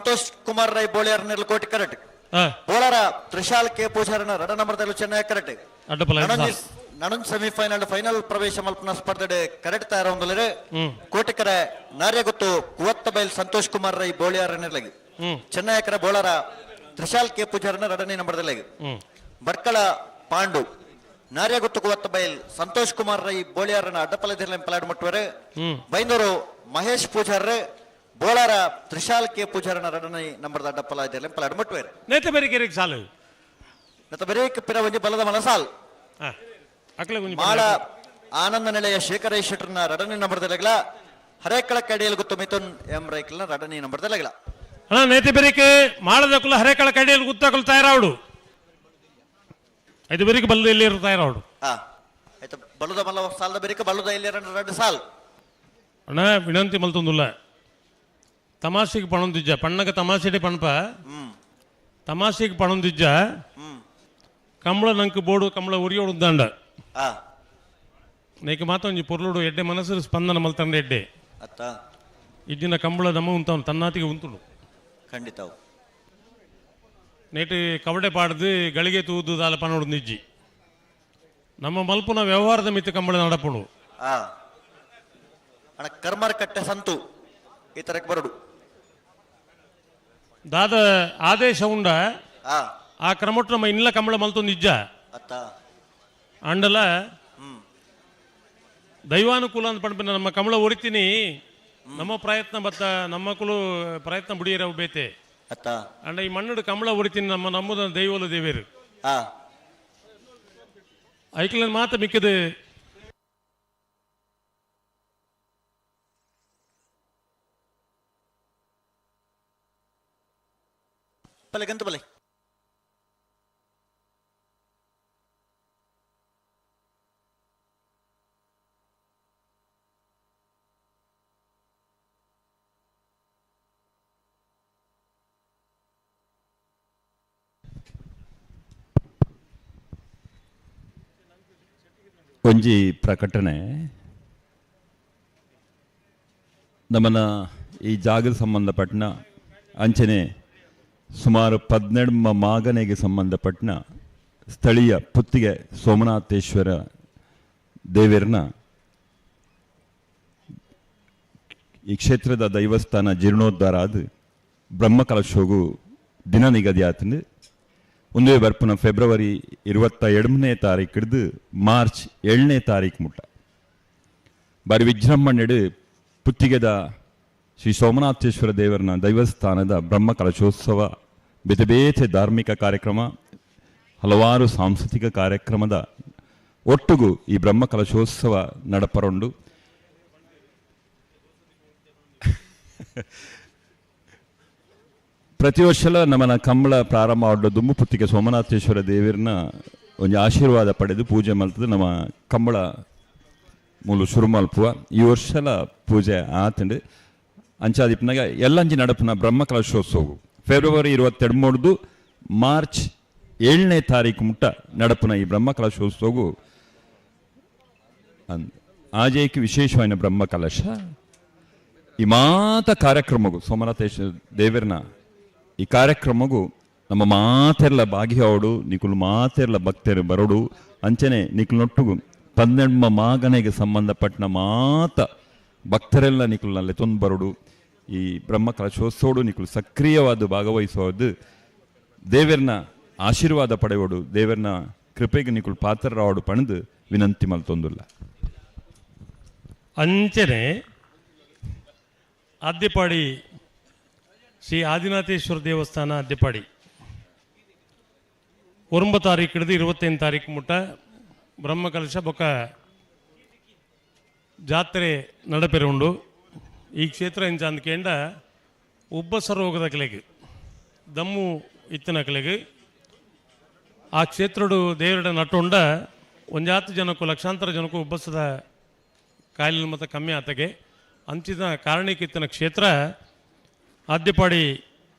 ಸಂತೋಷ್ ಕುಮಾರ್ ರೈ ಬೋಳಿಯಾರ್ ನೆರ್ಲು ಕೋಟಿ ಕರೆಕ್ಟ್. ಬೋಳಾರ ತ್ರಿಶಾಲ್ ಕೆ ಪೂಜಾರನ ರಡ ನಂಬರ್ ಚೆನ್ನೈ ಕರೆಕ್ಟ್. ನನೊಂದು ಸೆಮಿಫೈನಲ್ ಫೈನಲ್ ಪ್ರವೇಶ ಮಲ್ಪನ ಸ್ಪರ್ಧೆ ಕರೆಕ್ಟ್ ತಯಾರೊಂದುಲ್ಲೆರ್. ಕೋಟಿಕರೆ ನಾರ್ಯಗುತ್ತು ಕುವತ್ತಬೈಲ್ ಸಂತೋಷ್ ಕುಮಾರ್ ರೈ ಬೋಳಿಯಾರ್ ನೆರ್ಲಗಿ. ಚೆನ್ನೈಕರ ಬೋಳಾರ ತ್ರಿಶಾಲ್ ಕೆ ಪೂಜಾರನ ರಡನೇ ನಂಬರ್ದಲೆಗ್. ಭಟ್ಕಳ ಪಾಂಡು ನಾರ್ಯಗುತ್ತು ಕುವತ್ತಬೈಲ್ ಸಂತೋಷ್ ಕುಮಾರ್ ರೈ ಬೋಳಿಯಾರನ ಅಡ್ಡಪಲದಿರ್ಲೆ ಪಲಾಡ್ ಮುಟ್ಟುವರು. ಬೈಂದೂರು ಮಹೇಶ್ ಪೂಜಾರ್ ಬೋಳಾರ ತ್ರಿಶಾಲ್ ಕೆ ಪೂಜಾರನ ರಡನೇ ನಂಬರ್ದ ಅಡ್ಡಪಲ ಪಲಾಡ್ ಮುಟ್ಟುವರು. ನೇತ ಬೇರೆ ಸಾಲು ನೆತ ಬೇರೆ ಪಿರ ಒಂಜಿ ಬಲದ ಮಲಸಾಲ್ ಮಾಳ ಆನಂದ ನಿಲಯ ಶೇಖರ ಶೆಟ್ಟರ್ನ ರಡನೇ ನಂಬರ್ದಲೆಗ್ಲ. ಹರೇಕಳ ಕಡಿಯಲ್ ಗುತ್ತು ಮಿಥುನ್ ಎಂ ರೈಕಲ್ನ ರಡನೇ ನಂಬರ್ದಲೆಗ್ಲ. ಅಣ್ಣ ನೇತಿ ಬೆರಿಕೆ ಮಾಳದಕ್ಕುಲ ಹರೇಕಳ ಕಡಿಯಲ್ ಗುತ್ತಕಲು ತಯಾರಾವಡು. ಐದು ಬೆರಿಕೆ ಬಲ್ಲದ ಇಲ್ಲಿ ತಯಾರಾವಡು. ಆಯ್ತು ಬಲ್ಲದ ಮಲ್ಲ ಸಾಲದ ಬೆರಿಕೆ ಬಲ್ಲದ ಇಲ್ಲಿ ಎರಡು ಸಾಲ್. ಅಣ್ಣ ವಿನಂತಿ ಮಲ್ತೊಂದುಲ್ಲ ತಮಾಷೆಗೆ ಪಣೊಂದಿಜ್ಜ ಪಣ್ಣಗ ತಮಾಷೆಡೆ ಪಣಪ ತಮಾಷೆಗೆ ಪಣೊಂದಿಜ್ಜ ಕಂಬಳ ನಂಗೆ ಬೋಡು ಕಂಬಳ ಉರಿಯೋಡು ದಂಡ ನೇಕ ಮಾತ ಒಂಜಿ ಪೊರ್ಲುಡು ಎಡ್ಡೆ ಮನಸ್ಸು ಸ್ಪಂದನ ಮಲ್ತಂಡ ಎಡ್ಡೆ ಇದ್ದಿನ ಕಂಬಳ ನಮ್ಮ ಉಂತವನು ತನ್ನಾತಿಗೆ ಉಂತುಡು ಖಂಡಿತ. ನೇಟು ಕವಡೆ ಪಾಡ್ದು ಗಳಿಗೆ ತೂದು ದಾಲ ಪನೋಡು ನಿಜ್ಜಿ ನಮ್ಮ ಮಲ್ಪುನ ವ್ಯವಹಾರದ ಮಿತ್ತು ಕಂಬಳ ನಡಪುಡು. ಕರ್ಮರ್ ಕಟ್ಟೆ ಸಂತು ಈ ತರಕ್ಕೆ ಬರಡು ದಾದ ಆದೇಶ ಉಂಡ ಆ ಕ್ರಮಟ್ಟು ನಮ್ಮ ಇನ್ಲ ಕಂಬಳ ಮಲ್ತೊಂದು ಇಜ್ಜ ಅಂಡಲ ದೈವಾನುಕೂಲ ಅಂತ ಪಂಡ್ಪಿನ ನಮ್ಮ ಕಮಲ ಒರಿತೀನಿ ನಮ್ಮ ಪ್ರಯತ್ನ ಬತ್ತ ನಮ್ಮ ಕುಲು ಪ್ರಯತ್ನ ಬುಡಿಯರವು ಬೇತೆ ಅಂಡ ಈ ಮಣ್ಣು ಕಮಲ ಒರಿತೀನಿ ನಮ್ಮ ನಮ್ಮದ ದೈವಲು ದೇವೇರು ಐಕ್ಲ ಮಾತ ಮಿಕ್ಕದು. ಬಲೆ ಬಲೆ ಒಂಜಿ ಪ್ರಕಟಣೆ ನಮ್ಮನ ಈ ಜಾಗದ ಸಂಬಂಧಪಟ್ಟನ ಅಂಚನೆ ಸುಮಾರು 12 ಮಾಗನೆಗೆ ಸಂಬಂಧಪಟ್ಟನ ಸ್ಥಳೀಯ ಪುತ್ತಿಗೆ ಸೋಮನಾಥೇಶ್ವರ ದೇವರನ ಈ ಕ್ಷೇತ್ರದ ದೈವಸ್ಥಾನ ಜೀರ್ಣೋದ್ಧಾರ ಆದ ಬ್ರಹ್ಮಕಲಶೋಗು ದಿನ ನಿಗದಿ ಆತಂದು ಒಂದೇ ಬರ್ಪುನ ಫೆಬ್ರವರಿ 22ನೇ ತಾರೀಕು ಹಿಡಿದು ಮಾರ್ಚ್ 7ನೇ ತಾರೀಕು ಮುಟ್ಟ ಬಾರಿ ವಿಜೃಂಭಣೆಡು ಪುತ್ತಿಗೆದ ಶ್ರೀ ಸೋಮನಾಥೇಶ್ವರ ದೇವರನ ದೈವಸ್ಥಾನದ ಬ್ರಹ್ಮ ಕಲಶೋತ್ಸವ ಬೇತೆ ಬೇತೆ ಧಾರ್ಮಿಕ ಕಾರ್ಯಕ್ರಮ ಹಲವಾರು ಸಾಂಸ್ಕೃತಿಕ ಕಾರ್ಯಕ್ರಮದ ಒಟ್ಟುಗು ಈ ಬ್ರಹ್ಮ ಕಲಶೋತ್ಸವ ನಡಪರೊಂಡು. ಪ್ರತಿ ವರ್ಷಲ ನಮ್ಮನ ಕಂಬಳ ಪ್ರಾರಂಭ ಆಡೋ ದುಂಬು ಪುತ್ತಿಗೆ ಸೋಮನಾಥೇಶ್ವರ ದೇವರನ್ನ ಒಂದು ಆಶೀರ್ವಾದ ಪಡೆದು ಪೂಜೆ ಮಲ್ತದೆ ನಮ್ಮ ಕಂಬಳ ಮೂಲು ಶುರು ಮಲ್ಪುವ ಈ ವರ್ಷಲ ಪೂಜೆ ಆತಂಡು ಅಂಚಾದಿಪ್ಪನಾಗ ಎಲ್ಲಂಜಿ ನಡಪುನ ಬ್ರಹ್ಮ ಕಲಶೋತ್ಸವ ಫೆಬ್ರವರಿ 23 ಮಾರ್ಚ್ 7ನೇ ತಾರೀಕು ಮುಟ್ಟ ನಡಪುನ ಈ ಬ್ರಹ್ಮ ಕಲಶೋತ್ಸವವು ಆಜೇಕ್ ವಿಶೇಷವಾದ ಬ್ರಹ್ಮ ಕಲಶ ಈ ಮಾತ ಕಾರ್ಯಕ್ರಮಗೂ ಸೋಮನಾಥೇಶ್ವರ ದೇವರನ್ನ ಈ ಕಾರ್ಯಕ್ರಮಗೂ ನಮ್ಮ ಮಾತೆಲ್ಲ ಭಾಗಿಯಾವಡು ನಿಕುಲು ಮಾತೆಲ್ಲ ಭಕ್ತರು ಬರೋಡು ಅಂಚನೆ ನಿಕುಲೊಟ್ಟುಗು 12 ಮಾಗನೆಗೆ ಸಂಬಂಧಪಟ್ಟ ಮಾತ ಭಕ್ತರೆಲ್ಲ ನಿಕುಲ್ನಲ್ಲಿ ತೊಂದು ಬರೋಡು ಈ ಬ್ರಹ್ಮ ಕಲಶೋತ್ಸವಡು ನಿಕುಲು ಸಕ್ರಿಯವಾದ ಭಾಗವಹಿಸೋದು ದೇವರನ್ನ ಆಶೀರ್ವಾದ ಪಡೆಯೋಡು ದೇವರನ್ನ ಕೃಪೆಗೆ ನಿಕುಲು ಪಾತ್ರರಾವಡು ಪಣದು ವಿನಂತಿ ಮಲ್ತೊಂದುಲ್ಲ. ಅಂಚನೆ ಆದ್ಯಪಾಡಿ ಶ್ರೀ ಆದಿನಾಥೇಶ್ವರ ದೇವಸ್ಥಾನ ಅದ್ದೆಪಾಡಿ 9 ತಾರೀಕು ಹಿಡಿದು 25 ತಾರೀಕು ಮುಟ್ಟ ಬ್ರಹ್ಮಕಲಶ ಬೊಕ್ಕ ಜಾತ್ರೆ ನಡಪೆರೆ ಉಂಡು. ಈ ಕ್ಷೇತ್ರ ಇಂಚಾಂದ ಉಬ್ಬಸ ರೋಗದ ಕಲೆಗೆ ದಮ್ಮು ಇತ್ತಿನ ಕಲೆಗೆ ಆ ಕ್ಷೇತ್ರಡು ದೇವರಡ ನಟ್ಟುಂಡ ಒಂಜಾತು ಜನಕ್ಕೂ ಲಕ್ಷಾಂತರ ಜನಕ್ಕೂ ಉಬ್ಬಸದ ಕಾಯಿಲೆ ಮತ್ತು ಕಮ್ಮಿ ಆತಗೆ ಅಂಚಿನ ಕಾರಣಕ್ಕೆ ಇತ್ತಿನ ಕ್ಷೇತ್ರ ಆದ್ಯಪಾಡಿ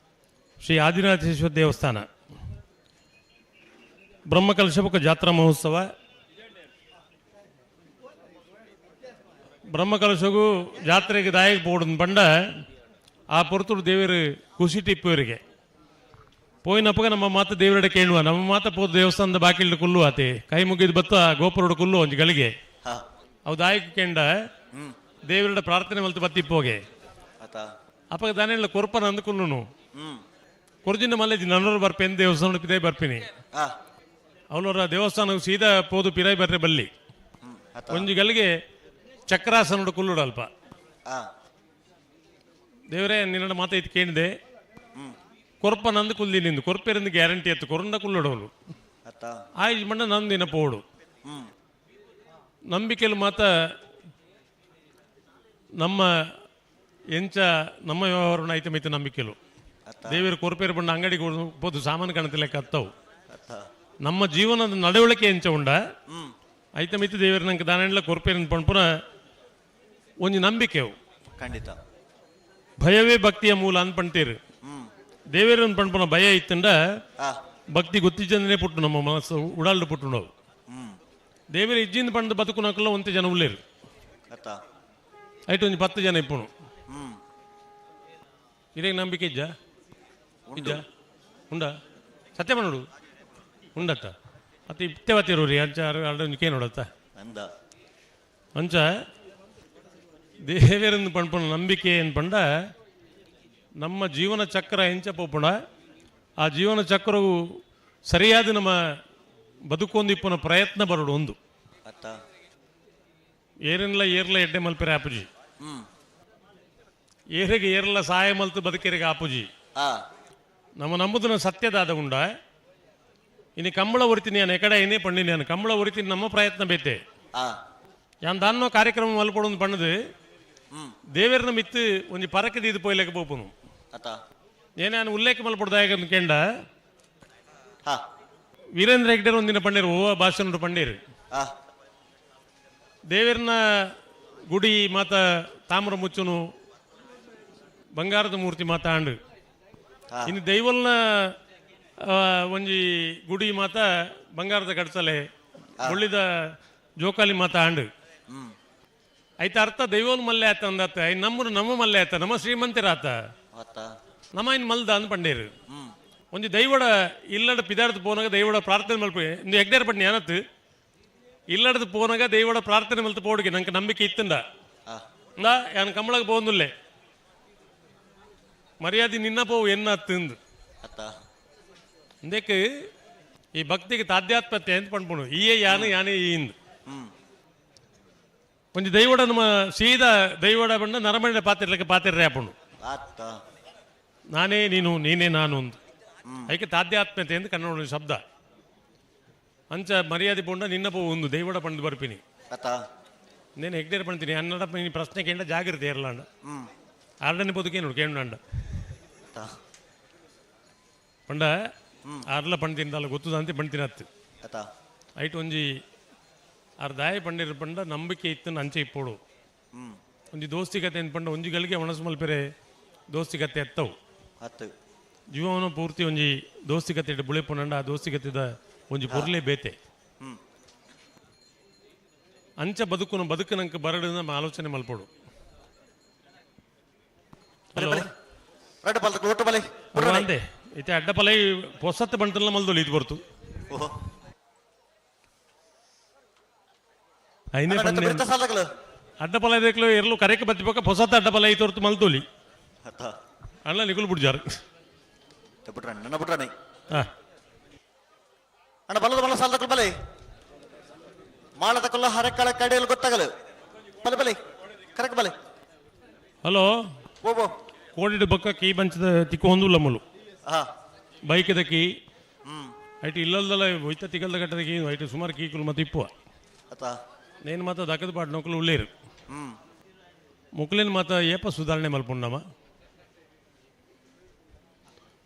ಶ್ರೀ ಆದಿನಾಥೇಶ್ವರ ದೇವಸ್ಥಾನ ಬ್ರಹ್ಮಕಲಶಬಕ ಜಾತ್ರಾ ಮಹೋತ್ಸವ ಬ್ರಹ್ಮಕಲಶಗೂ ಜಾತ್ರೆಗೆ ದಾಯಕ ಬೋರ್ಡ್ ಬಂಡ ಆ ಪೊರ್ತುಡು ದೇವರು ಖುಷಿ ಪೋಯಿನಪ್ಪಗ ನಮ್ಮ ಮಾತ ದೇವರಡೆ ಕೇಳುವ ನಮ್ಮ ಮಾತ ಪೋದು ದೇವಸ್ಥಾನದ ಬಾಕಿಲ್ಡು ಕುಲ್ಲು ಆತೆ ಕೈ ಮುಗಿದು ಬತ್ತ ಗೋಪುರೋಡು ಕುಲ್ಲು ಒಂಜಿ ಗಳಿಗೆ ಅವು ದಾಯಕ ಕೆಂಡ ದೇವರಡ ಪ್ರಾರ್ಥನೆ ಮಲ್ತು ಬತ್ತಿಪ್ಪೋಗೆ ಅಪ್ಪಗ ದಾನೆಲ್ಲ ಕೊರ್ಪನ ಅಂದು ಕುಲ್ಲುನು ಕೊರ್ಜಿನ ಮಲ್ಲೇಜಿ ನನ್ನೋರು ಬರ್ಪೇನು ದೇವಸ್ಥಾನ ಪಿದಾಯಿ ಬರ್ಪಿನಿ ಅವಳವರ ದೇವಸ್ಥಾನ ಸೀದಾ ಪೋದು ಪಿರಾಯಿ ಬರ್ರೆ ಬಲ್ಲಿ ಒಂಜಿ ಗಳಿಗೆ ಚಕ್ರಾಸನೋಡು ಕುಲ್ಲುಡು ಅಲ್ಪ ದೇವರೇ ನಿನ್ನ ಮಾತ ಇದು ಕೇಳಿದೆ ಕೊರ್ಪ ನಂದು ಕುಲ್ಲಿ ನಿಂದು ಕೊರ್ಪೆರಿಂದ ಗ್ಯಾರಂಟಿ ಎತ್ತು ಕೊರಂಡ ಕುಲ್ಲಡೋಳು ಆಯ್ತು ಮಣ್ಣ ನಂದಿನ ಪೋಡು ನಂಬಿಕೆಯಲ್ಲಿ ಮಾತ ನಮ್ಮ ಎಂಚ ನಮ್ಮ ವ್ಯವಹಾರ ಐತೆ ಮಿತ್ತ ನಂಬಿಕೆಲು ದೇವರು ಕೊರ್ಪೇರು ಬಣ್ಣ ಅಂಗಡಿಗೆ ಹೋದು ಸಾಮಾನು ಕಾಣತಿಲ್ಲ ಅತ್ತವು ನಮ್ಮ ಜೀವನದ ನಡವಳಿಕೆ ಎಂಚ ಉಂಡ ಐತೆ ಮಿತ್ತ ದೇವರು ನಂಗೆ ದಾನೆಲ್ಲ ಕೊರ್ಪೇರಿನ ಪಣ್ಪುನ ಒಂಜಿ ನಂಬಿಕೆವು ಖಂಡಿತ ಭಯವೇ ಭಕ್ತಿಯ ಮೂಲ ಅನ್ಪಂತೀರು ದೇವೇರನ್ ಪಣ್ಪುನ ಭಯ ಇತ್ತಂಡ ಭಕ್ತಿ ಗೊತ್ತಿಜ್ಜಂದನೇ ಪುಟ್ಟು ನಮ್ಮ ಮನಸ್ಸು ಉಡಾಲ್ಡು ಪುಟ್ಟು ನಾವು ದೇವೇರ ಇಜ್ಜಿಂದ ಪಂಡ ಬದುಕುನಕಲ್ಲ ಒಂತೆ ಜನ ಉಳ್ಳೇರು ಐಟು ಒಂಜಿ 10 ಜನ ಇಪ್ಪುನು ಇದೇ ನಂಬಿಕೆ ಇಜ್ಜ ಇಜ್ಜ ಉಂಡ ಸತ್ಯ ಮಾಡೋಡು ಉಂಡತ್ತ ಅತ್ತ ಇತ್ತೆ ಬತ್ತಿರೋರಿ ಅಂಚ ಅರಡೊಂಜಿ ಕೇ ನೋಡತ್ತ ಅಂಚ ದೇವೇರನ್ ಪಣ್ಪುನ ನಂಬಿಕೆ ಏನು ಪಂಡ ನಮ್ಮ ಜೀವನ ಚಕ್ರ ಎಂಚ ಪೋಪುಣ ಆ ಜೀವನ ಚಕ್ರವು ಸರಿಯಾದ ನಮ್ಮ ಬದುಕೊಂದಿಪ್ಪನ ಪ್ರಯತ್ನ ಬರೋಡು ಒಂದು ಏರೆಲ್ಲ ಏರ್ಲ ಎಡ್ಡೆ ಮಲ್ಪೆರೆ ಆಪುಜಿ ಏರಿಗೆ ಏರ್ಲ ಸಹಾಯ ಮಲ್ತು ಬದುಕೆರಿಗೆ ಆಪುಜಿ ನಮ್ಮ ನಂಬುದನ್ನ ಸತ್ಯದಾದ ಉಂಡ ಇನ್ನು ಕಂಬಳ ಒರಿತೀನಿ ನಾನು ಎಕಡೆ ಏನೇ ಪಂಡಿನಿ ನಾನು ಕಂಬಳ ಒರಿತೀನಿ ನಮ್ಮ ಪ್ರಯತ್ನ ಬೇತೆ ಯಾನ್ ದಾನ್ನೋ ಕಾರ್ಯಕ್ರಮ ಮಲ್ಪಡೊಂದು ಪಣ್ಣದು ದೇವೇರ್ನ ಮಿತ್ತು ಒಂಜಿ ಪರಕದ ಇದು ಪೋಯ್ಲೆಕ್ಕ ಪೋಪುನು ಏನೇ ನಾನು ಉಲ್ಲೇಖ ಮಲ್ಪಡ್ದಾಯ ಕೇಂಡ ವೀರೇಂದ್ರ ಹೆಗ್ಡೆರ್ ಒಂದಿನ ಪಂಡೀರು ಓ ಭಾಷಣ ಪಂಡೀರು ದೇವೇರ್ನ ಗುಡಿ ಮಾತ ತಾಮ್ರ ಮುಚ್ಚುನು ಬಂಗಾರದ ಮೂರ್ತಿ ಮಾತ ಆಂಡು ಇನ್ನು ದೈವಲ್ನ ಒಂಜಿ ಗುಡಿ ಮಾತ ಬಂಗಾರದ ಕಡ್ಸಲೆ ಉಳ್ಳಿದ ಜೋಕಾಲಿ ಮಾತ ಆಂಡು ಐತ ಅರ್ಥ ದೈವಲ್ ಮಲ್ಲೆ ಆತ ಅಂದತ್ತ ನಮ್ಮರು ನಮ್ಮ ಮಲ್ಲೆ ಆತ ನಮ್ಮ ಶ್ರೀಮಂತರಾತ ನಮ್ಮ ಇನ್ ಮಲ್ದ ಅಂದ್ ಪಂಡೇರು ಒಂಜಿ ದೈವಡ ಇಲ್ಲಡ ಪಿದಾರ್ದು ಪೋನಾಗ ದೈವಡ ಪ್ರಾರ್ಥನೆ ಮಲ್ಪ ಇಂದು ಎಗ್ಡೇರ್ ಪಂಡಿ ಏನತ್ತು ಇಲ್ಲಡದು ಪೋನಾಗ ದೈವಡ ಪ್ರಾರ್ಥನೆ ಮಲ್ತು ಪೋಡಿಗೆ ನಂಗೆ ನಂಬಿಕೆ ಇತ್ತಂದ ಯಾನ್ ಕಮಳಗೆ ಪೋಂದುಲ್ಲೆ ಮರ್ಯಾದೆ ನಿನ್ನ ಪೋವು ಎನ್ನ ತಿಂದು ಅಂದಕ್ಕೆ ಈ ಭಕ್ತಿಗೆ ತಾಧ್ಯಾತ್ಮತೆ ಅಂತ ಪಂಡ್ಪುಣು ಈಯೇ ಯಾನು ಯಾನೇ ಈ ಇಂದು ಒಂಜಿ ದೈವಡ ನಮ್ಮ ಸೀದಾ ದೈವಡ ಬಣ್ಣ ನರಮಣ್ಣ ಪಾತಿರ್ಲಿಕ್ಕೆ ಪಾತಿರ್ರೆ ಅಪ್ಪಣು ನಾನೇ ನೀನು ನೀನೇ ನಾನು ಒಂದು ಅದಕ್ಕೆ ತಾಧ್ಯಾತ್ಮ್ಯತೆ ಅಂತ ಕನ್ನಡ ಶಬ್ದ ಅಂಚ ಮರ್ಯಾದೆ ಪೋಂಡ ನಿನ್ನ ಪೋ ಒಂದು ದೈವಡ ಪಂಡು ಬರ್ಪಿನಿ నేను ಹೆಗ್ಡೇರ್ ಪಂಡ್ತೀನಿ ಅನ್ನಡ ನೀ ಪ್ರಶ್ನೆ ಕೇಂಡ ಜಾಗೃತಿ ಇರಲಾಂಡ ಆರ್ಡನೆ ಪೋದು ಕೇನು ಕೇಂಡ ಪಂಡ ಆರ್ಲ ಪಂಡ್ತೀನಿ ಅಲ್ಲ ಗೊತ್ತದಂತೆ ಪಂಡ್ತೀನಿ ಅತ್ತು ಐಟ್ ಒಂಜಿ ಆರ್ ದಾಯ ಪಂಡಿರ ಪಂಡ ನಂಬಿಕೆ ಇತ್ತು ಅಂಚೆ ಇಪ್ಪೋಡು ಒಂಜಿ ದೋಸ್ತಿ ಕತೆ ಅಂತ ಪಂಡ ಒಂಜಿ ಗಳಿಗೆ ಒಣಸು ಮಲ್ಪೆರೆ ದೋಸ್ತಿ ಕತೆ ಎತ್ತವು ಜೀವನ ಪೂರ್ತಿ ಒಂಜಿ ದೋಸ್ತಿ ಕತೆ ಇಟ್ಟು ಬುಳೆಪುಂಡ ಆ ದೋಸ್ತಿ ಕತೆದ ಒಂಜಿ ಪೊರ್ಲೆ ಬೇತೆ ಅಂಚ ಬದುಕುನ ಬದುಕು ಬರಡು ನಮ್ಮ ಆಲೋಚನೆ ಮಲ್ಪೋಡು. ಅಂದೆ ಇತ್ತೆ ಅಡ್ಡಪಲೈ ಪೊಸತ್ತು ಬಂಟಲ್ಲ ಮಲ್ದೊಲಿ ಇದು ಬರ್ತು ಐನೇ ಅಡ್ಡಪಲ ದೇಕ್ಲು ಎರ್ಲು ಕರೆಕ್ ಬತ್ತಿಪಕ್ಕ ಪೊಸತ್ತ ಅಡ್ಡಪಲ I ತೋರ್ತು ಮಲ್ದೊಲಿ ಅಣ್ಣ ನಿಕುಲ್ ಬುಡ್ಜಾರು ಅಣ್ಣ ಬಲದ ಬಲ ಸಾಲದಕ್ಕಲು ಬಲೆ ಮಾಳದಕ್ಕಲ್ಲ ಹರಕಳ ಕಡೆಯಲ್ಲಿ ಗೊತ್ತಾಗಲು ಬಲೆ ಬಲೆ ಕರೆಕ್ ಬಲೆ. ಹಲೋ ಓಬೋ ಕೋಡಿಡು ಬಕ್ಕ ಕೀ ಬಂಚದ ತಿಕ್ಕು ಹೊಂದುಲ್ಲ ಮುಲು ಬೈಕ್ದ ಕೀ ಐಟ್ ಇಲ್ಲಲ್ದಲ್ಲ ಒಯ್ತ ತಿಗಲ್ದ ಗಟ್ಟದ ಕೀ ಐಟ್ ಸುಮಾರು ಕೀಕುಲು ಮತ್ತೆ ಇಪ್ಪುವ ನೇನು ಮಾತ ದಕ್ಕದ ಪಾಟ್ ನೊಕಲು ಉಳ್ಳೇರು ಮುಕ್ಲಿನ ಮಾತ ಏಪ ಸುಧಾರಣೆ ಮಲ್ಪುಂಡಮ್ಮ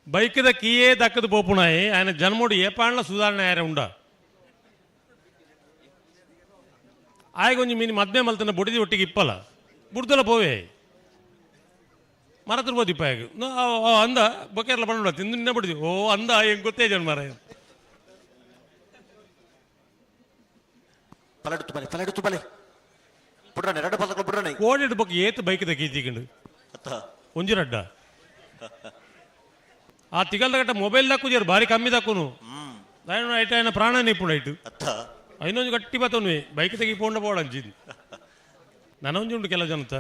ಬೈಕ್ದ ಕೀಯೇ ದಕ್ಕದ ಪೋಪುಣಾಯಿ ఆయన ಜನ್ಮೋಡು ಏಪಾಂಡ್ಲ ಸುಧಾರಣೆ ಆಯರ ಉಂಡ ಆಯ್ಗ ಒಂಜಿ ಮೀನು ಮದ್ಮೆ ಮಲ್ತನ ಬುಡಿದಿ ಒಟ್ಟಿಗೆ ಇಪ್ಪಲ್ಲ ಬುಡ್ದಲ ಪೋವೆ ಮರತಿರ್ಬೋದು ಇಪ್ಪ ಆಗ ಅಂದ ಬೊಕ್ಕೆರ್ಲ ಬಂಡ ತಿಂದು ನಿನ್ನೆ ಬಿಡಿದಿ ಓ ಅಂದ ಹೆಂಗೆ ಗೊತ್ತೇ ಜನ ಮಾರ ಕೋಡಿಡು ಬೊಕ್ಕ ಏತು ಬೈಕ್ದ ಕೀ ತಿಕ್ಕಂಡು ಒಂಜಿ ರಡ್ಡ ಆ ತಿಗಲ್ದ ಗಟ್ಟ ಮೊಬೈಲ್ ದಾಕುಜೇರು ಬಾರಿ ಕಮ್ಮಿ ದಾಕುನು ಐಟ್ ಆಯ್ನ ಪ್ರಾಣ ನಿಪ್ಪುಂಡು ಐಟ್ ಐನೊಂಜಿ ಗಟ್ಟಿ ಬತ್ತೊನ್ವೆ ಬೈಕ್ ತೆಗಿ ಪೋಂಡ ಪೋಡಂಜಿ ನನೊಂಜಿ ಉಂಡು ಕೆಲ ಜನತ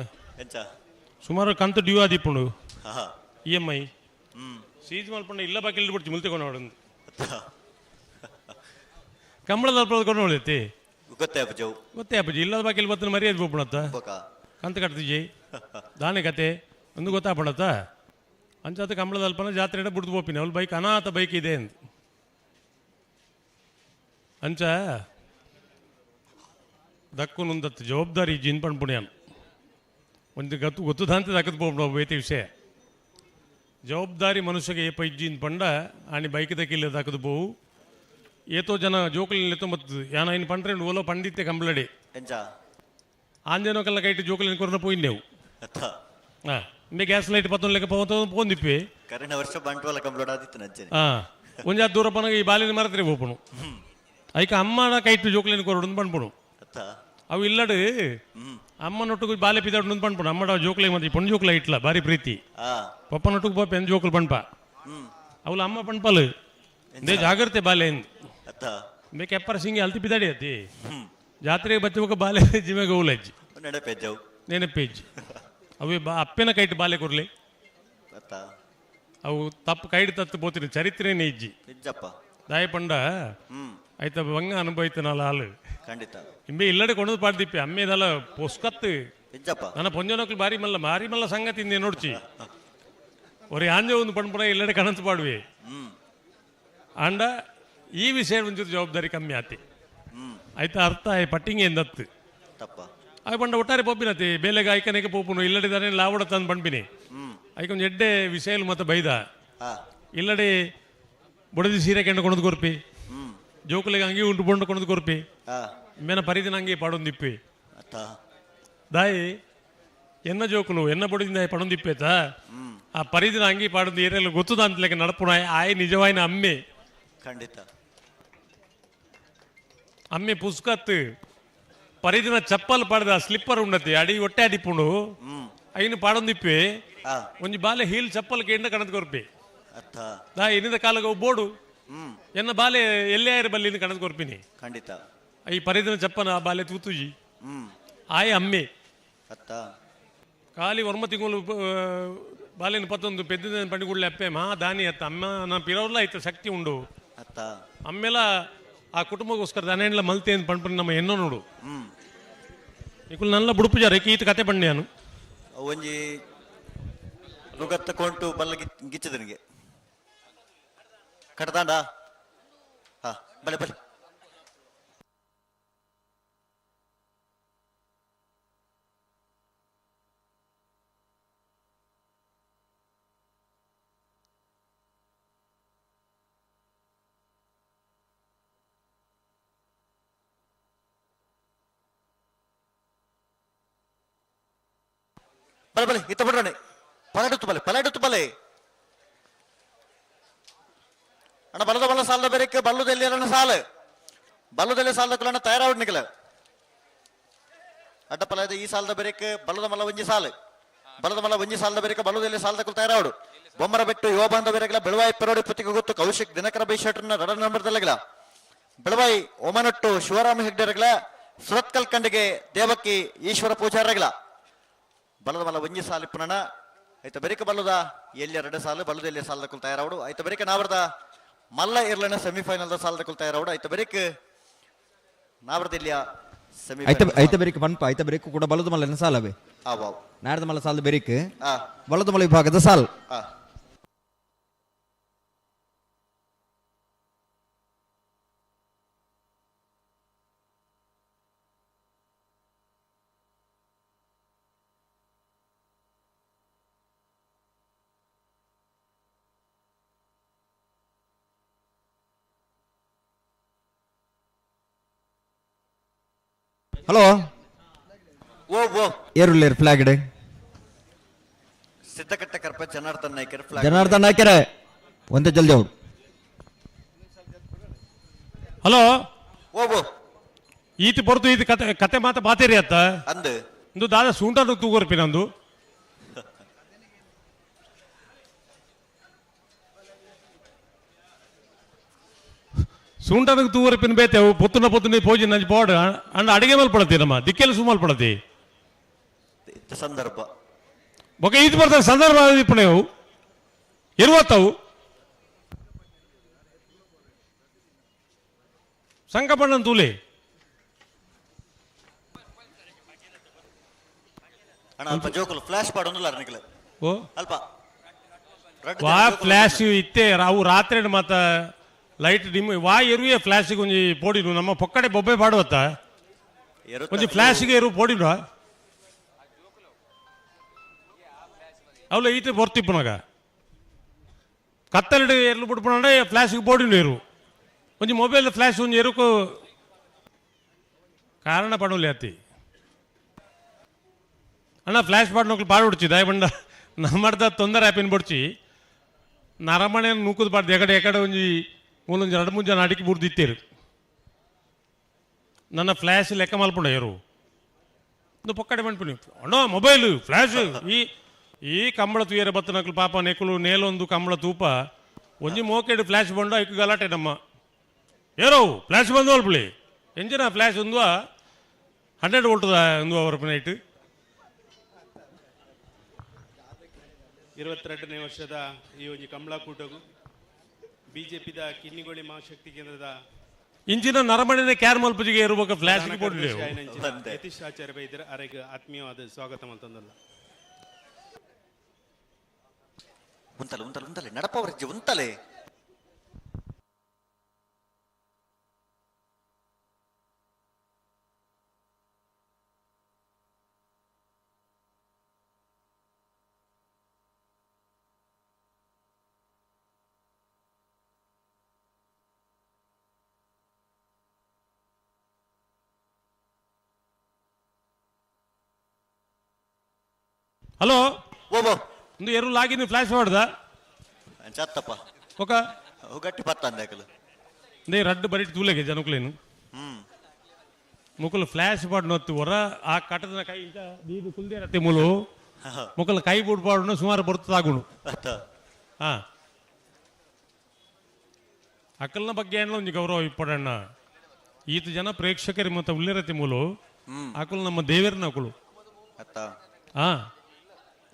ಸುಮಾರು ಕಂತು ಡ್ಯೂ ಆದಿಪ್ಪುಂಡು ಇ ಎಮ್ I seize ಮಲ್ಪಂಡ ಇಲ್ಲ ಬಾಕಿ ಇಲ್ಲಿ ಬಿಡ್ಚಿ ಮುಲ್ತೆ ಕೊಂಡು ಕಂಬಳದ ಕೊಂಡು ಹೊಳಿತಿ ಗೊತ್ತೇ ಅಪ್ಪಜು ಗೊತ್ತೇ ಅಪ್ಪಜಿ ಇಲ್ಲದ ಬಾಕಿ ಇಲ್ಲಿ ಬತ್ತನ ಮರ್ಯಾದೆ ಪೋಪುಣತ್ತ ಕಂತು ಕಟ್ತಿಜಿ ದಾನೆ ಕತೆ ಒಂದು ಗೊತ್ತಾಪಣತ್ತ ಅಂಚಾತ ಕಂಬಳದ ಅಲ್ಪನ ಜಾತ್ರೆ ಬಿಡ್ದು ಪೋಪಿನ ಅವಳು ಬೈಕ್ ಅನಾಥ ಬೈಕ್ ಇದೆ ಅಂತ ಅಂಚ ದಕ್ಕುನುಂದತ್ತು ಜವಾಬ್ದಾರಿ ಜಿನ್ ಪಣ್ಪುಣ್ಯಾನ್ ಒಂದು ಗತ್ತು ಗೊತ್ತುದಾಂತ ದಕ್ಕದ ಪೋಪುಣ ಬೇತೆ ವಿಷಯ ಜವಾಬ್ದಾರಿ ಮನುಷ್ಯಗೆ ಏಪ ಇಜ್ಜಿನ್ ಪಂಡ ಆನಿ ಬೈಕ್ ದಕ್ಕಿಲ್ಲ ದಕ್ಕದು ಪೋವು ಏತೋ ಜನ ಜೋಕುಲಿನ ಮತ್ತು ಯಾನ ಇನ್ನು ಪಂಡ್ರೆ ಓಲೋ ಪಂಡಿತ್ತೆ ಕಂಬಳಡಿ ಆಂಜನೋಕಲ್ಲ ಕೈಟ್ ಜೋಕುಲಿನ ಕೊರನ ಪೋಯಿಂದೆವು ಹಾಂ ಇಂಬೆ ಗ್ಯಾಸ್ ಲೈಟ್ ಪತ್ತೊಂದು ಲೆಕ್ಕ ಪೋತ ಪೋಂದಿಪ್ಪೆ ಕರೆನ ವರ್ಷ ಬಂಟ್ವಾಲ ಕಂಬಳೋಡ ಆದಿತ್ತು ನಜ್ಜನೆ ಹಾಂ ಒಂಜಾತ್ ದೂರ ಪನಗ ಈ ಬಾಲಿನ ಮರತ್ರೆ ಪೋಪುಣು ಐಕ ಅಮ್ಮನ ಕೈಟ್ ಜೋಕುಲಿನ ಕೊರಡು ಪಣ್ಪುಣು ಅವು ಇಲ್ಲಡು ಅಮ್ಮನೊಟ್ಟಿಗೆ ಬಾಲೆ ಪಿದಾಡು ಪಣ್ಪುಣು ಅಮ್ಮಡ ಜೋಕುಲೆ ಮತ್ತೆ ಪೊಣ್ಣು ಜೋಕುಲ ಇಟ್ಲ ಬಾರಿ ಪ್ರೀತಿ ಪಪ್ಪನೊಟ್ಟಿಗೆ ಪೋಪ ಎನ್ ಜೋಕುಲು ಪಣ್ಪ ಅವಳು ಅಮ್ಮ ಪಣ್ಪಲು they ಜಾಗ್ರತೆ ಬಾಲೆ ಬೇಕೆ ಎಪ್ಪರ ಸಿಂಗಿ ಅಲ್ತಿ ಪಿದಾಡಿ ಅತಿ ಜಾತ್ರೆಗೆ ಬಚ್ಚುವಾಗ ಬಾಲೆ ಜಿಮೆಗೆ ಓಲಜ್ಜಿ ನೆನಪೇಜ್ ಅವೇ ಬಾ ಅಪ್ಪನ ಕೈಟ್ ಬಾಲೆ ಕೊರ್ಲಿ ಅವು ತಪ್ಪು ಕೈಡ್ ತತ್ತು ಪೋತಿನ ಚರಿತ್ರೆನೇ ಇಜ್ಜಿ ದಾಯ ಪಂಡ ಆಯ್ತ ಬಂಗ ಅನುಭವಿತನಲ್ಲ ಹಾಲು ಖಂಡಿತ ಇಂಬೆ ಇಲ್ಲಡೆ ಕೊಂಡು ಪಾಡ್ದಿಪ್ಪೆ ಅಮ್ಮೇದಲ್ಲ ಪೊಸ್ಕತ್ತು ನನ್ನ ಪೊಂಜನಕ್ಲು ಬಾರಿ ಮಲ್ಲ ಬಾರಿ ಮಲ್ಲ ಸಂಗತಿ ಇಂದೆ ನೋಡ್ಚಿ ಒರಿ ಆಂಜೆ ಒಂದು ಪಣ್ಪುಣ ಇಲ್ಲಡೆ ಕಣಂತು ಪಾಡುವೆ ಅಂಡ ಈ ವಿಷಯ ಒಂಚೂರು ಜವಾಬ್ದಾರಿ ಕಮ್ಮಿ ಆತಿ ಆಯ್ತಾ ಅರ್ಥ ಆಯ್ ಪಟ್ಟಿಂಗ್ ಎಂದತ್ತು ಆಯ್ ಪಂಡ ಒಟ್ಟಾರೆ ಪೋಪಿನತಿ ಬೇಲೆಗೆ ಐಕನೇಕ ಪೋಪುನು ಇಲ್ಲಡೆ ತಾನೇ ಲಾವಡ ತಂದು ಪಂಪಿನಿ ಐಕೊಂದು ಎಡ್ಡೆ ವಿಷಯ ಮತ್ತೆ ಬೈದ ಇಲ್ಲಡೆ ಬುಡದಿ ಸೀರೆ ಕೆಂಡ ಕೊಣದು ಕೊರ್ಪಿ ಜೋಕುಲಿಗೆ ಅಂಗಿ ಉಂಟು ಬೊಂಡು ಕೊಣದು ಕೊರ್ಪಿ ಮೇನ ಪರಿದಿನ ಅಂಗಿ ಪಾಡೊಂದಿಪ್ಪಿ ದಾಯಿ ಎನ್ನ ಜೋಕುಲು ಎನ್ನ ಬೊಡಿದಿಂದ ಪಡೊಂದಿಪ್ಪೇತ ಆ ಪರಿದಿನ ಅಂಗಿ ಪಾಡೊಂದು ಏರೆಲ್ಲ ಗೊತ್ತದ ಅಂತಲೆಕ್ಕ ನಡಪುಣ ಆಯ್ ನಿಜವಾಯಿನ ಅಮ್ಮೆ ಖಂಡಿತ ಅಮ್ಮೆ ಪುಸ್ಕತ್ ಪರಿದಿನ ಚಪ್ಪಲ್ ಪಾಡ್ದ ಸ್ಲಿಪ್ಪರ್ ಉಂಡತಿ ಅಡಿ ಹೊಟ್ಟೆ ಅಡಿಪುಂಡು ಐನು ಪಾಡೊಂದಿಪ್ಪೆ ಒಂಜಿ ಬಾಲೆ ಹೀಲ್ ಚಪ್ಪಲ್ ಕೇಂದ್ರ ಕಣದ್ ಕೊರ್ಪಿ ದಾ ಎನ್ನಿದ ಕಾಲಗ ಬೋಡು ಎನ್ನ ಬಾಲೆ ಎಲ್ಲೇ ಆಯ್ರ ಬಲ್ಲಿ ಕಣದ್ ಕೊರ್ಪಿನಿ ಖಂಡಿತ ಈ ಪರಿದಿನ ಚಪ್ಪನ ಆ ಬಾಲೆ ತೂತುಜಿ ಆಯ್ ಅಮ್ಮೆ ಖಾಲಿ ವರ್ಮ ತಿಂಗಳು ಬಾಲಿನ ಪತ್ತೊಂದು ಪೆದ್ದಿನ ಪಂಡಿಗುಳ್ಳೆ ಅಪ್ಪೆ ಮಹಾ ದಾನಿ ಅತ್ತ ಅಮ್ಮ ನನ್ನ ಪಿರವ್ರಲ್ಲ ಆಯ್ತು ಶಕ್ತಿ ಉಂಡು ಅಮ್ಮೆಲ್ಲ ಆ ಕುಟುಂಬಕ್ಕೋಸ್ಕರ ದಾನೆಲ್ಲ ಮಲ್ತೆ ಅಂತ ಪಣ್ಪುನಿ ನಮ್ಮ ಎನ್ನೋ ನೋಡು ಇಕುಲ್ ನಲ್ಲ ಬುಡುಪುಜಾರ ಈತ ಕತೆ ಪಂಡ್ಯಾನು ಒಂಜಿ ನುಗತ್ತ ಕೊಂಟು ಬಲ್ಲ ಗಿಚ್ಚದನಿಗೆ ಕಟ್ಟದಾಂಡ ಹಾ ಬಲೆ ಬಲೆ ಬಲೆ ಬಲೆ ಇತ್ತ ಬಿಡ್ರಣೆ ಪಲಾಡುತ್ತು ಬಲೆ ಪಲಾಡುತ್ತು ಬಲೆ ಅಣ್ಣ ಬಲದ ಬಲ ಸಾಲದ ಬೇರೆ ಬಲ್ಲುದಲ್ಲಿ ಅಣ್ಣ ಸಾಲ ಬಲ್ಲುದಲ್ಲಿ ಸಾಲದ ಕುಲಣ್ಣ ತಯಾರಾವಡ್ ನಿಕಲ ಅಡ್ಡ ಪಲಾಯದ ಈ ಸಾಲದ ಬೇರೆ ಬಲ್ಲದ ಮಲ್ಲ ಒಂಜಿ ಸಾಲು ಬಲದ ಮಲ್ಲ ಒಂಜಿ ಸಾಲದ ಬೇರೆ ಬಲ್ಲುದಲ್ಲಿ ಸಾಲದ ಕುಲ ತಯಾರಾವಡು ಬೊಮ್ಮರ ಬೆಟ್ಟು ಯುವ ಬಾಂಧ ಬೇರೆಗಳ ಬೆಳವಾಯಿ ಪೆರೋಡಿ ಪುತ್ತಿಗೆ ಗೊತ್ತು ಕೌಶಿಕ್ ದಿನಕರ ಬೈಶೆಟ್ರನ್ನ ರಡ ನಂಬರ್ದಲ್ಲಗಳ ಬೆಳವಾಯಿ ಒಮನಟ್ಟು ಶಿವರಾಮ ಹೆಗ್ಡೆರಗಳ ಸುರತ್ಕಲ್ ಕಂಡಿಗೆ ದೇವಕ್ಕಿ ಈಶ್ವರ ಪೂಜಾರಗಳ ಬಲದ ಮಲ್ಲ ಒಂಜಿ ಸಾಲು ಪುನಣ ಆಯ್ತ ಬೆರಿಕ ಬಲ್ಲದ ಎಲ್ಲಿ ಎರಡು ಸಾಲು ಬಲ್ಲದ ಎಲ್ಲಿ ಸಾಲದ ಕುಲ್ ತಯಾರಾವಡು ಆಯ್ತ ಬೆರಿಕ ನಾವರದ ಮಲ್ಲ ಇರ್ಲನ ಸೆಮಿಫೈನಲ್ the ಸಾಲದ ಕುಲ್ ತಯಾರಾವಡು ಆಯ್ತ ಬೆರಿಕ ನಾವರದ ಇಲ್ಲಿಯ ಸೆಮಿ ಐತ ಬೆರಿಕ ಪನ್ಪ ಐತ ಬೆರಿಕ ಕೂಡ ಬಲದ ಮಲ್ಲ ಸಾಲವೇ ಆ ವಾವ್ ನಾಡದ ಮಲ್ಲ ಸಾಲದ ಬೆರಿಕ ಬಲದ ಮಲ್ಲ ವಿಭಾಗದ ಸಾಲ್ ಹಲೋ ಓ ಓ ಏರುಳ್ಳೇರು ಫ್ಲಾಗ್ ಸಿದ್ದಕಟ್ಟ ಕರ್ಪ ಜನಾರ್ದನ್ ನಾಯ್ಕರ್ ಫ್ಲಾಗ್ ಜನಾರ್ದನ್ ನಾಯ್ಕರೇ ಒಂದೇ ಜಲ್ದಿ ಅವ್ರು ಹಲೋ ಓ ಓ ಈತ ಬರ್ತು ಈತ ಕತೆ ಕತೆ ಮಾತ ಬಾತೇರಿ ಅತ್ತ ಅಂದು ಇಂದು ದಾದ ಸೂಂಟ ತೂಗೋರ್ಪಿ ನಂದು ಸೂಂಟನಕ್ಕೆ ತೂವರೆ ಪಿನ್ ಬೇತೆ ಪೊತ್ತುನ ಪೊತ್ತುನ ಪೋಜಿ ನಂಜಿ ಪೋಡು ಅಂಡ ಅಡಿಗೆ ಮೇಲ್ ಪಡತಿ ನಮ್ಮ ದಿಕ್ಕೆಲ್ಲ ಸುಮಾಲ್ ಪಡತಿ ಸಂದರ್ಭ ಬೊಕ ಇದು ಬರ್ತದೆ ಸಂದರ್ಭ ಇಪ್ಪಣೆವು ಇರುವತ್ತವು ಸಂಕಪಣ್ಣನ್ ತೂಲೆ ಅಣ್ಣ ಅಲ್ಪ ಜೋಕುಲು ಫ್ಲಾಶ್ ಪಾಡೊಂದುಲ್ಲ ನಿಕ್ಲೆ ಓ ಅಲ್ಪ ವಾ ಫ್ಲಾಶ್ ಇತ್ತೆ ಅವು ರಾತ್ರಿ ಮಾತ ಲೈಟ್ ಡಿಮ್ ವಾ ಎರುವೆ ಫ್ಲಾಶ್ ಒಂಜಿ ಪೋಡಿನು ನಮ್ಮ ಪೊಕ್ಕಡೆ ಬೊಬ್ಬೆ ಪಾಡುವತ್ತ ಒಂಜಿ ಫ್ಲಾಶ್ಗೆ ಎರು ಪೋಡಿನು ಅವಲ ಈತೆ ಬೊರ್ತಿಪ್ಪುನಗ ಕತ್ತಲೆಡ್ ಎರ್ಲು ಬಿಡ್ಪುನಂಡ ಫ್ಲಾಶ್ಗೆ ಪೋಡಿನು ಎರು ಒಂಜಿ ಮೊಬೈಲ್ ಫ್ಲಾಶ್ ಒಂಜಿ ಎರುಕು ಕಾರಣ ಪಡೋಲಿ ಅತ್ತಿ ಅಣ್ಣ ಫ್ಲಾಶ್ ಪಾಡ್ನೋಕ್ಲು ಪಾಡುಡ್ಚಿ ದಯಬಂಡ ನಮ್ಮಡ್ದ ತೊಂದರೆ ಆಪಿನ ಬುಡ್ಚಿ ನರಮಣೆ ನೂಕುದು ಪಾಡ್ದು ಎಕಡೆ ಎಕಡೆ ಒಂಜಿ ಮೂಲೊಂಜಿ ಎರಡು ಮೂರು ಜನ ಅಡಿಕೆ ಬುಡ್ದಿತ್ತೇರು ನನ್ನ ಫ್ಲ್ಯಾಶ್ ಲೆಕ್ಕ ಮಲ್ಪುಂಡ ಎರು ಒಂದು ಪೊಕ್ಕಡೆ ಬಂಡ್ಪಿನಿ ಅಣ್ಣ ಮೊಬೈಲ್ ಫ್ಲ್ಯಾಶ್ ಈ ಈ ಕಂಬಳ ತೂಯರೆ ಬತ್ತನಕ್ಲು ಪಾಪ ನೆಕ್ಕಲು ನೇಲೊಂದು ಕಂಬಳ ತೂಪ ಒಂಜಿ ಮೋಕೆಡ್ ಫ್ಲ್ಯಾಶ್ ಬಂಡು ಐಕು ಗಲಾಟೆ ನಮ್ಮ ಏರೋ ಫ್ಲ್ಯಾಶ್ ಬಂದು ಅಲ್ಪುಳಿ ಎಂಜಿನ ಫ್ಲ್ಯಾಶ್ ಒಂದು 100 ವೋಲ್ಟ್ ಒಂದು ಅವರ ನೈಟ್. 22ನೇ ವರ್ಷದ ಈ ಒಂಜಿ ಕಂಬಳಕೂಟಗು ಬಿಜೆಪಿದ ಕಿನ್ನಿಗೋಳಿ ಮಹಾಶಕ್ತಿ ಕೇಂದ್ರದ ಇಂಚಿನ ನರಮಣಿನ ಕ್ಯಾರ್ ಮಲ್ಪುಜಿಗೆ ಇರುವಾಗ ಫ್ಲಾಶ್ ಕೊಡಲಿ ಯತೀಶ್ ಆಚಾರ್ಯ ಬೈದರ ಅರೆಗ್ ಆತ್ಮೀಯವಾದ ಸ್ವಾಗತ ಮಂತಂದಲ್ಲ. ಉಂತಲೆ ಉಂತಲೆ ಉಂತಲೆ ನಡಪವರ್ಜಿ ಉಂತಲೆ ಹಲೋ ಓಬೋ ಒಂದು ಎರು ಲಾಗಿನ್ ಫ್ಲಾಶ್ ಮಾಡ್ದ ಚತ್ತಪ್ಪ ఒక ಗಟ್ಟಿ ಪತ್ತ ಅಂದಾಕಲು ನೇ ರಡ್ಡು ಬರಿಟ್ ತೂಲೆಗೆ ಜನಕುಲೇನು ಮುಕುಲು ಫ್ಲಾಶ್ ಪಾಡ್ ನೊತ್ತು ಹೊರ ಆ ಕಟದ ಕೈ ಇಂಚ ದೀದು ಕುಲ್ದೇರತ್ತೆ ಮೂಲು ಮುಕುಲು ಕೈ ಬುಡ್ ಪಾಡುನ ಸುಮಾರು ಬರ್ತದಾಗುಣು. ಹಾ ಅಕಲ್ನ ಬಗ್ಗೆ ಏನ ಒಂಜಿ ಗೌರವ ಇಪ್ಪಡಣ್ಣ ಈತ ಜನ ಪ್ರೇಕ್ಷಕರಿ ಮತ್ತೆ ಉಳ್ಳಿರತ್ತೆ ಮೂಲು ಅಕುಲು ನಮ್ಮ ದೇವರನ ಅಕುಲು. ಹಾ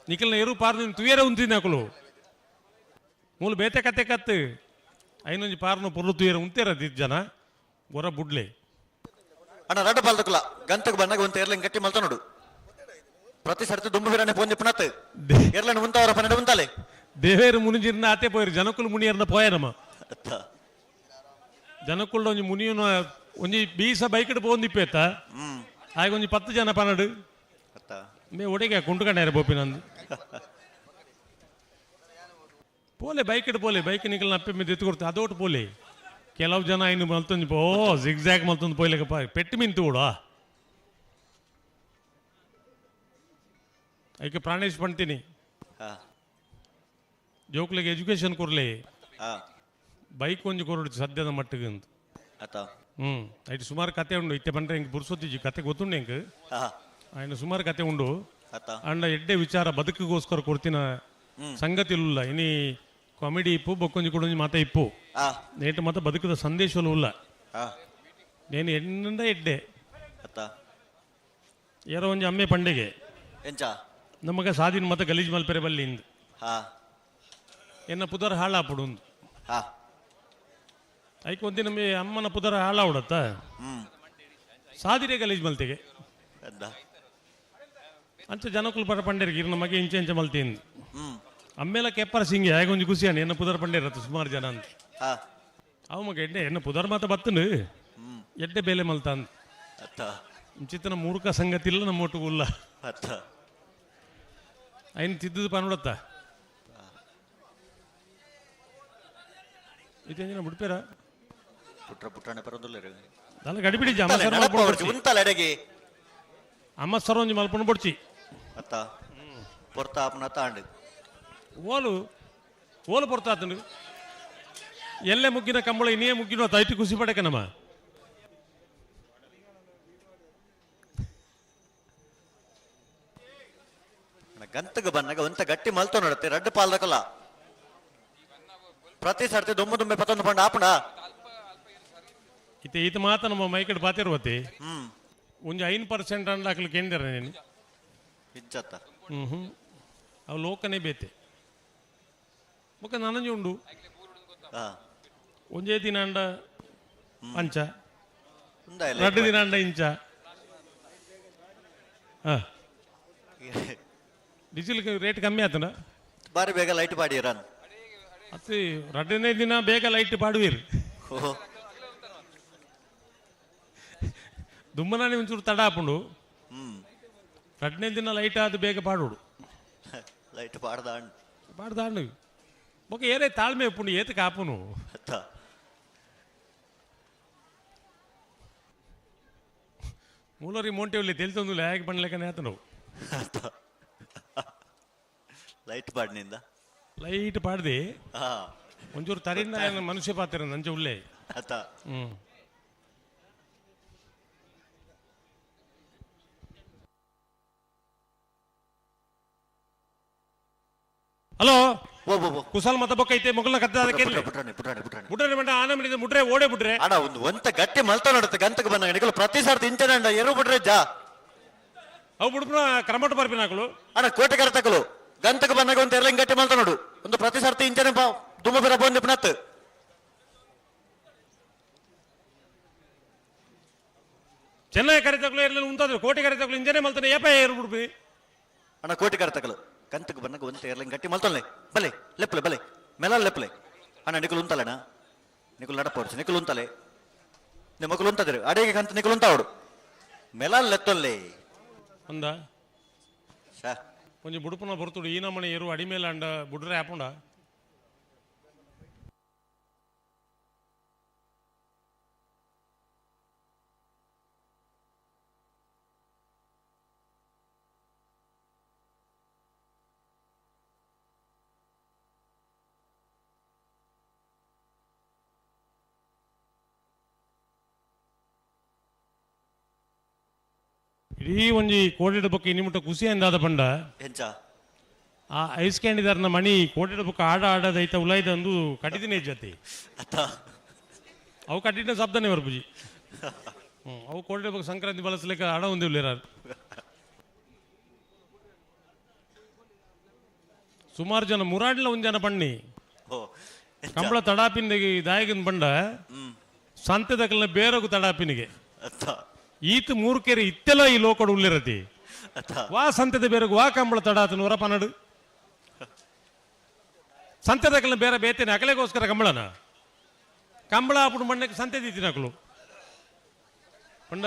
ನಿಖಲ್ನ ಎರು ಪಾರ್ನ ತುಯರೆ ಉಂತಿನ ಅಕುಲು ಮೂಲು ಬೇತೆ ಕತೆ ಕತ್ತು ಐನೊಂಜಿ ಪಾರ್ನ ಪೊರ್ಲು ತುಯರೆ ಉಂತೇರ ದಿತ್ ಜನ ಗೊರ ಬುಡ್ಲೆ ಅಣ್ಣ ರಡ್ಡ ಬಾಲ್ದಕುಲ ಗಂತకు ಬಣ್ಣಗ ಉಂತ ಎರ್ಲನ್ ಗಟ್ಟಿ ಮಲ್ತ ನೋಡು ಪ್ರತಿ ಸರ್ತಿ ದುಂಬು ಬಿರಾನೆ ಪೋಂಜಿ ಪುನತ್ ಎರ್ಲನ್ ಉಂತವರ ಪನ್ನಡ ಉಂತಾಲೆ ದೇವೇರು ಮುನಿಜಿರ್ನ ಆತೆ ಪೋಯಿರು ಜನಕುಲು ಮುನಿಯರ್ನ ಪೋಯರಮ ಜನಕುಲ್ಡ ಒಂಜಿ ಮುನಿಯುನ ಒಂಜಿ ಬೀಸ ಬೈಕಡ್ ಪೋಂದಿಪ್ಪೇತ ಆಗ ಒಂಜಿ 10 ಜನ ಪನ್ನಡು ಮೇ ಒಡೆಗೆ ಕುಂಟುಕಂಡ ಬೋಪಿನಂದು ಪೋಲೆ ಬೈಕ್ ಪೋಲೆ ಬೈಕ್ ನಿಕಲ್ ಅಪ್ಪೆ మీద ಎತ್ತು ಅದೋಟು ಪೋಲೆ ಕೆಲವು ಜನ ಇನ್ನು ಮಲ್ತೊಂದು ಪೋ ಜಿಗ್ಜಾಗ್ ಮಲ್ತೊಂದು ಪೋಯ್ಲಕಪ್ಪ ಪೆಟ್ಟು ಮಿಂತು ಕೂಡ ಐಕೆ ಪ್ರಾಣೇಶ್ ಪಣ್ತೀನಿ ಜೋಕ್ಲಿಗೆ ಎಜುಕೇಶನ್ ಕೊರ್ಲೆ ಬೈಕ್ ಒಂಜಿ ಕೊರಡು ಸದ್ಯದ ಮಟ್ಟಿಗೆ ಅಂತ. ಐಟ್ ಸುಮಾರು ಕತೆ ಉಂಡು ಇತ್ತೆ ಪಂಡ್ರೆ ಇಂಕ್ ಬುರ್ಸೊತ್ತಿಜಿ ಕತೆ ಗೊತ್ತುಂಡು ಇಂಕ್ ఆయన ಸುಮಾರು ಕತೆ ಉಂಡು ಅಂಡ ಎಡ್ಡೆ ವಿಚಾರ ಬದುಕಿಗೋಸ್ಕರ ಕೊಡ್ತಿನ ಸಂಗತಿ ಇಲ್ಲ ಇನಿ ಕಾಮಿಡಿ ಇಪ್ಪು ಬೊಕ್ಕೊಂಜಿ ಕೊಡೊಂಜಿ ಮಾತ ಇಪ್ಪು ನೇಟ ಮಾತ ಬದುಕದ ಸಂದೇಶಲು ಉಲ್ಲ ನೇನು ಎಣ್ಣಿಂದ ಎಡ್ಡೆ ಏರೋ ಒಂಜಿ ಅಮ್ಮೆ ಪಂಡಿಗೆ ನಮಗ ಸಾದಿನ ಮತ ಗಲೀಜ್ ಮಲ್ಪೆರೆ ಬಲ್ಲಿ ಇಂದು ಎನ್ನ ಪುದರ್ ಹಾಳಾಪುಡು ಐಕ್ ಒಂದಿನ ನಮಗೆ ಅಮ್ಮನ ಪುದರ ಹಾಳಾವಡತ್ತ ಸಾದಿರೆ ಗಲೀಜ್ ಮಲ್ತಿಗೆ ಅಂಚ ಜನಕುಲು ಪರ ಪಂಡೇರಿಗೆ ಇರ್ ನಮಗೆ ಇಂಚೆ ಇಂಚ ಮಲ್ತೀನಿ ಅಮ್ಮೇಲ ಕೆಪ್ಪರ ಸಿಂಗಿ ಹೇಗೆ ಒಂಜಿ ಖುಷಿ ಅಣ್ಣ ಎನ್ನ ಪುದರ್ ಪಂಡೇರತ್ತ ಸುಮಾರು ಜನ ಅಂತ ಅವ ಮಗ ಎಡ್ಡೆ ಎನ್ನ ಪುದರ್ ಮಾತ ಬತ್ತನು ಎಡ್ಡೆ ಬೇಲೆ ಮಲ್ತ ಅಂತ ಇಂಚಿತ್ತನ ಮೂರ್ಖ ಸಂಗತಿ ಇಲ್ಲ ನಮ್ಮ ಒಟ್ಟಿಗೆ ಉಲ್ಲ ಐನ್ ತಿದ್ದದ ಪನ್ನುಡತ್ತ ಇತ್ತೇನ ಬಿಡ್ಪೇರ ಪುಟ್ರ ಪುಟ್ಟಣೆ ಪರದಲ್ಲ ದಲ್ಲ ಗಡಿಬಿಡಿ ಅಮ್ಮ ಸರ್ ಒಂಜಿ ಮಲ್ಪೊಂಡು ಬೊಡ್ಚಿ ಅತ್ತ ಪೊರ್ತ ಆಪುನ ತಾಂಡು ಓಲು ಓಲು ಪೊರ್ತಾತಂಡು ಎಲ್ಲೆ ಮುಗ್ಗಿನ ಕಂಬಳ ಇನ್ನೇ ಮುಗ್ಗಿನ ಐತಿ ಖುಷಿ ಪಡಕ ನಮ್ಮ ಗಂತಗ ಬನ್ನಗ ಒಂತ ಗಟ್ಟಿ ಮಲ್ತೊ ನೋಡತ್ತೆ ರಡ್ಡು ಪಾಲ್ದಕಲ್ಲ ಪ್ರತಿ ಸರ್ತಿ ದುಮ್ಮು ದುಮ್ಮೆ ಪತ್ತೊಂದು ಪಂಡ ಆಪುಣ. ಇತ್ತೆ ಈತ ಮಾತ ನಮ್ಮ ಮೈಕಡ್ ಪಾತಿರುವತಿ ಒಂಜಿ 5% ಅಂಡ ಅಕ್ಲು ಕೇಂದ್ರ ನೀನು ಇಜ್ಜತ್ತ ಹ್ಮ್ ಹ್ಮ್ ಅವು ಲೋಕನೇ ಬೇತೆ ಬೊಕ್ಕ ನನಂಜಿ ಉಂಡು ಒಂಜೇ ದಿನ ಅಂಡ ಅಂಚ ಎರಡು ದಿನ ಅಂಡ ಇಂಚ ಡೀಸೆಲ್ ರೇಟ್ ಕಮ್ಮಿ ಆತನ ಬಾರಿ ಬೇಗ ಲೈಟ್ ಪಾಡಿರ ಅತಿ ಎರಡನೇ ದಿನ ಬೇಗ ಲೈಟ್ ಪಾಡುವಿರಿ ದುಮ್ಮನಾನಿ ಒಂಚೂರು ತಡ ಹಾಪುಂಡು ಎರಡನೇ ದಿನ ಲೈಟ್ ಆದ ಬೇಗ ಪಾಡೋಡು ಲೈಟ್ ಪಾಡ್ದಾಂಡ್ ಪಾಡ್ದಾಂಡು ಬೊಕ್ಕ ಏರೇ ತಾಳ್ಮೆ ಉಪ್ಪುಂಡು ಏತಕ್ಕೆ ಆಪುನು ಮೂಲರಿ ಮೋಂಟೆವಲ್ಲಿ తెలుతుంది ಲ್ಯಾಗ್ ಪಣ್ಲೆಕ್ಕನೆ ಆತನು ಲೈಟ್ ಪಾಡ್ನಿಂದ ಲೈಟ್ ಪಾಡ್ದಿ ಒಂಚೂರು ತರಿಂದ ಮನುಷ್ಯ ಪಾತ್ರ ನಂಚೆ ಉಳ್ಳೆ ಅತ್ತ ಹ್ಮ್ ಹಲೋ ಕುಸಲ್ ಮತ ಬೊಕ್ಕ ಐತೆ ಮೊಗಲ್ನ ಕದ್ದ ಬುಡ್ರೆ ಮಂಡ ಆನ ಮಿಡಿದ ಮುಡ್ರೆ ಓಡೆ ಬುಡ್ರೆ ಅಣ್ಣ ಒಂದು ಒಂತ ಗಟ್ಟಿ ಮಲ್ತ ನಡುತ್ತೆ ಗಂತಕ್ಕೆ ಬಂದಾಗ ನಿಕಲು ಪ್ರತಿ ಸರ್ತಿ ಇಂಚನ ಎರು ಬಿಡ್ರೆ ಜಾ ಅವು ಬುಡ್ಪುನ ಕ್ರಮಟ ಬರ್ಪಿನಾಕಲು ಅಣ್ಣ ಕೋಟೆ ಕರತಕಲು ಗಂತಕ್ಕೆ ಬಂದಾಗ ಒಂದು ಎಲ್ಲ ಗಟ್ಟಿ ಮಲ್ತ ನೋಡು ಒಂದು ಪ್ರತಿ ಸರ್ತಿ ಇಂಚನೆ ದುಮ್ಮ ಬಿರ ಬಂದು ಪುನತ್ ಚೆನ್ನೈ ಕರೆತಕಲು ಇರಲಿಲ್ಲ ಉಂತಾದ್ರು ಕೋಟೆ ಕರೆತಕಲು ಇಂಜನೆ ಮಲ್ತಾನೆ ಏಪ ಏರು ಬಿಡ್ಪಿ ಅಣ್ಣ ಕೋಟೆ ಕರೆತಕಲು ಕಂತಕ್ಕೆ ಬಂದಾಗ ಒಂದು ಎರ್ಲಿಂಗ್ ಗಟ್ಟಿ ಮಲ್ತೊಲ್ಲೆ ಬಲೆ ಲೆಪ್ಪಲೆ ಬಲೆ ಮೆಲಲ್ ಲೆಪ್ಪಲೆ ಅಣ್ಣ ನಿಕುಲು ಉಂತಲೆಣ್ಣ ನಿಕುಲು ನಡಪೋಡ್ಸು ನಿಕುಲು ಉಂತಲೆ ನಿಮ್ಮಕುಲು ಉಂತದಿರು ಅಡಿಗೆ ಕಂತ ನಿಕುಲು ಉಂತಾವಡು ಮೆಲಲ್ ಲೆತ್ತೊಲ್ಲೆ ಅಂದ ಒಂಜಿ ಬುಡುಪುನ ಬರ್ತುಡು ಈ ನಮ್ಮನೆ ಏರು ಅಡಿಮೇಲೆ ಅಂಡ ಬುಡ್ರೆ ಆಪುಂಡ ಇಡೀ ಒಂಜಿ ಕೋಟೆಡ್ ಬೊಕ್ಕ ಇನ್ನಿಮುಟ್ಟ ಖುಷಿ ಅಂದಾದ ಪಂಡ ಎಂಚ ಆ ಐಸ್ ಕ್ಯಾಂಡಿದಾರ್ನ ಮಣಿ ಕೋಟೆಡ್ ಬೊಕ್ಕ ಆಡ ಆಡದೈತ ಉಲಾಯ್ದ ಅಂದು ಕಟ್ಟಿದಿನೇ ಜೊತೆ ಅವು ಕಟ್ಟಿನ ಶಬ್ದನೇ ಬರ್ಪುಜಿ ಅವು ಕೋಟೆಡ್ ಬೊಕ್ಕ ಸಂಕ್ರಾಂತಿ ಬಳಸಲಿಕ್ಕೆ ಆಡ ಒಂದಿಲ್ಲ ಸುಮಾರು ಜನ ಮುರಾಡ್ಲ ಒಂದ್ ಜನ ಬಣ್ಣಿ ಕಂಬಳ ತಡಾಪಿನಿಗೆ ದಾಯಗನ್ ಬಂಡ ಸಂತೆದಕಲ್ನ ಬೇರಗು ತಡಾಪಿನಿಗೆ ಈತ ಮೂರು ಕೆರೆ ಇತ್ತೆಲ್ಲ ಈ ಲೋಕಡು ಉಳ್ಳಿರತಿ ವಾ ಸಂತೆದ ಬೇರೆಗು ವಾ ಕಂಬಳ ತಡಾತನ ಹೊರ ಪನ್ನಡು ಸಂತೆದಕಲ್ನ ಬೇರೆ ಬೇತೇನೆ ಅಕಲೆಗೋಸ್ಕರ ಕಂಬಳನ ಕಂಬಳ ಆಪುಡು ಮಣ್ಣಕ್ಕೆ ಸಂತೆ ದೀತಿನ ಅಕಲು ಪಂಡ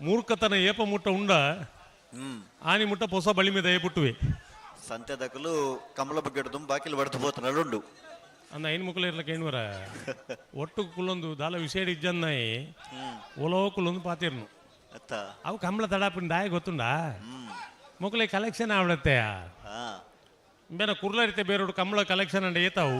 ಮೂರ್ಖತನ ಏಪ ಮುಟ್ಟ ಉಂಡ ಆನಿ ಮುಟ್ಟ ಹೊಸ ಬಳಿ మీద ಏಪುಟ್ಟುವೆ ಸಂತೆದಕಲು ಕಂಬಳ ಬಗ್ಗೆ ತುಂಬ ಬಾಕಿಲು ಬಡ್ದು ಪೋತನಲ್ಲುಂಡು ಅಂದ ಐನ್ ಮುಕ್ಕಲ ಇರ್ಲಕ್ಕೆ ಏನ್ವರ ಒಟ್ಟು ಕುಲ್ಲೊಂದು ದಾಲ ವಿಷಯ ಇಜ್ಜನ್ನಾಯಿ ಒಲೋ ಕುಲ್ಲೊಂದು ಪಾತಿರ್ನು ಅವು ಕಂಬಳ ತಡಾಪಿನ ದಾಯ ಗೊತ್ತುಂಡ ಮೊಕ್ಕಲೆ ಕಲೆಕ್ಷನ್ ಆವಡತ್ತೆ ಬೇರೆ ಕುರ್ಲರಿತೆ ಬೇರೋಡು ಕಂಬಳ ಕಲೆಕ್ಷನ್ ಅಂಡ ಏತಾವು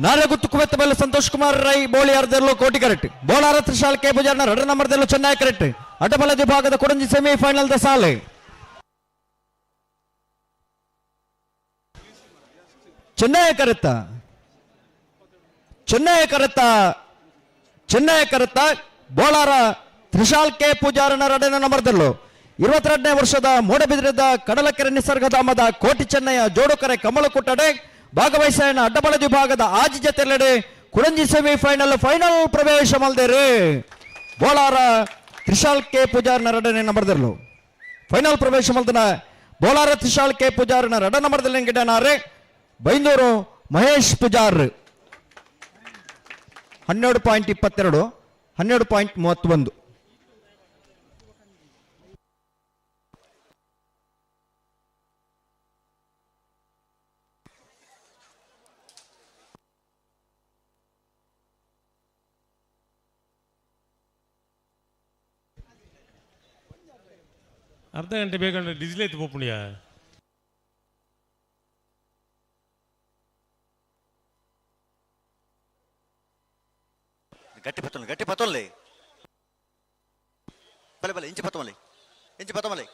ನಾರಗುತ್ತು ಕುವೆತ್ತ ಮೇಲೆ ಸಂತೋಷ್ ಕುಮಾರ್ ರೈ ಬೋಳಿಯಾರ್ದೆಲ್ಲೋ ಕೋಟಿ ಕರೆಕ್ಟ್ ಬೋಳಾರ ತ್ರಿಶಾಲ್ ಕೆ ಪೂಜಾರ್ನ ರಡ ನಂಬರ್ದೆಲ್ಲೋ ಚೆನ್ನೈ ಕರೆಕ್ಟ್ ಅಡ್ಡಬಲ ವಿಭಾಗದ ಕೊಡಂಜಿ ಸೆಮಿಫೈನಲ್ the ಸಾಲೆ ಚೆನ್ನೈ ಕರೆತ್ತ ಚೆನ್ನೈ ಕರೆತ್ತ ಚೆನ್ನೈ ಕರೆತ್ತ ಬೋಳಾರ ತ್ರಿಶಾಲ್ ಕೆ ಪೂಜಾರನ ರಡನ ನಂಬರ್ದಲ್ಲೋ 22ನೇ ವರ್ಷದ ಮೂಡಬಿದ್ರದ ಕಡಲಕೆರೆ ನಿಸರ್ಗಧಾಮದ ಕೋಟಿ ಚೆನ್ನಯ್ಯ ಜೋಡುಕರೆ ಕಮಲಕುಟ್ಟಡೆ ಭಾಗವಹಿಸನ ಅಡ್ಡಬಲ ವಿಭಾಗದ ಆಜಿ ಜತೆಲೆಡೆ ಕುಡಂಜಿ ಸೆಮಿಫೈನಲ್ ಫೈನಲ್ ಪ್ರವೇಶ ಮಲ್ದೇರು ಬೋಳಾರ ತ್ರಿಶಾಲ್ ಕೆ ಪೂಜಾರನ ರಡನೆ ನಂಬರ್ದಲ್ಲೋ ಫೈನಲ್ ಪ್ರವೇಶ ಮಲ್ದನ ಬೋಳಾರ ತ್ರಿಶಾಲ್ ಕೆ ಪೂಜಾರನ ರಡ ನಂಬರ್ದಲ್ಲಿ ಗಿಡನಾರೆ ಬೈಂದೂರು ಮಹೇಶ್ ಪೂಜಾರ್ 12.22 12.31. ಅರ್ಧ ಗಂಟೆ ಬೇಕಂದ್ರೆ ಡೀಸೆಲ್ ಐತೆ ಪೋಪುಣಿಯ ಗಟ್ಟಿ ಪತ್ತೊಲ್ಲೆ ಗಟ್ಟಿ ಪತ್ತೊಲ್ಲೆ ಬಲೆ ಬಲೆ ಇಂಚಿ ಪತ್ತಮಲೆ ಇಂಚಿ ಪತ್ತಮಲೆ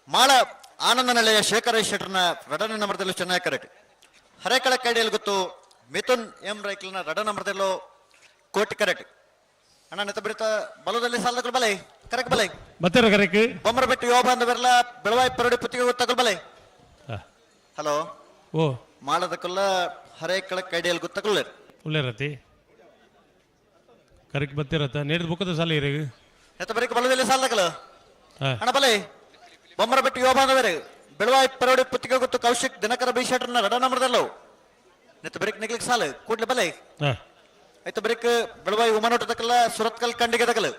ಮಾಳ ಆನಂದನಳೆಯ ಶೇಖರ ಶೆಟ್ಟರ್ನ ರಡನೆ ನಂಬರ್ದಲ್ಲೂ ಚೆನ್ನಾಗಿ ಕರೆಕ್ಟ್. ಹರೇಕಳ ಕೈಡಿಯಲ್ಲಿ ಗೊತ್ತು ಮಿಥುನ್ ಎಂ ರೈಕ್ಲನ ರಡ ನಂಬರ್ದಲ್ಲೂ ಕೋಟಿ ಕರೆಕ್ಟ್. ಅಣ್ಣ ನೆತ ಬಿರಿತ ಬಲದಲ್ಲಿ ಸಾಲದಗಳು ಬಲೆ ಕರೆಕ್ಟ್ ಬಲೆ ಬತ್ತರ ಕರೆಕ್ಟ್. ಬೊಮ್ಮರಬೆಟ್ಟು ಯೋಬ ಅಂದ ಬೆರಲ ಬೆಳವಾಯಿ ಪರಡಿ ಪುತ್ತಿಗೆ ಗೊತ್ತಾಗಲ್ ಬಲೆ. ಹಲೋ ಓ ಮಾಳದಕ್ಕೆಲ್ಲ ಹರೇಕಳ ಕೈಡಿಯಲ್ಲಿ ಗೊತ್ತಾಗಲ್ಲ ಉಳ್ಳೇರತಿ ಕರೆಕ್ಟ್ ಬತ್ತಿರತ್ತ ನೇಡಿದ ಬುಕ್ಕದ ಸಾಲ ಇರ ನೆತ ಬರೀಕ್ ಬಲದಲ್ಲಿ ಸಾಲದಗಳು ಅಣ್ಣ ಬಲೆ ಬೊಮ್ಮರಬೆಟ್ಟು ಯೋಬ ಅಂದ ಬೇರೆ ಬೆಳವಾಯಿ ಪರಡಿ ಪುತ್ತಿಗೆ ಗೊತ್ತು ಕೌಶಿಕ್ ದಿನಕರ ಬಿ ಶೆಟ್ಟರ್ನ ರಡ ನಂಬರ್ದಲ್ಲವು ನೆತ್ತ ಬರೀಕ್ ನಿಗ್ಲಿಕ್ಕೆ ಸಾಲ ಕೂಡ್ಲೆ ಬಲೆ. ಆಯ್ತು ಬರೀಕ್ ಬೆಳವಾಯಿ ಉಮನೋಟ ತಕಲ್ಲ ಸುರತ್ಕಲ್ ಕಂಡಿಗೆ ತಕಲು.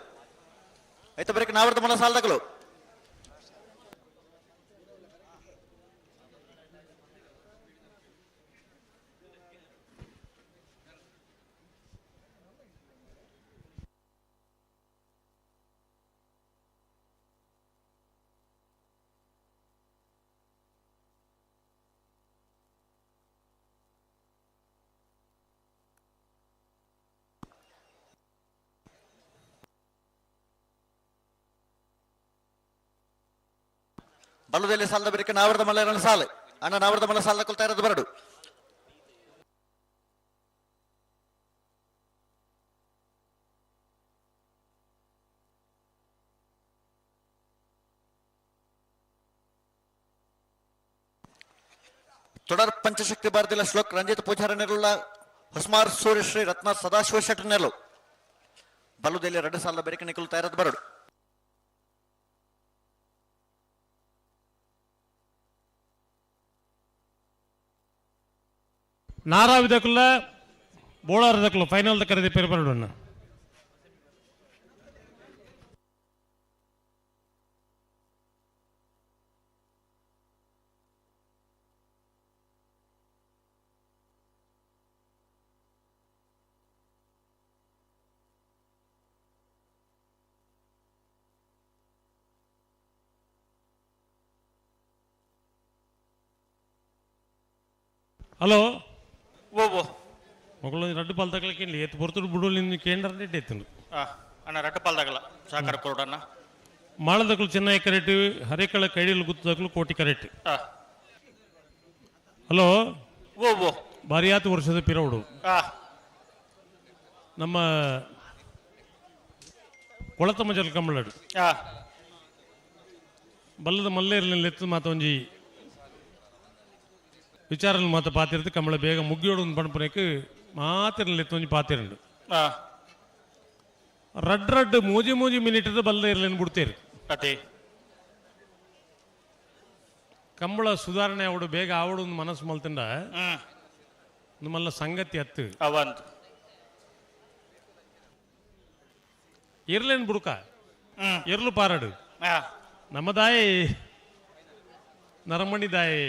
ಆಯ್ತು ಬರೀಕ್ ನಾವರ್ದ ಮಲ ಸಾಲ ತಕಲು. ಬಲದಲ್ಲಿ ಸಾಲದ ಬರಿಕೆ ನಾವರದ ಮಲ್ಲ ಸಾಲ ಅಣ್ಣ ನಾವರದ ಮಲ್ಲ ಸಾಲ ಕೊಲ್ತಾ ಇರೋದು ಬರಡು. ತೊಡರ್ ಪಂಚಶಕ್ತಿ ಭಾರತಿಲ ಶ್ಲೋಕ್ ರಂಜಿತ್ ಪೂಜಾರನೆಲ್ಲ ಹೊಸ್ಮಾರ್ ಸೂರ್ಯಶ್ರೀ ರತ್ನ ಸದಾಶಿವ ಶೆಟ್ಟರ್ನೆಲ್ಲ ಬಲದಲ್ಲಿ ಎರಡು ಸಾಲದ ಬೆರಕೆ ನಿಕ್ಕಲು ಇರೋದು ಬರಡು. ನಾರಾವಿದಕ್ಕಲ್ಲ ಬೋಳಾರದಕ್ಕಲ್ಲ ಫೈನಲ್ ಕರೆದಿ ಪೇರು ಬರಡು. ಹಲೋ ಓ ಓ ಮಗಳು ರಡ್ಡು ಪಾಲ್ ತಗಲಿಕ್ಕೆ ಇಲ್ಲಿ ಎತ್ತು ಬರ್ತಡು ಬಿಡು ನಿನ್ನ ಕೇಂದ್ರ ಎತ್ತುಂಡು. ಅಣ್ಣ ರಡ್ಡು ಪಾಲ್ ತಗಲ ಸಾಕಾರ ಕೊಡೋಣ. ಮಾಳದಕ್ಕಲು ಚೆನ್ನಾಗಿ ಕರೆಕ್ಟ್, ಹರೇಕಳ ಕೈಡಿಲು ಗುತ್ತದಕ್ಕಲು ಕೋಟಿ ಕರೆಕ್ಟ್. ಹಲೋ ಓ ಓ ಭಾರಿಯಾತು ವರ್ಷದ ಪಿರವಡು ನಮ್ಮ ಕೊಳತ ಮಜಲ್ ಕಂಬಳಡು ಬಲ್ಲದ ಮಲ್ಲೇರ್ನಲ್ಲಿ ಎತ್ತು ಮಾತೊಂಜಿ ವಿಚಾರ ಮಾತ ಪಾತಿರ್ದು ಕಮಲ ಬೇಗ ಮುಗ್ಗಿಯೋಡು ಪಣಪುನಕ್ಕೆ ಮಾತಿರಲಿ ಎತ್ತೊಂಜಿ ಪಾತಿರಂಡು ರಡ್ ರಡ್ ಮೂಜಿ ಮೂಜಿ ಮಿನಿಟ್ ಬಲ್ಲ ಇರಲಿನ ಬಿಡ್ತೀರಿ. ಕಂಬಳ ಸುಧಾರಣೆ ಅವಡು ಬೇಗ ಆವಡು ಒಂದು ಮನಸ್ಸು ಮಲ್ತಂಡ ನಮ್ಮಲ್ಲ ಸಂಗತಿ ಅತ್ತು ಇರ್ಲೇನು ಬುಡುಕ ಎರ್ಲು ಪಾರಡು ನಮ್ಮದಾಯಿ ನರಮಣಿದಾಯಿ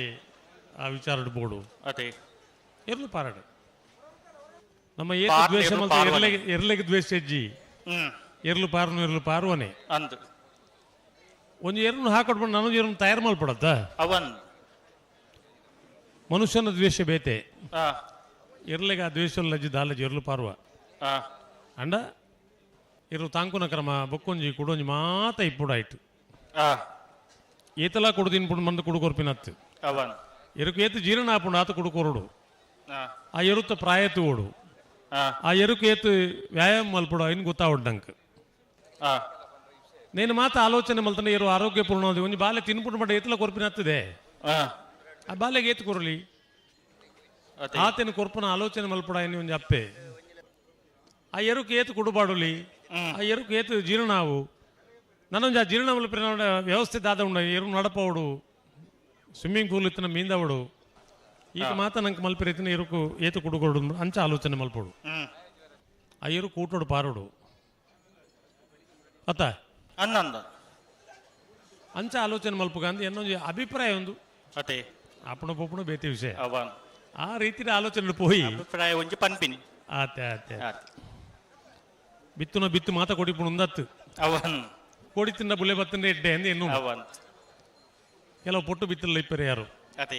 ಆ ವಿಚಾರ ಬೋಡು ಎರ್ಲು ಪಾರಡು ನಮ್ಮ ಏತು ದ್ವೇಷ ಮಲ್ತ ಎರ್ಲೆಗೆ ಎರ್ಲೆಗೆ ದ್ವೇಷ ಹೆಜ್ಜಿ ಎರ್ಲು ಪಾರನು ಎರ್ಲು ಪಾರುವನೆ ಅಂದು ಒಂದು ಎರ್ನು ಹಾಕೊಟ್ಬಿಟ್ಟು ನಾನು ಎರ್ನು ತಯಾರು ಮಲ್ಪಡತ್ತ ಅವನ್ ಮನುಷ್ಯನ ದ್ವೇಷ ಬೇತೆ ಎರ್ಲೆಗೆ ಆ ದ್ವೇಷ ಲಜ್ಜಿ ದಾಲಜ್ಜಿ ಎರ್ಲು ಪಾರುವ ಅಂಡ ಎರ್ಲು ತಾಂಕುನ ಕ್ರಮ ಬೊಕ್ಕೊಂಜಿ ಕುಡೊಂಜಿ ಮಾತ ಇಪ್ಪುಡಾಯ್ತು ಏತಲ ಕುಡ್ದಿನ ಪುಡ್ ಮಂದು ಕುಡುಕೊರ್ಪಿನತ್ತು ಅವನ್ ಎರುಕು ಏತು ಜೀರ್ಣ ಆಪುಂಡು ಆತ ಕುಡುಕೊರಡು ಆ ಎರುತ್ತ ಪ್ರಾಯತು ಓಡು ಆ ಎರುಕು ಏತು ವ್ಯಾಯಾಮ ಮಲ್ಪಡು ಇನ್ನು ಗೊತ್ತಾವಡ್ಡಂಕ್ నేను ಮಾತ ಆಲೋಚನೆ ಮಲ್ತಂಡೆ ಎರು ಆರೋಗ್ಯಪೂರ್ಣ ಒಂಜಿ ಬಾಲೆ ತಿನ್ಪುಂಡು ಪಂಡ ಏತಲ ಕೊರ್ಪಿನತ್ತದೆ ಆ ಬಾಲೆಗೆ ಏತು ಕೊರಲಿ ಆತನ ಕೊರ್ಪನ ಆಲೋಚನೆ ಮಲ್ಪಡ ಇನ್ನು ಒಂಜಿ ಅಪ್ಪೆ ಆ ಎರುಕು ಏತು ಕುಡುಬಾಡುಲಿ ಆ ಎರುಕು ಏತು ಜೀರ್ಣ ಆವು ನನ್ನೊಂಜಿ ಆ ಜೀರ್ಣ ಮಲ್ಪಿನ ವ್ಯವಸ್ಥೆ ದಾದ ಉಂಡ ಎರು ನಡಪವಡು ಸ್ವಿಮ್ಮಿಂಗ್ ಪೂಲ್ ಇತ್ತಿನ ಮೀಂದವಡು ಈಗ ಮಾತ ನಂಗೆ ಮಲ್ಪಿರೈತಿನ ಎರುಕು ಏತು ಕುಡುಕೊಡು ಅಂಚ ಆಲೋಚನೆ ಮಲ್ಪಡು ಆ ಎರು ಕೂಟೋಡು ಪಾರೋಡು ಅತ್ತ ಅನ್ನಂದ ಅಂಚ ಆಲೋಚನೆ ಮಲ್ಪುಗ ಅಂದ್ ಎನ್ನೊಂಜಿ ಅಭಿಪ್ರಾಯ ಒಂದು ಅದೇ ಅಪ್ಪಣ ಪೊಪ್ಪಣ ಬೇತೆ ವಿಷಯ ಅವನ್ ಆ ರೀತಿಯ ಆಲೋಚನೆ ಪೋಯಿ ಅಭಿಪ್ರಾಯ ಒಂಜಿ ಪನ್ಪಿನಿ ಆತೆ ಆತೆ ಬಿತ್ತುನ ಬಿತ್ತು ಮಾತ ಕೊಡಿಪುಣ ಉಂದತ್ತು ಅವನ್ ಕೋಡಿ ತಿನ್ನ ಬುಲೆ ಬತ್ತಂಡೆ ಎಡ್ಡೆ ಅಂದ್ ಎನ್ನು ಅವನ್ ಕೆಲವು ಪೊಟ್ಟು ಬಿತ್ತಲ್ಲ ಇಪ್ಪರೆ ಯಾರು ಅದೇ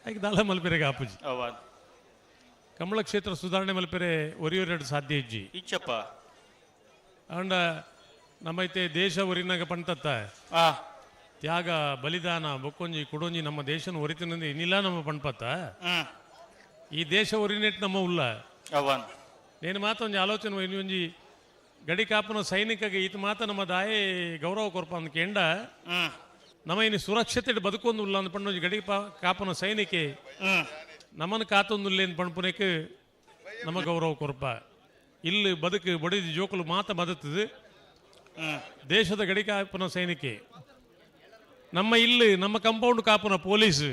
ಐಕ್ ದಾಲ ಮಲ್ಪೆರೆಗೆ ಆಪುಜಿ ಅವನ್ ಕಮಲ ಕ್ಷೇತ್ರ ಸುಧಾರಣೆ ಮಲ್ಪೆರೆ ಒರಿಯೊರೆರಡು ಸಾಧ್ಯ ಇಜ್ಜಿ ಇಚ್ಚಪ್ಪ ಅಂಡ ನಮ್ಮೈತೆ ದೇಶ ಒರಿನಾಗ ಪಂತತ್ತ ತ್ಯಾಗ ಬಲಿದಾನ ಬೊಕ್ಕೊಂಜಿ ಕುಡೊಂಜಿ ನಮ್ಮ ದೇಶನ ಒರಿತಿನಂದು ಇನ್ನಿಲ್ಲ ನಮ್ಮ ಪಣ್ಪತ್ತ. ಈ ದೇಶ ಒರಿನೇಟ್ ನಮ್ಮ ಉಲ್ಲ. ನೇನು ಮಾತ ಒಂಜಿ ಆಲೋಚನೆ ಒಂಜಿ ಗಡಿ ಕಾಪುನ ಸೈನಿಕಗೆ ಈತ ಮಾತ ನಮ್ಮ ದಾಯೆ ಗೌರವ ಕೊರ್ಪ ಅಂದ್ ಕೇಂಡ ನಮ್ಮ ಇನ್ನು ಸುರಕ್ಷತೆ ಬದುಕೊಂದು ಉಲ್ಲ ಅಂದ್ ಪಂಡ ಗಡಿ ಕಾಪುನ ಸೈನಿಕೆ ನಮ್ಮನ್ನು ಕಾತೊಂದುಲ್ಲೆ ಅಂದ್ ಪಣ್ಪುನೇಕ್ ನಮ್ಮ ಗೌರವ ಕೊರ್ಪ. ಇಲ್ಲಿ ಬದುಕು ಬಡಿದ ಜೋಕುಲು ಮಾತ ಬದುತ್ತದೆ ದೇಶದ ಗಡಿ ಕಾಪುನ ಸೈನಿಕೆ ನಮ್ಮ ಇಲ್ಲಿ ನಮ್ಮ ಕಂಪೌಂಡ್ ಕಾಪುನ ಪೊಲೀಸ್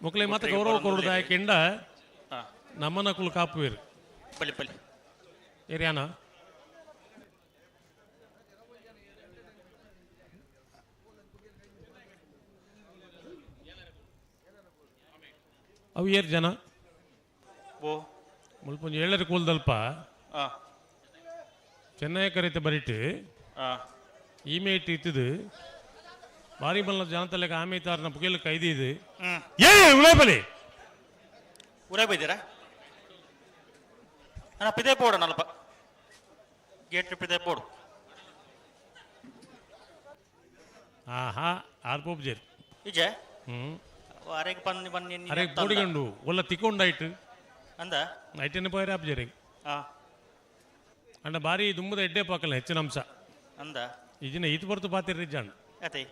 ಮುಕ್ಲೆ ಮಾತ ಗೌರವ ಕೊರುದಾಯ ಕೆಂಡ ನಮ್ಮನ್ನ ಕುಲು ಕಾಪುವೇರು. ಏರಿಯಾನ ಅವು ಏರ್ ಜನ ಮುಲ್ಪೊಂಜಿ ಏಳರ ಕೂಲ್ದಲ್ಪ ಚೆನ್ನೈ ಕರೀತ ಬರಿಟ್ಟು ಈಮೇಟ್ ಇತ್ತದು ಭಾರಿ ಮಲ್ಲ ಜನತಲೆಗೆ ಆಮೆ ತಾರನ ಪುಗೆಲ್ ಕೈದಿದ್ದು ಏ ಉಳೇಬಲಿ ಉರೇ ಬೈದಿರಾ ಅಣ್ಣ ಪಿದೆ ಪೋಡು ನಲ್ಪ ಗೇಟ್ ಪಿದೆ ಪೋಡು. ಆಹಾ ಆರ್ ಪೋಪ್ ಜೇರ್ ಇಜೆ ಅರೆಗೆ ಪನ್ನಿ ಬನ್ನಿ ಅರೆಗೆ ಪೋಡಿಗಂಡು ಒಲ್ಲ ತಿಕ್ಕೊಂಡಾಯ್ತು ಅಂದ ಐಟೆನ್ ಪೋಯರ್ ಆಪ್ ಜೇರಿಗೆ ಅಂಡ ಭಾರಿ ದುಂಬದ ಎಡ್ಡೆ ಪಾಕಲ್ಲ ಹೆಚ್ಚಿನ ಅಂಶ ಅಂದ ಈಜಿನ ಈತ ಬರ್ತು ಪಾತಿರ್ರಿ ಜಾಣ ಅದೇ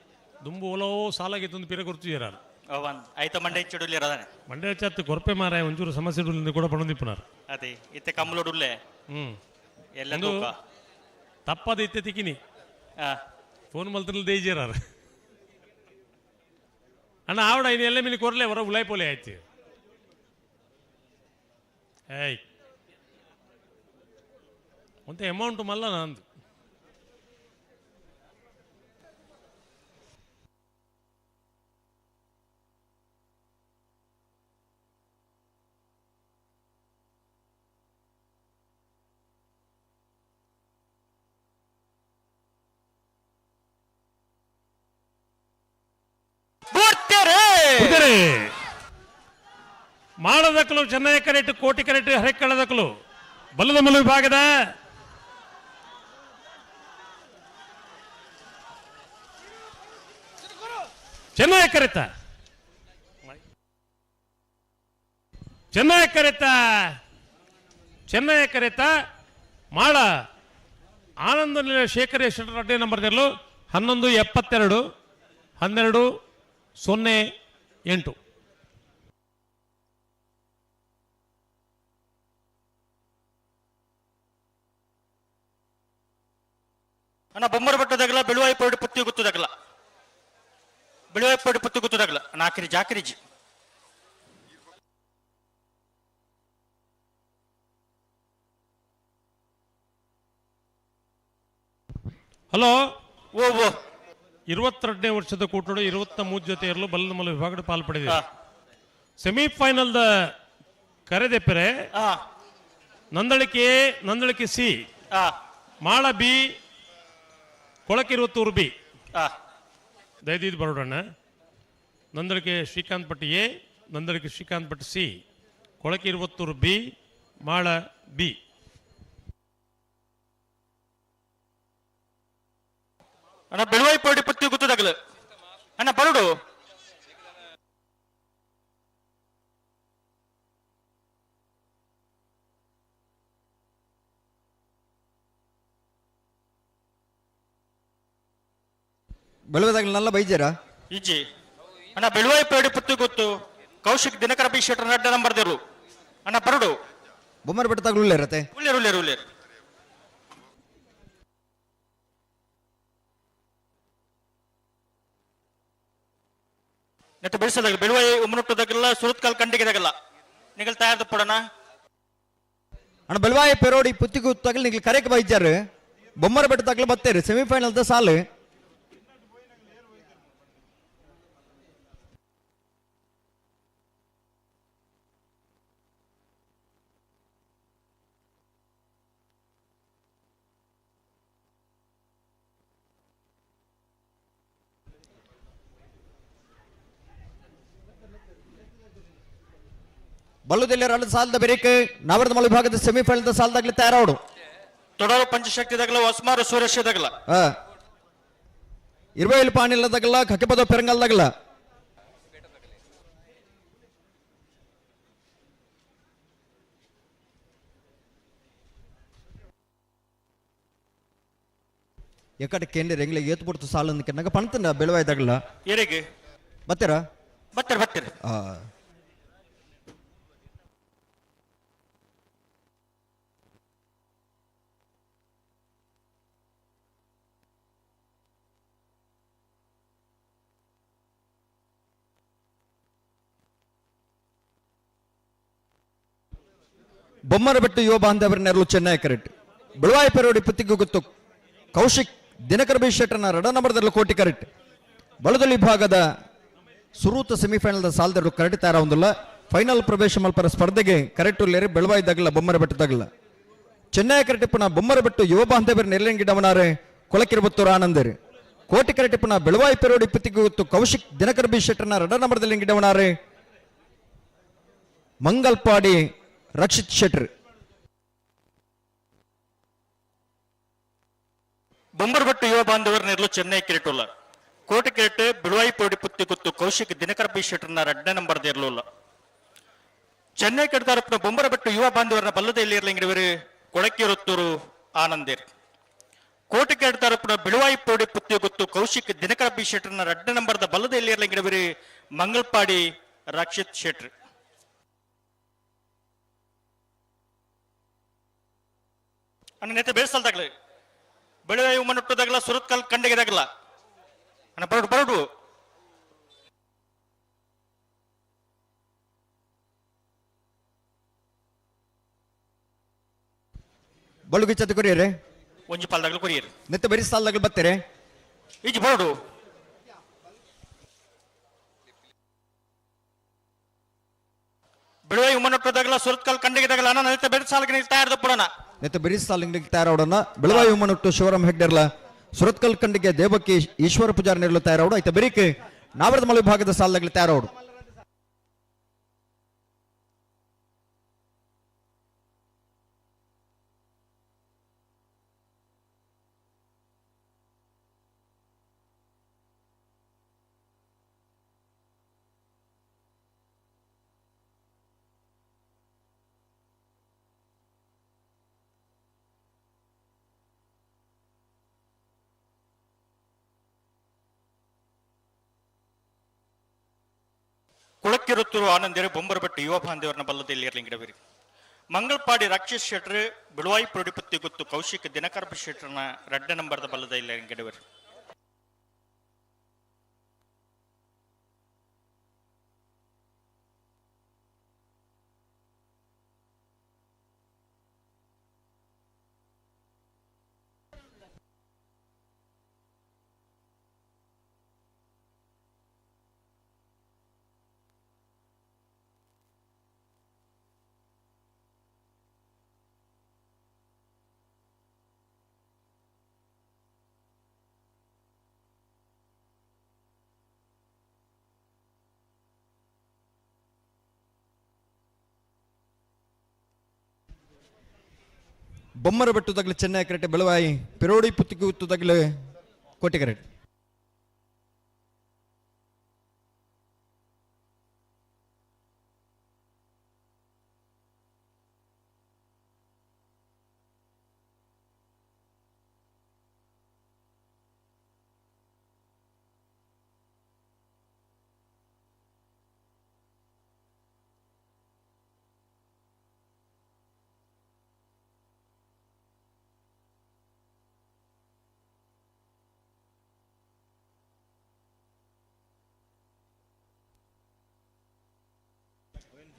ದುಂಬು ಒಲೋ ಸಾಲಾಗಿತ್ತು ಪಿರ ಗುರ್ತು ಜೇರಾರು ಐತ ಮಂಡೆ ಹೆಚ್ಚಿಡುಲ್ಲೇರದಾನೆ ಮಂಡೆ ಹೆಚ್ಚತ್ತು ಕೊರಪೆ ಮಾರಾಯ ಒಂಚೂರು ಸಮಸ್ಯೆ ಕೂಡ ಪಣದಿಪ್ಪನಾರು ಅದೇ ಇತ್ತೆ ಕಮ್ಮಲೋಡುಲ್ಲೆ ಎಲ್ಲ ತೂಕ ತಪ್ಪದ ಇತ್ತೆ ತಿಕ್ಕಿನಿ ಫೋನ್ ಮಲ್ತನಲ್ಲಿ ದೇಜೇರಾರು ಅಣ್ಣ ಆವಡ ಇನ್ನು ಎಲ್ಲ ಮಿನಿ ಕೊರಲೆ ಹೊರ ಉಲಾಯ್ ಪೋಲೆ ಆಯ್ತು. ಏಯ್ ಒಂತೆ ಅಮೌಂಟ್ ಮಲ್ಲ ನಂದು ಮಾಡದಕ್ಕಲು ಚೆನ್ನೈ ಕರೆಕ್ಟ್ ಕೋಟಿ ಕರೆಕ್ಟ್ ಹರೆಕ್ಕಳದಕ್ಕಲು ಬಲದ ಮಲು ವಿಭಾಗದ ಚೆನ್ನೈ ಕರೆತ ಚೆನ್ನೈ ಕರೆತ ಚೆನ್ನೈ ಕರೆತ ಮಾಳ ಆನಂದ ನಿಲಯ ಶೇಖರ್ ಅಡ್ಡೆ ನಂಬರ್ 11 72 12 0 8. ಅಣ್ಣ ಬೊಮ್ಮರ ಬೆಟ್ಟದಾಗಲ ಬೆಳುವಾಯಿ ಪೋಡಿ ಪುತ್ತಿ ಗೊತ್ತದಾಗಲ ಬೆಳುವಾಯಿ ಪೋಡಿ ಪುತ್ತಿ ಗೊತ್ತದಾಗಲ ನಾಲ್ಕರಿ ಜಾಕರಿಜಿ ಹಲೋ ಓ ಓ 22ನೇ ವರ್ಷದ ಕೂಟಡು 23 ಜೊತೆ ಇರಲು ಬಲ್ಲಮಲ್ಲ ವಿಭಾಗದ ಪಾಲ್ಪಡೆದಿದೆ. ಸೆಮಿಫೈನಲ್ the ಕರೆದೆಪ್ಪರೆ Nandalike A, Nandalike C, Mala B, Kolakiruvathur B. ದಯದೀದ್ ಬರೋಡಣ್ಣ. Nandalike Srikanth Bhat A, Nandalike Srikanth Bhat C, Kolakiruvathur B, Mala B. ಅಣ್ಣ ಬೆಳುವಾಯಿ ಪೋಡಿ ಪುತ್ತಿ ಗೊತ್ತದಾಗಲ ಅಣ್ಣ ಬರುಡು ಬೆಳುವದಾಗಲ ನಲ್ಲ ಬೈಜಾರ ಇಜ್ಜಿ ಅಣ್ಣ ಬೆಳುವಾಯಿ ಪೋಡಿ ಪುತ್ತಿ ಗೊತ್ತು ಕೌಶಿಕ್ ದಿನಕರ ಬಿ ಶೆಟ್ಟರ್ ಅಡ್ಡ ನಂಬರ್ ದೇರು ಅಣ್ಣ ಬರುಡು ಬೊಮ್ಮರ ಬೆಟ್ಟದಾಗಲೂ ಉಳ್ಳೇರತ್ತೆ ಉಳ್ಳೇರು ಉಳ್ಳೇರು ಉಳ್ಳೇರು ನೆಟ್ಟು ಬೆಳೆಸದಾಗ ಬೆಳುವಾಯಿ ಉಮ್ಮನೊಟ್ಟದಾಗಲ್ಲ ಸುರತ್ಕಲ್ ಕಂಡಿಗೆದಾಗಲ್ಲ ನಿಗಲ್ ತಯಾರ್ದ ಪಡೋಣ ಅಣ್ಣ ಬೆಳುವಾಯಿ ಪೆರೋಡಿ ಪುತ್ತಿಗೆ ತಗಲ್ ನಿಗಲ್ ಕರೆಕ್ ಬೈಜಾರು ಬೊಮ್ಮರ ಬೆಟ್ಟ ತಗಲು ಬತ್ತೇರು ಸೆಮಿಫೈನಲ್ the ಸಾಲು ಬಲ್ಲುದೆಲ್ಲ ಎರಡು ಸಾಲದ ಬೇರೆ ನವರದ ಮಳೆ ವಿಭಾಗದ ಸೆಮಿಫೈನಲ್ ಸಾಲದಾಗಲಿ ತಯಾರಾವಡು ತೊಡರು ಪಂಚಶಕ್ತಿ ದಗಲ ಹೊಸ್ಮಾರು ಸೂರ್ಯಶ ದಗಲ. ಇರುವೈಲ್ ಪಾಣಿಲ್ಲದಗಲ ಕಕ್ಕೆಪದ ಪೆರಂಗಲ್ದಗಲ ಎಕಡೆ ಕೇಂದ್ರ ಎಂಗ್ಲೆ ಏತು ಪುಡ್ತು ಸಾಲನ್ನು ಕೆನ್ನಾಗ ಪಣತನ ಬೆಳವಾಯ್ದಾಗಲ ಎರೆಗೆ ಬತ್ತೀರಾ ಬತ್ತಾರೆ ಬತ್ತಾರೆ. ಬೊಮ್ಮರಬೆಟ್ಟು ಯುವ ಬಾಂಧವರ ನೆರಳು ಚೆನ್ನೈ ಕರೆಟ್ ಬೆಳವಾಯಿ ಪೆರೋಡಿ ಪುತ್ತಿಗೆ ಗೊತ್ತು ಕೌಶಿಕ್ ದಿನಕರ ಬಿ ಶೆಟ್ಟರ್ನ ರಡ ನಂಬರ್ದಲ್ಲಿ ಕೋಟಿ ಕರೆಟ್ ಬಳದೊಲಿ ಭಾಗದ ಸುರೂತ ಸೆಮಿಫೈನಲ್ ಸಾಲದರು ಕರೆಕ್ಟ್ ತಯಾರಾವೊಂದಿಲ್ಲ ಫೈನಲ್ ಪ್ರವೇಶ ಮಲ್ಪರ ಸ್ಪರ್ಧೆಗೆ ಕರೆಕ್ಟ್ ಉಲ್ಲೇರಿ ಬೆಳವಾಯಿ ದಗಲ ಬೊಮ್ಮರಬೆಟ್ಟು ದಗಲ ಚೆನ್ನೈ ಕರೆಟಿಪ್ಪನ ಬೊಮ್ಮರಬೆಟ್ಟು ಯುವ ಬಾಂಧವರ ನೆರಳಿಂಗಿಡವನಾರೆ ಕೊಳಕಿರಬತ್ತೂರು ಆನಂದರ್ ಕೋಟಿ ಕರೆಟಿಪ್ಪನ ಬೆಳವಾಯಿ ಪೆರೋಡಿ ಪುತ್ತಿಗೆ ಗೊತ್ತು ಕೌಶಿಕ್ ದಿನಕರ ಬಿ ಶೆಟ್ಟರ್ನ ರಡ ನಂಬರ್ದಲ್ಲಿ ಗಿಡವನಾರೆ ಮಂಗಲ್ಪಾಡಿ ರಕ್ಷಿತ್ ಶೆಟ್ಟರ್. ಬೊಂಬರ್ಬಟ್ಟು ಯುವ ಬಾಂಧವರ ನೆರಳು ಚೆನ್ನೈ ಕಿರೀಟುಲ್ಲ ಕೋಟಿ ಕಿರೀಟ್ ಬಿಳುವಾಯಿ ಪೋಡಿ ಪುತ್ತಿ ಗುತ್ತು ಕೌಶಿಕ್ ದಿನಕರ ಬಿ ಶೆಟ್ಟರ್ನ ರಡ್ಡ ನಂಬರ್ ದೇರ್ಲುಲ್ಲ ಚೆನ್ನೈ ಕಡ್ದಾರಪ್ಪನ ಬೊಂಬರಬೆಟ್ಟು ಯುವ ಬಾಂಧವರನ್ನ ಬಲ್ಲದ ಇಲ್ಲಿರ್ಲಿಂಗಿರುವರು ಕೊಳಕಿರುತ್ತೂರು ಆನಂದಿರ್ ಕೋಟಿ ಕೆಡ್ದಾರಪ್ಪನ ಬಿಳುವಾಯಿ ಪೋಡಿ ಪುತ್ತಿ ಗುತ್ತು ಕೌಶಿಕ್ ದಿನಕರ ಬಿ ಶೆಟ್ಟರ್ನ ರಡ್ಡ ನಂಬರ್ದ ಬಲ್ಲದ ಇಲ್ಲಿರ್ಲಿಂಗಿರುವರು ಮಂಗಲ್ಪಾಡಿ ರಕ್ಷಿತ್ ಶೆಟ್ರ್. ಅಣ್ಣ ನೆತ್ತ ಬೇಸಲ್ದಾಗ್ಲಿ ಬೆಳೆಯ ಮಣ್ಣುಟ್ಟದಾಗಲ ಸುರತ್ಕಲ್ ಕಂಡಿಗೆದಾಗಲ ಅಣ್ಣ ಬರಡು ಬರಡು ಬಳುಗಿ ಚತ ಕೊರಿಯರೆ ಒಂಜಿ ಪಾಲ್ದಾಗಲು ಕೊರಿಯರು ನೆತ್ತ ಬರಿ ಸಾಲ್ದಾಗಲು ಬತ್ತಾರೆ ಈಜಿ ಬರಡು ಬಿಳುವೈ ಉಮ್ಮನೊಟ್ಟದಾಗಲ ಸುರತ್ಕಲ್ ಕಂಡಿಗೆದಾಗಲ ಅಣ್ಣ ನೆತ್ತ ಬೆಳೆ ಸಾಲಕ್ಕೆ ನೀವು ತಯಾರು ಪುಡೋಣ ನೆತ್ತ ಬರಿ ಸಾಲಿಂಗ್ ತಯಾರಾವಡೋಣ ಬೆಳವಾಯಿ ಉಮ್ಮನೊಟ್ಟು ಶಿವರಾಮ್ ಹೆಗ್ಡೆರ್ಲ ಸುರತ್ಕಲ್ ಕಂಡಿಗೆ ದೇವಕ್ಕಿ ಈಶ್ವರ ಪೂಜಾರಿ ನೆರಳು ತಯಾರಾವಡು ಆಯ್ತ ಬೆರಿಕೆ ನಾವರದ ಮಲೆ ವಿಭಾಗದ ಸಾಲದಾಗಲಿ ತಯಾರಾವಡು. ಕುಳಕ್ಕಿರುತ್ತೂರು ಆನಂದಿರು ಬೊಂಬರಬೆಟ್ಟು ಯುವ ಬಾಂಧವರನ್ನ ಬಲ್ಲದಲ್ಲಿ ಇರ್ಲಿಂಗಿಡವಿರಿ ಮಂಗಳಪಾಡಿ ರಾಕ್ಷಸ್ ಶೆಟ್ರು ಬಿಳುವಾಯಿ ಪ್ರೊಡಿಪತ್ತಿ ಗೊತ್ತು ಕೌಶಿಕ್ ದಿನಕರ ಶೆಟ್ರನ ರಡ್ಡ ನಂಬರ್ದ ಬಲ್ಲದ ಇಲ್ಲಿ ಬೊಮ್ಮರ ಬೆಟ್ಟು ತಗಲು ಚೆನ್ನೈ ಕರೆಕ್ಟ್ ಬೆಳವಾಯಿ ಪಿರೋಡಿ ಪುತ್ತಿಗೆ ಉತ್ತು ತಗಲು ಕೋಟೆ ಕರೆಕ್ಟ್.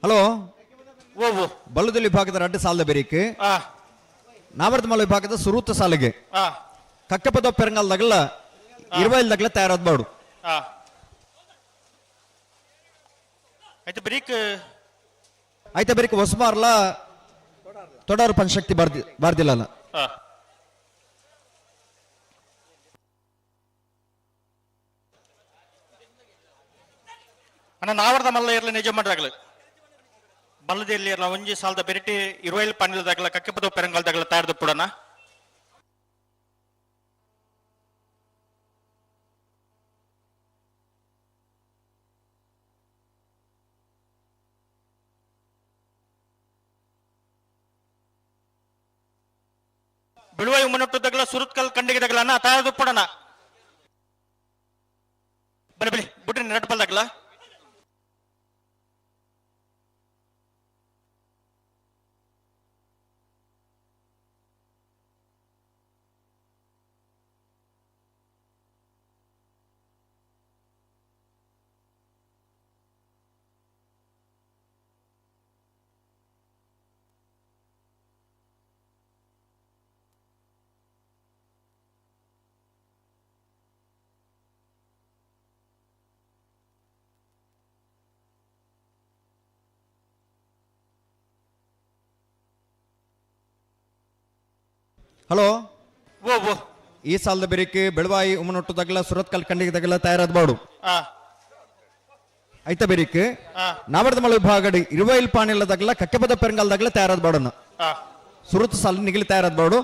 ಹಲೋ ಬಲ್ಲದಲ್ಲಿ ವಿಭಾಗದ ರಡ್ಡು ಸಾಲದ ಬೆರಿಕ್ ನಾವರ್ದಮಲ ವಿಭಾಗದ ಸುರೂತ ಸಾಲಿಗೆ ಕಕ್ಕಪದ ಪೆರಂಗಲ್ ದಗಲ ಇರುವೈಲ್ ದಗಲ ತಯಾರಾದ ಬಾಡು. ಆಯ್ತು ಬ್ರೀಕ್ ಆಯ್ತಾ ಬೆರಿಕ್ ಹೊಸಮಾರ್ಲ ತೊಡಾರು ಪಂಚಶಕ್ತಿ ಬಾರ್ದಿಲ್ಲ. ಅಣ್ಣ ನಾವರ್ದ ಮಲ್ಲ ಇರ್ಲಿ ನಿಜ ಮಾಡ್ದಾಗಲ ಬಲ್ಲದಲ್ಲಿ ಇರಲ್ಲ ಒಂಜಿ ಸಾಲದ ಬೆರಿಟಿ ಇರುವೈಲ್ ಪನ್ನಿಲ್ದಾಗಲ ಕಕ್ಕೆಪದ ಪೆರಂಗಲ್ದಾಗಲ ತಯಾರ್ದು ಪುಡನ. ಬಿಳುವೈ ಉಮ್ಮನೊಟ್ಟು ದಗಲ ಸುರುತ್ಕಲ್ ಕಂಡಿಗೆ ದಗಲನ ತಾಯದು ಪಡಣ ಬಲೆ ಬಲೆ ಬುಡ್ರಿ ನಟ್ ಬಲ್ದಾಗಲ ಹಲೋ ಓ ಓ ಈ ಸಾಲದ ಬೆರಿಕೆ ಬೆಳವಾಯಿ ಉಮ್ಮನೊಟ್ಟು ತಗಲ ಸುರತ್ಕಲ್ ಕಂಡಿಗೆ ತಗಲ ತಯಾರಾದ ಬಾಡು ಐತ ಬೆರಿಕೆ ನಾವರ್ದ ಮಳೆ ವಿಭಾಗಡಿ ಇರುವೈಲ್ ಪಾಣಿಲ್ಲ ತಗಲ ಕಕ್ಕೆಪದ ಪೆರಂಗಾಲ್ ತಗಲ ತಯಾರಾದ ಬಾಡನ್ನ ಸುರತ್ ಸಾಲ ನಿಗಲಿ ತಯಾರಾದ ಬಾಡು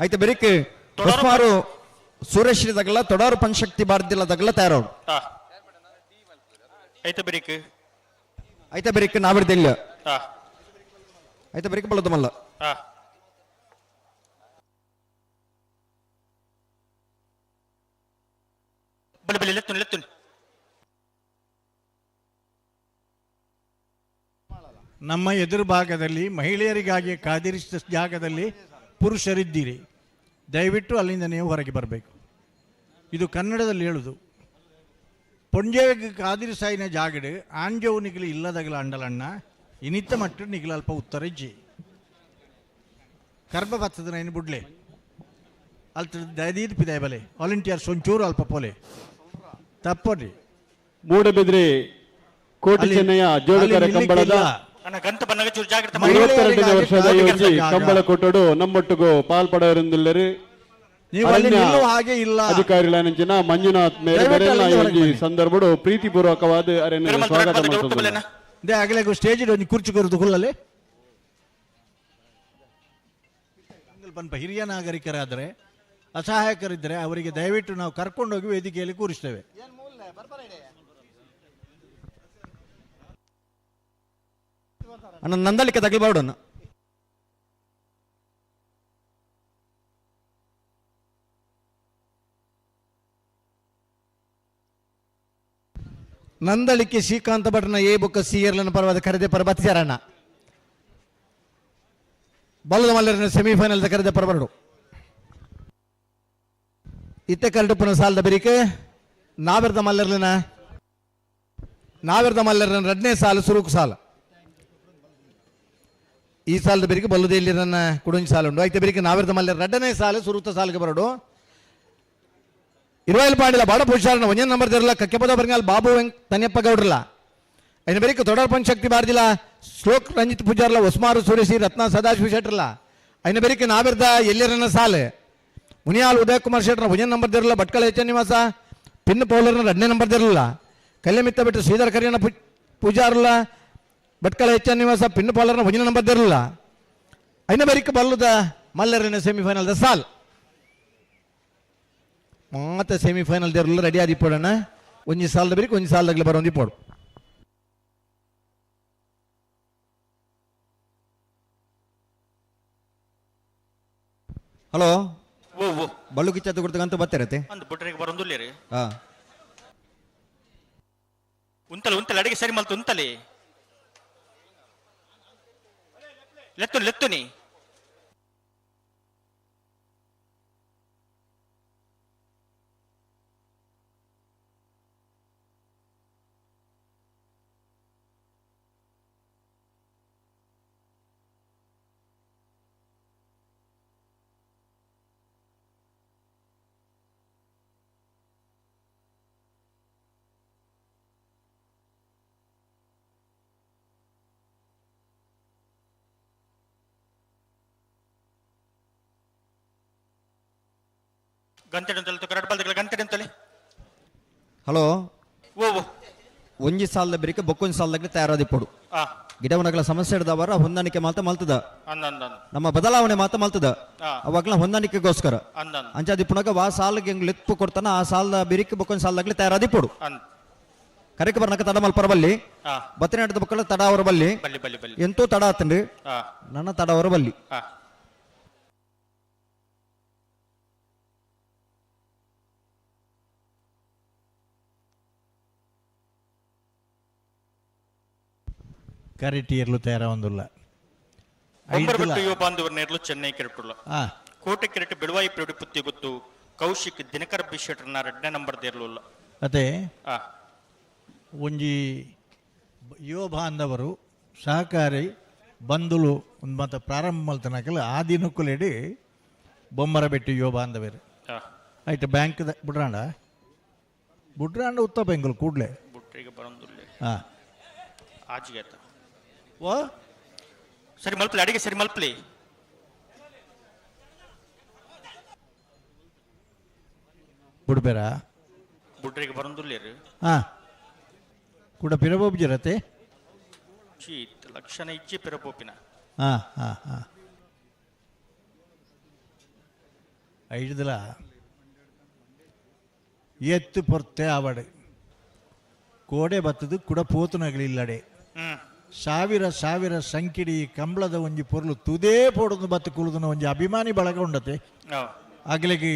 ಐತ ಬೆರಿಕೆ ಹೊಸ್ಮಾರು ಸುರೇಶ್ ತಗಲ ತೊಡಾರು ಪಂಚಶಕ್ತಿ ಭಾರತಿಲ್ಲ ತಗಲ ತಯಾರೋಡು ಐತ ಬೆರಿಕೆ ಐತ ಬೆರಿಕೆ ನಾವರ್ದಿಲ್ಲ ಐತ ಬೆರಿಕೆ ಬಲ್ಲದ ಮಲ್ಲ ಬಲೆ ಬಲೆ ಲೆತ್ತುನ್ ಲೆತ್ತುನ್ ನಮ್ಮ ಎದುರು ಭಾಗದಲ್ಲಿ ಮಹಿಳೆಯರಿಗಾಗಿ ಕಾದಿರಿಸಿದ ಜಾಗದಲ್ಲಿ ಪುರುಷರಿದ್ದೀರಿ, ದಯವಿಟ್ಟು ಅಲ್ಲಿಂದ ನೀವು ಹೊರಗೆ ಬರಬೇಕು. ಇದು ಕನ್ನಡದಲ್ಲಿ ಹೇಳುದು. ಪೊಂಜೆಗೆ ಕಾದಿರಿಸಾಯಿನ ಜಾಗಡು ಆಂಜೋವು ನಿಗಲಿ ಇಲ್ಲದಗಲ ಅಂಡಲಣ್ಣ ಇನಿತ್ತ ಮಟ್ಟು ನಿಗಲ ಅಲ್ಪ ಉತ್ತರಿಜ್ಜಿ ಕರ್ಮ ಬತ್ತದ ನೈನು ಬುಡ್ಲೆ ಅಲ್ತ ದಯದೀದ್ ಪಿದಾಯ ಬಲೆ ವಾಲಂಟಿಯರ್ಸ್ ಒಂಚೂರು ಅಲ್ಪ ಪೋಲೆ ತಪ್ಪೋರಿ. ಮೂಡಬಿದ್ರಿ ಕೋಟಿ ಚೆನ್ನಯ್ಯ ಜೋಡುಕರ ಕಂಬಳದ 22ನೇ ವರ್ಷದ ಯೋಜಿ ಕಂಬಳ ಕೊಟ್ಟಡು ನಮ್ಮೊಟ್ಟಿಗೂ ಪಾಲ್ಪಡವರೆಂದಿಲ್ಲರು ಅಧಿಕಾರಿಗಳ ಮಂಜುನಾಥ್ ಮೇರೆ ಸಂದರ್ಭಡು ಪ್ರೀತಿಪೂರ್ವಕವಾದ ಅರೆಯನ್ನು ಸ್ವಾಗತ ಮಾಡುತ್ತದೆ. ಆಗಲೇ ಸ್ಟೇಜ್ ಒಂದು ಕುರ್ಚಿ ಕೊರದು ಹುಲ್ಲಲ್ಲಿ ಬಂಪ ಹಿರಿಯ ನಾಗರಿಕರಾದರೆ ಅಸಹಾಯಕರಿದ್ದರೆ ಅವರಿಗೆ ದಯವಿಟ್ಟು ನಾವು ಕರ್ಕೊಂಡೋಗಿ ವೇದಿಕೆಯಲ್ಲಿ ಕೂರಿಸ್ತೇವೆ. ಅಣ್ಣ ನಂದಳಿಕೆ ತಗಲ್ಬಾರ್ದು. ನಂದಳಿಕೆ ಶ್ರೀಕಾಂತ ಭಟ್ನ ಎ ಬುಕ್ಕ ಸಿ ಎರ್ಲನ ಪರವಾದ ಕರೆದೆ ಪರ ಬತ್ತಿಯಾರಣ್ಣ ಬಲ್ಲದ ಮಲ್ಲರನ್ನ ಸೆಮಿಫೈನಲ್ ಕರೆದೆ ಪರಬರಡು ಇತ್ತ ಕರಡುಪ್ಪನ ಸಾಲದ ಬೆರಿಕೆ ನಾವೆರ್ದ ಮಲ್ಲರ್ಲನ ನಾವೆರ್ದ ಮಲ್ಲರ್ನ ಎರಡನೇ ಸಾಲು ಸುರುಕು ಸಾಲ ಈ ಸಾಲದ ಬೆರಿಕೆ ಬಲ್ಲದೇಲಿರನ್ನ ಕುಡುಂಜಿ ಸಾಲ ಉಂಡು ಐತೆ ಬೆರಿಕೆ ನಾವೆರ್ದ ಮಲ್ಲರ್ ಎರಡನೇ ಸಾಲು ಸುರುತ ಸಾಲಿಗೆ ಬರಡು ಇರುವೈಲ್ ಪಾಂಡಿಲ ಬಾಡ ಪುಷಾರನ ಒಂದೇ ನಂಬರ್ ತೆರಲ ಕಕ್ಕೆಪದ ಬರಂಗಾಲ್ ಬಾಬು ವೆಂಕ್ ತನ್ಯಪ್ಪ ಗೌಡ್ರಲ್ಲ ಐನ ಬೆರಿಕೆ ತೊಡರ್ ಪಂಚಶಕ್ತಿ ಬಾರ್ದಿಲ್ಲ ಶ್ಲೋಕ್ ರಂಜಿತ್ ಪೂಜಾರ್ಲ ಹೊಸ್ಮಾರು ಸುರೇಶಿ ರತ್ನ ಸದಾಶಿವ ಶೆಟ್ರಲ್ಲ ಐನ ಬೆರಿಕೆ ನಾವೆರ್ದ ಎಲ್ಲಿರನ್ನ ಸಾಲೆ ಮುನಿಯಾಲ್ ಉದಯ್ ಕುಮಾರ್ ಶೆಟ್ರ ಒಂದೇ ನಂಬರ್ ತೆರಲ ಭಟ್ಕಳ ಎಚ್ ನಿವಾಸ ಪಿನ್ ಪೌಲರ್ನ ಎರಡನೇ ನಂಬರ್ ತೆರಲಿಲ್ಲ ಕಲ್ಯಮಿತ್ತ ಬಿಟ್ಟು ಶ್ರೀಧರ್ ಕರಿಯಣ್ಣ ಪೂಜಾರ್ಲ ಭಟ್ಕಳ ಎಚ್ ನಿವಾಸ ಪಿನ್ ಪೌಲರ್ನ ಒಂದೇ ನಂಬರ್ ತೆರಲಿಲ್ಲ ಐನ ಬೆರಿಕೆ ಬಲ್ಲದ ಮಲ್ಲರನ್ನ ಸೆಮಿಫೈನಲ್ the ಸಾಲ್ ಮಾತ ಸೆಮಿಫೈನಲ್ ದೇರಲ್ಲ ರೆಡಿ ಆದಿಪ್ಪೋಡಣ್ಣ ಒಂಜಿ ಸಾಲದ ಬೆರಿಕೆ ಒಂಜಿ ಸಾಲದಾಗಲೇ ಬರೋ ಒಂದಿಪ್ಪೋಡು. ಹಲೋ ಬಳ್ಳು ಕಿಚ್ಚ ಕೊಡ್ತಕ್ಕಂತ ಬರ್ತಿರತ್ತೆ ಅಂದ್ ಬುಟ್ರಿಗೆ ಬರೋದಿಲ್ಲ ಹಾ ಉಂತಲೆ ಉಂತಲೆ ಅಡಿಗೆ ಸರಿ ಮಲ್ತು ಉಂತಲೆ ಲೆತ್ತು ಲೆತ್ತುನಿ ಹಲೋ ಒಂಜಿ ಸಾಲದ ಬೆರಿಕೆ ಬೊಕ್ಕೊಂಜಿ ಸಾಲದಾಗಲೇ ತಯಾರಾದಿಪ್ಪಡು ಗಿಡವನಗಳ ಸಮಸ್ಯೆ ಹಿಡ್ದವರ ಹೊಂದಾಣಿಕೆ ಮಾತ ಮಲ್ತದ ನಮ್ಮ ಬದಲಾವಣೆ ಮಾತ ಮಲ್ತದ ಅವಾಗ್ಲ ಹೊಂದಾಣಿಕೆಗೋಸ್ಕರ ಅಂಚಾದಿಪ್ಪುನಾಗ ವಾ ಸಾಲಿಗೆ ಹೆಂಗ್ ಲೆಪ್ಪು ಕೊಡ್ತಾನ ಆ ಸಾಲದ ಬೆರಿಕೆ ಬೊಕ್ಕೊಂಜಿ ಸಾಲದಾಗಲೇ ತಯಾರಾದಿಪ್ಪಡು ಕರೆಕ್ ಬರ್ನಕ ತಡ ಮಲ್ಪರ ಬಲ್ಲಿ ಬತ್ತಿನಾಟದ ಬೊಕ್ಕಲ ತಡ ಅವರ ಬಲ್ಲಿ ಎಂತೂ ತಡ ಆತಂಡ್ರಿ ನನ್ನ ತಡ ಅವರ ಬಲ್ಲಿ. ಕರೆಟಿಯರ್ಲು ತಯಾರ ಬೊಂಬರಬೆಟ್ಟು ಯುವ ಬಾಂಧವರ ನೇರ್ಲು ಚೆನ್ನೈ ಕೆರಟುಲ್ಲ ಕೋಟೆ ಕೆರೆಟ್ ಬೆಳುವಾಯಿ ಪ್ರೇಡಿ ಪುತ್ತಿ ಗೊತ್ತು ಕೌಶಿಕ್ ದಿನಕರ ಬಿ ಶೆಟ್ಟರ್ನ ರಡ್ಡನೇ ನಂಬರ್ ದೇರ್ಲುಲ್ಲ. ಅದೇ ಒಂಜಿ ಯುವ ಬಾಂಧವರು ಸಹಕಾರಿ ಬಂಧುಲು ಒಂದು ಮಾತ ಪ್ರಾರಂಭ ಮಲ್ತನಕಲ್ ಆ ದಿನಕ್ಕುಲೆಡಿ ಬೊಮ್ಮರಬೆಟ್ಟು ಯುವ ಬಾಂಧವರು ಆಯ್ತು ಬ್ಯಾಂಕ್ ಬುಡ್ರಾಂಡ ಬುಡ್ರಾಂಡ ಉತ್ತ ಬೆಂಗಲ್ ಕೂಡಲೇ ಹಾಂ ಆಜಿಗೆ ಓ ಸರಿ ಮಲ್ಪಲಿ ಅಡಿಗೆ ಸರಿ ಮಲ್ಪಲಿ ಬುಡ್ಬೇರ ಬುಡ್ರಿಗೆ ಬರಂದುಲ್ಲೇರು ಹಾಂ ಕೂಡ ಪಿರಬೋಬ್ಜಿರತೆ ಚೀತ್ ಲಕ್ಷಣ ಇಚ್ಚಿ ಪಿರಬೋಪಿನ ಹಾಂ ಹಾಂ ಹಾಂ ಐದುಲ ಎತ್ತು ಪೊರ್ತೆ ಆವಡೆ ಕೋಡೆ ಬತ್ತದು ಕುಡ ಪೋತುನಗಲಿಲ್ಲಡೆ ಸಾವಿರ ಸಾವಿರ ಸಂಕಿಡಿ ಕಂಬಳದ ಒಂಜಿ ಪೊರ್ಲು ತುದೇ ಪೋಡೊಂದು ಬತ್ತು ಕುಲುದನ ಒಂಜಿ ಅಭಿಮಾನಿ ಬಳಗ ಉಂಡತೆ ಅಗಲಿಗೆ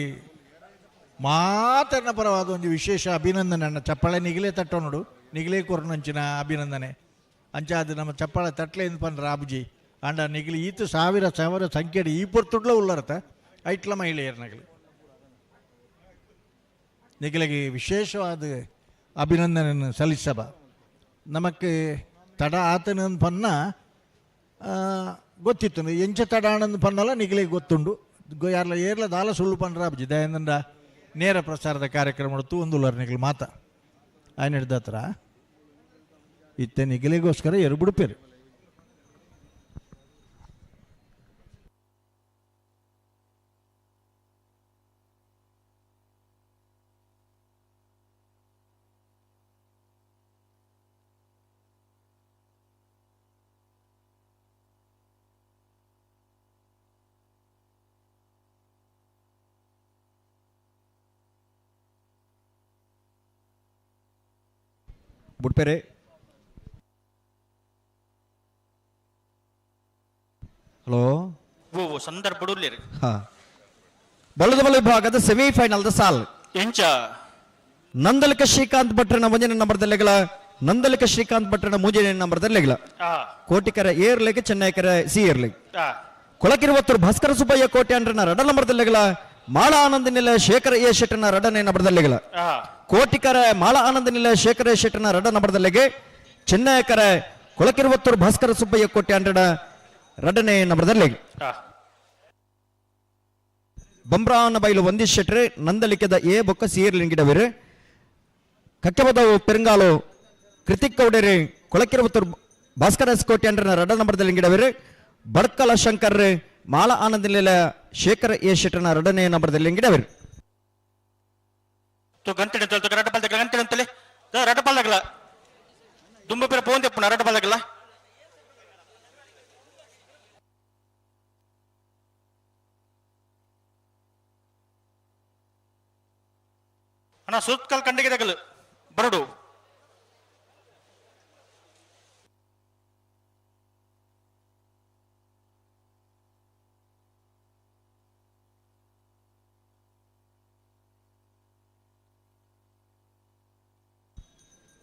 ಮಾತನ್ನ ಪರವಾದ ಒಂಜಿ ವಿಶೇಷ ಅಭಿನಂದನೆ ಅಣ್ಣ ಚಪ್ಪಾಳೆ ನಿಗಲೇ ತಟ್ಟೋನುಡು ನಿಗಲೇ ಕೊರನಂಚಿನ ಅಭಿನಂದನೆ ಅಂಚ ಅದು ನಮ್ಮ ಚಪ್ಪಾಳೆ ತಟ್ಲೆ ಎಂದು ಪನ್ರ ಆಬುಜಿ ಅಂಡ ನಿಗಲಿ ಈತ ಸಾವಿರ ಸಾವಿರ ಸಂಖ್ಯೆಡಿ ಈ ಪೊರ್ತುಡ್ಲ ಉಲ್ಲರತ ಐಟ್ಲ ಮಹಿಳೆಯರ ನಗಲಿ ನಿಗಲಿಗೆ ವಿಶೇಷವಾದ ಅಭಿನಂದನೆಯನ್ನು ಸಲ್ಲಿಸಬ ನಮಕ್ಕೆ ತಡ ಆತನ ಪನ್ನ ಗೊತ್ತಿತ್ತು ಎಂಚ ತಡ ಆನಂದ್ ಪನ್ನಲ್ಲ ನಿಗಲಿಗೆ ಗೊತ್ತುಂಡು ಯಾರ್ಲ ಏರ್ಲ ದಾಲ ಸುಳ್ಳು ಪನ್ರ ಆಬುಜಿ ದಯಂದ ನೇರ ಪ್ರಸಾರದ ಕಾರ್ಯಕ್ರಮ ತೂಂದುಲ್ಲರ್ ನಿಗಲು ಮಾತ ఆయన ಹಿಡ್ದತ್ರ ಇತ್ತೆ ನಿಗಲಿಗೋಸ್ಕರ ಎರು ಬಿಡುಪೇರು. ಬುಡ್ಪೆರೆ ಹಲೋ ಓ ಸಂದರ್ಭ ಬಲದ ವಿಭಾಗದ ಸೆಮಿಫೈನಲ್ the ಸಾಲ್ ಎಂಚ ನಂದಲಿಕ ಶ್ರೀಕಾಂತ್ ಭಟ್ರನ ಒಂದನೇ ನಂಬರ್ದಲ್ಲೆಗಳ ನಂದಲಿಕ ಶ್ರೀಕಾಂತ್ ಭಟ್ರನ ಮೂಜನೇ ನಂಬರ್ದಲ್ಲೆಗಳ ಕೋಟಿಕರ ಏರ್ಲೆಗ್ ಚೆನ್ನೈಕರ ಸಿ ಏರ್ಲೆಗ್ ಕೊಳಕಿರುವತ್ತೂರು ಭಾಸ್ಕರ ಸುಬ್ಬಯ್ಯ ಕೋಟೆ ಅಂಡ್ರನ ರಡ ನಂಬರ್ದಲ್ಲೆಗಳ ಮಾಳ ಆನಂದ ನಿಲ ಶೇಖರ ಎ ಶೆಟ್ಟನ ರಡನೇ ನಂಬರ್ದಲ್ಲೆಗಳ ಕೋಟಿಕರ ಮಾಳ ಆನಂದ ನಿಲ ಶೇಖರ ಎ ಶೆಟ್ಟನ ರಡ ನಂಬರ್ದಲ್ಲೆಗೆ ಚೆನ್ನೈಕರ ಕೊಳಕಿರುವತ್ತೂರು ಭಾಸ್ಕರ ಸುಬ್ಬಯ್ಯ ಕೋಟೆ ಅಂಡ್ರನ ರಡನೇ ನಂಬರ್ದಲ್ಲೆಗೆ ಬಂಬ್ರಾವನ ಬೈಲು ವಂದಿಶ್ ಶೆಟ್ರೆ ನಂದಲಿಕೆದ ಎ ಬೊಕ್ಕ ಸೀರ್ಲಿಂಗಿಡವಿರು ಕಕ್ಕೆಬದವು ಪೆರಂಗಾಲು ಕೃತಿಕ್ ಗೌಡರು ಕೊಳಕಿರುವತ್ತೂರು ಭಾಸ್ಕರ ಎಸ್ ಕೋಟೆ ಅಂಡ್ರನ ರಡ ನಂಬರ್ದಲ್ಲಿಂಗಿಡವಿರು ಬಡ್ಕಲ ಶಂಕರ್ ಮಾಳ ಆನಂದ ನಿಲ ಶೇಖರ ಎ ಶೆಟ್ಟನ ರಡನೇ ನಂಬರ್ದಲ್ಲಿಂಗಿಡವಿರು ಅಣ್ಣ ಸುತ್ಕಲ್ ಕಂಡಿಗೆ ತಗಲು ಬರಡು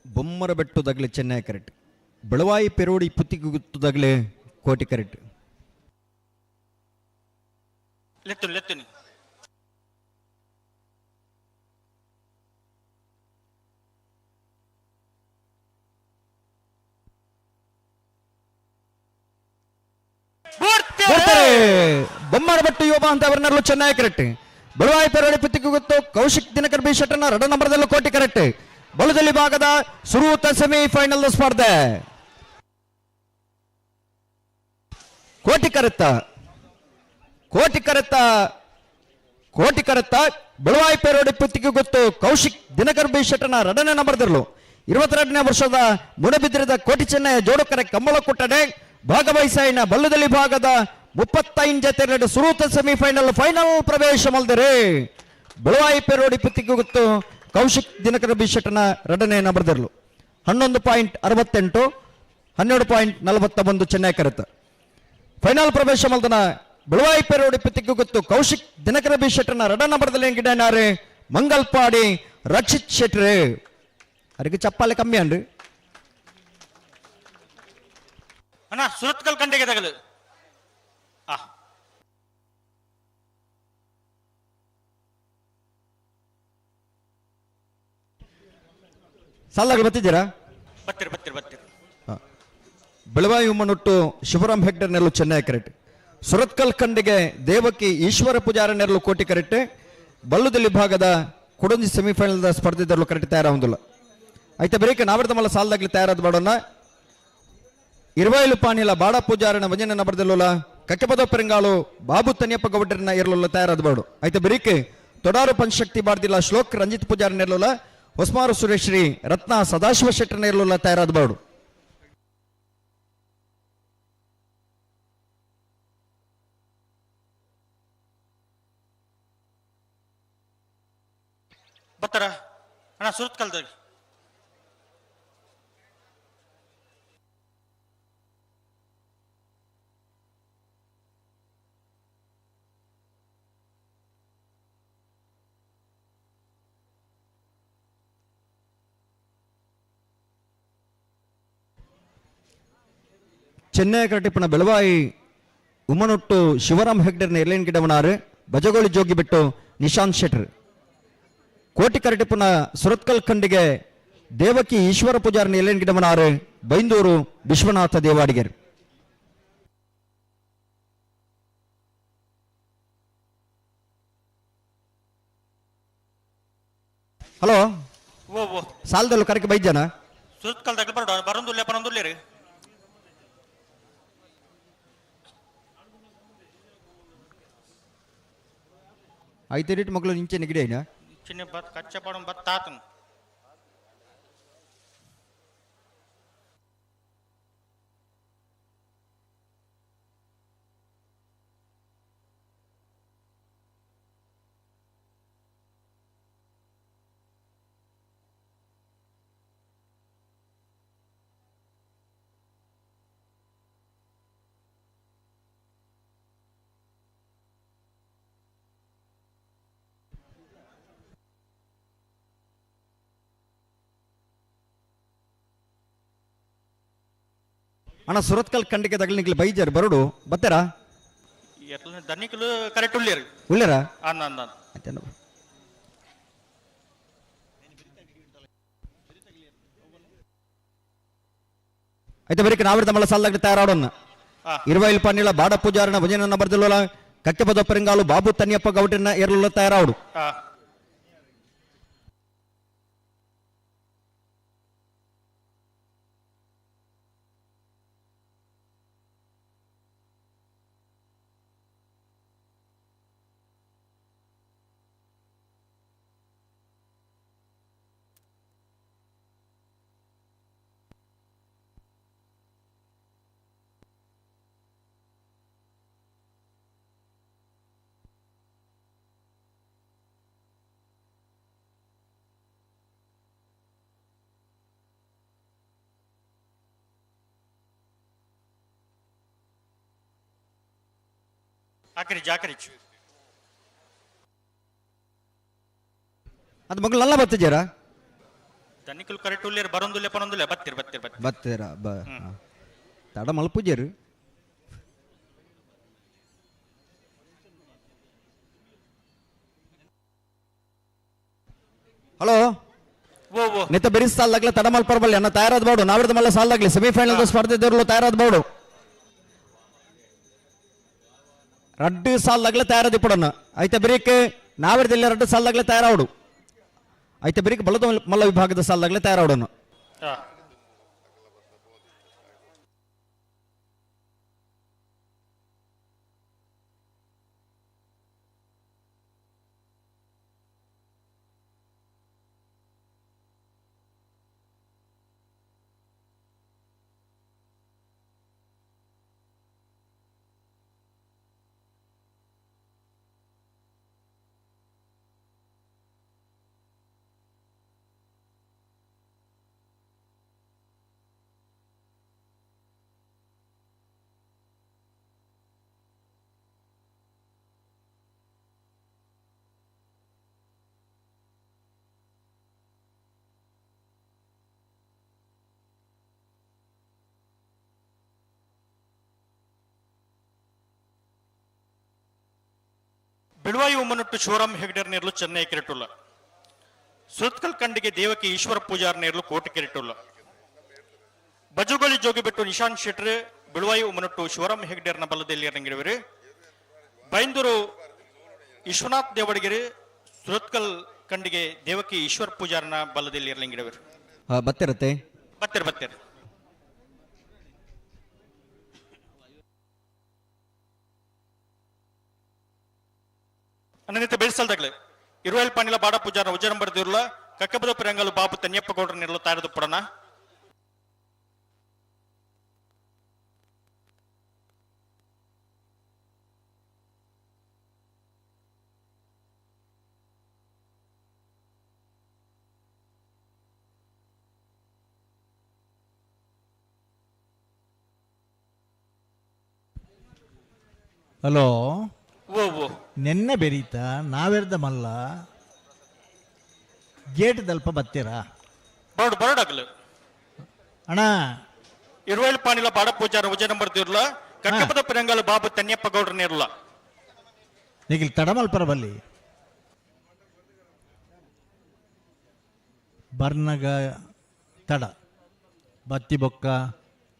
ಬೊಮ್ಮರ ಬೆಟ್ಟು ದಗ್ಲೆ ಚೆನ್ನೈ ಕರೆಕ್ಟ್ ಬೆಳವಾಯಿ ಪೆರೋಡಿ ಪುತ್ತಿಗುತ್ತದಗ್ಲೆ ಕೋಟಿ ಕರೆಕ್ಟ್ ಲೆತ್ತುನಿ ಲೆತ್ತುನಿ ಬೊಮ್ಮರ ಬೆಟ್ಟು ಯುವ ಅಂತ ಅವರನ್ನಲ್ಲೂ ಚೆನ್ನೈ ಕರೆಕ್ಟ್ ಬೆಳವಾಯಿ ಪೆರೋಡಿ ಪುತ್ತಿಗುತ್ತು ಕೌಶಿಕ್ ದಿನಕರ್ ಬಿ ಶೆಟ್ಟರ್ನ ರಡ ನಂಬರ್ದಲ್ಲೂ ಕೋಟಿ ಕರೆಕ್ಟ್ ಬಲದಲ್ಲಿ ಭಾಗದ ಸುರೂತ ಸೆಮಿಫೈನಲ್ ಸ್ಪರ್ಧೆ ಕೋಟಿ ಕರೆತ್ತ ಕೋಟಿ ಕರೆತ್ತ ಕೋಟಿ ಕರೆತ್ತ ಬೆಳವಾಯಿ ಪೇರೋಡಿ ಪುತ್ತಿಗೆ ಗೊತ್ತು ಕೌಶಿಕ್ ದಿನಕರ್ ಬಿ ಶೆಟ್ಟನ ರಡನೇ ನಂಬರ್ದಿರಲು 22ನೇ ವರ್ಷದ ಮುಡಬಿದ್ರಿದ ಕೋಟಿ ಚೆನ್ನಯ ಜೋಡುಕರೆ ಕಂಬಳ ಕುಟ್ಟಡೆ ಭಾಗವಹಿಸಾಯಿನ ಬಲ್ಲದಲ್ಲಿ ಭಾಗದ 35 ಜೊತೆ ಸುರೂತ ಸೆಮಿಫೈನಲ್ ಫೈನಲ್ ಪ್ರವೇಶ ಮಲ್ದರೆ ಬೆಳವಾಯಿ ಪೇರೋಡಿ ಪುತ್ತಿಗೆ ಗೊತ್ತು ಕೌಶಿಕ್ ದಿನಕರ ಬಿ ಶೆಟ್ಟನ ರಡನೇ ನಂಬರ್ದಿರಲು 11.68 12.41 ಚೆನ್ನೈ ಕರೆತ ಫೈನಲ್ ಪ್ರವೇಶ ಮಲ್ದನ ಬೆಳವಾಯಿ ಪೇರೋಡಿ ಪುತ್ತಿಗೆ ಗೊತ್ತು ಕೌಶಿಕ್ ದಿನಕರ ಬಿ ಶೆಟ್ಟನ ರಡ ನಂಬರ್ದಲ್ಲಿ ಗಿಡನಾರೆ ಮಂಗಲ್ಪಾಡಿ ರಕ್ಷಿತ್ ಶೆಟ್ರೆ ಅದಕ್ಕೆ ಚಪ್ಪಾಲೆ ಕಮ್ಮಿ ಅಂಡು. ಅಣ್ಣ ಸುರತ್ಕಲ್ ಕಂಡೆಗೆ ತಗಲು. ಆ ಸಾಲಾಗಿ ಬರ್ತಿದ್ದೀರಾ? ಬತ್ತಿರು ಬತ್ತಿರು ಬತ್ತಿರು. ಬೆಳವಾಯಿ ಉಮ್ಮನೊಟ್ಟು ಶಿವರಾಮ್ ಹೆಗ್ಡೆ ನೆರಳು ಚೆನ್ನೈ ಕರೆಕ್ಟ್. ಸುರತ್ಕಲ್ ಖಂಡಿಗೆ ದೇವಕಿ ಈಶ್ವರ ಪೂಜಾರ ನೆರಳು ಕೋಟಿ ಕರೆಕ್ಟ್. ಬಲ್ಲುದಲ್ಲಿ ಭಾಗದ ಕುಡಂಜಿ ಸೆಮಿಫೈನಲ್ ಸ್ಪರ್ಧೆದಲ್ಲೂ ಕರೆಕ್ಟ್ ತಯಾರಾಗುದಿಲ್ಲ. ಐತೆ ಬರೀಕ ನಾವರ್ದ ಮಲ್ಲ ಸಾಲದಾಗ್ಲಿ ತಯಾರಾದ ಮಾಡೋಣ. ಇರುವಾಯಿಲು ಪಾನಿಲ ಬಾಡ ಪೂಜಾರನ ಭಜನೆ ನಬರ್ದಲ್ಲೋಲ ಕಕ್ಕೆಪದ ಪೆರಂಗಾಳು ಬಾಬು ತನಿಯಪ್ಪ ಗೌಡರನ್ನ ಇರಲಲ್ಲ ತಯಾರಾದ ಬಾಡು. ಐತೆ ಬರೀಕೆ ತೊಡಾರು ಪಂಚಶಕ್ತಿ ಬಾರ್ದಿಲ್ಲ ಶ್ಲೋಕ್ ರಂಜಿತ್ ಪೂಜಾರನ ಇರಲಲ್ಲ ಹೊಸ್ಮಾರು ಸುರೇಶ್ರೀ ರತ್ನ ಸದಾಶಿವ ಶೆಟ್ಟರ್ನ ಇರಲಲ್ಲ ತಯಾರಾದ ಬಾಡು. ಬತ್ತರ ಅಣ್ಣ ಸುರತ್ಕಲ್ದಾಗ. ಚೆನ್ನೈ ಕರಟಿಪ್ಪನ ಬೆಳವಾಯಿ ಉಮ್ಮನೊಟ್ಟು ಶಿವರಾಮ್ ಹೆಗ್ಡೆರ್ನ ಎರ್ಲೇನ್ ಗಿಡವನಾರು ಬಜಗೋಳಿ ಜೋಗಿ ಬಿಟ್ಟು ನಿಶಾಂತ್ ಶೆಟ್ಟರ್. ಕೋಟಿ ಕರಟಿಪ್ಪನ ಸುರತ್ಕಲ್ ಖಂಡಿಗೆ ದೇವಕಿ ಈಶ್ವರ ಪೂಜಾರನ ಎರ್ಲೇನ್ ಗಿಡವನಾರು ಬೈಂದೂರು ವಿಶ್ವನಾಥ ದೇವಾಡಿಗರ್. ಹಲೋ ಸಾಲದಲ್ಲೂ ಕರಕೆ ಬೈಜನ ಸುರತ್ಕಲ್ ಬರಂದುಲ್ಲೆ ಬರಂದುಲ್ಲೆ ರೀ. ಐತೆ ರೇಟ್ ಮಗಳು ನಿಂಚೆ ನಿಗಡಿ ಐನಾ ಚಿನ್ನ ಬತ್ ಕಚ್ಚ ಪಡಂ ಬತ್ ತಾತನು. ಅಣ್ಣ ಸುರತ್ಕಲ್ ಖಂಡಿಗೆ ತಗಲಿ ನಿಗ್ಲಿ ಬೈಜರ್ ಬರೋಡು ಬತ್ತರ ದನ್ನಿಕಲು ಕರೆಕ್ಟ್ ಉಳ್ಳೇರು ಉಳ್ಳೇರ ಅನ್ನ ಅನ್ನ ಆಯ್ತಣ್ಣ. ಆಯ್ತಾ ಬರೀಕ ನಾವಿರ್ದ ಮಲ್ಲ ಸಾಲಾಗಿ ತಯಾರಾಡೋಣ. ಇರುವೈಲ್ ಪನ್ನಿಲ ಬಾಡ ಪೂಜಾರನ ಭಜನ ಬರ್ದಿಲ್ಲೋಲ ಕಕ್ಕೆಪದ ಪೆರಂಗಾಲು ಬಾಬು ತನ್ನಿಯಪ್ಪ ಗೌಡರನ್ನ ಎರಲುಲ್ಲ ತಯಾರಾಡು. ಆಕರಿಚ್ ಆಕರಿಚ್ ಅದು ಮಗಳು ನಲ್ಲ ಬತ್ತಿದ್ದೀರಾ? ದನ್ನಿಕಲು ಕರೆಕ್ಟ್ ಉಳ್ಳೇರು ಬರಂದುಲ್ಲೆ ಪನೊಂದುಲ್ಲೆ ಬತ್ತಿರ್ ಬತ್ತಿರ್ ಬತ್ತಿರ್ ಬತ್ತೀರ ಬ ತಡ ಮಲ್ಪುಜೇರು. ಹಲೋ ನಿತ ಬೆರಿಸ್ ಸಾಲಾಗ್ಲೆ ತಡ ಮಲ್ಪರ್ಬಲ್ಲಿ ಅನ್ನ ತಯಾರಾದ ಬಾಡು. ನಾವಿರ್ದ ಮಲ್ಲ ಸಾಲಾಗ್ಲಿ ಸೆಮಿಫೈನಲ್ ಸ್ಪರ್ಧೆ ದೇರ್ಲು ತಯಾರಾದ ಬಾಡು. ರಡ್ಡು ಸಾಲಾಗ್ಲೆ ತಯಾರಾದಿ ಪಡೋಣ. ಐತೆ ಬರೀಕ್ ನಾವಿರ್ದಿಲ್ಲ ರಡ್ಡು ಸಾಲಾಗ್ಲೆ ತಯಾರಾವಡು. ಐತೆ ಬರೀಕ್ ಬಲದ ಮಲ್ಲ ವಿಭಾಗದ ಸಾಲಾಗ್ಲೆ ತಯಾರಾವಡೋಣ. ಬಿಳುವಾಯಿ ಉಮ್ಮನೊಟ್ಟು ಶಿವರಾಮ್ ಹೆಗ್ಡೆರ್ ನೇರ್ಲು ಚೆನ್ನೈ ಕೆರೆಟುಲ್ಲ. ಸುರತ್ಕಲ್ ಕಂಡಿಗೆ ದೇವಕಿ ಈಶ್ವರ ಪೂಜಾರ್ ನೇರ್ಲು ಕೋಟೆ ಕೆರೆಟುಲ್ಲ. ಬಜುಗೊಳಿ ಜೋಗಿಬೆಟ್ಟು ನಿಶಾಂತ್ ಶೆಟ್ರ್ ಬಿಳುವಾಯಿ ಉಮ್ಮನೊಟ್ಟು ಶಿವರಾಮ್ ಹೆಗ್ಡೆರ್ನ ಬಲದಲ್ಲಿ ಇರಂಗಿರುವರು. ಬೈಂದೂರು ವಿಶ್ವನಾಥ್ ದೇವಡಿಗೆರೆ ಸುರತ್ಕಲ್ ಕಂಡಿಗೆ ದೇವಕಿ ಈಶ್ವರ ಪೂಜಾರನ ಬಲದಲ್ಲಿ ಇರಲಿಂಗಿಡವರು. ಬತ್ತಿರತ್ತೆ ಬತ್ತಿರ ಬತ್ತಿರ. ಅನ್ನನಿತ ಬೆಳೆಸಲ್ದಾಗಲೇ ಇರುವಲ್ ಪಾಣಿಲ ಬಾಡ ಪೂಜಾರನ ಉಜ್ಜರಂ ಬರೆದಿರಲ ಕಕ್ಕಬದ ಪಿರಂಗಲು ಬಾಬು ತನ್ಯಪ್ಪ ಗೌಡ್ರ ನೆರಳು ತಾರದು ಪಡಣ. ಹಲೋ ಓ ಓ ನೆನ್ನೆ ಬೆರೀತ ನಾವೆರ್ದ ಮಲ್ಲ ಗೇಟ್ ದಲ್ಪ ಬತ್ತೀರಾ ಬರೋಡ್ ಬರೋಡಾಗಲು ಅಣ್ಣ. ಇರುವಲ್ ಪಾಣಿಲ ಬಾಡ ಪೂಜಾರ ಉಜ್ಜರಂ ಬರೆದಿರಲ ಕಕ್ಕಬದ ಪಿರಂಗಲು ಬಾಬು ತನ್ಯಪ್ಪ ಗೌಡ್ರ ನೆರಳ. ನಿಗಿಲ್ ತಡಮಲ್ಪರ ಬಲ್ಲಿ ಬರ್ನಗ ತಡ ಬತ್ತಿ ಬೊಕ್ಕ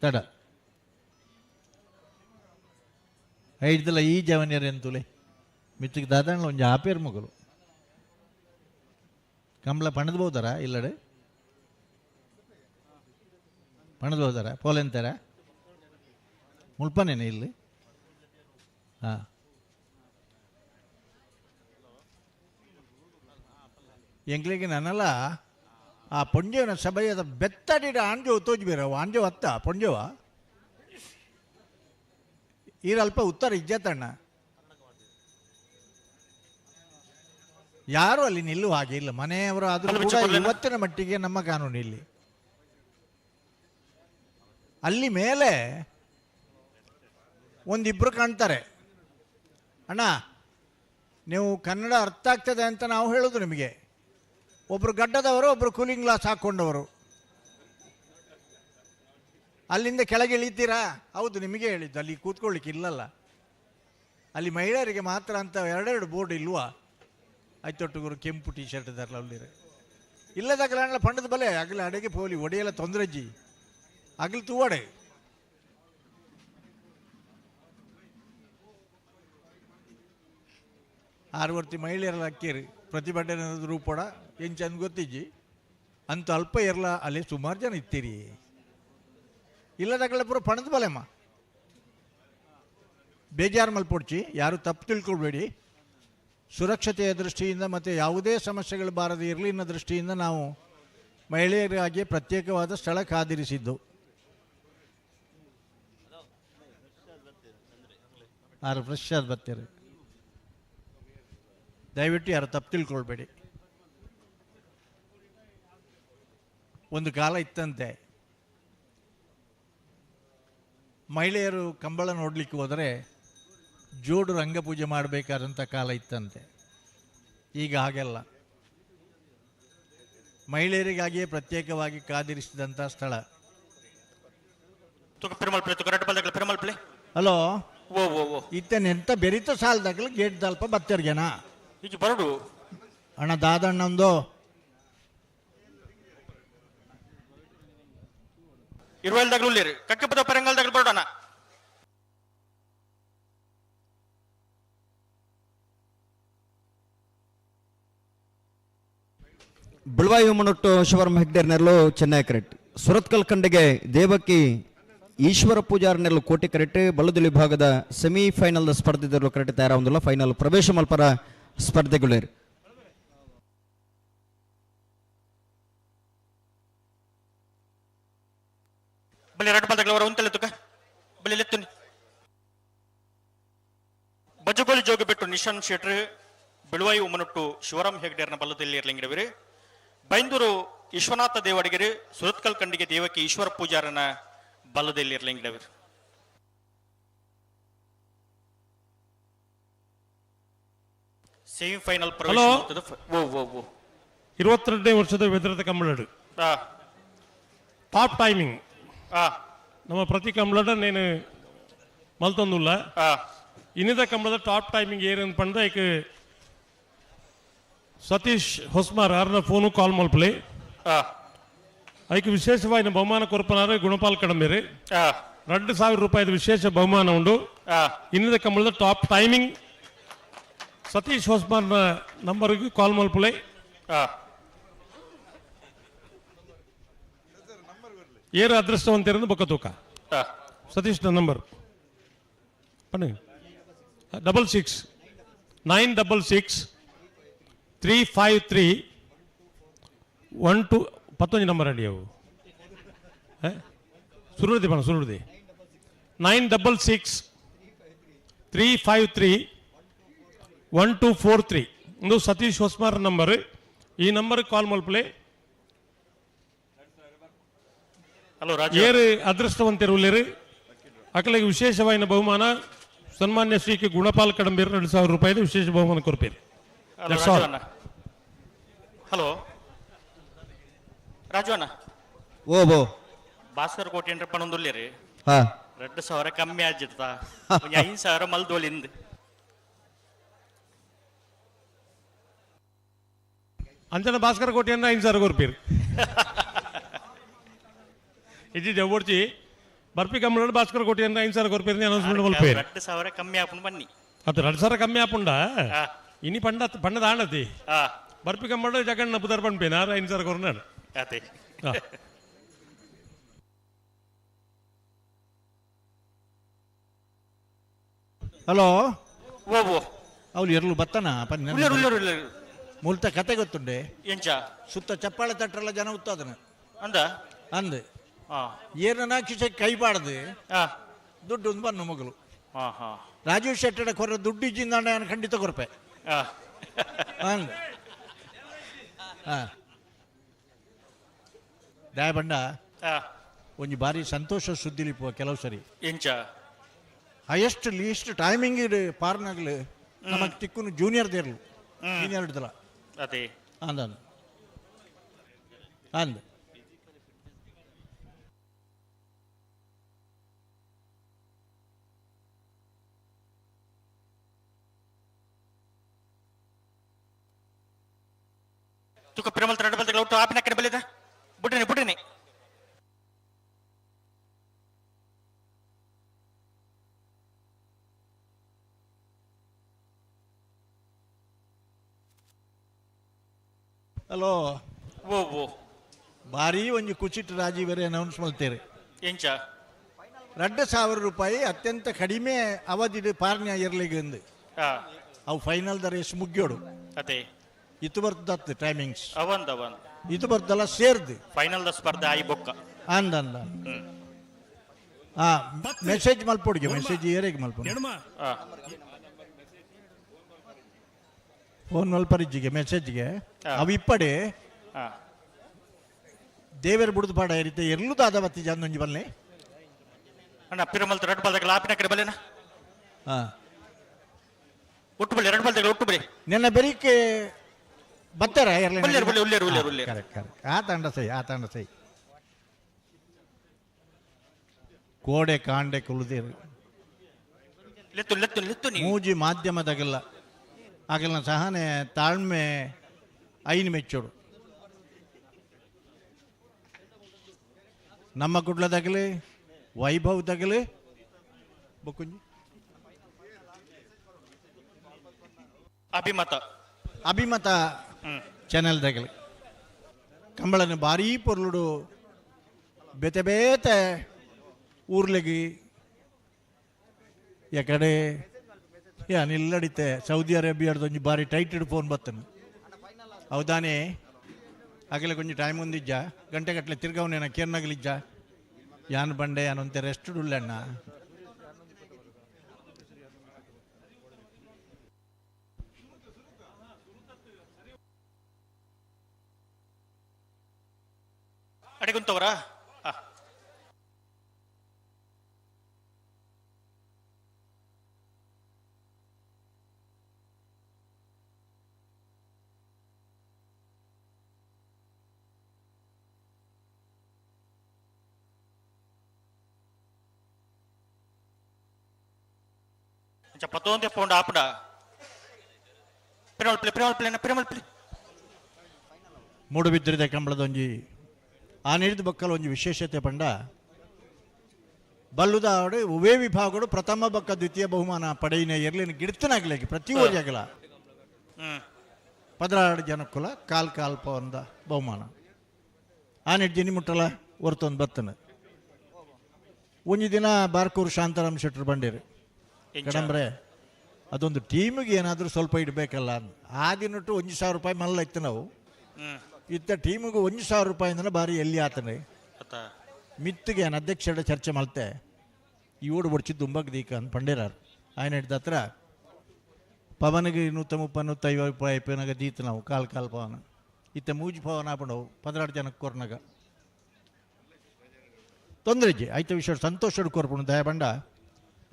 ತಡ ಐಡ್ದಲ್ಲ ಈ ಜವನಿಯರ್ ಎಂತುಲೆ ಮಿತ್ತಿಗೆ ದಾದಾಣ್ಲ ಒಂಜಿ ಆಪೇರ್ ಮಗಲು ಕಂಬಳ ಪಣದ್ ಬೋದಾರ ಇಲ್ಲಡೆ ಪಣದ್ ಬೋದಾರ ಪೋಲೆಂತಾರ ಮುಲ್ಪನೇನೆ ಇಲ್ಲಿ ಹಾಂ ಎಂಗ್ಲಿಗೆ ನನ್ನಲ್ಲ ಆ ಪೊಂಜೆವನ ಸಭೆಯದ ಬೆತ್ತಡಿಡ ಆಂಜೋ ತೋಜ್ಬೀರ ಆಂಜೋ ಅತ್ತ ಪೊಂಜೆವ ಈರಲ್ಪ ಉತ್ತರ ಇಜ್ಜತಣ್ಣ ಯಾರು ಅಲ್ಲಿ ನಿಲ್ಲುವ ಹಾಗೆ ಇಲ್ಲ ಮನೆಯವರು ಆದರೂ ಕೂಡ ಇವತ್ತಿನ ಮಟ್ಟಿಗೆ ನಮ್ಮ ಕಾನೂನು ಇಲ್ಲಿ ಅಲ್ಲಿ ಮೇಲೆ ಒಂದಿಬ್ಬರು ಕಾಣ್ತಾರೆ. ಅಣ್ಣ ನೀವು ಕನ್ನಡ ಅರ್ಥ ಆಗ್ತದೆ ಅಂತ ನಾವು ಹೇಳೋದು ನಿಮಗೆ. ಒಬ್ಬರು ಗಡ್ಡದವರು, ಒಬ್ಬರು ಕೂಲಿಂಗ್ ಗ್ಲಾಸ್ ಹಾಕ್ಕೊಂಡವರು. ಅಲ್ಲಿಂದ ಕೆಳಗೆ ಇಳಿತೀರಾ? ಹೌದು, ನಿಮಗೆ ಹೇಳಿದ್ದು. ಅಲ್ಲಿ ಕೂತ್ಕೊಳ್ಳಿಕ್ಕೆ ಇಲ್ಲಲ್ಲ, ಅಲ್ಲಿ ಮಹಿಳೆಯರಿಗೆ ಮಾತ್ರ ಅಂತ ಎರಡೆರಡು ಬೋರ್ಡ್ ಇಲ್ವಾ? ಆಯ್ತೊಟ್ಟುಗುರು ಕೆಂಪು ಟೀ ಶರ್ಟ್ ಇದಾರಲ್ಲ ಅಲ್ಲಿ ಇಲ್ಲದಾಗಲ ಪಂಡದ ಬಲೆ ಆಗಲಿ ಅಡೆಗೆ ಪೋಲಿ ಒಡೆಯಲ್ಲ ತೊಂದರೆಜ್ಜಿ ಅಗಲು ತೂವಡೆ. ಆರು ವರ್ತಿ ಮಹಿಳೆಯರೆಲ್ಲ ಅಕ್ಕಿರಿ ಪ್ರತಿಭಟನೆ ರೂಪಡ ಏನು ಚಂದ ಗೊತ್ತಿಜ್ಜಿ ಅಂತ ಅಲ್ಪ ಇರಲ್ಲ ಅಲ್ಲಿ ಸುಮಾರು ಜನ ಇತ್ತೀರಿ. ಇಲ್ಲದಾಗಲ ಪೂರ ಪಣದ ಬಲೆಮ್ಮ ಬೇಜಾರು ಮಲ್ಪೊಡ್ಚಿ, ಯಾರು ತಪ್ಪು ತಿಳ್ಕೊಳ್ಬೇಡಿ. ಸುರಕ್ಷತೆಯ ದೃಷ್ಟಿಯಿಂದ ಮತ್ತು ಯಾವುದೇ ಸಮಸ್ಯೆಗಳು ಬಾರದೆ ಇರಲಿ ಅನ್ನೋ ದೃಷ್ಟಿಯಿಂದ ನಾವು ಮಹಿಳೆಯರಿಗಾಗಿ ಪ್ರತ್ಯೇಕವಾದ ಸ್ಥಳ ಕಾದಿರಿಸಿದ್ದು. ಆರು ಫ್ರೆಶ್ ಆದ ಬರ್ತೀರಿ, ದಯವಿಟ್ಟು ಯಾರು ತಪ್ಪು ತಿಳ್ಕೊಳ್ಬೇಡಿ. ಒಂದು ಕಾಲ ಇತ್ತಂತೆ, ಮಹಿಳೆಯರು ಕಂಬಳ ನೋಡಲಿಕ್ಕೆ ಹೋದರೆ ಜೋಡು ರಂಗಪೂಜೆ ಮಾಡಬೇಕಾದಂಥ ಕಾಲ ಇತ್ತಂತೆ. ಈಗ ಹಾಗೆಲ್ಲ, ಮಹಿಳೆಯರಿಗಾಗಿಯೇ ಪ್ರತ್ಯೇಕವಾಗಿ ಕಾದಿರಿಸಿದಂಥ ಸ್ಥಳ. ಹಲೋ, ಇತ್ತನೆಂತ ಬೆರಿತ ಸಾಲದಾಗಲ ಗೇಟ್ ದಲ್ಪ ಬತ್ತರ್ಗೆನಾ ಬರಡು ಅಣ್ಣ ದಾದಣ್ಣಂದು ಇರುವಲ್ದಾಗಲೂ ಕಕ್ಕಪದ ಪರಂಗಲ್ದಾಗಲು ಬರೋಣ. ಬಿಳ್ವಾಯಿ ಮನೊಟ್ಟು ಶಿವರಾಮ್ ಹೆಗ್ಡೇರ್ ನೆರಳು ಚೆನ್ನೈ ಕರೆಕ್ಟ್, ಸುರತ್ಕಲ್ ಖಂಡಿಗೆ ದೇವಕಿ ಈಶ್ವರ ಪೂಜಾರ್ ನೆರಳು ಕೋಟಿ ಕರೆಕ್ಟ್, ಬಲ್ಲದೊಲಿ ವಿಭಾಗದ ಸೆಮಿಫೈನಲ್ ಸ್ಪರ್ಧೆದಲ್ಲೂ ಕರೆಕ್ಟ್ ತಯಾರಾಗುವುದಿಲ್ಲ. ಫೈನಲ್ ಪ್ರವೇಶ ಮಲ್ಪರ ಸ್ಪರ್ಧೆಗಳೇರು. ಬಜಗೋಲಿ ಜೋಗಿ ಬಿಟ್ಟು ನಿಶಾನ್ ಶೆಟ್ರ್ ಬಿಳುವಾಯಿ ಉಮ್ಮನೊಟ್ಟು ಶಿವರಾಮ್ ಹೆಗ್ಡೇರ್ನ ಬಲ್ಲದಲ್ಲಿ ಇರ್ಲಿಂಗಿಡವಿರಿ. ಬೈಂದೂರು ವಿಶ್ವನಾಥ ದೇವಡಿಗೆರೆ ಸುರತ್ಕಲ್ ಖಂಡಿಗೆ ದೇವಕಿ ಈಶ್ವರ ಪೂಜಾರನ ಬಲ್ಲದಲ್ಲಿ ಇರ್ಲಿಂಗಿಡವಿರಿ. ಸೆಮಿಫೈನಲ್ ಪ್ರವೇಶ. 22ನೇ ವರ್ಷದ ಬೆದರದ ಕಂಬಳಡು ಟಾಪ್ ಟೈಮಿಂಗ್ ನಮ್ಮ ಪ್ರತಿ ಕಂಬಳಡ ನೇನು ಮಲ್ತೊಂದುಲ್ಲ. ಇನ್ನಿದ ಕಂಬಳದ ಟಾಪ್ ಟೈಮಿಂಗ್ ಏರು ಪಂಡ ಐಕ್ ಸತೀಶ್ ಹೊಸ್ಮಾರ್ ಆರ್ನ ಫೋನು ಕಾಲ್ ಮಲ್ಪಲೆ. ಐಕ್ ವಿಶೇಷವಾದ ಬಹುಮಾನ ಕೊರ್ಪನಾರು ಗುಣಪಾಲ್ ಕಡಂಬೇರಿ 2000 ರೂಪಾಯಿ ವಿಶೇಷ ಬಹುಮಾನ ಉಂಡು. ಇನ್ನಿದ ಕಂಬಳದ ಟಾಪ್ ಟೈಮಿಂಗ್ ಸತೀಶ್ ಹೊಸ್ಮಾರ್ನ ನಂಬರ್ಗೆ ಕಾಲ್ ಮಲ್ಪಲೆ. ಏರು ಅದೃಷ್ಟವಂತರಿಂದ ಬೊಕ್ಕ ತೂಕ ಸತೀಶ್ ನಂಬರ್ ಬನ್ನಿ 66 966 353 12 19 ನಂಬರ್ ಅಡಿ ಅವು ಸುರುದಿ ಬಣ್ಣ ಸುರುದಿ 966 353 1243 ಒಂದು ಸತೀಶ್ ಹೊಸ್ಮಾರ್ ನಂಬರ್. ಈ ನಂಬರ್ ಕಾಲ್ ಮಲ್ಪಲೆ. ಹಲೋ ರಾಜು ಏರು ಅದೃಷ್ಟವಂತಿರುವಲ್ಲಿರು ಅಕಲಿಗೆ ವಿಶೇಷವಾದ ಬಹುಮಾನ ಸನ್ಮಾನ್ಯ ಶ್ರೀ ಕೆ ಗುಣಪಾಲ್ ಕಡಂಬೀರ್ 2000 ರೂಪಾಯಿ ವಿಶೇಷ ಬಹುಮಾನ ಕೊರ್ಪೇರಿ. ಹಲೋ ರಾಜು ಅಣ್ಣ. ಓ ಬೋ ಭಾಸ್ಕರ್ ಕೋಟಿ ಪಣೊಂದುಲ್ಲೇರಿ 2000 ಕಮ್ಮಿ ಆಜಿರ್ತ 5000 ಮಲ್ದೋಲಿಂದ. ಅಂಚನ ಭಾಸ್ಕರ ಕೋಟಿ ಅಂದ್ರೆ 5000 ಕೊರ್ಪೇರಿ. ಇಜ್ಜಿ ಜವ್ವರ್ಚಿ ಬರ್ಪಿ ಕಮ್ಮಿ ಭಾಸ್ಕರ ಕೋಟಿ ಅಂದ್ರೆ 5000 ಕೊರ್ಪೇರಿ ಅನೌನ್ಸ್ಮೆಂಟ್ ಮಲ್ಪೇರಿ. 2000 ಕಮ್ಮಿ ಆಪುಂಡು ಬನ್ನಿ. ಅದು 2000 ಕಮ್ಮಿ ಆಪುಂಡ ಇನಿ ಪಂಡ ಪಂಡದ ಆಣತಿ ಬರ್ಪಿ ಕಮ್ಮಡು ಜಗಣ್ಣ ಪುದರ್ ಪಂಪೇನ 5000 ಕೊರ್ನಾಡು. ಅದೇ ಹಲೋ ಓ ಅವ್ರು ಎರ್ಲು ಬತ್ತನ ಮುಲ್ತ ಕತೆ ಗೊತ್ತುಂಡೆ ಎಂಚ ಸುತ್ತ ಚಪ್ಪಾಳೆ ತಟ್ಟರಲ್ಲ ಜನ ಉತ್ತದನ ಅಂದ ಅಂದ ಏನ ಕಿಸೆ ಕೈ ಬಾಡ್ದು ದುಡ್ಡು ಒಂದು ಬನ್ನು ಮಗಳು ರಾಜೀವ್ ಶೆಟ್ಟಡ ಕೊರ ದುಡ್ಡು ಇಜ್ಜಿಂದ ನಾನು ಖಂಡಿತ ಕೊರಪೆ ಅಂದ. ದಯಬಂಡ ಒಂಜಿ ಬಾರಿ ಸಂತೋಷ ಸುದ್ದಿಲಿಪ್ಪುವ ಕೆಲವು ಸರಿ ಎಂಚ ಹೈಯೆಸ್ಟ್ ಲೀಸ್ಟ್ ಟೈಮಿಂಗ್ ಪಾರ್ನಾಗ್ಲು ನಮಗೆ ತಿಕ್ಕುನು ಜೂನಿಯರ್ ದೇರ್ಲು ಸೀನಿಯರ್ ಹಿಡ್ದಲ್ಲ ಅದೇ ಅಂದ ಅಂದ ತುಕ ಪಿರಮಲ್ ತರಡ ಬಲ್ತಗಳ ಒಟ್ಟು ಆಪಿನ ಕಡೆ ಬಲಿದ ಬುಡ್ರಿನಿ ಬುಡ್ರಿನಿ. ಹಲೋ ಓ ಓ ಭಾರಿ ಒಂಜಿ ಕುಚಿಟ್ ರಾಜೀವರೇ ಅನೌನ್ಸ್ ಮಾಡ್ತೇವೆ. ಎಂಚ 2000 ರೂಪಾಯಿ ಅತ್ಯಂತ ಕಡಿಮೆ ಅವಧಿ ಪಾರ್ನ್ಯ ಇರ್ಲಿಗೆ ಅಂದು ಅವು ಫೈನಲ್ the race ಮುಗಿಯೋಡು. ಅದೇ ಇತ್ತು ಬರ್ತದತ್ತು ಟೈಮಿಂಗ್ಸ್ ಅವಂದ ಅವಂದ ಇದು ಬರ್ತದಲ್ಲ ಸೇರ್ದು ಫೈನಲ್ the ಸ್ಪರ್ಧೆ ಆಯಿ ಬೊಕ್ಕ ಅಂದ ಅಂದ. ಹಾ ಮೆಸೇಜ್ ಮಲ್ಪೊಡಿಗೆ ಮೆಸೇಜ್ ಏರಿಗೆ ಮಲ್ಪೊಡು ಫೋನ್ ಮಲ್ಪರಿಜ್ಜಿಗೆ ಮೆಸೇಜ್ಗೆ ಅವು ಇಪ್ಪಡೆ ದೇವೇರ್ ಬುಡ್ದು ಪಾಡ ಏರಿತೆ ಎಲ್ಲುದಾದ ಬತ್ತಿ ಜಂದೊಂಜಿ ಬಲ್ಲೆ ಅಣ್ಣ ಪಿರಮಲ್ ರಡ್ ಬಲ್ದಗಳ ಆಪಿನ ಕಡೆ ಬಲ್ಲೆನಾ. ಹಾ ಒಟ್ಟು ಬಲ್ಲೆ ಎರಡು ಬಲ್ದಗಳ ಒಟ್ಟು ಬಲಿ ನಿನ್ನ ಬೆರಿಕೆ ಬತ್ತಾರ ಉಲ್ಲೇರು ಬಲ್ಲೆ ಉಲ್ಲೇರು ಉಲ್ಲೇರು ಉಲ್ಲೇರು ಕರೆಕ್ಟ್ ಕರೆಕ್ಟ್ ಆ ತಂಡ ಸೈ ಆ ತಂಡ ಸೈ ಕೋಡೆ ಕಾಂಡೆ ಕುಲುದೇರು ಲೆತ್ತು ಲೆತ್ತು ಲೆತ್ತು ನೀವು ಮೂಜಿ ಮಾಧ್ಯಮದಾಗೆಲ್ಲ ಆಗಲ್ಲ ಸಹನೆ ತಾಳ್ಮೆ ಐನು ಮೆಚ್ಚೋಡು ನಮ್ಮ ಕುಡ್ಲದಾಗಲಿ ವೈಭವದಾಗಲಿ ಬೊಕ್ಕುಂಜಿ ಅಭಿಮತ ಅಭಿಮತ ಚಾನೆಲ್ದಾಗಲಿ ಕಂಬಳನ ಭಾರೀ ಪೊರ್ಲುಡು ಬೇತೆ ಬೇತೆ ಊರ್ಲೆಗಿ ಯಾಕಡೆ ನಿಲ್ಲಡಿತೆ ಸೌದಿ ಅರೇಬಿಯಾದ ಒಂಜಿ ಬಾರಿ ಟೈಟೆಡ್ ಫೋನ್ ಬತ್ತನು ಹೌದಾನೆ ಆಗಲೇ ಕೊಂಚ ಟೈಮ್ ಒಂದಿಜ್ಜ ಗಂಟೆ ಗಟ್ಟಲೆ ತಿರ್ಗವನೇನ ಕೇರ್ನಗಲಿಜ್ಜ ಯಾನ್ ಬಂಡೆ ಯಾನೊಂತೆ ರೆಸ್ಟ್ ಉಳ್ಳಣ್ಣ ಅಡೆಗುಂತವರಾ ಪತ್ತೊಂದೇ ಪೌಂಡ್ ಆಪುಡ ಪಿರಮಲ್ ಪ್ಲೇ ಪಿರಮಲ್ ಪ್ಲೇ ಪಿರಮಲ್ ಪ್ಲೇ. ಮೂಡುಬಿದ್ರಿದ ಕಂಬಳದೊಂಜಿ ಆ ನೀರಿದ ಬೊಕ್ಕಲ ಒಂಜಿ ವಿಶೇಷತೆ ಪಂಡ ಬಲ್ಲುದ ಆವಡು ಉವೇ ವಿಭಾಗಡು ಪ್ರಥಮ ಬೊಕ್ಕ ದ್ವಿತೀಯ ಬಹುಮಾನ ಪಡೆಯಿನ ಎರ್ಲಿನ ಗಿಡ್ತನಾಗ್ಲಿಕ್ಕೆ ಪ್ರತಿ ಓಜಾಗಲ 16 ಜನಕ್ಕುಲ ಕಾಲ್ ಕಾಲ್ ಪವನದ ಬಹುಮಾನ ಆ ನಿಡ್ಜಿನಿ ಮುಟ್ಟಲ ಹೊರ್ತೊಂದು ಬತ್ತನ. ಒಂಜಿ ದಿನ ಬಾರ್ಕೂರು ಶಾಂತಾರಾಮ್ ಶೆಟ್ಟರು ಬಂಡೇರು ಕಡಂಬ್ರೆ ಅದೊಂದು ಟೀಮಿಗೆ ಏನಾದರೂ ಸ್ವಲ್ಪ ಇಡಬೇಕಲ್ಲ ಆ ದಿನಟ್ಟು 1,000 ರೂಪಾಯಿ ಮಲ್ಲ ಇತ್ತು ನಾವು ಇತ್ತ ಟೀಮಿಗೆ 1,000 ರೂಪಾಯಿ ಅಂದ್ರೆ ಭಾರಿ ಎಲ್ಲಿ ಆತನೆ ಮಿತ್ತಿಗೆ ಏನು ಅಧ್ಯಕ್ಷರ ಚರ್ಚೆ ಮಲ್ತೆ ಈ ಓಡು ಬಡ್ಚಿ ದುಂಬಗ್ ದೀಕ ಅಂತ ಪಂಡೇರಾರು ఆయన ಹಿಡ್ದ ಹತ್ರ ಪವನಿಗೆ 130 150 ರೂಪಾಯಿ ಪೇನಾಗ ದೀತು ನಾವು ಕಾಲ್ ಕಾಲ್ ಪವನ ಇತ್ತ ಮೂಜಿ ಪವನ ಹಾಕೊಂಡು 16 ಜನಕ್ಕೆ ಕೊರ್ನಾಗ ತೊಂದರೆ ಜಿ ಆಯ್ತು ವಿಷಯ ಸಂತೋಷ ಕೊರ್ಪುಣು ದಯಬಂಡ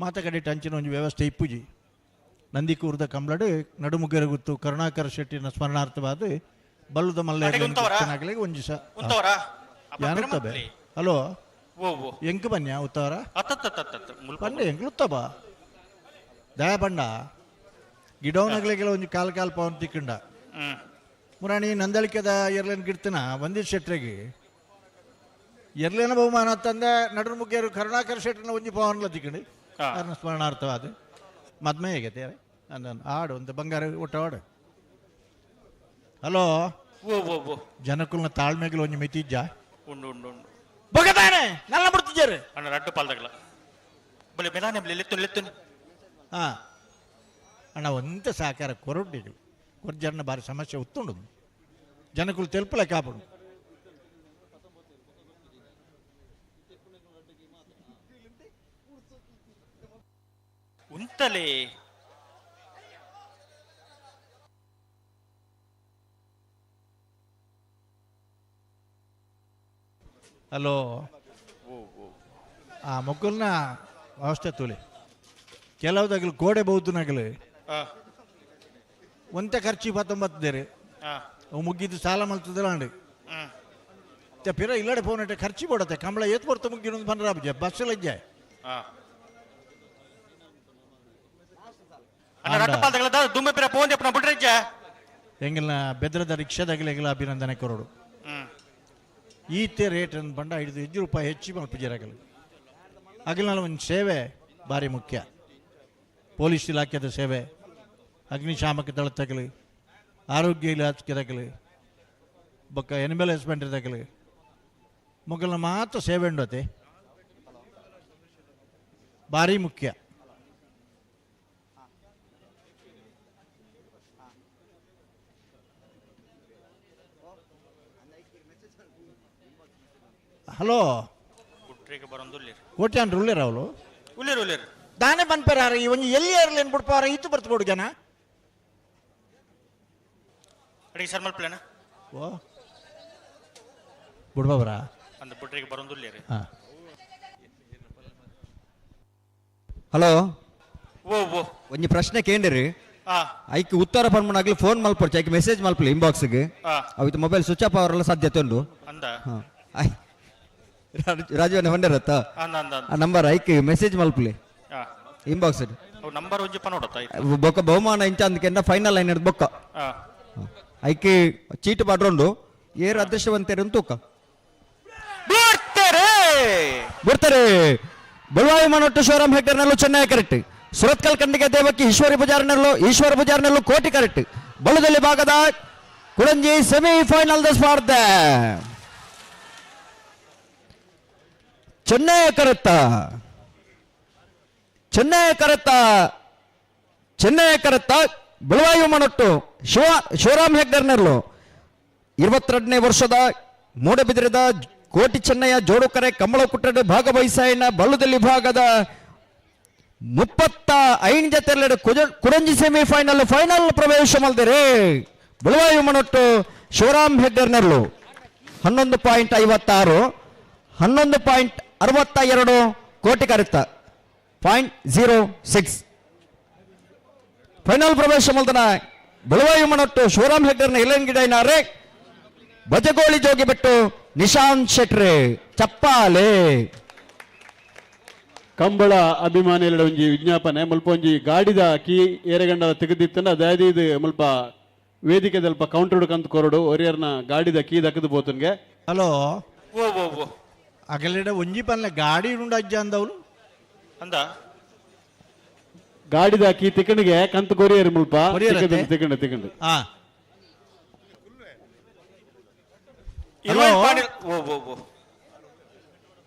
ಮಾತ ಕಡೆ ಟಂಚಿನ ಒಂದು ವ್ಯವಸ್ಥೆ ಇಪ್ಪುಜಿ ನಂದಿಕೂರ್ದ ಕಂಬ್ಳಡು ನಡುಮುಗ್ಗರ ಗುತ್ತು ಕರುಣಾಕರ ಶೆಟ್ಟಿನ ಸ್ಮರಣಾರ್ಥವಾದ ಬಲ್ಲುದ ಮಲ್ಲ ಒಂಜಿ ಸ ಯಾರುತ್ತಬೆ ಹಲೋ ಎಂಕ್ ಬನ್ಯ ಉತ್ತವರ ಪಂಡೆ ಎಂಕ್ಲುತ್ತಬ ದಯಬಂಡ ಗಿಡವನಗ್ಲಿಗೆಲ್ಲ ಒಂಜಿ ಕಾಲ್ ಕಾಲ್ ಪವನ್ ತಿಕ್ಕಂಡ ಮುರಾಣಿ ನಂದಳಿಕೆದ ಎರ್ಲೇನ್ ಗಿಡ್ತನ ಒಂದಿಷ್ಟು ಶೆಟ್ರಿಗೆ ಎರ್ಲೇನ ಬಹುಮಾನ ತಂದೆ ನಡುಮುಗ್ಗರು ಕರುಣಾಕರ ಶೆಟ್ಟರ್ನ ಒಂಜಿ ಪವನ್ಲ ತಿಕ್ಕಂಡು ಅದನ್ನ ಸ್ಮರಣಾರ್ಥವಾದ ಮದ್ಮೆ ಹೇಗೈತೆ ನನ್ನ ಆಡು ಒಂದು ಬಂಗಾರ ಒಟ್ಟ ಆಡು. ಹಲೋ ಜನಕುಲ್ನ ತಾಳ್ಮೆಗಳು ಒಂಜಿ ಮಿತಿ ಇಜ್ಜ ಉಂಡು ಉಂಡು ಉಂಡು ಬೊಗದಾನೆ ನಲ್ಲ ಬಿಡ್ತಿದ್ದಾರೆ ಅಣ್ಣ ರಡ್ಡು ಪಾಲ್ದಾಗಲ ಬಲೆ ಮೆಲಾನೆ ಬಲೆ ಲೆತ್ತುನ್ ಲೆತ್ತುನ್. ಹಾಂ ಅಣ್ಣ ಒಂತ ಸಹಕಾರ ಕೊರೊಡ್ಡಿಗಳು ಕೊರ್ಜರ್ನ ಬಾರಿ ಸಮಸ್ಯೆ ಉತ್ತುಂಡು ಜನಕುಲು ತೆಲ್ಪಲೆ ಕಾಪಡು. ಉಂತಲೇ ಹಲೋ ಆ ಮೊಕ್ಕಲ್ನ ಅವಸ್ಥೆ ತೋಲಿ ಕೆಲವುದಾಗಲು ಗೋಡೆ ಬೌದ್ಧನಾಗಲಿ ಒಂತೆ ಖರ್ಚು 19 ಅವು ಮುಗ್ಗಿದ್ದು ಸಾಲ ಮಲ್ತದಲ್ಲ ಅಂಡಿ ಪಿರ ಇಲ್ಲಡೆ ಫೋನ್ ಇಟ್ಟೆ ಖರ್ಚು ಕೊಡತ್ತೆ ಕಂಬಳ ಏತ್ ಬರ್ತ ಮುಗ್ಗಿನ ಬಂದ್ರ ಬಸ್ ಲಜ್ಜೆ ಎಂಗಿಲ್ಲ ಬೆದ್ರದ ರಿಕ್ಷಾದಾಗಲೆಲ್ಲ ಅಭಿನಂದನೆ ಕೊರಡು. ಈತೆ ರೇಟ್ ಅನ್ನು ಬಂಡ ಹಿಡಿದು 5 ರೂಪಾಯಿ ಹೆಚ್ಚು ಮಲ್ಪುಜರಾಗಲಿ ಅಗಲಿನ ಒಂದು ಸೇವೆ ಭಾರಿ ಮುಖ್ಯ. ಪೊಲೀಸ್ ಇಲಾಖೆದ ಸೇವೆ, ಅಗ್ನಿಶಾಮಕ ದಳ ತಗಲಿ, ಆರೋಗ್ಯ ಇಲಾಖೆ ತಗಲಿ, ಬೊಕ್ಕ ಎನಿಮಲ್ ಹಸ್ಬೆಂಡ್ರಿ ತಗಲಿ, ಮೊಗಲ ಮಾತ್ರ ಸೇವೆ ಉಂಡತೆ ಭಾರಿ ಮುಖ್ಯ. ಹಲೋ ಕೋಟ್ಯಾನ್ ಉಳ್ಳೇರ ಅವಳು ಉಳ್ಳೇರು ಉಳ್ಳೇರು ದಾನೆ ಬನ್ಪೇರಾರ ಈ ಒಂಜಿ ಎಲ್ಲಿ ಏರ್ಲಿ ಅನ್ಬಿಡ್ಪಾರ ಇತ್ತು ಬರ್ತಬೋಡು ಜನ ಅಡಿಗೆ ಸರ್ ಮಲ್ಪಲೇನ ಓ ಬಿಡ್ಬಾಬ್ರ ಅಂದ ಬುಡ್ರಿಗೆ ಬರೋದು ಹಾಂ. ಹಲೋ ಓ ಓ ಒಂಜಿ ಪ್ರಶ್ನೆ ಕೇಂದ್ರಿ ಐಕ್ ಉತ್ತರ ಪನ್ಮನಾಗ್ಲಿ ಫೋನ್ ಮಲ್ಪೊಡ್ಚಿ ಐಕ್ ಮೆಸೇಜ್ ಮಲ್ಪಲಿ ಇನ್ಬಾಕ್ಸ್ಗೆ ಅವಿತ್ mobile switch off ಅವರೆಲ್ಲ ಸಾಧ್ಯತೆ ಉಂಟು. ಅಂದ ರಾಜೀವ್ ಹೊಂಡರತ್ತ ಆ ನಂಬರ್ ಐಕ್ ಮೆಸೇಜ್ ಮಲ್ಪಲಿ ಇನ್ಬಾಕ್ಸ್ ನಂಬರ್ ಒಂಜಿ ಪನೋಡತ್ತ ಬೊಕ್ಕ ಬಹುಮಾನ ಇಂಚ ಅಂದಕೆಂಡ ಫೈನಲ್ ಲೈನ್ ಬೊಕ್ಕ ಐಕ್ ಚೀಟ್ ಪಾಡ್ರೊಂಡು ಏರ್ ಅದೃಷ್ಟವಂತರು ತೂಕ ಬಿಡ್ತಾರೆ. ಬೊಳ್ವಾಯಿ ಮನೊಟ್ಟು ಶಿವರಾಮ್ ಹೆಗ್ಡರ್ನಲ್ಲೂ ಚೆನ್ನೈ ಕರೆಕ್ಟ್, ಸುರತ್ಕಲ್ ಖಂಡಿಗೆ ದೇವಕ್ಕಿ ಈಶ್ವರಿ ಪೂಜಾರಿನಲ್ಲೂ ಈಶ್ವರ ಪೂಜಾರಿನಲ್ಲೂ ಕೋಟಿ ಕರೆಕ್ಟ್. ಬಳುದಲ್ಲಿ ಭಾಗದ ಕುಡಂಜಿ ಸೆಮಿಫೈನಲ್ ಸ್ಪರ್ಧೆ ಚೆನ್ನೈ ಕರೆತ್ತ ಚೆನ್ನೈ ಕರೆತ್ತ ಚೆನ್ನೈ ಕರೆತ್ತ ಬೆಳವಾಯು ಮನೊಟ್ಟು ಶಿವರಾಮ್ ಹೆಗ್ಡರ್ನಲ್ಲೂ 22ನೇ ವರ್ಷದ ಮೂಡಬಿದಿರದ ಕೋಟಿ ಚೆನ್ನಯ್ಯ ಜೋಡುಕರೆ ಕಮಲಕುಟ್ಟಡ ಭಾಗವಹಿಸಾಯಿನ ಬಳ್ಳುದಲ್ಲಿ ಭಾಗದ 35 ಜೊತೆ ಕುಡಂಜಿ ಸೆಮಿಫೈನಲ್ ಫೈನಲ್ ಪ್ರವೇಶ ಮಲ್ದಿರೆ ಬೆಳವಾಯು ಮನೊಟ್ಟು ಶಿವರಾಮ್ ಹೆಗ್ಡರ್ನಲ್ಲೂ 11.56 11.62 ಕೋಟಿ ಕರೆತ 0.06 ಫೈನಲ್ ಪ್ರವೇಶ ಮಲ್ದನ ಬೆಳವಾಯು ಮನೊಟ್ಟು ಶಿವರಾಮ್ ಹೆಗ್ಡರ್ನ ಇಲ್ಲಂಗಿಡೈನಾರೆ ಬಜಗೋಳಿ ಜೋಗಿ ಬಿಟ್ಟು ನಿಶಾಂತ್ ಶೆಟ್ರೆ ಚಪ್ಪಾಲೆ. ಕಂಬಳ ಅಭಿಮಾನಿಗಳ ಒಂಜಿ ವಿಜ್ಞಾಪನೆ ಮುಲ್ಪ ಒಂಜಿ ಗಾಡಿದ ಕೀ ಏರೆಗಂಡ ತೆಗೆದಿತ್ತನ ದಯದೀದು ಮುಲ್ಪ ವೇದಿಕೆ ದಲ್ಪ ಕೌಂಟರ್ ಕಂತ್ ಕೊರಡು ಒರಿಯರ್ನ ಗಾಡಿದ ಕೀ ದಕ್ಕದು ಪೋತನ್ಗೆ. ಹಲೋ ಓ ಓ ಓ ಅಗಲಿಡ ಒಂಜಿ ಪನ್ಲೆ ಗಾಡಿ ಉಂಡು ಅಜ್ಜ ಅಂದವಳು ಅಂದ ಗಾಡಿದ ಕೀ ತಿಕ್ಕಣಿಗೆ ಕಂತು ಕೊರಿಯರ್ ಮುಲ್ಪ ಕೊರಿಯರ್ ತಿಕ್ಕಂಡು ತಿಕ್ಕಂಡು. ಹಾ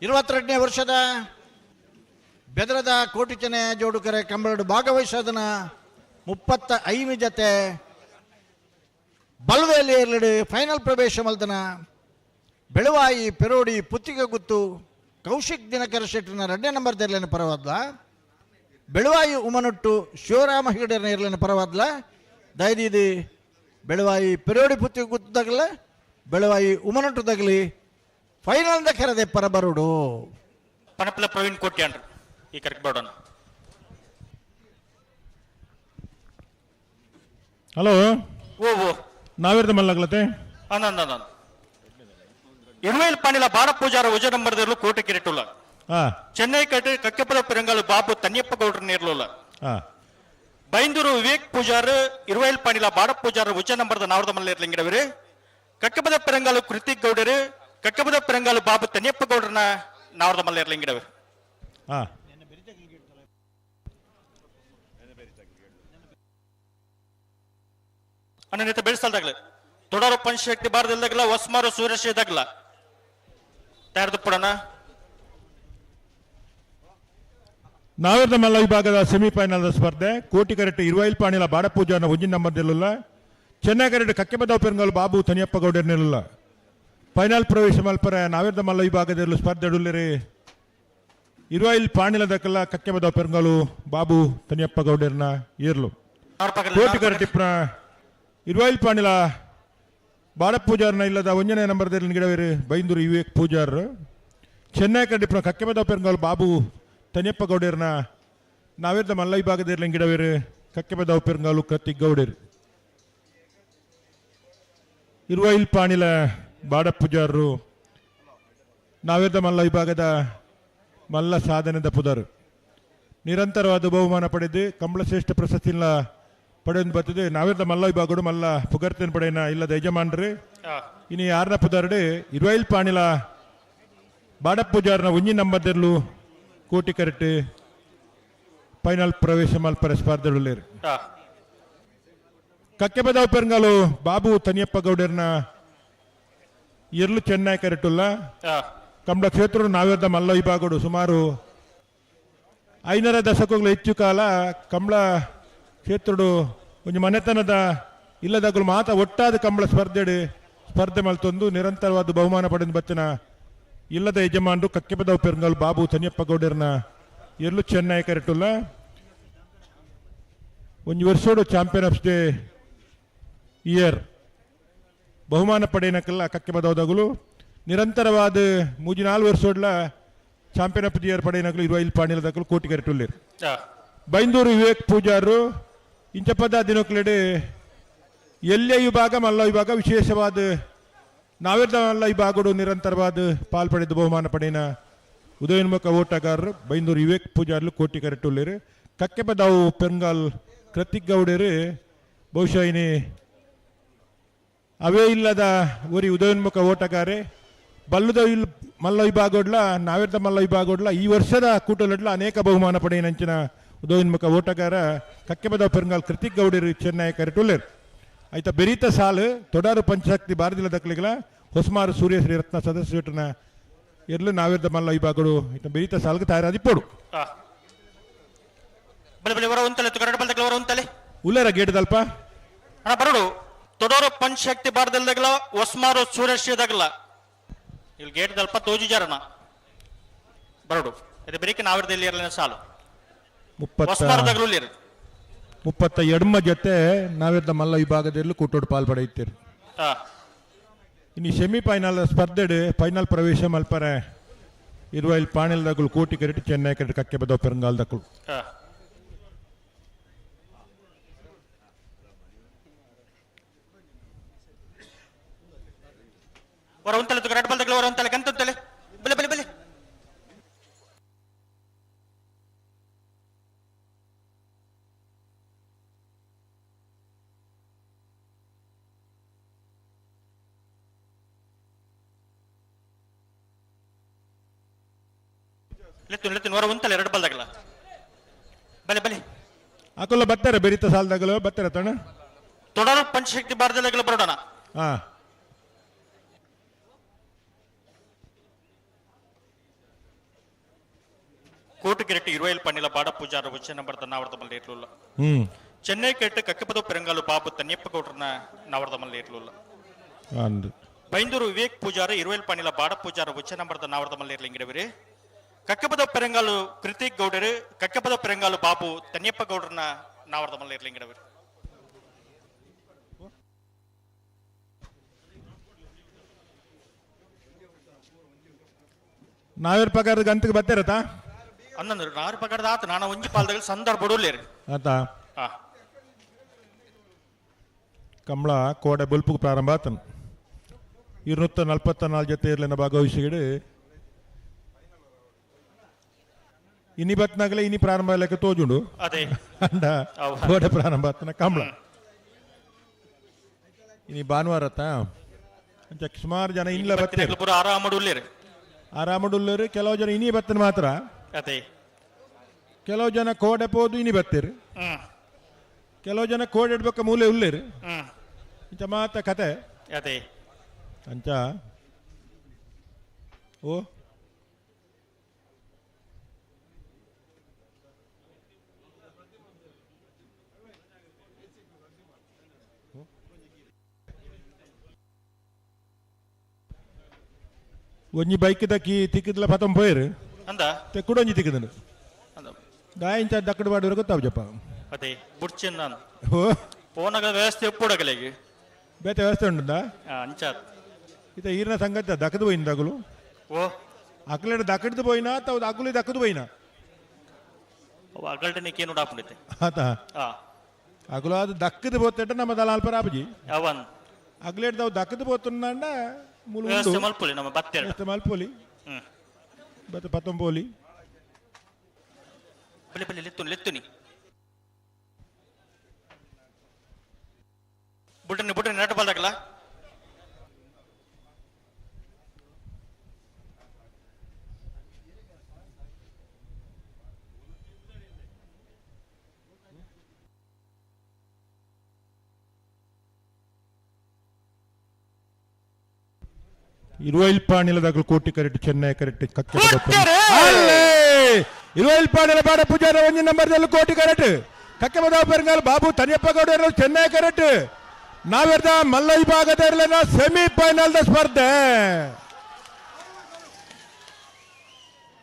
22ನೇ ವರ್ಷದ ಬೆದರದ ಕೋಟಿಚನೆ ಜೋಡುಕರೆ ಕಂಬಳಡು ಭಾಗವಹಿಸೋದನ 35 ಜತೆ ಬಲ್ವೇಲಿ ಎರಡು ಫೈನಲ್ ಪ್ರವೇಶ ಮಲ್ದನ ಬೆಳವಾಯಿ ಪೆರೋಡಿ ಪುತ್ತಿಗೆ ಗುತ್ತು ಕೌಶಿಕ್ ದಿನಕರ ಶೆಟ್ಟಿನ 2ನೇ ನಂಬರ್ ದೇರ್ಲೇನ ಪರವಾದ್ಲ, ಬೆಳವಾಯಿ ಉಮನೊಟ್ಟು ಶಿವರಾಮ ಹೆಗಡೆನ ಇರ್ಲೇನ ಪರವಾದ್ಲ, ದಯದೀದಿ ಬೆಳವಾಯಿ ಪೆರೋಡಿ ಪುತ್ತಿಗೆ ಗುತ್ತು ತಗಲ ಬೆಳವಾಯಿ ಉಮನೊಟ್ಟು ತಗಲಿ ಫೈನಲ್ ಕೆರದೆ ಪರಬರುಡು. ಪಣಪಲ ಪ್ರವೀಣ್ ಕೋಟ್ಯಾನ್ರು ಈ ಕರೆಕ್ಟ್ ಬೇಡೋಣ. ಹಲೋ ಓ ಓ ನಾವಿರ್ದ ಮಲ್ಲಗ್ಲತೆ ಅಂದ ಇರುವೇಲ್ ಪಾಣಿಲ ಬಾಡ ಪೂಜಾರ ಉಜ ನಂಬರ್ದಿರ್ಲು ಕೋಟೆ ಕಿರಿಟುಲ್ಲ ಚೆನ್ನೈ ಕಟ್ಟೆ ಕಕ್ಕೆಪದ ಪೆರಂಗಾಲು ಬಾಬು ತನ್ನಿಯಪ್ಪ ಗೌಡ್ರ ನೇರ್ಲುಲ್ಲ ಬೈಂದೂರು ವಿವೇಕ್ ಪೂಜಾರ್ ಇರುವೇಲ್ ಪಾಣಿಲ ಬಾಡ ಪೂಜಾರ ಉಜ ನಂಬರ್ದ ನಾವರ್ದ ಮಲ್ಲೇರ್ಲಿಂಗಿಡವರು ಕಕ್ಕೆಪದ ಪೆರಂಗಾಲು ಕೃತಿಕ್ ಗೌಡರು ಕಕ್ಕಬದ ಪೆರಂಗಾಲು ಬಾಬು ತನ್ನಿಯಪ್ಪ ಗೌಡ್ರನ ನಾವರ್ದ ಮಲ್ಲೇರ್ಲಿಂಗಿಡವರು. ಅಣ್ಣ ಬೆಳೆಸಲ್ದಾಗ್ಲ ತೊಡರು ಪಂಚಶಕ್ತಿ ಬಾರದಿಲ್ದಾಗಲ ಹೊಸ್ಮಾರು ಸೂರ್ಯಶೇದಾಗ್ಲ ತಯಾರದು ಪಡೋಣ. ನಾವಿರ್ದ ಮಲ್ಲ ವಿಭಾಗದ ಸೆಮಿಫೈನಲ್ ಸ್ಪರ್ಧೆ ಕೋಟಿ ಕರೆಟ್ ಇರುವೈಲ್ ಪಾಣಿಲ ಬಾಡಪೂಜಾನ ಒಂಜಿನ ನಂಬರ್ದಿಲ್ಲ, ಚೆನ್ನೈ ಕರೆಟ್ ಕಕ್ಕೆಬದ ಪೆರಂಗಾಲು ಬಾಬು ತನಿಯಪ್ಪ ಗೌಡರ್ನಿಲ್ಲ. ಫೈನಲ್ ಪ್ರವೇಶ ಮಲ್ಪರ ನಾವಿರ್ದ ಮಲ್ಲ ವಿಭಾಗದಲ್ಲಿ ಸ್ಪರ್ಧೆ ಡುಲ್ಲರಿ ಇರುವೈಲ್ ಪಾಣಿಲ ದಕ್ಕಲ ಕಕ್ಕೆಬದ ಪೆರಂಗಾಲು ಬಾಬು ತನಿಯಪ್ಪ ಗೌಡರ್ನ ಏರ್ಲು. ಕೋಟಿ ಕರೆಟಿಪ್ನ ಇರುವೈಲ್ ಪಾಣಿಲ ಬಾಡಪೂಜಾರ್ನ ಇಲ್ಲದ ಒಂಜನೇ ನಂಬರ್ದಲ್ಲಿ ಗಿಡವೇರು ಬೈಂದೂರು ವಿವೇಕ್ ಪೂಜಾರ್, ಚೆನ್ನೈ ಕಡ್ಡಿಪ್ನ ಕಕ್ಕೆಬದ ಪೆರಂಗಾಲು ಬಾಬು ತನಿಯಪ್ಪ ಗೌಡರ್ನ ನಾವಿರ್ದ ಮಲ್ಲ ವಿಭಾಗದಲ್ಲಿ ಗಿಡವೇರು ಕಕ್ಕೆಬದ ಪೆರಂಗಾಲು ಕತ್ತಿಕ್ ಗೌಡರು. ಇರುವೈಲ್ ಪಾಣಿಲ ಬಾಡಪೂಜಾರರು ನಾವಿರ್ದ ಮಲ್ಲ ವಿಭಾಗದ ಮಲ್ಲ ಸಾಧನೆದ ಪುದರು ನಿರಂತರವಾದ ಬಹುಮಾನ ಪಡೆದು ಕಂಬಳಶ್ರೇಷ್ಠ ಪ್ರಶಸ್ತಿನ ಪಡೆದು ಬರ್ತದೆ. ನಾವಿರ್ದ ಮಲ್ಲ ವಿಭಾಗಡು ಮಲ್ಲ ಪುಗರ್ತೇನ ಪಡೆಯನ ಇಲ್ಲದ ಯಜಮಾನ್ರಿ ಇನ್ನು ಯಾರನ್ನ ಪುದಾರಡು ಇರುವೈಲ್ ಪಾಣಿಲ ಬಾಡಪೂಜಾರನ ಒಂಜಿ ನಂಬರ್ದಲ್ಲೂ ಕೋಟಿ ಕರೆಟ್ ಫೈನಲ್ ಪ್ರವೇಶ ಮಲ್ಪರ ಸ್ಪರ್ಧೆಡುಳ್ಳೇರು. ಕಕ್ಕೆಬದಾವ್ ಪೆರಂಗಾಲು ಬಾಬು ತನಿಯಪ್ಪ ಗೌಡರ್ನ ಎರ್ಲು ಚೆನ್ನೈ ಕರೆಟುಲ್ಲ ಕಂಬಳ ಕ್ಷೇತ್ರ ನಾವಿರ್ದ ಮಲ್ಲ ವಿಭಾಗಡು ಸುಮಾರು 5 ದಶಕಗಳು ಹೆಚ್ಚು ಕಾಲ ಕಂಬಳ ಕ್ಷೇತ್ರಡು ಒಂಜಿ ಮನೆತನದ ಇಲ್ಲದಾಗಲು ಮಾತ ಒಟ್ಟಾದ ಕಂಬಳ ಸ್ಪರ್ಧೆಡು ಸ್ಪರ್ಧೆ ಮಲ್ತೊಂದು ನಿರಂತರವಾದ ಬಹುಮಾನ ಪಡೆದು ಬತ್ತಿನ ಇಲ್ಲದ ಯಜಮಾನರು ಕಕ್ಕೆಬದವ್ ಪೆರಂಗಾಲು ಬಾಬು ತನಿಯಪ್ಪ ಗೌಡರ್ನ ಎಲ್ಲೂ ಚೆನ್ನೈ ಕರೆಟುಲ್ಲ. ಒಂಜಿ ವರ್ಷೋಡು ಚಾಂಪಿಯನ್ ಆಫ್ the year ಬಹುಮಾನ ಪಡೆಯನಕ್ಕೆಲ್ಲ ಕಕ್ಕೆಬದವದಾಗಲು ನಿರಂತರವಾದ 3-4 ವರ್ಷೋಡ್ಲ ಚಾಂಪಿಯನ್ ಆಫ್ the year ಪಡೆಯನಕಲು ಇರುವೈಲ್ ಪಾಣಿಲದಾಗಲು ಕೋಟಿ ಕರೆಟುಲ್ಲೇರು. ಬೈಂದೂರು ವಿವೇಕ್ ಪೂಜಾರು ಇಂಚಪದ ದಿನಕ್ಲೆಡೆ ಎಲ್ಲೇ ವಿಭಾಗ ಮಲ್ಲ ವಿಭಾಗ ವಿಶೇಷವಾದ ನಾವಿರ್ದ ಮಲ್ಲ ವಿಭಾಗಡು ನಿರಂತರವಾದ ಪಾಲ್ ಪಡೆದು ಬಹುಮಾನ ಪಡೆಯನ ಉದಯೋನ್ಮುಖ ಓಟಗಾರರು ಬೈಂದೂರು ವಿವೇಕ್ ಪೂಜಾರ್ಲು ಕೋಟಿ ಕರೆಟುಲ್ಲೇರು. ಕಕ್ಕೆಬದಾವು ಪೆಂಗಾಲ್ ಕೃತಿಕ್ ಗೌಡರು ಬಹುಶಃ ಇನಿ ಅವೇ ಇಲ್ಲದ ಊರಿ ಉದಯೋನ್ಮುಖ ಓಟಗಾರೆ ಬಲ್ಲುದ ಇಲ್ ಮಲ್ಲ ವಿಭಾಗೋಡ್ಲ ನಾವಿರ್ದ ಮಲ್ಲ ವಿಭಾಗೋಡ್ಲ ಈ ವರ್ಷದ ಕೂಟಲಡ್ಲ ಅನೇಕ ಬಹುಮಾನ ಪಡೆಯನಂಚಿನ ಉದಯೋನ್ಮುಖ ಓಟಗಾರ ಕಕ್ಕೆಬದ ಪೆರಂಗಾಲ್ ಕೃತಿಕ್ ಗೌಡರು ಚೆನ್ನೈ ಕರೆಟುಲ್ಲೇರು. ಆಯ್ತಾ ಬೆರೀತ ಸಾಲು ತೊಡಾರು ಪಂಚಶಕ್ತಿ ಭಾರತಿಲ ದಕ್ಕಲಿಗಳ ಹೊಸಮಾರು ಸೂರ್ಯಶ್ರೀ ರತ್ನ ಸದಸ್ಯನ ಎಲ್ಲೂ ನಾವಿರ್ದ ಮಲ್ಲ ವಿಭಾಗಗಳು ಆಯ್ತಾ ಬೆರೀತ ಸಾಲ್ಗೆ ತಯಾರಾದಿಪ್ಪೋಡು. ಉಲ್ಲೇರ ಗೇಟದಲ್ಪ ಬರಡು ತೊಡೋರು ಪಂಚಶಕ್ತಿ ಭಾರತದಲ್ದಾಗಲ ಹೊಸ್ಮಾರು ಸೂರ್ಯಶ್ರೀದಾಗಲ ಇಲ್ಲಿ ಗೇಟ್ ದಲ್ಪ ತೋಜುಜಾರಣ ಬರಡು ಇದು ಬೆರೀಕೆ ನಾವಿರ್ದ ಇಲ್ಲಿ ಇರಲಿಲ್ಲ ಸಾಲು 32 ಜೊತೆ ನಾವಿರ್ದ ಮಲ್ಲ ವಿಭಾಗದಲ್ಲಿ ಕೂಟೋಡು ಪಾಲ್ ಪಡೆಯುತ್ತೀರಿ. ಇನ್ನು ಸೆಮಿಫೈನಲ್ ಸ್ಪರ್ಧೆಡು ಫೈನಲ್ ಪ್ರವೇಶ ಮಲ್ಪರೆ ಇರುವೈಲ್ ಪಾಣಿಲ್ದಗಳು ಕೋಟಿ ಕರೆಟ್ ಚೆನ್ನೈ ಕರೆಟ್ ಕಕ್ಕೆಬದವ್ ಪೆರಂಗಾಲ್ದಕ್ಕಳು. ಬಲೆ ಬಲೆ ಬಲೆ ಲೆತ್ತು ಲೆತ್ತು ನೂರ ಒಂತಲ್ಲ ಎರಡು ಬಲ್ದಾಗಲ ಬಲೆ ಬಲೆ ಅಕುಲ್ಲ ಬತ್ತಾರೆ ಬೆರಿತ ಸಾಲದಾಗಲು ಬತ್ತಾರೆ ತಣ ತೊಡರು ಪಂಚಶಕ್ತಿ ಬಾರದಲ್ಲಾಗಲ ಬರೋಣ ಹಾ ಕೋಟುಕೆರೆಟ್ಟು ಇರುವೈಲ್ ಪಣ್ಣಿಲ ಬಾಡ ಪೂಜಾರ ಉಚ್ಚ ನಂಬರ್ ನಾವರ್ದ ಮಲ್ಲೇಟ್ಲುಲ್ಲ ಚೆನ್ನೈ ಕೆಟ್ಟು ಕಕ್ಕೆಪದ ಪೆರಂಗಾಲು ಬಾಬು ತನ್ಯಪ್ಪ ಗೌಡ್ರನ್ನ ನಾವರ್ದ ಮಲ್ಲೇಟ್ಲುಲ್ಲ ಅಂದು ಬೈಂದೂರು ವಿವೇಕ್ ಪೂಜಾರ ಇರುವೈಲ್ ಪಣ್ಣಿಲ ಬಾಡ ಪೂಜಾರ ಉಚ್ಚ ನಂಬರ್ದ ನಾವರ್ದ ಮಲ್ಲೇರ್ಲಿಂಗಿಡವಿರಿ ಕಕ್ಕೆಪದ ಪೆರಂಗಾಲು ಕೃತಿಕ್ ಗೌಡರು ಕಕ್ಕೆಪದ ಪೆರಂಗಾಲು ಬಾಬು ತನ್ಯಪ್ಪ ಗೌಡ್ರನ್ನ ನಾವರ್ದ ಮಲ್ಲೇರ್ಲಿಂಗಿಡವಿರಿ ನಾವೇರ್ ಪಗಾರದ ಗಂತಕ್ಕೆ ಬತ್ತೀರತಾ ಅನ್ನಂದ್ರು ನಾರು ಪಗಾರದ ಆತ ನಾನು ಒಂಜಿ ಪಾಲ್ದಾಗ ಸಂದರ್ಭ ಬಡೋಲೇರಿ ಆತ ಆ ಕಮಲ ಕೋಡೆ ಬೊಲ್ಪುಗೆ ಪ್ರಾರಂಭ ಆತನು 244 ಜೊತೆ ಇರ್ಲಿನ ಭಾಗವಹಿಸಿಗಡು ಇನಿ ಬತ್ನಾಗಲೇ ಇನಿ ಪ್ರಾರಂಭ ಲೆಕ್ಕ ತೋಜುಂಡು ಅದೇ ಅಂಡ ಕೋಡೆ ಪ್ರಾರಂಭ ಆತನ ಕಮಲ ಇನಿ ಭಾನುವಾರ ಆತ ಅಂಚ ಸುಮಾರು ಜನ ಇನ್ಲ ಬತ್ತೀರು ಪೂರ ಆರಾಮಡುಲ್ಲೇರಿ ಆರಾಮಡುಲ್ಲೇರು ಕೆಲವು ಜನ ಇನಿ ಬತ್ತನ ಮಾತ್ರ ಅದೇ ಕೆಲವು ಜನ ಕೋಡೆ ಪೋದು ಇನಿ ಬತ್ತೀರು ಕೆಲವು ಜನ ಕೋಡೆ ಇಡ್ಬೇಕ ಮೂಲೆ ಉಲ್ಲೇರು ಇಂಚ ಮಾತ ಕತೆ ಅದೇ ಅಂಚ ಓ ಒಂಜಿ ಬೈಕ್ ದಕ್ಕಿ ತಿಕ್ಕಿದ್ಲ ಪತಂ ಪೋಯರು ಅಂದ ತೆಕ್ಕುಡು ಒಂಜಿ ತಿಕ್ಕಿದನು ಅಂದ ದಾಯಿಂಚ ದಕ್ಕಡು ಬಾಡುವರು ಗೊತ್ತಾವಜಪ್ಪ ಅದೇ ಬುಡ್ಚಿನ್ ನಾನು ಓ ಪೋನಗ ವ್ಯವಸ್ಥೆ ಒಪ್ಪುಡಗಲೆಗೆ ಬೇತೆ ವ್ಯವಸ್ಥೆ ಉಂಟಾ ಅಂಚ ಇತ ಈರಿನ ಸಂಗತಿ ದಕ್ಕದು ಪೋಯಿನ ದಗುಲು ಓ ಅಕ್ಲೆಡ್ ದಕ್ಕಡ್ದು ಪೋಯಿನ ಅಥವಾ ಅಗುಲಿ ದಕ್ಕದು ಪೋಯಿನ ಅವ ಅಗಲ್ಟನಿಗೆ ಏನು ಉಡಾಪುಂಡಿತೆ ಆತ ಆ ಅಗುಲು ಅದು ದಕ್ಕದು ಪೋತೆಟ ನಮ್ಮ ದಲಾಲ್ ಪರಾಪಜಿ ಅವನ್ ಅಗ್ಲೇಡ್ ದವು ದಕ್ಕದು ಪೋತುಂಡ ಮೂಲು ವ್ಯವಸ್ಥೆ ಮಲ್ಪುಲಿ ನಮ್ಮ ಬತ್ತೆರಡು ವ್ಯವಸ್ಥೆ ಮಲ್ಪೊಲಿ ಬತ್ತ ಪತ್ತೊಂಬೋಲಿ ಬಲೆ ಬಲೆ ಲೆತ್ತುನಿ ಲೆತ್ತುನಿ ಬುಡ್ಡನಿ ಬುಡ್ಡನಿ ನಟ ಬಲ್ದಾಗಲ ಇರುವೈಲ್ಪಾಣಿಲದಾಗಲು ಕೋಟಿ ಕರೆಕ್ಟ್ ಚೆನ್ನೈ ಕರೆಕ್ಟ್ ಕಕ್ಕೆ ಇರುವೈಲ್ಪಾಣಿಲ ಬಾಡ ಪೂಜಾರ ಒಂಜಿ ನಂಬರ್ದಲ್ಲಿ ಕೋಟಿ ಕರೆಕ್ಟ್ ಕಕ್ಕೆ ಬದಾವ ಪೆರಂಗಾಲ್ ಬಾಬು ತನಿಯಪ್ಪ ಗೌಡರು ಚೆನ್ನೈ ಕರೆಕ್ಟ್ ನಾವೆರ್ದ ಮಲ್ಲ ವಿಭಾಗದ ಇರಲಿಲ್ಲ ಸೆಮಿಫೈನಲ್ the ಸ್ಪರ್ಧೆ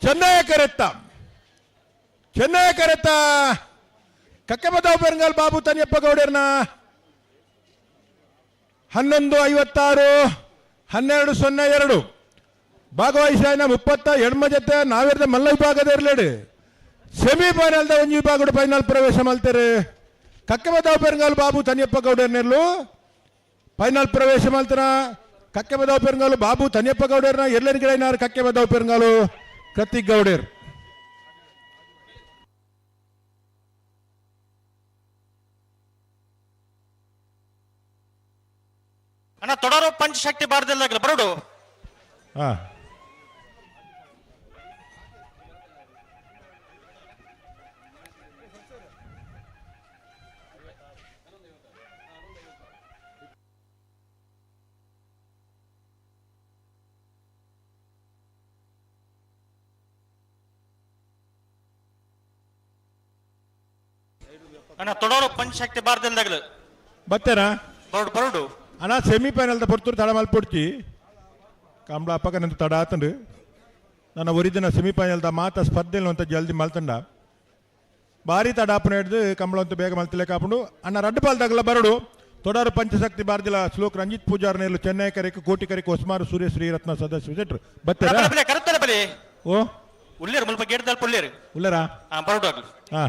ಚೆನ್ನೈ ಕರೆತ್ತ ಚೆನ್ನೈ ಕರೆತ್ತ ಕಕ್ಕೆ ಬದಾವ ಪೆರಂಗಾಲ್ ಬಾಬು ತನಿಯಪ್ಪ ಗೌಡರ್ನ 11:56 12:02 ಭಾಗವಹಿಸಾಯನ 38 ಜೊತೆ ನಾವಿರ್ದ ಮಲ್ಲ ವಿಭಾಗದ ಇರಲೇಡು ಸೆಮಿಫೈನಲ್ದ ಒಂದು ವಿಭಾಗದ ಫೈನಲ್ ಪ್ರವೇಶ ಮಾಡ್ತಾರೆ ಕಕ್ಕೆಬದಾವ್ ಪೆರಂಗಾಲು ಬಾಬು ತನಿಯಪ್ಪ ಗೌಡರ್ನೆಲ್ಲು ಫೈನಲ್ ಪ್ರವೇಶ ಮಾಡ್ತಾರ ಕಕ್ಕೆಬದಾವ್ ಪೆರಂಗಾಲು ಬಾಬು ತನಿಯಪ್ಪ ಗೌಡರ್ನ ಎಲ್ಲರ ಗಿಡ ಕಕ್ಕೆಬದಾವ್ ಪೆರಂಗಾಲು ಕೃತಿಕ್ ಗೌಡರ್ ಅಣ್ಣ ತೊಡರು ಪಂಚಶಕ್ತಿ ಬಾರದಲ್ಲಾಗಲ ಬರೋಡು ಹಾ ಅಣ್ಣ ತೊಡರು ಪಂಚಶಕ್ತಿ ಬಾರದಲ್ಲಾಗಲ ಬತ್ತೇರಾ ಬರೋಡು ಬರೋಡು ಅಣ್ಣ ಸೆಮಿಫೈನಲ್ ಪೊರ್ತೂರು ತಡ ಮಲ್ಪೊಡ್ಚಿ ಕಂಬಳ ಅಪ್ಪಕ ನಂತ ತಡ ಆತಂಡು ನನ್ನ ಒರಿದಿನ ಸೆಮಿಫೈನಲ್ದ ಮಾತ ಸ್ಪರ್ಧೆ ಅಂತ ಜಲ್ದಿ ಮಲ್ತಂಡ ಭಾರಿ ತಡ ಆಪನ ಹಿಡ್ದು ಕಂಬಳ ಅಂತ ಬೇಗ ಮಲ್ತಲೆ ಕಾಪುಂಡು ಅಣ್ಣ ರಡ್ಡು ಪಾಲ್ದಾಗಲ ಬರಡು ತೊಡರು ಪಂಚಶಕ್ತಿ ಬಾರ್ದಿಲ ಶ್ಲೋಕ್ ರಂಜಿತ್ ಪೂಜಾರ್ ನೇರ್ಲು ಚೆನ್ನೈ ಕರೆಕ್ ಕೋಟಿ ಕರೆಕ್ ಹೊಸ್ಮಾರು ಸೂರ್ಯ ಶ್ರೀರತ್ನ ಸದಸ್ಯ ಶೆಟ್ರು ಬತ್ತೇರಾ ಕರೆತ್ತಲ್ಲ ಬಲೆ ಓ ಉಲ್ಲೇರು ಮುಲ್ಪ ಗೇಟ್ ಉಲ್ಲೇರು ಉಲ್ಲರಾ ಹಾ ಬರೋಡು ಆಗ್ಲು ಹಾ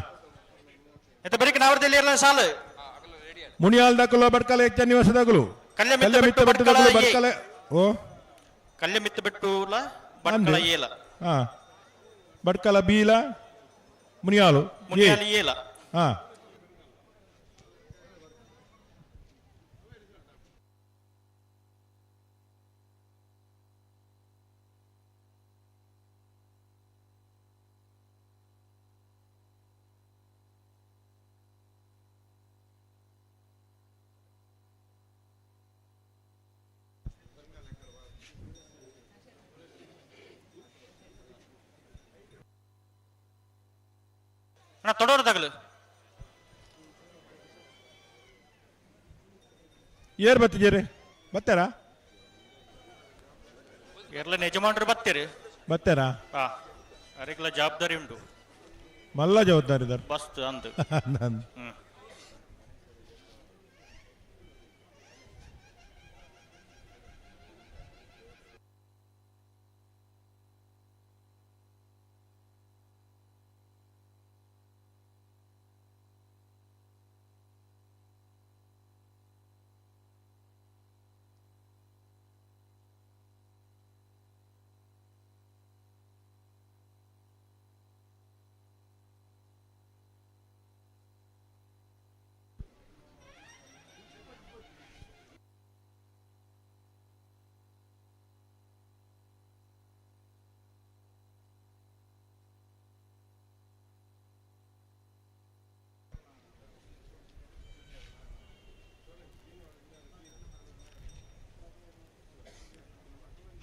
ಎತ್ತ ಬರೀಕ್ ನಾವರ್ದಲ್ಲಿ ಇರಲ್ಲ ಸಾಲು ಮುನಿಯಾಲ್ ದಾಕಲು ಬಡ್ಕಲ ಹೆಚ್ಚ ನಿವಾಸದಾಗಲು ಕಲ್ಯ ಮಿತ್ತ ಬಟ್ಟದಾಗಲು ಬಡ್ಕಲ ಓ ಕಲ್ಯ ಮಿತ್ತ ಬಿಟ್ಟುಲ ಬಡ್ಕಲ ಏಲ ಹಾ ಬಡ್ಕಲ ಬೀಲ ಮುನಿಯಾಲು ಮುನಿಯಾಲು ಏಲ ಹಾ ಅಣ್ಣ ತೊಡೋರ್ದಾಗಲು ಏರ್ ಬತ್ತಿದ್ದೀರಿ ಬರ್ತಾರಾ? ಎಲ್ಲ ಯಜಮಾನರು ಬರ್ತೀರಿ. ಬರ್ತಾರಾ? ಹಾ, ಅರೆಗ್ಲ ಜವಾಬ್ದಾರಿ ಉಂಟು. ಮಲ್ಲ ಜವಾಬ್ದಾರಿ ಇದ್ದಾರೆ. ಬಸ್ ಅಂದು.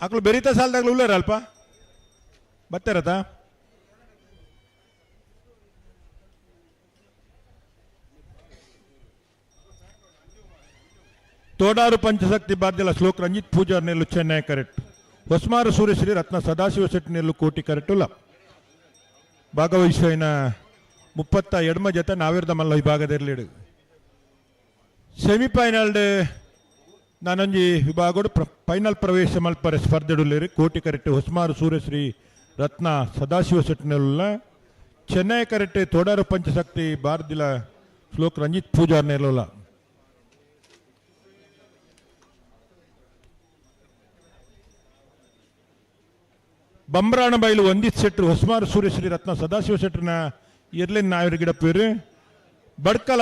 ಅಕ್ಲು ಬೆರೀತಾ ಸಾಲದಾಗ್ಲು ಉಳ್ಳಾರ ಅಲ್ಪ ಬರ್ತಾರತ? ತೋಡಾರು ಪಂಚಶಕ್ತಿ ಬಾರ್ದಿಲ ಶ್ಲೋಕ್ ರಂಜಿತ್ ಪೂಜಾರ್ ನೆಲ್ಲು ಚೆನ್ನೈ ಕರೆಕ್ಟ್. ಹೊಸ್ಮಾರು ಸೂರ್ಯಶ್ರೀ ರತ್ನ ಸದಾಶಿವ ಶೆಟ್ಟಿ ನೆಲ್ಲು ಕೋಟಿ ಕರೆಕ್ಟ್. ಭಾಗವಹಿಸುವ 32 ಜೊತೆ ನಾವಿರ್ದ ಮಲ್ಲ ವಿಭಾಗದಿರಲಿಡು. ಸೆಮಿಫೈನಲ್ ನಾನೊಂಜಿ ವಿಭಾಗಡು ಫೈನಲ್ ಪ್ರವೇಶ ಮಲ್ಪರೆ ಸ್ಪರ್ಧೆಡುಲ್ಲೇರಿ ಕೋಟಿ ಕರೆಕ್ಟ್ ಹೊಸ್ಮಾರು ಸೂರ್ಯಶ್ರೀ ರತ್ನ ಸದಾಶಿವ ಶೆಟ್ಟಿನೆಲ್ಲ ಚೆನ್ನೈ ಕರೆಕ್ಟ್ ತೋಡಾರು ಪಂಚಶಕ್ತಿ ಬಾರ್ದಿಲ ಶ್ಲೋಕ್ ರಂಜಿತ್ ಪೂಜಾರ್ ನೆಲ್ಲಲ್ಲ. ಬಂಬ್ರಾಣ ಬೈಲು ವಂದಿತ್ ಶೆಟ್ರು ಹೊಸ್ಮಾರು ಸೂರ್ಯಶ್ರೀ ರತ್ನ ಸದಾಶಿವ ಶೆಟ್ಟರ್ನ ಇರ್ಲಿನ್ ನಾಯರ್ ಗಿಡಪ್ಪೇರು. ಬಡ್ಕಲ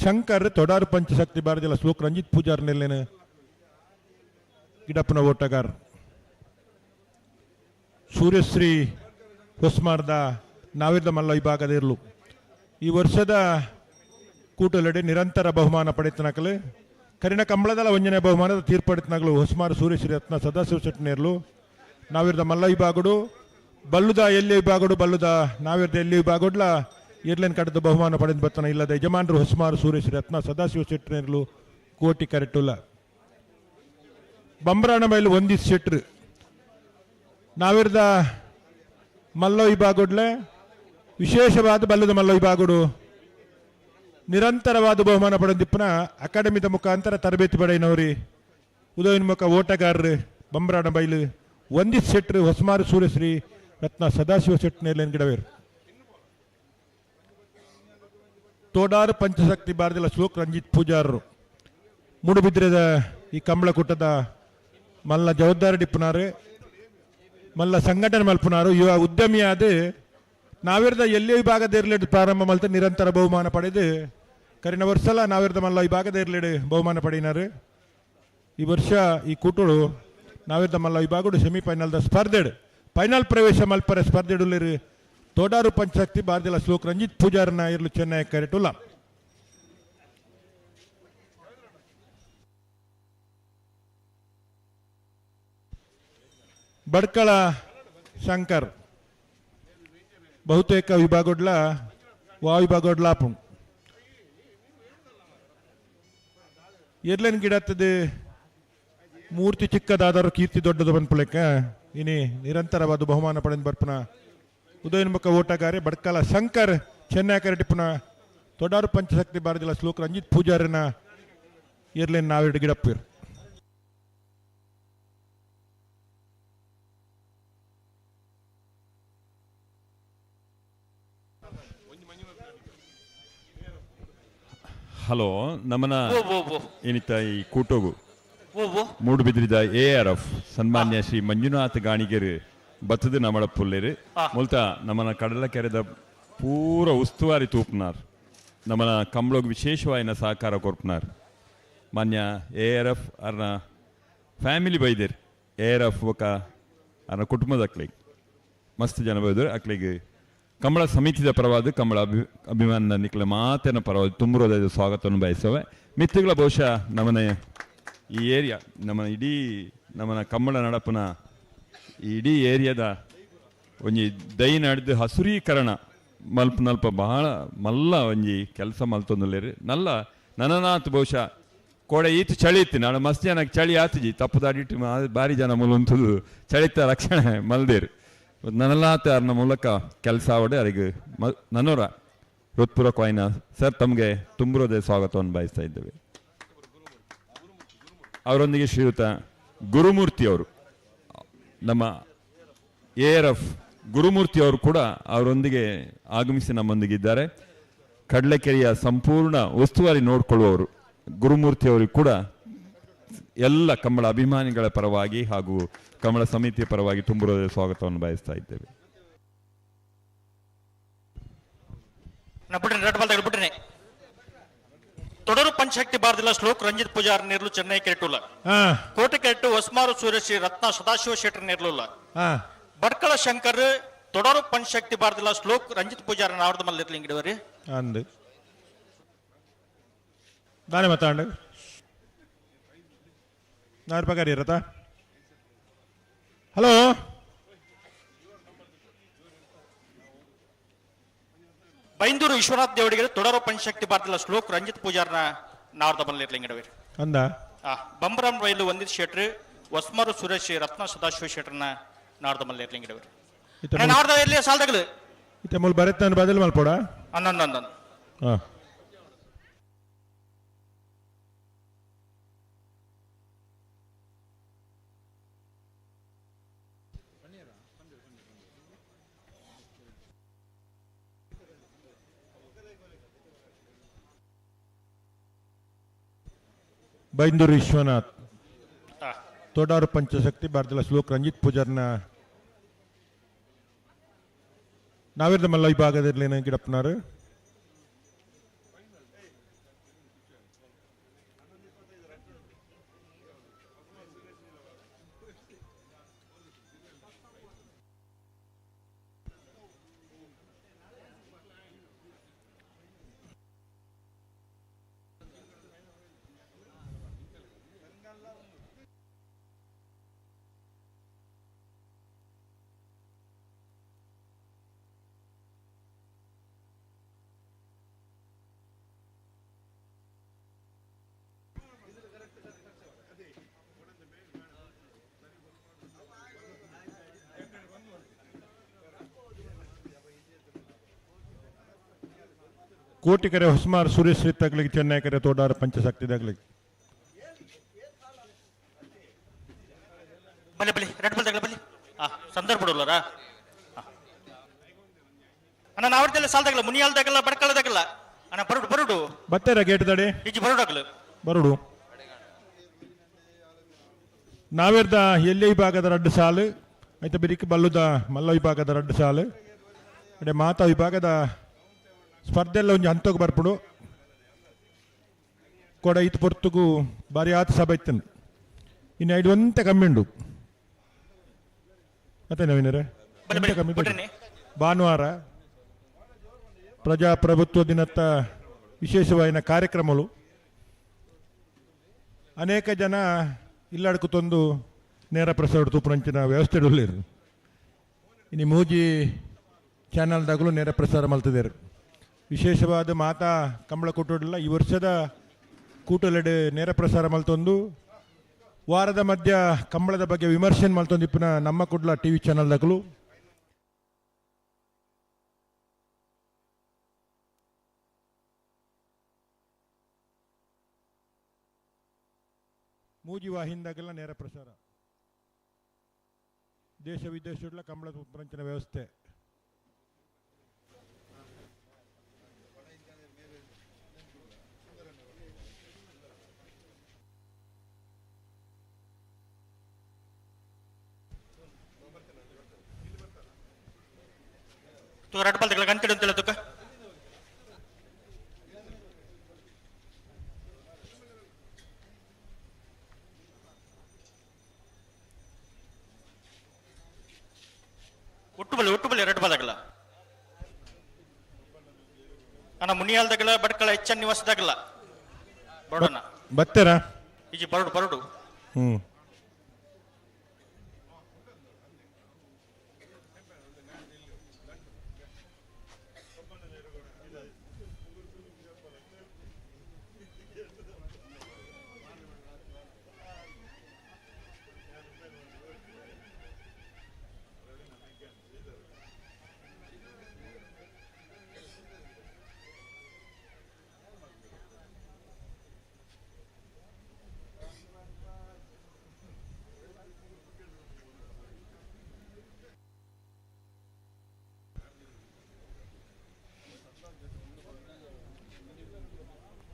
ಶಂಕರ್ ತೊಡಾರು ಪಂಚಶಕ್ತಿ ಬಾರದಿಲ್ಲ ಶ್ಲೋಕ್ ರಂಜಿತ್ ಪೂಜಾರ್ ನೆಲ್ಲೇನ ಗಿಡಪ್ಪನ ಓಟಗಾರ್. ಸೂರ್ಯಶ್ರೀ ಹೊಸ್ಮಾರ್ದ ನಾವಿರ್ದ ಮಲ್ಲ ವಿಭಾಗದ ಇರಲು ಈ ವರ್ಷದ ಕೂಟಲಡೆ ನಿರಂತರ ಬಹುಮಾನ ಪಡೆತನಕಲು ಕರಿಣ ಕಂಬಳದಲ್ಲ ಒಂಜನೇ ಬಹುಮಾನದ ತೀರ್ಪಡಿತನಗಳು ಹೊಸ್ಮಾರು ಸೂರ್ಯಶ್ರೀ ರತ್ನ ಸದಾಶಿವ ಶೆಟ್ಟಿನೇರ್ಲು. ನಾವಿರ್ದ ಮಲ್ಲ ವಿಭಾಗಡು ಬಲ್ಲುದ ಎಲ್ಲಿ ವಿಭಾಗಡು ಬಲ್ಲುದ ನಾವಿರ್ದ ಎಲ್ಲಿ ವಿಭಾಗಡ್ಲ ಇರ್ಲೇನ್ ಕಡದ ಬಹುಮಾನ ಪಡೆದು ಬರ್ತಾನೆ ಇಲ್ಲದ ಯಜಮಾನರು ಹೊಸ್ಮಾರು ಸೂರ್ಯಶ್ರೀ ರತ್ನ ಸದಾಶಿವ ಶೆಟ್ಟಿನೇರ್ಲು ಕೋಟಿ ಕರೆಟುಲ್ಲ. ಬಂಬ್ರಾಣ ಬೈಲು ಒಂದಿಸ್ ಶೆಟ್ರು ನಾವಿರ್ದ ಮಲ್ಲ ವಿಭಾಗಡ್ಲೆ ವಿಶೇಷವಾದ ಬಲ್ಲದ ಮಲ್ಲ ವಿಭಾಗಡು ನಿರಂತರವಾದ ಬಹುಮಾನ ಪಡೆದಿಪ್ಪನ ಅಕಾಡೆಮಿದ ಮುಖಾಂತರ ತರಬೇತಿ ಪಡೆಯಿನವರಿ ಉದಯೋನ್ಮುಖ ಓಟಗಾರರು ಬಂಬ್ರಾಣ ಬೈಲು ವಂದಿತ್ ಶೆಟ್ರು ಹೊಸ್ಮಾರು ಸೂರ್ಯಶ್ರೀ ರತ್ನ ಸದಾಶಿವ ಶೆಟ್ಟಿ ಗಿಡವೇರು. ತೋಡಾರು ಪಂಚಶಕ್ತಿ ಬಾರದಿಲ್ಲ ಶ್ಲೋಕ್ ರಂಜಿತ್ ಪೂಜಾರರು ಮೂಡುಬಿದ್ರೆದ ಈ ಕಂಬಳಕೂಟದ ಮಲ್ಲ ಜವಾಬ್ದಾರಿ ಡಿಪ್ಪುನಾರು ಮಲ್ಲ ಸಂಘಟನೆ ಮಲ್ಪುನಾರು ಯುವ ಉದ್ಯಮಿಯಾದ ನಾವಿರ್ದ ಎಲ್ಲಿ ವಿಭಾಗದ ಇರ್ಲಿಡ್ ಪ್ರಾರಂಭ ಮಲ್ತ ನಿರಂತರ ಬಹುಮಾನ ಪಡೆದು ಕರಿನ ವರ್ಷಲ ನಾವಿರ್ದ ಮಲ್ಲ ವಿಭಾಗದ ಇರ್ಲಿಡ್ ಬಹುಮಾನ ಪಡೆಯಿನಾರು. ಈ ವರ್ಷ ಈ ಕೂಟಳು ನಾವಿರ್ದ ಮಲ್ಲ ವಿಭಾಗಡು ಸೆಮಿಫೈನಲ್ದ ಸ್ಪರ್ಧೆಡ್ ಫೈನಲ್ ಪ್ರವೇಶ ಮಲ್ಪರೆ ಸ್ಪರ್ಧೆಡುಲ್ಲಿರು ತೋಡಾರು ಪಂಚಶಕ್ತಿ ಬಾರದಿಲ್ಲ ಶ್ಲೋಕ್ ರಂಜಿತ್ ಪೂಜಾರನ ಇರಲು ಚೆನ್ನೈ ಕರೆಟುಲ್ಲ. ಬಡ್ಕಳ ಶಂಕರ್ ಬಹುತೇಕ ವಿಭಾಗಡ್ಲ ವಾ ವಿಭಾಗಡ್ಲ ಆಪುಂಡು. ಎರ್ಲೇನ್ ಗಿಡತ್ತದು ಮೂರ್ತಿ ಚಿಕ್ಕದಾದರೂ ಕೀರ್ತಿ ದೊಡ್ಡದು ಬಂದ್ಪುಲೆಕ್ಕ ಇನಿ ನಿರಂತರವಾದ ಬಹುಮಾನ ಪಡೆದು ಬರ್ಪುನ ಉದಯೋನ್ಮುಖ ಓಟಗಾರೆ ಬಡ್ಕಲ ಶಂಕರ್ ಚೆನ್ನೈ ಕರೆಟಿಪ್ಪುನ ತೊಡಾರು ಪಂಚಶಕ್ತಿ ಬಾರದಿಲ್ಲ ಶ್ಲೋಕ್ ರಂಜಿತ್ ಪೂಜಾರನ ಎರ್ಲೇನ್ ನಾವಿಡ್ ಗಿಡಪ್ಪಿರು. ಹಲೋ, ನಮ್ಮನ ಏನಿತ್ತ ಈ ಕೂಟೋಗು ಮೂಡುಬಿದ್ರಿದ ಎ ಆರ್ ಎಫ್ ಸನ್ಮಾನ್ಯ ಶ್ರೀ ಮಂಜುನಾಥ್ ಗಾಣಿಗೆರು ಬತ್ತದ ನಮಳ ಪುಲ್ಲೇರು ಮುಲ್ತ ನಮ್ಮನ ಕಡಲ ಕೆರೆದ ಪೂರ ಉಸ್ತುವಾರಿ ತೂಪ್ನಾರ್ ನಮ್ಮನ ಕಂಬಳೋಗ್ ವಿಶೇಷವಾಯಿನ ಸಹಕಾರ ಕೊರ್ಪನಾರ್ ಮಾನ್ಯ ಎ ಆರ್ ಎಫ್ ಅರ್ನ ಫ್ಯಾಮಿಲಿ ಬೈದೇರ್ ಎ ಆರ್ ಎಫ್ ಒಕ ಅರ್ನ ಕುಟುಂಬದ ಅಕ್ಲಿಗೆ ಮಸ್ತ್ ಜನ ಬೈದರು ಅಕ್ಲಿಗೆ ಕಂಬಳ ಸಮಿತಿದ ಪರವಾದ ಕಂಬಳ ಅಭಿಮಾನ ನಿಕ್ಲ ಮಾತಿನ ಪರವಾದ ತುಂಬರೋದ ಸ್ವಾಗತವನ್ನು ಬಯಸುವೆ. ಮಿತ್ತುಗಳ ಬಹುಶಃ ನಮ್ಮನೆ ಈ ಏರಿಯಾ ನಮ್ಮನ ಇಡೀ ನಮ್ಮನ ಕಂಬಳ ನಡಪನ ಈ ಇಡೀ ಏರಿಯಾದ ಒಂಜಿ ದೈ ನಡೆದು ಹಸುರೀಕರಣ ಮಲ್ಪನಲ್ಪ ಬಹಳ ಮಲ್ಲ ಒಂಜಿ ಕೆಲಸ ಮಲ್ತೊಂದುಲ್ಲೇರು ನಲ್ಲ ನನನಾತ್ ಬಹುಶಃ ಕೋಡೆ ಈತ ಚಳಿ ಇತ್ತು ನಾಳೆ ಮಸ್ತ್ ಜನಕ್ಕೆ ಚಳಿ ಆತಜಿ ತಪ್ಪು ದಾಡಿಟ್ಟು ಭಾರಿ ಜನ ಮೂಲುಂತುದು ಚಳಿತ ರಕ್ಷಣೆ ಮಲ್ದೇರು ನನ್ನಲಾತ ಅರ್ನ ಮೂಲಕ ಕೆಲಸ ಆವಡೆ ಅರಿಗೆ ನನ್ನೋರ ಹೃತ್ಪೂರ್ವಕ ವಾಯಿನ ಸರ್ ತಮಗೆ ತುಂಬುರೋದೇ ಸ್ವಾಗತವನ್ನು ಬಯಸ್ತಾ ಇದ್ದೇವೆ. ಅವರೊಂದಿಗೆ ಶ್ರೀಯುತ ಗುರುಮೂರ್ತಿ ಅವರು, ನಮ್ಮ ARF Gurumurthy ಅವರು ಕೂಡ ಅವರೊಂದಿಗೆ ಆಗಮಿಸಿ ನಮ್ಮೊಂದಿಗೆ ಇದ್ದಾರೆ. ಕಡಲೆಕೆರೆಯ ಸಂಪೂರ್ಣ ಉಸ್ತುವಾರಿ ನೋಡಿಕೊಳ್ಳುವವರು ಗುರುಮೂರ್ತಿ ಅವರಿಗೆ ಕೂಡ ಎಲ್ಲ ಕಂಬಳ ಅಭಿಮಾನಿಗಳ ಪರವಾಗಿ ಹಾಗೂ ಕಂಬಳ ಸಮಿತಿಯ ಪರವಾಗಿ ತುಂಬುರೋದೇ ಸ್ವಾಗತವನ್ನು ಬಯಸ್ತಾ ಇದ್ದೇವೆ. ತೊಡರು ಪಂಚಶಕ್ತಿ ಬಾರದಿಲ್ಲ ಶ್ಲೋಕ್ ರಂಜಿತ್ ಪೂಜಾರ್ ನೇರ್ಲು ಚೆನ್ನೈ ಕೆರೆಟುಲ್ಲ ಕೋಟೆ ಕೆರೆಟು ಹೊಸ್ಮಾರು ಸೂರ್ಯಶ್ರೀ ರತ್ನ ಸದಾಶಿವ ಶೆಟ್ಟರ್ ನೇರ್ಲುಲ್ಲ ಬಡ್ಕಳ ಶಂಕರ್ ತೊಡರು ಪಂಚಶಕ್ತಿ ಬಾರದಿಲ್ಲ ಶ್ಲೋಕ್ ರಂಜಿತ್ ಪೂಜಾರ್ ನಾವರ್ದ ಮಲ್ಲಿರ್ಲಿಂಗಿಡವರಿ ಅಂದು ದಾನೆ ಮಾತಾಂಡು ನಾರು ಪಗಾರಿ ಇರತ್ತಾ. ಹಲೋ ಬೈಂದೂರು ವಿಶ್ವನಾಥ್ ದೇವಡಿಗೆ ತೊಡರು ಪಂಚಶಕ್ತಿ ಬಾರದಿಲ್ಲ ಶ್ಲೋಕ್ ರಂಜಿತ್ ಪೂಜಾರ್ನ ನಾವರ್ದ ಮಲ್ಲಿರ್ಲಿಂಗಿಡವರಿ ಅಂದ ಬಂಬರಾಮ್ ರೈಲು ವಂದಿತ್ ಶೆಟ್ರು ಹೊಸ್ಮಾರು ಸುರೇಶ್ ರತ್ನ ಸದಾಶಿವ ಶೆಟ್ಟರ್ನ ನಾವರ್ದ ಮಲ್ಲಿರ್ಲಿಂಗಿಡವರಿ ನಾವರ್ದ ಎಲ್ಲಿ ಸಾಲದಗಳು ಇತ್ತೆ ಮೂಲ ಬರತ್ ಬದಲು ಮಲ್ಪೋಡ ಅನ್ನೊಂದೊಂದೊಂದು ಬೈಂದೂರು ವಿಶ್ವನಾಥ್ ತೋಡಾರು ಪಂಚಶಕ್ತಿ ಭಾರತದ ಶ್ಲೋಕ್ ರಂಜಿತ್ ಪೂಜಾರ್ನ ನಾವಿರ್ದ ಮಲ್ಲ ವಿಭಾಗದಲ್ಲಿ ಗಿಡಪ್ಪನಾರು ಕೋಟಿಕೆರೆ ಹೊಸ್ಮಾರ್ ಸೂರ್ಯಶ್ರೀ ತಗ್ಲಿಗೆ ಚೆನ್ನೈಕೆರೆ ತೋಡಾರ ಪಂಚಶಕ್ತಿ ತಗ್ಲಿಗೆ ಬಲಿ ಬಲಿ ರೆಡ್ ಬಲ್ ತಗಲ ಬಲಿ ಸಂದರ್ಭ ಬಿಡೋಲ್ಲರಾ ಅಣ್ಣ ನಾವರ್ದೆಲ್ಲ ಸಾಲದಾಗಲ್ಲ ಮುನಿಯಾಲ್ದಾಗಲ್ಲ ಬಡ್ಕಳದಾಗಲ್ಲ ಅಣ್ಣ ಬರುಡು ಬರುಡು ಬತ್ತೇರ ಗೇಟ್ ದಡೆ ಇಜ್ಜಿ ಬರುಡಾಗಲು ಬರುಡು ನಾವೇರ್ದ ಎಲ್ಲಿ ವಿಭಾಗದ ರಡ್ಡು ಸಾಲು ಐತ ಬಿರಿಕ್ ಬಲ್ಲುದ ಮಲ್ಲ ವಿಭಾಗದ ರಡ್ಡು ಸಾಲು ಅಡೆ ಮಾತಾ ವಿಭಾಗದ ಸ್ಪರ್ಧೆಲ್ಲ ಒಂಜಿ ಹಂತಕ್ಕೆ ಬರ್ಪುಡು ಕೊಡ ಇತ್ತು ಪೊರ್ತುಗು ಬಾರಿ ಆತ ಸಭೆ ಇತ್ತನು ಇನ್ನು ಐದು ಒಂತೆ ಕಮ್ಮಿ ಉಂಡು ಮತ್ತೆ ನವೀನರೇ ಕಮ್ಮಿ ಭಾನುವಾರ ಪ್ರಜಾಪ್ರಭುತ್ವ ದಿನತ್ತ ವಿಶೇಷವಾದ ಕಾರ್ಯಕ್ರಮಗಳು ಅನೇಕ ಜನ ಇಲ್ಲಡ್ಕುತ್ತೊಂದು ನೇರ ಪ್ರಸಾರ ತೂಪುನಂಚಿನ ವ್ಯವಸ್ಥೆ ಉಳ್ಳೇರು ಇನ್ನು ಮೂಜಿ ಚಾನಲ್ದಾಗಲೂ ನೇರ ಪ್ರಸಾರ ಮಲ್ತಿದ್ದಾರೆ. ವಿಶೇಷವಾದ ಮಾತಾ ಕಂಬಳ ಕೂಟಲ್ಲ ಈ ವರ್ಷದ ಕೂಟಲೆಡೆ ನೇರ ಪ್ರಸಾರ ಮಲ್ತೊಂದು ವಾರದ ಮಧ್ಯ ಕಂಬಳದ ಬಗ್ಗೆ ವಿಮರ್ಶೆ ಮಲ್ತೊಂದು ಇಪ್ಪನ ನಮ್ಮ ಕುಡ್ಲ ಟಿ ವಿ ಚಾನಲ್ದಾಗಲೂ ಮೂಜಿ ವಾಹಿನಿದಾಗೆಲ್ಲ ನೇರ ಪ್ರಸಾರ ದೇಶ ವಿದೇಶಗಳ ಕಂಬಳದ ಉತ್ಪಂಚನ ವ್ಯವಸ್ಥೆ. ಒಟ್ಟು ಬಲಿ ಎರಡು ಬಾದಾಗಲ್ಲ ಅಣ್ಣ ಮುನಿಯಾಲ್ದಾಗಲ್ಲ ಬಡ್ಕಳ ಎಚ್ ಎನ್ ನಿವಾಸದಾಗಲ್ಲ ಬರೋಣ ಬತ್ತೀರಾ ಈಜಿ ಬರಡು ಬರಡು.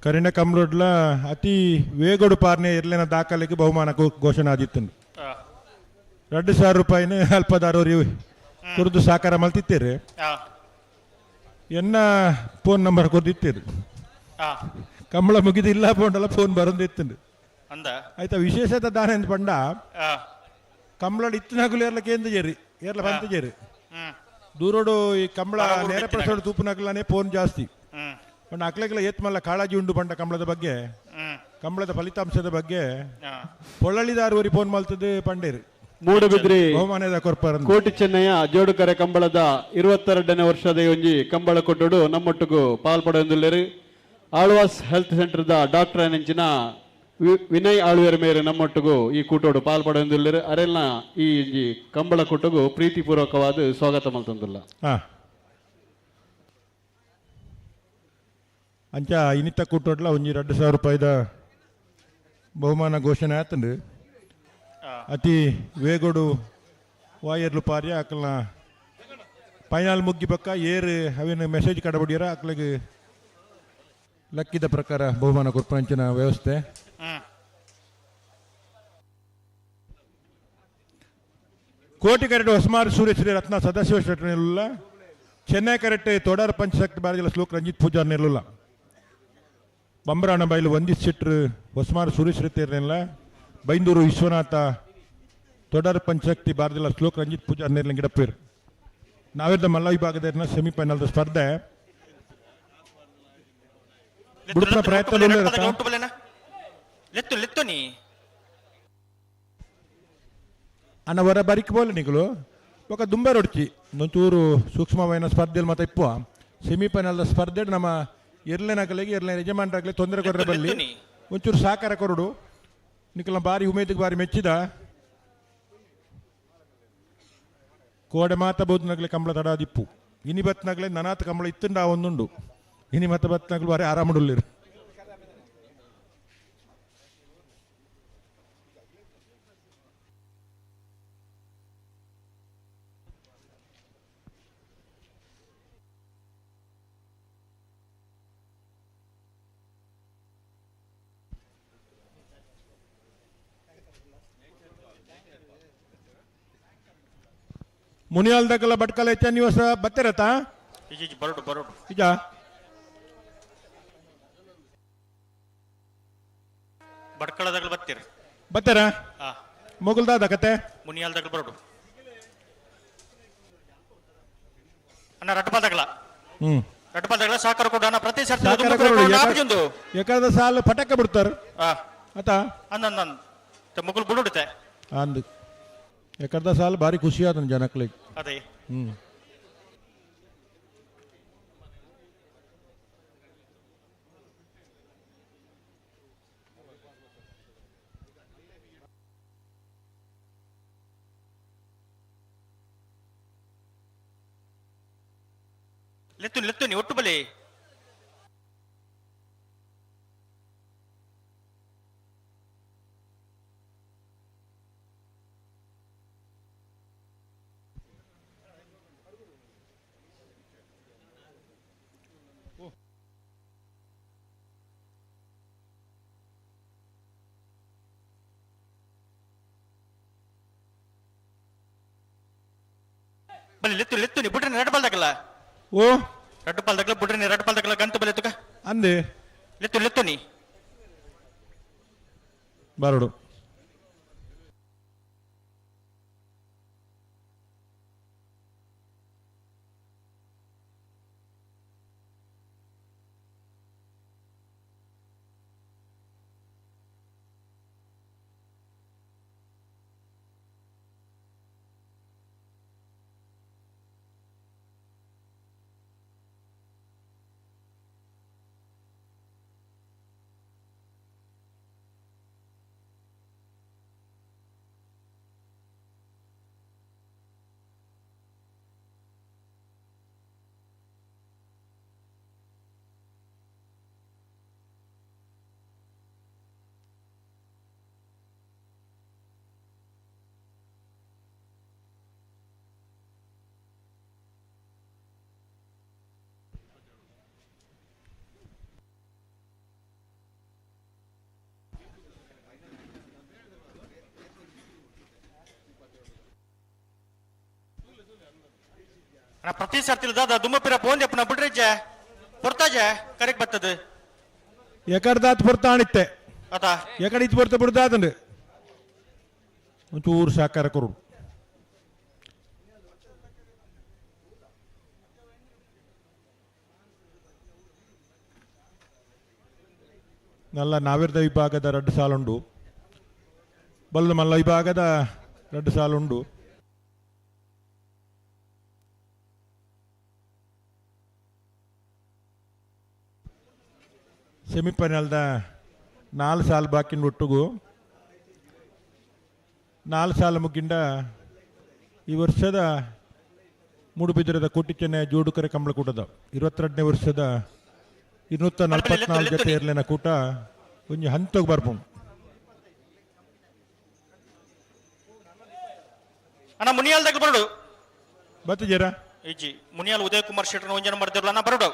ಕರಿನ ಕಮ್ರೋಡ್ಲ ಅತಿ ವೇಗಡು ಪಾರ್ನೆ ಇರ್ಲಿನ ದಾಖಲೆಗೆ ಬಹುಮಾನ ಘೋಷಣೆ ಆದಿತ್ತು. 2000 ರೂಪಾಯಿನ ಅಲ್ಪದಾರೋರಿ ಕುರಿದು ಸಾಕಾರ ಮಲ್ತಿತ್ತೀರಿ. ಎನ್ನ ಫೋನ್ ನಂಬರ್ ಕೊರ್ದಿತ್ತೀರಿ. ಕಂಬಳ ಮುಗಿದಿಲ್ಲ ಫೋನ್ ಫೋನ್ ಬರಂದಿತ್ತು. ಆಯ್ತಾ ವಿಶೇಷತೆ ದಾನ ಎಂದು ಪಂಡ ಕಂಬಳ ಇತ್ತಿನಾಗಲು ಏರ್ಲ ಕೇಂದ್ರ ಜೇರಿ ಏರ್ಲ ಬಂತ ಜೇರಿ ದೂರೋಡು ಈ ಕಂಬಳ ನೇರ ಪ್ರಸೋಡು ತೂಪುನಾಗಲಾನೆ ಫೋನ್ ಜಾಸ್ತಿ ಪಂಡ ಅಕ್ಲೆಗ್ಲ ಏತ್ ಮಲ್ಲ ಕಾಳಜಿ ಉಂಡು ಪಂಡ ಕಂಬಳದ ಬಗ್ಗೆ ಕಂಬಳದ ಫಲಿತಾಂಶದ ಬಗ್ಗೆ ಪೊಳ್ಳಳಿದಾರುವರಿ ಫೋನ್ ಮಲ್ತದೆ ಪಂಡೇರು. ಮೂಡುಬಿದ್ರಿ ಬಹುಮಾನದ ಕೊರ್ಪರ ಕೋಟಿ ಚೆನ್ನಯ್ಯ ಜೋಡುಕರೆ ಕಂಬಳದ 22ನೇ ವರ್ಷದ ಒಂಜಿ ಕಂಬಳ ಕೊಟ್ಟುಡು ನಮ್ಮೊಟ್ಟಿಗೂ ಪಾಲ್ಪಡೆಯೊಂದುಲ್ಲೆರು. ಆಳ್ವಾಸ್ ಹೆಲ್ತ್ ಸೆಂಟರ್ದ ಡಾಕ್ಟರ್ ನೆಂಚಿನ ವಿನಯ್ ಆಳ್ವೇರ್ ಮೇರೆ ನಮ್ಮೊಟ್ಟಿಗೂ ಈ ಕೂಟೋಡು ಪಾಲ್ಪಡೆಯೊಂದುಲ್ಲೆರು. ಅರೆಲ್ನ ಈ ಕಂಬಳ ಕೂಟಗೂ ಪ್ರೀತಿಪೂರ್ವಕವಾದ ಸ್ವಾಗತ ಮಲ್ತೊಂದುಲ್ಲ. ಅಂಚ ಇನ್ನಿತ ಕೂಟೋಡ್ಲ ಒಂಜಿ 2000 ರೂಪಾಯಿದ ಬಹುಮಾನ ಘೋಷಣೆ ಆತಂಡು. ಅತಿ ವೇಗೋಡು ವಾಯರ್ಲು ಪಾರ್ಯ ಅಕಲ್ನ ಫೈನಲ್ ಮುಗ್ಗಿ ಪಕ್ಕ ಏರ್ ಅವೇನು ಮೆಸೇಜ್ ಕಡಬಡಿಯರ ಅಕ್ಲಿಗೆ ಲಕ್ಕಿದ ಪ್ರಕಾರ ಬಹುಮಾನ ಕೊರ್ಪಂಚಿನ ವ್ಯವಸ್ಥೆ. ಕೋಟಿ ಕರೆಟ್ ಹೊಸಮಾರು ಸೂರ್ಯಶ್ರೀ ರತ್ನ ಸದಾಶಿವ ಶೆಟ್ಟರ್ ಚೆನ್ನೈ ಕರೆಟ್ ತೋಡಾರ್ ಪಂಚಶಕ್ತಿ ಬಾರದಿಲ್ಲ ಶ್ಲೋಕ್ ರಂಜಿತ್ ಪೂಜಾರ್ ನಿಲ್ಲಲ್ಲ. ಬಂಬರಾಣ ಬೈಲು ವಂದಿತ್ ಶೆಟ್ರು ಹೊಸಮಾರು ಸೂರ್ಯಶ್ರೀ ತೇರ್ನಿಲ್ಲ. ಬೈಂದೂರು ವಿಶ್ವನಾಥ ತೊಡರ್ ಪಂಚಶಕ್ತಿ ಬಾರದಿಲ್ಲ ಶ್ಲೋಕ್ ರಂಜಿತ್ ಪೂಜಾರ್ ನೇರ್ಲಿನ ಗಿಡಪೇರು. ನಾವಿದ್ದ ಮಲ್ಲ ವಿಭಾಗದ ಸೆಮಿಫೈನಲ್ ಸ್ಪರ್ಧೆ ಬುಡುಪನ ಪ್ರಯತ್ನ ಅನ್ನ ವರ ಬರಿಕ್ ಬೋಲೆ ನಿಗಳು ఒక ದುಂಬರೊಡ್ಚಿ ಒಂಚೂರು ಸೂಕ್ಷ್ಮವಾದ ಸ್ಪರ್ಧೆಯಲ್ಲಿ ಮತ್ತೆ ಇಪ್ಪುವ ಸೆಮಿಫೈನಲ್ ಸ್ಪರ್ಧೆ ನಮ್ಮ ಎರ್ಲೆನಾಗಲಿಗೆ ಎರ್ಲೆ ಯಜಮಾನರಾಗಲಿ ತೊಂದರೆ ಕೊಟ್ಟರೆ ಬಲ್ಲಿ ಒಂಚೂರು ಸಹಕಾರ ಕೊರಡು. ನಿಕಲ ಬಾರಿ ಉಮೇದಿಗೆ ಬಾರಿ ಮೆಚ್ಚಿದ ಕೋಡೆ ಮಾತ ಬೋಧನಗಲೆ ಕಂಬಳ ತಡಾದಿಪ್ಪು ಇನಿ ಬತ್ನಾಗಲೆ ನನಾತ ಕಂಬಳ ಇತ್ತುಂಡ ಒಂದುಂಡು ಇನಿ ಮತ್ತ ಬತ್ನಾಗಲು ಬಾರಿ ಆರಾಮಡುಲ್ಲಿರು. ಮುನಿಯಾಲ್ದಕಲ ಭಟ್ಕಲ ಹೆಚ್ಚ ನಿವಾಸ ಬತ್ತಿರತ್ತ ಬರೋಡು ಬರೋಡು ಈಗ ಭಟ್ಕಳದಾಗಲ ಬತ್ತೀರಿ ಬತ್ತೀರ ಮೊಗಲ್ದಾದ ಕತೆ ಮುನಿಯಾಲ್ದಾಗಲ ಬರೋಡು ಅಣ್ಣ ರಟ್ಟಪಾಲ್ದಾಗಲ ರಟ್ಟಪಾಲ್ದಾಗಲ ಸಹಕಾರ ಕೊಡು ಅಣ್ಣ ಪ್ರತಿ ಸರ್ತಿ ಯಾಕಂದ್ರೆ ಸಾಲ ಪಟಕ ಬಿಡ್ತಾರ ಆತ ಅಂದ ಮೊಗಲ್ ಬಿಡುತ್ತೆ ಅಂದ್ ಯಾಕಂದ್ರೆ ಸಾಲ ಭಾರಿ ಖುಷಿ ಆದ ಜನಕ್ಲಿಗೆ. ಅದೇ ಲೆತ್ತು ಲೆತ್ತು ನೀ ಒಟ್ಟು ಬಲಿ ಬಲಿ ಲೆತ್ತು ಲೆತ್ತು ನೀ ಬಿಟ್ರೆ ಎರಡು ಬಾಲ್ದಾಗಲ್ಲ. ಓ ರಡ್ಡು ಪಾಲ್ದಾಗಲ ಬಿಡ್ರಿ ನೀ ರಡ್ಡು ಪಾಲ್ದಾಗಲ ಗಂತು ಬಲೆ ತುಕ ಅಂದೆ ಲೆತ್ತು ಲೆತ್ತು ನೀ ಬರೋಡು. ಪ್ರತಿ ಸರ್ತಿ ದಾದ ದುಮ್ಮಪಿರ ಪೋಂದೆ ಅಪ್ಪನ ಬಿಡ್ರಿಜ್ಜೆ ಪೊರ್ತಾಜೆ ಕರೆಕ್ಟ್ ಬರ್ತದೆ ಎಕಡ್ದಾತ್ ಪೊರ್ತಾಣಿತ್ತೆ ಅತಾ ಎಕಡೆ ಇತ್ತು ಪೊರ್ತ ಬಿಡ್ದಾತಂಡು ಒಂಚೂರು ಸಹಕಾರ ಕೊರು ನಲ್ಲ ನಾವಿರ್ದ ವಿಭಾಗದ ರಡ್ಡು ಸಾಲುಂಡು ಬಲ್ಲು ಮಲ್ಲ ವಿಭಾಗದ ರಡ್ಡು ಸಾಲುಂಡು ಸೆಮಿಫೈನಲ್ದ 4 ಸಾಲು ಬಾಕಿನ ಒಟ್ಟುಗು 4 ಸಾಲು ಮುಗ್ಗಿಂಡ ಈ ವರ್ಷದ ಮೂಡುಬಿದಿರದ ಕೋಟಿ ಚೆನ್ನೈ ಜೋಡುಕರೆ ಕಂಬಳಕೂಟದ 22ನೇ ವರ್ಷದ 244 ಜೊತೆ ಇರಲಿನ ಕೂಟ ಒಂಜಿ ಹಂತಕ್ಕೆ ಬರ್ಪು. ಅಣ್ಣ ಮುನಿಯಾಲ್ದಾಗ ಬರಡು ಬತ್ತಿದ್ದೀರಾ? ಇಜ್ಜಿ ಮುನಿಯಾಲ್ ಉದಯ್ ಕುಮಾರ್ ಶೆಟ್ಟರ್ ಒಂಜನ ಮಾಡ್ತಿರಲ್ಲ ಅಣ್ಣ ಬರಡು.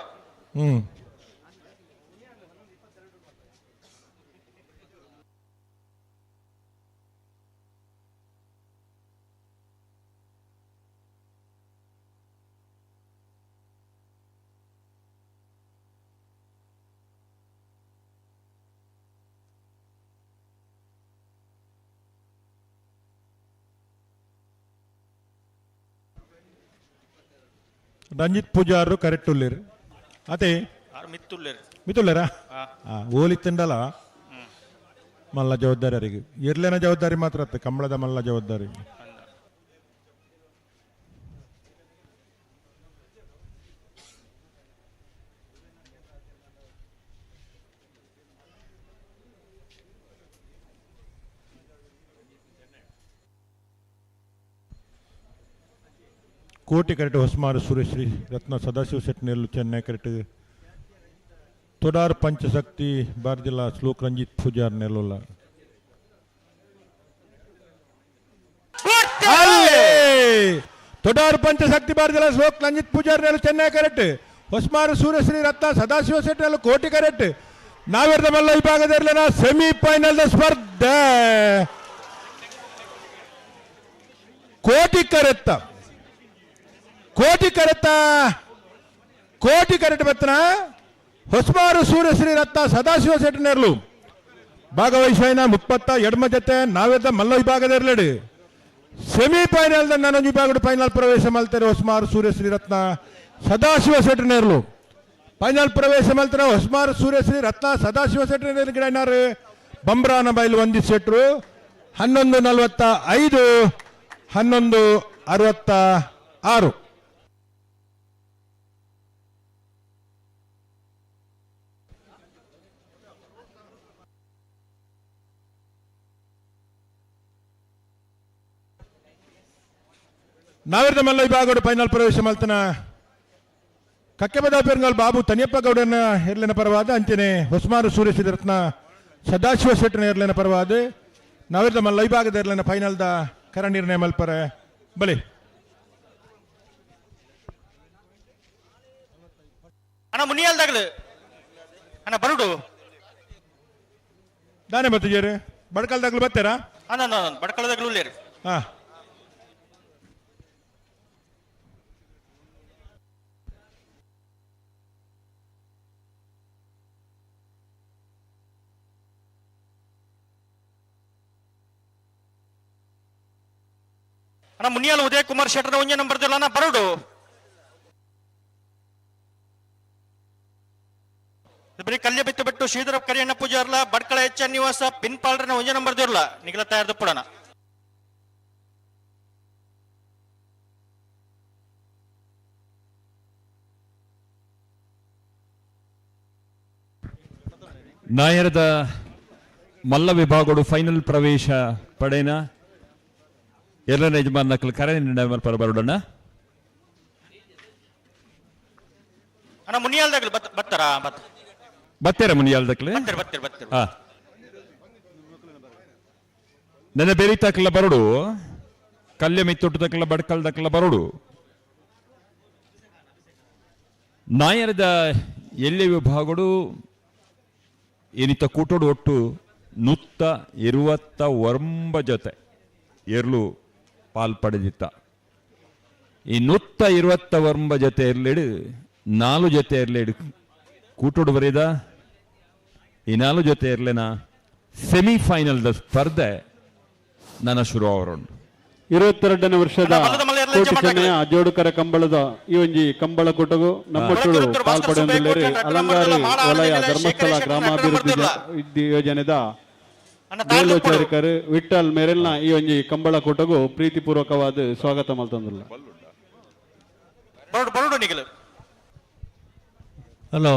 ರಂಜಿತ್ ಪೂಜಾರು ಕರೆಕ್ಟ್ ಉಲ್ಲೇರು ಅದೇ ಮಿತ್ತುಲ್ಲೇರಾ ಓಲಿತ್ತಂಡಲ್ಲ ಮಲ್ಲ ಜವಾಬ್ದಾರಿ ಅವರಿಗೆ ಇರ್ಲೇನ ಜವಾಬ್ದಾರಿ ಮಾತ್ರ ಅತ್ತೆ ಕಂಬಳದ ಮಲ್ಲ ಜವಾಬ್ದಾರಿ. ಕೋಟಿ ಕರೆಕ್ಟ್ ಹೊಸಮಾರು ಸುರೇಶ್ರೀ ರತ್ನ ಸದಾಶಿವ ಶೆಟ್ಟಿ ಚೆನ್ನೈ ಕರೆಕ್ಟ್ ತೊಡಾರ್ ಪಂಚಶಕ್ತಿ ಬಾರ್ಜಿಲ್ಲಾ ಶ್ಲೋಕ್ ರಂಜಿತ್ ಪೂಜಾರ್ ನೆಲೋಲ್ಲ ತೊಡಾರ್ ಪಂಚಶಕ್ತಿ ಬಾರ್ಜಿಲ್ಲಾ ಶ್ಲೋಕ್ ರಂಜಿತ್ ಪೂಜಾರ್ ನೆಲ ಚೆನ್ನೈ ಕರೆಕ್ಟ್ ಹೊಸಮಾರು ಸೂರ್ಯಶ್ರೀ ರತ್ನ ಸದಾಶಿವ ಶೆಟ್ಟಿ ಕೋಟಿ ಕರೆಕ್ಟ್ ನಾವಿರ್ದ ಮಲ್ಲ ವಿಭಾಗದ ಸೆಮಿಫೈನಲ್ ಸ್ಪರ್ಧೆ ಕೋಟಿ ಕರೆತ್ತ ಕೋಟಿ ಕರೆತ್ತ ಕೋಟಿ ಕರೆಟ್ ಬತ್ತನ ಹೊಸಮಾರು ಸೂರ್ಯಶ್ರೀ ರತ್ನ ಸದಾಶಿವ ಶೆಟ್ಟಿನೇರ್ಲು ಭಾಗವಹಿಸಿನ 32 ಜೊತೆ ನಾವೆದ್ದ ಮಲ್ಲ ವಿಭಾಗದ ಇರಲೇಡು ಸೆಮಿಫೈನಲ್ ನಾನೊಂದು ವಿಭಾಗ ಫೈನಲ್ ಪ್ರವೇಶ ಮಾಡ್ತಾರೆ ಹೊಸಮಾರು ಸೂರ್ಯಶ್ರೀ ರತ್ನ ಸದಾಶಿವ ಶೆಟ್ಟಿನೇರ್ಲು ಫೈನಲ್ ಪ್ರವೇಶ ಮಾಡ್ತಾರೆ ಹೊಸಮಾರು ಸೂರ್ಯಶ್ರೀ ರತ್ನ ಸದಾಶಿವ ಶೆಟ್ಟಿನೇರ್ ಗಿಡನಾರು ಬಂಬ್ರಾನ ಬೈಲು 1 ಸೆಟ್ರು 11:45 11:66. ನಾವಿರ್ದ ಮಲ್ಲ ವಿಭಾಗಡು ಫೈನಲ್ ಪ್ರವೇಶ ಮಲ್ತನ ಕಕ್ಕೆಬದ ಪೆರ್ಂಗಲ್ ಬಾಬು ತನಿಯಪ್ಪ ಗೌಡನ ಎರ್ಲಿನ ಪರವಾದ ಅಂಚನೆ ಹೊಸಮಾರು ಸೂರ್ಯಶ್ರೀ ರತ್ನ ಸದಾಶಿವ ಶೆಟ್ಟನ ಎರ್ಲಿನ ಪರವಾದ ನಾವಿರ್ದ ಮಲ್ಲ ವಿಭಾಗದ ಎರ್ಲಿನ ಫೈನಲ್ದ ಕರ ನಿರ್ಣಯ ಮಲ್ಪರೆ ಬಲಿ. ಅಣ್ಣ ಮುನಿಯಾಲ್ದಾಗಲು ಅಣ್ಣ ಬರುಡು ದಾನೆ ಬತ್ತಿದ್ದೀರಿ ಬಡ್ಕಲ್ದಾಗ್ಲು ಬರ್ತೀರಾ? ಅಣ್ಣ ಬಡ್ಕಲ್ದಾಗ್ಲು ಉಳ್ಳೇರಿ. ಹಾ ಅಣ್ಣ ಮುನಿಯಾಲ್ ಉದಯ್ ಕುಮಾರ್ ಶೆಟ್ಟರ್ ಒಂಜೆ ನಂಬರ್ ಅಣ್ಣ ಬರುಡು. ಬರೀ ಕಲ್ಯ ಬಿತ್ತು ಬಿಟ್ಟು ಶ್ರೀಧರ ಕರಿಯಣ್ಣ ಪೂಜಾರ್ಲ ಬಡ್ಕಳ ಎಚ್ ಎನ್ ನಿವಾಸ ಪಿನ್ ಪಾಲ್ರನ ಒಂಜೆ ನಂಬರ್ ದಿರ್ಲ ನಿಗಲ ತಯಾರ್ದು ಪುಡಣ. ನಾಯರದ ಮಲ್ಲ ವಿಭಾಗಡು ಫೈನಲ್ ಪ್ರವೇಶ ಪಡೇನ ಎಲ್ಲ ಯಜಮಾನ್ ನಕಲು ಕರೆ ನಿರ್ಣಯ ಮಲ್ಪರ ಬರೋಣ. ಅಣ್ಣ ಮುನಿಯಾಲ್ದಾಗಲು ಬತ್ತಾರಾ? ಬತ್ತೀರ ಮುನಿಯಾಲ್ದಕ್ಲೆ? ಬತ್ತೀರ. ನನ್ನ ಬೇರೆ ತಕ್ಕಲ ಬರೋಡು ಕಲ್ಯ ಮಿತ್ತೊಟ್ಟು ತಕ್ಕಲ ಬಡ್ಕಲ್ ತಕ್ಕಲ ಬರೋಡು ನಾಯರದ ಎಲ್ಲಿ ವಿಭಾಗಡು ಏನಿತ್ತ ಕೂಟೋಡು ಒಟ್ಟು 129 ಜೊತೆ ಎರ್ಲು ಪಾಲ್ ಪಡೆದಿತ್ತ. ಈ 129 ಜೊತೆ ಇರ್ಲೇಡು 4 ಜೊತೆ ಇರ್ಲೇಡು ಕೂಟೋಡು ಬರೀದ ಈ 4 ಜೊತೆ ಇರ್ಲೇನ ಸೆಮಿಫೈನಲ್ the ಸ್ಪರ್ಧೆ ನನ್ನ ಶುರು ಅವರುಂಡು. 22ನೇ ವರ್ಷದ ಕೋಟಿ ಚೆನ್ನಯ ಜೋಡುಕರ ಕಂಬಳದ ಈ ಒಂಜಿ ಕಂಬಳ ಕೂಟಗು ನಮ್ಮೊಟ್ಟುಡು ಪಾಲ್ಪಡೆಯೊಂದುಲ್ಲೆರ್ ಅಲಂಗಾರು ವಲಯ ಧರ್ಮಸ್ಥಳ ಗ್ರಾಮಾಭಿವೃದ್ಧಿ ಯೋಜನೆದ ಮೇಲ್ವಿಚಾರಕರು ವಿಠಲ್ ಮೇರೆಲ್ನ ಈ ಒಂಜಿ ಕಂಬಳ ಕೂಟಗು ಪ್ರೀತಿಪೂರ್ವಕವಾದ ಸ್ವಾಗತ ಮಲ್ತೊಂದುಲ್ಲ. ಹಲೋ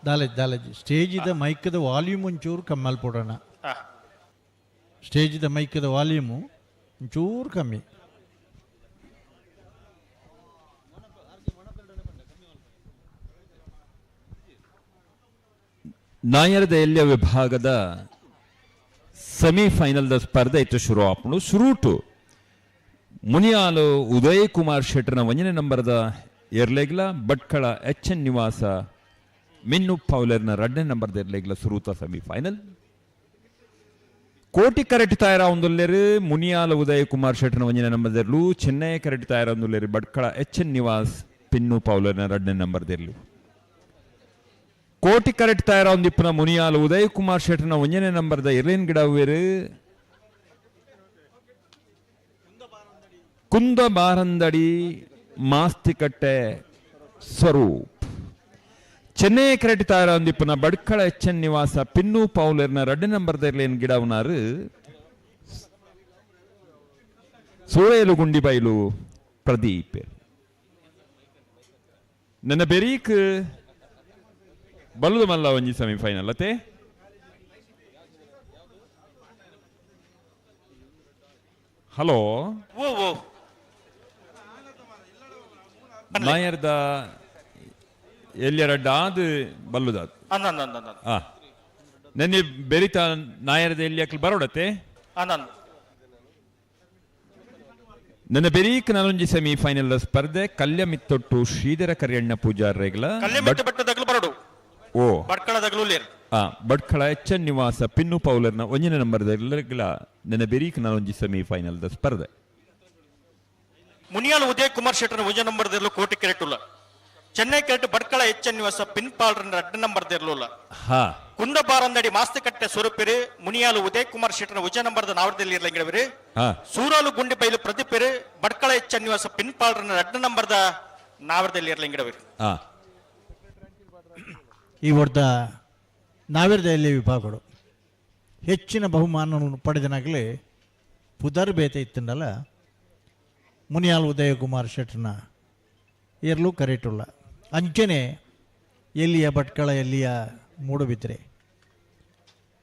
ದಾಲೇಜ್ ದಾಲೇಜ್ ಸ್ಟೇಜಿದ ಮೈಕದ ವಾಲ್ಯೂಮ್ ಒಂಚೂರು ಕಮ್ಮಿ ಪೋಡೋಣ. ಸ್ಟೇಜಿದ ಮೈಕದ ವಾಲ್ಯೂಮು ಒಂಚೂರು ಕಮ್ಮಿ. ನಾಯರದ ಎಲ್ಯ ವಿಭಾಗದ ಸೆಮಿಫೈನಲ್ದ ಸ್ಪರ್ಧೆ ಇತ್ತು ಶುರು ಆಪುಂಡು. ಸುರೂಟು ಮುನಿಯಾಲು ಉದಯ್ ಕುಮಾರ್ ಶೆಟ್ಟರ್ನ 1ನೇ ನಂಬರ್ದ ಎರ್ಲೆಗ್ಲ ಭಟ್ಕಳ ಎಚ್ ಎನ್ ನಿವಾಸ ಮಿನ್ನು ಪೌಲರ್ನ 2ನೇ ನಂಬರ್ದ ಎರ್ಲೆಗ್ಲ ಸುರೂತ ಸೆಮಿಫೈನಲ್. ಕೋಟಿ ಕರೆಟ್ ತಾಯರ ಒಂದುಲ್ಲೇರು ಮುನಿಯಾಲ ಉದಯ್ ಕುಮಾರ್ ಶೆಟ್ಟರ್ನ 1ನೇ ನಂಬರ್ದೆರ್ಲು, ಚೆನ್ನೈ ಕರೆಟ್ ತಾಯರ ಒಂದುಲ್ಲೇರು ಭಟ್ಕಳ ಎಚ್ ಎನ್ ನಿವಾಸ್ ಪಿನ್ನು ಪೌಲರ್ನ 2ನೇ ನಂಬರ್ದೆರ್ಲು. ಕೋಟಿ ಕರೆಟ್ ತಾಯರ ಒಂದಿಪ್ಪನ ಮುನಿಯಾಲ ಉದಯ್ ಕುಮಾರ್ ಶೆಟ್ಟರ್ನ 1ನೇ ನಂಬರ್ದ ಎರ್ಲೇನ್ ಗಿಡವೇರು ಕುಂದ ಬಾರಂದಡಿ ಮಾಸ್ತಿಕಟ್ಟೆ ಸ್ವರೂಪ್. ಚೆನ್ನೈ ಕರೆಟ್ ತಾಯರ ಒಂದಿಪ್ಪನ ಬಡ್ಕಳ ಎಚ್ ಎನ್ ನಿವಾಸ ಪಿನ್ನು ಪೌಲರ್ನ 2ನೇ ನಂಬರ್ದ ಎರ್ಲೇನ್ ಗಿಡವನಾರು ಸೋಯಲು ಗುಂಡಿಬೈಲು ಪ್ರದೀಪ್. ನನ್ನ ಬೆರೀಕ್ ಬಲ್ಲುದ ಮಲ್ಲ ಒಂಜಿ ಸೆಮಿಫೈನಲ್ ಅತೆ. ಹಲೋ ನಾಯರ್ದ ಎಲ್ಲಿಯರಡ್ಡ ಅದು ಬಲ್ಲುದ ನೆನ್ನೆ ಬೆರಿತ ನಾಯರ್ದ ಎಲ್ಲಿ ಅಕ್ಲು ಬರೋಡತ್ತೆ. ನನ್ನ ಬೆರೀಕ್ ನಾನೊಂಜಿ ಸೆಮಿಫೈನಲ್ ಸ್ಪರ್ಧೆ ಕಲ್ಯ ಮಿತ್ತೊಟ್ಟು ಶ್ರೀಧರ ಕರಿಯಣ್ಣ ಪೂಜಾರ್ರೆಗ್ಲ ಓ ಭಟ್ಕಳ ಎಚ್ ಎನ್ ನಿವಾಸ ಪಿನ್ನು ಪೌಲರ್ನ 1ನೇ ನಂಬರ್ದ ಎಲ್ಲರಿಗಲ ನನ್ನ ಬೆರೀಕ್ ನಾನೊಂಜಿ ಸೆಮಿಫೈನಲ್ the ಸ್ಪರ್ಧೆ. ಮುನಿಯಾಲ್ ಉದಯ್ ಕುಮಾರ್ ಶೆಟ್ಟರ್ನ 1 ನಂಬರ್ದಿರಲು ಕೋಟಿ ಕೆರೆಟುಲ್ಲ. ಚೆನ್ನೈ ಕೆರೆಟ್ ಭಟ್ಕಳ ಎಚ್ ಎನ್ ನಿವಾಸ ಪಿನ್ ಪಾಲ್ರನ್ನ 2 ನಂಬರ್ದಿರಲಿಲ್ಲ. ಕುಂದಬಾರಂದಡಿ ಮಾಸ್ತಿಕಟ್ಟೆ ಸ್ವರೂಪಿರಿ ಮುನಿಯಾಲು ಉದಯ್ ಕುಮಾರ್ ಶೆಟ್ಟರ್ನ 1 ನಂಬರ್ದ ನಾವರದಲ್ಲಿ ಇರ್ಲಂಗಿಡವಿರಿ. ಸೂರಾಲು ಗುಂಡಿ ಬೈಲು ಪ್ರದೀಪಿರಿ ಭಟ್ಕಳ ಎಚ್ ಎನ್ ನಿವಾಸ ಪಿನ್ ಪಾಲ್ರನ್ನ 2 ನಂಬರ್ದ ನಾವರದಲ್ಲಿ ಇರ್ಲಂಗಿಡವಿರಿ. ಈ ವರ್ದ ನಾವಿರದ ವಿಭಾಗಗಳು ಹೆಚ್ಚಿನ ಬಹುಮಾನವನ್ನು ಪಡೆದನಾಗಲೇ ಪುದರ್ ಬೇತೆ ಇತ್ತಂಡಲ್ಲ ಮುನಿಯಾಲ್ ಉದಯಕುಮಾರ್ ಶೆಟ್ಟರ್ನ ಎರಲೂ ಕರೆಟುಲ್ಲ. ಅಂಚನೆ ಎಲ್ಲಿಯ ಭಟ್ಕಳ ಎಲ್ಲಿಯ ಮೂಡುಬಿದ್ರೆ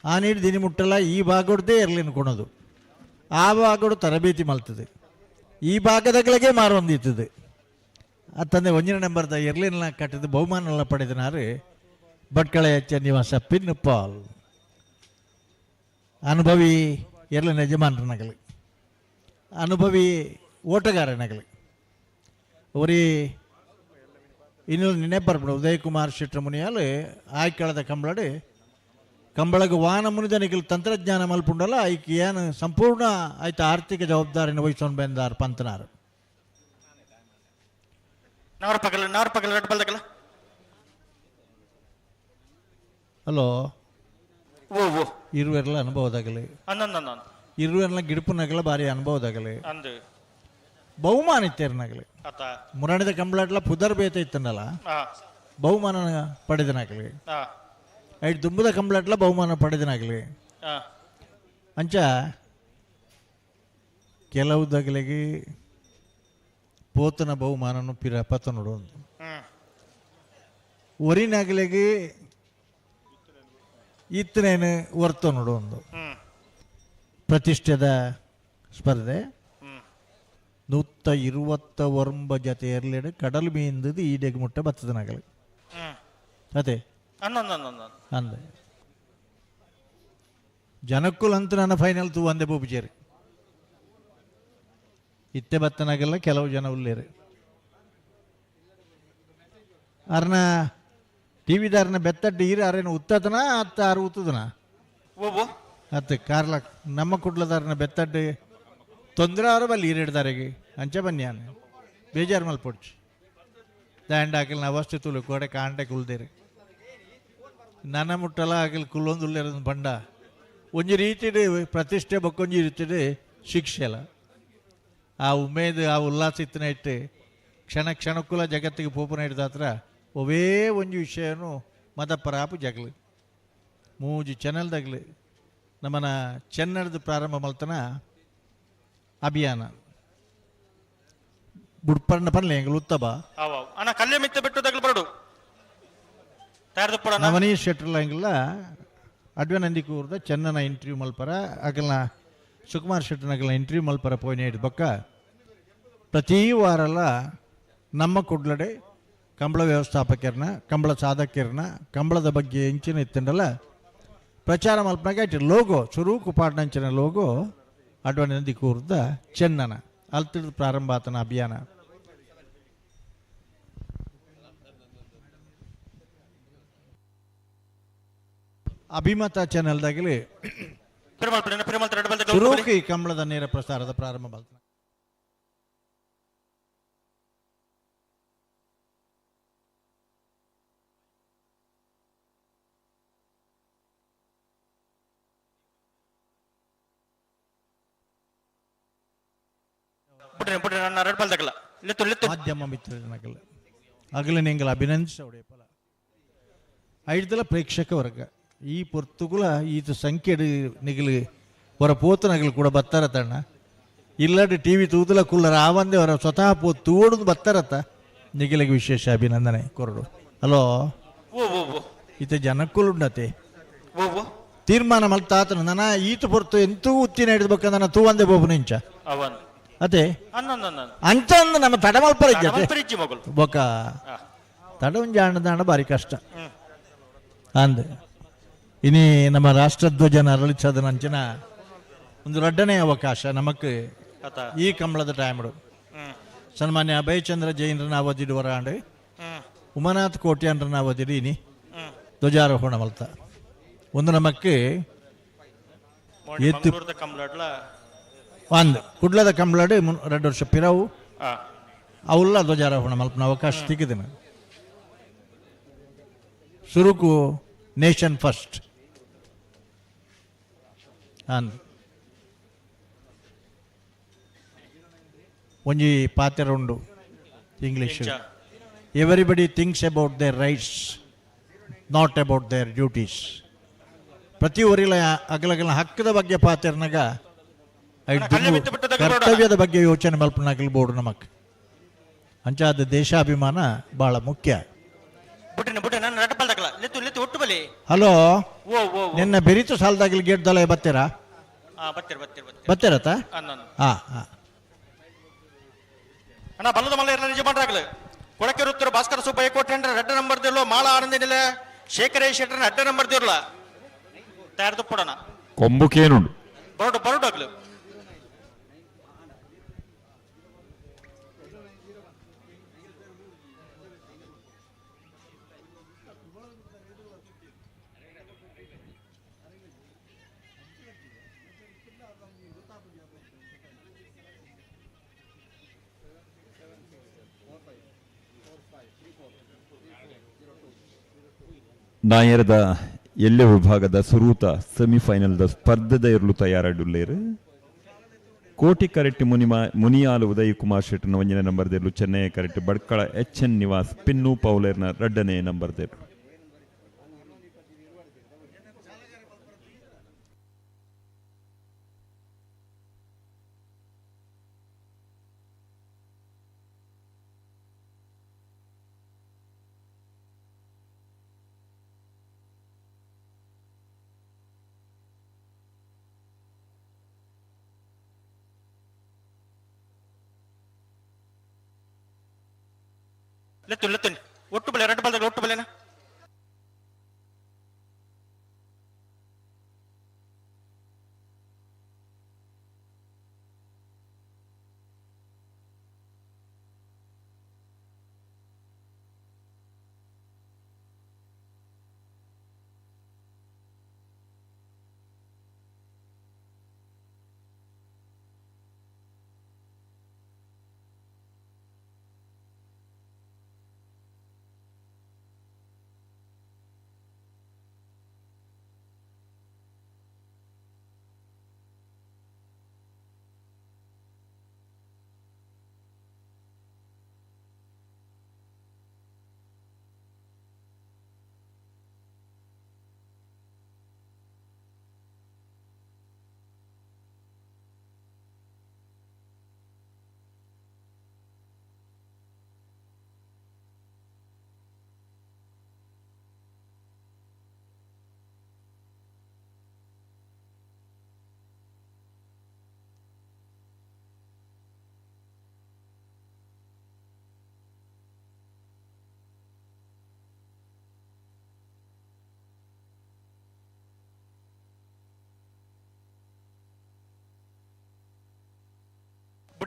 ಆ ನೀರು ದಿನ ಮುಟ್ಟಲ್ಲ ಈ ಭಾಗಡ್ದೇ ಎರಲಿನ ಕೊಣೋದು ಆ ಭಾಗಡು ತರಬೇತಿ ಮಲ್ತದೆ ಈ ಭಾಗದಗಳಿಗೆ ಮಾರೊಂದಿತ್ತದೆ ಅತ್ತಂದೆ 1ನೇ ನಂಬರ್ದ ಎರಲಿನ ಕಟ್ಟಿದ ಬಹುಮಾನ ಪಡೆದನಾರು ಭಟ್ಕಳ ಎಚ್ ಎನ್ ನಿವಾಸ ಪಿನ್ ಪಾಲ್ ಅನುಭವಿ ಎರಲಿನ ಯಜಮಾನರನಗಲಿ ಅನುಭವಿ ಓಟಗಾರನಗಲಿ ಅವರಿ ಇನ್ನು ನೆನಪರ್ಪಣ ಉದಯ್ ಕುಮಾರ್ ಶೆಟ್ಟರ್ ಮುನಿಯಾಲು ಆಯ್ಕಳದ ಕಂಬಳಡಿ ಕಂಬಳಗ ವಾನ ಮುನಿದನಿಗೆ ತಂತ್ರಜ್ಞಾನ ಮಲ್ಪುಂಡಲ್ಲ ಐಕ್ ಏನು ಸಂಪೂರ್ಣ ಆಯ್ತು ಆರ್ಥಿಕ ಜವಾಬ್ದಾರಿನ ವಹಿಸೋನ್ ಬೆಂದಾರ್ ಪಂತನಾರು. ಹಲೋ ಇರುವೆರ್ಲ ಅನುಭವದಾಗಲಿ ಇರುವೆರ್ಲ ಗಿಡಪುನಗಲ ಭಾರಿ ಅನುಭವದಾಗಲಿ ಬಹುಮಾನ ಇತ್ತೇರ್ನಾಗಲಿ ಮುರಾಣಿದ ಕಂಬಳಾಟ್ಲ ಪುದರ್ ಬೇತ ಇತ್ತನಲ್ಲ ಬಹುಮಾನ ಪಡೆದನಾಗಲಿ ಐಟ್ ದುಂಬದ ಕಂಬಳಾಟ್ಲ ಬಹುಮಾನ ಪಡೆದನಾಗಲಿ ಅಂಚ ಕೆಲವುದಾಗಲಿಗೆ ಪೋತನ ಬಹುಮಾನನು ಪಿರ ಪತ ನೋಡು ಒರಿನಾಗಲಿಗೆ ಇತ್ತನೇನು ವರ್ತ ನೋಡು ಒಂದು ಪ್ರತಿಷ್ಠೆದ ಸ್ಪರ್ಧೆ 129 ಜೊತೆ ಎರಲೇಡು ಕಡಲು ಮೀಂದದು ಈಡೆಗೆ ಮುಟ್ಟ ಬತ್ತದನಾಗಲಿ ಅದೇ ಅಂದೆ ಜನಕ್ಕುಲ್ ಅಂತ ನನ್ನ ಫೈನಲ್ ತೂ ಒಂದೇ ಬೂಬುಜೇರಿ ಇತ್ತೆ ಬತ್ತನಾಗಲ್ಲ ಕೆಲವು ಜನ ಉಲ್ಲೇರು ಅರ್ನ ಟಿ ವಿದಾರನ ಬೆತ್ತಡ್ಡು ಈರ ಅರೇನು ಉತ್ತದನ ಅತ್ತ ಆರು ಉತ್ತದನ ಅತ್ತ ಕಾರ್ಲ ನಮ್ಮ ಕುಡ್ಲದಾರನ ಬೆತ್ತಡ್ಡು ತೊಂದರೆ ಆರು ಬಲ್ಲಿ ಈರೇಡ್ದಾರಿಗೆ ಅಂಚ ಬನ್ನಿ ಬೇಜಾರು ಮಲ್ಪೊಡ್ಚಿ ದಾಂಡ ಅಕಲ್ನ ಅವಸ್ಥೆ ತುಲು ಕೋಡೆ ಕಾಂಡೆ ಕುಲ್ದೇರು ನನ್ನ ಮುಟ್ಟಲ ಅಕಲ್ ಕುಲ್ಲೊಂದುಲ್ಲೇರ ಬಂಡ ಒಂಜಿ ರೀತಿಡ್ ಪ್ರತಿಷ್ಠೆ ಬೊಕ್ಕೊಂಜಿ ರೀತಿಡ್ ಶಿಕ್ಷೆಲ ಆ ಉಮೇದ್ ಆ ಉಲ್ಲಾಸ ಇತ್ತಿನ ಇಟ್ಟು ಕ್ಷಣ ಕ್ಷಣಕ್ಕೂಲ ಜಗತ್ತಿಗೆ ಪೋಪುನ ಹಿಡ್ದಾತ್ರ ಒವೇ ಒಂಜಿ ವಿಷಯನು ಮದಪರಾಪು ಜಗಲು ಮೂಜಿ ಚಾನೆಲ್ದಾಗಲಿ ನಮ್ಮನ ಚೆನ್ನಡ್ದು ಪ್ರಾರಂಭ ಮಲ್ತನ ಅಭಿಯಾನ ಬುಡ್ಪಣ್ಣ ಪನ್ಲೆ ಎಂಗ್ಲು ಉತ್ತಬ ಅಣ್ಣ ಕಲ್ಲೆ ಮಿತ್ತ ಬಿಟ್ಟು ತಗಲು ಬರಡು ತಯಾರ್ದು ನವನೀಶ್ ಶೆಟ್ಟರ್ಲ ಎಂಗ್ಲ ಅಡ್ವನಂದಿ ಕೂರ್ದ ಚೆನ್ನನ ಇಂಟರ್ವ್ಯೂ ಮಲ್ಪರ ಅಗಲ್ನ ಸುಕುಮಾರ್ ಶೆಟ್ಟರ್ನ ಅಗಲ್ನ ಇಂಟರ್ವ್ಯೂ ಮಲ್ಪರ ಪೋಯಿನ ಹಿಡ್ ಬೊಕ್ಕ ಪ್ರತಿ ವಾರಲ ನಮ್ಮ ಕುಡ್ಲಡೆ ಕಂಬಳ ವ್ಯವಸ್ಥಾಪಕರನ್ನ ಕಂಬಳ ಸಾಧಕರನ್ನ ಕಂಬಳದ ಬಗ್ಗೆ ಎಂಚಿನ ಇತ್ತಂಡಲ್ಲ ಪ್ರಚಾರ ಮಲ್ಪನಾಗ ಇಟ್ಟು ಲೋಗೋ ಸುರೂಕು ಪಾಡ್ನಂಚಿನ ಲೋಗೋ ಅಡ್ವನಂದಿ ಕೂರ್ದ ಚೆನ್ನನ ಅಲ್ತಿಡ್ದು ಪ್ರಾರಂಭ ಆತನ ಅಭಿಯಾನ. ಅಭಿಮತ ಚಾನೆಲ್ದಾಗಲಿ ಸುರೂಕು ಈ ಕಂಬಳದ ನೇರ ಪ್ರಸಾರದ ಪ್ರಾರಂಭ ಮಲ್ತನ. ಮಾಧ್ಯಮ ಮಿತ್ರನಗಲ ಅಗಲ ನಿಂಗಲ ಅಭಿನಂದಿಸೋಡೆ ಫಲ ಐದಲ ಪ್ರೇಕ್ಷಕ ವರ್ಗ ಈ ಪೊರ್ತುಗುಲ ಈತ ಸಂಖ್ಯೆ ನಿಗಲು ಹೊರ ಪೋತನಗಲು ಕೂಡ ಬತ್ತಾರ ತಣ್ಣ ಇಲ್ಲಡೆ ಟಿ ವಿ ತೂದಲ ಕುಲ್ಲರ ಆವಂದೇ ಹೊರ ಸ್ವತಃ ಪೋ ತೋಡುದು ಬತ್ತಾರತ್ತ ನಿಗಲಿಗೆ ವಿಶೇಷ ಅಭಿನಂದನೆ ಕೊರಡು. ಹಲೋ ಈತ ಜನಕ್ಕುಲುಂಡತೆ ತೀರ್ಮಾನ ಮಲ್ತಾತನು ನನ್ನ ಈತ ಪೊರ್ತು ಎಂತೂ ಉತ್ತಿನ ಹಿಡಿದ್ಬೇಕಂದ ನನ್ನ ತೂ ಒಂದೇ ಬೋಬು ನಿಂಚ ಅದೇ ಅಂಚ ನಮ್ಮ ತಡಮಲ್ಪರ ಬೊಕ ತಡ ಒಂಜಿ ಆಂಡ ಭಾರಿ ಕಷ್ಟ ಅಂದ. ಇನಿ ನಮ್ಮ ರಾಷ್ಟ್ರಧ್ವಜನ ಅರಳಿಸದ ನಂಚಿನ ಒಂದು ರಡ್ಡನೇ ಅವಕಾಶ ನಮಕ್ ಈ ಕಂಬಳದ ಟೈಮ್ಡು ಸನ್ಮಾನ್ಯ ಅಭಯಚಂದ್ರ ಜೈನರನ್ನ ಅವಧಿಡು ವರಾಂಡು ಉಮಾನಾಥ್ ಕೋಟ್ಯಾನ್ರನ್ನ ಅವಧಿಡು ಇನಿ ಧ್ವಜಾರೋಹಣ ಮಲ್ತ ಒಂದು ನಮಕ್ ಎತ್ತು ಒಂದು ಕುಡ್ಲದ ಕಂಬಳಡು 2 ವರ್ಷ ಪಿರವು ಅವುಲ್ಲ ಧ್ವಜಾರೋಹಣ ಮಲ್ಪನ ಅವಕಾಶ ಸಿಕ್ಕಿದಿನ. ಸುರುಕು ನೇಷನ್ ಫಸ್ಟ್ ಅಂದ್ ಒಂಜಿ ಪಾತ್ರ ಉಂಡು English, everybody thinks about their rights not about their duties. ಪ್ರತಿ ಊರಿಲ ಅಗಲಗಲ ಹಕ್ಕದ ಬಗ್ಗೆ ಪಾತ್ರನಾಗ ಕರ್ತವ್ಯದ ಬಗ್ಗೆ ಯೋಚನೆ ಮಲ್ಪನಾಗಲಿ ಬೋರ್ಡು ನಮಕ್ ಅಂಚಾದ ದೇಶಾಭಿಮಾನ ಬಹಳ ಮುಖ್ಯ. ಹಲೋ, ನಿನ್ನ ಬೆರಿತು ಸಾಲದಾಗಲಿ ಗೇಟ್ ದಲ ಬತ್ತೀರಾ? ಬತ್ತೀರತ್ತ? ಹಾ ಹಾ. ಅಣ್ಣ ಬಲ್ಲದ ಮಲ್ಲ ನಿಜ ಮಾಡ್ರಾಗ್ಲಿ ಕೊಡಕೆರುತ್ತರು ಭಾಸ್ಕರ ಸುಬ್ಬಯ್ಯ ಕೋಟೆ ಅಡ್ಡ ನಂಬರ್ ದಿರ್ಲೋ ಮಾಳ ಆನಂದ ನಿಲ ಶೇಖರೇ ಶೆಟ್ಟರ್ನ ಅಡ್ಡ ನಂಬರ್ ದಿರ್ಲ ತಯಾರ್ದು ಪಡೋಣ ಕೊಂಬುಕೇನುಂಡು ಬರಡು ಬರಡು ಆಗ್ಲು. ನಾಯರದ ಎಲ್ಲೆ ವಿಭಾಗದ ಸುರೂತ ಸೆಮಿಫೈನಲ್ದ ಸ್ಪರ್ಧೆದ ಇರಲು ತಯಾರಾಡುಲ್ಲೇರು ಕೋಟಿ ಕರೆಟ್ಟಿ ಮುನಿಯಾಲು ಉದಯ್ ಕುಮಾರ್ ಶೆಟ್ಟರ್ನ ಒಂಜನೇ ನಂಬರ್ ದೇರ್ಲು ಚೆನ್ನೈ ಕರೆಟ್ಟಿ ಬಡ್ಕಳ ಎಚ್ ಎನ್ ನಿವಾಸ್ ಪಿನ್ನು ಪೌಲೇರ್ನ ಎರಡನೇ ನಂಬರ್ ದೇರ್ಲು. ಲೆತ್ತು ಲೆತ್ತು ಒಟ್ಟು ಬಲೆ ಎರಡು ಬಲ್ದಾಗ ಒಟ್ಟು ಬಲೆನಾ.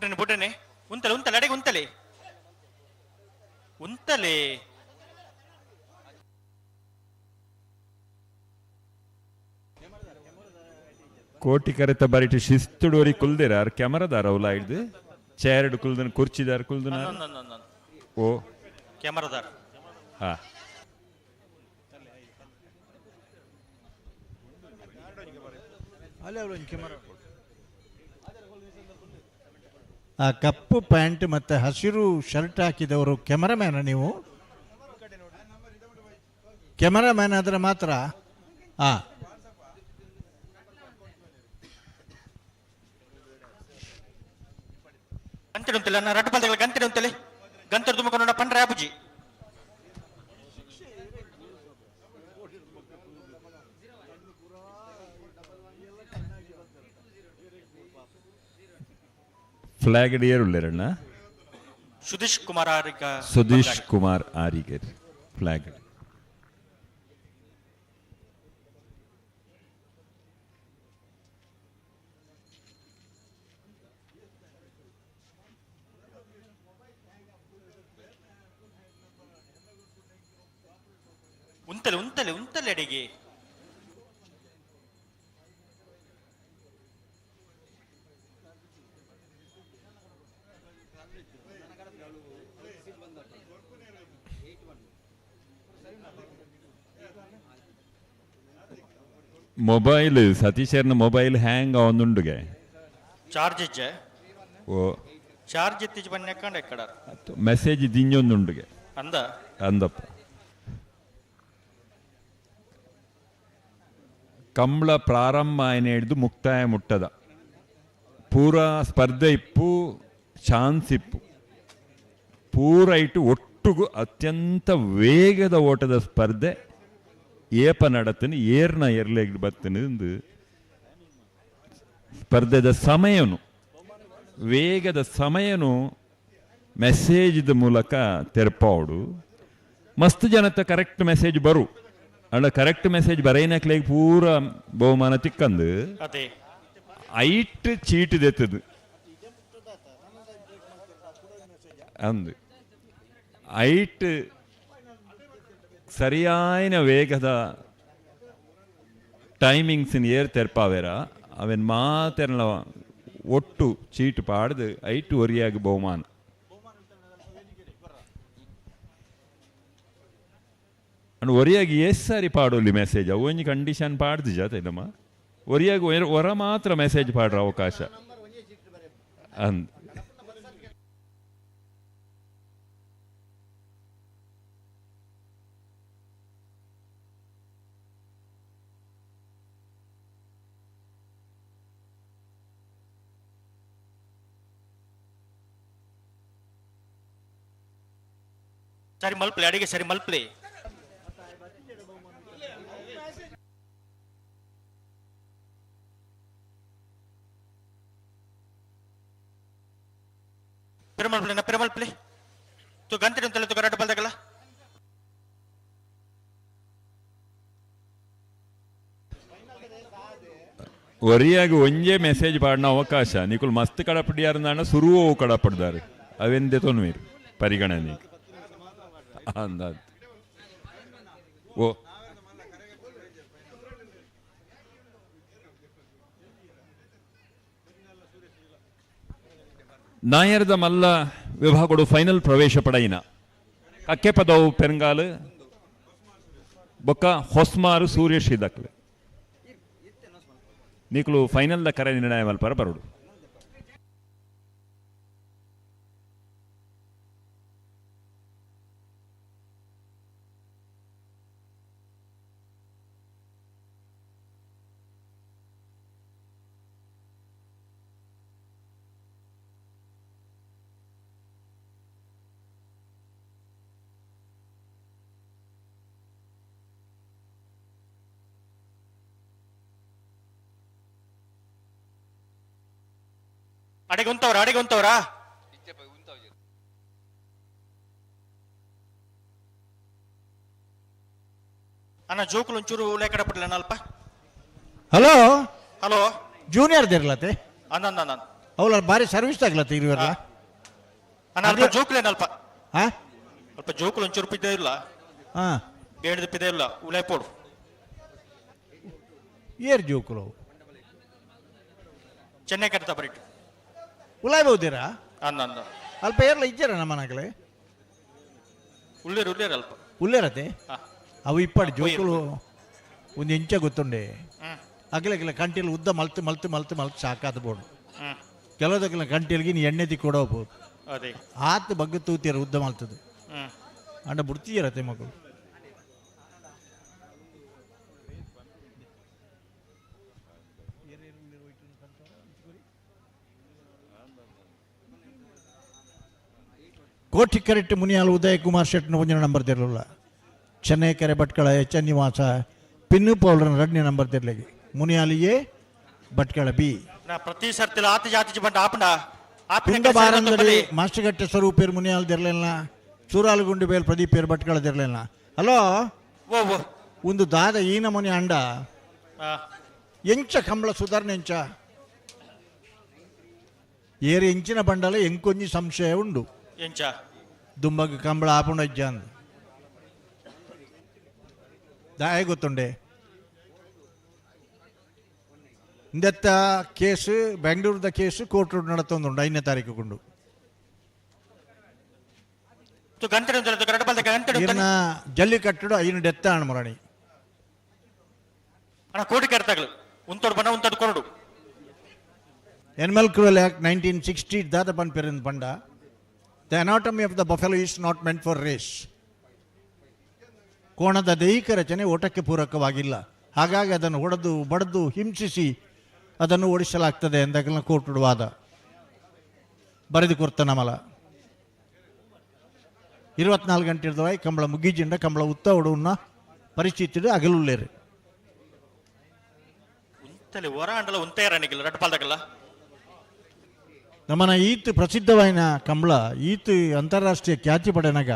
ಬುಟ್ಟನೆ ಬುಟ್ಟನೆ ಉಂತಲೆ ಉಂತಲೆ ಅಡೆಗೆ ಉಂತಲೆ ಉಂತಲೆ ಕೋಟಿ ಕರೆತ ಬರಿಟಿ ಶಿಸ್ತುಡೋರಿ ಕುಲ್ದಿರ ಆರ್ ಕ್ಯಾಮರಾದಾರ ಅವಲ ಹಿಡ್ದು ಚೇರ್ಡ್ ಕುಲ್ದನ ಕುರ್ಚಿದಾರ ಕುಲ್ದನ ಓ ಕ್ಯಾಮರಾದಾರ ಹಾ ಆ ಕಪ್ಪು ಪ್ಯಾಂಟ್ ಮತ್ತು ಹಸಿರು ಶರ್ಟ್ ಹಾಕಿದವರು ಕ್ಯಾಮರಾಮ್ಯಾನ ನೀವು? ಕ್ಯಾಮರಾಮ್ಯಾನ್ ಆದರೆ ಮಾತ್ರ. ಹಾಂ, ಗಂಟೆ ಉಂತಲೆ ಅನ್ನ ರಡ್ಡು ಪಲ್ದಗಳ ಗಂಟೆ ಉಂತಲೆ ಗಂಟೆ ತುಮಕೊಂಡು ಪಂಡ್ರೆ ಆಪುಜಿ. ಫ್ಲಾಗ್ ಡಿಯರ್ ಉಳ್ಳೇರಣ್ಣ ಸುಧೀಶ್ ಕುಮಾರ್ ಆರಿಗ, ಸುಧೀಶ್ ಕುಮಾರ್ ಆರಿಗರ್ ಫ್ಲಾಗ್. ಉಂತಲೆ ಉಂತಲೆ ಉಂತಲೆ ಅಡಿಗೆ ಮೊಬೈಲ್ ಸತೀಶರ್ನ ಮೊಬೈಲ್ ಹ್ಯಾಂಗ್ ಆವೊಂದುಂಡುಗೆ ಚಾರ್ಜ್ ಇಜ್ಜೆ ಓ ಚಾರ್ಜ್ ಇತ್ತೀಚೆ ಬನ್ನಿ ಎಕ್ಕಡ ಮೆಸೇಜ್ ದಿಂಜೊಂದುಂಡುಗೆ ಅಂದ ಅಂದಪ್ಪ. ಕಂಬಳ ಪ್ರಾರಂಭ ಆಯ್ನ ಹಿಡಿದು ಮುಕ್ತಾಯ ಮುಟ್ಟದ ಪೂರಾ ಸ್ಪರ್ಧೆ ಇಪ್ಪು, ಚಾನ್ಸ್ ಇಪ್ಪು ಪೂರ ಇಟ್ಟು ಒಟ್ಟುಗು ಅತ್ಯಂತ ವೇಗದ ಓಟದ ಸ್ಪರ್ಧೆ ಏಪ ನಡತನು ಏರ್ನ ಎರ್ಲೆಗ್ ಬರ್ತನು ಸ್ಪರ್ಧೆದ ಸಮಯನು ವೇಗದ ಸಮಯನು ಮೆಸೇಜ್ದ ಮೂಲಕ ತೆರಪಾವಡು. ಮಸ್ತ್ ಜನತ ಕರೆಕ್ಟ್ ಮೆಸೇಜ್ ಬರು ಅಲ್ಲ, ಕರೆಕ್ಟ್ ಮೆಸೇಜ್ ಬರೈನಕ್ಲೆಗ್ ಪೂರ ಬಹುಮಾನ ತಿಕ್ಕಂದು ಐಟ್ ಚೀಟ್ ದೆತ್ತದು ಅಂದು ಐಟ್ ಸರಿಯಾಯಿನ ವೇಗದ ಟೈಮಿಂಗ್ಸ್ ಏರ್ ತೆರ್ಪಾವೇರ ಅವೆನ್ ಮಾತೆರ್ನ ಒಟ್ಟು ಚೀಟು ಪಾಡ್ದು ಐಟು ಒರಿಯಾಗಿ ಬಹುಮಾನ. ಅಂಡ್ ಒರಿಯಾಗಿ ಎಸ್ ಸಾರಿ ಪಾಡೋಲಿ ಮೆಸೇಜ್ ಅವು ಒಂಜಿ ಕಂಡೀಷನ್ ಪಾಡ್ದು ಜಾತೆ ನಮ್ಮ ಒರಿಯಾಗಿ ಹೊರ ಮಾತ್ರ ಮೆಸೇಜ್ ಪಾಡ್ರ ಅವಕಾಶ ಅಂದ್. ಸರಿ ಮಲ್ಪ್ಲೆ ಅಡಿಗೆ ಸರಿ ಮಲ್ಪ್ಲೆ ಪೆರುಮಲ್ಪ್ಲೆ ನಾ ಪೆರುಮಲ್ಪ್ಲೆ ತು ಗಂಟೆ ಉಂತಲೆ ತು ಕರಾಟ ಬಲ್ದಗಲ ಒರಿಯಾಗಿ ಒಂಜೇ ಮೆಸೇಜ್ ಪಾಡಿನ ಅವಕಾಶ ನಿಕುಲ್ ಮಸ್ತ್ ಕಡಪಡಿಯಾರ ಸುರುವು ಕಡಪಡ್ದಾರೆ ಅವೆಂದೆ ತೊನ್ವೀರು ಪರಿಗಣನೆ ಅಂದಾದ್. ಓ ನಾಯರ್ದ ಮಲ್ಲ ವಿಭಾಗಡು ಫೈನಲ್ ಪ್ರವೇಶ ಪಡೆಯಿನ ಕಕ್ಕೆಪದವು ಪೆರಂಗಾಲು ಬೊಕ್ಕ ಹೊಸ್ಮಾರು ಸೂರ್ಯಶ್ರೀ ದಕ್ಲೆ ನೀಕುಲು ಫೈನಲ್ the ಕರೆ ನಿರ್ಣಯ ಮಲ್ಪರ ಬರುಡು. ಅಡೆಗೆ ಉಂತವ್ರ ಅಡೆಗೆ ಉಂತವ್ರಾ ಅಣ್ಣ ಜೋಕುಲು ಒಂಚೂರು ಲೇಕಡ ಪಡ್ಲ ಅಲ್ಪ. ಹಲೋ ಹಲೋ ಜೂನಿಯರ್ ದಿರ್ಲತೆ ಅಂದ. ಅವಳ ಬಾರಿ ಸರ್ವಿಸ್ ತಗ್ಲತ್ತ ಇರುವಲ್ಲ. ಅಣ್ಣ ಅಲ್ಪ ಜೋಕುಲೇನ ಅಲ್ಪ. ಹಾ? ಅಲ್ಪ ಜೋಕುಲು ಒಂಚೂರು ಪಿದ್ದೆ ಇಲ್ಲ. ಹಾ. ಬೇಡದ ಪಿದೆ ಇಲ್ಲ ಉಲೈ ಪೋಡು. ಏರ್ ಜೋಕುಲು ಚೆನ್ನೈ ಕಟ್ಟ ಬರಿಟ್ಟು ಉಲಾಯ್ ಬಹುದಿರಾ? ಅಂದ ಅಂದ ಅಲ್ಪ ಏರ್ಲ ಇಜ್ಜರ ನಮ್ಮ ನಗಲೆ ಉಳ್ಳೇರು ಉಳ್ಳೇರು ಅಲ್ಪ ಉಳ್ಳೇರತೆ ಅವು ಇಪ್ಪಡು ಜೋಕುಲು ಒಂದು ಎಂಚ ಗೊತ್ತುಂಡೆ ಅಗಲಗಿಲ್ಲ ಕಂಟಿಲ್ ಉದ್ದ ಮಲ್ತು ಮಲ್ತು ಮಲ್ತು ಮಲ್ತು ಸಾಕಾದ ಬೋಡು. ಕೆಲವದಕ್ಕೆಲ್ಲ ಕಂಟಿಲ್ಗೆ ನೀ ಎಣ್ಣೆ ತಿಕ್ಕೊಡ ಹೋಗ್ಬೋದು. ಅದೇ ಆತ ಬಗ್ಗ ತೂತಿಯರ ಉದ್ದ ಮಲ್ತದು ಅಂಡ ಬುಡ್ತೀಯರತೆ ಮಗಳು. ಕೋಟಿ ಕರೆಕ್ಟ್ ಮುನಿಯಾಲ್ ಉದಯ್ ಕುಮಾರ್ ಶೆಟ್ನ ಒಂದಿನ ನಂಬರ್ ತಿರಲಿಲ್ಲ. ಚೆನ್ನೈ ಕೆರೆ ಭಟ್ಕಳ ಎಚ್ ಎನ್ ನಿವಾಸ ಪಿನ್ನು ಪೌಲ್ರನ ಎರಡನೇ ನಂಬರ್ ತಿರ್ಲಿಗೆ ಮುನಿಯಾಲ್ ಎ ಭಟ್ಕಳ ಬಿ. ಪ್ರತಿ ಸರ್ತಿ ಆತ ಜಾತಿ ಬಂಡ ಆಪಣ ತುಂಡ ಬಾರಂದಡಿ ಮಾಸ್ಟರ್ಗಟ್ಟೆ ಸ್ವರೂಪೇರ್ ಮುನಿಯಾಲ್ ದಿರಲಿಲ್ಲ. ಸೂರಾಲುಗುಂಡು ಬೇಲ್ ಪ್ರದೀಪ್ ಏರ್ ಭಟ್ಕಳ ದಿರಲಿಲ್ಲ. ಹಲೋ ಒಂದು ದಾದ ಈನ ಮುನಿ ಅಂಡ ಎಂಚ ಕಂಬಳ ಸುಧಾರಣೆ ಎಂಚ ಏರು ಎಂಚಿನ ಬಂಡಲ ಎಂಕೊಂಜಿ ಸಂಶಯ ಉಂಡು. ಎಂಚ ದುಂಬಗ್ ಕಂಬಳ ಆಪುಂಡ ಅಜ್ಜ ಅಂದ್ ದಾಯ ಗೊತ್ತುಂಡೆ. ಇಂದೆತ್ತ ಕೇಸು ಬೆಂಗಳೂರದ ಕೇಸು ಕೋರ್ಟ್ ನಡತೊಂದುಂಡು 5ನೇ ತಾರೀಕು ಕೊಂಡು. ಜಲ್ಲಿಕಟ್ಟುಡು ಐನು ಡೆತ್ತ ಮುರಣಿ ಕೋಟಿ ಕರ್ತಾಗಲು ಉಂತೋಡು ಬಣ್ಣ ಉಂತೋಡು ಕೊರಡು. ಎನಿಮಲ್ ಕ್ರೂಯಲ್ ಆಕ್ಟ್ 1960 ದಾದ ಪನ್ಪೆರಿಂದ ಪಂಡ the anatomy of the buffalo is not meant for race. ಕೋಣದ ದೈಹಿಕ ರಚನೆ ಓಟಕ್ಕೆ ಪೂರಕವಾಗಿಲ್ಲ, ಹಾಗಾಗಿ ಅದನ್ನು ಹೊಡೆದು ಬಡಿದು ಹಿಂಸಿಸಿ ಅದನ್ನು ಓಡಿಸಲಾಗ್ತದೆ ಎಂದಾಗಲ ಕೋರ್ಟ್ ವಾದ ಬರೆದು ಕೊರ್ತ ನಮಲ. 24 ಗಂಟೆ ಇರ್ದವಾಯಿ ಕಂಬಳ ಮುಗಿಜಿಂಡ ಕಂಬಳ ಉತ್ತ ಒಡನ್ನ ಪರಿಸ್ಥಿತಿ ಅಗಲುಳ್ಳೇರು. ನಮ್ಮನ ಈತ್ ಪ್ರಸಿದ್ಧವಾಯಿನ ಕಂಬಳ ಈತ್ ಅಂತಾರಾಷ್ಟ್ರೀಯ ಖ್ಯಾತಿ ಪಡೆನಾಗ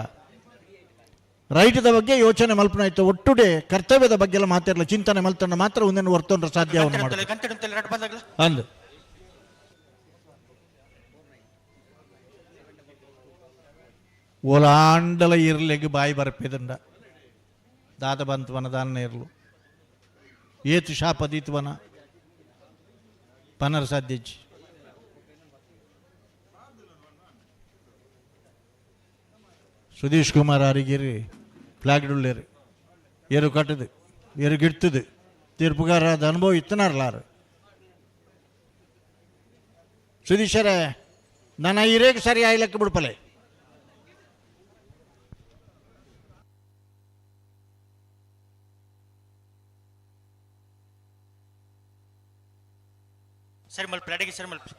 ರೈಟದ ಬಗ್ಗೆ ಯೋಚನೆ ಮಲ್ಪನ ಆಯ್ತು. ಒಟ್ಟುಡೆ ಕರ್ತವ್ಯದ ಬಗ್ಗೆ ಎಲ್ಲ ಮಾತಾಡಲ್ಲ, ಚಿಂತನೆ ಮಲ್ತಣ್ಣ ಮಾತ್ರ ಒಂದನ್ನು ಹೊರ್ತೊಂಡ್ರೆ ಸಾಧ್ಯವನ್ನು ಮಾಡಿ ಅಂದು. ಓಲಾಂಡಲ ಇರ್ಲೆಗ್ ಬಾಯಿ ಬರಪೇದಂಡ ದಾದ ಬಂತವನ ದಾನ ಇರ್ಲು ಏತು ಶಾಪ ದೀತ್ವನ ಪನರ್ ಸಾಧ್ಯಜ್ಜಿ. ಸುಧೀಶ್ ಕುಮಾರ್ ಆರಿಗಿರಿ ಫ್ಲಾಗ್ಡುಳ್ಳೇರು ಏರು ಕಟ್ಟದು ಏರು ಗಿಡ್ತದು ತೀರ್ಪುಗಾರದ ಅನುಭವ ಇತ್ತನಾರಲಾರು. ಸುಧೀಶರೇ ನನ್ನ ಹಿರೇಗೆ ಸರಿ ಆಯ್ಲಕ್ಕ ಬಿಡ್ಪಲೆ. ಸರಿ ಮಲ್ಪಿ ಅಡಿಗೆ ಸರಿ ಮಲ್ಪಿ.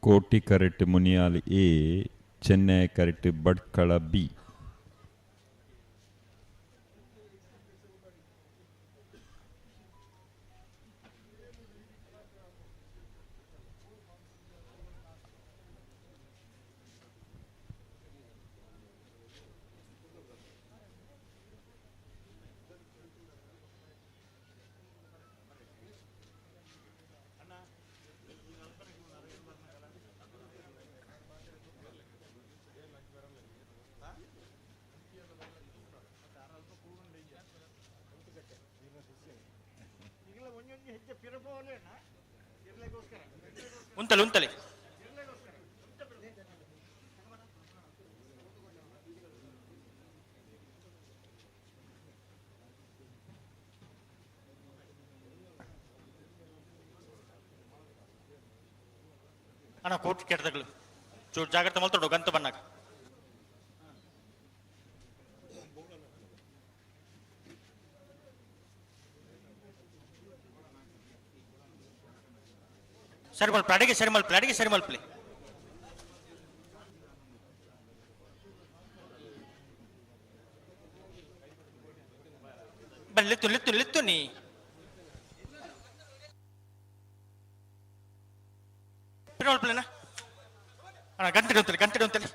Koti correct Muniyal A, Chennai correct Bhatkal B. ಉಂತಲೆ ಉಂತಲೆ ಅಣ್ಣ ಕೋರ್ಟ್ ಕೆಟ್ಟದಗಳು ಚೂರು ಜಾಗ್ರತೆ ಮಲ್ತೋಡು ಗಂತ ಬನ್ನಾಗ. ಸರಿ ಮಲ್ಪ ಅಡಿಗೆ ಸರಿ ಮಲ್ಪ ಅಡಿಗೆ ಸರಿ ಮಲ್ಪಲಿ. ಬನ್ನಿ ಲಿತ್ತು ಲಿತ್ತು ಲಿತ್ತು ನೀ ಮಲ್ಪಲೇನಾ ಅಣ್ಣ ಗಂಟೆ ಉಂತಲೆ ಗಂಟೆ ಉಂತಲೆ.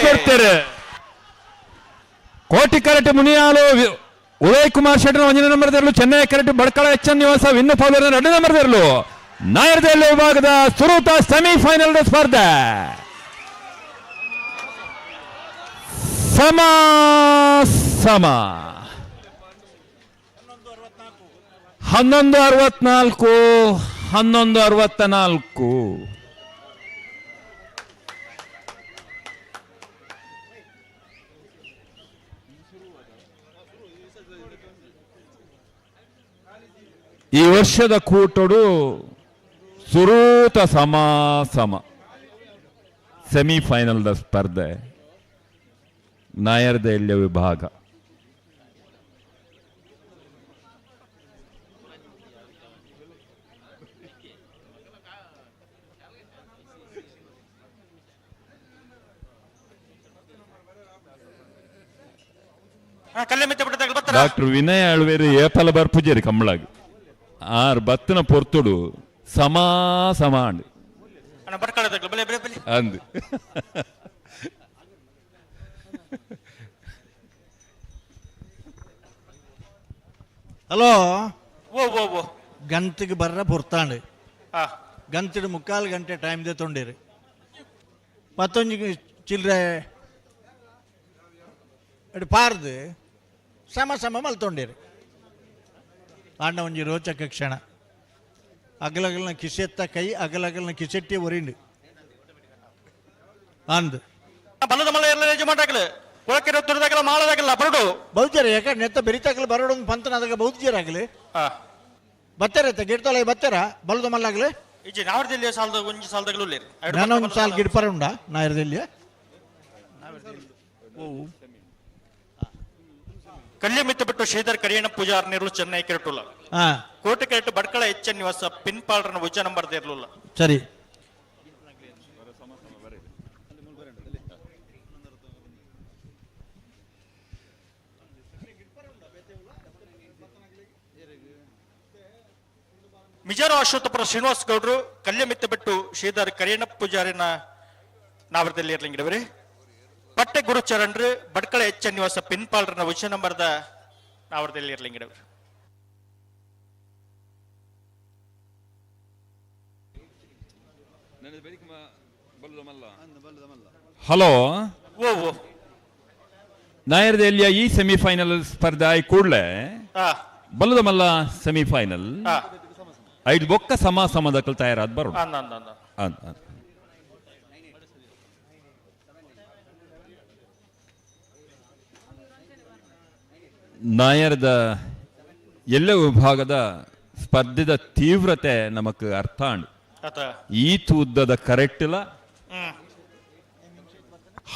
ಕೊಡ್ತಾರೆ. ಕೋಟಿ ಕರೆಟ್ ಮುನಿಯಾಲು ಉದಯ್ ಕುಮಾರ್ ಶೆಟ್ಟರ್ ಒಂದನೇ ನಂಬರ್ ದೇರ್ಲು, ಚೆನ್ನೈ ಕರೆಟ್ ಬಡ್ಕಳ ಎಚ್ ಎನ್ ನಿವಾಸ ವಿನ್ನು ಫಾಲೋರ್ ಎರಡನೇ ನಂಬರ್ ದೇರ್ಲು. ನಾಯರ್ದೆಲ್ಲ ವಿಭಾಗದ ಸುರೂತ ಸೆಮಿಫೈನಲ್ ಸ್ಪರ್ಧೆ ಸಮ ಸಮ 11:64 11:64. ಈ ವರ್ಷದ ಕೂಟಡು ಸುರೂತ ಸಮ ಸಮ ಸೆಮಿಫೈನಲ್ದ ಸ್ಪರ್ಧೆ ನಾಯರ್ದ ಎಲ್ಯ ವಿಭಾಗ. ಡಾಕ್ಟರ್ ವಿನಯ್ ಅಳ್ವೇರು ಏಪಲ ಬರ್ಪುಜೇರಿ ಕಮ್ಮಳಾಗಿ ಆರ್ ಬತ್ತಿನ ಪೊರ್ತುಡು ಸಮ ಸಮ ಅಂದು. ಹಲೋ ಗಂತಿಗೆ ಬರ್ರ ಪೊರ್ತಾಂಡು ಗಂತಿಡು 3/4 ಗಂಟೆ ಟೈಮ್ they ತೊಂಡಿರಿ ಮತ್ತೊಂದು ಚಿಲ್ಲರೆ ಪಾರ್ದು ಸಮ ಸಮ ಮಲ್ತೊಂಡಿರಿ. ಆಂಡ ಒಂಜಿ ರೋಚಕ ಕ್ಷಣ ಅಗಲಗಲ್ನ ಕಿಸೆತ್ತ ಕೈ ಅಗಲಗಲ್ನ ಕಿಸೆಟ್ಟಿ ಒರಿಂಡು ಅಂದ್ ಬೌದ್ಯರ ಯಾಕಂದ್ರೆ ನೆತ್ತ ಬೆರಿತಾಗಲಿ ಬರೋಡು ಪಂತನ ಅದಾಗ ಬೌದ್ಯರಾಗಲಿ ಬತ್ತಾರೆ ಗಿಡ್ತೊಲ ಬತ್ತಾರ ಬಲದ ಮಲ್ಲಾಗಲಿ ನಾನೊಂದು ಸಾಲ ಗಿಡ್ಪರ ಉಂಡ ನಾಯರದಲ್ಲಿ. ಕಲ್ಯಮಿತ್ತ ಬಿಟ್ಟು ಶ್ರೀಧರ್ ಕರಿಯಣ್ಣ ಪೂಜಾರ್ ನೀರು ಚೆನ್ನೈ ಕೆರಟುಲ್ಲ ಕೋಟೆ ಕೆರಟು ಬಡ್ಕಳ ಎಚ್ ಎನ್ ನಿವಾಸ ಪಿನ್ ಪಾಲ್ರನ ಉಜ್ಜ ನಂಬರ್ ಇರಲಿಲ್ಲ. ಸರಿ ಮಿಜಾರು ಅಶ್ವತ್ಥಪುರ ಶ್ರೀನಿವಾಸ್ ಗೌಡ್ರು ಕಲ್ಯಮಿತ್ತ ಬಿಟ್ಟು ಶ್ರೀಧರ್ ಕರಿಯಣ್ಣ ಪೂಜಾರಿನ ನಾವರದಲ್ಲಿ ಇರ್ಲಿಂಗಿಡವರಿ. ಪಟ್ಟೆ ಗುರುಚರಣ್ರು ಬಡ್ಕಳ ಎಚ್ ಎನ್ ನಿವಾಸ ಪಿನ್ ಪಾಲ್ರನ ಉಚ್ಚ ನಂಬರ್ದ ನಾವರದಲ್ಲಿ ಇರ್ಲಿಂಗಿಡವರು. ಹಲೋ ನಾಯರ್ದೆಲ್ಲಿಯ ಈ ಸೆಮಿಫೈನಲ್ ಸ್ಪರ್ಧೆ ಆಯ್ ಕೂಡಲೇ ಬಲ್ಲದ ಮಲ್ಲ ಸೆಮಿಫೈನಲ್ ಐದು ಬೊಕ್ಕ ಸಮ ಸಮದಕ್ಕಲ್ ತಯಾರಾದ ಬರೋಣ. ನಾಯರದ ಎಲ್ಲ ವಿಭಾಗದ ಸ್ಪರ್ಧೆದ ತೀವ್ರತೆ ನಮಕ್ ಅರ್ಥ ಈ ಉದ್ದದ ಕರೆಕ್ಟ್ ಇಲ್ಲ.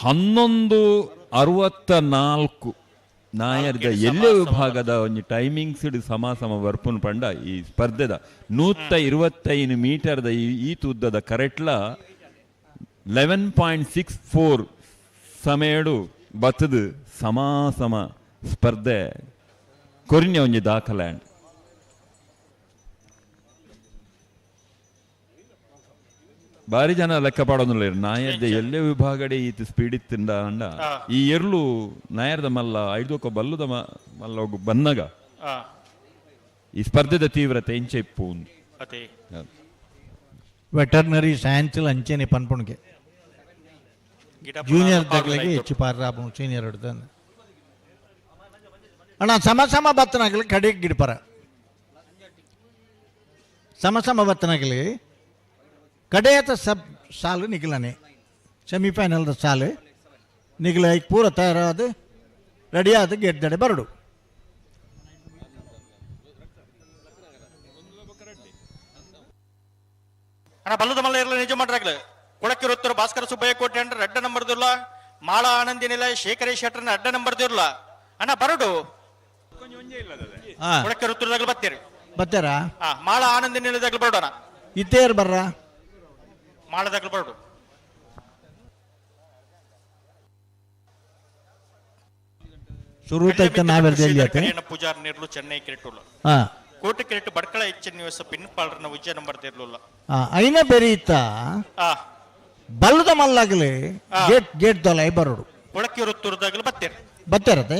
11:64 ನಾಯರ್ದ ಎಲ್ಲ ವಿಭಾಗದ ಒಂದು ಟೈಮಿಂಗ್ಸ್ ಸಮ ಸಮ ಬರ್ಪುನ್ ಪಂಡ ಈ ಸ್ಪರ್ಧೆದ 125 ಮೀಟರ್ದ ಈ ಉದ್ದದ ಕರೆಕ್ಟ್ಲ 11.64 ಸಮಯಡು ಬತ್ತದ ಸಮ ಸಮ ಸ್ಪರ್ಧೆ ಕೊರಿನ್ಯ ಒಂಜಿ ದಾಖಲೆ. ಬಾರಿ ಜನ ಲೆಕ್ಕ ಪಾಡೋದಿಲ್ಲ ನಾಯರ್ದ ಎಲ್ಲೇ ವಿಭಾಗಡೆ ಈತ ಸ್ಪೀಡ್ ಇತ್ತಿಂದ ಅಂಡ ಈ ಎರ್ಲು ನಾಯರ್ದ ಮಲ್ಲ ಐದೊಕ್ಕ ಬಲ್ಲುದ ಮಲ್ಲ ಬನ್ನಗ ಈ ಸ್ಪರ್ಧೆದ ತೀವ್ರತೆ ಇಂಚ ಇಪ್ಪು. ವೆಟರ್ನರಿ ಸೈನ್ಸ್ ಅಂಚೆನೆ ಪನ್ಪುಣಿಗೆ ಜೂನಿಯರ್ ತಗಲಿಗೆ ಹೆಚ್ಚು ಪಾರ್ರಾಪು ಸೀನಿಯರ್ ಹಿಡ್ತಾನೆ ಅಣ್ಣ. ಸಮ ಸಮ ಬತ್ತನಾಗಲಿ ಕಡೆಗೆ ಗಿಡಪರ ಸಮ ಸಮ ಬತ್ತನಾಗಲಿ ಕಡೆಯತ ಸಬ್ ಸಾಲು ನಿಗಲನೆ ಸೆಮಿಫೈನಲ್ದ ಸಾಲು ನಿಗಲ ಈಗ ಪೂರ ತಯಾರಾದ ರೆಡಿಯಾದ ಗೆದ್ದಡೆ ಬರಡು. ಅಣ್ಣ ಬಲ್ಲದ ಮಲ್ಲ ಇರಲ್ಲ ನಿಜ ಮಾಡ್ರಾಗ್ಲ ಕೊಳಕಿರುತ್ತರು ಭಾಸ್ಕರ ಸುಬ್ಬಯ್ಯ ಕೋಟೆ ಅಂದ್ರೆ ಅಡ್ಡ ನಂಬರ್ದಿಲ್ಲ, ಮಾಳ ಆನಂದಿನಿಲ್ಲ ಶೇಖರೇ ಶೆಟ್ಟರ್ನ ಅಡ್ಡ ನಂಬರ್ದಿಲ್ಲ. ಅಣ್ಣ ಬರಡು ಕೊಳಕಿರುತ್ತರದಾಗ್ಲ ಬತ್ತೀರಿ ಬತ್ತಾರ ಮಾಳ ಆನಂದಿನಿಲ್ಲದಾಗ್ಲ ಬರೋಣ ಇತ್ತೇರ್ ಬರ್ರ ಮಾಳದಾಗ್ಲ ಬರಡು. ಸುರೂತ ನಾವೆಲ್ಲ ಪೂಜಾರ್ ನೀರ್ಲು ಚೆನ್ನೈ ಕೆರೆಟುಲ್ಲ ಕೋಟೆ ಕೆರೆಟು ಬಡ್ಕಳ ಎಚ್ ನಿವಾಸ ಪಿನ್ ಪಾಲ್ರನ ಉಜ್ಜ ನಂಬರ್ ಇರಲಿಲ್ಲ. ಐನ ಬೆರೀತ ಬಲ್ಲದ ಮಲ್ಲಾಗಲಿ ಗೇಟ್ ಗೇಟ್ ದೊಲೈ ಬರೋಡು ಒಳಕಿರುತ್ತೂರ್ದಾಗಲು ಬತ್ತೇರು ಬತ್ತೇರತ್ತೆ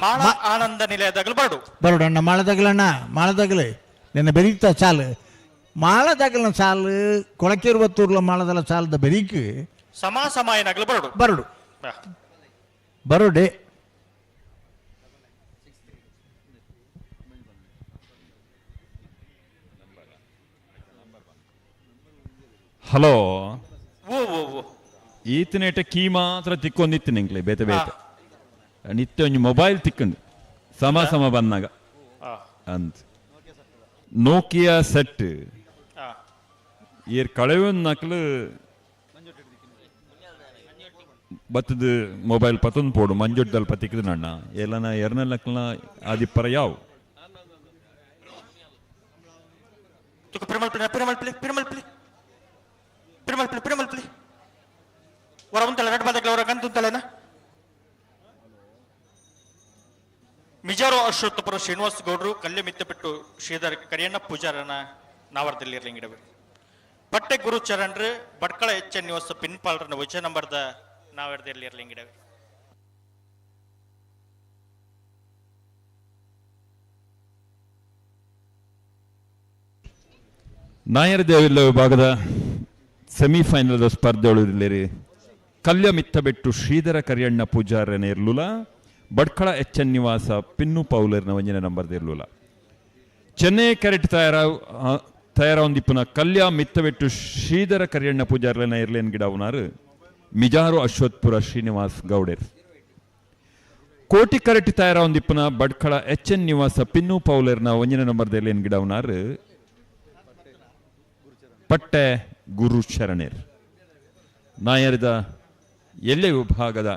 ಮಾಳ ಆನಂದ ನಿಲಯದಾಗಲು ಬರಡು ಬರೋಡು ಅಣ್ಣ ಮಾಳದಾಗಲಣ್ಣ ಮಾಳದಾಗಲಿ ನಿನ್ನ ಬೆರೀತ ಸಾಲು ಮಾಳದಾಗಲ ಸಾಲು ಕೊಳಕಿರುವತ್ತೂರ್ಲ ಮಾಳದಲ ಸಾಲದ ಬೆರೀಕು ಸಮ ಸಮಾಯನಾಗಲು ಬರಡು ಬರಡು ಬರೋಡೆ. ಹಲೋ ಓ ಓ ಓ ಈತನೇಟ ಕೀ ಮಾತ್ರ ತಿಕ್ಕೊಂದಿತ್ತು ನಿಂಕ್ಲೆ ಬೇತೆ ಬೇತೆ ನಿತ್ಯ ಒಂಜಿ ಮೊಬೈಲ್ ತಿಕ್ಕಂದು ಸಮ ಸಮ ಬಂದಾಗ ಅಂತ ನೋಕಿಯಾ ಸೆಟ್ ಏರ್ ಕಳೆವನ್ ನಕಲು ಬತ್ತದ ಮೊಬೈಲ್ ಪತ್ತೊಂದು ಪೋಡು ಮಂಜೊಡ್ಡಲ್ ಪತ್ತಿಕ್ಕದು ನಣ್ಣ ಎಲ್ಲನ ಎರನಲ್ಲಕ್ಲ ಆದಿಪ್ಪರ ಯಾವ ಪಿರಮಲ್ ಪಿರಮಲ್ ಪಿರಮಲ್ ಪಿರಮಲ್ ಪಿರಮಲ್ ಪಿಲಿ ಹೊರ ಉಂಟಲ್ಲ ರೆಡ್ ಬಾದಗ್ಲ ಹೊರ ಗಂತ ಉಂಟಲೇನ ಮಿಜಾರೋ ಅಶ್ವತ್ಥಪುರ ಶ್ರೀನಿವಾಸ ಗೌಡರು ಕಲ್ಯ ಮಿತ್ತಪೆಟ್ಟು ಶ್ರೀಧರ್ ಕರಿಯಣ್ಣ ಪೂಜಾರನ ನಾವರದಲ್ಲಿ ಪಟ್ಟೆ ಗುರು ಚರಣ್ರು ಭಟ್ಕಳ ಎಚ್ ಎನ್ ನಿವಾಸ ಪಿನ್ಪಾಲ್ರನ ವಚ ನಂಬರ್ದ ನಾವರದಲ್ಲಿ ನಾಯರ್ ದೇವಿಲ್ಲ ವಿಭಾಗದ semifinal ಸ್ಪರ್ಧೆಯೊಳಗಿರಲಿ Kalya ಮಿತ್ತಬೆಟ್ಟು Shridhara Kariyanna ಪೂಜಾರನ ಇರ್ಲುಲ Bhatkal H N ನಿವಾಸ ಪಿನ್ನು ಪೌಲರ್ನ ಒಂಜಿನ ನಂಬರ್ದ ಇರ್ಲುಲ ಚೆನ್ನೈ ಕರೆಟ್ ತಯಾರ ಒಂದಿಪ್ಪುನ ಕಲ್ಯ ಮಿತ್ತಬೆಟ್ಟು ಶ್ರೀಧರ ಕರಿಯಣ್ಣ ಪೂಜಾರ್ಲನ ಇರ್ಲೇನ್ ಗಿಡವುನಾರು ಮಿಜಾರು ಅಶ್ವತ್ಪುರ ಶ್ರೀನಿವಾಸ್ ಗೌಡೇರ್ ಕೋಟಿ ಕರೆಟ್ ತಯಾರ ಒಂದಿಪ್ಪುನ ಭಟ್ಕಳ ಎಚ್ ಎನ್ ನಿವಾಸ ಪಿನ್ನು ಪೌಲರ್ನ ಒಂಜಿನ ನಂಬರ್ದ ಇರ್ಲೇನ್ ಗಿಡವುನಾರು ಪಟ್ಟೆ ಗುರು ಶರಣೇರ್. ನಾಯರದ ಎಲ್ಲೆ ವಿಭಾಗದ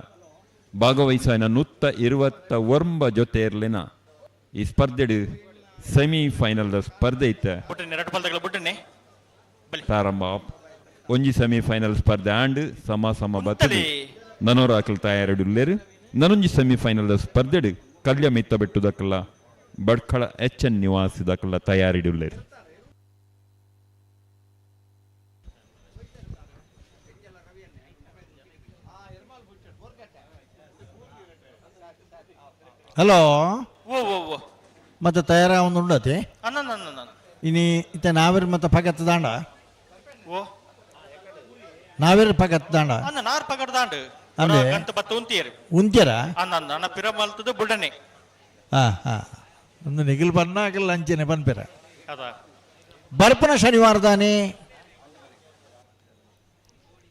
ಭಾಗವಹಿಸುವ 129 ಜೊತೆ ಇರಲಿನ ಈ ಸ್ಪರ್ಧೆ ಸೆಮಿಫೈನಲ್ ಸ್ಪರ್ಧೆ ಇತ್ತೆ ಪ್ರಾರಂಭ. ಒಂಜಿ ಸೆಮಿಫೈನಲ್ ಸ್ಪರ್ಧೆ ಆಂಡ್ ಸಮ ಸಮ ಬತ್ತಡಿ ನನೋರ ಹಾಕಲ್ ತಯಾರಿಡುಲ್ಲೇರು. ನನೊಂಜಿ ಸೆಮಿಫೈನಲ್ ಸ್ಪರ್ಧೆ ಕಲ್ಯ ಮಿತ್ತ ಬೆಟ್ಟು ದಕ್ಕಲ್ಲ ಬಡ್ಕಳ ಎಚ್ ಎನ್ ನಿವಾಸಿ ದಕ್ಕಲ್ಲ ತಯಾರಿಡುಲ್ಲೇರು. ಹಲೋ ಮತ್ತೆ ತಯಾರ ಒಂದು ಉಂಡತಿ ಇನಿ ಇತ್ತ ನಾವಿರ್ ಮತ್ತೆ ಪಗತ್ ದಾಂಡ ನಾವಿರ್ ಪಗತ್ ದಾಂಡ ಉಂತ್ಯರ ಹಾ ಹಾ ಒಂದು ನಿಗಿಲ್ ಬನ್ನ ಆಗಲ್ಲ ಅಂಚೆನೆ ಬನ್ಪಿರ ಬರ್ಪನ ಶನಿವಾರ ದಾನೆ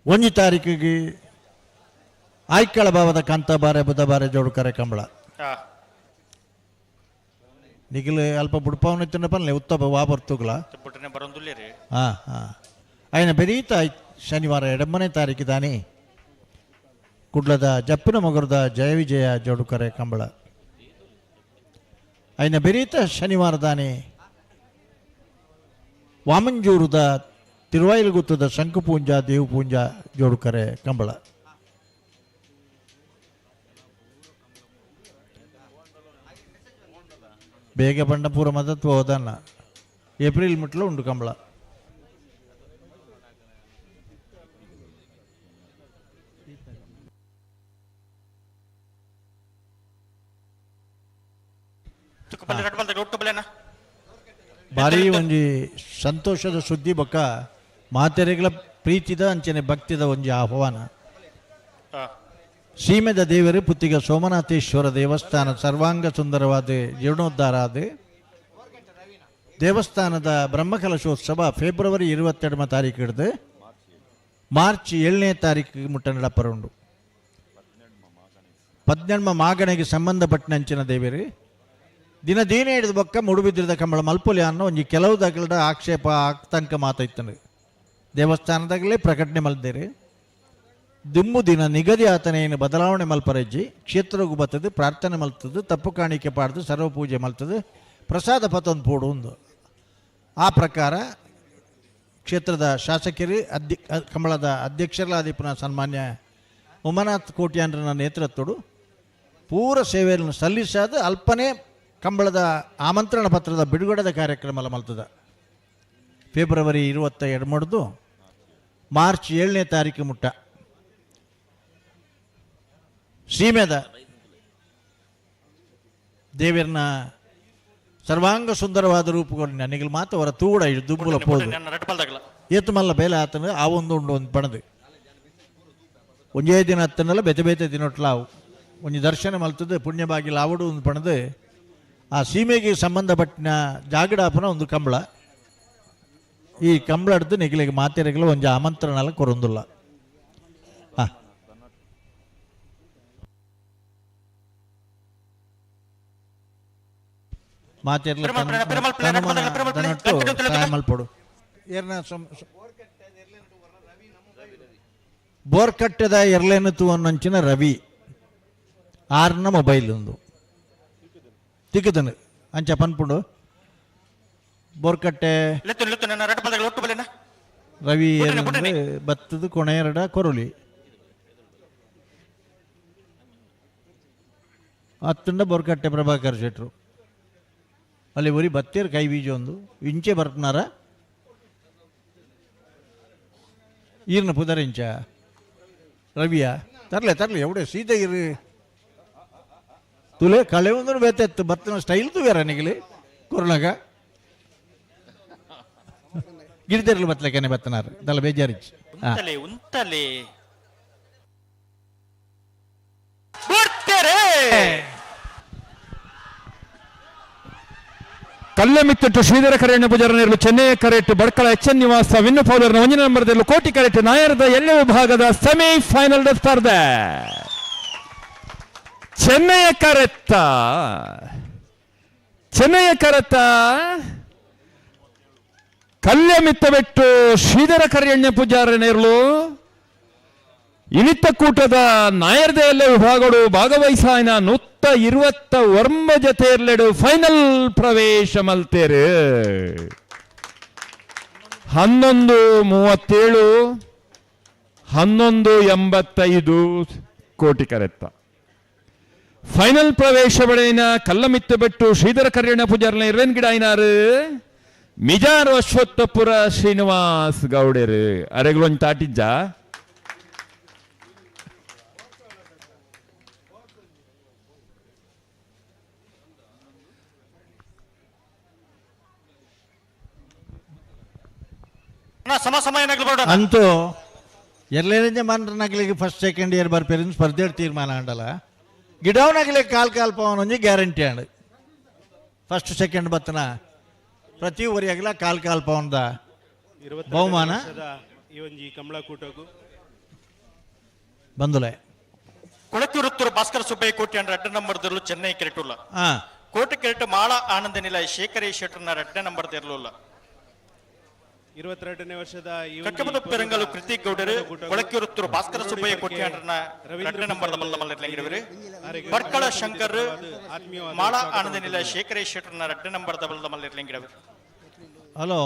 1 ತಾರೀಕಿಗೆ ಆಯ್ಕಳ ಭಾವದ ಕಾಂತ ಬಾರೆ ಬುಧ ಬಾರೆ ಜೋಡುಕರೆ ಕಂಬಳ ನಿಗಿಲ್ ಅಲ್ಪ ಬುಡ್ಪಾವನ ಪನ್ಲೆ ಉತ್ತಪ ವಾಬರ್ತುಗ್ಲ ಹಾ ಹಾ ಆಯ್ನ ಬೆರೀತ ಶನಿವಾರ 8ನೇ ತಾರೀಕು ತಾನೆ ಕುಡ್ಲದ ಜಪ್ಪಿನ ಮೊಗರದ ಜಯ ವಿಜಯ ಜೋಡುಕರೆ ಕಂಬಳ ಆಯ್ನ ಬೆರೀತ ಶನಿವಾರ ದಾನೆ ವಾಮಂಜೂರದ ತಿರುವಾಯಿಲಗುತ್ತದ ಶಂಕುಪೂಂಜ ದೇವಪೂಂಜ ಜೋಡುಕರೆ ಕಂಬಳ. ಬೇಗ ಬಂಡಪೂರ ಮದತ್ವ ಹೋದನ್ನ ಏಪ್ರಿಲ್ ಮುಟ್ಲ ಉಂಡು ಕಂಬಳ. ಭಾರಿ ಒಂಜಿ ಸಂತೋಷದ ಸುದ್ದಿ ಬೊಕ್ಕ ಮಾತೆರೆಗಳ ಪ್ರೀತಿದ ಅಂಚನೆ ಭಕ್ತಿದ ಒಂಜಿ ಆಹ್ವಾನ. ಸೀಮೆದ ದೇವರು ಪುತ್ತಿಗ ಸೋಮನಾಥೇಶ್ವರ ದೇವಸ್ಥಾನ ಸರ್ವಾಂಗ ಸುಂದರವಾದ ಜೀರ್ಣೋದ್ಧಾರ ಆದ ದೇವಸ್ಥಾನದ ಬ್ರಹ್ಮಕಲಶೋತ್ಸವ ಫೆಬ್ರವರಿ 22 ತಾರೀಕು ಹಿಡಿದು ಮಾರ್ಚ್ 7ನೇ ತಾರೀಕು ಮುಟ್ಟ ನಡಪರುಂಡು. 18 ಮಾಗಣೆಗೆ ಸಂಬಂಧಪಟ್ಟಂಚಿನ ದೇವರು ದಿನ ದೀನ ಹಿಡಿದ ಬೊಕ್ಕ ಮುಡುಬಿದ್ರಿದ ಕಂಬಳ ಮಲ್ಪೊಲಿ ಅನ್ನೋ ಒಂಜಿ ಕೆಲವು ದಾಖಲೆದ ಆಕ್ಷೇಪ ಆತಂಕ ಮಾತಾಯ್ತಾನೆ ದೇವಸ್ಥಾನದಾಗಲೇ ಪ್ರಕಟಣೆ ಮಲ್ದೇರಿ. ದುಮ್ಮು ದಿನ ನಿಗದಿ ಆತನೇನು ಬದಲಾವಣೆ ಮಲ್ಪರಜ್ಜಿ ಕ್ಷೇತ್ರಗೂ ಬರ್ತದೆ ಪ್ರಾರ್ಥನೆ ಮಲ್ತದ್ದು ತಪ್ಪು ಕಾಣಿಕೆ ಪಾಡ್ದು ಸರ್ವ ಪೂಜೆ ಮಲ್ತದೆ ಪ್ರಸಾದ ಪತೊಂದು ಪೋಡು ಒಂದು. ಆ ಪ್ರಕಾರ ಕ್ಷೇತ್ರದ ಶಾಸಕರು ಕಂಬಳದ ಅಧ್ಯಕ್ಷರಾದ ಸನ್ಮಾನ್ಯ ಉಮನಾಥ್ ಕೋಟ್ಯಾನ್ರನ ನೇತೃತ್ವಡು ಪೂರ ಸೇವೆಯನ್ನು ಸಲ್ಲಿಸಾದ ಅಲ್ಪನೇ ಕಂಬಳದ ಆಮಂತ್ರಣ ಪತ್ರದ ಬಿಡುಗಡೆದ ಕಾರ್ಯಕ್ರಮ ಮಲ್ತದ. ಫೆಬ್ರವರಿ 22 ಮಾಡಿದು ಮಾರ್ಚ್ 7ನೇ ತಾರೀಕು ಮುಟ್ಟ ಸೀಮೆದ ದೇವರನ್ನ ಸರ್ವಾಂಗ ಸುಂದರವಾದ ರೂಪುಗೊಂಡು ನಿಗಲು ಮಾತ್ರ ಅವರ ತೂಡ ದುಂಬುಲ ಪೋದು ಏತು ಮಲ್ಲ ಬೇಲೆ ಆತನ ಆ ಒಂದು ಉಂಡು ಒಂದು ಪಣದು ಒಂಜೇ ದಿನ ಹತ್ತನಲ್ಲ ಬೇತೆ ಬೇತೆ ದಿನೊಟ್ಲಾವು ಒಂಜಿ ದರ್ಶನ ಮಲ್ತದೆ ಪುಣ್ಯ ಬಾಗಿಲ ಆವಡು ಒಂದು ಪಣದು ಆ ಸೀಮೆಗೆ ಸಂಬಂಧಪಟ್ಟಿನ ಜಾಗಡಾಪನ ಒಂದು ಕಂಬಳ. ಈ ಕಂಬಳ ಹಿಡ್ದು ನಿಗಲಿಗೆ ಮಾತೆರೆಗಳು ಒಂಜಿ ಆಮಂತ್ರಣ ಕೊರೊಂದುಲ್ಲ. ಹಾಂ ಮಾತೆರ್ಲ ಮಲ್ಪೊಡು ಏರ್ನ ಬೋರ್ಕಟ್ಟೆದ ಎರ್ಲೇನು ತೂವನ್ನಂಚಿನ ರವಿ ಆರ್ನ ಮೊಬೈಲ್ ಒಂದು ತಿಕ್ಕುದನು ಅಂಚ ಪನ್ಪುಂಡು ಬೋರ್ಕಟ್ಟೆ ರವಿ ಬತ್ತದ ಕೊನೆಯರಡ ಕೊರಲಿ ಅತ್ತಂಡ ಬೋರ್ಕಟ್ಟೆ ಪ್ರಭಾಕರ್ ಶೆಟ್ರು ಅಲ್ಲಿ ಒರಿ ಬತ್ತೇರು ಕೈ ಬೀಜ ಒಂದು ಇಂಚೆ ಬರ್ಪನಾರ ಈರ್ನ ಪುದರ್ ಇಂಚ ರವಿಯ ತರಲೆ ತರಲೆ ಎವಡೆ ಸೀತೆ ಇರು ತುಲೆ ಕಳೆ ಒಂದು ಬೇತೆತ್ತು ಬತ್ತನ ಸ್ಟೈಲ್ ತು ಬೇರೆ ನಿಗಲಿ ಕೊರೋನಾಗ ಗಿರಿದರ್ಲು ಬತ್ತಲೆಕನೆ ಬತ್ತನಾರು ದಲ್ಲ ಬೇಜಾರಿಚ್ಚು. ಉಂತಲೆ ಉಂತಲೆ ಬರ್ತಾರೆ ಕಲ್ಲಮಿತ್ತಿಟ್ಟು ಶ್ರೀಧರ ಕರೆಯಣ್ಣ ಪೂಜಾರನಿರಲು ಚೆನ್ನೈ ಕರೆಟ್ ಬಡ್ಕಳ ಎಚ್ ಎನ್ ನಿವಾಸ ವಿನ್ನು ಫೌಲರ್ನ ಒಂದನೇ ನಂಬರ್ದಲ್ಲಿ ಕೋಟಿ ಕರೆಟ್ ನಾಯರದ ಎಲ್ಲ ವಿಭಾಗದ ಸೆಮಿಫೈನಲ್ ಸ್ಪರ್ಧೆ. ಚೆನ್ನೈಯ ಕರೆತ್ತ ಚೆನ್ನೈಯ ಕರೆತ್ತ ಕಲ್ಯಮಿತ್ತ ಬೆಟ್ಟು ಶ್ರೀಧರ ಕರಿಯಣ್ಣ ಪೂಜಾರನಿರಲು ಇನಿತ ಕೂಟದ ನಾಯರ್ದ ಎಲ್ಲ ವಿಭಾಗಗಳು ಭಾಗವಹಿಸಾಯನ 129 ಜೊತೆ ಇರ್ಲೆಡು ಫೈನಲ್ ಪ್ರವೇಶ ಮಲ್ತೇರು. 11:37 11:85 ಕೋಟಿ ಕರೆತ್ತ ಫೈನಲ್ ಪ್ರವೇಶ ಬಳೆಯಿನ ಕಲ್ಲಮಿತ್ತ ಬೆಟ್ಟು ಶ್ರೀಧರ ಕರಿಯಣ್ಣ ಪೂಜಾರನ ಇರ್ವೆನ್ ಗಿಡ ಐನಾರು ಮಿಜಾರು ಅಶ್ವತ್ಥಪುರ ಶ್ರೀನಿವಾಸ್ ಗೌಡರು ಅರೆಗಳೊಂದು ತಾಟಿಜ್ಜ. ಅಂತೂ ಎಲ್ಲರಿಂದ ಮನಗಳಿಗೆ ಫಸ್ಟ್ ಸೆಕೆಂಡ್ ಇಯರ್ ಬರ್ಪೇರಿನ ಸ್ಪರ್ಧೆ ತೀರ್ಮಾನ ಆಂಡಲ್ಲ ಗಿಡವನಾಗಲಿ ಕಾಲ್ ಕಾಲ್ ಪವನ್ ಒಂಜಿ ಗ್ಯಾರಂಟಿ ಅಂಡ್ ಫಸ್ಟ್ ಸೆಕೆಂಡ್ ಬತ್ತನ ಪ್ರತಿ ಊರಿಯಾಗಲ ಕಾಲ್ ಕಾಲ್ ಪವನ್ದ ಬಹುಮಾನ ಈ ಒಂಜಿ ಕಮಲಕೂಟಗು ಬಂದುಲೆ. ಕೊಳಕಿರುತ್ತೂರು ಭಾಸ್ಕರ ಸುಬ್ಬಯ್ಯ ಕೋಟಿ ಅಂಡ್ ರಡ್ಡ ನಂಬರ್ ದಿರಲು ಚೆನ್ನೈ ಕೆರೆಟುಲ್ಲ ಕೋಟೆ ಕೆರೆಟು ಮಾಳ ಆನಂದ ನಿಲಯ ಶೇಖರೇ ಶೆಟ್ಟರ್ನ ರಡ್ಡ ನಂಬರ್ ದಿರಲುಲ್ಲ. 22ನೇ ವರ್ಷದ ಕಕ್ಕಬದ ಪೆರಂಗಲು ಕೃತಿಕ್ ಗೌಡರು ಕೊಳಕಿರುತ್ತೂರು ಭಾಸ್ಕರ ಸುಬ್ಬಯ್ಯ ಕೋಟಿ ಅಂಡ್ರನ ರಡ್ಡ ನಂಬರ್ ಮಲ್ಲ ಮಲ್ಲ ಭಟ್ಕಳ ಶಂಕರ್ ಮಾಳ ಆನಂದ ನಿಲಯ ಶೇಖರೇ ಶೆಟ್ಟರ್ನ ರಡ್ಡ ನಂಬರ್ ದಬಲ್ದ ಮಲ್ಲ. ಹಲೋ,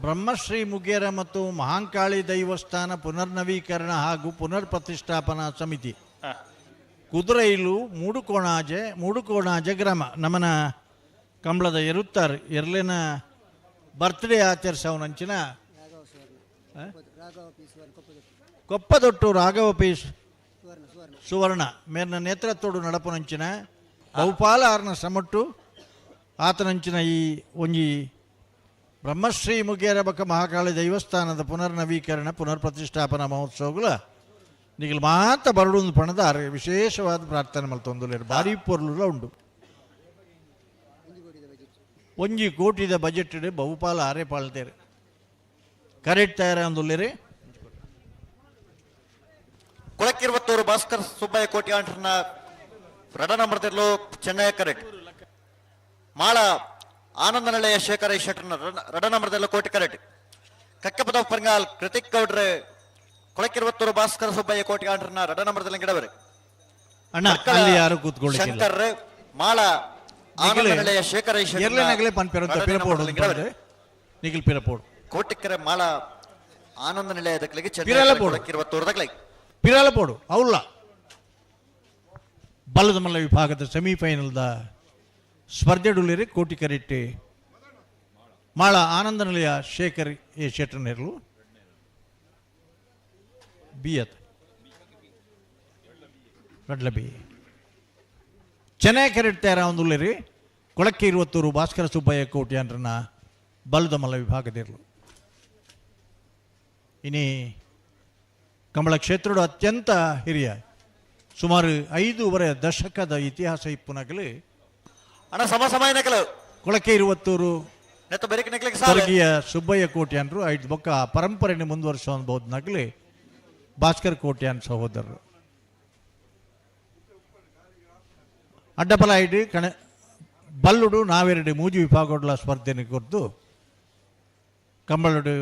ಬ್ರಹ್ಮಶ್ರೀ ಮುಗೇರ ಮತ್ತು ಮಹಾಂಕಾಳಿ ದೈವಸ್ಥಾನ ಪುನರ್ನವೀಕರಣ ಹಾಗೂ ಪುನರ್ ಪ್ರತಿಷ್ಠಾಪನಾ ಸಮಿತಿ ಕುದುರೈಲು ಮೂಡುಕೋಣಾಜೆ ಗ್ರಾಮ ನಮನ ಕಂಬಳದ ಎರುತ್ತಾರ್ ಎರ್ಲೆನ ಬರ್ತ್ಡೇ ಆಚರಿಸವನಂಚಿನ ಕೊಪ್ಪದೊಟ್ಟು ರಾಘವ ಪಿ ಸುವರ್ಣ ಮೇರ್ನ ನೇತೃತ್ವಡು ನಡಪುನಂಚಿನ ಬಹುಪಾಲ ಆರ್ನ ಸಮಟ್ಟು ಆತನಂಚಿನ ಈ ಒಂಜಿ ಬ್ರಹ್ಮಶ್ರೀ ಮುಗೇರಬಕ ಮಹಾಕಾಳಿ ದೇವಸ್ಥಾನದ ಪುನರ್ನವೀಕರಣ ಪುನರ್ ಪ್ರತಿಷ್ಠಾಪನಾ ಮಹೋತ್ಸವಗಳ ನಿಗಲು ಮಾತ ಬರಡು ಪಣದ ವಿಶೇಷವಾದ ಪ್ರಾರ್ಥನೆ ಮಲ್ತೊಂದುಲೇರು ಭಾರಿ ಪೊರ್ಲುಲ ಉಂಡು. 1 ಕೋಟಿದ ಬಜೆಟ್ ಬಹುಪಾಲ ಆರೆ ಪಾಳ್ತೇರು ಕರೆಕ್ಟ್ ತಯಾರ ಅಂದುಲ್ಲೇರಿ. ಕೊಳಕಿರುವತ್ತೂರು ಭಾಸ್ಕರ್ ಸುಬ್ಬಯ್ಯ ಕೋಟಿ ಆಂಟ್ರನ ರಡ ನಂಬರ್ ತಿರ್ಲು ಚೆನ್ನೈ ಕರೆಕ್ಟ್ ಮಾಳ ಆನಂದನಳೆಯ ಶೇಖರ ಶೆಟ್ಟರ್ನ ರಡ ನಂಬರ್ ತಿರ್ಲು ಕೋಟಿ ಕರೆಕ್ಟ್ ಕಕ್ಕಪದ ಪರ್ಂಗಾಲ್ ಕೃತಿಕ್ ಗೌಡ್ರೆ ಕೊಳಕಿರುವತ್ತೂರು ಭಾಸ್ಕರ ಸುಬ್ಬಯ್ಯ ಕೋಟಿ ಆಂಟ್ರನ ರಡ ನಂಬರ್ ತಿರ್ಲು ಗಿಡವರೆ ಅಣ್ಣ ಅಲ್ಲಿ ಯಾರು ಕೂತ್ಕೊಳ್ಳಿ ಶಂಕರ್ ಮಾಳ ಆನಂದನಳೆಯ ಶೇಖರ ನಿಖಿಲ್ ಪಿರಪೋಡು ಕೋಟಿಕೆರೆ ಮಾಳ ಆನಂದ ನಿಲಯದಕ್ಲಿಗೆ ಚೆನ್ನೈ ಪಿರಾಲಪೋಡು ಅವಲ್ಲ ಬಲದ ಮಲ್ಲ ವಿಭಾಗದ ಸೆಮಿಫೈನಲ್ದ ಸ್ಪರ್ಧೆಡುಲಿರಿ ಕೋಟಿಕರೆಟ್ಟಿ ಮಾಳ ಆನಂದ ನಿಲಯ ಶೇಖರ್ ಎ ಶೆಟ್ಟರ್ನಿರಲು ಬಿ ಅತ್ ರಡ್ಲ ಬಿ ಚೆನ್ನೈ ಕೆರೆಟ್ ತಯಾರ ಕೊಳಕ್ಕೆ ಇರುವತ್ತೂರು ಭಾಸ್ಕರ ಸುಬ್ಬಯ್ಯ ಕೋಟ್ಯಾನ್ರನ್ನ ಬಲದ ಮಲ್ಲ ವಿಭಾಗದಿರಲು ಇನಿ ಕಂಬಳ ಕ್ಷೇತ್ರದ ಅತ್ಯಂತ ಹಿರಿಯ ಸುಮಾರು 5.5 ದಶಕದ ಇತಿಹಾಸ ಇಪ್ಪುನಗಲು ಅಣ್ಣ ಸಮ ಸಮಯ ಕೊಳಕ್ಕೆ ಇರುವತ್ತೂರು ಸ್ವರ್ಗೀಯ ಸುಬ್ಬಯ್ಯ ಕೋಟ್ಯಾನ್ರು ಐದು ಬೊಕ್ಕ ಪರಂಪರೆಯನ್ನು ಮುಂದುವರಿಸಬಹುದನಾಗಲಿ ಭಾಸ್ಕರ್ ಕೋಟ್ಯಾನ್ ಸಹೋದರರು ಅಡ್ಡಪಲ ಐಡು ಕಣ ಬಲ್ಲುಡು ನಾವೆರಡು ಮೂಜಿ ವಿಭಾಗಗಳ ಸ್ಪರ್ಧೆಯನ್ನು ಕೊರ್ದು ಕಂಬಳುಡು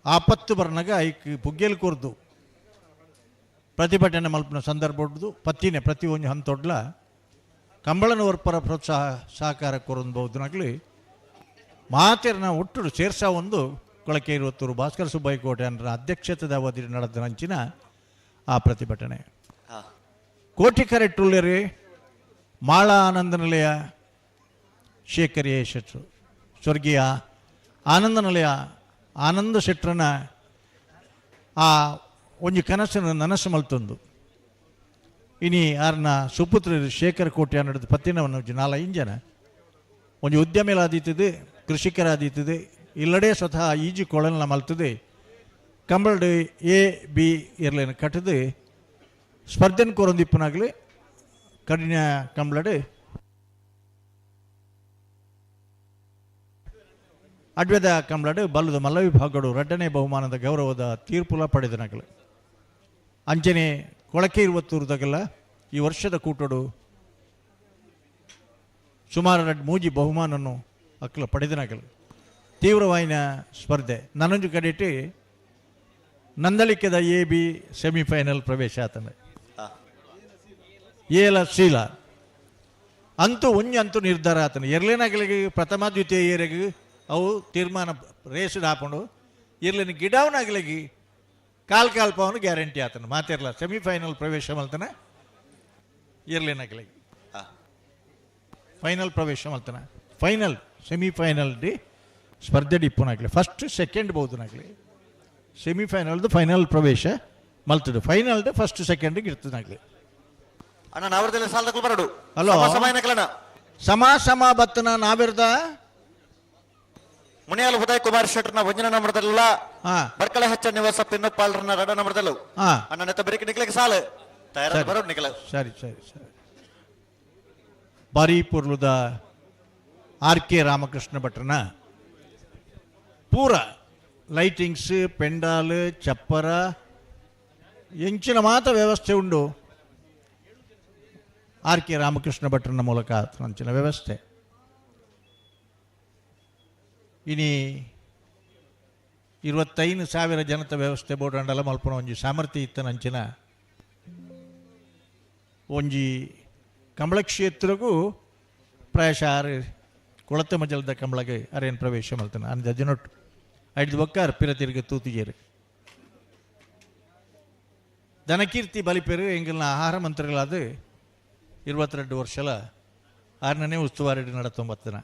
ಆಪತ್ತು ಬರ್ನಾಗ ಐಕ್ ಪುಗ್ಗೆಲ್ ಕೊರ್ದು ಪ್ರತಿಭಟನೆ ಮಲ್ಪನ ಸಂದರ್ಭ ಹೊಡ್ದು ಪತ್ತಿನೇ ಪ್ರತಿ ಒಂದು ಹಂತೊಡ್ಲ ಕಂಬಳನ ವರ್ಪರ ಪ್ರೋತ್ಸಾಹ ಸಹಕಾರ ಕೊರಬಹುದು ಮಾತೆರನ ಒಟ್ಟು ಸೇರ್ಸ ಒಂದು ಕೊಳಕೆ ಇರುವತ್ತೂರು ಭಾಸ್ಕರ ಸುಬ್ಬಯ್ಯ ಕೋಟೆಯನ್ನರ ಅಧ್ಯಕ್ಷತೆದ ಅವಧಿ ನಡೆದ ನಂಚಿನ ಆ ಪ್ರತಿಭಟನೆ. ಕೋಟಿ ಕರೆಟ್ಟುಳ್ಳೇರಿ ಮಾಳ ಆನಂದ ನಿಲಯ ಶೇಖರ್ ಎ ಶೆಟ್ರು ಸ್ವರ್ಗೀಯ ಆನಂದ ನಿಲಯ ಆನಂದ ಶೆಟ್ರನ ಆ ಒಂಜಿ ಕನಸನ್ನು ನನಸು ಮಲ್ತೊಂದು ಇನಿ ಆರ್ನ ಸುಪುತ್ರರು ಶೇಖರ್ ಕೋಟೆ ನಡೆದ ಪತ್ತಿನವನ್ನು 4-5 ಜನ ಒಂಜಿ ಉದ್ಯಮಿಲಾದೀತದೆ ಕೃಷಿಕರಾದೀತದೆ ಇಲ್ಲಡೆ ಸ್ವತಃ ಈಜು ಕೊಳಲನ್ನ ಮಲ್ತದೆ ಕಂಬಳಡು ಎ ಬಿ ಇರ್ಲೇನು ಕಟ್ಟದು ಸ್ಪರ್ಧೆನ ಕೋರೊಂದಿಪ್ಪನಾಗಲಿ ಕಡಿನ ಕಂಬಳಡು ಅಡ್ವೆದ ಕಂಬಳಡು ಬಲ್ಲದ ಮಲ್ಲ ವಿಭಾಗಡು ರಡ್ಡನೇ ಬಹುಮಾನದ ಗೌರವದ ತೀರ್ಪುಲ ಪಡೆದನಗಲು ಅಂಚನೆ ಕೊಳಕೆ ಇರುವತ್ತೂರುದಾಗಲ್ಲ ಈ ವರ್ಷದ ಕೂಟಡು ಸುಮಾರು 2 ಮೂಜಿ ಬಹುಮಾನನ್ನು ಅಕ್ಕಲ ಪಡೆದನಗಲು ತೀವ್ರವಾಯಿನ ಸ್ಪರ್ಧೆ ನನ್ನೊಂದು ಕಡೆಟಿ ನಂದಳಿಕೆದ ಎ ಬಿ ಸೆಮಿಫೈನಲ್ ಪ್ರವೇಶ ಆತನ ಏಲ ಶೀಲ ಅಂತೂ ಒಂಜಿ ಅಂತೂ ನಿರ್ಧಾರ ಆತನ ಎರಲೇನಾಗಲಿಗೆ ಪ್ರಥಮ ದ್ವಿತೀಯ ಏರೆಗೆ ಅವು ತೀರ್ಮಾನ ರೇಸ್ ಹಾಕೊಂಡು ಇರ್ಲಿನ ಗಿಡವನಾಗಲಿಗೆ ಕಾಲ್ ಕಾಲ್ಪವನು ಗ್ಯಾರಂಟಿ ಆತನ ಮಾತಿರಲ್ಲ ಸೆಮಿಫೈನಲ್ ಪ್ರವೇಶ ಮಲ್ತಾನೆ ಇರ್ಲಿನಾಗಲಿಗೆ ಫೈನಲ್ ಪ್ರವೇಶ ಮಲ್ತಾನೆ ಫೈನಲ್ ಸೆಮಿಫೈನಲ್ ಡಿ ಸ್ಪರ್ಧೆ ಡಿಪ್ಪುನಾಗಲಿ ಫಸ್ಟ್ ಸೆಕೆಂಡ್ ಬಹುದನಾಗಲಿ ಸೆಮಿಫೈನಲ್ದು ಫೈನಲ್ ಪ್ರವೇಶ ಮಲ್ತದು ಫೈನಲ್ದು ಫಸ್ಟ್ ಸೆಕೆಂಡ್ಗೆ ಇರ್ತದಾಗಲಿ. ಅಣ್ಣ ನಾವರ್ದೆಲ್ಲ ಸಾಲದ ಬರಡು ಹಲೋ ಸಮ ಸಮ ಬತ್ತನ ನಾವಿರ್ದ ಮುನಿಯಾಲ ಉದಯ್ ಕುಮಾರ್ ಶೆಟ್ಟರ್ನ ಒಂಜನ ನಂಬರ್ದಲ್ಲ ಬರ್ಕಳ ಹೆಚ್ಚ ನಿವಾಸ ಪಿನ್ನಪಾಲ್ರನ್ನ ರಡ ನಂಬರ್ದಲ್ಲ ಅಣ್ಣ ನೆತ್ತ ಬೆರಕೆ ನಿಕ್ಲಕ್ಕೆ ಸಾಲ ತಯಾರ ಬರೋಡು ನಿಕ್ಲ. ಸರಿ ಸರಿ ಸರಿ ಬಾರಿ ಪುರ್ಲುದ ಆರ್ ಕೆ ರಾಮಕೃಷ್ಣ ಭಟ್ರನ ಪೂರ ಲೈಟಿಂಗ್ಸ್ ಪೆಂಡಾಲ್ ಚಪ್ಪರ ಎಂಚಿನ ಮಾತ ವ್ಯವಸ್ಥೆ ಉಂಡು ಆರ್ ಕೆ ರಾಮಕೃಷ್ಣ ಭಟ್ರನ ಮೂಲಕ ಅಂಚಿನ ವ್ಯವಸ್ಥೆ. ಇನಿ 25,000 ಜನತ ವ್ಯವಸ್ಥೆ ಬೋರ್ಡ್ ಮಲ್ಪನ ಒಂಜಿ ಸಾಮರ್ಥ್ಯ ಇತ್ತನ ಅಂಚಿನ ಒಂಜಿ ಕಂಬಳ ಕ್ಷೇತ್ರಗೂ ಪ್ರಾಯಶಃ ಆರು ಕೊಳತೆ ಮಜಲದ ಕಂಬಳಗೆ ಅರೇನು ಪ್ರವೇಶ ಮಲ್ತಾನೆ ಅಂದಾಜಿನೊಟ್ಟು ಐದು ಬೊಕ್ಕ ಪಿರ ತಿರುಗಿ ತೂತಿಜೇರು ಧನಕೀರ್ತಿ ಬಲಿಪೇರು ಎಂಗಲ್ನ ಆಹಾರ ಮಂತ್ರಿಗಳಾದ 22 ವರ್ಷಲ ಆರನೇ ಉಸ್ತುವಾರಿ ನಡತೊಂಬತ್ತನ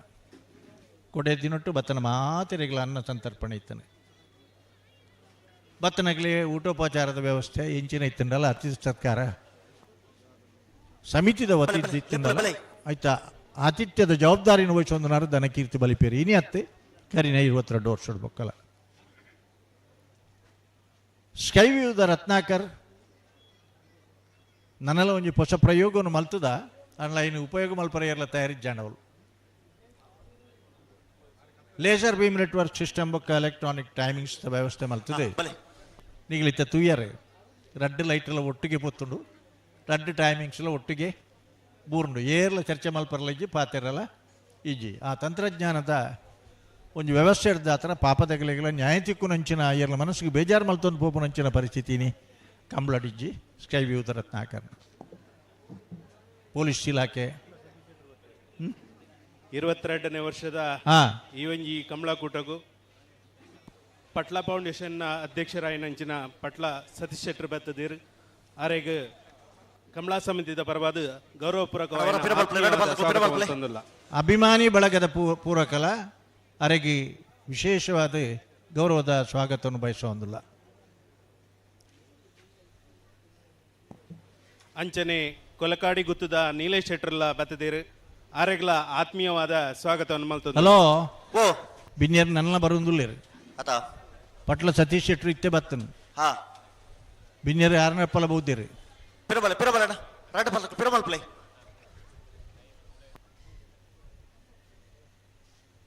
ಕೊಡೆ ದಿನೊಟ್ಟು ಬತ್ತನ ಮಾತೆರೆಗಳ ಅನ್ನ ಸಂತರ್ಪಣೆ ಇತ್ತಾನೆ ಬತ್ತನಗಲಿ ಊಟೋಪಚಾರದ ವ್ಯವಸ್ಥೆ ಎಂಚಿನ ಇತ್ತಂಡಲ್ಲ ಅತಿಥಿ ಸತ್ಕಾರ ಸಮಿತಿದ ವತಿಯಿಂದ ಇತ್ತಂಡಲ್ಲ ಆಯ್ತಾ ಆತಿಥ್ಯದ ಜವಾಬ್ದಾರಿನ ವಹಿಸೊಂದನಾರು ಧನಕೀರ್ತಿ ಬಲಿಪೇರು ಇನಿ ಅತ್ತೆ ಕರಿನ 22 ವರ್ಷದ ಬೊಕ್ಕಲ. ಸ್ಕೈವ್ಯೂದ ರತ್ನಾಕರ್ ನನ್ನೆಲ್ಲ ಒಂಜಿ ಹೊಸ ಪ್ರಯೋಗವನ್ನು ಮಲ್ತದ ಆನ್ಲೈನ್ ಉಪಯೋಗ ಮಲ್ಪರ ಎಲ್ಲ ತಯಾರಿದ್ದಾಣವಳು ಲೇಸರ್ ಬೀಮ್ ನೆಟ್ವರ್ಕ್ ಸಿಸ್ಟಮ್ ಬೊಕ್ಕ ಎಲೆಕ್ಟ್ರಾನಿಕ್ ಟೈಮಿಂಗ್ಸ್ ವ್ಯವಸ್ಥೆ ಮಲ್ತದೆ. ನೀಗಳಿತ್ತ ತೂಯರ್ ರಡ್ಡು ಲೈಟೆಲ್ಲ ಒಟ್ಟಿಗೆ ಪೊತ್ತುಂಡು ರಡ್ಡು ಟೈಮಿಂಗ್ಸ್ ಎಲ್ಲ ಒಟ್ಟಿಗೆ ಬೂರ್ಂಡು ಏರ್ಲ ಚರ್ಚೆ ಮಲ್ಪರಲ್ಲ ಇಜ್ಜಿ ಪಾತೆರಲ್ಲ ಇಜ್ಜಿ ಆ ತಂತ್ರಜ್ಞಾನದ ಒಂಜಿ ವ್ಯವಸ್ಥೆ ಹಿಡ್ದಾತರ ಪಾಪದಗಲಿಗೆಲ್ಲ ನ್ಯಾಯ ತಿಕ್ಕುನಂಚಿನ ಏರ್ಲ ಮನಸ್ಸಿಗೆ ಬೇಜಾರು ಮಲ್ತೊಂದು ಪೋಪುನಂಚಿನ ಪರಿಸ್ಥಿತಿನಿ ಕಂಬಳಡಿಜ್ಜಿ ಸ್ಕೈ ವ್ಯೂ ರತ್ನಾಕರ್ ಪೊಲೀಸ್ ಇಲಾಖೆ 22ನೇ ವರ್ಷದ ಈ ಒಂಜಿ ಕಮಲಾಕೂಟಗೂ ಪಟ್ಲ ಫೌಂಡೇಶನ್ನ ಅಧ್ಯಕ್ಷರಾಯಿನಂಚಿನ ಪಟ್ಲ ಸತೀಶ್ ಶೆಟ್ಟರ್ ಬತ್ತದಿರ್ ಆರೆಗ್ ಕಮಲಾ ಸಮಿತಿದ ಪರವಾದ ಗೌರವಪೂರ್ವಕ ಅಭಿಮಾನಿ ಬಳಗದ ಪೂರಕಲ ಅರೆಗೆ ವಿಶೇಷವಾದ ಗೌರವದ ಸ್ವಾಗತವನ್ನು ಬಯಸುವಂದಿಲ್ಲ. ಅಂಚನೆ ಕೊಲಕಾಡಿ ಗುತ್ತದ ನೀಲೇಶ್ ಶೆಟ್ಟರ್ಲ ಬತ್ತದೇರು ಆರೆಗ್ಲ ಆತ್ಮೀಯವಾದ ಸ್ವಾಗತವನ್ನು ಮಲ್ತೊಂದು. ಹಲೋ ಓ ಬಿನ್ಯರ್ ನನ್ನ ಬರುಂದುಲ್ಲೇರು ಅತ ಪಟ್ಲ ಸತೀಶ್ ಶೆಟ್ಟರು ಇತ್ತೆ ಬತ್ತನು ಹಾ ಬಿನ್ಯರ್ ಯಾರನ್ನಪ್ಪಲ ಬಹುದೇರು ಪಿರಬಲ ಪಿರಬಲಣ್ಣ ರಡ್ಡ ಪಲ್ಕ ಪಿರಮಲ್ ಪ್ಲೇ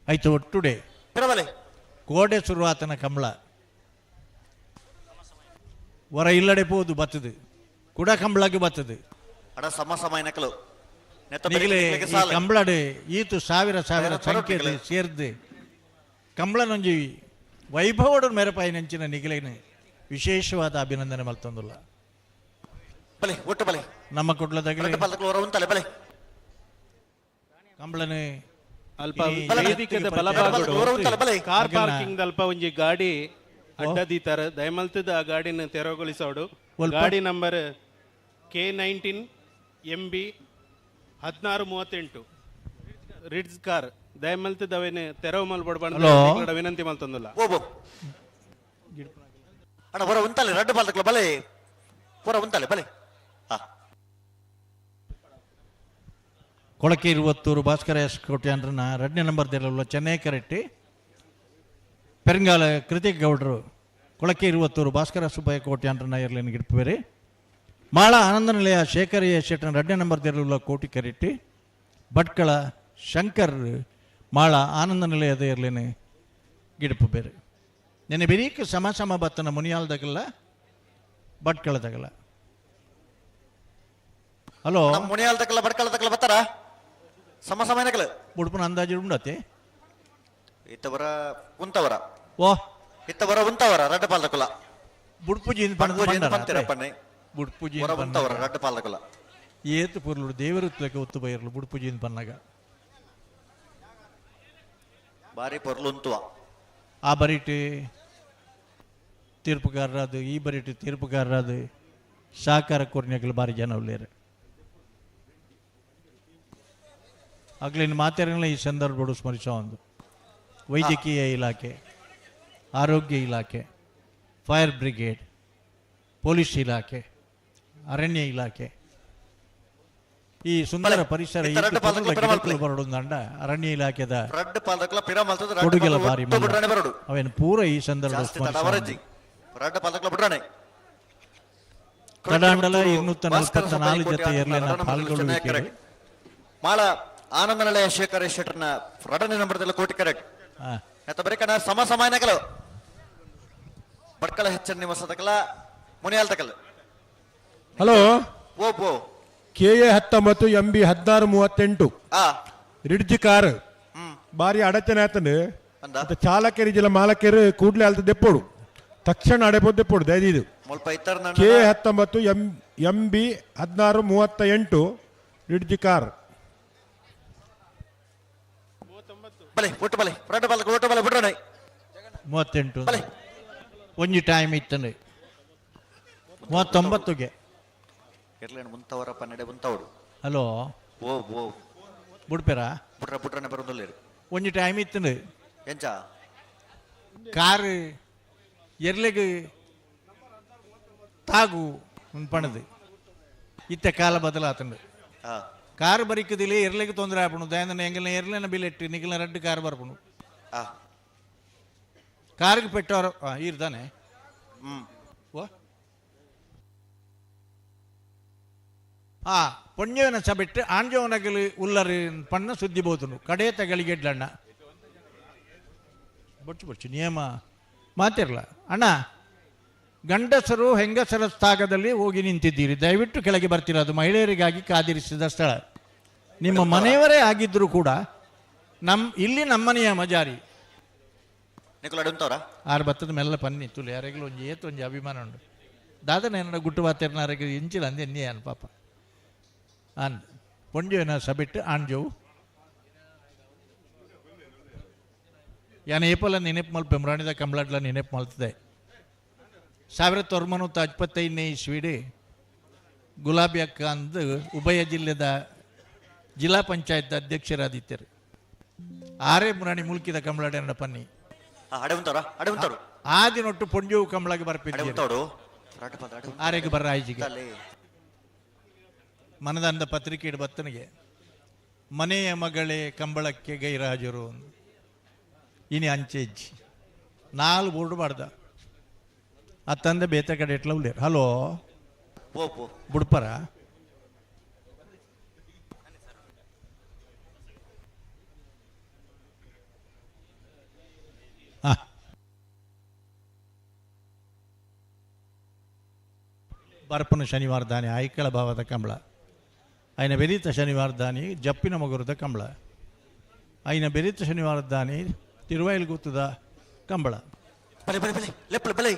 ಆಯ್ತು ಒಟ್ಟುಡೆ ಪಿರಬಲೆ ಕೋಡೆ ಶುರುವಾತನ ಕಂಬಳ ವರ ಇಲ್ಲಡೆ ಪೋದು ಬತ್ತದು ಕುಡ ಕಂಬಳಕ್ಕೆ ಬತ್ತದು ಅಡ ಸಮ ಸಮ ನಕಲು ಕಂಬಳಡೆ ಈತು ಸಾವಿರ ಸಾವಿರ ಸಂಖ್ಯೆ ಸೇರ್ದು ಕಂಬಳನೊಂಜಿ ವೈಭವಡು ಮೆರಪಾಯಿ ನಂಚಿನ ನಿಗಲೇನು ವಿಶೇಷವಾದ ಅಭಿನಂದನೆ ಮಲ್ತೊಂದುಲ್ಲ. ಬಲೆ ಒಟ್ಟು ಬಲೆ ನಮ್ಮ ಕುಡ್ಲದಾಗಲೇ ಕಂಬಳನೆ ಅಲ್ಪ ವೇದಿಕೆದ ಬಲಭಾಗಡು ಕಾರ್ ಪಾರ್ಕಿಂಗ್ ಅಲ್ಪ ಒಂಜಿ ಗಾಡಿ ಅಡ್ಡದೀತಾರ ದಯಮಲ್ತದ ಆ ಗಾಡಿನ ತೆರವುಗೊಳಿಸೋಡು. ಗಾಡಿ number K19 MB 1638 Ritz car ದಯಮಲ್ತದ ಅವೇನೆ ತೆರವು ಮಲ್ಬಡ್ಬಂಡ ವಿನಂತಿ ಮಲ್ತೊಂದುಲ್ಲ. ಅಣ್ಣ ಹೊರ ಉಂತಲೆ ರಡ್ಡು ಬಾಲ್ದಕ್ಲ ಬಲೆ ಹೊರ ಉಂತಲೆ ಬಲೆ. ಕೊಳಕೆ ಇರುವತ್ತೂರು ಭಾಸ್ಕರ ಎಸ್ ಕೋಟ್ಯಾನ್ರನ್ನ ಎರಡನೇ ನಂಬರ್ ದೇರಲ್ಲ ಚೆನ್ನೈ ಕರೆಟ್ಟಿ ಪೆರಂಗಾಲ ಕೃತಿಕ್ ಗೌಡರು ಕೊಳಕೆ ಇರುವತ್ತೂರು ಭಾಸ್ಕರ ಸುಬ್ಬಯ್ಯ ಕೋಟ್ಯಾನ್ರನ್ನ ಇರಲೇನು ಗಿಡ್ಪೇರಿ. ಮಾಳ ಆನಂದ ನಿಲಯ ಶೇಖರ್ ಎ ಶೆಟ್ಟನ ಎರಡನೇ ನಂಬರ್ ದೇರಲ್ಲ ಕೋಟಿ ಕರೆಟ್ಟಿ ಭಟ್ಕಳ ಶಂಕರ್ ಮಾಳ ಆನಂದ ನಿಲಯದ ಇರಲೇನೆ ಗಿಡಪು ಬೇರೆ. ನೆನೆ ಬೆರೀಕ್ ಸಮ ಸಮ ಬತ್ತನ ಮುನಿಯಾಲ್ದಾಗಲ್ಲ ಭಟ್ಕಳದಾಗಲ್ಲ. ಹಲೋ ಮುನಿಯಾಲ್ದಕ್ಕಲ್ಲ ಭಟ್ಕಳದಕ್ಕಲ್ಲ ಬತ್ತಾರ ಸಮ ಸಮ ಏನಕಲ್ಲ ಬುಡ್ಪನ ಅಂದಾಜು ಉಂಡತೆ ಇತ್ತವರ ಉಂತವರ ಓ ಇತ್ತವರ ಉಂತವರ ರಡ್ಡ ಪಾಲ್ದಕ್ಕಲ್ಲ ಬುಡ್ಪುಜಿ ಪನ್ನೆ ಬುಡ್ಪುಜಿ ಉಂತವರ ರಡ್ಡ ಪಾಲ್ದಕ್ಕಲ್ಲ ಏತು ಪೊರ್ಲು ದೇವರು ಒತ್ತು ಬೈರ್ಲು ಬುಡ್ಪುಜಿ ಪನ್ನಾಗ ಬಾರಿ ಪೊರ್ಲು ಉಂತುವ. ಆ ಬರಿಟು ತೀರ್ಪುಗಾರರಾದು ಈ ಬರಿಟು ತೀರ್ಪುಗಾರರಾದು ಸಹಕಾರ ಕೋರ್ನ್ಯಾಗಲು ಬಾರಿ ಜನ ಉಳ್ಳೇರು. ಆಗ್ಲಿನ ಮಾತಾಡಲ್ಲ ಈ ಸಂದರ್ಭಗಳು ಸ್ಮರಿಸೋ ಒಂದು ವೈದ್ಯಕೀಯ ಇಲಾಖೆ, ಆರೋಗ್ಯ ಇಲಾಖೆ, ಫೈರ್ ಬ್ರಿಗೇಡ್, ಪೊಲೀಸ್ ಇಲಾಖೆ, ಅರಣ್ಯ ಇಲಾಖೆ, ಈ ಸುಂದರ ಪರಿಸರ ಬರಡೊಂದಂಡ ಅರಣ್ಯ ಇಲಾಖೆದ ಕೊಡುಗೆಲ ಬಾರಿ ಅವೇನು ಪೂರ ಈ ಸಂದರ್ಭ. ತಡಾಂಡಲ 244 ಜೊತೆ ಎರ್ಲೆನ ಪಾಲ್ಗೊಳ್ಳುವಿಕೆ. ಮಾಳ ಆನಂದ ನಿಲಯ ಶೇಖರ್ ಶೆಟ್ಟರ್ನ ಎರಡನೇ ನಂಬರ್ದಲ್ಲಿ ಕೋಟಿ ಕರೆಕ್ಟ್ ಬರೀಕಣ ಸಮ ಸಮಾನಕಲು ಭಟ್ಕಳ ಹೆಚ್ಚನ್ ನಿವಾಸದಕಲ ಮುನಿಯಾಲ್ ತಕಲ್. ಹಲೋ ಓ ಬೋ KA 19 MB 1638 ridge car ಬಾರಿ ಅಡಚಣೆ ಆತಂಡು ಚಾಲಕರಿ ಜಿಲ್ಲ ಮಾಲಕರು ಕೂಡಲೇ ಅಲ್ತ ದೆಪ್ಪೋಡು ತಕ್ಷಣ ಅಡೆಪೋದು ದೆಪ್ಪೋಡು ದಯದಿದು. KA 19 MB 1638 ridge car. ಬಲೆ ಒಟ್ಟು ಬಲೆ ರಡ್ಡ ಬಲ ಒಟ್ಟು ಬಲೆ ಬಿಡ್ರಣ 38 ಒಂಜಿ ಟೈಮ್ ಇತ್ತಂಡೆ 39ಗೆ ಇರ್ಲೇನು ಮುಂತವರ ಪನ್ನೆಡೆ ಮುಂತವಡು. ಹಲೋ ಓ ಓ ಬುಡ್ಪೇರಾ ಬುಡ್ರ ಬುಡ್ರನೆ ಬರೋದಿಲ್ಲ ಒಂಜಿ ಟೈಮ್ ಇತ್ತಂಡೆ ಎಂಚ ಕಾರ್ ಎರ್ಲೆಗ್ ತಾಗು ಪಣದು ಇತ್ತ ಕಾಲ ಬದಲಾತಂಡು ಕಾರ್ ಬರಿಕದಿಲ್ಲ ಎರ್ಲೆಗ್ ತೊಂದರೆ ಆಪಣು ದಯಂದನ ಎಂಗಲ್ನ ಎರ್ಲೆನ ಬಿಲೆಟ್ಟು ನಿಗಲ್ನ ರಡ್ಡು ಕಾರ್ ಬರ್ಪಣು ಕಾರ್ಗೆ ಪೆಟ್ಟವರ ಈರ್ದಾನೆ ಓ ಆ ಪೊಣ್ಯವನ ಸಬಿಟ್ಟು ಆಂಜೋವನಗಲು ಉಲ್ಲರು ಪಣ್ಣ ಸುದ್ದಿ ಬೋತನು ಕಡೆ ತಗಳಿಗೆಡ್ಲಣ್ಣ ಬೊಚ್ಚು ಬೊಚ್ಚು ನಿಯಮ ಮಾತಿರಲ್ಲ ಅಣ್ಣ. ಗಂಡಸರು ಹೆಂಗಸರ ಸ್ಥಾಗದಲ್ಲಿ ಹೋಗಿ ನಿಂತಿದ್ದೀರಿ, ದಯವಿಟ್ಟು ಕೆಳಗೆ ಬರ್ತೀರ, ಅದು ಮಹಿಳೆಯರಿಗಾಗಿ ಕಾದಿರಿಸಿದ ಸ್ಥಳ. ನಿಮ್ಮ ಮನೆಯವರೇ ಆಗಿದ್ದರೂ ಕೂಡ ಇಲ್ಲಿ ನಮ್ಮ ನಿಯಮ ಜಾರಿ. ಆರು ಬತ್ತದ ಮೆಲ್ಲ ಪನ್ನಿ ತುಲಿ ಯಾರಿಗಲೂ ಒಂಜಿ ಏತು ಒಂಜಿ ಅಭಿಮಾನ ಉಂಡು ದಾದನ ಏನಡ ಗುಟ್ಟು ಬಾತೆರ್ನಾರಿಗೆ ಇಂಚಿಲ್ಲ ಅಂದೆ ಎನ್ನಿ ಅನ್ ಪಾಪ ಅನ್ ಪೊಂಜೋನ ಸಬಿಟ್ಟು ಆಂಜೋವು ಯಾನ ಏಪಲ ನೆನಪು ಮಲ್ಪ ರಾಣಿದ ಕಂಬ್ಲಾಡ್ಲ ನೆನಪು ಮಲ್ತದೆ. 1925ನೇ ಇಸ್ವಿಡಿ ಗುಲಾಬಿ ಅಕ್ಕ ಅಂದು ಉಭಯ ಜಿಲ್ಲೆದ ಜಿಲ್ಲಾ ಪಂಚಾಯತ್ ಅಧ್ಯಕ್ಷರಾದಿತ್ಯರು. ಆರೇ ಮುರಾಣಿ ಮುಲ್ಕಿದ ಕಂಬ್ಲಾಡ ಪನ್ನಿ ಆ ದಿನೊಟ್ಟು ಪೊಂಜೋವು ಕಂಬ್ಳಾಗೆ ಬರ್ಪಿದ್ದರು ಆರೆಗೆ ಬರ್ರ ಆಯ್ಜಿಗೆ. ಮನದಂದ ಪತ್ರಿಕೆ ಬತ್ತನಿಗೆ ಮನೆಯ ಮಗಳೇ ಕಂಬಳಕ್ಕೆ ಗೈರಾಜರು ಇನಿ ಅಂಚೆಜ್ಜಿ ನಾಲ್ ಬೋರ್ಡ್ ಮಾಡ್ದ ಅತ್ತಂದೆ ಬೇತ ಕಡೆ ಎಟ್ಲ ಉಳ್ಳೇರು. ಹಲೋ ಬುಡ್ಪರ ಬರ್ಪನ ಶನಿವಾರ ದಾನಿ ಐಕಳ ಭಾವದ ಕಂಬಳ, ಐನ ಬೆರೀತ ಶನಿವಾರ ದಾನಿ ಜಪ್ಪಿನ ಮಗುರದ ಕಂಬಳ, ಐನ ಬೆರೀತ ಶನಿವಾರ ದಾನಿ ತಿರುವೈಲ್ ಗುತ್ತದ ಕಂಬಳ. ಬಲೆ ಬಲೆ ಬಲೆ ಲೆಪ್ಪಲೆ ಬಲೆ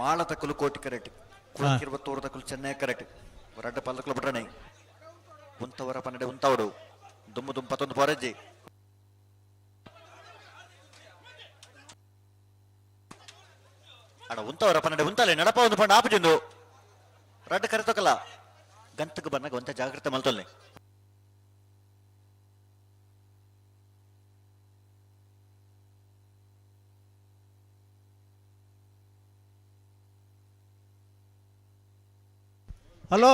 ಮಾಳ ತಕ್ಕಲು ಕೋಟಿ ಕರೆಕ್ಟ್, ಕುಳಕಿರುವ ತೋರು ತಕ್ಕಲು ಚೆನ್ನೈ ಕರೆಕ್ಟ್, ರಡ್ಡ ಪಲ್ಲಕಲು ಬಿಡ್ರಣೆ ಉಂತವರ ಪನ್ನಡೆ ಉಂತವಡು ದುಮ್ಮು ದುಮ್ ಪತ್ತೊಂದು ಪೊರಜ್ಜಿ ಅಡ ಉಂತವರ ಪನ್ನಡೆ ಉಂತಲೆ ನಡಪ ಒಂದು ಪಂಡ ಆಪುಜಿಂದು ರಡ್ಡ ಕರೆ ತಕ್ಕಲ್ಲ ಗಂತಕ್ಕೆ ಬನ್ನಾಗ ಒಂತ ಜಾಗ್ರತೆ ಮಲ್ತೊಲ್ಲೆ. ಹಲೋ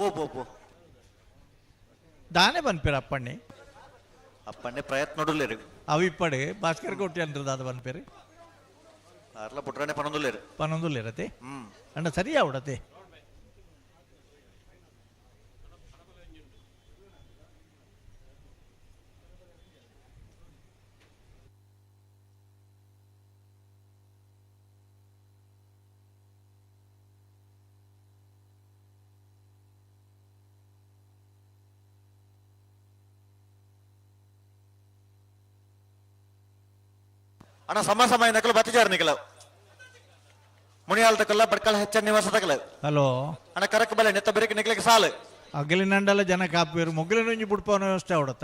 ಓ ಬೋ ಬೋ ದಾನೆ ಬನ್ಪೇರು ಅಪ್ಪಣ್ಣೆ ಅಪ್ಪಣ್ಣೆ ಪ್ರಯತ್ನ ನೋಡಲೇರು ಅವು ಇಪ್ಪಡೆ ಭಾಸ್ಕರ್ ಕೋಟಿ ಅಂದ್ರೆ ದಾದ ಬನ್ಪೇರು ಅರ್ಲ ಪುಟ್ರಾನೆ ಪನೊಂದುಲ್ಲೇರು ಪನೊಂದುಲ್ಲೇರತೆ ಅಣ್ಣ ಸರಿ ಅವಡತೆ. ಅಣ್ಣ ಸಮ ಸಮಯ ನಕಲು ಬತ್ತಿಜಾರ ನಿಕಲ ಮುನಿಯಾಲ್ ತಕಲ್ಲ ಬಡ್ಕಲ್ ಹೆಚ್ಚ ನಿವಾಸ ತಕಲ. ಹಲೋ ಅಣ್ಣ ಕರಕ್ ಬಲೆ ನೆತ್ತ ಬೆರಕೆ ನಿಕಲಕ್ಕೆ ಸಾಲು ಅಗಲಿನಂಡಲ ಜನ ಕಾಪೇರು ಮೊಗ್ಲಿನ ಒಂಜಿ ಬುಡ್ಪವನ ವ್ಯವಸ್ಥೆ ಅವಡತ್ತ.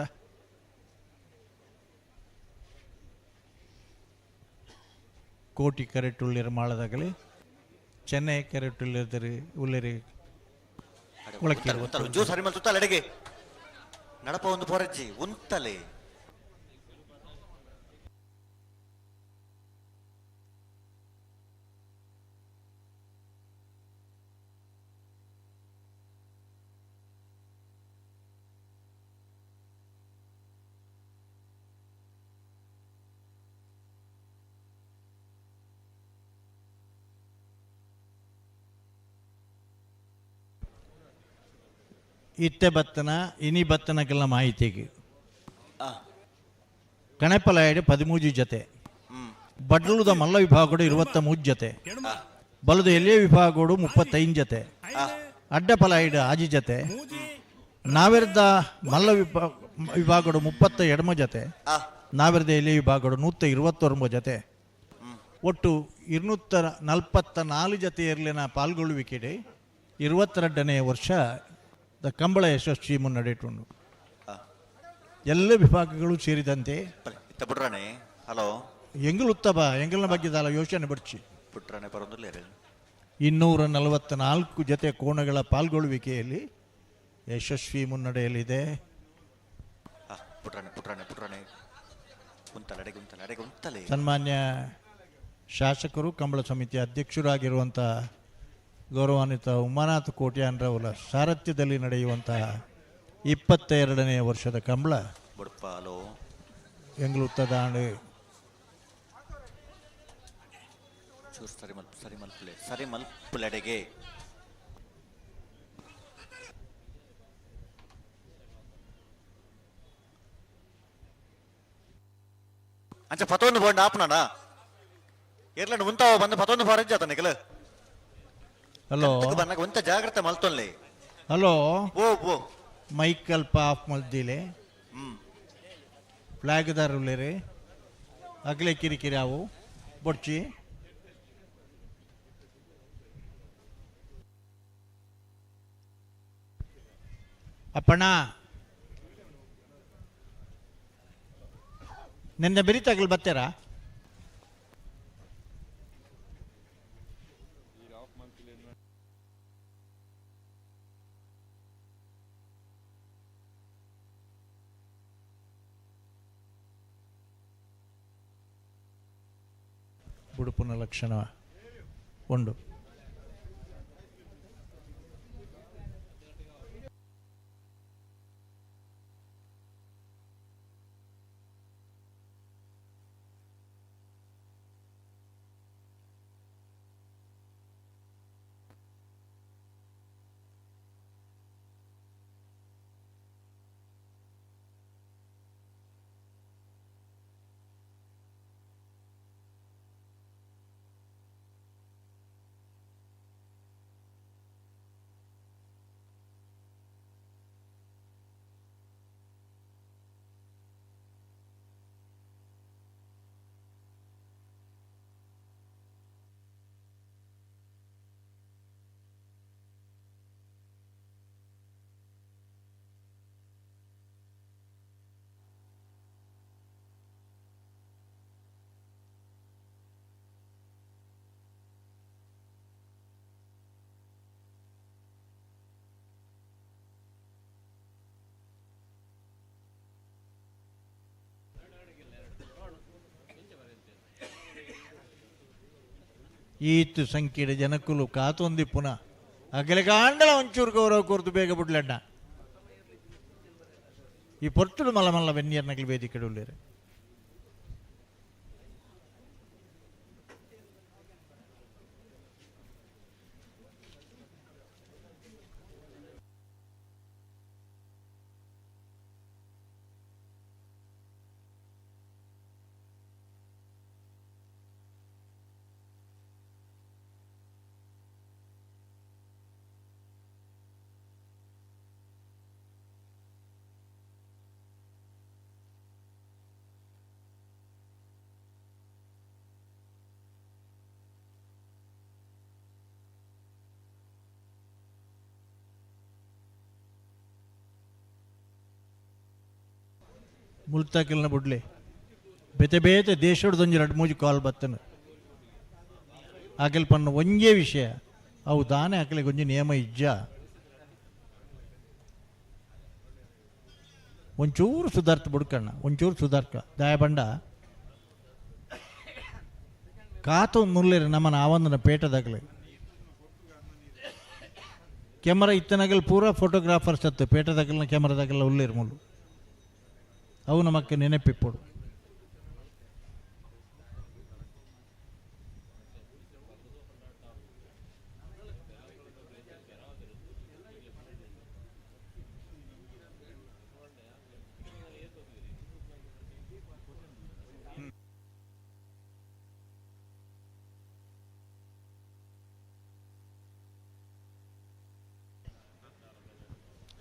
ಕೋಟಿ ಕರೆಕ್ಟ್ ಉಳ್ಳಿರ ಮಾಳದಾಗಲಿ ಚೆನ್ನೈ ಕರೆಕ್ಟ್ ಉಳ್ಳಿರ್ತಾರೆ ಉಳ್ಳಿರಿ ಜ್ಯೂಸ್ ಹರಿಮಲ್ ತುತ್ತಲ್ಲ ಅಡಿಗೆ ನಡಪ ಒಂದು ಪೊರಜ್ಜಿ ಉಂತಲೆ ಇತ್ತೆ ಬತ್ತನ ಇನಿ ಬತ್ತನಕ್ಕೆಲ್ಲ ಮಾಹಿತಿಗೆ ಕಣಪಲಾಯಡು 13 ಜತೆ, ಬಡ್ಲುದ ಮಲ್ಲ ವಿಭಾಗಡು 23 ಜತೆ, ಬಲದ ಎಲೆ ವಿಭಾಗಡು 35 ಜತೆ, ಅಡ್ಡಪಲಾಯಿಡು 6 ಜತೆ, ನಾವೆರ್ದ ಮಲ್ಲ ವಿಭಾಗಡು 32 ಜತೆ, ನಾವೆರ್ದ ಎಲೆ ವಿಭಾಗಡು 129 ಜತೆ, ಒಟ್ಟು 244 ಜತೆಯರ್ಲಿನ ಪಾಲ್ಗೊಳ್ಳುವಿಕೆಡೆ 22ನೇ ವರ್ಷ ಕಂಬಳ ಯಶಸ್ವಿ ಮುನ್ನಡೆಟುಂಡು ಎಲ್ಲ ವಿಭಾಗಗಳು ಸೇರಿದಂತೆ. ಹಲೋ ಎಂಗಲ್ ಉತ್ತಮ ಎಂಗಲ್ನ ಬಗ್ಗೆ ದಾಲ ಯೋಚನೆ ಬಿಡ್ಚಿ 244 ಜತೆ ಕೋಣಗಳ ಪಾಲ್ಗೊಳ್ಳುವಿಕೆಯಲ್ಲಿ ಯಶಸ್ವಿ ಮುನ್ನಡೆಯಲ್ಲಿದೆ. ಸನ್ಮಾನ್ಯ ಶಾಸಕರು ಕಂಬಳ ಸಮಿತಿಯ ಅಧ್ಯಕ್ಷರಾಗಿರುವಂಥ ಗೌರವಾನ್ವಿತ ಉಮಾನಾಥ ಕೋಟ್ಯಾನ್ರವರ ಸಾರಥ್ಯದಲ್ಲಿ ನಡೆಯುವಂತಹ 22ನೇ ವರ್ಷದ ಕಂಬಳ ಎಂಗ್ಲುತ್ತದಾಂಡು ಅಂಚ ಪತೊಂದು ಬೋಂಡ ಆಪನ ಎರ್ಲಂಡ್ ಉಂತಾವ ಬಂದು ಪತೊಂದು ಫಾರೆಜ್ ಆತ ನಿಕಲ. ಹಲೋ ಒಂತ ಜಾಗ್ರತೆ ಮಲ್ತೊನ್ಲೆ. ಹಲೋ ಓ ಓ ಮೈಕ್ ಅಲ್ಪ ಆಫ್ ಮಲ್ದಿಲೆ ಫ್ಲಾಗ್ದಾರ್ ಉಳ್ಳೇರಿ ಅಗಲೆ ಕಿರಿಕಿರಿ ಅವು ಬೊಡ್ಚಿ ಅಪ್ಪಣ್ಣ ನಿನ್ನೆ ಬೆರಿತಾಗಲ್ ಬರ್ತೀರಾ? ಬುಡುಪುನ ಲಕ್ಷಣ ಉಂಡು. ಈತ್ ಸಂಖ್ಯೆಡ್ ಜನಕುಲು ಕಾತೊಂದಿಪ್ಪುನ ಅಗಲೆಗಾಂಡಲ ಒಂಚೂರು ಗೌರವ ಕೊರ್ದು ಬೇಗ ಬುಡ್ಲಣ್ಣ ಈ ಪೊರ್ತುಡು ಮಲ್ಲ ಮಲ್ಲ ವೆನ್ನಿಯರ್ನಗಲು ವೇದಿಕೆ ಉಳ್ಳೇರು ಮುಲ್ತಾಕಿಲ್ನ ಬುಡ್ಲೆ ಬೇತೆ ಬೇತೆ ದೇಶದೊಂಜಿ ರಡ್ಡು ಮೂಜಿ ಕಾಲ್ ಬತ್ತನು ಆಕೆಲ್ ಪನ್ನ ಒಂಜೇ ವಿಷಯ ಅವು ದಾನೆ ಆಕಲಿಗೆ ಒಂಜಿ ನಿಯಮ ಇಜ್ಜ ಒಂಚೂರು ಸುಧಾರ್ಥ ಬುಡ್ಕಣ್ಣ ಒಂಚೂರು ಸುಧಾರ್ಕ ದಾಯಬಂಡ ಕಾತು ಮುಲ್ಲೇರಿ ನಮ್ಮನ ಆವಂದನ ಪೇಟದಾಗಲಿ ಕ್ಯಾಮರಾ ಇತ್ತನಗಲ್ ಪೂರಾ ಫೋಟೋಗ್ರಾಫರ್ಸ್ ಅತ್ತು ಪೇಟದಾಗಲ್ನ ಕ್ಯಾಮರಾದಾಗಲ್ಲ ಉಲ್ಲೇರು ಮುಲ್ಲು ಅವು ನಮಕ್ಕೆ ನೆನಪಿಪ್ಪಡು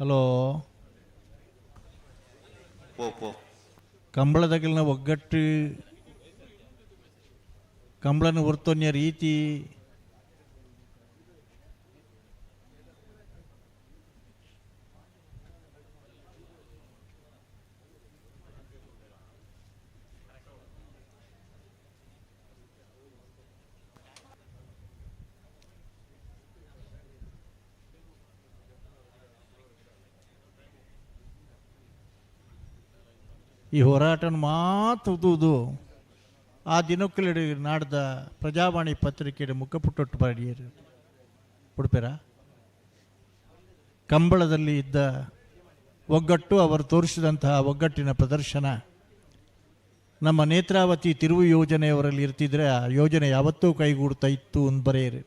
ಹಲೋ ಕಂಬಳದಗಲಿನ ಒಗ್ಗಟ್ಟು ಕಂಬಳನ ಒರ್ತೊನ್ಯ ರೀತಿ ಈ ಹೋರಾಟನ ಮಾತುವುದು ಆ ದಿನಕ್ಕಲಿಡು ನಾಡ್ದ ಪ್ರಜಾವಾಣಿ ಪತ್ರಿಕೆಯ ಮುಖಪುಟ್ಟೊಟ್ಟು ಬರೆಯರು ಉಡುಪೆರ ಕಂಬಳದಲ್ಲಿ ಇದ್ದ ಒಗ್ಗಟ್ಟು ಅವರು ತೋರಿಸಿದಂತಹ ಒಗ್ಗಟ್ಟಿನ ಪ್ರದರ್ಶನ ನಮ್ಮ ನೇತ್ರಾವತಿ ತಿರುವು ಯೋಜನೆಯವರಲ್ಲಿ ಇರ್ತಿದ್ರೆ ಆ ಯೋಜನೆ ಯಾವತ್ತೂ ಕೈಗೂಡ್ತಾ ಇತ್ತು ಅಂತ ಬರೆಯರು.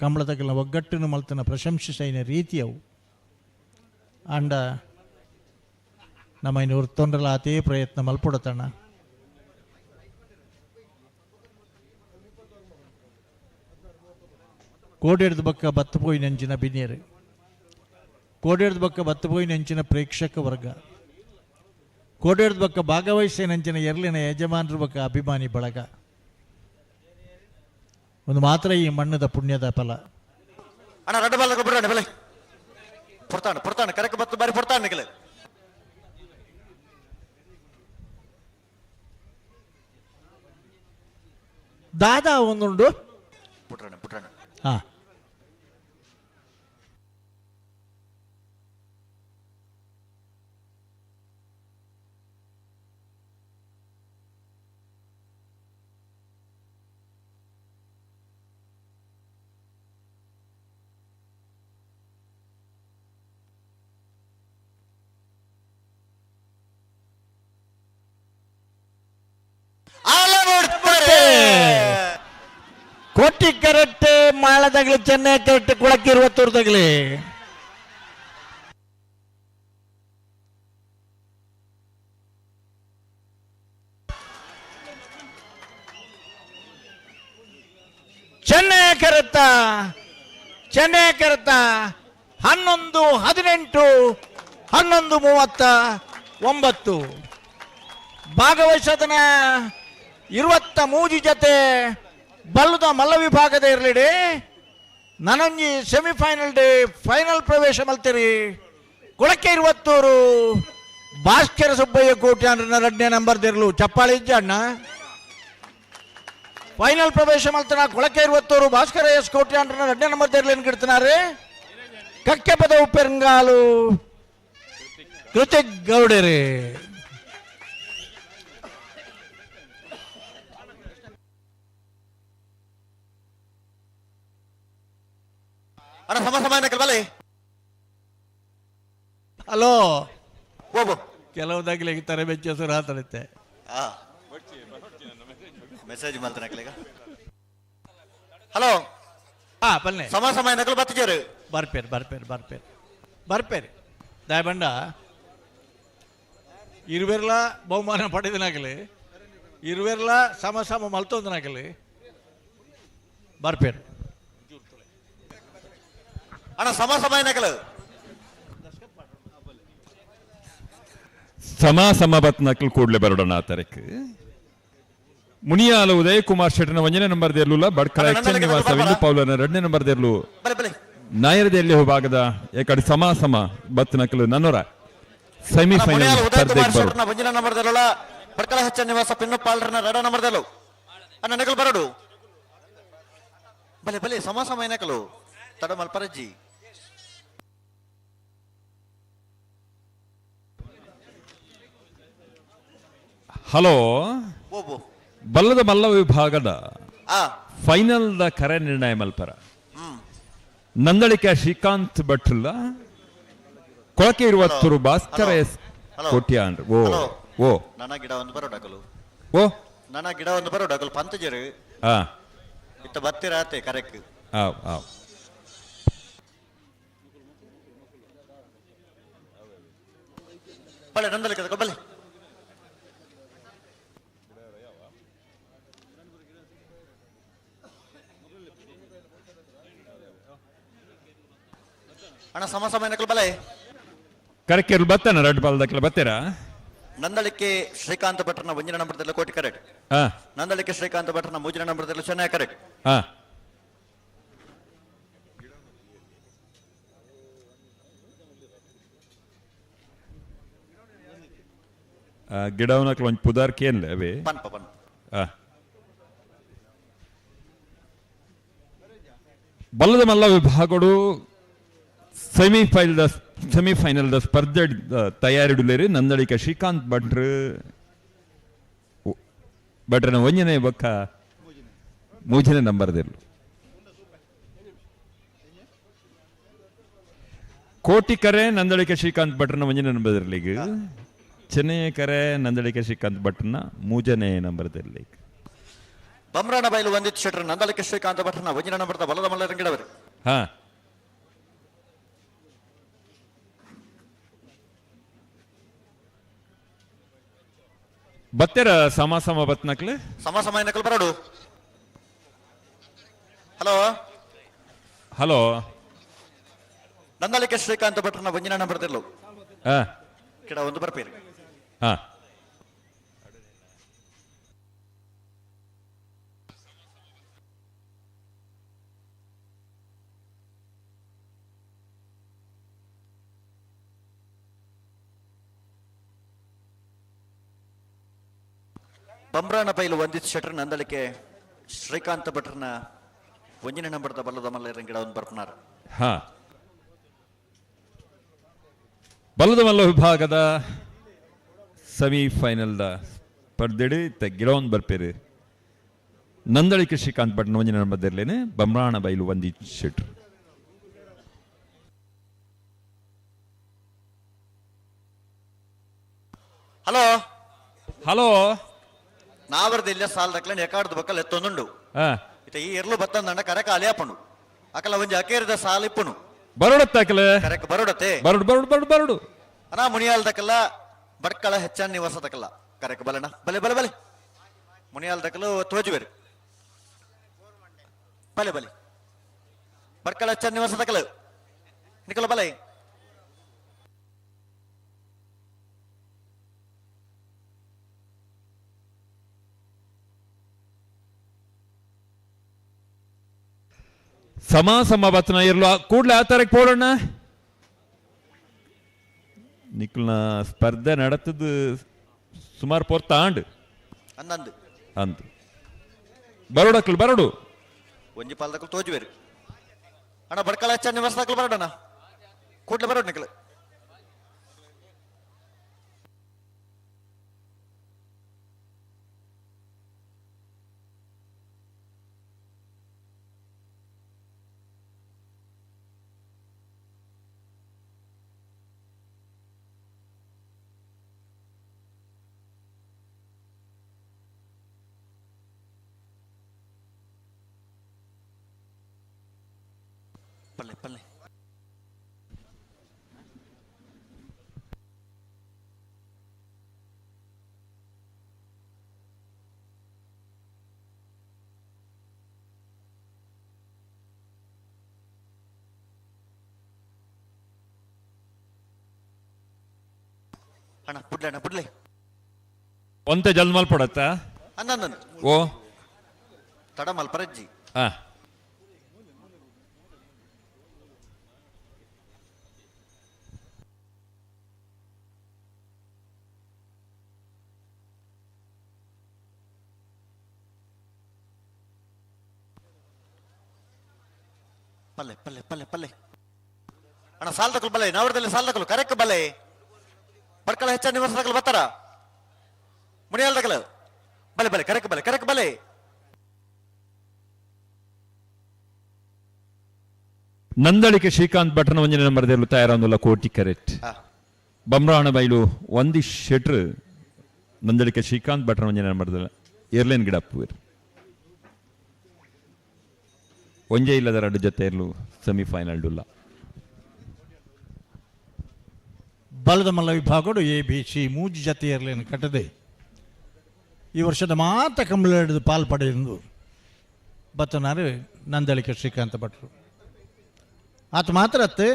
ಕಂಬಳದಗಲ ಒಗ್ಗಟ್ಟಿನ ಮಲ್ತನ ಪ್ರಶಂಸಿಸೈನ ರೀತಿಯವು ಅಂಡ ನಮ್ಮ ಇನ್ನೂರು ತೊಂದರೆಲ್ಲ ಅತೇ ಪ್ರಯತ್ನ ಮಲ್ಪೊಡತಣ್ಣ. ಕೋಡೇಡ್ದ ಬಕ್ಕ ಬತ್ತಪೋಯಿ ನೆಂಚಿನ ಬಿನ್ಯರು, ಕೋಡೇಡ್ದ ಬಕ್ಕ ಬತ್ತಪೋಯಿ ನೆಂಚಿನ ಪ್ರೇಕ್ಷಕ ವರ್ಗ, ಕೋಡೇಡ್ದ ಬಕ್ಕ ಭಾಗವಹಿಸಿ ನೆಂಚಿನ ಎರ್ಲಿನ ಯಜಮಾನರ ಬಕ್ಕ ಅಭಿಮಾನಿ ಬಳಗ ಒಂದು ಮಾತ್ರ ಈ ಮಣ್ಣದ ಪುಣ್ಯದ ಫಲ. ಅಣ್ಣ ರಡ್ಡ ಬಾಲ ಬಿಡೋಣ ಬೆಲೆ ಪೊರ್ತಾಣ ಪೊರ್ತಾಣ ಕರೆಕ್ ಬತ್ತು ಬಾರಿ ಪೊರ್ತಾಣ ನಿಗಲೆ. ದಾದಾ ಒಂದುಂಡು ಪುಟ್ರಣ ಪುಟ್ರಣ ಹಾ ಕೋಟಿ ಕರೆಕ್ಟ್ ಮಾಳದಾಗ್ಲಿ ಚೆನ್ನೈ ಕರೆಕ್ಟ್ ಕೊಳಕಿರುವತ್ತೂರ್ದಾಗ್ಲಿ ಚೆನ್ನೈ ಕರೆತ್ತ ಚೆನ್ನೈ ಕರೆತ್ತ 11 18 11 39 ಭಾಗವಹಿಸದನ 23 ಜೊತೆ ಬಲ್ಲದ ಮಲ್ಲ ವಿಭಾಗದ ಇರಲಿಡಿ ನನಂಜಿ ಸೆಮಿಫೈನಲ್ ಡೇ ಫೈನಲ್ ಪ್ರವೇಶ ಮಲ್ತೀರಿ. ಕೊಳಕೆ ಇರುವತ್ತೂರು ಭಾಸ್ಕರ ಸುಬ್ಬಯ್ಯ ಕೋಟಿ ಅಂದ್ರೆ ಎರಡನೇ ನಂಬರ್ ದಿರ್ಲು ಚಪ್ಪಾಳಿ ಇಜ್ಜ ಅಣ್ಣ. ಫೈನಲ್ ಪ್ರವೇಶ ಮಲ್ತನ ಕೊಳಕೆ ಇರುವತ್ತೂರು ಭಾಸ್ಕರ ಎಸ್ ಕೋಟಿ ಅಂದ್ರೆ ಎರಡನೇ ನಂಬರ್ ದಿರ್ಲು ಏನ್ ಕಕ್ಕೆ ಪದ ಉಪ್ಪೆರಂಗಾಲು ಕೃತಿಕ್ ಗೌಡರಿ. ಅಣ್ಣ ಸಮ ಸಮ ಬಲೆ. ಹಲೋ. ಓಬೋ. ಕೆಲವುದಾಗಲಿ ತರೆ ಬೆಚ್ಚ ಸುರ ಆತಡುತ್ತೆ. ಮೆಸೇಜ್ ಮಾಡ್ತಾನೆ ಅಕ್ಲೆಗ. ಹಲೋ. ಹಾ ಪಲ್ಲೆ. ಸಮ ಸಮ ನಕಲು ಬತ್ತಿಜರು. ಬರ್ಪೇರು ಬರ್ಪೇರು ಬರ್ಪೇರು ಬರ್ಪೇರು ದಯಬಂಡ ಇರುವೆರ್ಲ ಬಹುಮಾನ ಪಡೆದನಾಗಲಿ ಇರುವೆರ್ಲ ಸಮ ಸಮ ಮಲ್ತೊಂದನಾಗಲಿ ಬರ್ಪೇರು. ಅಣ್ಣ ಸಮ ಸಮ ನಕಲು. ಸಮ ಸಮ ಬತ್ ನಕಲ್ ಕೂಡ್ಲೆ ಬರೋಣ ಆ ತಾರೀಕು. ಮುನಿಯಾಲ ಉದಯ್ ಕುಮಾರ್ ಶೆಟ್ಟನ ಒಂದನೇ ನಂಬರ್ ದೇರ್ಲುಲ ಬಡ್ಕಳ ಎಚ್ ಎನ್ ನಿವಾಸ ವಿಂದು ಪೌಲನ ಎರಡನೇ ನಂಬರ್ ದೇರ್ಲು ನಾಯರದಲ್ಲಿ ವಿಭಾಗದ ಏಕಡೆ ಸಮ ಸಮ ಬತ್ ನಕಲು ನನ್ನೂರ ಸೆಮಿಫೈನಲ್ ಸ್ಪರ್ಧೆಗೆ ಬರು. ಒಂದನೇ ನಂಬರ್ ದೇರ್ಲುಲ ಬಡ್ಕಳ ಎಚ್ ಎನ್ ನಿವಾಸ ಪಿನ್ನು ಪಾಲ್ರನ ಎರಡನೇ ನಂಬರ್ ದೇರ್ಲು. ಅಣ್ಣ ನಕಲು ಬರಡು. ಬಲೆ ಬಲೆ ಸಮ ಸಮ ನಕಲು ತಡ ಮಲ್ಪರಜ್ಜಿ. ಹಲೋ. ಬಲ್ಲದ ಮಲ್ಲ ವಿಭಾಗದ ಫೈನಲ್ the ಕರೆ ನಿರ್ಣಯ ಮಲ್ಪರ ನಂದಳಿಕೆ ಶ್ರೀಕಾಂತ್ ಭಟ್ರಲ್ಲ ಕೊಳಕೆ ಇರುವತ್ತೂರು ಭಾಸ್ಕರ ಎಸ್ ಕೋಟ್ಯಾನ್. ಓ ಓ ನನ್ನ ಗಿಡ ಒಂದು ಬರೋ ಡಕಲು. ಓ ನನ್ನ ಗಿಡ ಒಂದು ಬರೋ ಡಕಲು ಪಂತಜರು. ಇತ್ತ ಬತ್ತಿರಾತೆ ಕರೆಕ್. ಆವ್ ಆವ್. ಬಲೆ ನಂದಳಿಕೆ ಬಲೆ. ಅಣ್ಣ ಸಮ ಸಮ ನಕಲು ಬಲೆ. ಕರೆಕ್ಟ್ ಬತ್ತಾನ ರೆಡ್ ಬಾಲ್ ದಕ್ಕಲ ಬತ್ತೀರಾ? ನಂದಳಿಕೆ ಶ್ರೀಕಾಂತ ಭಟ್ರನ ಒಂದಿನ ನಂಬರ್ದಲ್ಲಿ ಕೋಟಿ ಕರೆಕ್ಟ್. ನಂದಳಿಕೆ ಶ್ರೀಕಾಂತ ಭಟ್ರನ ಮೂಜಿನ ನಂಬರ್ದಲ್ಲಿ ಚೆನ್ನೈ ಕರೆಕ್ಟ್. ಗಿಡವನಕ್ಲ ಒಂಜಿ ಪುದಾರ್ ಕೇನ್ಲೆ ಅವೇ ಪನ್ಪ ಪನ್ಪ. ಬಲ್ಲದ ಮಲ್ಲ ವಿಭಾಗಡು ಸೆಮಿಫೈನಲ್ the ಸ್ಪರ್ಧೆ ತಯಾರಿಡುಲೇರಿ ನಂದಳಿಕ ಶ್ರೀಕಾಂತ್ ಭಟ್ರು ಭಟ್ರನ ಒಂಜನೇ ಬೊಕ್ಕ ಮೂಜನೇ ನಂಬರ್ದಿರ್ಲು. ಕೋಟಿ ಕರೆ ನಂದಳಿಕ ಶ್ರೀಕಾಂತ್ ಭಟ್ರನ ಒಂಜನೇ ನಂಬರ್ದಿರ್ಲಿಗ, ಚೆನ್ನೈ ಕರೆ ನಂದಳಿಕ ಶ್ರೀಕಾಂತ್ ಭಟ್ರನ ಮೂಜನೇ ನಂಬರ್ದಿರ್ಲಿ. ಬಮ್ರಾಣ ಬೈಲು ವಂದಿತ್ ಶೆಟ್ರ್ ನಂದಳಿಕ ಶ್ರೀಕಾಂತ್ ಭಟ್ರನ ಒಂಜನೇ ನಂಬರ್ದ ಬಲದ ಮಲ್ಲರಂಗಿಡವರು. ಹಾ ಬತ್ತೆರ ಸಮ ಸಮ ಬತ್ನಕ್ಲೆ ಸಮ ಸಮ ನಕಲು ಬರಡು. Hello hello. ನಂದಳಿಕೆ ಶ್ರೀಕಾಂತ ಭಟ್ರನ ಒಂದಿನ ನಂಬರ್ ದಿರ್ಲು. ಕಿಡ ಒಂದು ಬರ್ಪೇರಿ. ಬಂಬ್ರಾಣ ಬೈಲು ವಂದಿತ್ ಶೆಟ್ರ್ ನಂದಳಿಕೆ ಶ್ರೀಕಾಂತ ಭಟ್ರನ ಒಂಜಿನ ನಂಬರ್ದ ಬಲ್ಲದ ಮಲ್ಲ ಗಿಡ ಒಂದು ಬರ್ಪನಾರ. ಹಾ ಬಲ್ಲದ ಮಲ್ಲ ವಿಭಾಗದ ಸೆಮಿಫೈನಲ್ the ಸ್ಪರ್ಧೆಡು ಗಿಡವನ್ನು ಬರ್ಪೇರು ನಂದಳಿಕೆ ಶ್ರೀಕಾಂತ್ ಭಟ್ನ ಒಂಜಿನ ನಂಬರ್ದಿರ್ಲೇನೆ ಬಂಬ್ರಾಣ ಬೈಲು ವಂದಿತ್ ಶೆಟ್ರ್. Hello hello. ನಾವರ್ದ ಇಲ್ಲ ಸಾಲ್ ದಕ್ಲನ್ ಎಕಾಡ್ದ ಬಕ್ಕಲ್ ಎತ್ತೊಂದುಂಡು. ಇತ್ತ ಈ ಎರ್ಲು ಬತ್ತಂದಂಡ ಕರೆಕ ಅಲಿಯಾಪಣು ಅಕಲ ಒಂಜಿ ಅಕೇರಿದ ಸಾಲ್ ಇಪ್ಪುನು ಬರೋಡತ್ತ ಅಕಲ ಕರೆಕ ಬರೋಡತ್ತೆ ಬರೋಡು ಬರೋಡು ಬರೋಡು ಬರೋಡು ಅನಾ ಮುನಿಯಾಲ್ ದಕಲ ಬಡ್ಕಳ ಹೆಚ್ಚನ್ ನಿವಾಸ ದಕಲ ಕರೆಕ ಬಲಣ ಬಲೆ ಬಲೆ ಬಲೆ ಮುನಿಯಾಲ್ ದಕಲು ತೋಜುವೇರು ಬಲೆ ಬಲೆ ಬಡ್ಕಳ ಹೆಚ್ಚನ್ ನಿವಾಸ ದಕಲ ನಿಕಲ ಬಲೆ. ಸಮ ಸಮ ಬತ್ತನ ಇರ್ಲು ಕೂಡ್ಲೆ ಆ ತಾರೀಕು ಪೋಡೋಣ ನಿಕ್ಲ್ನ ಸ್ಪರ್ಧೆ ನಡತದ ಸುಮಾರು ಪೊರ್ತ ಆಂಡ್ ಅಂದಂದು ಅಂದು ಬರೋಡಕ್ಲು ಬರೋಡು ಒಂಜಿ ಪಾಲ್ದಕ್ಲು ತೋಜುವೇರು ಅಣ್ಣ ಬಡ್ಕಳ ಹೆಚ್ಚ ನಿವಾಸದಕ್ಲು ಬರೋಡಣ್ಣ ಕೂಡ್ಲೆ ಬರೋಡು ನಿಕ್ಲು. ಪಲ್ಲೆ ಪಲ್ಲೆ ಅಣ್ಣ ಪುಡ್ಲೆ ಅಣ್ಣ ಪುಡ್ಲೆ ಒಂತೆ ಜಲ್ಮಲ್ ಪಡತ್ತ ಅಂದ ಓ ತಡಮಲ್ ಪರಜ್ಜಿ ಹಾ ಪಲ್ಲೆ ಪಲ್ಲೆ ಪಲ್ಲೆ ಪಲ್ಲೆ ಅಣ್ಣ ಸಾಲ್ದಕಲು ಬಲೆ ನಾವರದಲ್ಲಿ ಸಾಲ್ದಕಲು ಕರೆಕ್ ಬಲೆ ಬಡ್ಕಳ ಹೆಚ್ಚ ನಿವಾಸದಕಲು ಬರ್ತಾರ ಮುನಿಯಾಲ್ದಕಲು ಬಲೆ ಬಲೆ ಕರೆಕ್ ಬಲೆ ಕರೆಕ್ ಬಲೆ ನಂದಳಿಕೆ ಶ್ರೀಕಾಂತ್ ಭಟ್ರನ ಒಂಜನೆ ನಂಬರ್ ದೇರ್ಲು ತಯಾರಾಂದುಲ್ಲ ಕೋಟಿ ಕರೆಕ್ಟ್ ಬಮ್ರಾಣ ಬೈಲು ಒಂದಿ ಶೆಟ್ರ್ ನಂದಳಿಕೆ ಶ್ರೀಕಾಂತ್ ಭಟ್ರನ ಒಂಜನೆ ನಂಬರ್ ಏರ್ಲೈನ್ ಗಿಡ ಅಪ್ಪುವೇರು ಒಂಜೆ ಇಲ್ಲದ ಎರಡು ಜೊತೆ ಇರಲು ಸೆಮಿಫೈನಲ್ ಡುಲ್ಲ ಬಲದ ಮಲ್ಲ ವಿಭಾಗಡು ಎ ಬಿ ಸಿ ಮೂಜಿ ಜತೆ ಇರಲೇನು ಕಟ್ಟದೆ ಈ ವರ್ಷದ ಮಾತ ಕಂಬಳ ಹಿಡಿದು ಪಾಲ್ ಪಡೆದು ಬತ್ತನಾರು ನಂದಳಿಕೆ ಶ್ರೀಕಾಂತ ಭಟ್ರು ಆತ ಮಾತ್ರ ಅತ್ತೆ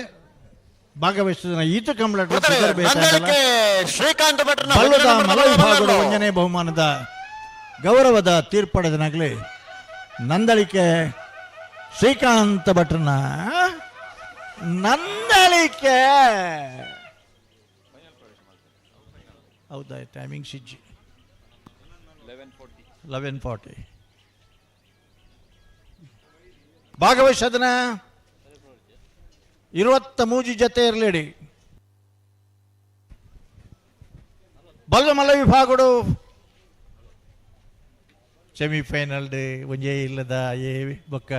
ಭಾಗವಹಿಸಿದ ಈತ ಕಂಬಳ ಶ್ರೀಕಾಂತ ಬಲ್ಲದ ಮಲ್ಲ ವಿಭಾಗದ ಒಂದನೇ ಬಹುಮಾನದ ಗೌರವದ ತೀರ್ಪಡೆದನಾಗಲಿ ನಂದಳಿಕೆ ಶ್ರೀಕಾಂತ ಭಟ್ರನ ನಂದಳಿಕೆ ಹೌದಾ ಟೈಮಿಂಗ್ ಸಿಜ್ಜಿ 11:40 ಭಾಗವಹಿಸದನ 23 ಜೊತೆ ಇರಲೇಡಿ ಬಲ್ಲಮಲ್ಲ ವಿಭಾಗಡು ಸೆಮಿಫೈನಲ್ ಡೇ ಒಂಜೇ ಇಲ್ಲದ ಎ ಬೊಕ್ಕ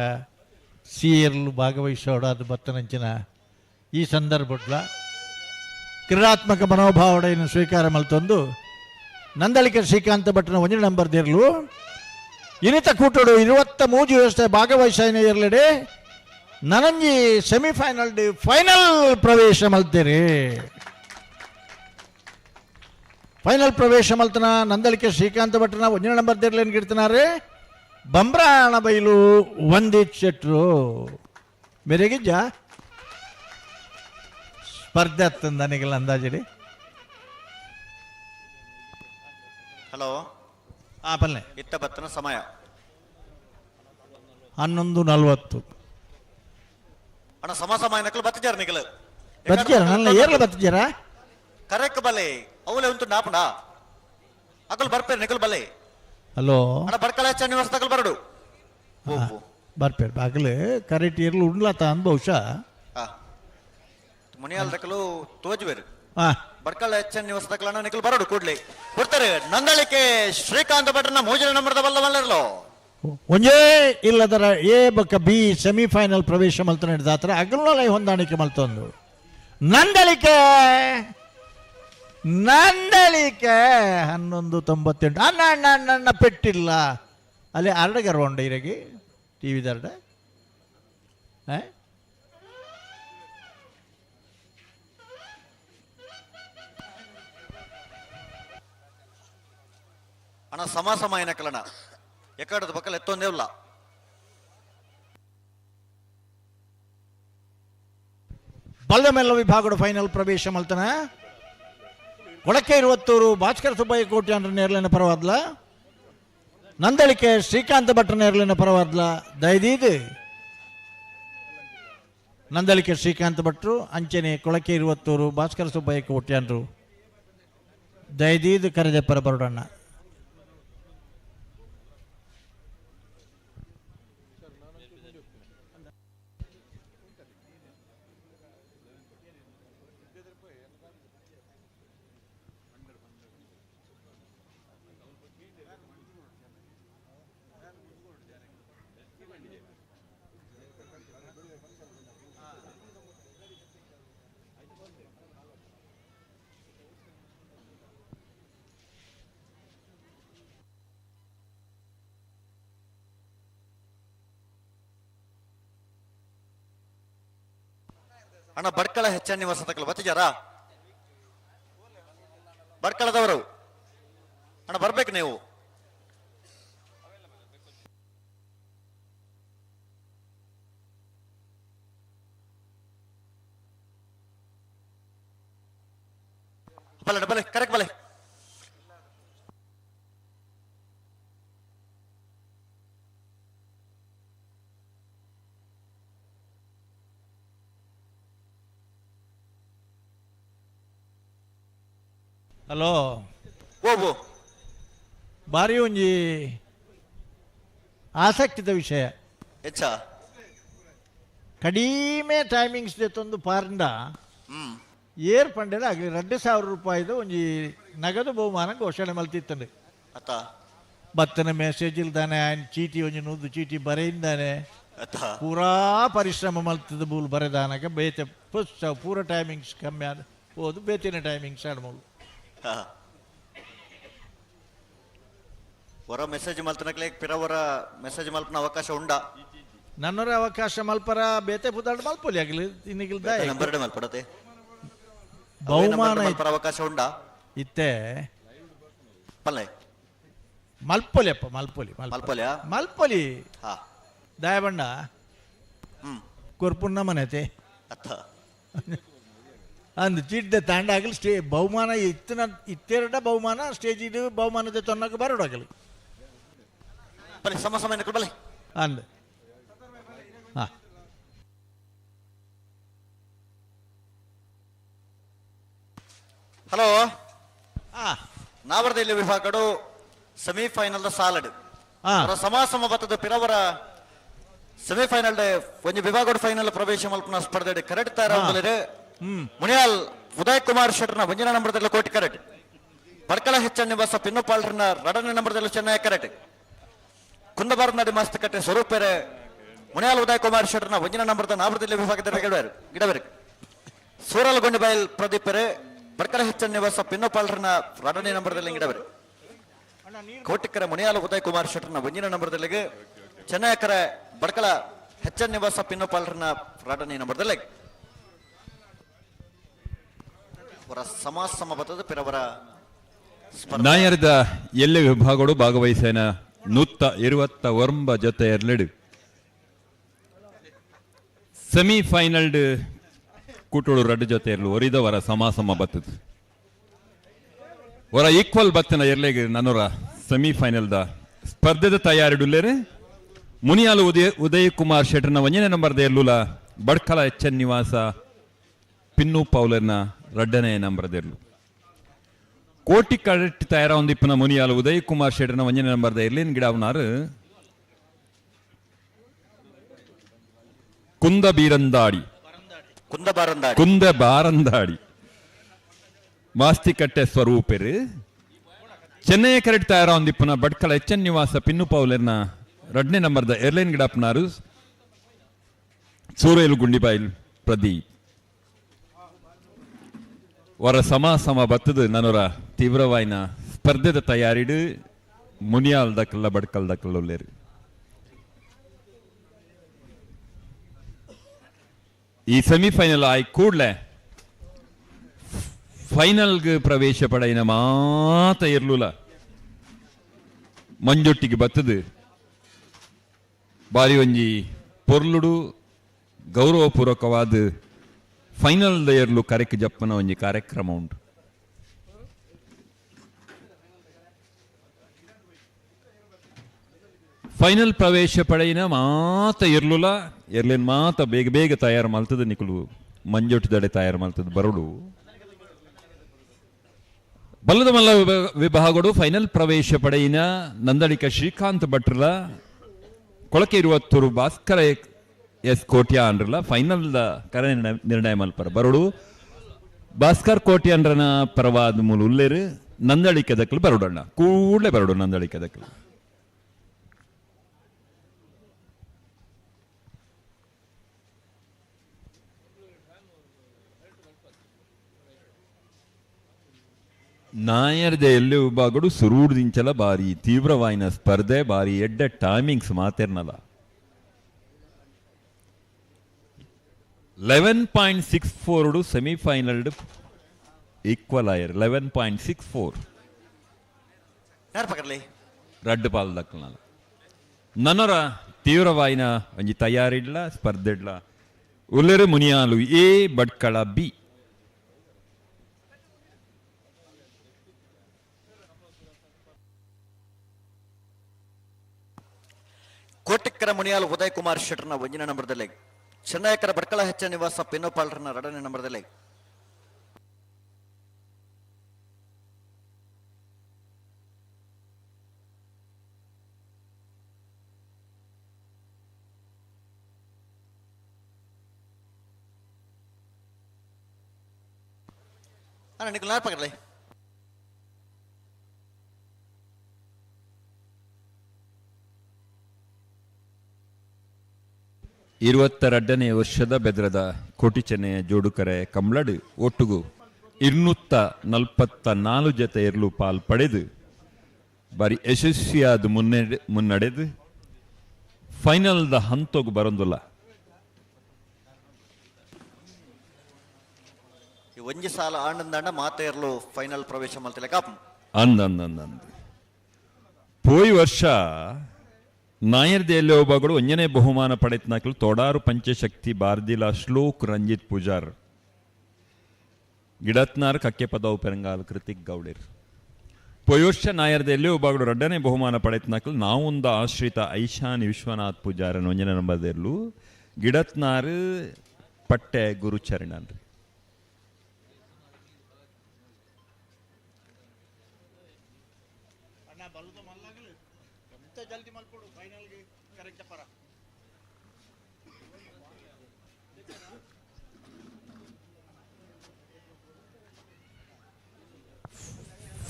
ಸಿ ಇರಲು ಭಾಗವಹಿಸೋಡಾದ ಬತ್ತನಂಚಿನ ಈ ಸಂದರ್ಭಡ್ಲ ಕ್ರೀಡಾತ್ಮಕ ಮನೋಭಾವನೆಯನ್ನು ಸ್ವೀಕಾರ ಮಲ್ತೊಂದು ನಂದಳಿಕೆ ಶ್ರೀಕಾಂತ ಭಟ್ನ ಒಂಜಿ ನಂಬರ್ ದೇರ್ಲು ಇನಿತ ಕೂಟಡು 23 ವ್ಯವಸ್ಥೆ ಭಾಗವಹಿಸೈನ ಇರಲಿಡೆ ನನಂಜಿ ಸೆಮಿಫೈನಲ್ ಡಿ ಫೈನಲ್ ಪ್ರವೇಶ ಮಲ್ತೀರಿ. ಫೈನಲ್ ಪ್ರವೇಶ ಮಲ್ತನ ನಂದಳಿಕೆ ಶ್ರೀಕಾಂತ ಭಟ್ರನ ಒಂಜಿ ನಂಬರ್ ದೇರ್ಲೇನು ಗಿಡ್ತನಾರೆ ಬಂಬ್ರಾಣ ಬೈಲು ವಂದಿತ್ ಶೆಟ್ರು ಮೇರೆಗಿಜ್ಜ ಸ್ಪರ್ಧೆ ಆಗ್ತದೆ ನನಗೆಲ್ಲ ಅಂದಾಜಿಡಿ. ಹಲೋ ಆ ಬಲ್ಲೆ ಇತ್ತ ಬತ್ತನ ಸಮಯ 11:40. ಅಣ್ಣ ಸಮ ಸಮಯ ನಕಲು ಬತ್ತಿಜಾರ ನಿಕಲು ಬತ್ತಿಜಾರ ನನ್ನ ಏರ್ಲ ಬತ್ತಿಜಾರ ಕರೆಕ್ ಬಲೆ ಅವಲೇ ಉಂಟು ನಾಪುಣ ಅಕಲ್ ಬರ್ಪೇರು ನಿಕಲ್ ಬಲೆ. ಹಲೋ ಅಣ್ಣ ಬಡ್ಕಳ ನಿವಾಸ ತಕಲ್ ಬರಡು ಬರ್ಪೇರು ಬಾಗಲು ಕರೆಕ್ಟ್ ಏರ್ಲು ಉಂಡ್ಲಾತ ಅಂದ್ ಬಹುಶಃ ಮುನಿಯಾಲ್ ತಕಲು ತೋಜ್ಬೇರು ಬಡ್ಕಳ ಎಚ್ ಎನ್ ನಿವಾಸ ತಕಲಣ್ಣ ನಿಕಲ್ ಬರಡು ಕೂಡ್ಲಿ ಕೊಡ್ತಾರೆ. ನಂದಳಿಕೆ ಶ್ರೀಕಾಂತ ಭಟ್ರನ ಮೋಜಿನ ನಂಬರ್ದ ಬಲ್ಲ ಮಲ್ಲರ್ಲೋ ಒಂಜೇ ಇಲ್ಲದರ ಎ ಬಕ್ಕ ಬಿ ಸೆಮಿಫೈನಲ್ ಪ್ರವೇಶ ಮಲ್ತ ನಡೆದಾತ್ರ ಅಗಲೈ ಹೊಂದಾಣಿಕೆ ಮಲ್ತೊಂದು ನಂದಳಿಕೆ ನಂದಳಿಕೆ 11:98. ಅಣ್ಣ ಅಣ್ಣ ಅಣ್ಣ ಅಣ್ಣ ಪೆಟ್ಟಿಲ್ಲ ಅಲ್ಲಿ ಅರಡಗರ ಉಂಡ ಇರಗಿ ಟಿ ವಿದರ್ಡ ಅಣ್ಣ ಸಮ ಸಮ ಏನಕ್ಕಲಣ್ಣ ಎಕ್ಕಡದ ಪಕ್ಕಲ್ಲಿ ಎತ್ತೊಂದೇ ಇಲ್ಲ. ಬಲ್ದ ಮೇಲ ವಿಭಾಗದ ಫೈನಲ್ ಪ್ರವೇಶ ಮಲ್ತನ ಕೊಳಕೆ ಇರುವತ್ತೂರು ಭಾಸ್ಕರ ಸುಬ್ಬಯ್ಯ ಕೋಟಿ ಅಂದ್ರೆ ನೇರ್ಲಿನ ಪರವಾದ್ಲ ನಂದಳಿಕೆ ಶ್ರೀಕಾಂತ ಭಟ್ರ ನೇರ್ಲಿನ ಪರವಾದ್ಲ ದಯದೀದು ನಂದಳಿಕೆ ಶ್ರೀಕಾಂತ ಭಟ್ರು ಅಂಚನೆ ಕೊಳಕೆ ಇರುವತ್ತೂರು ಭಾಸ್ಕರ ಸುಬ್ಬಯ್ಯ ಕೋಟ್ಯಾನ್ರು ದಯದೀದು ಕರೆದೆ ಪರ ಬರೋಡಣ್ಣ. ಅಣ್ಣ ಬಡ್ಕಳ ಹೆಚ್ಚ ನಿವಾಸ ತಕಲು ಬತ್ತಿಜಾರ ಬಡ್ಕಳದವರು ಅಣ್ಣ ಬರ್ಬೇಕು ನೀವು. ಬಲೆ ಬಲೆ ಕರೆಕ್ಟ್ ಬಲೆ. ಹಲೋ ಓ ಭಾರಿ ಒಂಜಿ ಆಸಕ್ತಿದ ವಿಷಯ. ಹೆಚ್ಚ ಕಡಿಮೆ ಟೈಮಿಂಗ್ಸ್ ತಂದು ಪಾರಂಡ ಏರ್ ಪಂಡೆದ ಆಗಲಿ 2000 ರೂಪಾಯಿದು ಒಂಜಿ ನಗದು ಬಹುಮಾನ ಘೋಷಣೆ ಮಲ್ತಿತ್ತಂಡು. ಅತ್ತ ಬತ್ತನ ಮೆಸೇಜ್ ಇಲ್ದಾನೆ ಆಯ್ನ ಚೀಟಿ ಒಂಜಿ ನೂದು ಚೀಟಿ ಬರೆಯಿಂದಾನೆ ಪೂರಾ ಪರಿಶ್ರಮ ಮಲ್ತದ ಬೂಲ್ ಬರೆದಾನಕ ಬೇತೆ ಪುಸ್ ಪೂರ ಟೈಮಿಂಗ್ಸ್ ಕಮ್ಮಿ ಆದ ಹೋದು ಬೇತಿನ ಟೈಮಿಂಗ್ಸ್ ಆಡ್ಮೂಲು. ಹೊರ ಮೆಸೇಜ್ ಮಲ್ತನಕ್ಲೆ ಪಿರವರ ಮೆಸೇಜ್ ಮಲ್ಪನ ಅವಕಾಶ ಉಂಡ ನನ್ನೊರ ಅವಕಾಶ ಮಲ್ಪರ ಬೇತೆ ಪುದಾಡ್ ಮಲ್ಪೊಲಿ ಆಗಲಿ ಇನ್ನಿಗಿಲ್ದ ನಂಬರ್ ಮಲ್ಪಡತೆ ಬಹುಮಾನ ಅವಕಾಶ ಉಂಡ ಇತ್ತೆ ಪಲ್ಲೆ ಮಲ್ಪೊಲಿ ಅಪ್ಪ ಮಲ್ಪೊಲಿ ಮಲ್ಪೊಲಿ ಮಲ್ಪೊಲಿ ಹಾ ದಯಬಣ್ಣ ಕೊರ್ಪುಣ್ಣ ಮನೆತೆ ಅತ್ತ ಅಂದು ಚೀಟ್ದ ತಾಂಡಾಗಲಿ ಸ್ಟೇ ಬಹುಮಾನ ಇತ್ತಿನ ಇತ್ತೆರಡ ಬಹುಮಾನ ಸ್ಟೇಜ್ ಇದು ಬಹುಮಾನದ ತೊನ್ನಕ್ಕೆ ಬರೋಡಾಗಲಿ ಬಲೆ ಸಮ ಸಮಯ ಬಲೆ ಅಂದ ಹಾ. ಹಲೋ ನಾವರ್ದ ಇಲ್ಲಿ ವಿಭಾಗಡು ಸೆಮಿಫೈನಲ್ the salad ಸಮಾಸಮ ಬತ್ತದ ಪಿರವರ ಸೆಮಿಫೈನಲ್ ಒಂಜಿ ವಿಭಾಗಡು ಫೈನಲ್ ಪ್ರವೇಶ ಮಲ್ಪನ ಸ್ಪರ್ಧೆ ಕರೆಕ್ಟ್ ತಯಾರಾಗಲಿದೆ. ಮುನಿಯಾಲ್ ಉದಯ್ ಕುಮಾರ್ ಶೆಟ್ಟರ್ನ ಒಂಜಿನ ನಂಬರ್ದಲ್ಲಿ ಕೋಟಿ ಕರೆಕ್ಟ್. ಬಡ್ಕಳ ಹೆಚ್ಚ ನಿವಾಸ ಪಿನ್ನಪಾಲ್ರನ್ನ ರಡನೇ ನಂಬರ್ದಲ್ಲಿ ಚೆನ್ನೈ ಕರೆಕ್ಟ್. ಕುಂದಬಾರನಾಡಿ ಮಾಸ್ತಕಟ್ಟೆ ಸ್ವರೂಪೆರೆ ಮುನಿಯಾಲ್ ಉದಯ್ ಕುಮಾರ್ ಶೆಟ್ಟರ್ನ ಒಂಜಿನ ನಂಬರ್ದ ನಾವರದಲ್ಲಿ ವಿಭಾಗದ ಗಿಡಬೆರೆ ಸೂರಲ್ಗೊಂಡಿಬೈಲ್ ಪ್ರದೀಪೆರೆ ಬಡ್ಕಳ ಹೆಚ್ಚ ನಿವಾಸ ಪಿನ್ನಪಾಲ್ರನ್ನ ರಡನೇ ನಂಬರ್ದಲ್ಲಿ ಗಿಡಬೆರೆ ಕೋಟಿಕರ ಮುನಿಯಾಲ್ ಉದಯ್ ಕುಮಾರ್ ಶೆಟ್ಟರ್ನ ಒಂಜಿನ ನಂಬರ್ದಲ್ಲಿಗೆ ಚೆನ್ನೈಕರ ಬಡ್ಕಳ ಹೆಚ್ಚ ನಿವಾಸ ಪಿನ್ನಪಾಲ್ರನ್ನ ರಡನೇ ನಂಬರ್ದಲ್ಲಿ ಸಮಾಸಮ ಬತ್ತದ ಪಿರವರ ನಾಯರದ ಎಲ್ಲೆ ವಿಭಾಗಗಳು ಭಾಗವಹಿಸೇನ 129 ಜೊತೆ ಎರಲೆಡು ಸೆಮಿಫೈನಲ್ ಕೂಟೋಳು ರಡ್ಡು ಜೊತೆ ಇರಲು ಒರಿದವರ ಸಮಾಸಮ ಬತ್ತದ ವರ ಈಕ್ವಲ್ ಬತ್ತನ ಎರ್ಲೆಗೆ ನನ್ನೋರ ಸೆಮಿಫೈನಲ್ದ ಸ್ಪರ್ಧೆದ ತಯಾರಿಡುಲ್ಲೇರೆ ಮುನಿಯಾಲು ಉದಯ್ ಕುಮಾರ್ ಶೆಟ್ಟರ್ನ ಒಂಜನೇ ನಂಬರ್ದ ಎಲ್ಲುಲ ಬಡ್ಕಲ ಎಚ್ ಎನ್ ನಿವಾಸ ಪಿನ್ನು ಪೌಲರ್ನ ರಡ್ಡನೇ ನಂಬರ್ದಿರ್ಲು ಕೋಟಿ ಕರೆಕ್ಟ್ ತಯಾರ ಒಂದಿಪ್ಪನ ಮುನಿಯಾಲು ಉದಯ್ ಕುಮಾರ್ ಶೆಟ್ಟರ್ನ ಒಂಜನೇ ನಂಬರ್ದ ಇರ್ಲಿನ್ ಗಿಡವನಾರು ಕುಂದ ಬೀರಂದಾಡಿ ಕುಂದ ಬಾರಂದಾಡಿ ಮಾಸ್ತಿಕಟ್ಟೆ ಸ್ವರೂಪೆರು ಚೆನ್ನೈಯ ಕರೆಕ್ಟ್ ತಯಾರ ಒಂದಿಪ್ಪನ ಬಡ್ಕಲ ಎಚ್ ಎನ್ ನಿವಾಸ ಪಿನ್ನು ಪೌಲರ್ನ ರಡ್ಡನೇ ನಂಬರ್ದ ಏರ್ಲೈನ್ ಗಿಡಪ್ಪನಾರು ಸೂರೇಲು ಗುಂಡಿಬಾಯಿಲ್ ಪ್ರದೀಪ್ ವರ ಸಮ ಸಮ ಬತ್ತದು ನನ್ನೊರ ತೀವ್ರವಾಯಿನ ಸ್ಪರ್ಧೆದ ತಯಾರಿಡು ಮುನಿಯಾಲ್ ದಕ್ಕಲ್ಲ ಬಡ್ಕಲ್ ದಕ್ಕಲ್ಲ ಈ ಸೆಮಿಫೈನಲ್ ಆಯ್ ಕೂಡಲೇ ಫೈನಲ್ಗೆ ಪ್ರವೇಶ ಪಡೆಯಿನ ಮಾತ ಇರ್ಲುಲ ಮಂಜೊಟ್ಟಿಗೆ ಬತ್ತದು ಬಾರಿ ಒಂಜಿ ಪೊರ್ಲುಡು ಗೌರವಪೂರ್ವಕವಾದ ಫೈನಲ್ ದಯರ್ಲು ಕರೆಕ್ ಜಪ್ಪನ ಒಂಜಿ ಕಾರ್ಯಕ್ರಮ ಉಂಟು. ಫೈನಲ್ ಪ್ರವೇಶ ಪಡೆಯಿನ ಮಾತ ಇರ್ಲುಲ ಎರ್ಲಿನ ಮಾತ ಬೇಗ ಬೇಗ ತಯಾರು ಮಲ್ತದ ನಿಕುಲು ಮಂಜೊಟ್ಟಿದಡೆ ತಯಾರು ಮಲ್ತದ ಬರೋಡು. ಬಲ್ಲದ ಮಲ್ಲ ವಿಭಾಗಡು ಫೈನಲ್ ಪ್ರವೇಶ ಪಡೆಯಿನ ನಂದಳಿಕ ಶ್ರೀಕಾಂತ್ ಭಟ್ರಲ ಕೊಳಕೆ ಇರುವತ್ತೂರು ಭಾಸ್ಕರ ಎಸ್ ಕೋಟ್ಯಾ ಅಂದ್ರಲ್ಲ ಫೈನಲ್ ಕರೆ ನಿರ್ಣಯ ಮಲ್ಪರ ಬರೋಡು. ಭಾಸ್ಕರ್ ಕೋಟ್ಯ ಅಂದ್ರನ ಪರವಾದ ಮೂಲ ಉಲ್ಲೇರು ನಂದಳಿಕೆ ದಕ್ಕಲು ಬರೋಡಣ್ಣ ಕೂಡಲೇ ಬರೋಡು ನಂದಳಿಕೆ ದಕ್ಕಲು. ನಾಯರ್ದ ಎಲ್ಲೆ ವಿಭಾಗಡು ಸುರೂಡ್ದಿಂಚಲ ಬಾರಿ ತೀವ್ರವಾಯಿನ ಸ್ಪರ್ಧೆ ಬಾರಿ ಎಡ್ಡೆ ಟೈಮಿಂಗ್ಸ್ ಮಾತೇರ್ನಲ್ಲ. 11.64 ಸೆಮಿಫೈನಲ್ ಈಕ್ವಲ್ ಆಯರ್ 11.64. ಯಾರು ಪಕಡ್ಲಿ? ರಡ್ಡು ಪಾಲ್ ದಕ್ಕಲ ನನರ ತೀವ್ರವಾಯಿನ ಒಂಜಿ ತಯಾರಿಡ್ಲ ಸ್ಪರ್ಧೆಡ್ಲ ಉಲ್ಲೆರು ಮುನಿಯಾಲು ಎ ಬಡ್ಕಳ ಬಿ. ಕೋಟಿಕ್ಕರ ಮುನಿಯಾಲು ಉದಯ್ ಕುಮಾರ್ ಶೆಟ್ಟರ್ನ ಒಂಜಿನ ನಂಬರ್ದಲ್ಲಿ, ಚೆನ್ನಯಕರ ಬಡ್ಕಳ ಹೆಚ್ಚ ನಿವಾಸ ಪಿನ್ನೋಪಾಲ್ರನ ಎರಡನೇ ನಂಬರ್ದಲ್ಲಿ. ಅಣ್ಣ ನಿಖಿಲ್ ನಾರ್ ಪಕಡ್ಲಿ. 22ನೇ ವರ್ಷದ ಬೆದ್ರದ ಕೋಟಿ ಚೆನ್ನಯ ಜೋಡುಕರೆ ಕಂಬ್ಳಡು ಒಟ್ಟುಗು 244 ಜತೆ ಎರ್ಲು ಪಾಲ್ ಪಡೆದು ಬಾರಿ ಯಶಸ್ವಿಯಾದ ಮುನ್ನಡೆದು ಫೈನಲ್ದ ಹಂತೋಗು ಬರಂದುಲ್ಲ. ಈ ಒಂಜಿ ಸಾಲ ಆನಂದಣ್ಣ ಮಾತೇರ್ಲು ಫೈನಲ್ ಪ್ರವೇಶ ಮಲ್ತಿಲ್ಲ ಕಾಪ್ ಅಂದ ಅಂದ ಅಂದ ಅಂದ ಪೋಯ್ ವರ್ಷ ನಾಯರ್ ದೇಲೆ ಒಬ್ಬಗಳು ಒಂಜನೇ ಬಹುಮಾನ ಪಡೆತ್ನಾಕಲು ತೋಡಾರು ಪಂಚಶಕ್ತಿ ಬಾರ್ದಿಲ ಶ್ಲೋಕ್ ರಂಜಿತ್ ಪೂಜಾರ್ ಗಿಡತ್ನಾರ್ ಕಕ್ಕೆ ಪದವು ಪೆರಂಗಾಲ್ ಕೃತಿಕ್ ಗೌಡೇರ್. ಪೋಯ್ ವರ್ಷ ನಾಯರ್ ದೇಲೆ ಒಬ್ಬಗಳು ರಡ್ಡನೇ ಬಹುಮಾನ ಪಡೆತ್ನಾಕಲು ನಾವೊಂದ ಆಶ್ರಿತ ಐಶಾನ್ ವಿಶ್ವನಾಥ್ ಪೂಜಾರನ್ ಒಂಜನೇ ನಂಬರ್ದೆರ್ಲು ಗಿಡತ್ನಾರ್ ಪಟ್ಟೆ ಗುರುಚರಣ್.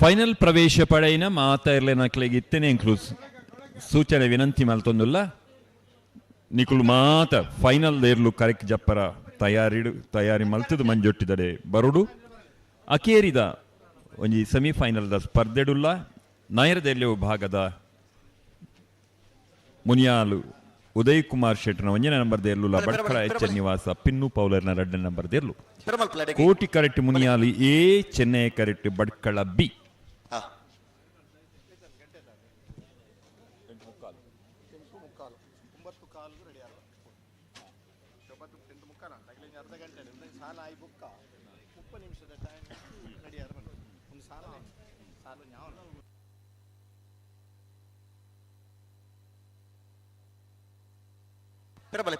ಫೈನಲ್ ಪ್ರವೇಶ ಪಡೆಯಿನ ಮಾತಾ ಇರ್ಲೆ ನಕ್ಲೆಗ್ ಇತ್ತೇನೆ ಇನ್ಕ್ಲೂಸ್ ಸೂಚನೆ ವಿನಂತಿ ಮಲ್ತೊಂದುಲ್ಲ ನಿಕುಲು ಮಾತ ಫೈನಲ್ ಏರ್ಲು ಕರೆಕ್ ಜಪ್ಪರ ತಯಾರಿ ಮಲ್ತದ ಮಂಜೊಟ್ಟಿದಡೆ ಬರುಡು ಅಕೇರಿದ ಒಂಜಿ ಸೆಮಿಫೈನಲ್ದ ಸ್ಪರ್ಧೆಡುಲ್ಲ ನಾಯರದೆಲ್ಲೆ ಭಾಗದ ಮುನಿಯಾಲು ಉದಯ್ ಕುಮಾರ್ ಶೆಟ್ಟರ್ನ ಒಂಜನೇ ನಂಬರ್ ದೇರ್ಲು ಬಡ್ಕಳ ಎಚ್ ಎನ್ ನಿವಾಸ ಪಿನ್ನು ಪೌಲರ್ನ ಎರಡನೇ ನಂಬರ್ ದೇರ್ಲು Koti correct Muniyalu A Chennai correct Bhatkal B.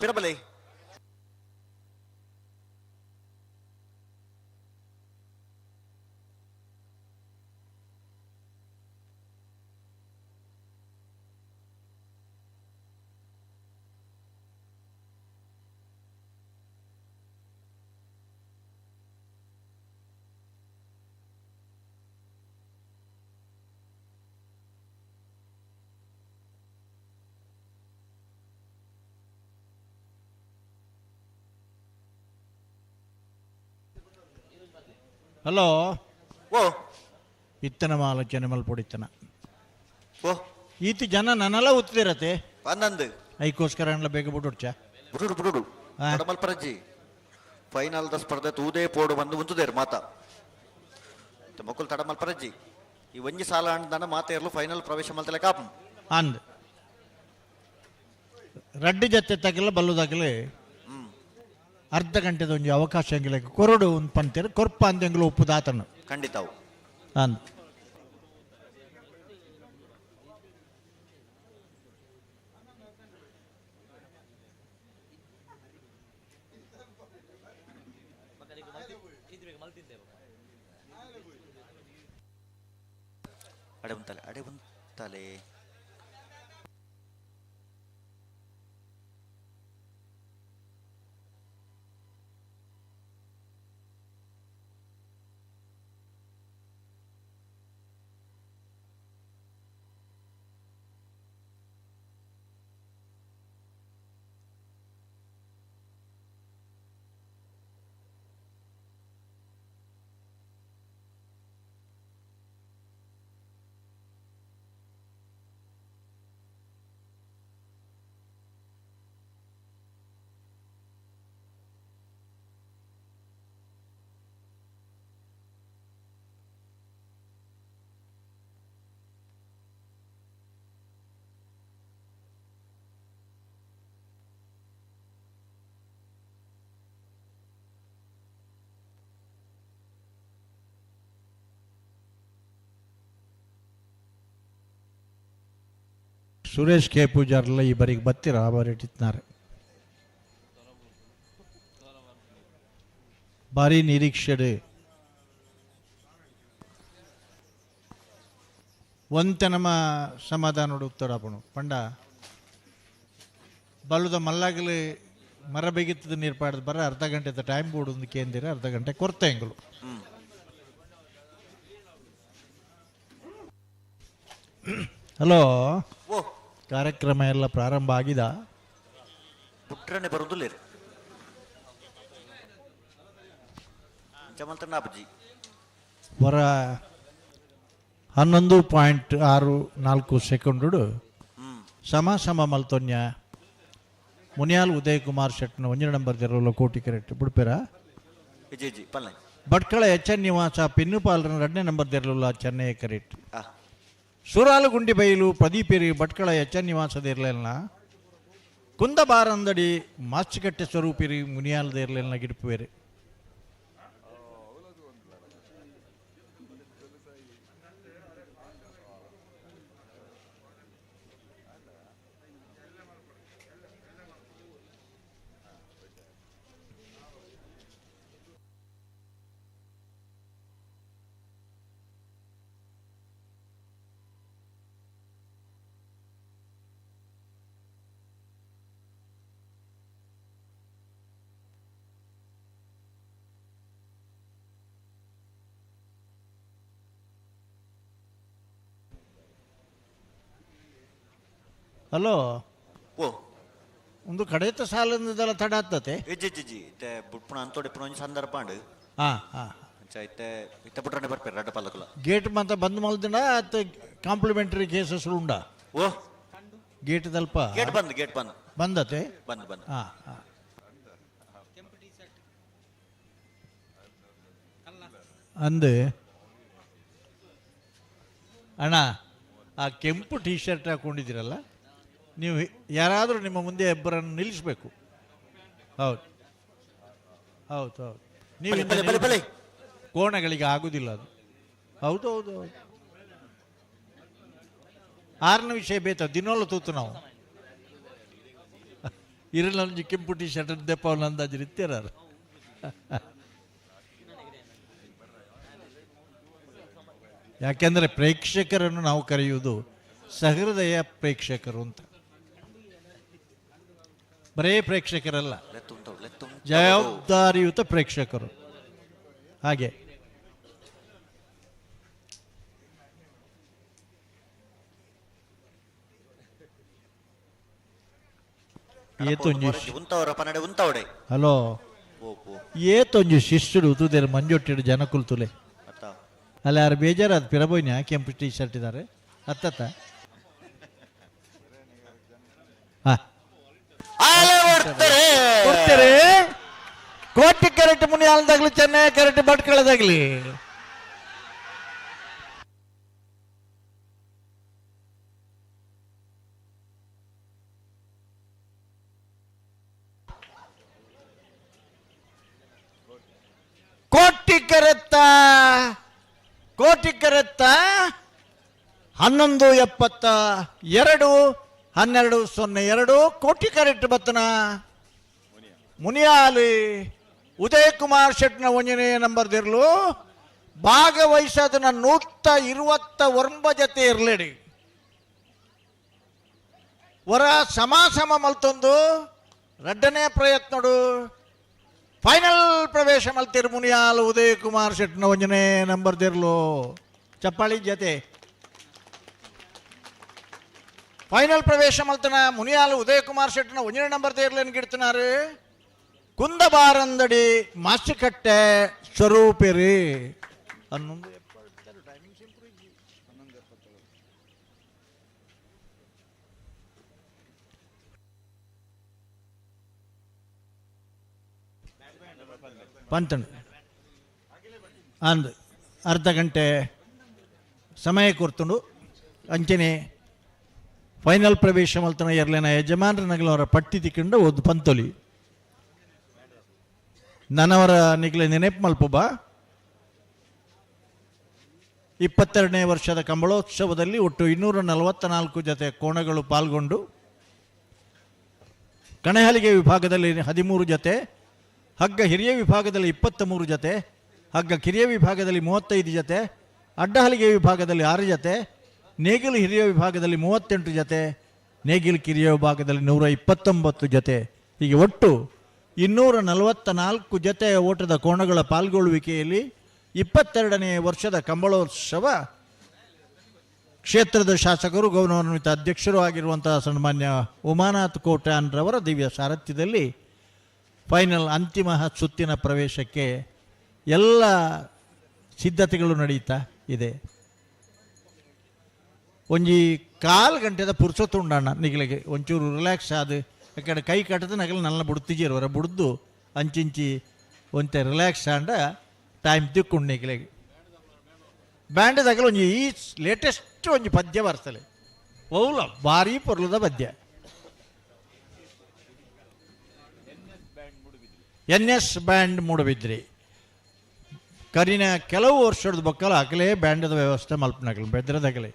ಪಿರಬಲೆ ಹಲೋ ಓ ಇತ್ತನ ಆಲೋಚನೆ ಮಲ್ಪೊಡಿತ್ತನ ಓ ಈತ ಜನ ನನ್ನೆಲ್ಲ ಉತ್ತಿರತ್ತೆ ಪನ್ನೊಂದು ಐಕೋಸ್ಕರ ಅಣ್ಣ ಬೇಗ ಬಿಡುಡ್ಚ ಬುಡುಡು ಬುಡುಡು ಮಲ್ಪರಜ್ಜಿ ಫೈನಲ್ the ಸ್ಪರ್ಧೆ ತೂದೇ ಪೋಡು ಬಂದು ಉಂತುದೇರು ಮಾತಾ ಮಕ್ಕಳು ತಡ ಮಲ್ಪರಜ್ಜಿ ಈ ಒಂಜಿ ಸಾಲ ಅಂದನ ಮಾತೆ ಇರಲು ಫೈನಲ್ ಪ್ರವೇಶ ಮಲ್ತಲೆ ಕಾಪ್ ಅಂದ್ ರಡ್ಡು ಜೊತೆ ತಗಲ ಬಲ್ಲುದಾಗಲೇ ಅರ್ಧ ಗಂಟೆದ ಒಂಜಿ ಅವಕಾಶ ಎಂಗಿಲ್ಲ ಕೊರಡು ಒಂದು ಪಂತೇರು ಕೊರ್ಪ ಅಂದ ಎಂಗ್ಲು ಉಪ್ಪುದಾತನು ಖಂಡಿತ ಅಂದ್ ಅಡೆ ಉಂತಲೆ ಅಡೆ ಉಂತಲೆ ಸುರೇಶ್ ಕೆ ಪೂಜಾರ್ಲ ಈ ಬರಿಗೆ ಬತ್ತಿರ ಆಬರಿಟ್ಟಿತ್ನಾರೆ. ಭಾರಿ ನಿರೀಕ್ಷೆಡ್ ಒಂತೆ ನಮ್ಮ ಸಮಾಧಾನ ಉತ್ತರಾಪಣು ಪಂಡ ಬಲ್ಲುದ ಮಲ್ಲಾಗಲಿ ಮರ ಬೇಗಿತ್ತದ ನೀರು ಪಾಡ್ದು ಬರ ಅರ್ಧ ಗಂಟೆ ಟೈಮ್ ಬೋರ್ಡ್ ಒಂದು ಕೇಂದಿರ ಅರ್ಧ ಗಂಟೆ ಕೊರತೆ ಎಂಗಳು. ಹಲೋ, ಕಾರ್ಯಕ್ರಮ ಎಲ್ಲ ಪ್ರಾರಂಭ ಆಗಿದ ಪುಟ್ರನೆ ಬರುದಿಲ್ಲ ವರ 11.64 ಸೆಕೆಂಡು ಸಮ ಸಮ ಮಲ್ತೊನ್ಯ ಮುನಿಯಾಲ್ ಉದಯ್ ಕುಮಾರ್ ಶೆಟ್ನ ಒಂಜಿ ನಂಬರ್ ಜರೋಲ ಕೋಟಿ ಕರೆಕ್ಟ್ ಬಿಡ್ಪೇರ. ಭಟ್ಕಳ ಎಚ್ ಎನ್ ನಿವಾಸ ಪಿನ್ನುಪಾಲರ 2ನೇ ನಂಬರ್ ದೇರಲುಲ್ಲ ಚೆನ್ನೈ ಕರೆಕ್ಟ್. ಸೂರಾಲುಗುಂಡಿ ಬೈಲು ಪ್ರದೀಪೇರಿ ಭಟ್ಕಳ ಎಚ್ ಎನ್ ನಿವಾಸ ದೇರ್ಲೆಲ್ನ ಕುಂದಬಾರಂದಡಿ ಮಾಚಿಕಟ್ಟೆ ಸ್ವರೂಪಿರಿ ಮುನಿಯಾಲ್ ದೇರ್ಲೆಲ್ನ ಗಿಡಪುವೇರಿ. ಹಲೋ, ಓ ಒಂದು ಕಡೆತ ಸಾಲಂದಲ್ಲ ತಡ ಆಗ್ತತೆ. ಇಜ್ಜಿ ಇತ್ತೆ ಬುಟ್ಪುಣ ಅಂತೋಡಿ ಪುಣ ಒಂಜಿ ಸಂದರ್ಭ ಅಂಡ್ ಹಾ ಹಾ ಅಂಚ ಇತ್ತೆ ಇತ್ತೆ ಬುಟ್ರನೆ ಬರ್ಪೇರು ರಡ್ಡ ಪಲ್ಲಕುಲ ಗೇಟ್ ಮಾತ ಬಂದ್ ಮಲ್ದಿನ ಅತ್ತ ಕಾಂಪ್ಲಿಮೆಂಟರಿ ಕೇಸಸ್ ಉಂಡ. ಓ ಗೇಟ್ ದಲ್ಪ ಗೇಟ್ ಬಂದ್, ಗೇಟ್ ಬಂದ್ ಬಂದತೆ ಬಂದ್ ಬಂದ್. ಹಾ ಹಾ ಅಂದು ಅಣ್ಣ, ಆ ಕೆಂಪು ಟೀ ಶರ್ಟ್ ಹಾಕೊಂಡಿದ್ದೀರಲ್ಲ ನೀವು, ಯಾರಾದರೂ ನಿಮ್ಮ ಮುಂದೆ ಇಬ್ಬರನ್ನು ನಿಲ್ಲಿಸಬೇಕು. ಹೌದು ಹೌದು ಹೌದು, ನೀವು ಕೋಣಗಳಿಗೆ ಆಗುದಿಲ್ಲ ಅದು. ಹೌದು ಹೌದು ಹೌದು, ಆರನ ವಿಷಯ ಬೇತ ದಿನೋಲ್ಲ ತೂತು ನಾವು ಇರಲ್ಲ. ಕೆಂಪು ಟೀ ಶರ್ಟ್ ದೆಪ್ಪ ಅಂದಾಜು ಇರ್ತೀರ. ಯಾಕೆಂದರೆ ಪ್ರೇಕ್ಷಕರನ್ನು ನಾವು ಕರೆಯುವುದು ಸಹೃದಯ ಪ್ರೇಕ್ಷಕರು ಅಂತ. ಬರೇ ಪ್ರೇಕ್ಷಕರಲ್ಲ, ಜವಾಬ್ದಾರಿಯುತ ಪ್ರೇಕ್ಷಕರು. ಹಾಗೆ ಹಲೋ, ಏತೊಂಜಿ ಶಿಷ್ಯರು ಉತುದೇರು ಮಂಜೊಟ್ಟಿಡು ಜನಕುಲ್ ತುಲೆ ಅಲ್ಲ ಯಾರು ಬೇಜಾರು ಅದು ಪಿರಬೋಯ್ನ ಕೆಂಪು ಟೀ ಶರ್ಟ್ ಇದ್ದಾರೆ ಅತ್ತತ್ತ. ಕೊಡ್ತಾರೆ ಕೋಟಿ ಕರೆಕ್ಟ್ ಮುನಿಯಾಲ್ದಾಗ್ಲಿ ಚೆನ್ನೈ ಕರೆಕ್ಟ್ ಭಟ್ಕಳದಾಗ್ಲಿ. ಕೋಟಿ ಕರೆತ್ತ ಕೋಟಿ ಕರೆತ್ತ 11.72 12.02 ಕೋಟಿ ಕರೆಕ್ಟ್ ಬತ್ತನ ಮುನಿಯಾಲಿ ಉದಯ್ ಕುಮಾರ್ ಶೆಟ್ನ ಒಂಜನೇ ನಂಬರ್ ದಿರ್ಲು ಭಾಗವಹಿಸೋದನ್ನ 129 ಜೊತೆ ಇರಲೇಡಿ ವರ ಸಮ ಸಮ ಮಲ್ತೊಂದು ರಡ್ಡನೇ ಪ್ರಯತ್ನಡು ಫೈನಲ್ ಪ್ರವೇಶ ಮಲ್ತಿರು ಮುನಿಯಾಲ್ ಉದಯ್ ಕುಮಾರ್ ಶೆಟ್ನ ಒಂಜನೇ ನಂಬರ್ ದಿರ್ಲು. ಚಪ್ಪಾಳಿ ಜೊತೆ ಫೈನಲ್ ಪ್ರವೇಶ ಮಲ್ತನ ಮುನಿಯಾಲ್ ಉದಯ್ ಕುಮಾರ್ ಶೆಟ್ನ ಒಂಜನೇ ನಂಬರ್ ದೇರ್ಲೇನು ಗಿಡ್తున్నారు. ಕುಂದಬಾರಂದಡಿ ಮಾಸ್ಟಿಕಟ್ಟೆ ಸ್ವರೂಪಿರಿ 11. ಪಂತಂಡು ಅಂದ್ ಅರ್ಧ ಗಂಟೆ ಸಮಯ ಕೊರ್ತುಂಡು. ಅಂಚನೆ ಫೈನಲ್ ಪ್ರವೇಶ ಮಲ್ತನ ಎರ್ಲೆನ ಯಜಮಾನ್ರ ನಗಲವರ ಪಟ್ಟಿ ತಿಕ್ಕೊಂಡ ಒದ್ದು ಪಂತೊಲಿ ನನವರ ನಿಗ್ಲೆ ನೆನಪು ಮಲ್ಪು ಬಾ. 22ನೇ ವರ್ಷದ ಕಂಬಳೋತ್ಸವದಲ್ಲಿ ಒಟ್ಟು 244 ಜೊತೆ ಕೋಣಗಳು ಪಾಲ್ಗೊಂಡು ಕಣಹಲಿಗೆ ವಿಭಾಗದಲ್ಲಿ 13 ಜೊತೆ, ಹಗ್ಗ ಹಿರಿಯ ವಿಭಾಗದಲ್ಲಿ 23 ಜೊತೆ, ಹಗ್ಗ ಕಿರಿಯ ವಿಭಾಗದಲ್ಲಿ 35 ಜೊತೆ, ಅಡ್ಡಹಲಿಗೆ ವಿಭಾಗದಲ್ಲಿ 6 ಜೊತೆ, ನೇಗಿಲು ಹಿರಿಯ ವಿಭಾಗದಲ್ಲಿ 38 ಜೊತೆ, ನೇಗಿಲು ಕಿರಿಯ ವಿಭಾಗದಲ್ಲಿ 129 ಜೊತೆ, ಹೀಗೆ ಒಟ್ಟು 244 ಜೊತೆ ಓಟದ ಕೋಣಗಳ ಪಾಲ್ಗೊಳ್ಳುವಿಕೆಯಲ್ಲಿ 22ನೇ ವರ್ಷದ ಕಂಬಳೋತ್ಸವ ಕ್ಷೇತ್ರದ ಶಾಸಕರು ಗೌರವಾನ್ವಿತ ಅಧ್ಯಕ್ಷರು ಆಗಿರುವಂತಹ ಸನ್ಮಾನ್ಯ ಉಮಾನಾಥ್ ಕೋಟ್ಯಾನ್ರವರ ದಿವ್ಯ ಸಾರಥ್ಯದಲ್ಲಿ ಫೈನಲ್ ಅಂತಿಮ ಸುತ್ತಿನ ಪ್ರವೇಶಕ್ಕೆ ಎಲ್ಲ ಸಿದ್ಧತೆಗಳು ನಡೀತಾ ಇದೆ. ಒಂಜಿ ಕಾಲು ಗಂಟೆದ ಪುರ್ಸೊತ್ತು ಉಂಡಣ್ಣ ನಿಗಲಿಗೆ ಒಂಚೂರು ರಿಲ್ಯಾಕ್ಸ್ ಆದ ಯಾಕಂದ್ರೆ ಕೈ ಕಟ್ಟದ ನಗಲು ನಲ್ಲ ಬುಡ್ತಿಜಿರುವರ ಬುಡ್ದು ಅಂಚಿಂಚಿ ಒಂತೆ ರಿಲ್ಯಾಕ್ಸ್ ಆಂಡ ಟೈಮ್ ತಿಕ್ಕೊಂಡು ನಿಗಲಿಗೆ ಬ್ಯಾಂಡ್ ತಗಲು ಒಂಜಿ ಈ ಲೇಟೆಸ್ಟ್ ಒಂಜಿ ಪದ್ಯ ಬರ್ತಲೆ ಓಲ ಭಾರಿ ಪೊರ್ಲದ ಪದ್ಯ. ಎನ್ ಎಸ್ ಬ್ಯಾಂಡ್ ಮೂಡಬಿದ್ರಿ ಕರಿನ ಕೆಲವು ವರ್ಷದ ಬೊಕ್ಕಲ ಅಕಲೇ ಬ್ಯಾಂಡದ ವ್ಯವಸ್ಥೆ ಮಲ್ಪನಗಲು ಬೆದ್ರದಗಲೆ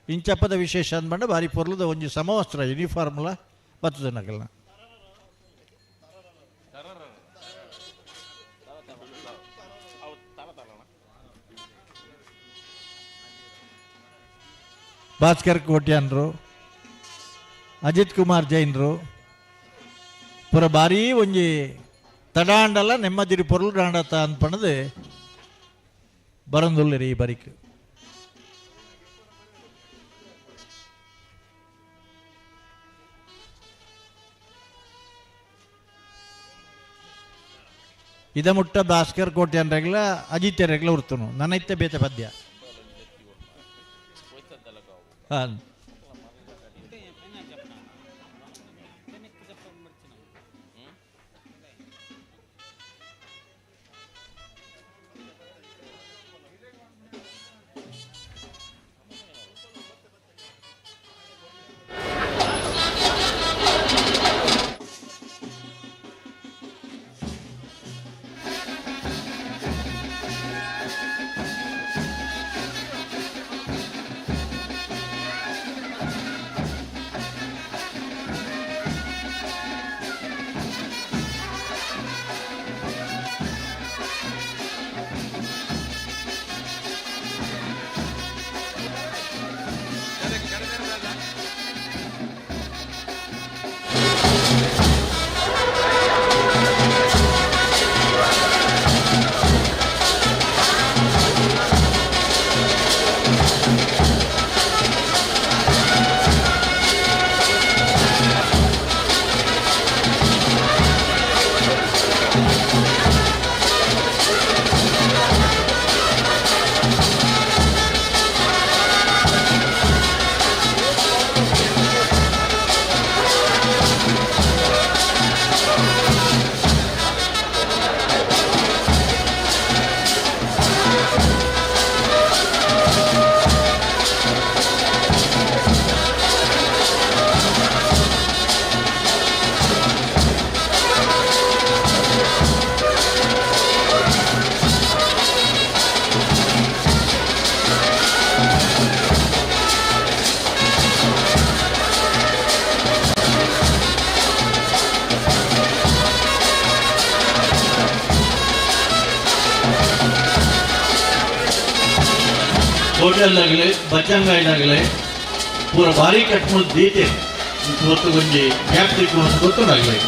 ಇಂಚಪ್ಪದ ವಿಶೇಷ ಅಂದ್ಬಂಡ ಭಾರಿ ಪೊರ್ಲದ ಒಂಜಿ ಸಮವಸ್ತ್ರ ಯೂನಿಫಾರ್ಮ್ಲ ಬತ್ತದ ನಗಲ್ನ. ಭಾಸ್ಕರ್ ಕೋಟ್ಯಾನ್ರು, ಅಜಿತ್ ಕುಮಾರ್ ಜೈನ್ರು ಪುರ ಭಾರೀ ಒಂಜಿ ತಡಾಂಡಲ ನೆಮ್ಮದಿರಿ ಪೊರುಳು ಡಾಂಡತ ಅನ್ಪಣದು ಬರಂದುಲ್ಲಿರಿ ಈ ಬರಿಕ್. ಇದ ಮುಟ್ಟ ಭಾಸ್ಕರ್ ಕೋಟ್ಯಾನ್ ರೆಗ್ಲ ಅಜಿತ್ ರೆಗ್ಲ ಉರ್ತನು ನನ್ನೈತೆ ಬೇತೆ ಪದ್ಯ. ಹಾಂ ಹೋಟೆಲ್ದಾಗಲಿ ಬಚ್ಚಂಗಾಯಿದಾಗಲಿ ಪೂರ ಭಾರಿ ಕಟ್ಮುಲ್ ದೀತೆ ಗೊತ್ತು ಒಂಜಿ ಗ್ಯಾಪ್ ತಿಕ್ಕು ಗೊತ್ತುಂಡಾಗಲಿ.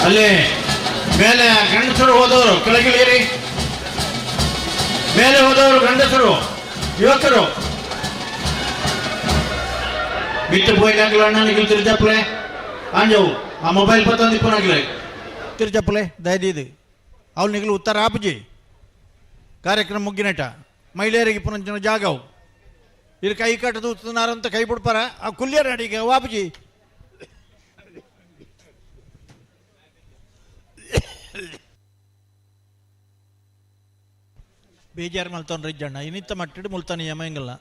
ಅಲ್ಲಿ ಮೇಲೆ ಗಂಡಸರು ಹೋದವರು ಕೆಳಗಿಳಿಯಿರಿ. ಮೇಲೆ ಹೋದವರು ಗಂಡಸರು, ಯುವಕರು ಬಿಟ್ಟು ಪೋಯಿನಾಗ್ಲ ಅಣ್ಣನಿಗೆ ತಿರುಚಪ್ಪಲೆ ಆಂಜವು ಆ ಮೊಬೈಲ್ ಪತ್ತೊಂದು ಇಪ್ಪನಾಗ್ಲೆ ತಿರುಚಪ್ಪಲೆ ದಯದೀದು ಅವನಿಗೆ ಉತ್ತರ ಆಪುಜಿ. ಕಾರ್ಯಕ್ರಮ ಮುಗ್ಗಿನಟ ಮಹಿಳೆಯರಿಗೆ ಪುನಂಚಿನ ಜಾಗವು ಇಲ್ಲಿ ಕೈ ಕಟ್ಟದು ಉತ್ತನಾರಂತ ಕೈ ಬಿಡ್ಪಾರ ಆ ಕುಲ್ಯರ ಅಡಿಗೆ ವಾಪುಜಿ. ಬೇಜಾರು ಮಲ್ತೊಂಡ್ರೆ ಇಜ್ಜಣ್ಣ ಇನ್ನಿತ್ತ ಮಟ್ಟಿಡು ಮುಲ್ತ ನಿಯಮ ಹಿಂಗಲ್ಲ.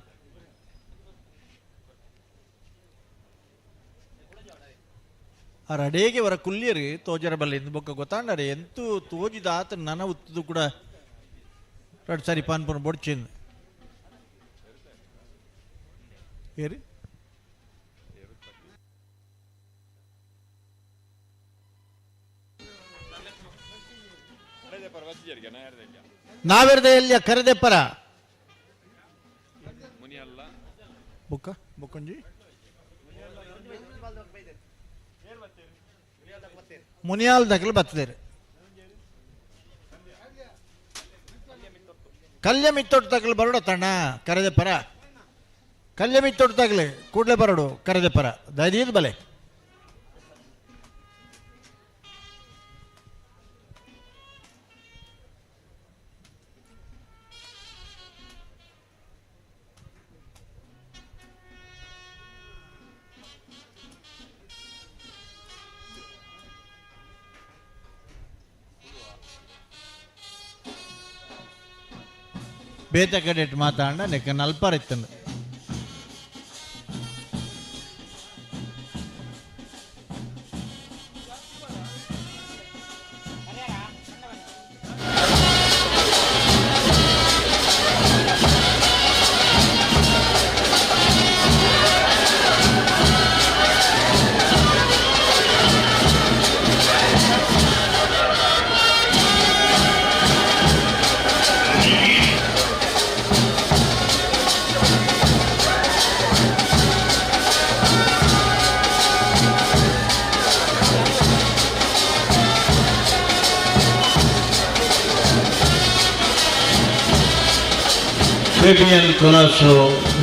ಆ ರಡೇಗೆ ವರ ಕುಲ್ಯರಿ ತೋಜರ ಬಲ್ಲ ಇಂದು ಬೊಕ್ಕ ಗೊತ್ತಾಂಡರೆ ಎಂತೂ ತೋಜಿದ ಆತ ನನ ಉತ್ತದು ಕೂಡ ರಡ್ ಸಾರಿ ಪಾನ್ಪುನ ಬೊಡ್ಚಿಂದು ಏರಿ. ನಾವೆರ್ದೆಯಲ್ಲಿ ಕರೆದೆಪ್ಪರ ಬುಕ್ಕ ಬುಕ್ಕಂಜಿ ಮುನಿಯಾಲ್ ದಕಲು ಬರ್ತದೇರು. ಕಲ್ಯ ಮಿತ್ತೊಟ್ಟು ತಗಲು ಬರಡು ತಣ್ಣ ಕರೆದೆಪ್ಪರ. ಕಲ್ಯ ಮಿತ್ತೊಟ್ಟು ತಗಲಿ ಕೂಡಲೇ ಬರಡು ಕರೆದೆಪ್ಪರ ದಯದೀದ್ ಬಲೆ. ಬೇತ ಕಡೆಟ್ ಮಾತಾಡ ನೆಕ್ಕ ನಲ್ಪಾರ ಇತ್ತಂದು. ಬಿಬಿಎನ್ ಕೊಲಾಸು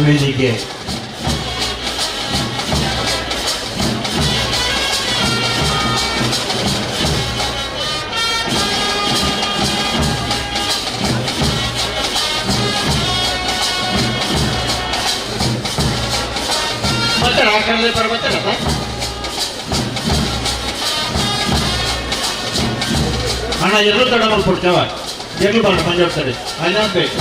ವೇದಿಕೆ. ಅಣ್ಣ ಎಲ್ಲರೂ ತಡ ಮಾಡ್ಕೊಡ್ತೇವ ಎಲ್ಲಿ ಬರೋಣ ಮಂಜಾಡ್ತಾರೆ ಅಣ್ಣ ಬೇಕು.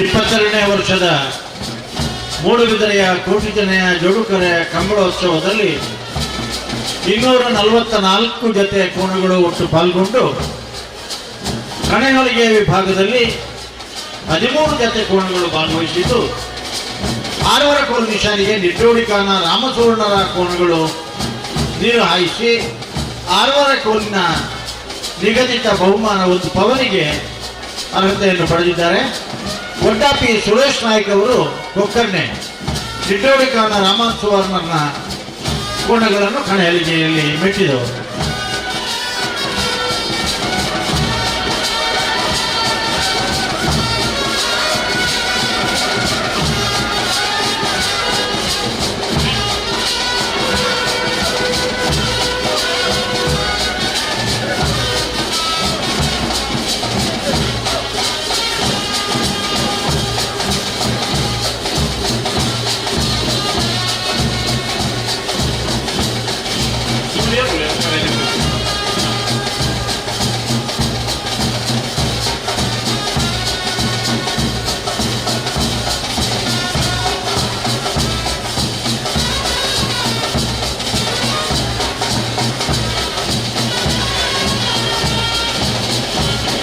ಇಪ್ಪತ್ತೆರಡನೇ ವರ್ಷದ ಮೂಡುಬಿದಿರೆಯ ಕೋಟಿಜನೆಯ ಜೋಡುಕರೆಯ ಕಂಬಳೋತ್ಸವದಲ್ಲಿ 244 ಜೊತೆ ಕೋಣಗಳು ಒಟ್ಟು ಪಾಲ್ಗೊಂಡು ಕಣೆಹೊಲಿಗೆ ವಿಭಾಗದಲ್ಲಿ 13 ಜೊತೆ ಕೋಣಗಳು ಭಾಗವಹಿಸಿದ್ದು, ಆರವರ ಕೋಲು ನಿಶಾನಿಗೆ ನಿಟ್ಟೋಡಿಕಾನ ರಾಮಸುವರ್ಣರ ಕೋಣಗಳು ನೀರು ಹಾಯಿಸಿ ಆರವರ ಕೋಲಿನ ನಿಗದಿತ ಬಹುಮಾನ 1 ಪವನಿಗೆ ಅರ್ಹತೆಯನ್ನು ಪಡೆದಿದ್ದಾರೆ. ಒಡ್ಡಾಪಿ ಸುರೇಶ್ ನಾಯ್ಕ್ ಅವರು ಕೊಕ್ಕರ್ಣೆ ನಿಟ್ಟೋಡಿಕಾನ ರಾಮನ್ ಸುವರ್ಣನ ಕೋಣಗಳನ್ನು ಕಣಹಲಿಗೆಯಲ್ಲಿ ಮೆಟ್ಟಿದವರು.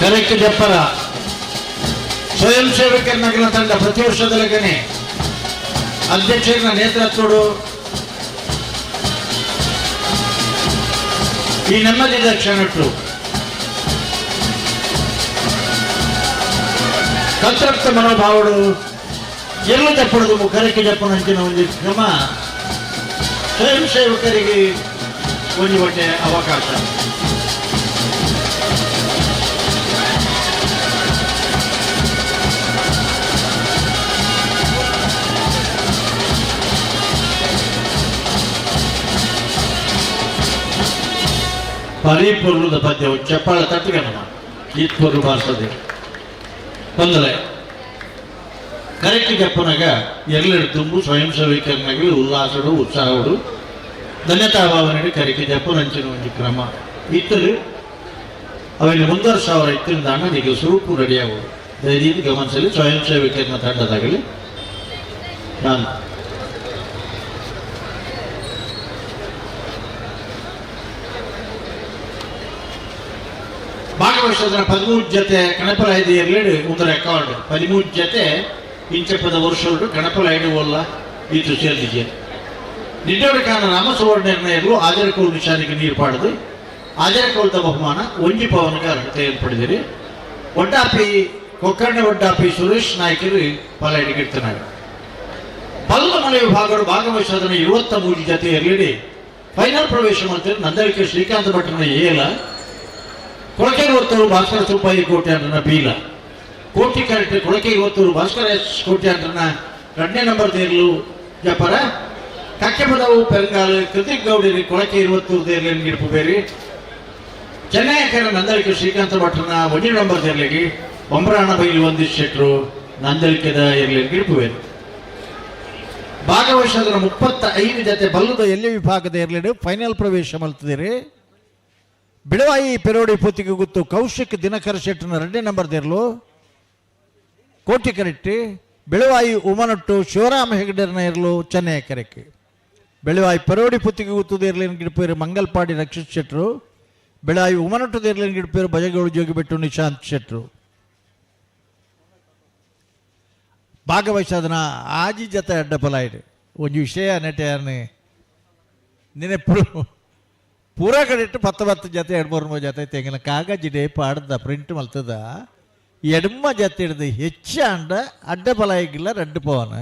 Correct ಜಪ್ಪರ ಸ್ವಯಂ ಸೇವಕರ ನಗರ ತಂಡ ಪ್ರತಿ ವರ್ಷದೊಳಗನೆ ಅಧ್ಯಕ್ಷರ ನೇತೃತ್ವಡು ಈ ನೆಮ್ಮದಿದ ಕ್ಷಣಟ್ಟು ಸಂತೃಪ್ತ ಮನೋಭಾವಡು ಎಲ್ಲ ಜಪ್ಪಡದು ಕರೆಕ್ಟ್ ಜಪ್ಪನಂಚಿನ ಒಂದು ಕ್ರಮ ಸ್ವಯಂ ಸೇವಕರಿಗೆ ಒಂದು ಹೊಟ್ಟೆ ಅವಕಾಶ. ಪರಿಪೂರ್ಣದ ಪದ್ಯ ಚಪ್ಪಾಳ ತಟ್ಟುಗಣಮ ಈತ್ಪೂರ್ಣ ಬಾರಿಸದೆ ಬಂದರೆ ಕರೆಕ್ಟ್ ಜಪ್ಪನಾಗ ಎಲ್ಲೆಡು ತುಂಬು ಸ್ವಯಂ ಸೇವಕರನಾಗಲಿ ಉಲ್ಲಾಸಡು ಉತ್ಸಾಹಡು ಧನ್ಯತಾಭಾವನೆ ಕರೆಕ್ಟ್ ಜಪ್ಪನಂಚಿನ ಒಂದು ಕ್ರಮ ಇತ್ತರು ಅವೆಲ್ಲ 1,500 ಇತ್ತಿಂದಾಣ ನೀವು ಸುರುಪು ರೆಡಿಯಾಗೋದು ದಯದೀದು ಗಮನಿಸಲಿ ಸ್ವಯಂ ಸೇವಕರನ್ನ ತಂಡದಾಗಲಿ. ನಾನು ಭಾಗವಹಿಸಿದ 13 ಜೊತೆ ಕಣಪಲ ಐದು ಎರಡು ಒಂದು ರೆಕಾರ್ಡ್ 13 ಜೊತೆ ಇಂಚಪದ ವರ್ಷಗಳು ಕಣಪಲ ಐದು ಒಲ್ಲ ಈತು ಸೇರಿದೆ. ನಿಡ್ಡೋಡಿ ಕಾರಣ ರಾಮ ಸುವರ್ಣ ನಿರ್ಣಯಗಳು ಆಜರಕೋಲ್ ನಿಶಾನಿಗೆ ನೀರು ಪಾಡದು ಆಜರಕೋಲ್ದ ಬಹುಮಾನ ಒಂಜಿ ಪವನಕ ಅರ್ಹತೆ ಏರ್ಪಡಿದಿರಿ. ಒಡ್ಡಾಪಿ ಕೊಕ್ಕರ್ಣ ಒಡ್ಡಾಪಿ ಸುರೇಶ್ ನಾಯ್ಕರು ಫಲ ಹಿಡಿಗಿಡ್ತಾನೆ. ಬಲ್ಲ ಮಲೆ ವಿಭಾಗಗಳು ಭಾಗವಹಿಸೋದನ್ನು 23 ಜೊತೆ ಇರಲಿ ಫೈನಲ್ ಪ್ರವೇಶ ಮಾಡ್ತಾರೆ. ನಂದಳಿಕೆ ಶ್ರೀಕಾಂತ ಭಟ್ರನ ಏಲ ಕೊಳಕೆ ಹೊತ್ತೂರು ಭಾಸ್ಕರ ಸುಬ್ಬಯ್ಯ ಕೋಟೆ ಅಂದ್ರನ ಬೀಲ ಕೋಟಿ ಕರೆಕ್ಟ್ ಕೊಳಕೆ ಹೊತ್ತೂರು ಭಾಸ್ಕರ ಎಸ್ ಕೋಟೆ ಅಂದ್ರನ 2ನೇ ನಂಬರ್ ದೇರ್ಲು ಜಪರ ಕಕ್ಕೆಪದವು ಪೆರಂಗಾಲು ಕೃತಿಕ್ ಗೌಡರಿ ಕೊಳಕೆ 21 ದೇರ್ಲಿನ ಗಿಡಪು ಬೇರಿ ಚೆನ್ನೈಕರ ನಂದಳಿಕೆ ಶ್ರೀಕಾಂತ ಭಟ್ರನ 1 ನಂಬರ್ ದೇರ್ಲಿಗೆ ಬೊಂಬರಾಣ ಬೈಲು ಒಂದಿಷ್ಟು ಶೆಟ್ರು ನಂದಳಿಕೆದ ಇರಲಿ ಗಿಡಪು ಬೇರಿ. ಭಾಗವಹಿಸೋದರ 35 ಜೊತೆ ಬಲ್ಲದ ಎಲ್ಲಿ ವಿಭಾಗದ ಇರಲಿ ಫೈನಲ್ ಪ್ರವೇಶ ಮಲ್ತಿದ್ದೀರಿ. ಬಿಳವಾಯಿ ಪೆರೋಡಿ ಪೂತಿಗೆ ಗುತ್ತು ಕೌಶಿಕ್ ದಿನಕರ ಶೆಟ್ಟನ 2ನೇ ನಂಬರ್ ದೇರ್ಲು ಕೋಟಿ ಕರೆಟ್ಟಿ ಬೆಳವಾಯಿ ಉಮನಟ್ಟು ಶಿವರಾಮ ಹೆಗಡೆರನ ಇರಲು ಚೆನ್ನೈ ಕರೆಕ್ಕೆ ಬೆಳವಾಯಿ ಪರೋಡಿ ಪುತ್ತಿಗೆ ಗುತ್ತು ದೇರ್ಲಿನ ಗಿಡಪೇರು ಮಂಗಲ್ಪಾಡಿ ರಕ್ಷಿತ್ ಶೆಟ್ಟರು ಬೆಳವಾಯಿ ಉಮನಟ್ಟು ದೇರ್ಲಿನ ಗಿಡಪೇರು ಬಜಗೌಡ ಜೋಗಿಬೆಟ್ಟು ನಿಶಾಂತ್ ಶೆಟ್ಟರು. ಭಾಗವಹಿಸೋದನ್ನ ಆಜಿ ಜೊತೆ ಅಡ್ಡಪಲಾಯಿಡು ಒಂದು ವಿಷಯ ನೆಟೆಯನ್ನು ನೆನಪು ಪೂರಾ ಕಡೆ 10 10 ಜೊತೆ 2 3 ಜೊತೆ ತೆಂಗಿನ ಕಾಗಜಿ ಪಾಡ್ದ ಪ್ರಿಂಟ್ ಮಲ್ತದ ಎಡಮ ಜೊತೆ ಹಿಡ್ದು ಹೆಚ್ಚು ಅಂಡ ಅಡ್ಡ ಬಲಾಯಿಗಿಲ್ಲ 2 ಪವನ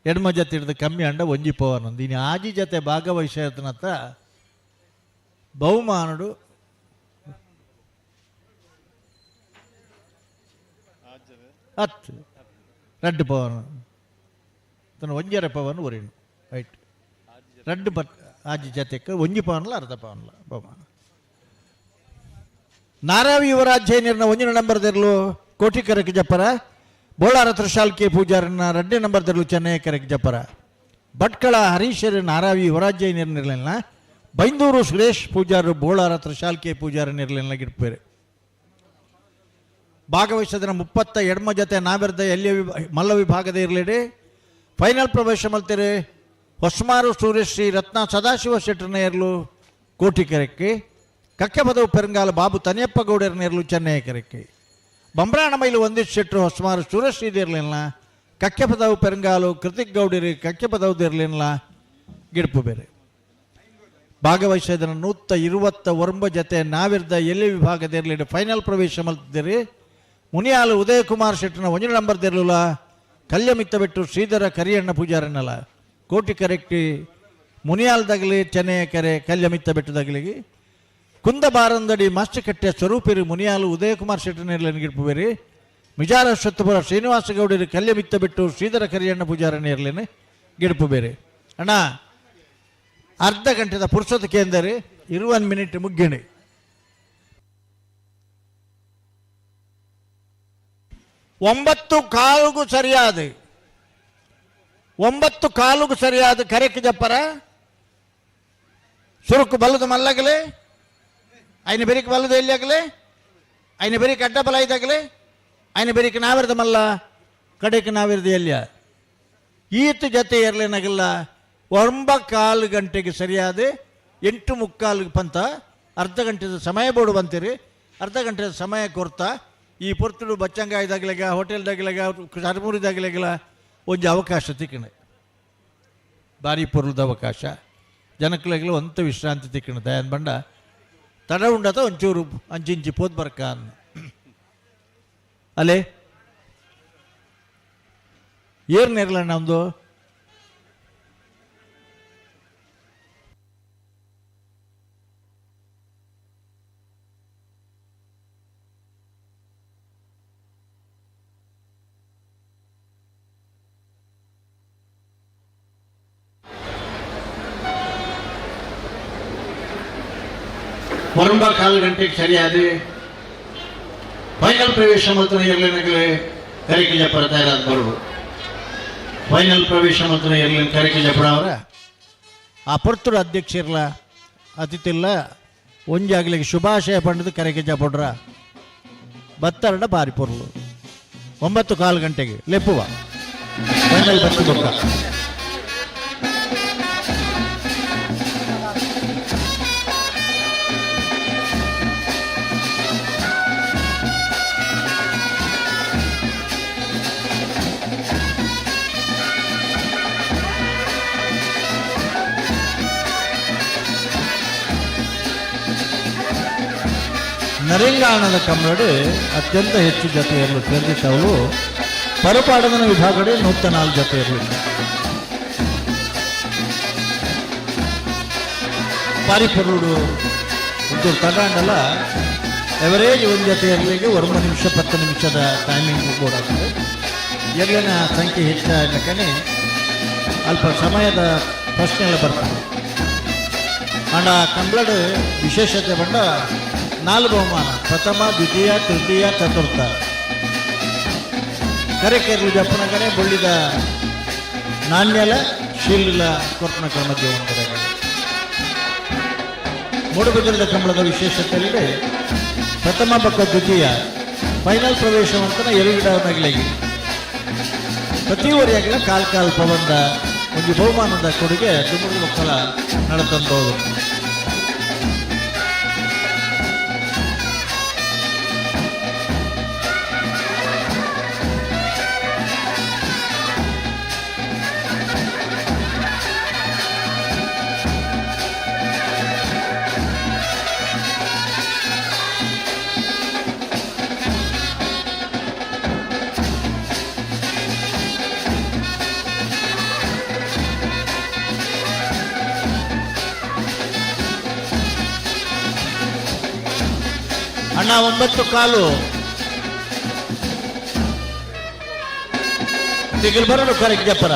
ಎಡಮ ಜೊತೆ ಹಿಡ್ದು ಕಮ್ಮಿ ಅಂಡ 1 ಪವನ ಇನ್ನು ಆಜಿ ಜೊತೆ ಭಾಗವಹಿಸೋದನ್ನತ್ತ ಬಹುಮಾನುಡು 10 2 ಪವನ ತನ್ನ 1.5 ಪವನ್ ಒರಿನು ರೈಟ್ 2 ಪಟ್ ಆಜಿ ಜೊತೆಗೆ 1 ಪವನ್ಲ ಅರ್ಧ ಪವನ್ಲ ಬಹುಮಾನ. ನಾರಾವಿ ಯುವರಾಜ್ಯ ನೀರಿನ 1ನೇ ನಂಬರ್ ದೇರ್ಲು ಕೋಟಿ ಕರೆಕ್ ಜಪ್ಪರ ಬೋಳಾರ ತ್ರಿಶಾಲ್ಕೆ ಪೂಜಾರನ್ನ 2ನೇ ನಂಬರ್ ದೇರ್ಲು ಚೆನ್ನೈ ಕರೆಕ್ ಜಪ್ಪರ ಭಟ್ಕಳ ಹರೀಶರು ನಾರಾವಿ ಯುವರಾಜ್ಯ ನೀರಿನಿರಲಿಲ್ಲ ಬೈಂದೂರು ಸುರೇಶ್ ಪೂಜಾರು ಬೋಳಾರ ತ್ರಿಶಾಲ್ಕೆ ಪೂಜಾರ ನೀರಲಿಲ್ಲ ಗಿಡ್ಪೇರೆ. ಭಾಗವಹಿಸೋದರ 32 ಜೊತೆ ನಾವೆರ್ದ ಎಲ್ಲಿ ಮಲ್ಲ ವಿಭಾಗದ ಇರಲಿಡಿ ಫೈನಲ್ ಪ್ರವೇಶ ಮಲ್ತೀರಿ. ಹೊಸ್ಮಾರು ಸೂರ್ಯಶ್ರೀ ರತ್ನ ಸದಾಶಿವ ಶೆಟ್ಟರ್ನ ಇರಲು ಕೋಟಿ ಕೆರೆಕ್ಕೆ ಕಕ್ಕೆಪದವು ಪೆರಂಗಾಲ ಬಾಬು ತನಿಯಪ್ಪ ಗೌಡರನ್ನ ಇರಲು ಚೆನ್ನೈ ಕೆರೆಕ್ಕೆ ಬಂಬ್ರಾಣ ಮೈಲು ಒಂದಿಷ್ಟು ಶೆಟ್ಟರು ಹೊಸ್ಮಾರು ಸೂರ್ಯಶ್ರೀ ದೇರ್ಲಿಲ್ಲ ಕಕ್ಕೆಪದವು ಪೆರಂಗಾಲು ಕೃತಿಕ್ ಗೌಡರಿ ಕಕ್ಕೆಪದವು ದೇರ್ಲಿಲ್ಲ ಗಿಡಪು ಬೇರೆ. ಭಾಗವಹಿಸಿದ 129 ಜೊತೆ ನಾವಿರ್ದ ಎಲ್ಲಿ ವಿಭಾಗದ ಇರಲಿ ಫೈನಲ್ ಪ್ರವೇಶ ಮಲ್ತಿದ್ದೀರಿ. ಮುನಿಯಾಲು ಉದಯಕುಮಾರ್ ಶೆಟ್ಟರ್ನ 1ನೇ ನಂಬರ್ ದೇರ್ಲುಲ ಕಲ್ಯಮಿತ್ತ ಬಿಟ್ಟು ಶ್ರೀಧರ ಕರಿಯಣ್ಣ ಪೂಜಾರನ್ನಲ್ಲ ಕೋಟಿ ಕರೆಕ್ಟಿ ಮುನಿಯಾಲ್ದಾಗಲಿ ಚೆನ್ನೈ ಕೆರೆ ಕಲ್ಯಮಿತ್ತ ಬೆಟ್ಟದಾಗಲಿಗೆ ಕುಂದಬಾರಂದಡಿ ಮಾಸ್ಟರ್ಕಟ್ಟೆ ಸ್ವರೂಪಿರಿ ಮುನಿಯಾಲು ಉದಯಕುಮಾರ್ ಶೆಟ್ಟರ್ನೇರ್ಲೇನು ಮಿಜಾರ ಸತ್ತಪುರ ಶ್ರೀನಿವಾಸ ಗೌಡರಿ ಕಲ್ಯಮಿತ್ತ ಬಿಟ್ಟು ಶ್ರೀಧರ ಕರಿಯಣ್ಣ ಪೂಜಾರನೇರ್ಲೇನೆ ಗಿಡಪು ಬೇರೆ. ಅಣ್ಣ ಅರ್ಧ ಗಂಟೆದ ಪುರುಷದ ಕೇಂದ್ರ 21 ಮಿನಿಟ್ ಮುಗ್ಗಿಣಿ. 9:15 ಸರಿಯಾದ 9:15 ಸರಿಯಾದ ಕರೆಕ್ ಜಪ್ಪರ ಸುರುಕು ಬಲ್ಲದ ಮಲ್ಲಗಲೆ ಐನ ಬೆರಿಕ್ ಬಲ್ಲದ ಎಲ್ಲಿ ಆಗಲೆ ಐನ ಬೆರಿಕ್ ಅಡ್ಡ ಬಲ ಇದಾಗಲೆ ಐನ ಬೆರಿಕ್ ನಾವಿರದ ಮಲ್ಲ ಕಡೆಗೆ ನಾವಿರದ ಎಲ್ಲಿಯ ಈತ ಜೊತೆ ಇರಲೇನಾಗಿಲ್ಲ. 9:15 ಗಂಟೆಗೆ ಸರಿಯಾದ 8:45 ಪಂತ ಅರ್ಧ ಗಂಟೆದ ಸಮಯ ಬೋರ್ಡು ಬಂತೀರಿ. ಅರ್ಧ ಗಂಟೆ ಸಮಯ ಕೊರ್ತಾ ಈ ಪೊರ್ತುಡು ಬಚ್ಚಂಗಾಯ್ದಾಗ್ಲೆಗ ಹೋಟೆಲ್ದಾಗ್ಲೆಗ ಚರ್ಮೂರಿದಾಗ್ಲೆಗಲ ಒಂಜಿ ಅವಕಾಶ ತಿಕ್ಕಣೆ ಬಾರಿ ಪೊರುಲ್ದ ಅವಕಾಶ ಜನಕ್ಲೆಗ್ಲ ಒಂತ ವಿಶ್ರಾಂತಿ ತಿಕ್ಕಣ ದಯಾನ್ ಬಂಡ ತಡ ಉಂಡತ ಒಂಚೂರು ಅಂಚಿಂಚಿ ಪೋದ್ ಬರ್ಕ ಅಲ್ಲೇ ಏರ್ ನೇರ್ಲ ನಮ್ದು ಪರಂಬ ಕಾಲು ಗಂಟೆಗೆ ಸರಿಯಾದ ಫೈನಲ್ ಪ್ರವೇಶ ಮತ್ತು ಇರ್ಲಿನಗಲೇ ಕರಿಕೆ ಜಪ್ಪರ ತಯಾರಾದ ಬರುವು ಫೈನಲ್ ಪ್ರವೇಶ ಮತ್ತು ಇರ್ಲಿನ ಕರಿಕೆ ಜಪ್ಪರ ಅವರ ಆ ಪರ್ತುಡು ಅಧ್ಯಕ್ಷ ಇರಲ ಅತಿಥಿಲ್ಲ ಒಂಜಾಗ್ಲಿಗೆ ಶುಭಾಶಯ ಪಂಡದು ಕರಿಕೆ ಜಪಡ್ರ ಬತ್ತರಡ ಬಾರಿ ಪೊರ್ಲು 9:15 ಗಂಟೆಗೆ ಲೆಪ್ಪುವ ಫೈನಲ್ ಬತ್ತು ಬೊಕ್ಕ. ನರಿಂಗಾಣದ ಕಮ್ಮಳಡು ಅತ್ಯಂತ ಹೆಚ್ಚು ಜೊತೆಯಲ್ಲೂ ತೆರೆದಿಟ್ಟವಳು ಪರಪಾಡದನ ವಿಭಾಗಡೆ 104 ಜೊತೆಯಲ್ಲೂ ಪಾರಿಪೊರುಡು ಒಂಚೂರು ತಗೊಂಡಲ್ಲ ಎವರೇಜ್ ಒಂದು ಜೊತೆಯಲ್ಲಿಗೆ 1 ನಿಮಿಷ 10 ನಿಮಿಷದ ಟೈಮಿಂಗ್ ಕೂಡ ಆಗ್ತದೆ. ಎಲ್ಲಿನ ಸಂಖ್ಯೆ ಹೆಚ್ಚಾಗಲಕ್ಕೇ ಅಲ್ಪ ಸಮಯದ ಪ್ರಶ್ನೆಗಳು ಬರ್ತದೆ. ಅಂಡ ಕಂಬ್ಳಡು ವಿಶೇಷತೆ ಬಂಡ 4 ಬಹುಮಾನ ಪ್ರಥಮ ದ್ವಿತೀಯ ತೃತೀಯ ಚತುರ್ಥ ಕರೆಕೆರ್ಲು ಜಪ್ಪನ ಕಡೆ ಬೊಳ್ಳಿದ ನಾಣ್ಯಲ ಶೀಲ ಕೊರ್ಪನ ಕ್ರಮ ಜೀವನ ಮೂಡುಬಿದಿರದ ಕಂಬಳದ ವಿಶೇಷತೆಯಲ್ಲಿ ಪ್ರಥಮ ಬಕ್ಕ ದ್ವಿತೀಯ ಫೈನಲ್ ಪ್ರವೇಶವಂತನ ಎರಡು ಪ್ರತಿ ವರಿಯಾಗಲ ಕಾಲ್ ಕಾಲ್ ಪವಂದ ಒಂದು ಬಹುಮಾನದ ಕೊಡುಗೆ ದುಮುರು ಮಕ್ಕಳ ನಡತಂದವರು. ಅಣ್ಣ 9:15 ತಿಗಲ್ ಬರಲು ಕರೆಕ್ಟ್ ಜಪ್ಪರ.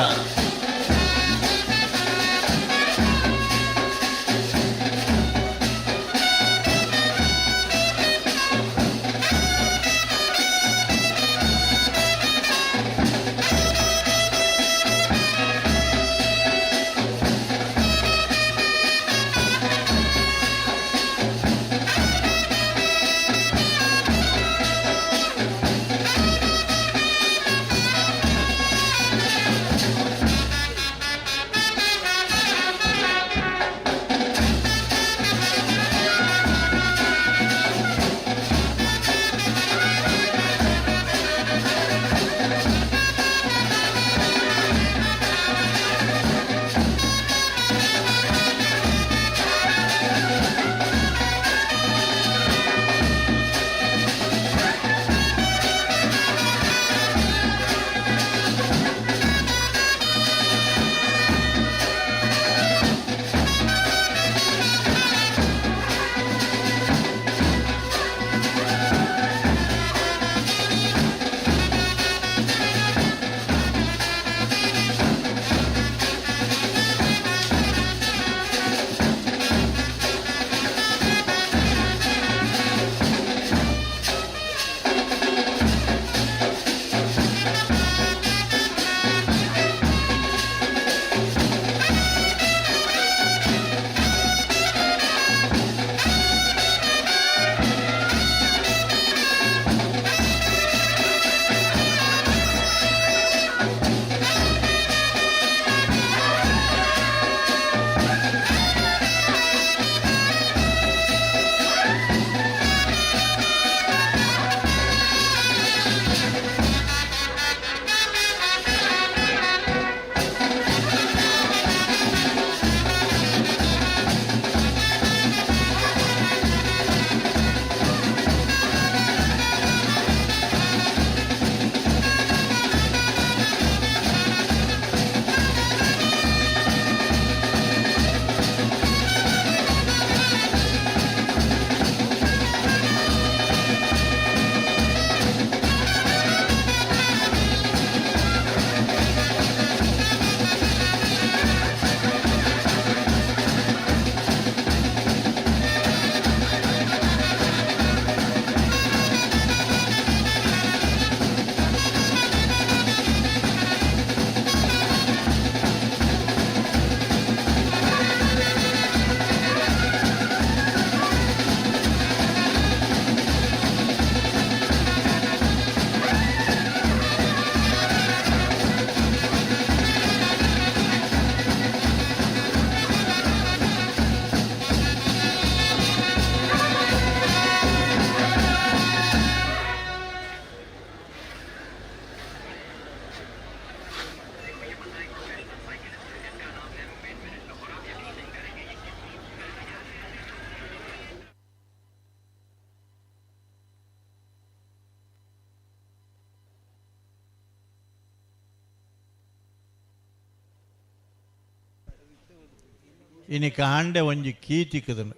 ಇನಿ ಕಾಂಡೆ ಒಂಜಿ ಕೀ ತಿಕ್ಕದನು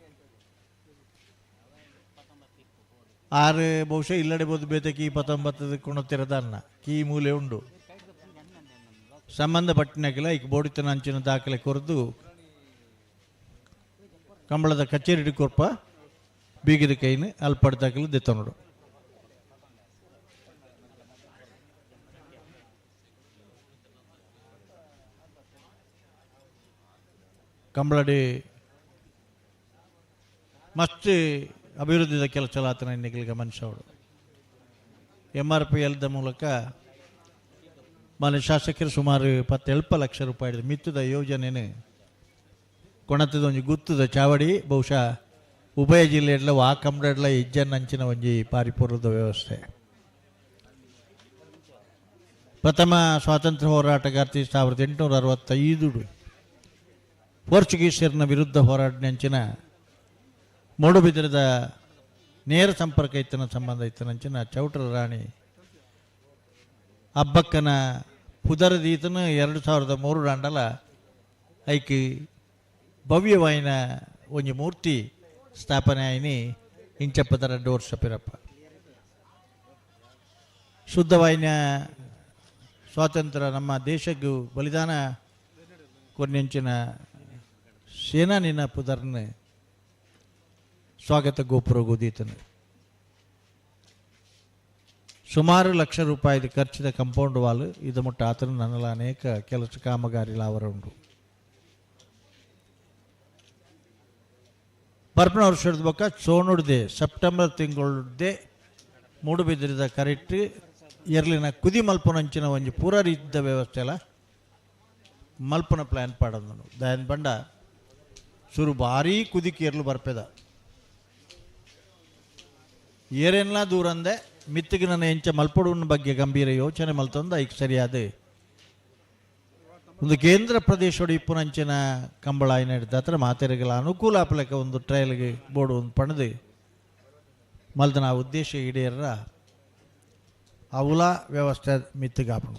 ಆರು ಬಹುಶಃ ಇಲ್ಲಡೆ ಬೋದು ಬೇತೆ ಕೀ ಪತ್ತೊಂಬತ್ತದ ಕುಣತಿರದನ್ನ ಕೀ ಮೂಲೆ ಉಂಡು ಸಂಬಂಧಪಟ್ಟಿನಕ್ಕೆಲ್ಲ ಈಗ ಬೋಡಿತನ ಅಂಚಿನ ದಾಖಲೆ ಕೊರೆದು ಕಂಬಳದ ಕಚೇರಿ ಕೊರ್ಪ ಬೀಗದ ಕೈನು ಅಲ್ಪಡ್ದಾಕಲು ದೆತ್ತನೋಡು. ಕಂಬಳಡಿ ಮಸ್ತ್ ಅಭಿವೃದ್ಧಿದ ಕೆಲಸ ಆತನ ಇನ್ನಿಗೆ ಗಮನಿಸೋಡು. ಎಮ್ ಆರ್ ಪಿ ಎಲ್ದ ಮೂಲಕ ಮಾನ್ಯ ಶಾಸಕರು ಸುಮಾರು 17 ಲಕ್ಷ ರೂಪಾಯಿ ಮಿತ್ತದ ಯೋಜನೆಯನ್ನು ಕೊಣತದ ಒಂಜಿ ಗುತ್ತದ ಚಾವಡಿ ಬಹುಶಃ ಉಭಯ ಜಿಲ್ಲೆಡ್ಲ ವಾ ಕಂಬಳಡ್ಲ ಇಜ್ಜನ್ ಅಂಚಿನ ಒಂಜಿ ಪಾರಿಪೂರ್ವದ ವ್ಯವಸ್ಥೆ. ಪ್ರಥಮ ಸ್ವಾತಂತ್ರ್ಯ ಹೋರಾಟಗಾರ್ತಿ 1865 ಪೋರ್ಚುಗೀಸರನ ವಿರುದ್ಧ ಹೋರಾಟನಂಚಿನ ಮೂಡುಬಿದಿರದ ನೇರ ಸಂಪರ್ಕ ಇತ್ತನ ಸಂಬಂಧ ಇತ್ತನಂಚಿನ ಚೌಟರ ರಾಣಿ ಅಬ್ಬಕ್ಕನ ಪುದರದೀತನ 2003 ರಂಡಲ ಐಕಿ ಭವ್ಯವಾಯಿನ ಒಂಜಿ ಮೂರ್ತಿ ಸ್ಥಾಪನೆ ಆಯಿನಿ ಇಂಚಪ್ಪದ 2 ವರ್ಷ ಪಿರಪ್ಪ. ಶುದ್ಧವಾಯಿನ ಸ್ವಾತಂತ್ರ್ಯ ನಮ್ಮ ದೇಶಕ್ಕೂ ಬಲಿದಾನ ಕೊನೆಂಚಿನ ಸೇನಾನಿನ ಪುದರ್ನ ಸ್ವಾಗತ ಗೋಪುರ ಗೊದೀತನು. ಸುಮಾರು ಲಕ್ಷ ರೂಪಾಯಿ ಖರ್ಚಿದ ಕಂಪೌಂಡ್ ವಾಲ್ ಇದು ಮುಟ್ಟ ಆತನ ನನ್ನೆಲ್ಲ ಅನೇಕ ಕೆಲಸ ಕಾಮಗಾರಿ ಲಾವರ ಉಂಟು. ಬರ್ಪಣ ವರ್ಷದ ಬೊಕ್ಕ ಸೋನುಡ್ದೆ ಸೆಪ್ಟೆಂಬರ್ ತಿಂಗಳುಡ್ದೆ ಮೂಡುಬಿದಿರದ ಕರೆಕ್ಟ್ ಎರ್ಲಿನ ಕುದಿ ಮಲ್ಪನಂಚಿನ ಒಂಜಿ ಪೂರ ರೀತಿಯ ವ್ಯವಸ್ಥೆ ಎಲ್ಲ ಮಲ್ಪನ ಪ್ಲ್ಯಾನ್ ಪಾಡೋದು. ದಯನ್ ಬಂಡ ಸುರು ಭಾರೀ ಕುದಿಕಿ ಎರ್ಲು ಬರ್ಪೆದ ಏರೆಲ್ಲ ದೂರಂದೆ ಮಿತ್ತಿಗೆ ನನ್ನ ಎಂಚ ಮಲ್ಪಡುವನ ಬಗ್ಗೆ ಗಂಭೀರ ಯೋಚನೆ ಮಲ್ತಂದ ಈಗ ಸರಿಯಾದ ಒಂದು ಕೇಂದ್ರ ಪ್ರದೇಶೋಡು ಇಪ್ಪುನಂಚಿನ ಕಂಬಳ ಹಿಡಿದ ಹತ್ರ ಮಾತೆರೆಗಳ ಅನುಕೂಲ ಆಪಲಕ್ಕೆ ಒಂದು ಟ್ರಯಲ್ಗೆ ಬೋರ್ಡು ಒಂದು ಪಣದು ಮಲ್ದನ ಆ ಉದ್ದೇಶ ಈಡೇರ ಅವಲ ವ್ಯವಸ್ಥೆ ಮಿತ್ತಿಗಾಪಣ.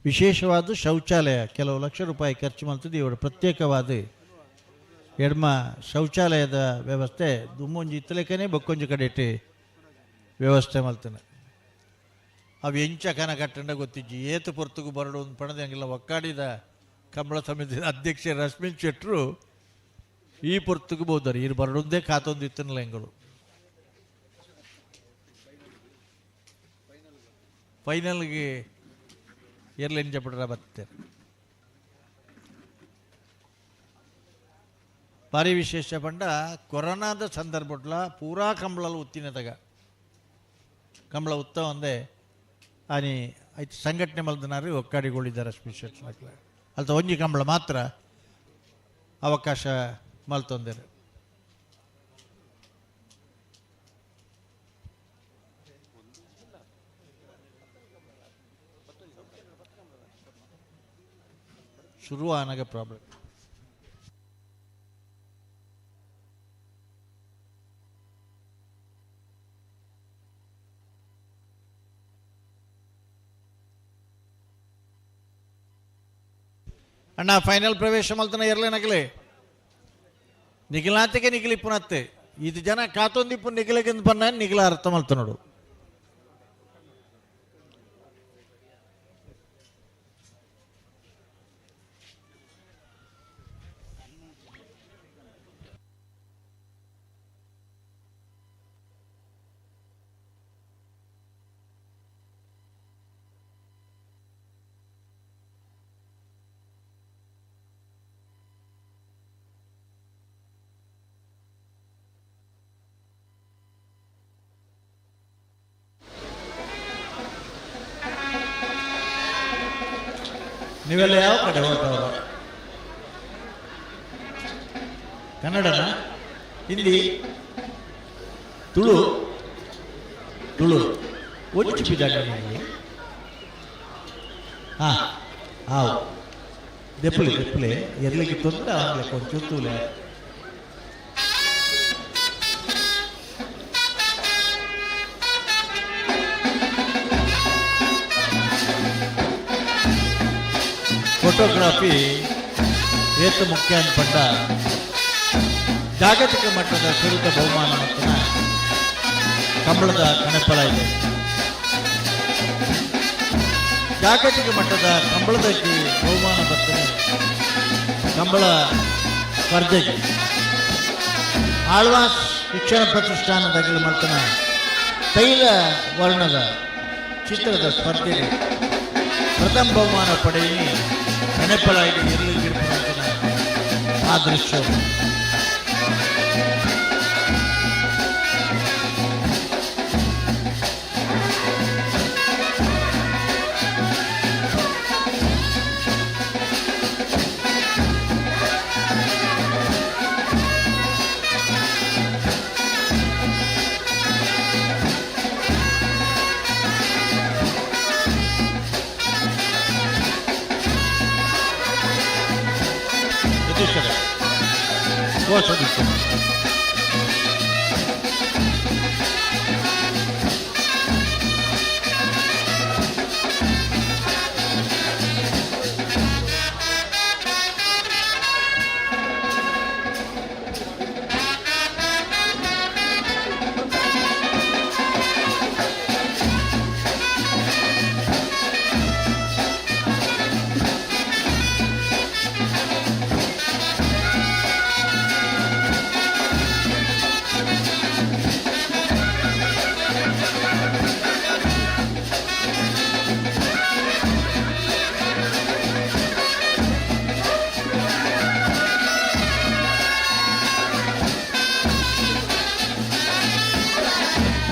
ವಿಶೇಷವಾದ ಶೌಚಾಲಯ ಕೆಲವು ಲಕ್ಷ ರೂಪಾಯಿ ಖರ್ಚು ಮಾಡ್ತದೆ ಇವರು ಪ್ರತ್ಯೇಕವಾದ ಎಡ್ಮ ಶೌಚಾಲಯದ ವ್ಯವಸ್ಥೆ ದುಮ್ಮೊಂಜಿ ಇತ್ತಲೇಕನೇ ಬೊಕ್ಕೊಂಜಿ ಕಡೆ ಇಟ್ಟು ವ್ಯವಸ್ಥೆ ಮಲ್ತಾನೆ. ಅವು ಎಂಚ ಕನ ಕಟ್ಟಂಡ ಗೊತ್ತಿಜ್ಜಿ ಏತು ಪೊರ್ತುಗು ಬರಡು ಒಂದು ಪಣದ ಹಂಗಿಲ್ಲ. ಒಕ್ಕಾಡಿದ ಕಂಬಳ ಸಮಿತಿ ಅಧ್ಯಕ್ಷ ರಶ್ಮಿ ಶೆಟ್ಟರು ಈ ಪೊರ್ತುಗು ಬೋದಾರೆ ಇರು ಬರಡೊಂದೇ ಕಾತೊಂದು ಇತ್ತನಲ್ಲ ಹೆಂಗಳು. ಫೈನಲ್ಗೆ ಎರ್ಲೆಂಜ ಪಡ್ರ ಬರ್ತೇನೆ. ಭಾರಿ ವಿಶೇಷ ಪಂಡ ಕೊರೋನಾದ ಸಂದರ್ಭಟ್ಲ ಪೂರಾ ಕಂಬಳಲು ಉತ್ತಿನದಾಗ ಕಂಬಳ ಉತ್ತ ಒಂದೇ ಆನಿ ಐತು ಸಂಘಟನೆ ಮಲ್ದನಾರು ಒಕ್ಕಾಡಿಗಳಿದ್ದಾರೆ ರಶ್ಮಿ ಶೆಟ್ಟರ್ ಅಲ್ತ ಒಂಜಿ ಕಂಬಳ ಮಾತ್ರ ಅವಕಾಶ ಮಲ್ತೊಂದಿರು. ಶುರು ಆನಾಗ ಪ್ರಾಬ್ಲಮ್. ಅಣ್ಣ ಫೈನಲ್ ಪ್ರವೇಶ ಮಲ್ತನ ಇರಲೇನಗಲೇ ನಿಖಿಲಾತಿಗೆ ನಿಖಿಲಿಪ್ಪುನತ್ತೆ ಇದು ಜನ ಕಾತೊಂದಿಪ್ಪು ನಿಖಿಲಗಿಂದ ಬನ್ನ ನಿಖಿಲ ಅರ್ಥ ಮಲ್ತನೋಡು. ನೀವೆಲ್ಲ ಯಾವ ಕಡೆ ಹೋಗ್ತಾವ? ಕನ್ನಡನ, ಹಿಂದಿ, ತುಳು, ತುಳು ಒಂಚು ಪಿಜಾಗ ಹಾಂ ಹಾವು ದೆಪ್ಪಲೆ ದೆಪ್ಪಲೆ ಎರ್ಲಿಕ್ಕೆ ತೊಂದರೆ ಆಗಲಿ ಕೊಂಚ ತೂಲೆ. Photography ಏತು ಮುಖ್ಯ ಅನ್ಪಂಡ ಜಾಗತಿಕ ಮಟ್ಟದ ಸುರಿತ ಬಹುಮಾನ ಮತ್ತು ಕಂಬಳದ ಕಣಪಲ ಇದೆ. ಜಾಗತಿಕ ಮಟ್ಟದ ಕಂಬಳದ ಬಹುಮಾನ ಬರ್ತದೆ ಕಂಬಳ ಸ್ಪರ್ಧೆಗೆ ಆಳ್ವಾಸ್ ಶಿಕ್ಷಣ ಪ್ರತಿಷ್ಠಾನದ ಮರ್ತನ ತೈಲ ವರ್ಣದ ಚಿತ್ರದ ಸ್ಪರ್ಧೆಗೆ ಪ್ರಥಮ ಬಹುಮಾನ ಪಡೆಯಿ ಕಣಪಲಾಗಿ ಎಲ್ಲಿ ಆ ದೃಶ್ಯ.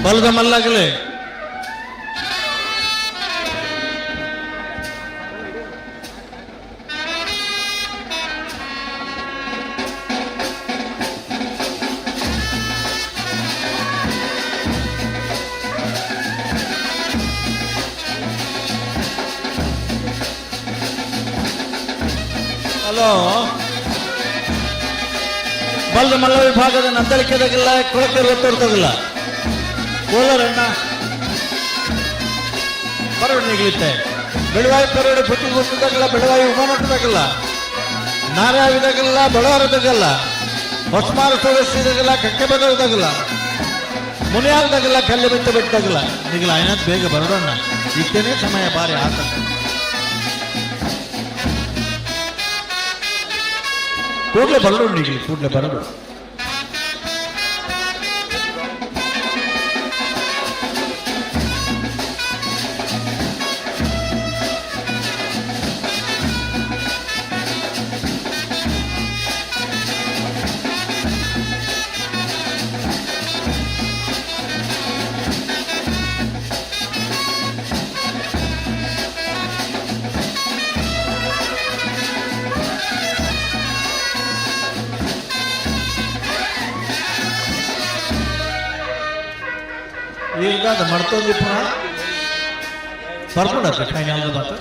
ಬಲದ ಮಲ್ಲಾಗಲೇ ಹಲೋ ಬಲದ ಮಲ್ಲ ವಿಭಾಗದ ನಂದಳಿಕೆದಾಗಿಲ್ಲ ಕೊಳಕೆ ಒತ್ತೊಡ್ತಾಗಿಲ್ಲ ಕೋಲರಣ್ಣ ಪರವಡೆ ನಿಗಲಿತ್ತೆ ಬೆಳವಾಯಿ ಪರವಡೆ ಬುತ್ತಿ ಗೊತ್ತದಾಗಲ್ಲ ಬೆಳವಾಯಿ ಉಮಾನಟ್ಟದಾಗಲ್ಲ ನಾರಾವಿದಾಗಲ್ಲ ಬಡವರದಾಗಲ್ಲ ಹೊಸಮಾರ ಸದಸ್ಯದಾಗಲ್ಲ ಕಕ್ಕೆ ಬದಲದಾಗಲ್ಲ ಮುನಿಯಾಲ್ದಾಗಲ್ಲ ಕಲ್ಲು ಬಿತ್ತ ಬಿಟ್ಟಾಗಲ್ಲ ನಿಗಲ ಐನತ್ ಬೇಗ ಬರೋಣ ಇತ್ತೇನೆ ಸಮಯ ಬಾರಿ ಆತ ಕೂಡಲೇ ಬರೋಣ ನಿಗಲಿ ಕೂಡಲೇ ಬರೋಣ. ಈಗ ಮರ್ತೊಂದು ಪುನಃ ಬರ್ಕೊಂಡತ್ತೆ ಫೈನಲ್ ಮಾತು.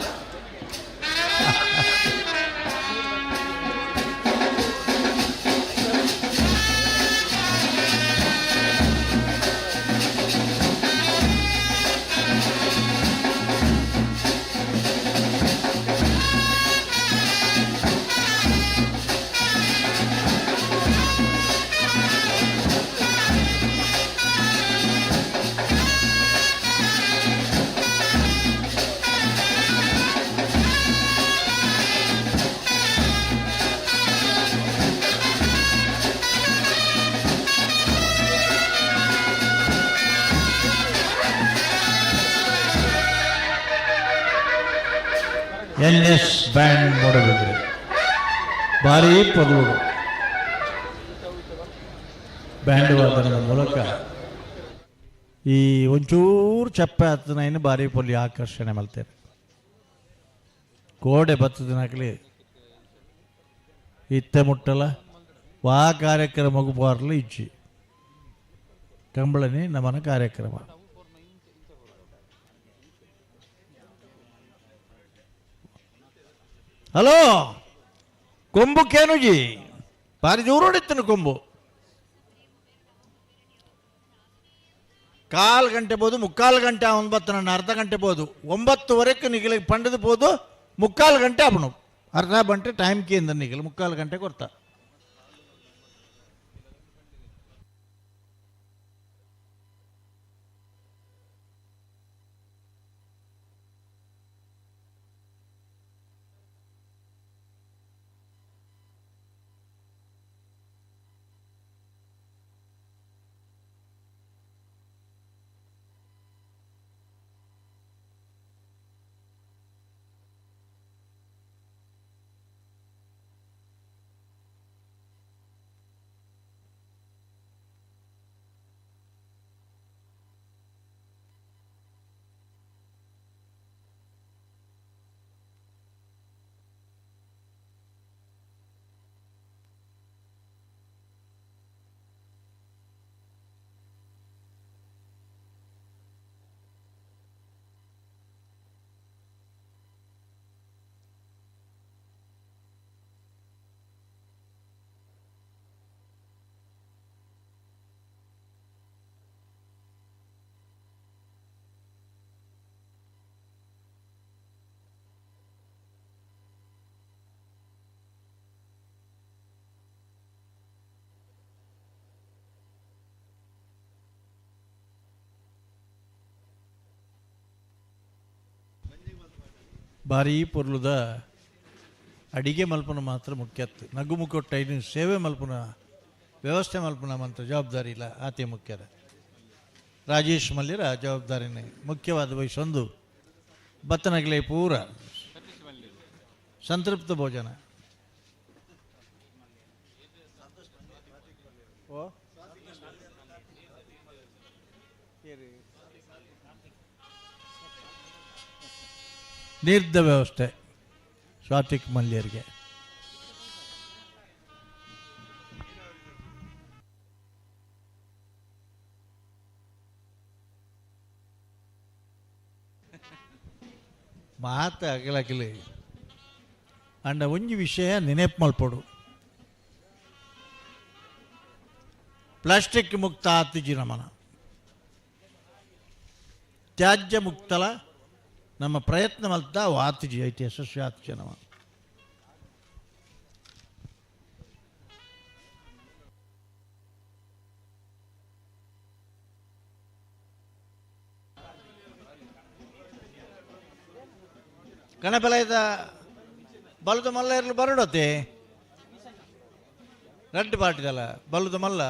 N S band Moodbidri ಭಾರೀ ಪೊರ್ಲುಡು ಬ್ಯಾಂಡ್ ವಾದನದ ಮೂಲಕ ಈ ಒಂಚೂರು ಚಪ್ಪೆ ಆತನ ಭಾರಿ ಪೊಲಿ ಆಕರ್ಷಣೆ ಮಲ್ತೇವೆ. ಕೋಡೆ ಬತ್ತದಿನಾಗಲಿ ಇತ್ತೆ ಮುಟ್ಟಲ ವಾ ಕಾರ್ಯಕ್ರಮಕ್ಕೂ ಬಾರಲು ಇಚ್ಚಿ ಕಂಬಳನಿ ನಮನ ಕಾರ್ಯಕ್ರಮ. ಹಲೋ ಕೊಂಬು ಕೇನುಜಿ ಭಾರಿ ಜೋರು ಕೊಂಬು ಕಾಲು ಗಂಟೆ ಬೋದು ಮುಕ್ಕಾಲು ಗಂಟೆ ಒಂಬತ್ತು ನನ್ನ ಅರ್ಧ ಗಂಟೆ ಬೋದು ಒಂಬತ್ತುವರೆಗೆ ನಿಗಲಿಗೆ ಪಂಡದು ಬೋದು ಮುಕ್ಕಾಲು ಗಂಟೆ ಅವನು ಅರ್ಧ ಬಂಟೆ ಟೈಮ್ ಕೇಂದ್ರ ನಿಗಲ್ 3/4 ಗಂಟೆ ಕೊಡ್ತಾ. ಭಾರೀ ಪೊರ್ಲುದ ಅಡಿಗೆ ಮಲ್ಪನ ಮಾತ್ರ ಮುಖ್ಯತ್ತು. ನಗು ಮುಕ್ಕೊಟ್ಟ ಸೇವೆ ಮಲ್ಪನ ವ್ಯವಸ್ಥೆ ಮಲ್ಪನ ಮಂತ ಜವಾಬ್ದಾರಿ ಇಲ್ಲ, ಆತೆ ಮುಖ್ಯರ. ರಾಜೇಶ್ ಮಲ್ಯರ ಜವಾಬ್ದಾರಿನೇ ಮುಖ್ಯವಾದ ವಯಸ್ಸೊಂದು ಬತ್ತನಗಲೇ ಪೂರ ಸಂತೃಪ್ತ ಭೋಜನ. ಓ ನೀರ್ದ ವ್ಯವಸ್ಥೆ ಸ್ವಾತಿಕ್ ಮಲ್ಯರಿಗೆ. ಮಾತು ಅಗಲಕಿಲ್ಲ ಅಂಡ ಒಂಜಿ ವಿಷಯ ನೆನಪು ಮಲ್ಪೊಡು. ಪ್ಲಾಸ್ಟಿಕ್ ಮುಕ್ತ ಆತಿಜಿ ನಮನ, ತ್ಯಾಜ್ಯ ಮುಕ್ತಲ ನಮ್ಮ ಪ್ರಯತ್ನ ಮಲ್ತ ಆತಿಜಿ ಐತಿ ಯಶಸ್ವಿ ಆತಿಜಿ ನಮ್ಮ. ಕಣಪಲಯದ ಬಲದ ಮಲ್ಲ ಇರಲು ಬರಡತ್ತೆ ರಡ್ಡು ಪಾಟಿದಲ್ಲ ಬಲದ ಮಲ್ಲ.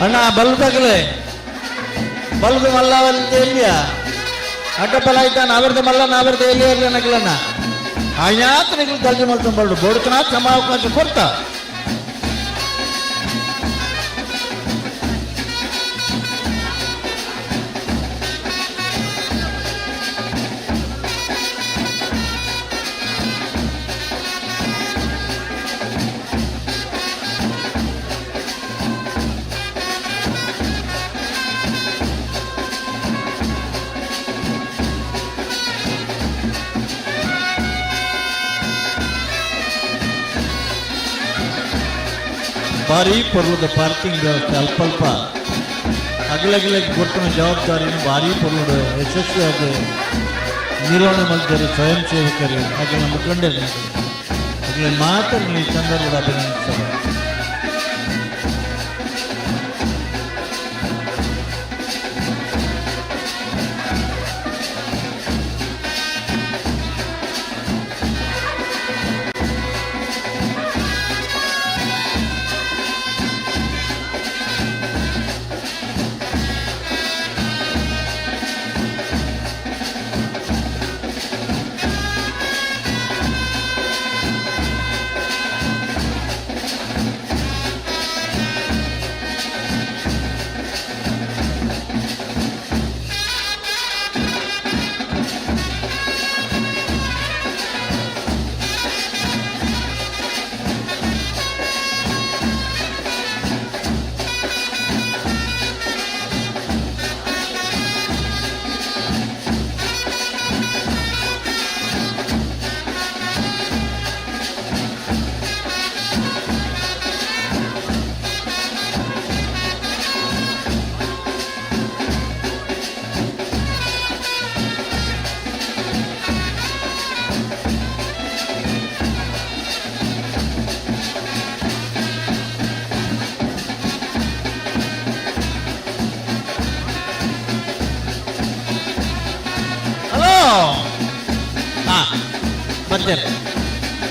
ಅಣ್ಣ ಬಲ್ದಾಗಲೇ ಬಲ್ದು ಮಲ್ಲ ಎಲ್ಲಿಯ ಅಡ್ಡಪಲ ಆಯ್ತಾ ನಾವರ್ದ ಮಲ್ಲ ನಾವರ್ದ ಎಲ್ಲಿ ಇರಲಿ ನಗಲಣ್ಣ ಆಯಾತ ನಿಗಲು ದರ್ಜೆ ಮಲ್ತೊಂಬಲ್ಡು ಬೋಡ್ತನ ಸಮಾವಕಾಶ ಕೊಡ್ತಾ. ಭಾರೀ ಪೊರ್ಲದ ಪಾರ್ಕಿಂಗ್ ವ್ಯವಸ್ಥೆ ಅಲ್ಪ ಅಲ್ಪ ಅಗಲಗಲಗಿ ಕೊಟ್ಟಿನ ಜವಾಬ್ದಾರಿಯನ್ನು ಭಾರೀ ಪೊರ್ಲುಡು ಯಶಸ್ವಿಯಾದ ನಿರ್ವಹಣೆ ಮಾಡಿದ್ದಾರೆ ಸ್ವಯಂ ಸೇವಕರು ಹಾಗೆ ನಮ್ಮ ಮುಖಂಡರು ಅಗಲ ಮಾತ್ರ ಈ ಸಂದರ್ಭದ ಅಭಿನಂದಿಸ್ತಾರೆ.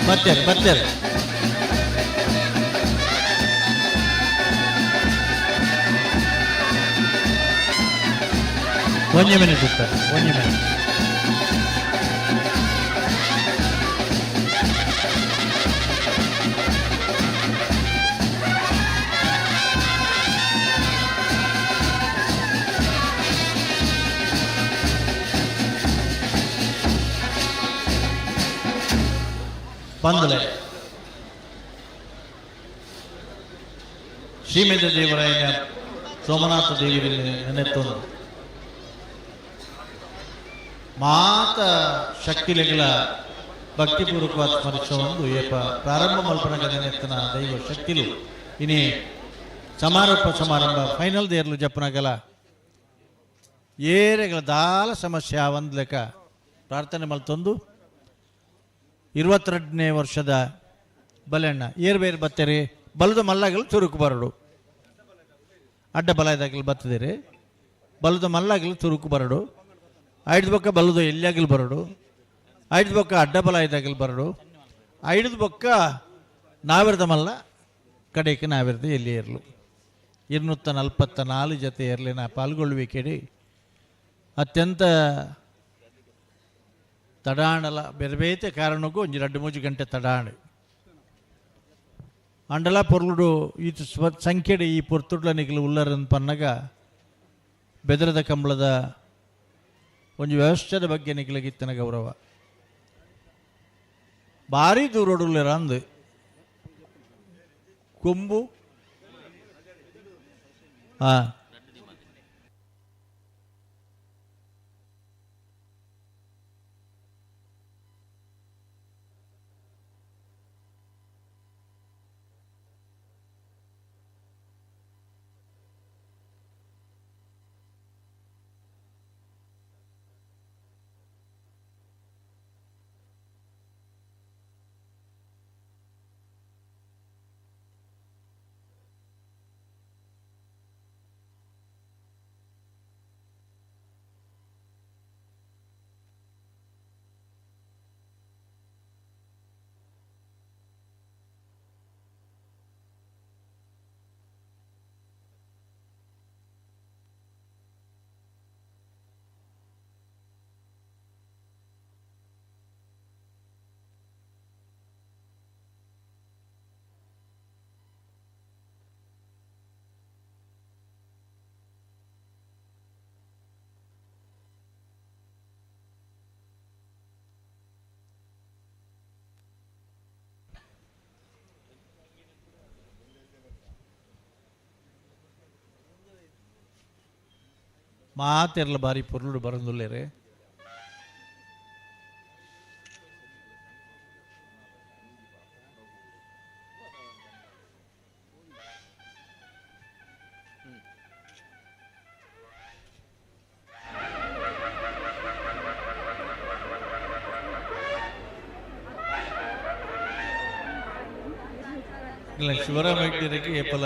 ಬತ್ತೇರು ಬತ್ತೇರು. ಒಂಜಿ ಮಿನಿಟ್ ಇರ್ತಾರೆ, ಒಂಜಿ ಮಿನಿಟ್. ಪಂದಲೆ ಶ್ರೀಮೇಂದ್ರ ದೇವರಾಯನ ಸೋಮನಾಥ ದೇವರಲ್ಲಿ ನೆನೆತ್ತೊಂದು ಮಾತ ಶಕ್ತಿಲೆಗಳ ಭಕ್ತಿಪೂರ್ವಕವಾದ ಸ್ಮರಿಸೊಂದು ಏಪ ಪ್ರಾರಂಭ ಮಲ್ಪನಗ ನೆನೆತ್ತನ ದೈವ ಶಕ್ತಿಲು ಇನಿ ಸಮಾರೋಪ ಸಮಾರಂಭ ಫೈನಲ್ ದೇರ್ಲು ಜಪ್ಪನಗಲ ಏರೆಗಳ ದಾಲ ಸಮಸ್ಯೆ ಒಂದ್ಲೆಕ್ಕ ಪ್ರಾರ್ಥನೆ ಮಲ್ತೊಂದು 22ನೇ ವರ್ಷದ ಬಲೆಣ್ಣ ಏರ್ ಬೇರೆ ಬತ್ತೇರಿ ಬಲದ ಮಲ್ಲಾಗಲು ಚುರುಕು ಬರಡು ಅಡ್ಡ ಬಲದಾಗಲು ಬತ್ತದಿರಿ ಬಲದ ಮಲ್ಲಾಗಲು ಚುರುಕು ಬರಡು ಐದು ಬೊಕ್ಕ ಬಲದ ಎಲ್ಲಿಯಾಗಲು ಬರಡು ಐದು ಬೊಕ್ಕ ಅಡ್ಡ ಬಲ ಐದಾಗಲು ಬರಡು ಐದು ಬೊಕ್ಕ ನಾವಿರದ ಮಲ್ಲ ಕಡೆಗೆ ನಾವಿರದ ಎಲ್ಲಿ ಏರ್ಲು 244 ಜೊತೆ ಏರ್ಲಿನ ಪಾಲ್ಗೊಳ್ಳುವಿಕೆಡಿ ಅತ್ಯಂತ ತಡಾಣಲ ಬೇರೆ ಬೇತೆ ಕಾರಣಕ್ಕೂ ಒಂಜಿ 2-3 ಗಂಟೆ ತಡಾಣ ಅಂಡಲ ಪೊರ್ಲುಡು ಈ ಸ್ವ ಸಂಖ್ಯೆಡು ಈ ಪೊರ್ತುಡ್ಲ ನಿಗಲು ಉಲ್ಲರನ್ ಪನ್ನಗ ಬೆದರದ ಕಂಬಳದ ಒಂಜಿ ವ್ಯವಸ್ಥೆದ ಬಗ್ಗೆ ನಿಗಲಗಿತ್ತನ ಗೌರವ ಭಾರಿ ದೂರೋಡುಲ್ಲೇರ ಅಂದು ಕೊಂಬು ಹಾಂ ಮಾತೆರ್ಲ ಬಾರಿ ಪೊರ್ಲುಡು ಬರಂದುಲ್ಲೇರೆ ಇಲ್ಲ ಶಿವರಾಮ ಹೆಗ್ಡೆರಿಗೆ ಏಪಲ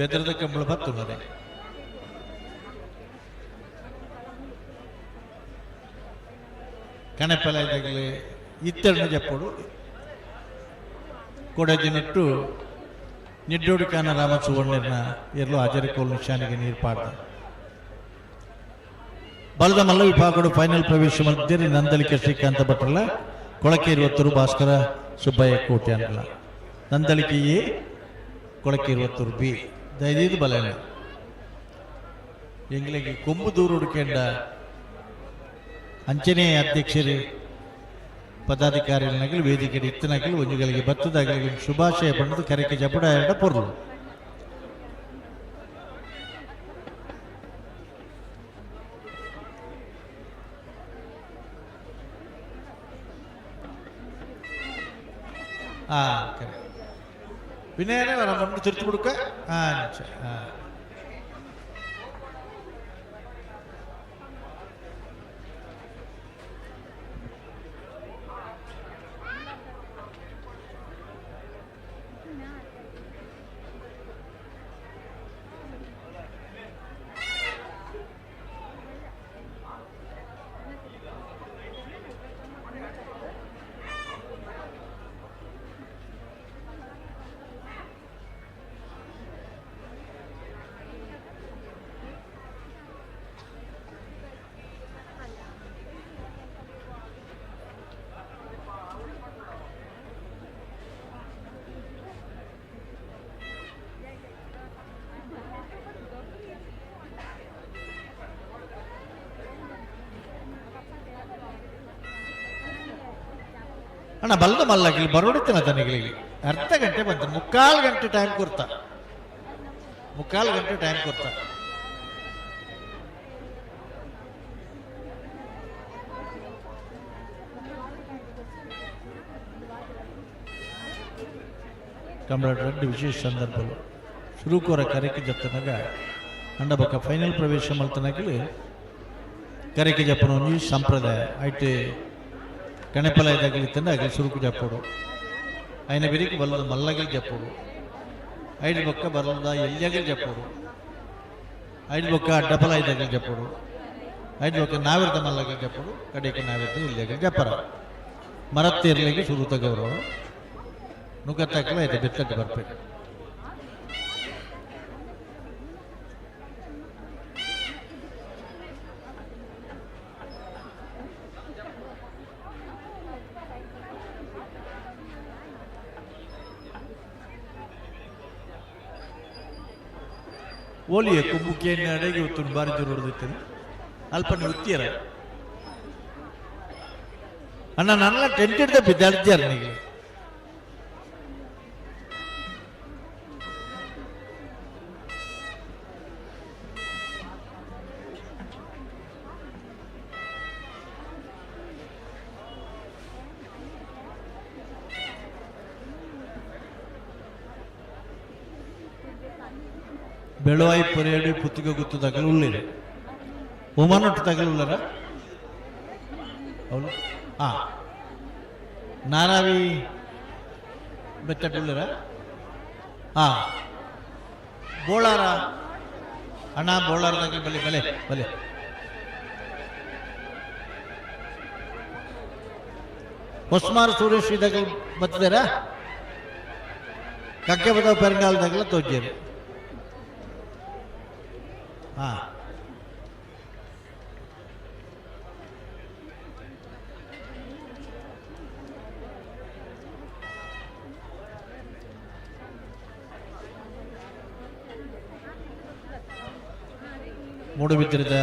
ಬೆದರದ ಕಂಬಳ ಬತ್ತುನದೆ ಕಣಪಲ ಇದ್ದಾಗಲೇ ಇತ್ತೆರಡು ಜಪ್ಪೋಡು ಕೊಡಜಿನಟ್ಟು ನಿಡ್ಡೋಡು ಕಾನ ರಾಮ ಸುವರ್ಣನ ಎಲ್ಲೋ ಹಾಜರಿಕೋಲು ನಿಶಾನಿಗೆ ನೀರು ಪಾಡ್ದ ಬಲದ ಮಲ್ಲ ವಿಭಾಗಗಳು ಫೈನಲ್ ಪ್ರವೇಶ ಮಧ್ಯೆ ನಂದಳಿಕೆ ಶ್ರೀಕಾಂತ ಭಟ್ರಲ್ಲ ಕೊಳಕೇರುವತ್ತೂರು ಭಾಸ್ಕರ ಸುಬ್ಬಯ್ಯ ಕೋಟೆ ಅನ್ನಲ್ಲ ನಂದಳಿಕೆ ಎ ಕೊಳಕೇರುವತ್ತೂರು ಬಿ ದಯದೀದು ಬಲನೆ ಎಂಗ್ಲಿಗೆ ಕೊಂಬು ದೂರು ಹುಡುಕೆಂಡ ಅಂಚನೆ ಅಧ್ಯಕ್ಷರು ಪದಾಧಿಕಾರಿಗಳನ್ನಾಗಲಿ ವೇದಿಕೆ ಇತ್ತನಾಗಲಿ ಒಂಜುಗಳಿಗೆ ಬತ್ತದಾಗಲಿ ಶುಭಾಶಯ ಪಡೆದು ಕರೆಕೆ ಜಪಡ ಎರಡ ಪೊರ್ಲು ವಿನಯನೇ ನಮ್ಮ ತಿರುತು ಬಿಡುಕ ಹಾಂ ಹಾಂ ಅಣ್ಣ ಬಲ್ದ ಮಲ್ಲಗಿಲಿ ಬರೋಡಿತ್ತಿನ ತನಿಗಳಿಗೆ ಅರ್ಧ ಗಂಟೆ ಬಂತು, ಮುಕ್ಕಾಲು ಗಂಟೆ ಟೈಮ್ ಕೊಡ್ತಾ, ಮುಕ್ಕಾಲು ಗಂಟೆ ಟೈಮ್ ಕೊಡ್ತಾ. ಕಂಬಳ ರೆಡ್ಡಿ ವಿಶೇಷ ಸಂದರ್ಭಗಳು ಶುರುಕೋರ ಕರೆಕೆ ಜಪ್ತನಾಗ ಅಂಡಬಕ್ಕ ಫೈನಲ್ ಪ್ರವೇಶ ಮಲ್ತನಾಗಲಿ ಕರೆಕೆ ಜಪ್ಪನ ಒಂಜಿ ಸಂಪ್ರದಾಯ ಐಟ್ ಕಣೆಪಲ ಇದ್ದಾಗಲಿ ತಂದ ಆಗಲಿ ಸುರುಕು ಜಪ್ಪೋಡು ಐನ ಬೆರಿಕೆ ಬಲ್ಲದ ಮಲ್ಲಗಲಿ ಜಪ್ಪೋಡು ಐದು ಬೊಕ್ಕ ಬಲ್ಲದ ಎಲ್ಯಗಲಿ ಜಪ್ಪೋಡು ಐದು ಬೊಕ್ಕ ಅಡ್ಡಪಲ ಇದ್ದಾಗಲಿ ಜಪ್ಪೋಡು ಐದು ಬೊಕ್ಕ ನಾವಿರದ ಮಲ್ಲಗಲಿ ಜಪ್ಪೋಡು ಕಡೆಗೆ ನಾವಿರದ ಎಲ್ಯಗಲಿ ಜಪ್ಪರ ಮರತ್ತೇರ್ಲಿಗೆ ಸುರುತ ಗೌರವ ನುಗ್ಗತ್ತಾಕಲ ಇದು ಬೆತ್ತಕ್ಕೆ ಬರ್ಬೇಕು. ಓಲಿಯ ಕುಂಬುಕಿಯನ್ನು ಅಡೆಗೆ ಉತ್ತುಂಡು ಬಾರಿ ಜೋರು ಹೊಡೆದಿತ್ತು ಅಲ್ಪನೆ ಉತ್ತಿಯರ ಅಣ್ಣ ನನ್ನ ಟೆಂಟ್ ಹಿಡ್ದ ಬಿದ್ದಾಡ್ತೀಯಾರ ನೀವು. ಬೆಳುವಾಯಿ ಪೊರೆಯಡಿ ಪುತ್ತಿಗೆ ಗುತ್ತು ತಗಲು ಉಳ್ಳಿರೆ ಉಮನೊಟ್ಟು ತಗಲು ಉಳ್ಳರ ಅವಳು ಹಾಂ ನಾರಾವಿ ಬೆತ್ತಟ್ಟುಳ್ಳರ ಹಾಂ ಬೋಳಾರ ಅಣ್ಣ ಬೋಳಾರದಾಗ ಬಲೆ ಬಲೆ ಬಲೆ ಹೊಸ್ಮಾರ್ ಸುರೇಶ್ ಇದಾಗ ಬತ್ತಿದಾರ ಕಕ್ಕೆ ಬದ ಪೆರಂಗಾಲದಾಗಲ ತೋಜೇರಿ ಹಾಂ ಮೂಡುಬಿದ್ರಿದ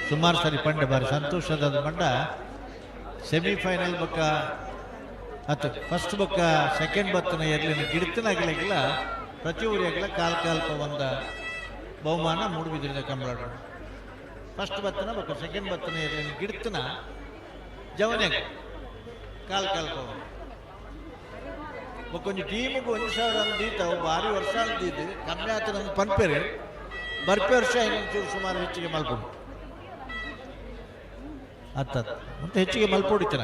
ಸುಮಾರು ಸಾರಿ ಪಂಡೆ ಬಾರಿ ಸಂತೋಷದ ಮಂಡ ಸೆಮಿಫೈನಲ್ ಬಕ್ಕ ಅತ್ತ ಫಸ್ಟ್ ಬಕ್ಕ ಸೆಕೆಂಡ್ ಬತ್ತನ ಎರ್ಲಿನ ಗಿಡತನಾಗಲಿಲ್ಲ ಪ್ರತಿ ಊರಿಯಾಗಲ ಕಾಲ್ ಕಾಲ್ಪ ಒಂದ ಬಹುಮಾನ ಮೂಡುಬಿದ್ರಿದ ಕಂಬಳಾಡ ಫಸ್ಟ್ ಬತ್ತನ ಬಕ್ಕ ಸೆಕೆಂಡ್ ಬತ್ತನ ಎರ್ಲಿನ ಗಿಡತನ ಜವನ್ಯಾಗ ಕಾಲ್ ಕಾಲ್ಪ ಬಕ್ಕೊಂಜಿ ಟೀಮಿಗೆ 1000 ಅಂದೀತ ಭಾರಿ ವರ್ಷ ಅಂದಿದ್ದು ಕಮ್ಮಿ ಆತ ನಮ್ಗೆ ಪನ್ಪೇರಿ ಬರ್ಪೆ ವರ್ಷ ಇನ್ನೊಂಚೂರು ಸುಮಾರು ಹೆಚ್ಚಿಗೆ ಮಲ್ಪೊಡು ಅತ್ತತ್ತು ಮತ್ತೆ ಹೆಚ್ಚಿಗೆ ಮಲ್ಪೊಡಿತನ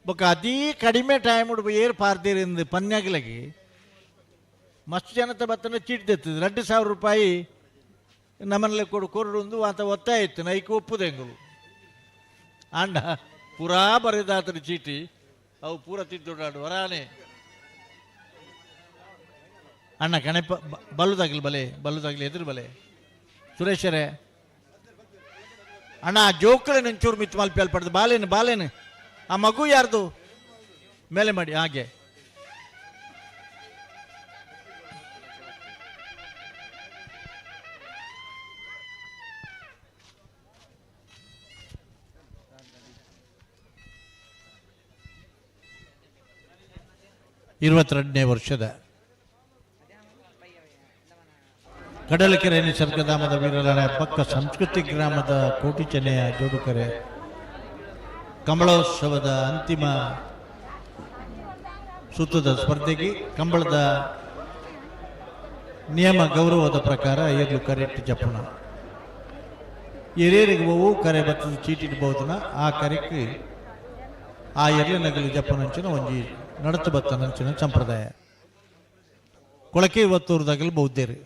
ಬೊಕ್ಕ ಅತೀ ಕಡಿಮೆ ಟೈಮ್ ಉಡುಪು ಏರ್ ಪಾರ್ತೀರಿಂದ ಪನ್ಯಾಗಲಗಿ ಮಸ್ತ್ ಜನತೆ ಬತ್ತನ ಚೀಟ್ ತೆತ್ತದ 2000 ರೂಪಾಯಿ ನಮ್ಮನಲ್ಲಿ ಕೊಡು ಕೊರಡು ಆತ ಒತ್ತಾಯ ಇತ್ತು ನೈಕ್ ಒಪ್ಪುದೆಂಗುಲು ಆಂಡ ಪೂರಾ ಬರೆದಾತನ ಚೀಟಿ ಅವು ಪೂರ ತಿದ್ದುಡಾಡು ವರಾನೆ ಅಣ್ಣ ಕಣೆಪ್ಪ ಬಲ್ಲು ತಗಲಿ ಬಲೆ ಬಲ್ಲು ತಗಲಿ ಎದುರು ಬಲೆ ಸುರೇಶರೇ ಅಣ್ಣ ಜೋಕುಳೆ ಒಂಚೂರು ಮಿತ್ತು ಮಲ್ಪಿ ಅಲ್ಪಡ್ದು ಬಾಲೇನು ಬಾಲೇನು ಆ ಮಗು ಯಾರ್ದು ಮೇಲೆ ಮಾಡಿ ಹಾಗೆ ಇರುವತ್ತೆರಡನೇ ವರ್ಷದ ಕಡಲಕೆರೆ ನಿಸರ್ಗಧಾಮದ ವೀರಲಾಣ ಪಕ್ಕ ಸಂಸ್ಕೃತಿ ಗ್ರಾಮದ ಕೋಟಿ ಚೆನ್ನೆಯ ಜೋಡುಕೆರೆ ಕಂಬಳೋತ್ಸವದ ಅಂತಿಮ ಸುತ್ತದ ಸ್ಪರ್ಧೆಗೆ ಕಂಬಳದ ನಿಯಮ ಗೌರವದ ಪ್ರಕಾರ ಏರ್ಲು ಕರೆಕ್ಟ್ ಜಪ್ಪಣ ಏರೇರಿಗೆ ಹೋವು ಕರೆ ಬತ್ತದ ಚೀಟಿಡ್ಬಹುದನ ಆ ಕರೆಕ್ಕೆ ಆ ಎರ್ಲಿನಗಲಿ ಜಪ್ಪನಂಚಿನ ಒಂಜಿ ನಡತು ಬತ್ತನಂಚಿನ ಸಂಪ್ರದಾಯ ಕೊಳಕೆ ಇವತ್ತೂರ್ದಾಗಲಿ ಬೌದ್ಧೇರಿ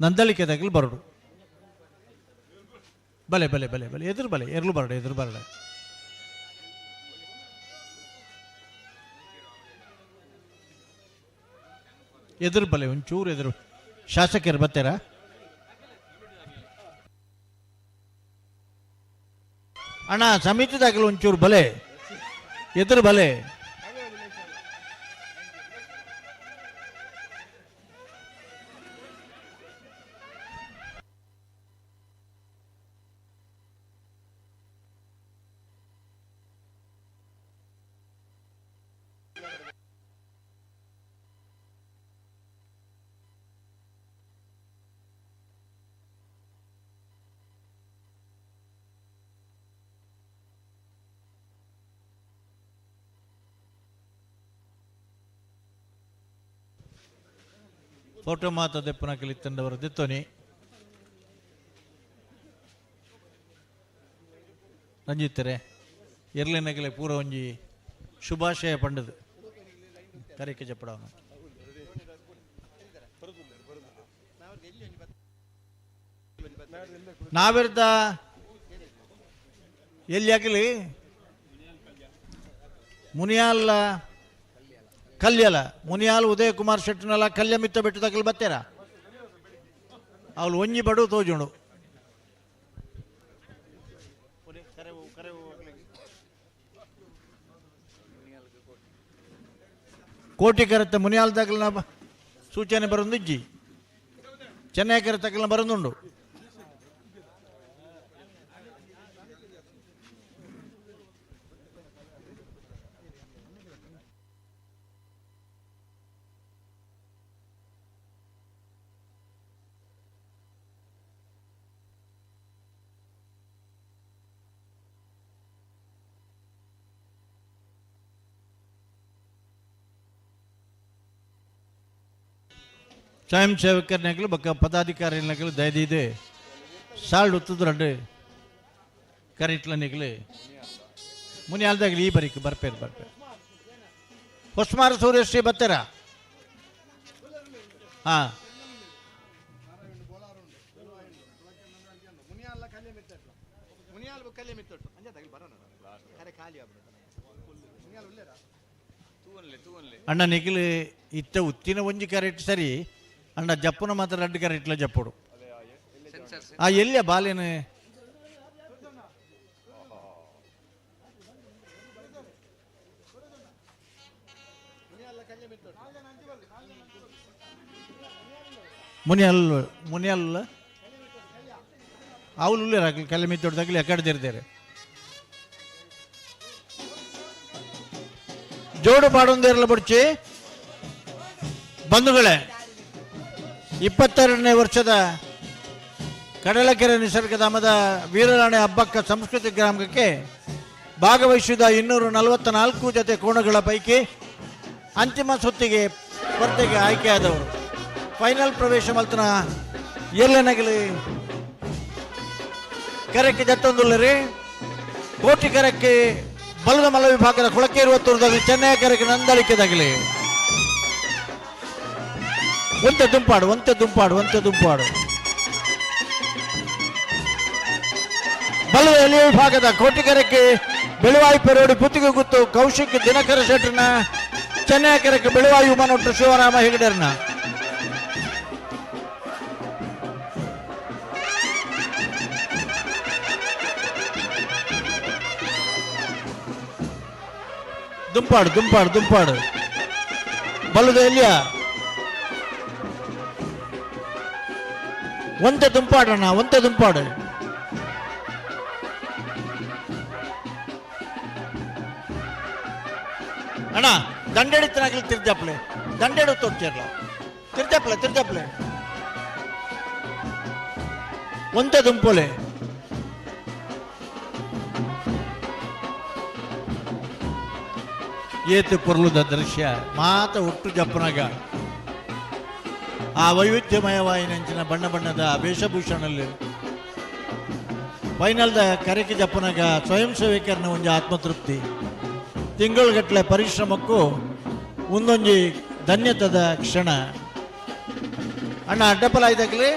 ನಂದಳಿಕೆದಾಗಲಿ ಬರಡು ಬಲೆ ಬಲೆ ಬಲೆ ಬಲೆ ಎದುರು ಬಲೆ ಎರ್ಲು ಬರಡು ಎದುರು ಬರಡ ಎದುರು ಬಲೆ ಒಂಚೂರು ಎದುರು ಶಾಸಕರು ಬರ್ತಾರಾ ಅಣ್ಣ ಸಮಿತಿದಾಗಲಿ ಒಂಚೂರು ಬಲೆ ಎದುರು ಬಲೆ ಫೋಟೋ ಮಾತ ದೆಪ್ಪುನಕಲಿ ಇತ್ತಂಡವರು ದೆತ್ತೋನಿ ರಂಜಿತ್ತರೆ ಎರ್ಲೆನಗಲೆ ಪೂರ ಒಂಜಿ ಶುಭಾಶಯ ಪಂಡದು ಕರೆಕೆ ಜಪ್ಪಡವನು ನಾವೆರ್ದ ಎಲ್ಲಿ ಆಗಲಿ ಮುನಿಯಾಲ್ ಕಲ್ಯಲ ಮುನಿಯಾಲ್ ಉದಯ ಕುಮಾರ್ ಶೆಟ್ಟನಲ್ಲ ಕಲ್ಯ ಮಿತ್ತ ಬೆಟ್ಟು ತಗಲು ಬತ್ತೇರ ಅವಳು ಒಂಜಿ ಬಡು ತೋಜುಂಡು ಕೋಟಿ ಕರತ್ತ ಮುನಿಯಾಲ್ ತಗಲಿನ ಸೂಚನೆ ಬರೊಂದಿಜ್ಜಿ ಚೆನ್ನೈ ಕರೆ ತಗಲಿನ ಬರೊಂದುಂಡು ಸ್ವಯಂ ಸೇವಕರನಾಗಲಿ ಬಕ್ಕ ಪದಾಧಿಕಾರಿನಾಗಲಿ ದಯದೀದೆ ಸಾಲ್ಡ್ ಒತ್ತದ್ರಂಡು ಕರೆಟ್ಲನಿಗಲಿ ಮುನಿಯಾಲ್ದಾಗಲಿ ಈ ಬರೀಕ್ ಬರ್ಪೇರು ಬರ್ಪೇರು ಹೊಸ್ಮಾರ ಸೂರ್ಯಶ್ರೀ ಬತ್ತರ ಹಾಂ ಅಣ್ಣ ನಿಖಿಲ್ ಇತ್ತ ಉತ್ತಿನ ಒಂಜಿ ಕರೆಕ್ಟ್ ಸರಿ ಅಣ್ಣ ಜಪ್ಪುನ ಮಾತ್ರ ರಡ್ಡು ಕರೆಕ್ಟ್ಲ ಜಪ್ಪುಡು ಆ ಎಲ್ಲಿಯ ಬಾಲೇನು ಮುನಿಯಲ್ ಮುನಿಯಲ್ ಅವಳು ಉಳ್ಳೇರು ಕಲ್ಲೆ ಎಕ್ಕಡೆ ಜೋಡು ಪಾಡೊಂದೇರಲ ಬುಡ್ಚಿ ಬಂಧುಗಳೇ, 22ನೇ ವರ್ಷದ ಕಡಲಕೆರೆ ನಿಸರ್ಗಧಾಮದ ವೀರರಾಣಿ ಹಬ್ಬಕ್ಕ ಸಂಸ್ಕೃತಿ ಗ್ರಾಮಕ್ಕೆ ಭಾಗವಹಿಸಿದ 244 ಜೊತೆ ಕೋಣಗಳ ಪೈಕಿ ಅಂತಿಮ ಸುತ್ತಿಗೆ ಸ್ಪರ್ಧೆಗೆ ಆಯ್ಕೆಯಾದವರು ಫೈನಲ್ ಪ್ರವೇಶ ಮಲ್ತನ ಎಲ್ಲನಗಲಿ ಕರೆಕ್ಕೆ ಜತ್ತೊಂದುಲ್ಲರಿ ಕೋಟಿ ಕರಕ್ಕೆ ಬಲದ ಮಲ ವಿಭಾಗದ ಕೊಳಕೆ ಇರುವ ತೂರದಾಗಲಿ ಚೆನ್ನೈ ಕರೆಗೆ ನಂದಳಿಕೆದಾಗಲಿ ಒಂತೆ ದುಂಪಾಡು ಒಂತೆ ದುಂಪಾಡು ಒಂತೆ ದುಂಪಾಡು ಬಲದ ಎಲೆಯ ವಿಭಾಗದ ಕೋಟಿಕರಕ್ಕೆ ಬೆಳುವಾಯಿ ಪೆರೋಡಿ ಪುತ್ತಿಗೆ ಗುತ್ತು ಕೌಶಿಕ್ ದಿನಕರ ಶೆಟ್ಟರ್ನ ಚೆನ್ನೈ ಕರಕ್ಕೆ ಬೆಳುವಾಯಿ ಉಮಾನೊಟ್ಟು ಶಿವರಾಮ ಹೆಗಡೆರ್ನ ದುಂಪಾಡು ದುಂಪಾಡು ದುಂಪಾಡು ಬಲದ ಎಲ್ಲಿಯ ಒಂತೆ ದುಂಪಾಡಣ್ಣ ಒಂತೆ ದುಂಪಾಡು ಅಣ್ಣ ದಂಡೆಡಿತನಾಗಲಿ ತಿರ್ಜಾಪ್ಲೆ ದಂಡೆಡು ತೋರ್ಚಿರ್ಲ ತಿರ್ಜಾಪ್ಲೆ ತಿರ್ಜಾಪ್ಲೆ ಒಂತೆ ದುಂಪೋಲೆ ಏತು ಪೊರ್ಲುದ ದೃಶ್ಯ ಮಾತ ಒಟ್ಟು ಜಪ್ಪನಾಗ ಆ ವೈವಿಧ್ಯಮಯವಾಯಿನಂಚಿನ ಬಣ್ಣ ಬಣ್ಣದ ವೇಷಭೂಷಣಲ್ಲಿ ಫೈನಲ್ದ ಕರೆಕೆ ಜಪ್ಪನಾಗ ಸ್ವಯಂ ಸೇವಕರನ್ನ ಒಂಜಿ ಆತ್ಮತೃಪ್ತಿ ತಿಂಗಳುಗಟ್ಟಲೆ ಪರಿಶ್ರಮಕ್ಕೂ ಒಂದೊಂಜಿ ಧನ್ಯತದ ಕ್ಷಣ. ಅಣ್ಣ ಅಡ್ಡಪಲ ಆಯ್ತಾಗಲಿ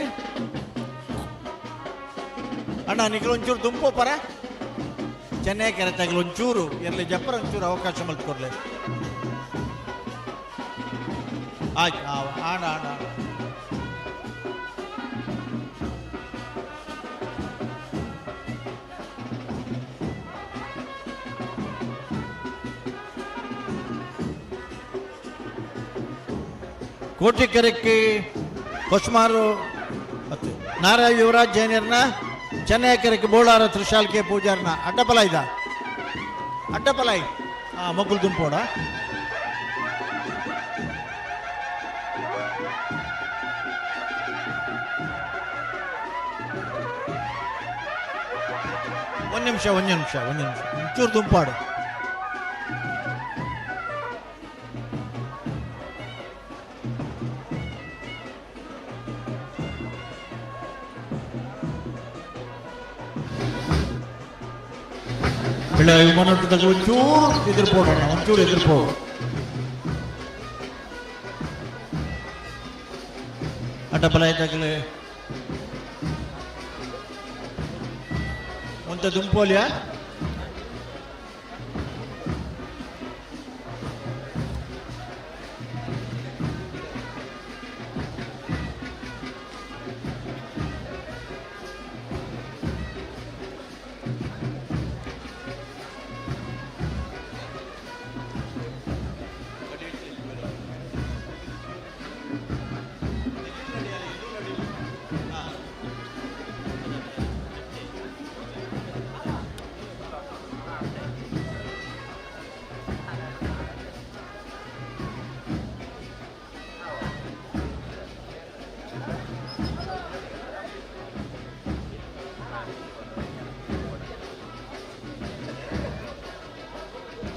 ಅಣ್ಣ ನಿಖಲು ಒಂಚೂರು ದುಂಪು ಪರ ಚೆನ್ನೈ ಕೆರೆ ತಗಲು ಒಂಚೂರು ಎಲ್ಲಿ ಜಪ್ಪರ ಒಂಚೂರು ಅವಕಾಶ ಮಲ್ತ್ಕೊಡ್ಲಿ ಆಯ್ತು ಆಣ ಆಣ ಕೋಟಿಕೆರೆಕ್ಕೆ ಹೊಸ್ಮಾರು ಮತ್ತು ನಾರಾಯ ಯುವರಾಜ್ ಜೈನರ್ನ ಚೆನ್ನೈ ಕೆರೆಗೆ ಬೋಳಾರ ತ್ರಿಶಾಲ್ಕೆ ಪೂಜಾರ್ನ ಅಡ್ಡಪಲ ಇದ್ದ ಅಡ್ಡಪಲಾಯ್ ಹಾಂ ಮಗ್ಗುಲು ದುಂಪೋಡ ಒಂದು ನಿಮಿಷ ಒಂದು ನಿಮಿಷ ಒಂದು ನಿಮಿಷ ಒಂಚೂರು ದುಂಪಾಡು. ಇಲ್ಲ ವಿಮಾನೋಟದಾಗ ಒಂಚೂರು ಎದುರು ಒಂಚೂರು ಎದುರು ಅಡ್ಡ ಬಲ ಇದ್ದಾಗಲೇ ಒಂತ ದುಂಪೋಲಿಯಾ.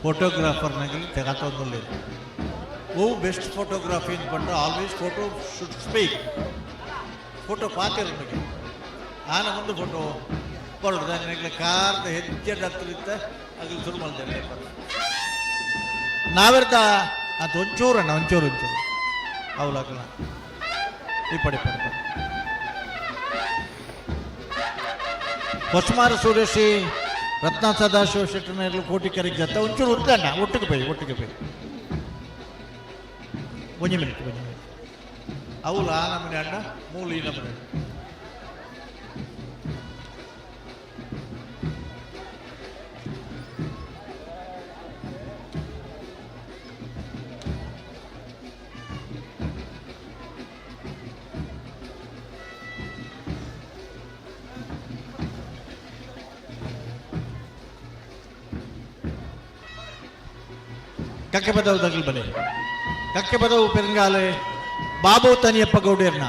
ಫೋಟೋಗ್ರಾಫರ್ನಾಗಲಿ ತೆಗತ್ತೊಂದಿಲ್ಲ. ಓ ಬೆಸ್ಟ್ ಫೋಟೋಗ್ರಫಿ ಅಂದ್ಕೊಂಡ್ರೆ always photo should speak. Photo ಪಾತಿರ ಆನ ಮುಂದೆ ಫೋಟೋ ಬರೋದು ನನಗೆ ಕಾರ್ದ ಹೆಜ್ಜೆ ಹತ್ತಿರ ಅಗಲು ಶುರು ಮಾಡ್ತೇನೆ ನಾವಿರ್ತ ಅದು ಒಂಚೂರು ಅಣ್ಣ, ಒಂಚೂರು ಒಂಚೂರು ಅವಲಾಗಲ್ಲ. ಈ ಪಡೆ ಪಡೆ ಪಡೆ ಹೊಸಮಾರ ಸುರೇಶಿ ರತ್ನ ಸದಾಶಿವ ಶೆಟ್ಟನ ಕೋಟಿ ಕರೆಗೆ ಜತ್ತ ಒಂಚೂರು ಉತ್ತಣ್ಣ ಒಟ್ಟಿಗೆ ಬೈ ಒಟ್ಟಿಗೆ ಬೈ ಒಂಜಿ ಮಿನಿಟ್ ಒಂಜಿ ಮಿನಿಟ್. ಅವಳು ಆ ನಮನೆ ಅಣ್ಣ ಮೂಲು ಈ ನಮನೆ. ಕಕ್ಕೆಪದವು ತಗಲ್ ಬಲೆ ಕಕ್ಕೆಪದವು ಪೆರಂಗಾಲೆ ಬಾಬು ತನಿಯಪ್ಪ ಗೌಡೇರ್ನ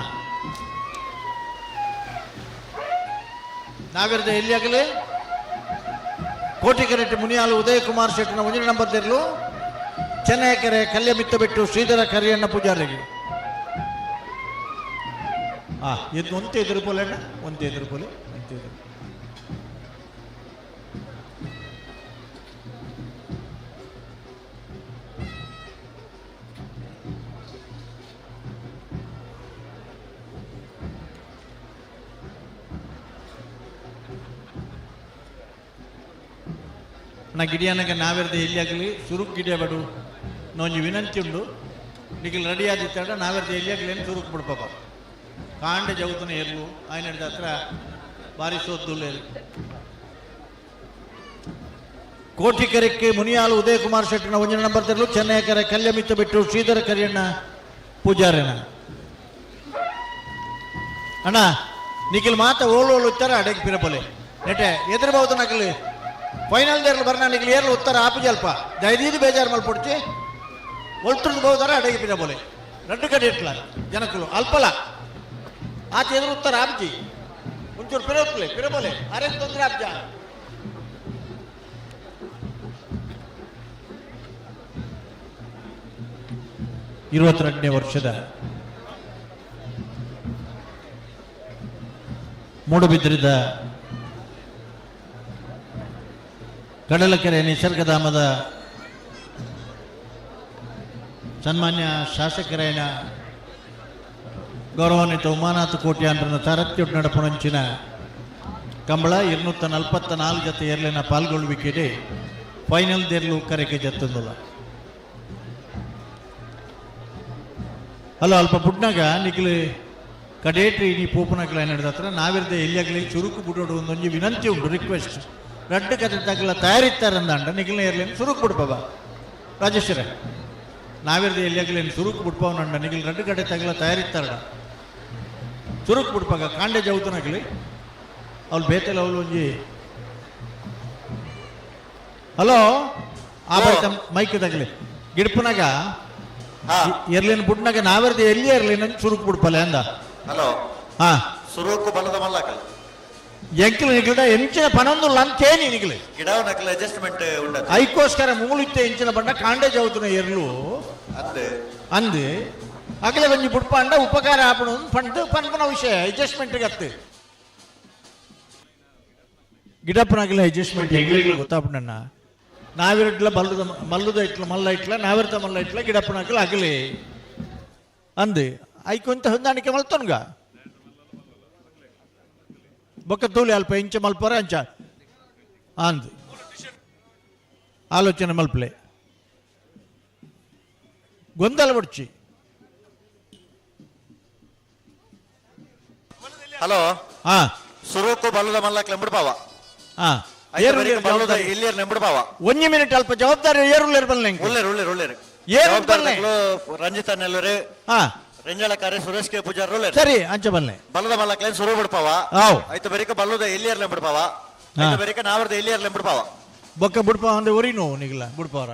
ನಾಗರದ ಎಲ್ಲಿ ಆಗಲಿ ಕೋಟಿಕೆರೆಟ್ಟಿ ಮುನಿಯಾಲು ಉದಯ ಕುಮಾರ್ ಶೆಟ್ಟನ ಒಂದನೇ ನಂಬರ್ ತೆರಲು ಚೆನ್ನೈಕೆರೆ ಕಲ್ಯಮಿತ್ತ ಬಿಟ್ಟು ಶ್ರೀಧರ ಕರಿಯಣ್ಣ ಪೂಜಾರಿಗೆ. ಇದು ಒಂತೆ ಎದುರು ಪೋಲೆ ಅಣ್ಣ, ಒಂತೆ ಎದುರು ಪೋಲೆ, ಒಂತೆ ಎದುರು. ನಾ ಗಿಡಿಯಾನಗ ನಾವೆರ್ದ ಎಲ್ಲಿ ಆಗಲಿ ಸುರುಕ್ ಗಿಡಿಯ ಬಡು ನೊಂಜಿ ವಿನಂತಿ ಉಂಡು. ನಿಖಿಲ್ ರೆಡಿ ಆದಿತ್ತಾಡ ನಾವೆರ್ದ ಎಲ್ಲಿ ಆಗಲಿ ಏನು ಸುರುಕ್ ಬಿಡ್ಪಾಪ ಕಾಂಡ ಜೌತನ ಎರ್ಲು ಆಯ್ನ ಹತ್ರ ಬಾರಿ ಸೋದ್ದುಲ್ಲ. ಕೋಟಿಕೆರೆಕ್ಕೆ ಮುನಿಯಾಲು ಉದಯ ಕುಮಾರ್ ಶೆಟ್ಟನ ಒಂದನೇ ನಂಬರ್ ತರಲು ಚೆನ್ನೈಕೆರೆ ಕಲ್ಯಮಿತ್ತ ಬಿಟ್ಟು ಶ್ರೀಧರ ಕರಿಯಣ್ಣ ಪೂಜಾರನ ಅಣ್ಣ ನಿಖಿಲ್ ಮಾತ ಓಳು ಓಳು ಉತ್ತರ ಅಡೆಗೆ ಪಿರಪಲೆ ನೆಟೆ ಎದುರು ನಕಲಿ ಫೈನಲ್ ದೇರ್ಲು ಬರ್ನ ನಿಖಿಲ್ ಏರ್ಲು ಉತ್ತರ ಆಪುಜಲ್ಪ ದಯದೀದು ಬೇಜಾರು ಮಲ್ಪೊಡ್ಚಿ ಒಳ್ತುರ್ದು ಬಹುದಾರ ಅಡೆಗೆ ಪಿರಪಲೆ ರಡ್ಡು ಕಡೆ ಇಟ್ಲ ಜನಕುಲು ಅಲ್ಪಲ ಆಚೆ ಎದುರು ಉತ್ತರ ಆಪ್ಜಿ ಒಂಚೂರು ಪಿರಪ್ಲೆ ಪಿರಪಲೆ ಅರೆ ತೊಂದರೆ ಆಪ್ಜ. 22ನೇ ವರ್ಷದ ಮೂಡುಬಿದ್ರಿದ ಕಡಲಕೆರೆ ನಿಸರ್ಗಧಾಮದ ಸನ್ಮಾನ್ಯ ಶಾಸಕರಾಯನ ಗೌರವಾನ್ವಿತ ಉಮಾನಾಥ ಕೋಟ್ಯಾಂಡ್ರನ ಸಾರಥ್ಯೊಟ್ಟು ನಡಪುನಂಚಿನ ಕಂಬಳ 244 ಜತೆ ಏರ್ಲಿನ ಪಾಲ್ಗೊಳ್ಳುವಿಕೆಡೆ ಫೈನಲ್ ದೇರ್ಲು ಕರೆಕೆ ಜತ್ತಂದುಲ್ಲ. ಅಲ್ಲ ಅಲ್ಪ ಪುಟ್ನಾಗ ನಿಖಿಲ್ ಕಡೇಟ್ರಿ ನೀ ಪೋಪುನಕ್ಲ ನಡೆದ ಹತ್ರ ನಾವಿರ್ದೆ ಎಲ್ಲಿಯಾಗಲಿ ಚುರುಕು ಬಿಡೋಡು ಒಂದೊಂದು ವಿನಂತಿ ಉಂಟು ರಿಕ್ವೆಸ್ಟ್. ರಡ್ಡು ಕತೆ ತಗಲ ತಯಾರಿತ್ತಾರಂದಾಂಡ ನಿಖಿಲ್ನ ಇರಲಿ ಸುರುಕು ಬಿಡ್ಪವ ರಾಜೇಶ್ವರ ನಾವಿರ್ದೆ ಎಲ್ಲಿಯಾಗಲಿ ಸುರುಕು ಬಿಡ್ಪವನಂಡ ನಿಖಿಲ್ ರಡ್ಡು ಕಡೆ ತಗಲ ತಯಾರಿತ್ತಾರಡ ಚುರುಕು ಬಿಡ್ಪಾಗ ಕಾಂಡೆ ಜೌತನಾಗಲಿ ಅವ್ಳು ಬೇತಲ್ಲ ಅವಳು ಒಂಜಿ ಹಲೋ ಆ ಬೈತ ಮೈಕ್ ತಗಲಿ ಗಿಡ್ಪನಾಗ ಎರ್ಲಿನ ಬುಡ್ನಾಗ ನಾವೆರ್ದೆ ಎಲ್ಲಿ ಎರ್ಲಿನ ಚುರುಕು ಬಿಡ್ಪಲೆ ಅಂದ. ಹಲೋ ಹಾ ಸುರುಕು ಬಲದ ಮಲ್ಲಕಲ್ ಎಂಕಲ್ ನಿಗಡ ಎಂಚಿನ ಪನೊಂದು ಲಂತೇನಿ ನಿಗಲಿ ಗಿಡ ನಕಲ ಅಡ್ಜಸ್ಟ್ಮೆಂಟ್ ಉಂಡ ಐಕೋಸ್ಕರ ಮೂಲಿತ್ತೆ ಎಂಚಿನ ಬಣ್ಣ ಕಾಂಡೆ ಜೌತನ ಎರ್ಲು ಅಂದೆ ಅಂದು ಅಗಲ ಒಂಜಿ ಬುಡ್ಪ ಅಂಡ ಉಪಕಾರ ಆಪಣ ಪಂಡ್ ಪನ್ಪನ ವಿಷಯ ಅಡ್ಜಸ್ಟ್ಮೆಂಟ್ ಗತ್ತು. ಗಿಡಪ್ಪನಾಗಲ ಅಡ್ಜಸ್ಟ್ಮೆಂಟ್ ಎಂಗ್ಲಿಗ್ಲ ಗೊತ್ತಾಪುಂಡಣ್ಣ ನಾವಿರಟ್ಲ ಬಲ್ಲದ ಮಲ್ಲದ ಇಟ್ಲ ಮಲ್ಲ ಇಟ್ಲ ನಾವಿರ್ತ ಮಲ್ಲ ಇಟ್ಲ ಗಿಡಪ್ಪನಾಗಲ ಅಗಲಿ ಅಂದು ಐಕೊಂತ ಹೊಂದಾಣಿಕೆ ಮಲ್ತೊನ್ಗ ಬೊಕ್ಕ ತೂಲಿ ಅಲ್ಪ ಇಂಚ ಮಲ್ಪರ ಅಂಚ ಅಂದು ಆಲೋಚನೆ ಮಲ್ಪಲೆ ಗೊಂದಲ ಬಡ್ಚಿ. ಹಲೋ ಹಾ ಸುರುಕು ಬಲ್ಲದ ಮಲ್ಲಕ್ ನೆಂಬುಡ್ಪಾವ. ಹಾ ಇಲ್ಲಿಯರ್ ನೆಂಬುಡ್ಪಾವ. ಒಂಜಿ ಮಿನಿಟ್ ಅಲ್ಪ ಜವಾಬ್ದಾರಿ ಏರುಳ್ಳೇರು ಬಲ್ಲೆ ಉಳ್ಳೇರು ಉಳ್ಳೇರು ಉಳ್ಳೇರು ಏರು ಬಲ್ಲೆ ರಂಜಿತ ನೆಲ್ಲೂರು ಹಾ ರೆಂಜಾಳಕಾರೆ ಸುರೇಶ್ ಕೆ ಪೂಜಾರ್ ಉಳ್ಳೇರು. ಸರಿ ಅಂಚ ಬಲ್ಲೆ ಬಲ್ಲದ ಮಲ್ಲಕ್ಲೇನ್ ಸುರು ಬಿಡ್ಪಾವ. ಆಯ್ತು ಬರೀಕ ಬಲ್ಲದ ಎಲ್ಲಿಯರ್ ನೆಂಬುಡ್ಪಾವ. ಆಯ್ತು ಬರೀಕ ನಾವರ್ದ ಎಲ್ಲಿಯರ್ ನೆಂಬುಡ್ಪಾವ. ಬೊಕ್ಕ ಬುಡ್ಪಾವ ಅಂದ್ರೆ ಒರಿ ನೋವು ನಿಗಲ ಬುಡ್ಪಾವರ.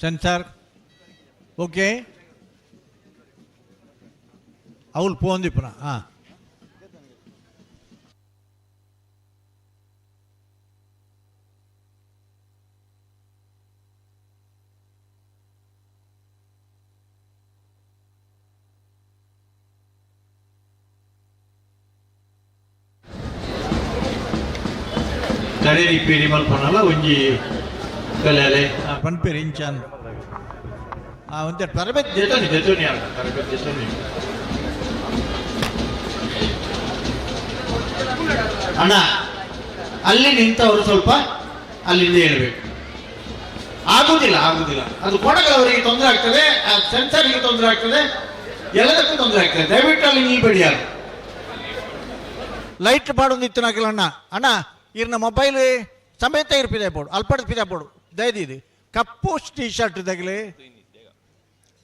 ಸೆನ್ಸಾರ್ ಓಕೆ ಅವಳು ಪೋಂದಿಪ್ಪನ ಹಾಂ ತಡೆ ರಿಪೇರಿ ಮಲ್ಪನಲ್ಲ ಒಂಜಿ ಕಲೆ ಪನ್ಪೇರಿ ಇಂಚಾನ್ ಆ ಒಂತೆ ತರಬೇತಿ ದೇತೋನಿ ದೇತೋನಿ ಅಲ್ಲ ತರಬೇತಿ ದೇತೋನಿ ಅಣ್ಣ ಅಲ್ಲಿ ನಿಂತವರು ಸ್ವಲ್ಪ ಅಲ್ಲಿಂದ ಹೇಳಬೇಕು. ಆಗುದಿಲ್ಲ ಆಗುದಿಲ್ಲ, ಅದು ಕೊಡಗಲವರಿಗೆ ತೊಂದರೆ ಆಗ್ತದೆ, ಆ ಸೆನ್ಸರ್ಗೆ ತೊಂದರೆ ಆಗ್ತದೆ, ಎಲ್ಲದಕ್ಕೂ ತೊಂದರೆ ಆಗ್ತದೆ. ದಯವಿಟ್ಟು ಅಲ್ಲಿ ನಿಲ್ಬೇಡಿ ಯಾರು. ಲೈಟ್ ಪಾಡೊಂದಿತ್ತು ನಾಕಿಲ್ಲ ಅಣ್ಣ. ಅಣ್ಣ ಇರ್ನ ಮೊಬೈಲ್ ಸಮೇತ ಇರ್ಪಿದೆ ಬೋಡು ಅಲ್ಪಡ್ ಪಿದೆ ಬೋಡು ದಯದಿದು ಕಪ್ಪು ಟೀ ಶರ್ಟ್ ತಗಲಿ.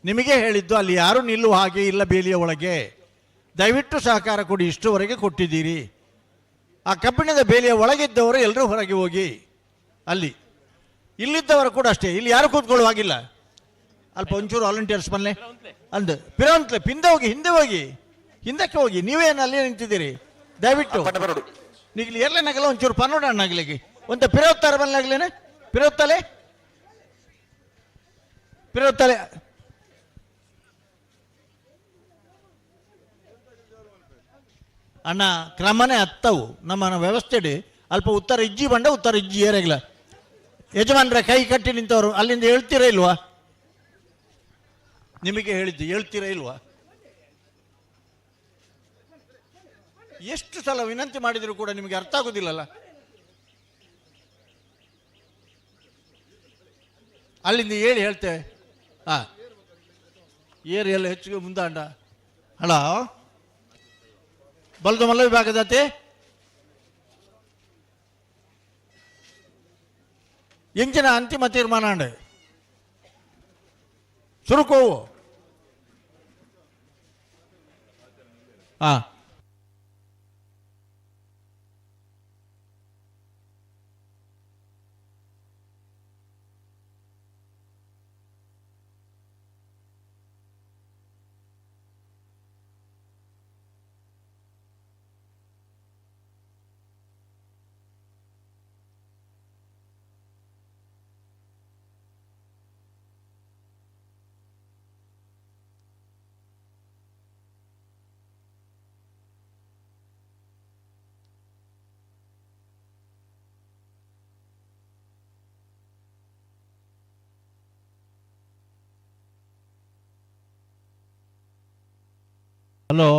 ನಿಮಗೆ ಹೇಳಿದ್ದು ಅಲ್ಲಿ ಯಾರೂ ನಿಲ್ಲುವ ಹಾಗೆ ಇಲ್ಲ ಬೇಲಿಯ ಒಳಗೆ, ದಯವಿಟ್ಟು ಸಹಕಾರ ಕೊಡಿ, ಇಷ್ಟುವರೆಗೆ ಕೊಟ್ಟಿದ್ದೀರಿ. ಆ ಕಬ್ಬಿಣದ ಬೇಲಿಯ ಒಳಗಿದ್ದವರು ಎಲ್ಲರೂ ಹೊರಗೆ ಹೋಗಿ, ಅಲ್ಲಿ ಇಲ್ಲಿದ್ದವರು ಕೂಡ ಅಷ್ಟೇ, ಇಲ್ಲಿ ಯಾರು ಕೂತ್ಕೊಳ್ಳುವ ಹಾಗಿಲ್ಲ. ಅಲ್ಪ ಒಂಚೂರು ವಾಲಂಟಿಯರ್ಸ್ ಬನ್ನಿ ಅಂದು ಪಿರಂತ್ಲೆ ಪಿಂದೆ ಹೋಗಿ, ಹಿಂದೆ ಹೋಗಿ, ಹಿಂದಕ್ಕೆ ಹೋಗಿ, ನೀವೇನು ಅಲ್ಲಿ ನಿಂತಿದ್ದೀರಿ? ದಯವಿಟ್ಟು ನೀವು ಇಲ್ಲಿ ಎಲ್ಲನಾಗಲ್ಲ ಒಂಚೂರು ಪನ್ನೋಡ ಅಣ್ಣಾಗ್ಲಿಕ್ಕೆ ಒಂದು ಪಿರೋತ್ತಾರ ಬಲ್ಲಾಗ್ಲೇನೆ ಪಿರೋತ್ತಲೆ ಪಿರೋತ್ತಲೆ ಅಣ್ಣ ಕ್ರಮನೇ ಹತ್ತವು ನಮ್ಮ ವ್ಯವಸ್ಥೆಡಿ ಅಲ್ಪ ಉತ್ತರ ಇಜ್ಜಿ ಬಂಡ ಉತ್ತರ ಇಜ್ಜಿ ಏರಾಗಿಲ್ಲ. ಯಜಮಾನ್ರ ಕೈ ಕಟ್ಟಿ ನಿಂತವರು ಅಲ್ಲಿಂದ ಹೇಳ್ತೀರಾ ಇಲ್ವಾ? ನಿಮಗೆ ಹೇಳಿದ್ದು ಹೇಳ್ತೀರಾ ಇಲ್ವಾ? ಎಷ್ಟು ಸಲ ವಿನಂತಿ ಮಾಡಿದರೂ ಕೂಡ ನಿಮಗೆ ಅರ್ಥ ಆಗೋದಿಲ್ಲಲ್ಲ. ಅಲ್ಲಿಂದ ಹೇಳಿ ಹೇಳ್ತೇವೆ. ಹಾಂ ಏರಿ ಎಲ್ಲ ಹೆಚ್ಚಿಗೆ ಮುಂದಾಂಡ ಹಲೋ ಬಲ್ದು ಮಲ್ಲ ವಿಭಾಗದಾತೆ ಎಂಚಿನ ಅಂತಿಮ ತೀರ್ಮಾನ ಅಂಡೆ ಸುರುಕೋವು. ಹಾಂ ಹಲೋ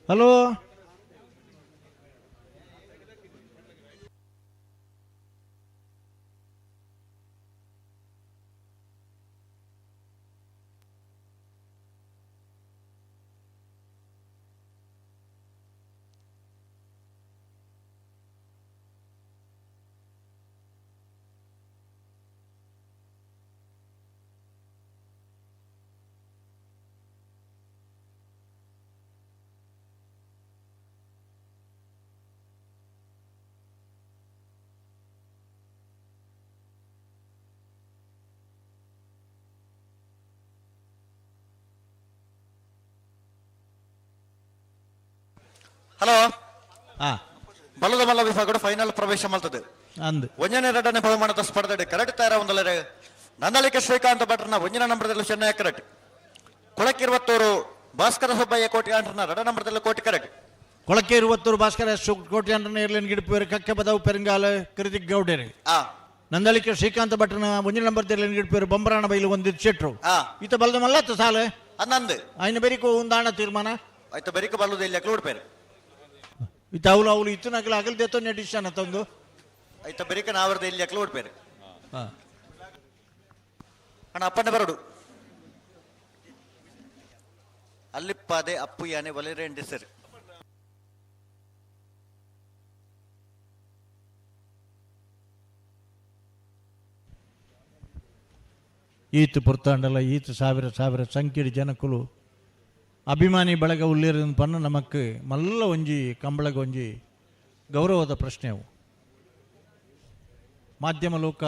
ಹಲೋ ಹಲೋ ಬಲದ ಮಲ್ಲ ವಿಭಾಗಡು ಫೈನಲ್ ಪ್ರವೇಶ ಮಲ್ತದೆ ಅಂದ್ ಒಂಜನೇ ಎರಡನೇ ಬಹುಮಾನದ ಸ್ಪರ್ಧೆ ಕರೆಕ್ಟ್ ತಯಾರ ಒಂದಲ್ಲರೆ ನಂದಳಿಕೆ ಶ್ರೀಕಾಂತ್ ಭಟ್ರನ ಒಂದಿನ ನಂಬರದಲ್ಲಿ ಚೆನ್ನೈ ಕರೆಕ್ಟ್ ಕೊಳಕಿರುವತ್ತೂರು ಭಾಸ್ಕರ ಸುಬ್ಬಯ್ಯ ಕೋಟಿ ಆಂಟ್ರನ ಎರಡ ನಂಬರದಲ್ಲಿ ಕೋಟಿ ಕರೆಕ್ಟ್ ಕೊಳಕೆ ಇರುವತ್ತೂರು ಭಾಸ್ಕರ ಕೋಟಿ ಆಂಟ್ರನ ಏರ್ಲೈನ್ ಗಿಡಪೇರು ಕಕ್ಕೆ ಬದವು ಪೆರಂಗಾಲ ಕೃತಿಕ್ ಗೌಡೇರಿ ನಂದಳಿಕೆ ಶ್ರೀಕಾಂತ ಭಟ್ರನ ಒಂಜಿನ ನಂಬರ್ ಏರ್ಲೈನ್ ಗಿಡಪೇರು ಬೊಂಬರಾಣ ಬೈಲು ಒಂದು ಶೆಟ್ರು ಈತ ಬಲದ ಮಲ್ಲತ್ತ ಸಾಲ ಅನ್ನಂದು ಆಯ್ನ ಬೆರಿಕೋ ಒಂದಾಣ ತೀರ್ಮಾನ ಆಯ್ತು ಬೆರಿಕ ಬಲ್ಲದ ಇಲ್ಲಿ ಅಕ್ಲು ಇತ್ತ ಅವಳು ಅವಳು ಇತ್ತು ನಗಲ ಅಗಲ್ದೆ ತೊಂದರೆ ಡಿಸಿಷನ್ ತಂದು ಆಯ್ತು ಬೆರಿಕ ನಾವರ್ದ ಇಲ್ಲಿ ಅಕ್ಲು ಉಡ್ಪೇರು ಅಣ್ಣ ಅಪ್ಪಣ್ಣ ಬರಡು ಅಲ್ಲಿಪ್ಪಾದೆ ಅಪ್ಪು ಯಾನೆ ಒಲೆರೆ ಸರ್ ಈತು ಪುರ್ತಾಂಡಲ ಈತು ಸಾವಿರ ಸಾವಿರ ಸಂಕಿಡಿ ಜನಕುಲು ಅಭಿಮಾನಿ ಬಳಗ ಉಳ್ಳೇರಿನ ಪನ್ನ ನಮಕ್ ಮಲ್ಲ ಒಂಜಿ ಕಂಬಳಗ ಒಂಜಿ ಗೌರವದ ಪ್ರಶ್ನೆ ಅವು. ಮಾಧ್ಯಮ ಲೋಕ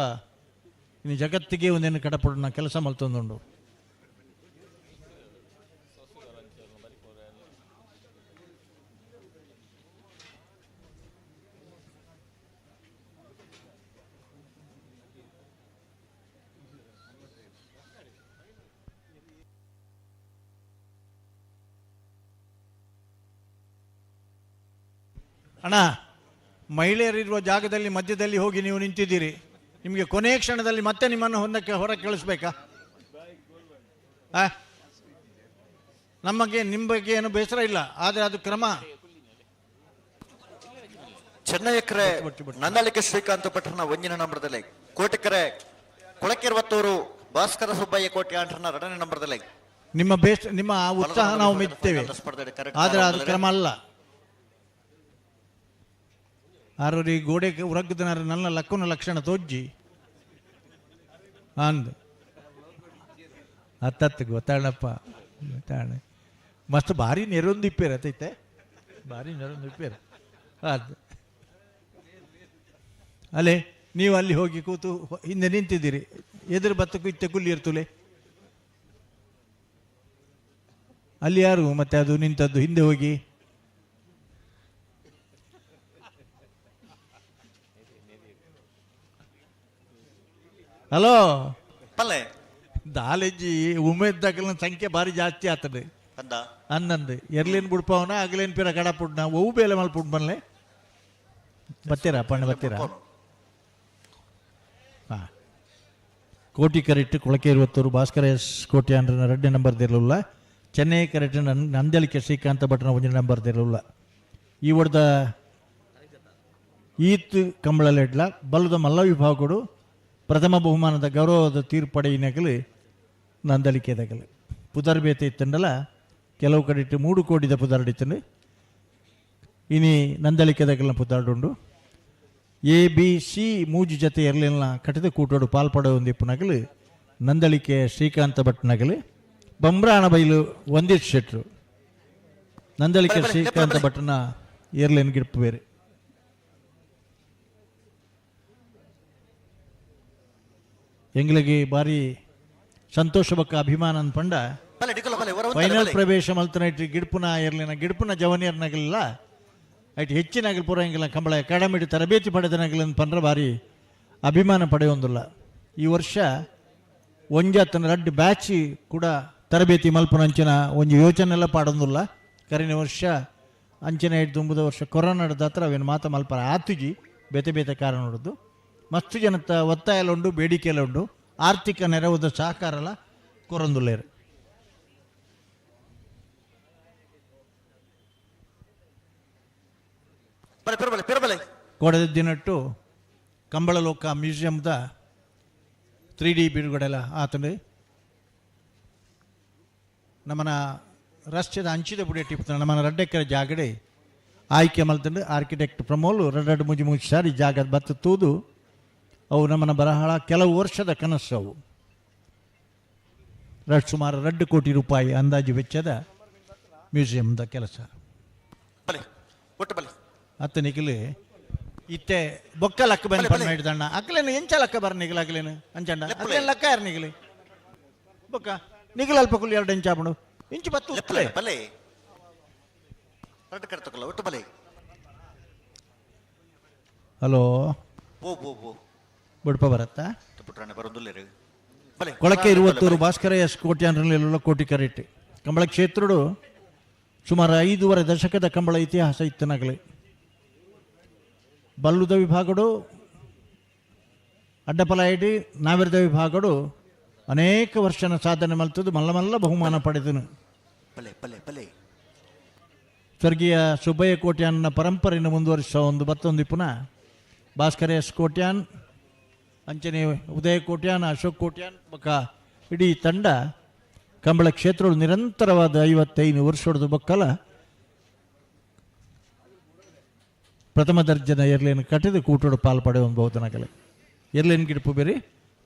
ಇನ್ನು ಜಗತ್ತಿಗೆ ಒಂದೇನು ಕಡಪಡೋಣ ಕೆಲಸ ಮಲ್ತೊಂದುಂಡು. ಅಣ್ಣ, ಮಹಿಳೆಯರಿರುವ ಜಾಗದಲ್ಲಿ ಮಧ್ಯದಲ್ಲಿ ಹೋಗಿ ನೀವು ನಿಂತಿದ್ದೀರಿ, ನಿಮಗೆ ಕೊನೆಯ ಕ್ಷಣದಲ್ಲಿ ಮತ್ತೆ ನಿಮ್ಮನ್ನು ಹೊಂದಕ್ಕೆ ಹೊರಗೆ ಕಳಿಸ್ಬೇಕಾ? ನಮಗೆ ನಿಮ್ಮ ಬಗ್ಗೆ ಏನು ಬೇಸರ ಇಲ್ಲ, ಆದರೆ ಅದು ಕ್ರಮ. ಚೆನ್ನೈಕರೆ ನಂದಳಿಕೆ ಶ್ರೀಕಾಂತ್ ಭಟ್ರನ ಒಂದಿನ ನಂಬರದಲ್ಲಿ, ಕೋಟಿಕರೆ ಕೊಳಕಿರುವತ್ತೂರು ಭಾಸ್ಕರ ಸುಬ್ಬಯ್ಯ ಕೋಟಿ ಆಂಟ್ರನ ಎರಡನೇ ನಂಬರದಲ್ಲಿ. ನಿಮ್ಮ ನಿಮ್ಮ ಉತ್ಸಾಹ ನಾವು ಮೆಚ್ಚುತ್ತೇವೆ, ಆದರೆ ಅದು ಕ್ರಮ ಅಲ್ಲ. ಆರೋರಿ ಗೋಡೆ ಉರಗ್ದನಾರ ನನ್ನ ಲಕ್ಕನ ಲಕ್ಷಣ ತೋಜ್ಜಿ ಅಂದ್ ಹತ್ತತ್ತು ಗೊತ್ತಾಳಪ್ಪ ಗೊತ್ತಾಣ ಮಸ್ತ್ ಭಾರಿ ನೆರೊಂದು ಇಪ್ಪೇರ ಅತೈತೆ, ಭಾರಿ ನೆರೊಂದು ಇಪ್ಪೇರ ಅದು. ಅಲ್ಲೇ ನೀವು ಅಲ್ಲಿ ಹೋಗಿ ಕೂತು ಹಿಂದೆ ನಿಂತಿದ್ದೀರಿ, ಎದುರು ಬತ್ತಕ್ಕೂ ಇತ್ತೆ ಕುಲ್ಲಿ ಇರ್ತುಲೆ. ಅಲ್ಲಿ ಯಾರು ಮತ್ತೆ ಅದು ನಿಂತದ್ದು ಹಿಂದೆ ಹೋಗಿ? ಹಲೋ ಪಲ್ಲೆ ದಾಲೆಜ್ಜಿ ಉಮೇದ್ದಾಗಲ ಸಂಖ್ಯೆ ಭಾರಿ ಜಾಸ್ತಿ ಆಗ್ತದೆ ಅನ್ನಂದು ಎರ್ಲೇನು ಬುಡ್ಪವನ ಅಗಲೇನು ಪಿರ ಕಡಪುಡ್ನ ಒವು ಬೇಲೆ ಮಲ್ಪುಡ್ ಬನ್ಲೆ ಬತ್ತೀರಾ ಪಣ್ಣ ಬತ್ತೀರಾ? ಹಾಂ, ಕೋಟಿ ಕರೆಕ್ಟ್ ಕೊಳಕೆ ಇರುವತ್ತೂರು ಭಾಸ್ಕರ ಎಸ್ ಕೋಟಿ ಅಂದ್ರೆ ಎರಡನೇ ನಂಬರ್ ದಿರಲಿಲ್ಲ. ಚೆನ್ನೈ ಕರೆಕ್ಟ್ ನಂದಳಿಕೆ ಶ್ರೀಕಾಂತ ಭಟ್ನ ಒಂದನೇ ನಂಬರ್ ದಿರಲಿಲ್ಲ. ಈ ಒಡ್ದ ಈತ್ ಕಂಬಳಲೆಡ್ಲ ಬಲ್ಲದ ಮಲ್ಲ ವಿಭಾಗಗಳು ಪ್ರಥಮ ಬಹುಮಾನದ ಗೌರವದ ತೀರ್ಪಡೆಯಿನಗಲು ನಂದಳಿಕೆದಗಲು ಪುದರ್ಬೇತೆ ಇತ್ತಂಡಲ ಕೆಲವು ಕಡೆ 3 ಕೋಟಿದ ಪುದರ್ಡಿತ್ತಂಡು. ಇನಿ ನಂದಳಿಕೆದಗಲಿನ ಪುದರ್ಡುಂಡು. ಎ ಬಿ ಸಿ ಮೂಜು ಜತೆ ಎರ್ಲಿನ ಕಟ್ಟಿದ ಕೂಟೋಡು ಪಾಲ್ಪಡ ಒಂದಿಪ್ಪು ನಗಲು ನಂದಳಿಕೆ ಶ್ರೀಕಾಂತ ಭಟ್ ನಗಲು ಬೊಮ್ರಾಣ ಬೈಲು ಒಂದಿಷ್ಟು ಶೆಟ್ರು ನಂದಳಿಕೆ ಶ್ರೀಕಾಂತ ಭಟ್ನ ಏರ್ಲೇನ್ ಗಿಡ್ಪು ಬೇರೆ. ಎಂಗ್ಲಿಗೆ ಭಾರಿ ಸಂತೋಷ ಬಕ್ಕ ಅಭಿಮಾನ ಅನ್ಪಂಡ ಫೈನಲ್ ಪ್ರವೇಶ ಮಲ್ತನೈಟ್ ಗಿಡ್ಪುನ ಇರಲಿನ ಗಿಡ್ಪುನ ಜವನಿಯರ್ನಾಗಲಿಲ್ಲ ಐಟ್ ಹೆಚ್ಚಿನ ಪೂರ ಎಂಗಿಲ್ಲ ಕಂಬಳ ಅಕಾಡೆಮಿ ತರಬೇತಿ ಪಡೆದ ನಗಲ ಪಂಡ್ರ ಭಾರಿ ಅಭಿಮಾನ ಪಡೆಯೊಂದಿಲ್ಲ. ಈ ವರ್ಷ ಒಂಜಾತನ ರಡ್ಡು ಬ್ಯಾಚ್ ಕೂಡ ತರಬೇತಿ ಮಲ್ಪನ ಅಂಚಿನ ಒಂಜಿ ಯೋಚನೆ ಎಲ್ಲ ಪಾಡೊಂದಿಲ್ಲ. ಕರಿನ ವರ್ಷ ಅಂಚಿನ ಐಟ್ ದುಂಬುದ ವರ್ಷ ಕೊರೋನಾದ ಹತ್ರ ಅವೇನು ಮಾತ ಮಲ್ಪರ ಆತುಜಿ ಬೇತೆ ಬೇತೆ ಕಾರಣ ನೋಡೋದು. ಮಸ್ತು ಜನತ ಒತ್ತಾಯಲ ಉಂಡು, ಬೇಡಿಕೆಲ್ಲ ಉಂಡು, ಆರ್ಥಿಕ ನೆರವುದ ಸಹಕಾರಲ ಕೊರಂದುಲ್ಲೇರು. ಕೊಡದ ದಿನಟ್ಟು ಕಂಬಳಲೋಕ ಮ್ಯೂಸಿಯಂದ 3D ಬಿಡುಗಡೆಲ್ಲ ಆತಂಡು. ನಮ್ಮನ ರಸ್ತೆದ ಅಂಚಿದ ಬುಡಿಯ ಟಿಪ್ತ ನಮ್ಮನ ರಡ್ಡೆಕ್ಕರೆ ಜಾಗಡೆ ಆಯ್ಕೆ ಮಲ್ತಂಡು ಆರ್ಕಿಟೆಕ್ಟ್ ಪ್ರಮೋಲು ರಡ್ಡು ಮುಜಿ ಮುಜಿ ಸಾರಿ ಜಾಗದ ಬತ್ತು ತೂದು ಅವು ನಮ್ಮನ ಬರಹಳ ಕೆಲವು ವರ್ಷದ ಕನಸು ಅವು. ಸುಮಾರು 2 ಕೋಟಿ ರೂಪಾಯಿ ಅಂದಾಜು ವೆಚ್ಚದ ಮ್ಯೂಸಿಯಂದ ಕೆಲಸ. ಅತ್ತ ನಿಖಲು ಇತ್ತೆ ಬೊಕ್ಕ ಲಕ್ಕ ಬಂದು ಪಣ್ಣ ಹಿಡ್ದಣ್ಣ ಅಕ್ಲೇನು ಎಂಚ ಲಕ್ಕ ಬರ ನಿಗಲ ಅಗಲೇನು ಅಂಚಣ್ಣ ಅಕ್ಲೇನು ಲಕ್ಕ ಯಾರು ನಿಗಲಿ ಬೊಕ್ಕ ನಿಗಲ ಅಲ್ಪ ಕುಲ್ಲಿ 2 ಇಂಚ್ ಆಪಣು ಇಂಚು ಬತ್ತು. ರಡ್ಡ್ ಕರೆತಕಲ್ಲ ಒಟ್ಟು ಬಲೆ. ಹಲೋ ಬೋ ಬೋ ಬೋ ಬುಡ್ಪ ಬರತ್ತಾ? ಪುಟ್ರಾಣೆ ಬರೋದುಲ್ಲೇರು ಬಲೆ. ಕೊಳಕೆ ಇರುವತ್ತೂರು ಭಾಸ್ಕರ ಎಸ್ ಕೋಟ್ಯಾನ್ರಲ್ಲೆಲ್ಲ ಕೋಟಿ ಕರೆಟ್ ಕಂಬಳ ಕ್ಷೇತ್ರಡು ಸುಮಾರು 5.5 ದಶಕದ ಕಂಬಳ ಇತಿಹಾಸ ಇತ್ತನಾಗಲಿ. ಬಲ್ಲುದ ವಿಭಾಗಡು ಅಡ್ಡಪಲಾಯಿಡಿ ನಾವಿರದ ವಿಭಾಗಡು ಅನೇಕ ವರ್ಷನ ಸಾಧನೆ ಮಲ್ತದ್ದು ಮಲ್ಲ ಮಲ್ಲ ಬಹುಮಾನ ಪಡೆದನು. ಬಲೆ ಬಲೆ ಬಲೆ. ಸ್ವರ್ಗೀಯ ಸುಬ್ಬಯ್ಯ ಕೋಟ್ಯಾನ್ನ ಪರಂಪರೆಯನ್ನು ಮುಂದುವರಿಸುವ ಒಂದು ಬತ್ತೊಂದು ಪುನಃ ಭಾಸ್ಕರ ಎಸ್ ಕೋಟ್ಯಾನ್, ಅಂಚನೆ ಉದಯ ಕೋಟ್ಯಾನ್, ಅಶೋಕ್ ಕೋಟ್ಯಾನ್ ಬೊಕ್ಕ ಇಡೀ ತಂಡ ಕಂಬಳ ಕ್ಷೇತ್ರಗಳು ನಿರಂತರವಾದ 55 ವರ್ಷದ ಬೊಕ್ಕಲ ಪ್ರಥಮ ದರ್ಜನ ಎರ್ಲೇನು ಕಟ್ಟಿದ ಕೂಟೋಡು ಪಾಲು ಪಡೆಯುವ ಬಹುತನಕಲೆ ಎರ್ಲೇನು ಗಿಡಪು ಬೇರೆ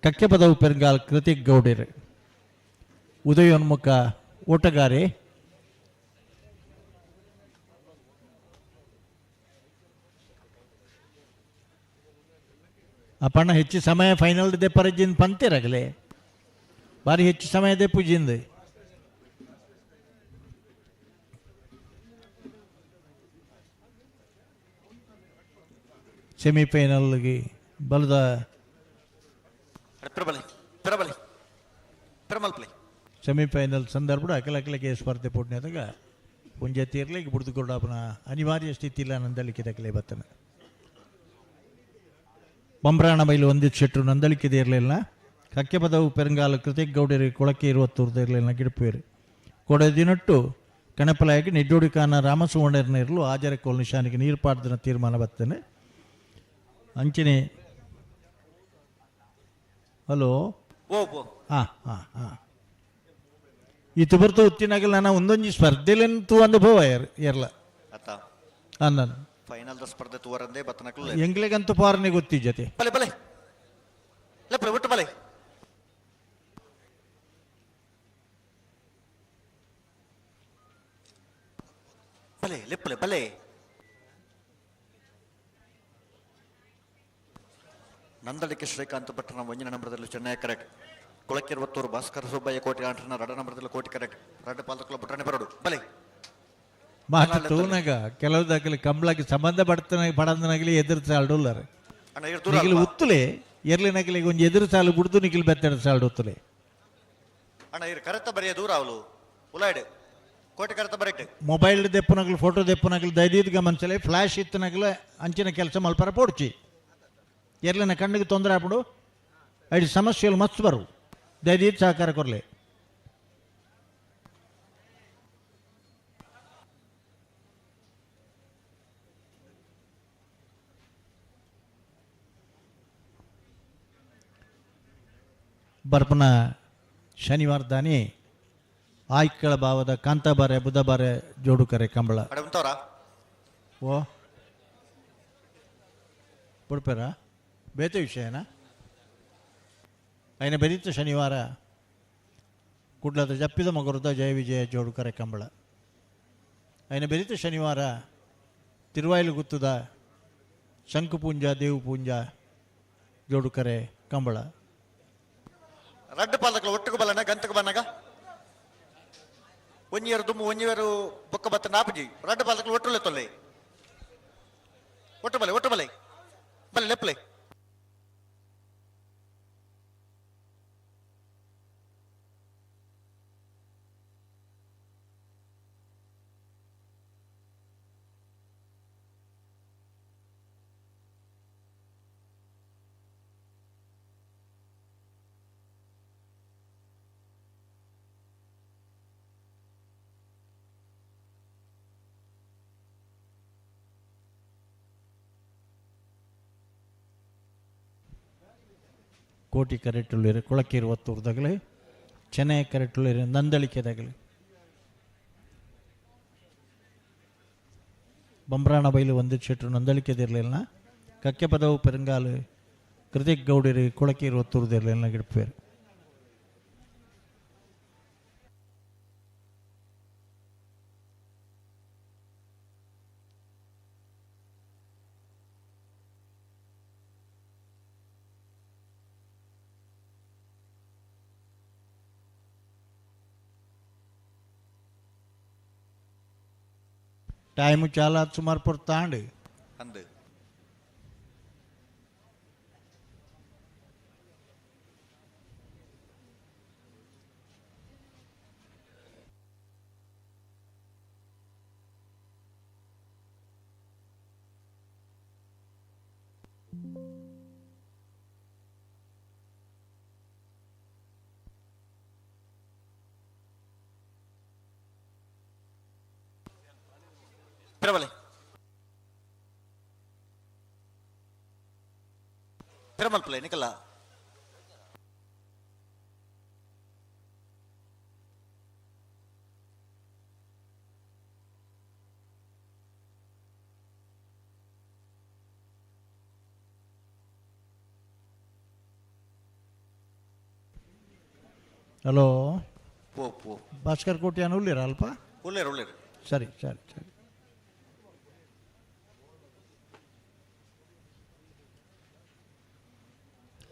ಕಕ್ಕೆ ಪದವು ಪೆರುಗಾಲ್ ಕೃತಿಕ್ ಗೌಡೇರು ಉದಯೋನ್ಮುಖ ಓಟಗಾರೆ. ಅಪ್ಪಣ್ಣ ಹೆಚ್ಚು ಸಮಯ ಫೈನಲ್ ದೆಪ್ಪರಜ್ಜಿಂದ ಪಂತಿರಗಲೆ ಭಾರಿ ಹೆಚ್ಚು ಸಮಯ ದೆಪ್ಪುಜಿಂದ. ಸೆಮಿಫೈನಲ್ಗೆ ಬಲದ ಸೆಮಿಫೈನಲ್ ಸಂದರ್ಭ ಅಕಲ ಅಕಲಕ್ಕೆ ಸ್ಪರ್ಧೆ ಪೋಟ್ನಾದಾಗ ಒಂಜೆ ತೀರ್ಲಿಕ್ಕೆ ಬಿಡ್ದುಕೊಂಡಪ್ಪನ ಅನಿವಾರ್ಯ ಸ್ಥಿತಿ ಇಲ್ಲ ನಂದಳಿಕೆ ದಕ್ಕಲೆ ಬತ್ತನ. ಬಂಬ್ರಾಣ ಬೈಲು ಒಂದಿತ್ತು ಶೆಟ್ಟರು ನಂದಳಿಕೆದೇ ಇರಲಿಲ್ಲ. ಕಕ್ಕೆ ಪದವು ಪೆರಂಗಾಲ ಕೃತಿಕ್ ಗೌಡರಿ ಕೊಳಕೆ ಇರುವತ್ತೂರ್ದು ಇರಲಿಲ್ಲ ಗಿಡಪೇರು ಕೊಡದಿನಟ್ಟು ಕಣಪಲಾಗಿ ನಿಡ್ಡೋಡಿಕಾನ ರಾಮಸುವರ್ಣರ್ನ ಇರಲು ಆಜರ ಕೋಲ್ ನಿಶಾನಿಗೆ ನೀರು ಪಾಡ್ದನ ತೀರ್ಮಾನ ಬರ್ತೇನೆ. ಅಂಚನೆ ಹಲೋ ಹಾಂ ಹಾಂ ಹಾಂ ಇತ್ತು ಬರ್ತು ಉತ್ತಿನಾಗಲ್ಲ ನಾನು ಒಂದೊಂದು ಸ್ಪರ್ಧೆಲೆಂತೂ ಅನುಭವ ಎರ್ಲ ಹಾಂ ನಾನು ಫೈನಲ್ the ಸ್ಪರ್ಧೆ ತೂವರಂದೇ ಬತ್ತನಕಲು ಎಂಗ್ಲೆಗಂತೂ ಪಾರನೆ ಗೊತ್ತಿ ಜೊತೆ ಬಲೆ ಬಲೆ ಲೆಪ್ಪಲೆ ಒಟ್ಟು ಬಲೆ. ಬಲೆ ಲೆಪ್ಪಲೆ ಬಲೆ. ನಂದಳಿಕೆ ಶ್ರೀಕಾಂತ್ ಭಟ್ರನ ಒಂಜಿನ ನಂಬರದಲ್ಲಿ ಚೆನ್ನೈ ಕರೆಕ್ಟ್. ಕೊಳಕ್ಕಿರುವತ್ತೂರು ಭಾಸ್ಕರ ಸುಬ್ಬಯ್ಯ ಕೋಟಿ ಆಂಟ್ರನ ರಡ ನಂಬರದಲ್ಲಿ ಕೋಟಿ ಕರೆಕ್ಟ್. ರಡ್ಡ ಪಾಲ್ತಕ್ಕಲ ಬುಟ್ರನೆ ಬರೋಡು ಬಲೆ. ಮಾತು ತೂನಾಗ ಕೆಲವು ದಾಖಲೆ ಕಂಬಳಕ್ಕೆ ಸಂಬಂಧ ಪಡ್ತನ ಪಡಂದನಾಗಲಿ ಎದುರು ಸಾಲ್ಡುಲ್ಲಾರೆ ನಿಖಿಲ್ ಉತ್ತಲೆ ಎರ್ಲಿನಾಗಲಿ ಒಂಜಿ ಎದುರು ಸಾಲು ಬಿಡ್ದು ನಿಖಿಲ್ ಬೆತ್ತಡ ಸಾಲ್ಡು ಉತ್ತಲೆ. ಅಣ್ಣ ಇರು ಕರೆತ ಬರೆಯ ದೂರ ಅವಳು ಉಲಾಯ್ಡು ಕೋಟಿ ಕರೆತ ಬರೆಟ್ ಮೊಬೈಲ್ ದೆಪ್ಪನಗಲು ಫೋಟೋ ದೆಪ್ಪನಗಲು ದೈದೀದ್ ಗಮನಿಸಲೆ ಫ್ಲಾಶ್ ಇತ್ತನಗಲ ಅಂಚಿನ ಕೆಲಸ ಮಲ್ಪರ ಪೋಡ್ಚಿ ಎರ್ಲಿನ ಕಣ್ಣಿಗೆ ತೊಂದರೆ ಆಗ್ಬಿಡು ಐದು ಸಮಸ್ಯೆಗಳು ಮಸ್ತ್ ಬರು ದೈದೀದ್ ಸಹಕಾರ ಕೊರಲೆ. ಬರ್ಪನ ಶನಿವಾರ ದಾನಿ ಆಯ್ಕಳ ಭಾವದ ಕಾಂತಾಬಾರೆ ಬುಧಬಾರೆ ಜೋಡುಕರೆ ಕಂಬಳ ಓ ಪುಡ್ಪೇರ ಬೇತೆ ವಿಷಯನ ಐನ ಬೆರೀತ ಶನಿವಾರ ಕುಡ್ಲದ ಜಪ್ಪಿದ ಮಗರುದ ಜಯ ವಿಜಯ ಜೋಡುಕರೆ ಕಂಬಳ ಐನ ಬೆರೀತ ಶನಿವಾರ ತಿರುವಾಯಿಲು ಗುತ್ತದ ಶಂಕುಪೂಂಜ ದೇವುಪೂಂಜ ಜೋಡುಕರೆ ಕಂಬಳ. ರಡ್ಡು ಪಾಲಕಲು ಒಟ್ಟುಗು ಬಲನ ಗಂತకు ಬನ್ನಗ ಒಂಜಿಯರು ದುಮ್ಮು ಒಂಜಿಯರು ಬೊಕ್ಕ ಬತ್ತ ನಾಪಜಿ ರಡ್ಡು ಪಾಲಕಲು ಒಟ್ಟುಲೆ ತೊಲ್ಲೆ ಒಟ್ಟು ಬಲೆ ಒಟ್ಟು ಬಲೆ ಬಲೆ ಲೆಪ್ಪಲೆ. ಕೋಟಿ ಕರೆಟುಳ್ಳೇರು ಕೊಳಕಿರುವತ್ತೂರ್ದಾಗಲಿ ಚೆನ್ನೈ ಕರೆಟುಳ್ಳೇರು ನಂದಳಿಕೆದಾಗಲಿ ಬಂಬ್ರಾಣ ಬೈಲು ಒಂದು ಶೆಟ್ರು ನಂದಳಿಕೆದಿರಲಿಲ್ಲ. ಕಕ್ಕೆ ಪದವು ಪೆರಂಗಾಲು ಕೃತಿಕ್ ಗೌಡರಿ ಕೊಳಕಿರುವತ್ತೂರ್ದಿರಲಿಲ್ಲ ಗಿಡಪೇರು. ಟೈಮ್ ಚಾಲ ಸುಮಾರು ಪೊರ್ತಾಂಡ್ ಅಂದು ಪಿರಬಲೆ ಪಿರಮಲ್ಪಲೆ ನಿಕಲ್ಲ ಹಲೋ ಪೋ ಪೋ ಭಾಸ್ಕರ್ ಕೋಟ್ಯಾನ್ ಉಳ್ಳೀರ ಅಲ್ಪ ಉಳ್ಳೇರು ಉಳ್ಳೇರು ಸರಿ ಸರಿ ಸರಿ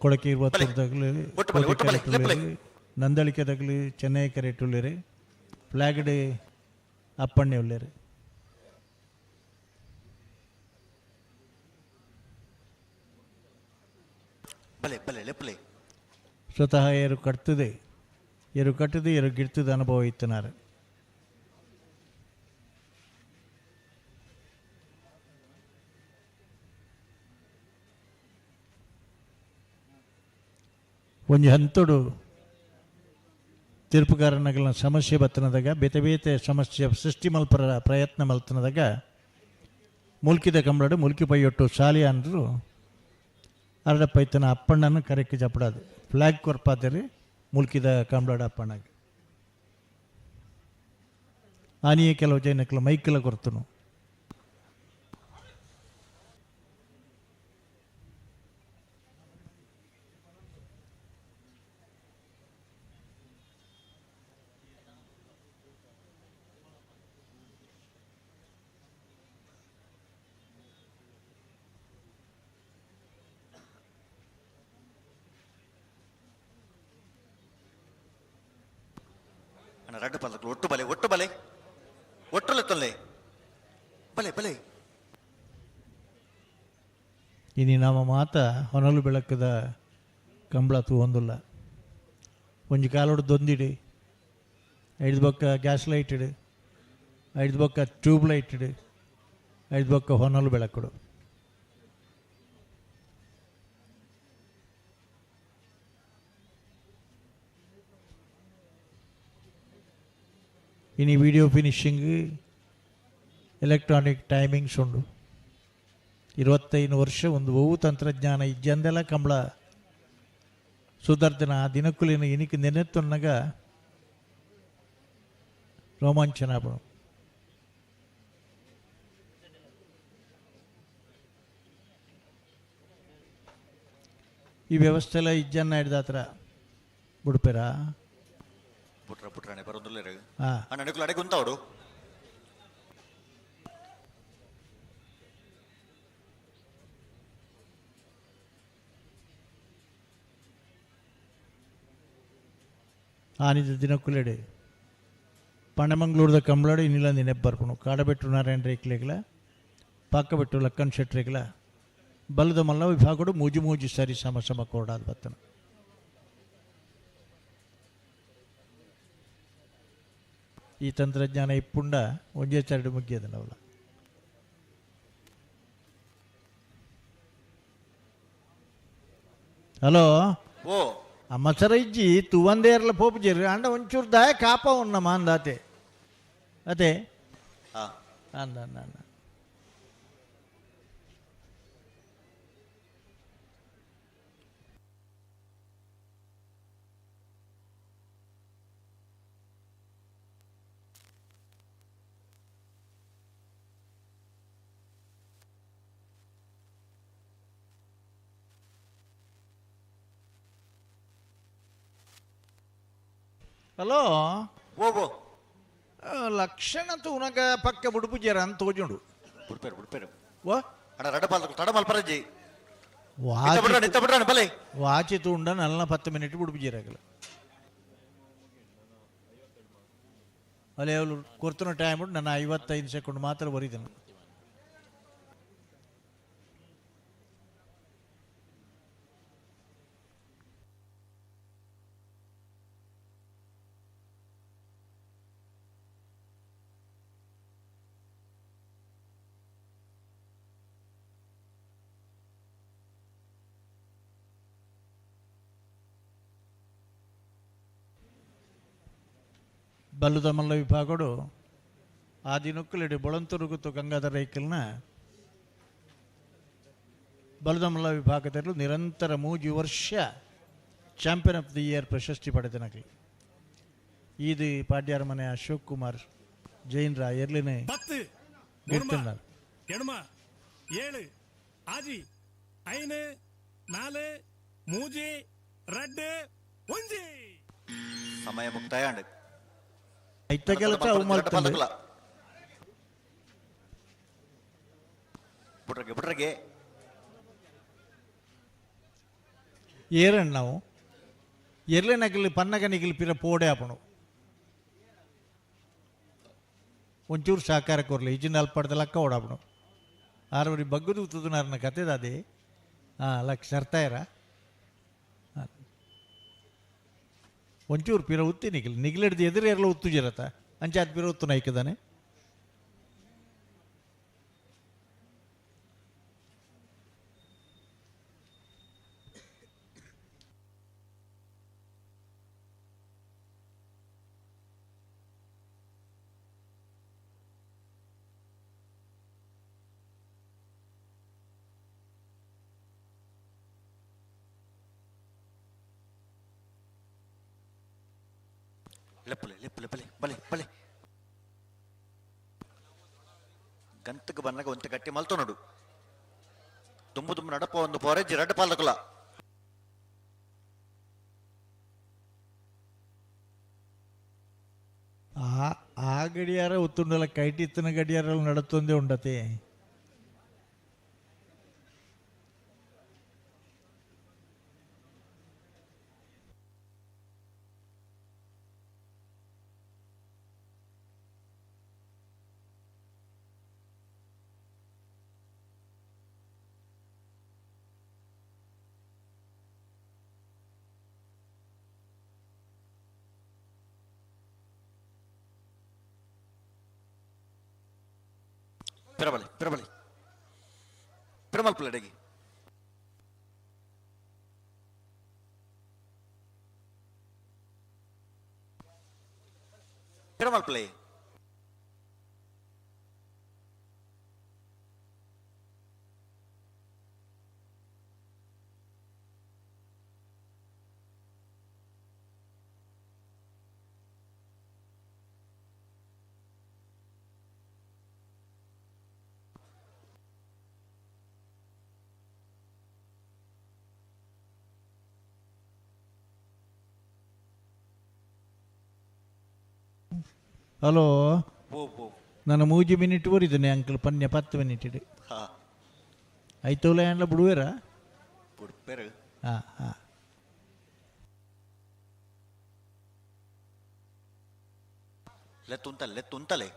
ಕೊಳಕೆ ಇರುವತ್ತಗಲಿ ನಂದಳಿಕೆ ತಗಲಿ ಚೆನ್ನೈ ಕರೆಟ್ ಉಳ್ಳೇರಿ ಫ್ಲಾಗಡೆ ಅಪ್ಪಣ್ಣೆ ಉಳ್ಳೇರಿ ಬಲೆ ಬಲೆ ಲೆಪ್ಪಲೆ ಸ್ವತಃ ಏರು ಕಟ್ತದೆ ಏರು ಕಟ್ಟದೆ ಏರು ಗಿಡ್ತದ ಅನುಭವ ಇತ್ತನಾರು ಒಂಜಿ ಹಂತೊಡು ತೀರ್ಪುಗಾರನಗಲ ಸಮಸ್ಯೆ ಬತ್ತನದಾಗ ಬೇತೆ ಬೇತೆ ಸಮಸ್ಯೆ ಸೃಷ್ಟಿ ಮಲ್ಪರ ಪ್ರಯತ್ನ ಮಲ್ತನದಾಗ ಮುಲ್ಕಿದ ಕಂಬಳಡು ಮುಲ್ಕಿ ಪೈಯೊಟ್ಟು ಸಾಲಿ ಅಂದರು ಅರಡಪ್ಪೈತನ ಅಪ್ಪಣ್ಣನ ಕರೆಕ್ಕೆ ಜಪಡಾದು ಫ್ಲಾಗ್ ಕೊರ್ಪಾದರೆ ಮುಲ್ಕಿದ ಕಂಬಳಡು ಅಪ್ಪಣ್ಣಗೆ ಆನಿಯೇ ಕೆಲವು ಜನಕ್ಕಲ ಮೈಕಲ ಕೊರ್ತನು ರಡ್ಡು ಪಲ್ಲಕ್ಲು ಒಟ್ಟು ಬಲೆ ಒಟ್ಟು ಬಲೆ ಒಟ್ಟುಲೆ ತೊಲ್ಲೆ ಬಲೆ ಬಲೆ ಇನಿ ನಮ್ಮ ಮಾತ ಹೊನಲು ಬೆಳಕದ ಕಂಬಳ ತೂವೊಂದುಲ್ಲ ಒಂಜಿ ಕಾಲೋಡು ದೊಂದಿಡಿ ಐದು ಬೊಕ್ಕ ಗ್ಯಾಸ್ ಲೈಟ್ ಇಡು ಐದು ಬೊಕ್ಕ ಟ್ಯೂಬ್ ಲೈಟ್ ಇಡು ಐದು ಬೊಕ್ಕ ಹೊನಲು ಬೆಳಕುಡು ಇನಿ ವಿಡಿಯೋ ಫಿನಿಶಿಂಗ್ ಎಲೆಕ್ಟ್ರಾನಿಕ್ ಟೈಮಿಂಗ್ಸ್ ಉಂಡು 25 ವರ್ಷ ಒಂದು ಬಹು ತಂತ್ರಜ್ಞಾನ ಇಜ್ಜಂದೆಲ್ಲ ಕಂಬಳ ಸುಧಾರ್ಧನ ಆ ದಿನಕ್ಕುಲಿನ ಇನಿಕ್ ನೆನೆತ್ತೊನ್ನಗ ರೋಮಾಂಚನ ಆಪುಂಡು. ಈ ವ್ಯವಸ್ಥೆ ಎಲ್ಲ ಇಜ್ಜನ್ನ ಹಿಡ್ದಾತ್ರ ಬುಡ್ಪೇರಾ ಪುಟ್ರ ಪುಟ್ರಾಣೆ ಬರೋದಿಲ್ಲ ಹಾಂ ಅಣ್ಣ ನಿಕುಲು ಅಡೆಗೆ ಉಂತಾವಡು ಆನಿದ ದಿನಕ್ಕುಲೆಡೆ ಪಣಮಂಗ್ಳೂರ್ದ ಕಂಬಳಾಡು ಇನ್ನಿಲ್ಲ ನೆಬ್ಬರ್ಪುಣು ಕಾಡಬೆಟ್ಟು ನಾರಾಯಣ ರೇಕ್ಲೆಗ್ಲ ಪಾಕಬೆಟ್ಟು ಲಕ್ಕನ್ ಶೆಟ್ರೆಗ್ಲ ಬಲದ ಮಲ್ಲ ವಿಭಾಗಡು ಮೂಜಿ ಮೂಜಿ ಸರಿ ಸಮ ಸಮ ಕೋಡಾದ ಬತ್ತನ ಈ ತಂತ್ರಜ್ಞಾನ ಇಪ್ಪುಂಡ ಒಂಜೇ ಚರಡು ಮುಗಿಯದನವಲ್ಲ ಹಲೋ ಓ ಅಮ್ಮಸರ ಇಜ್ಜಿ ತುವಂದೇರ್ಲ ಪೋಪುಜೆರ್ ಅಂಡ ಒಂಚೂರು ದಾಯ ಕಾಪ ಉನ್ನ ಮಾಂದಾತೆ ಅದೇ ಅಂದ ಅಂದ ಅಂದ ಹಲೋ ಓ ಓ ಲಕ್ಷಣ ತೂನಗ ಪಕ್ಕ ಬುಡುಪುಜೆರ ಅಂತ ತೋಜುಂಡು ಬುಡ್ಪೇರು ಬುಡ್ಪೇರು ವಾ ಅಣ್ಣ ರಡ್ಡ ಪಾಲ್ ತಡ ಮಲ್ಪರಜ್ಜಿ ನಿತ್ತ ಬಿಡ್ರಾಣ ಬಲೆ ವಾಚಿ ತೂಂಡ ನಲ್ಲ 10 ಮಿನಿಟ್ ಬುಡುಪುಜೆರಾಗಲ ಅಲ್ಲೇ ಅವಳು ಕೊರ್ತನ ಟೈಮ್ ನನ್ನ 55 ಸೆಕೆಂಡ್ ಮಾತ್ರ ಬರೀದನು. ಬಲ್ಲುದ ಮಲ್ಲ ವಿಭಾಗಡು ಆ ದಿನಕ್ಕುಲೆಡೆ ಬೊಳಂತುರುಗುತ್ತು ಗಂಗಾಧರ ರೈಕಲ್ನ ಬಲ್ಲುದ ಮಲ್ಲ ವಿಭಾಗದಲ್ಲಿ ನಿರಂತರ 3 ವರ್ಷ ಚಾಂಪಿಯನ್ ಆಫ್ the year ಪ್ರಶಸ್ತಿ ಪಡೆದನಗಲಿ. ಇದು ಪಾಡ್ಯಾರ ಮನೆ ಅಶೋಕ್ ಕುಮಾರ್ ಜೈನ್ರ ಎರ್ಲಿನೇ 10 ಗೆಲ್ತಿన్నారు. 8 7 6 5 4 3 2 1 ಸಮಯ ಮುಕ್ತಾಯ. ಐತ ಕೆಲಸ ಅವು ಮಾಡ್ತಾರೆ. ಬಿಟ್ರಗೆ ಬಿಟ್ರಗೆ ಏರಣ್ಣ ನಾವು ಎರ್ಲೆ ನಗಲಿ ಪನ್ನಗ ನಿಗಲಿ ಪಿರ ಪೋಡೆ ಆಪಣು ಒಂಚೂರು ಸಹಕಾರ ಕೊರ್ಲಿ ಇಜಿನ ಅಲ್ಪಡ್ದ ಲಕ್ಕ ಓಡಾಪಣು ಆರವರಿ ಬಗ್ಗುದು ತುದುನಾರನ ಕತೆದಾದೆ. ಹಾಂ ಲಕ್ಕ ಸರ್ತಾಯರ ಒಂಚೂರು ಪಿರ ಉತ್ತಿ ನಿಗಲಿ ನಿಗಲಿಡ್ದು ಎದುರು ಎರ್ಲ ಉತ್ತು ಜಿರತ ಅಂಚಾದ ಪಿರ ಉತ್ತು ನೈಕದಾನೆ. ಲೆಪ್ಪಲೆ ಲೆಪ್ಪಲೆ ಬಲೆ ಬಲೆ ಬಲೆ ಗಂತಕ್ಕೆ ಬನ್ನಾಗ ಒಂತ ಗಟ್ಟಿ ಮಲ್ತು ನೋಡು. ತುಂಬು ತುಂಬ ನಡಪ ಒಂದು ಪೋರೆ ಜಿರಡ್ ಪಾಲಕುಲ. ಆ ಗಡಿಯಾರ ಉತ್ತುಂಡಲ ಕೈಟಿತ್ತನ ಗಡಿಯಾರ ನಡತ್ತೊಂದೇ ಉಂಡತೆ. ಪಿರಬಲೆ ಪಿರಬಲೆ ಪಿರಮಲ್ಪಲಡೆಗಿ ಪಿರಮಲ್ಪಲೆ. ಹಲೋ, ನಾನು 3 ಮಿನಿಟ್ ಬರಿದ್ದೇನೆ ಅಂಕಲ್, ಪನ್ಯ 10 ಮಿನಿಟ್ ಇಡಿ. ಆಯ್ತವಲ್ಲ ಏನ್ಲ ಬಿಡುವೇರಾ? ಹಾಂ ಹಾಂ ಲೆತ್ತುಂತಲೆ ಲೆತ್ತುಂತಲೆ.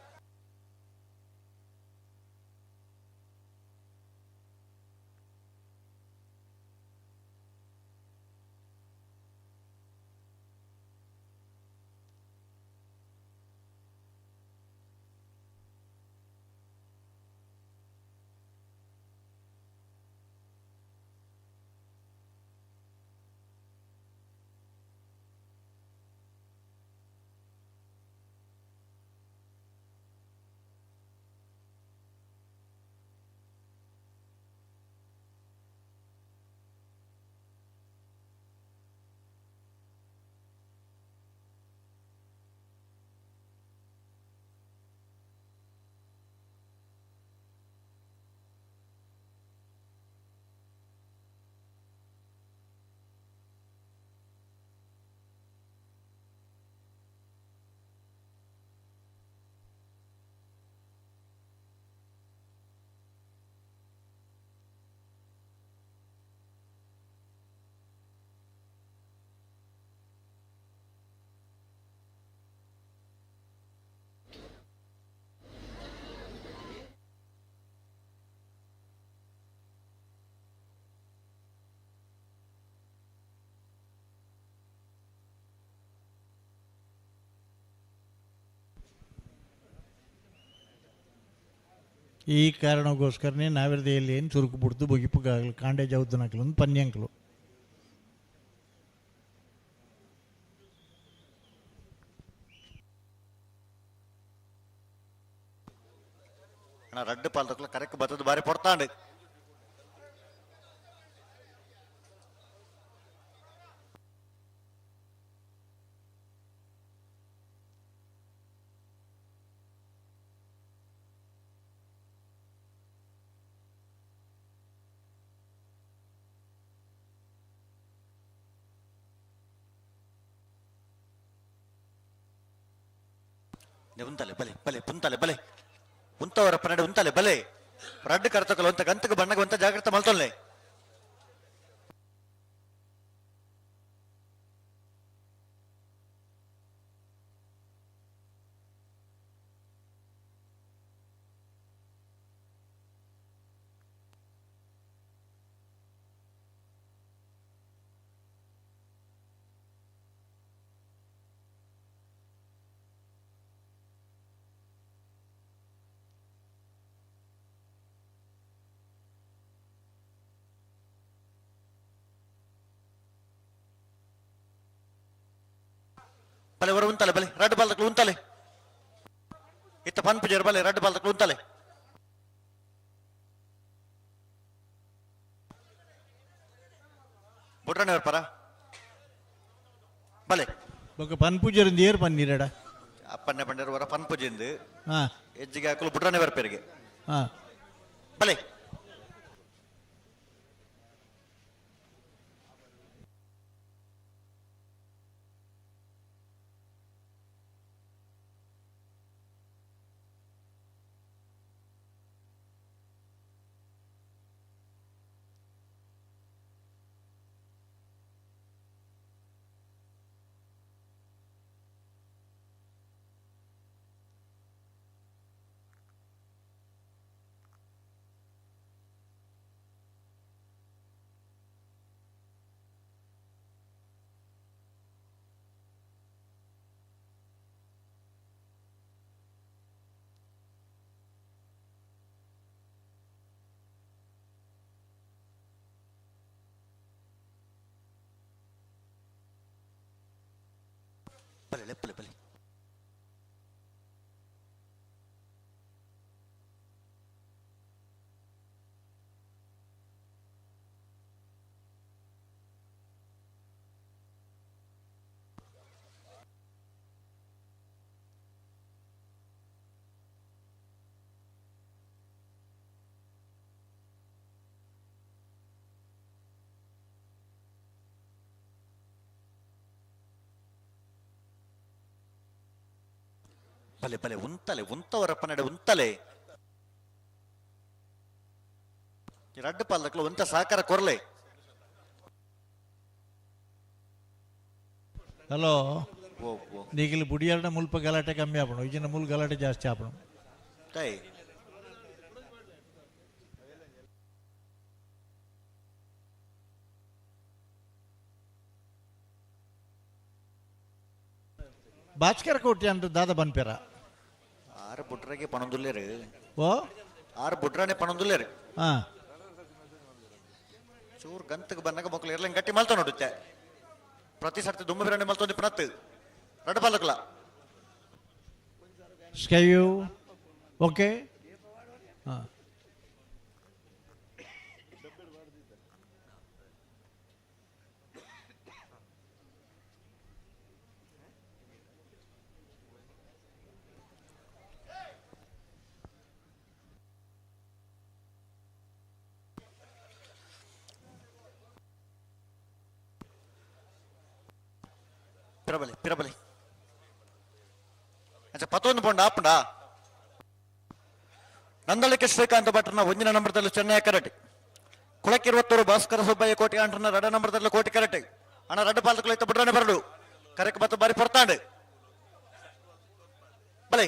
ಈ ಕಾರಣಕ್ಕೋಸ್ಕರನೇ ನಾವಿರದೆಯಲ್ಲಿ ಏನು ಚುರುಕು ಬಿಡ್ತು ಬೊಗಿಪುಗಾಗಲು ಕಾಂಡೆ ಜೌದನಕಲು ಒಂದು ಪನ್ಯಂಕಲು. ಅಣ್ಣ ರಡ್ಡು ಪಾಲ್ದಕ್ಲ ಕರೆಕ್ಟ್ ಬತ್ತದ ಬಾರಿ ಪೊಡ್ತಾಂಡು. ಉಂತಲೆ ಬಲೆ ಬಲೆ ಪುಂತಲೆ ಬಲೆ ಉಂತವರ ಪನ್ನಡೆ ಉಂತಲೆ ಬಲೆ ರಡ್ಡು ಕರ್ತಕಲ ಒಂತ ಗಂತಕ ಬಣ್ಣಗ ಒಂತ ಜಾಗ್ರತೆ ಮಲ್ತೊಲ್ಲೆ. ಬಲೆ ಹೊರ ಉಂತಲೆ ಬಲೆ ರಡ್ಡು ಬಾಲ್ದಕ್ಲು ಉಂತಲೆ ಇತ್ತ ಪನ್ಪುಜೇರು ಬಲೆ ರಡ್ಡು ಬಾಲ್ದಕ್ಲು ಉಂತಲೆ. ಬುಡ್ರಣ್ಣವ್ರ ಪರ ಬಲೆ ಬೊಕ ಪನ್ಪುಜೇರು ಏರ್ ಪನ್ನೀರಡ ಅಪ್ಪನ್ನೆ ಪಂಡೇರು ಹೊರ ಪನ್ಪುಜೆಂದು ಹಾಂ ಹೆಜ್ಜಿಗೆ ಹಾಕಲು ಬುಡ್ರಣ್ಣೆ ಬರ್ಪೇರಿಗೆ ಹಾಂ ಬಲೆ. ಬಲೆ ಲೆಪ್ಪಲೆ ಬಲೆ ಬಲೆ ಬಲೆ ಉಂತಲೆ ಉಂತವರಪ್ಪ ನಡೆ ಉಂತಲೆ ರಡ್ಡು ಪಾಲ್ದಕ್ಲು ಉಂತ ಸಹಕಾರ ಕೊರ್ಲೆ. ಹಲೋ ನೀಗಿಲ್ ಬುಡಿಯಾರನ ಮುಲ್ಪ ಗಲಾಟೆ ಕಮ್ಮಿ ಆಪಣು ಈಜಿನ ಮುಲ್ ಗಲಾಟೆ ಜಾಸ್ತಿ ಆಪಣು. ತೈ ಭಾಸ್ಕರ ಕೋಟಿ ಅಂತ ದಾದ ಬನ್ಪೇರ ಆರು ಬುಟ್ರಗೆ ಪಣೊಂದುಲ್ಲೇರು. ಓ ಆರು ಬುಟ್ರನೆ ಪಣೊಂದುಲ್ಲೇರು. ಹಾ ಚೂರು ಗಂತಕ್ಕೆ ಬಂದಾಗ ಮಕ್ಕಳು ಇರ್ಲಂಗೆ ಗಟ್ಟಿ ಮಲ್ತ ನೋಡುತ್ತೆ. ಪ್ರತಿ ಸರ್ತಿ ದುಮ್ಮ ಬಿರಾಣಿ ಮಲ್ತೊಂದು ಪಣತ್ತು ರಡ್ಡು ಪಾಲಕಲ ಸ್ಕೈಯು ಓಕೆ. ಹಾಂ ಪಿರಬಲೆ ಪಿರಬಲೆ ಅಚ್ಚ ಪತ್ತೊಂದು ಪೌಂಡ್ ಆಪುಂಡ ನಂದಳಿಕೆ ಶ್ರೀಕಾಂತ ಭಟ್ರನ ಒಂದಿನ ನಂಬರ್ದಲ್ಲಿ ಚೆನ್ನೈ ಕರಟೆ ಕುಳಕ್ಕಿರುವತ್ತೂರು ಭಾಸ್ಕರ ಸುಬ್ಬಯ್ಯ ಕೋಟಿ ಆಂಟ್ರನ ರಡ ನಂಬರ್ದಲ್ಲಿ ಕೋಟಿ ಕರಟೆ ಅಣ್ಣ ರಡ್ಡು ಪಾಲ್ತಕ್ಕೂ ಬುಡ್ರನೆ ಬರಡು ಕರೆಕ್ ಬತ್ತು ಬಾರಿ ಪೊರ್ತಾಂಡು ಬಲೆ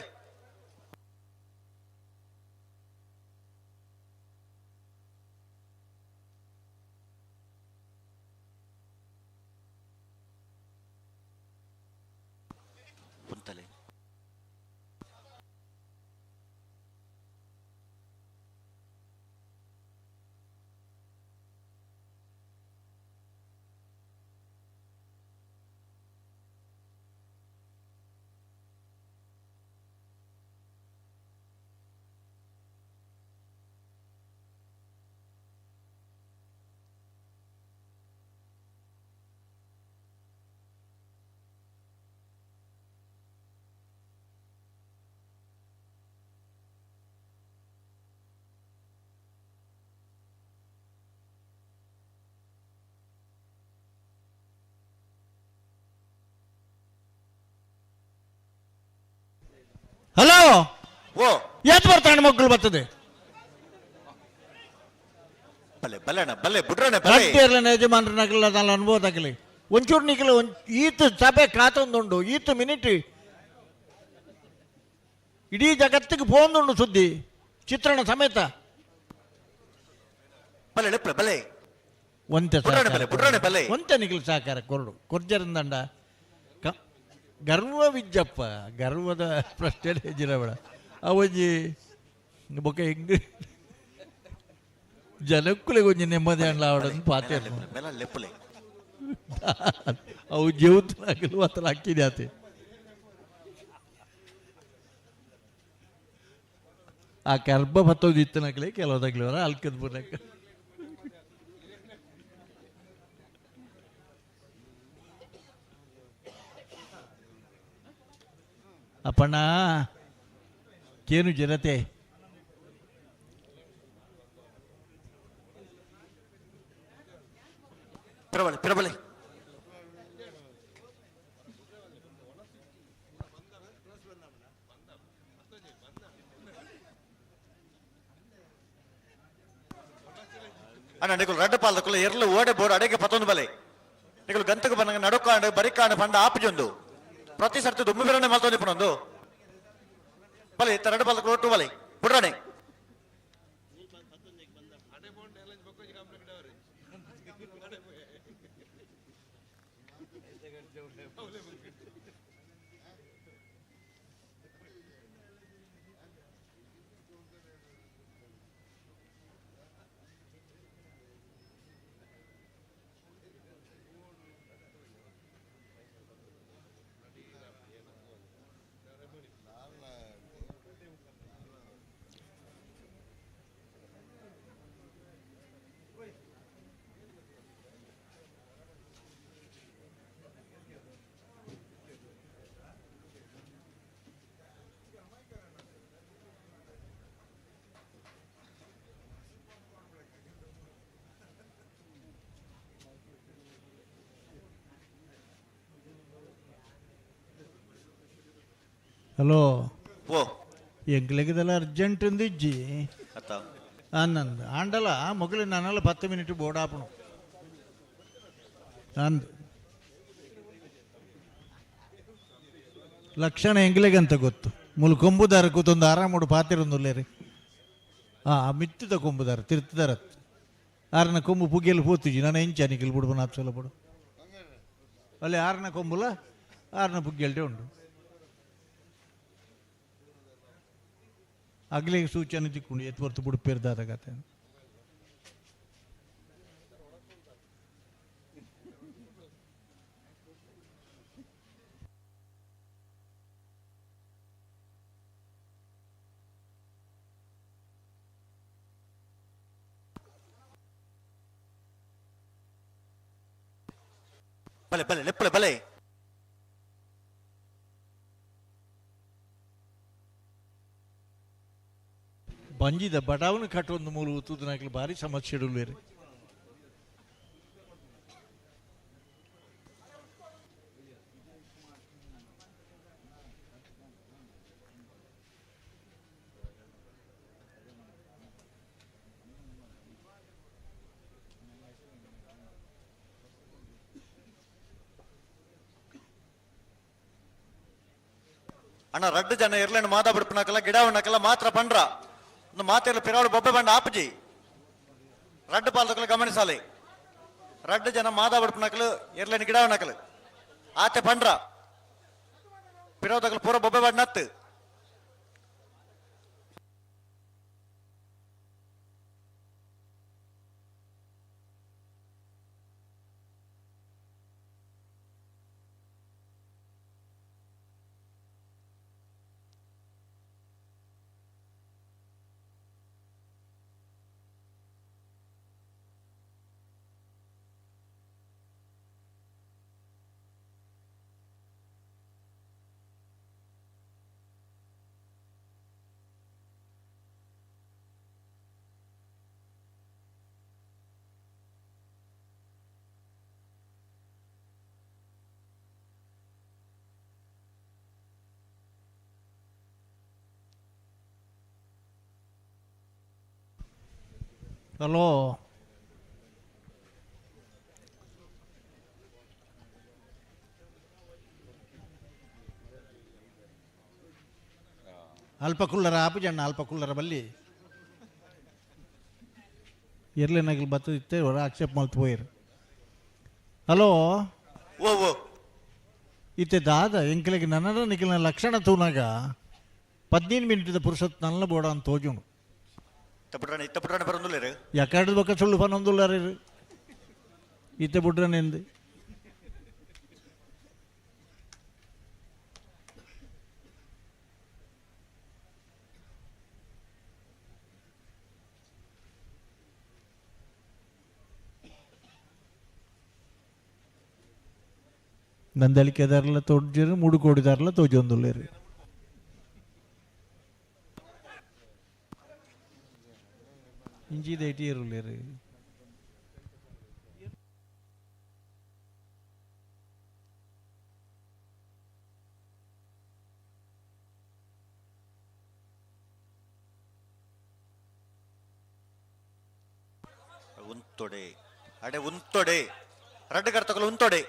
ಪುಂತಲೆ ಹಲೋ ಓ ಏತ್ ಬರ್ತಾನೆ ಮಕ್ಕಳು ಬರ್ತದೆ ಬಲೆ ಬಲೆಣ ಬಲೆ ಬುಡ್ರನೆ ಬಲೆ ರಡ್ಡೇರ್ಲನ ಯಜಮಾನ್ರನಾಗಲ್ಲ ನಾನು ಅನ್ಬೋದಾಗಲಿ ಒಂಚೂರು ನಿಖಲ ಈತ ಸಭೆ ಕಾತೊಂದುಂಡು ಈತ ಮಿನಿಟ್ ಇಡೀ ಜಗತ್ತಿಗೆ ಪೋಂದುಂಡು ಸುದ್ದಿ ಚಿತ್ರಣ ಸಮೇತ ಬಲೆ ಲೆಪ್ಪಲೆ ಬಲೆ ಒಂತೆ ಬುಡ್ರನೆ ಬಲೆ ಬುಡ್ರನೆ ಬಲೆ ಒಂತೆ ನಿಖಲ್ ಸಹಕಾರ ಕೊರಡು ಕೊರ್ಜರಂದಂಡ ಗರ್ವ ವಿಜ್ಜಪ್ಪ ಗರ್ವದ ಪ್ರಶ್ನೆ ಹೆಜ್ಜಿರಬೇಡ ಅವಜ್ಜಿ ಬೊಕ ಹೆಂಗ್ ಜನಕ್ಕುಲಿಗೆ ಒಂಜಿ ನೆಮ್ಮದಿ ಅಣ್ಣ ಅವಡನ್ನು ಪಾತೆ ಬೆಲ ಲೆಪ್ಪಲೆ ಅವು ಜೀವತನಾಗಲು ಆತನ ಹಾಕಿದೆ ಆತೆ ಆ ಕರ್ಬ ಬತ್ತೋದು ಇತ್ತನಾಗಲೇ ಕೆಲವದಾಗ್ಲಿ ಅಲ್ಕದ್ ಬರಕ ಅಪ್ಪಣ್ಣ ಕೇನು ಜನತೆ ಪಿರಬಲೆ ಪಿರಬಲೆ ಅಣ್ಣ ನಿಕುಲು ರಡ್ಡ ಪಾಲ್ದಕ್ಕುಲ್ಲ ಎರ್ಲು ಓಡೆ ಬೋರ್ಡ್ ಅಡೆಗೆ ಪತ್ತೊಂದು ಬಲೆ ನಿಕುಲು ಗಂತకు ಬನ್ನಗ ನಡುಕಾಂಡು ಬರಿಕಾಂಡು ಪಂಡ ಆಪುಜೊಂದು ಪ್ರತಿ ಸರ್ತಿ ದುಮ್ಮು ಬಿರನೆ ಮಲ್ತೊಂದು ಪುನೊಂದು ಬಲೆ ಇತ್ತ ರಡ್ಡ ಪಾಲ್ದಕ್ಕುಲ್ಲ ಒಟ್ಟು ಬಲೆ ಬುಡ್ರಾಣೆ ಹಲೋ ಓ ಎಂಕ್ಲೆಗದೆಲ್ಲ ಅರ್ಜೆಂಟ್ ಇಜ್ಜಿ ಅತ್ತ ಆನಂದ್ ಆಂಡಲ ಮೊಗಲು ನಾನಲ್ಲ 10 ಮಿನಿಟ್ ಬೋರ್ಡ್ ಆಪಣು ಅಂದ್ ಲಕ್ಷಣ ಎಂಗ್ಲೆಗಂತ ಗೊತ್ತು ಮುಲು ಕೊಂಬುದಾರ ಕೂತೊಂದು ಆರಾಮುಡು ಪಾತಿರೊಂದುಲ್ಲೇರಿ ಆ ಮಿತ್ತದ ಕೊಂಬುದಾರ ತಿರ್ತದಾರ ಆರನ ಕೊಂಬು ಪುಗ್ಗೆಲು ಪೋತುಜಿ ನಾನು ಎಂಚ ನಿಖಿಲ್ ಬಿಡು ನಾತ್ ಬಿಡು ಅಲ್ಲಿ ಆರನ ಕೊಂಬುಲ ಆರನ ಪುಗ್ಗೆಲ್ಟೆ ಉಂಡು ಅಗ್ಲಿಗೆ ಸೂಚನೆ ತಿಕ್ಕೊಂಡು ಎತ್ತು ಹೊರ್ತು ಬುಡುಪೇರ್ದಾದ ಕತೆ ಬಲೆ ಬಲೆ ಲೆಪ್ಪಲೆ ಬಲೆ ಬಂಜಿದ ಬಡಾವನ ಕಟ್ಟೊಂದು ಮೂಲ ಉತ್ತುದನಾಗ್ಲಿ ಭಾರಿ ಸಮಸ್ಯೆ ಇಡಲ್ವೇರಿ ಅಣ್ಣ ರಡ್ಡು ಜನ ಇರ್ಲೇನು ಮಾತಾ ಬಿಡ್ಪನಾಕಲ್ಲ ಗಿಡವಣ್ಣಕಲ್ಲ ಮಾತ್ರ ಪಂಡ್ರ ಒಂದು ಮಾತೆಲ್ಲ ಪಿರಾಳು ಬೊಬ್ಬೆ ಬಂಡ ಆಪಜಿ ರಡ್ಡು ಪಾಲ್ದಕ್ಕಲು ಗಮನಿಸಾಲಿ ರಡ್ಡು ಜನ ಮಾದಾ ಬಿಡ್ಪನಕಲು ಇರ್ಲೇನು ಗಿಡವಣ್ಣಕಲು ಆತೆ ಪಂಡ್ರ ಪಿರೋದಕಲು ಪೂರ ಬೊಬ್ಬೆ ಬಂಡ ನತ್ತು ಹಲೋ ಅಲ್ಪ ಕುಲ್ಲರ ಆಪುಜಣ್ಣ ಅಲ್ಪ ಕುಲ್ಲರ ಬಲ್ಲಿ ಎರ್ಲೆ ನಗಲು ಬತ್ತಿತ್ತೆ ಹೊರ ಆಕ್ಷೇಪ ಮಲ್ತು ಪೋಯಿರು. ಹಲೋ ಓ ಓ ಇತ್ತೆ ದಾದ ಎಂಕಲೆಗೆ ನನ್ನ ನಿಖಿಲ್ನ ಲಕ್ಷಣ ತೂನಾಗ 15 ಮಿನಿಟ್ದ ಪುರುಷತ್ ನಲ್ಲ ಬೋಡ ಅಂತ ತೋಜುಂಡು. ಇತ್ತ ಬುಡ್ರಣ ಬರೋದಿಲ್ಲ ಯಾಕಡೆ ಬೊಕ್ಕ ಸುಳ್ಳು ಪನ್ನೊಂದುಲ್ಲಾರ ಇತ್ತೆ ಬುಡ್ರನೆಂದು ನಂದಳಿಕೆದಾರಲ್ಲ ತೋಜಿರು ಮೂಡುಕೋಡಿದಾರಲ್ಲ ತೋಜೊಂದುಲ್ಲೇರು. ಇಂಜಿದ ಇಟ್ಟಿರುಲ್ಲೇರು. ಉಂತೊಡೆ ಅಡೆ ಉಂತೊಡೆ ರಡ್ಡು ಕರ್ತಕಲು ಉಂತೊಡೆ.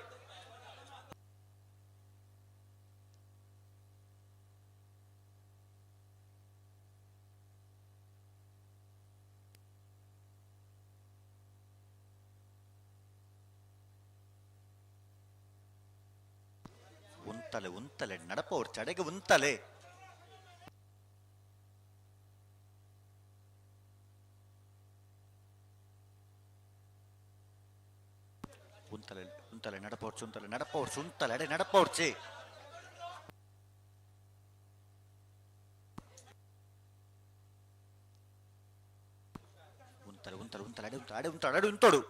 ಉಂತಲೆ ಉಂತಲೆ ನಡಪವ್ರು ಚಡೆಗೆ ಉಂತಲೆ. ಉಂತಲೆ ಉಂತಲೆ ನಡಪವ್ರು ಉಂತಲೆ ನಡಪವ್ರು ಉಂತಲೆ ಅಡೆ ನಡಪವ್ರು. ಉಂತಲೆ ಉಂತಲೆ ಉಂತಲೆ ಅಡೆ ಉಂತ ಅಡೆ ಉಂತಾಡು ಅಡೆ ಉಂತೋಡು.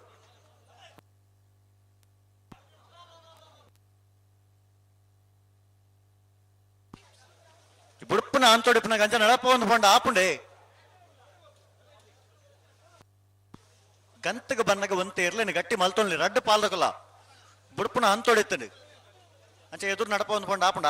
ಬುಡುಪುನ ಅಂತೊಡಿಪುನ ಗಂಜ ನಡಪ ಒಂದು ಪಂಡ ಆಪುಂಡೆ ಗಂತಗ ಬನ್ನಗ ಒಂತೆ ಇರ್ಲೇನು ಗಟ್ಟಿ ಮಲ್ತೊನ್ಲಿ ರಡ್ಡು ಪಾಲ್ದಕಲ್ಲ ಬುಡುಪುನ ಅಂತೊಡಿತ್ತಂಡು ಅಂಚೆ ಎದುರು ನಡಪ ಒಂದು ಪಂಡ ಆಪುಂಡ.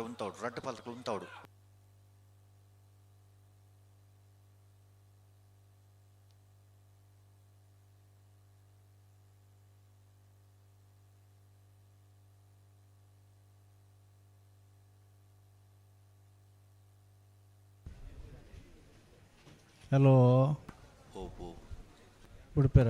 ಉಂತಾಡು ರಡ್ಡು ಪಾಲ್ದಕಲು ಉಂತಾಡು. ಹಲೋ ಉಡುಪರ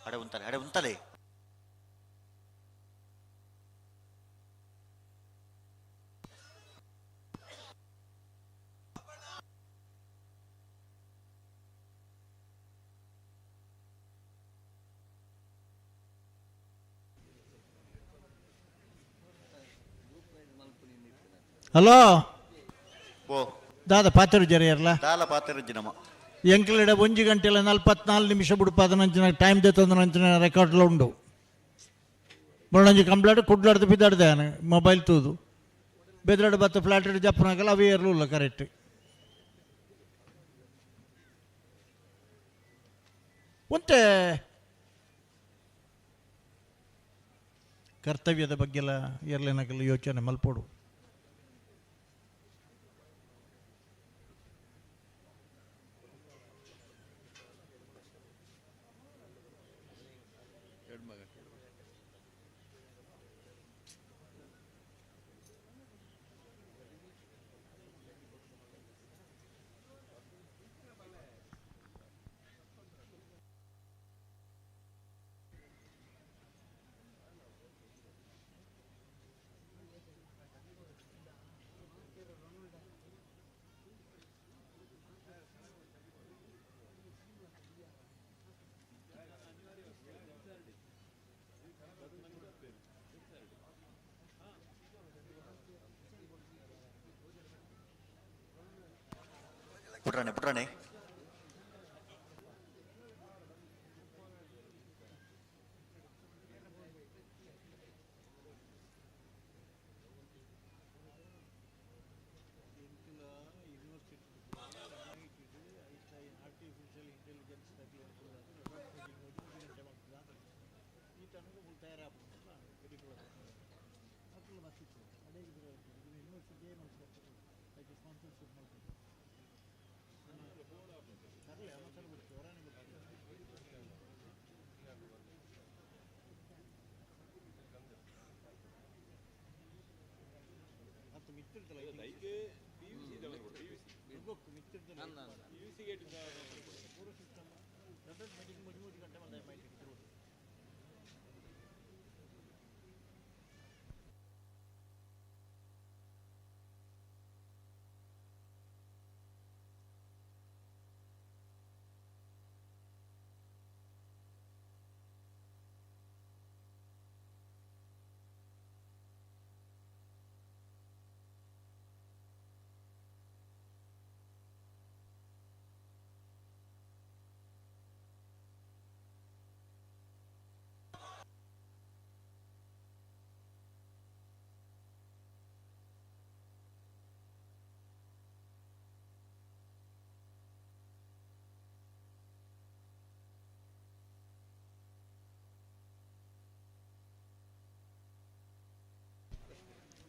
ಅಡೆ ಉಂತಲೆ ಅಡೆ ಉಂತಲೆ. Hello ಓ ದಾದ ಪಾತೆರು ಜರಿಯರ್ಲ ದಾಲ ಪಾತೆರು ನಮ್ಮ ಎಂಕ್ಲಿಡ 1 ಗಂಟೆಲ 44 ನಿಮಿಷ ಬುಡುಪಾದ ನಂಚಿನ ಟೈಮ್ ದೇತಂದು ನಂಚಿನ ರೆಕಾರ್ಡ್ಲ ಉಂಡು ಬೊಳ್ಳಂಜಿ ಕಂಪ್ಲೇಂಟ್ ಕುಡ್ಲಾಡ್ದು ಬಿದ್ದಾಡ್ದೆ ಮೊಬೈಲ್ ತೂದು ಬೆದ್ರಾಡು ಬತ್ತ ಫ್ಲಾಟ್ ಜಪ್ಪನಾಗಲ್ಲ ಅವೇ ಇರಲಿಲ್ಲ ಕರೆಕ್ಟ್ ಒಂತೆ ಕರ್ತವ್ಯದ ಬಗ್ಗೆಲ್ಲ ಇರಲೇನಾಗಲ್ಲ ಯೋಚನೆ ಮಲ್ಪೋಡು. ಪುಟ್ರಾಣೆ ಪುಟ್ರಾಣೆ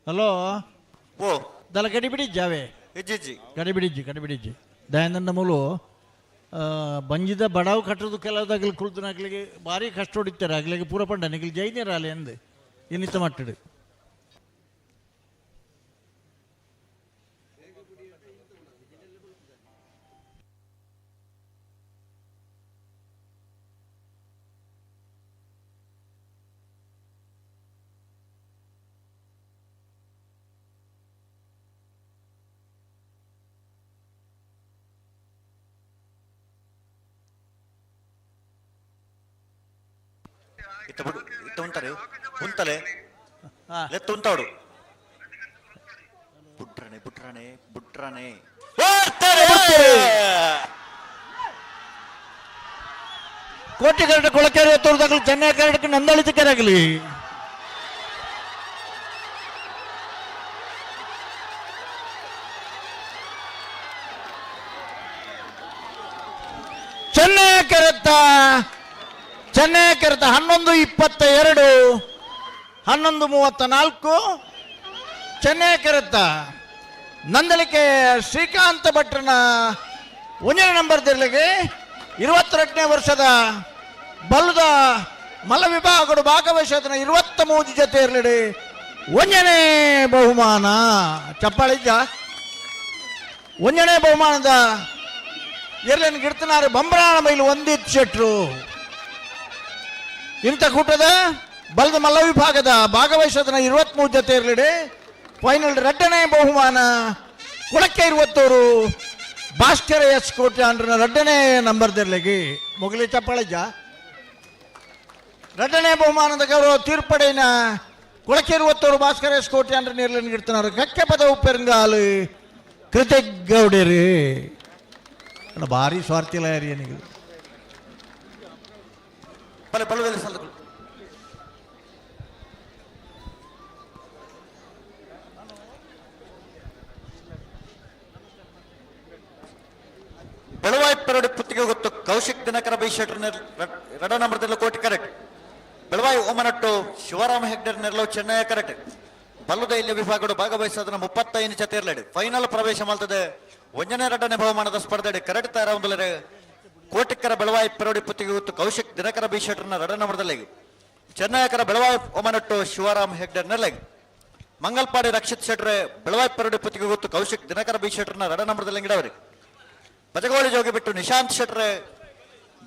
ಹಲೋ ಓ ದಲ ಗಡಿಬಿಡಿಜ್ಜಿ ಅವೇ ಇಜ್ಜಿಜ್ಜಿ ಗಡಿಬಿಡಿಜ್ಜಿ ಗಡಿಬಿಡಿಜ್ಜಿ ದಯಾನಂದ ಮೂಲು ಬಂಜಿದ ಬಡಾವು ಕಟ್ಟೋದು ಕೆಲವುದಾಗಲಿ ಕುಳಿತನಾಗ್ಲಿಗೆ ಭಾರಿ ಕಷ್ಟ ಹೊಡಿತಾರೆ ಆಗ್ಲಿಗೆ ಪೂರ ಪಂಡ ನಿಗಲಿ ಜೈನೇರ ಅಲೆ ಅಂದು ಇನ್ನಿತ ಮಟ್ಟಡು ಇತ್ತ ಬಿಡು ಇತ್ತ ಉಂತಾರೆ ಉಂತಲೆ ಲೆತ್ತ ಉಂತಾಡು ಬುಟ್ರಾಣೆ ಬುಟ್ರಾಣೆ ಬುಟ್ರಾಣೆ ಕೋಟಿ ಕರಡ ಕೊಳಕೆರೆ ತೋರ್ದಾಗಲಿ ಚೆನ್ನೈ ಕರಡಕ್ಕೆ ನಂದಳಿತ ಕೆರಗಲಿ ಚೆನ್ನೈ ಕೆರೆತ್ತ ಚೆನ್ನೈ ಕೆರೆತ 11:22 11:34 ಚೆನ್ನೈ ಕೆರೆತ ನಂದಳಿಕೆ ಶ್ರೀಕಾಂತ ಭಟ್ರನ 1ನೇ ನಂಬರ್ ದಿರ್ಲಿಗೆ 22ನೇ ವರ್ಷದ ಬಲ್ಲದ ಮಲ್ಲ ವಿಭಾಗಗಳು ಭಾಗವಹಿಸಿದ 23 ಜೊತೆ ಇರಲಿ 1ನೇ ಬಹುಮಾನ ಚಪ್ಪಾಳಿದ್ದ 1ನೇ ಬಹುಮಾನದ ಎರಲೇನು ಗಿಡ್ತನಾರು ಬಂಬ್ರಾಣ ಮೈಲು ಒಂದಿತ್ತು ಶೆಟ್ರು ಇಂಥ ಕೂಟದ ಬಲದ ಮಲ್ಲ ವಿಭಾಗದ ಭಾಗವಹಿಸೋದನ್ನ 23 ಜೊತೆ ಇರಲಿಡೆ ಫೈನಲ್ 2ನೇ ಬಹುಮಾನ ಕುಳಕ್ಕೆ 21 ಭಾಸ್ಕರ ಎಸ್ ಕೋಟೆ ಅಂಡ್ರನ 2ನೇ ನಂಬರ್ ದಿರ್ಲಿಗೆ ಮೊಗಲಿ ಚಪ್ಪಾಳಜ್ಜ 2ನೇ ಬಹುಮಾನದ ಗೌರವ ತೀರ್ಪಡೆಯ ಕೊಳಕೇರು ಒತ್ತೂರು ಭಾಸ್ಕರ ಎಸ್ ಕೋಟಿ ಅಂದ್ರೆ ನೀರ್ಲನ್ನು ಇಡ್తున్నారు ಕಕ್ಕೆಪದವು ಪೆರಂಗಾಲು ಕೃತಿಕ್ ಗೌಡರು ಭಾರಿ ಸ್ವಾರ್ಥಿಲ್ಲ ಯಾರು ಬಲೆ ಬಲುವೆಲ್ಲ ಸಲ್ಲಗಳು ಬೆಳವಾಯಿ ಪೆರಡು ಪುತ್ತಿಗೆ ಗೊತ್ತು ಕೌಶಿಕ್ ದಿನಕರ ಬೈ ಶೆಟ್ಟರ್ ರಡ ನಂಬರ್ದಲ್ಲಿ ಕೋಟಿ ಕರೆಕ್ಟ್. ಬೆಳವಾಯಿ ಓಮನಟ್ಟು ಶಿವರಾಮ ಹೆಗ್ಡರ್ ನೆರಳು ಚೆನ್ನಯ ಕರೆಕ್ಟ್. ಬಲ್ಲುದ ಇಲ್ಲಿ ವಿಭಾಗಗಳು ಭಾಗವಹಿಸೋದನ್ನ 35 ಜತೆ ಫೈನಲ್ ಪ್ರವೇಶ ಮಾಡ್ತದೆ. ಒಂದನೇ ಎರಡನೇ ಬಹುಮಾನದ ಸ್ಪರ್ಧೆ ಕರೆಕ್ಟ್ ತಯಾರ ಕೋಟಿಕ್ಕರ ಬೆಳವಾಯಿ ಪೆರೋಡಿ ಪುತ್ತಿಗೆ ಗೊತ್ತು ಕೌಶಿಕ್ ದಿನಕರ ಬಿ ಶೆಟ್ಟರ್ನ ರಡ ನಂಬರ್ದಲ್ಲಿ ಚೆನ್ನಯಕರ ಬೆಳವಾಯಿ ಓಮನಟ್ಟು ಶಿವರಾಮ್ ಹೆಗ್ಡರ್ ನೆರಳಿಗೆ ಮಂಗಲ್ಪಾಡಿ ರಕ್ಷಿತ್ ಶೆಟ್ರೆ ಬೆಳವಾಯಿ ಪೆರೋಡಿ ಪುತ್ತಿಗೆ ಗೊತ್ತು ಕೌಶಿಕ್ ದಿನಕರ ಬಿ ಶೆಟ್ಟರ್ನ ರಡ ನಂಬರ್ದಲ್ಲಿ ಗಿಡವರಿ ಬಜಗೋಳಿ ಜೋಗಿ ಬಿಟ್ಟು ನಿಶಾಂತ್ ಶೆಟ್ರೆ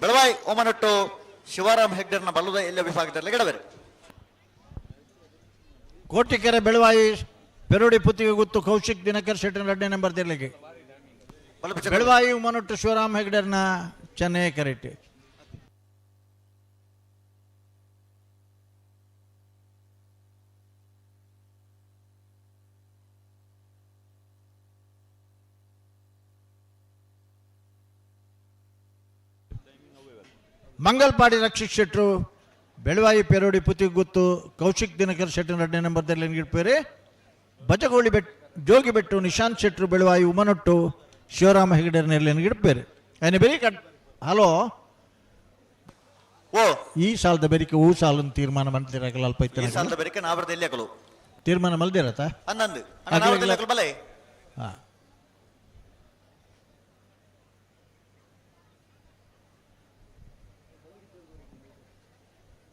ಬೆಳವಾಯಿ ಓಮನಟ್ಟು ಶಿವರಾಮ್ ಹೆಗ್ಡರ್ನ ಬಲ್ಲದ ಎಲ್ಲ ವಿಭಾಗದಲ್ಲಿ ಗಿಡವರಿ. ಕೋಟಿಕೆರೆ ಬೆಳವಾಯಿ ಪೆರೋಡಿ ಪುತ್ತಿಗೆ ಗೊತ್ತು ಕೌಶಿಕ್ ದಿನಕರ್ ಶೆಟ್ಟರ್ ಎರಡನೇ ನಂಬರ್ ದಿರ್ಲಿಗೆ ಬೆಳವಾಯಿ ಉಮನೊಟ್ಟು ಶಿವರಾಮ್ ಹೆಗ್ಡರ್ನ ಚೆನ್ನೈ ಕರೆಕ್ಟ್. ಮಂಗಲ್ಪಾಡಿ ರಕ್ಷಿತ್ ಶೆಟ್ರು ಬೆಳವಾಯಿ ಪೆರೋಡಿ ಪುತ್ತಿಗೆ ಗೊತ್ತು ಕೌಶಿಕ್ ದಿನಕರ್ ಶೆಟ್ಟರ್ ಎರಡನೇ ನಂಬರ್ದಲ್ಲಿ ಇಡ್ಪೇರೆ ಬಜಗೋಳಿ ಬೆಟ್ ಜೋಗಿ ಬೆಟ್ಟು ನಿಶಾಂತ್ ಶೆಟ್ರು ಬೆಳವಾಯಿ ಉಮನೊಟ್ಟು ಶಿವರಾಮ ಹೆಗಡೆರ್ ಇಡ್ಪೇರೆ ಅಯ್ಯ ಬೆರಿ ಕಟ್ ಹಲೋ ಓ ಈ ಸಾಲದ ಬೆರಿಕೆ ಹೂ ಸಾಲನ್ನು ತೀರ್ಮಾನ ಮಾಡ್ತಿರಲ್ಲ ಅಲ್ಪ ಈ ಸಾಲದ ಬೆರಿಕೆ ನಾವರದ ಎಲ್ಲಿ ಹಾಕಲು ತೀರ್ಮಾನ ಮಲ್ದಿರತ್ತ ಅನ್ನಂದು ನಾವರದ ಹಾಕಲು ಬಲೆ ಹಾ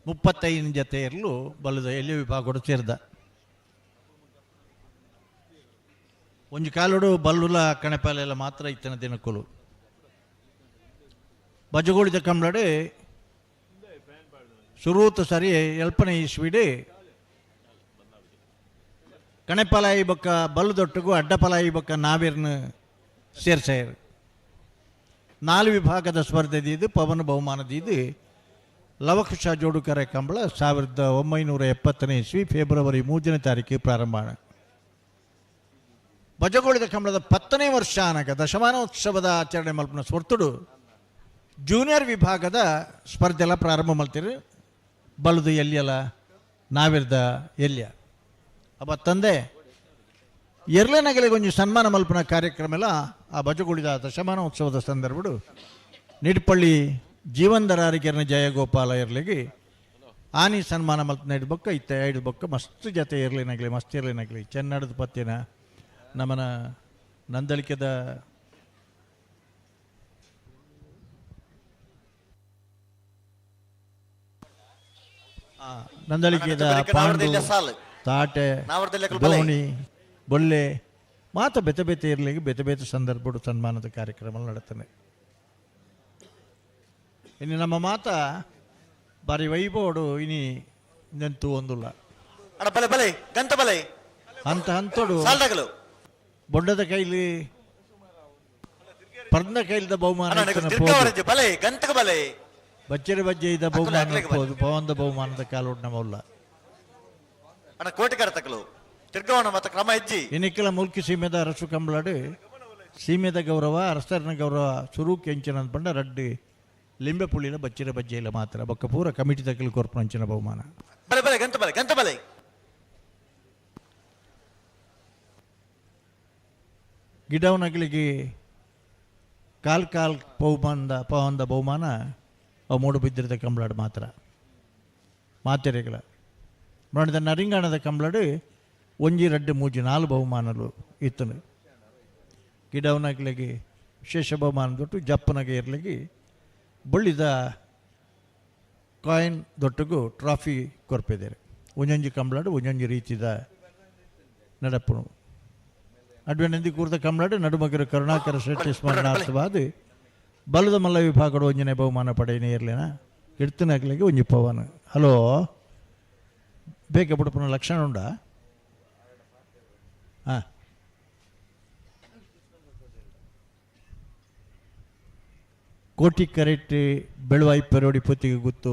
ಮುಪ್ಪತ್ತೈದು ಜತೆ ಇರಲು ಬಲದ ಎಲ್ಲಿ ವಿಭಾಗ ಸೇರಿದ ಒಂಜಿ ಕಾಲೋಡು ಬಲ್ಲುಲ ಕಣಪಾಲೆಲ್ಲ ಮಾತ್ರ ಇತ್ತನ ದಿನಕ್ಕಲು ಬಜಗೋಳಿದ ಕಂಬ್ಳಡೆ ಸುರೂತ ಸರಿ ಎಲ್ಪನೆ ಇಸ್ವಿಡಿ ಕಣಪಾಲಾಯಿ ಬೊಕ್ಕ ಬಲ್ಲದೊಟ್ಟಿಗೂ ಅಡ್ಡಪಲಾಯಿ ಬೊಕ್ಕ ನಾವಿರ್ನ ಸೇರ್ಸಾಯರು. 4 ವಿಭಾಗದ ಸ್ಪರ್ಧೆ ಇದು ಪವನ ಬಹುಮಾನದ ಇದು ಲವಕುಶ ಜೋಡುಕರೆ ಕಂಬಳ 1970ನೇ ಇಸ್ವಿ ಫೆಬ್ರವರಿ 3ನೇ ತಾರೀಕು ಪ್ರಾರಂಭ. ಬಜಗೋಳಿದ ಕಂಬಳದ 10ನೇ ವರ್ಷ ಅನಗ ದಶಮಾನೋತ್ಸವದ ಆಚರಣೆ ಮಲ್ಪನ ಸ್ವರ್ತುಡು ಜೂನಿಯರ್ ವಿಭಾಗದ ಸ್ಪರ್ಧೆ ಎಲ್ಲ ಪ್ರಾರಂಭ ಮಾಡ್ತೀರಿ. ಬಲದು ಎಲ್ಲಿಯಲ್ಲ ನಾವಿರ್ದ ಎಲ್ಲಿಯ ಅಬ್ಬ ತಂದೆ ಎರಲನಗಲಿಗೆ ಒಂದು ಸನ್ಮಾನ ಮಲ್ಪನ ಕಾರ್ಯಕ್ರಮ ಎಲ್ಲ ಆ ಬಜಗೋಳಿದ ದಶಮಾನೋತ್ಸವದ ಸಂದರ್ಭಡು ನಿಡ್ಪಳ್ಳಿ ಜೀವನ್ದರಾರಿಕೆರನ ಜಯಗೋಪಾಲ ಇರ್ಲಿಗೆ ಆನಿ ಸನ್ಮಾನ ಮಲ್ತ ಇಡ್ಬೊಕ್ಕ ಇತ್ತ ಇಡ್ಬೊಕ್ಕ ಮಸ್ತ್ ಜತೆ ಇರ್ಲಿನಾಗಲಿ ಮಸ್ತ್ ಇರ್ಲಿನಾಗಲಿ ಚೆನ್ನಡದ ಪತ್ತಿನ ನಮ್ಮನ ನಂದಳಿಕೆದ ನಂದಳಿಕೆದ ಪಾಂಡು ತಾಟೆ ದೋಣಿ ಬೊಲ್ಲೆ ಮಾತ ಬೆತೆ ಬೆತೆ ಇರ್ಲಿಗೆ ಬೆತೆ ಬೆತೆ ಸಂದರ್ಭಡು ಸನ್ಮಾನದ ಕಾರ್ಯಕ್ರಮ ನಡೀತಾನೆ. ಇನ್ನು ನಮ್ಮ ಮಾತ ಬಾರಿ ವೈಭವಡು ಇನಿ ನೆಂತು ಒಂದುಲ್ಲ ಅಂತ ಹಂತೋಡು ಬೊಂಡದ ಕೈಲಿ ಪರ್ದ ಕೈಲಿದ ಬಹುಮಾನ ಬಚ್ಚರಿ ಬಜ್ಜೆ ಇದ್ದ ಬಹುಮಾನ ಪವನದ ಬಹುಮಾನದ ಕಾಲೋಡ್ ನಮ್ಮಲ್ಲ ಇನ್ನಿಕ್ಕೆಲ್ಲ ಮುಲ್ಕಿ ಸೀಮೆದ ಅರಸು ಕಂಬಳಾಡು ಸೀಮೆದ ಗೌರವ ಅರಸರನ ಗೌರವ ಸುರು ಕೆಂಚಿನ ಪಂಡ ರಡ್ಡು ಲಿಂಬೆ ಪುಳಿನ ಬಚ್ಚಿರ ಬಜ್ಜೆಲ್ಲ ಮಾತ್ರ ಬೊಕ್ಕ ಪೂರ ಕಮಿಟಿ ತಕ್ಕಲು ಕೊರ್ಪಂಚಿನ ಬಹುಮಾನ. ಗಿಡವನಗಳಿಗೆ ಕಾಲ್ ಕಾಲ್ ಬಹುಮಾನದ ಪವನದ ಬಹುಮಾನ ಅವು ಮೂಡು ಬಿದ್ದಿರದ ಕಂಬಳಾಡು ಮಾತ್ರ ಮಾತೆರೆಗಳ ಮಾಡಿದ ನರಿಂಗಾಣದ ಕಂಬಳಾಡು ಒಂಜಿ ರಡ್ಡು ಮೂಜಿ 4 ಬಹುಮಾನಲು ಇತ್ತನು. ಗಿಡವನಗಳಿಗೆ ವಿಶೇಷ ಬಹುಮಾನ ದೊಟ್ಟು ಜಪ್ಪನಗೆ ಇರಲಿಗೆ ಬಳ್ಳಿದ ಕಾಯಿನ್ ದೊಟ್ಟಗೂ ಟ್ರಾಫಿ ಕೊರ್ಪಿದ್ದಾರೆ. ಒಂಜೊಂಜಿ ಕಂಬಳಾಡು ಒಂಜೊಂಜಿ ರೀತಿದ ನಡಪುನು ಅಡ್ವೆ ನಂದಿ ಕೂರ್ದ ಕಂಬಳಾಡು ನಡುಮಗರು ಕರುಣಾಕರ ಶೆಟ್ಟಿ ಸ್ಮರಣಾರ್ಥವಾದ ಬಲದ ಮಲ್ಲ ವಿಭಾಗಡು ಒಂಜನೆ ಬಹುಮಾನ ಪಡೆಯನೇ ಇರಲಿನ ಇಡ್ತನಾಗ್ಲಿಗೆ ಒಂಜಿ ಪವನ್. ಹಲೋ ಬೇಗ ಬಿಡಪನ ಲಕ್ಷಣ ಉಂಡಾ? ಹಾಂ ಕೋಟಿ ಕರೆಕ್ಟ್ ಬೆಳವಾಯಿ ಪೆರೋಡಿ ಪೊತ್ತಿಗೆ ಗೊತ್ತು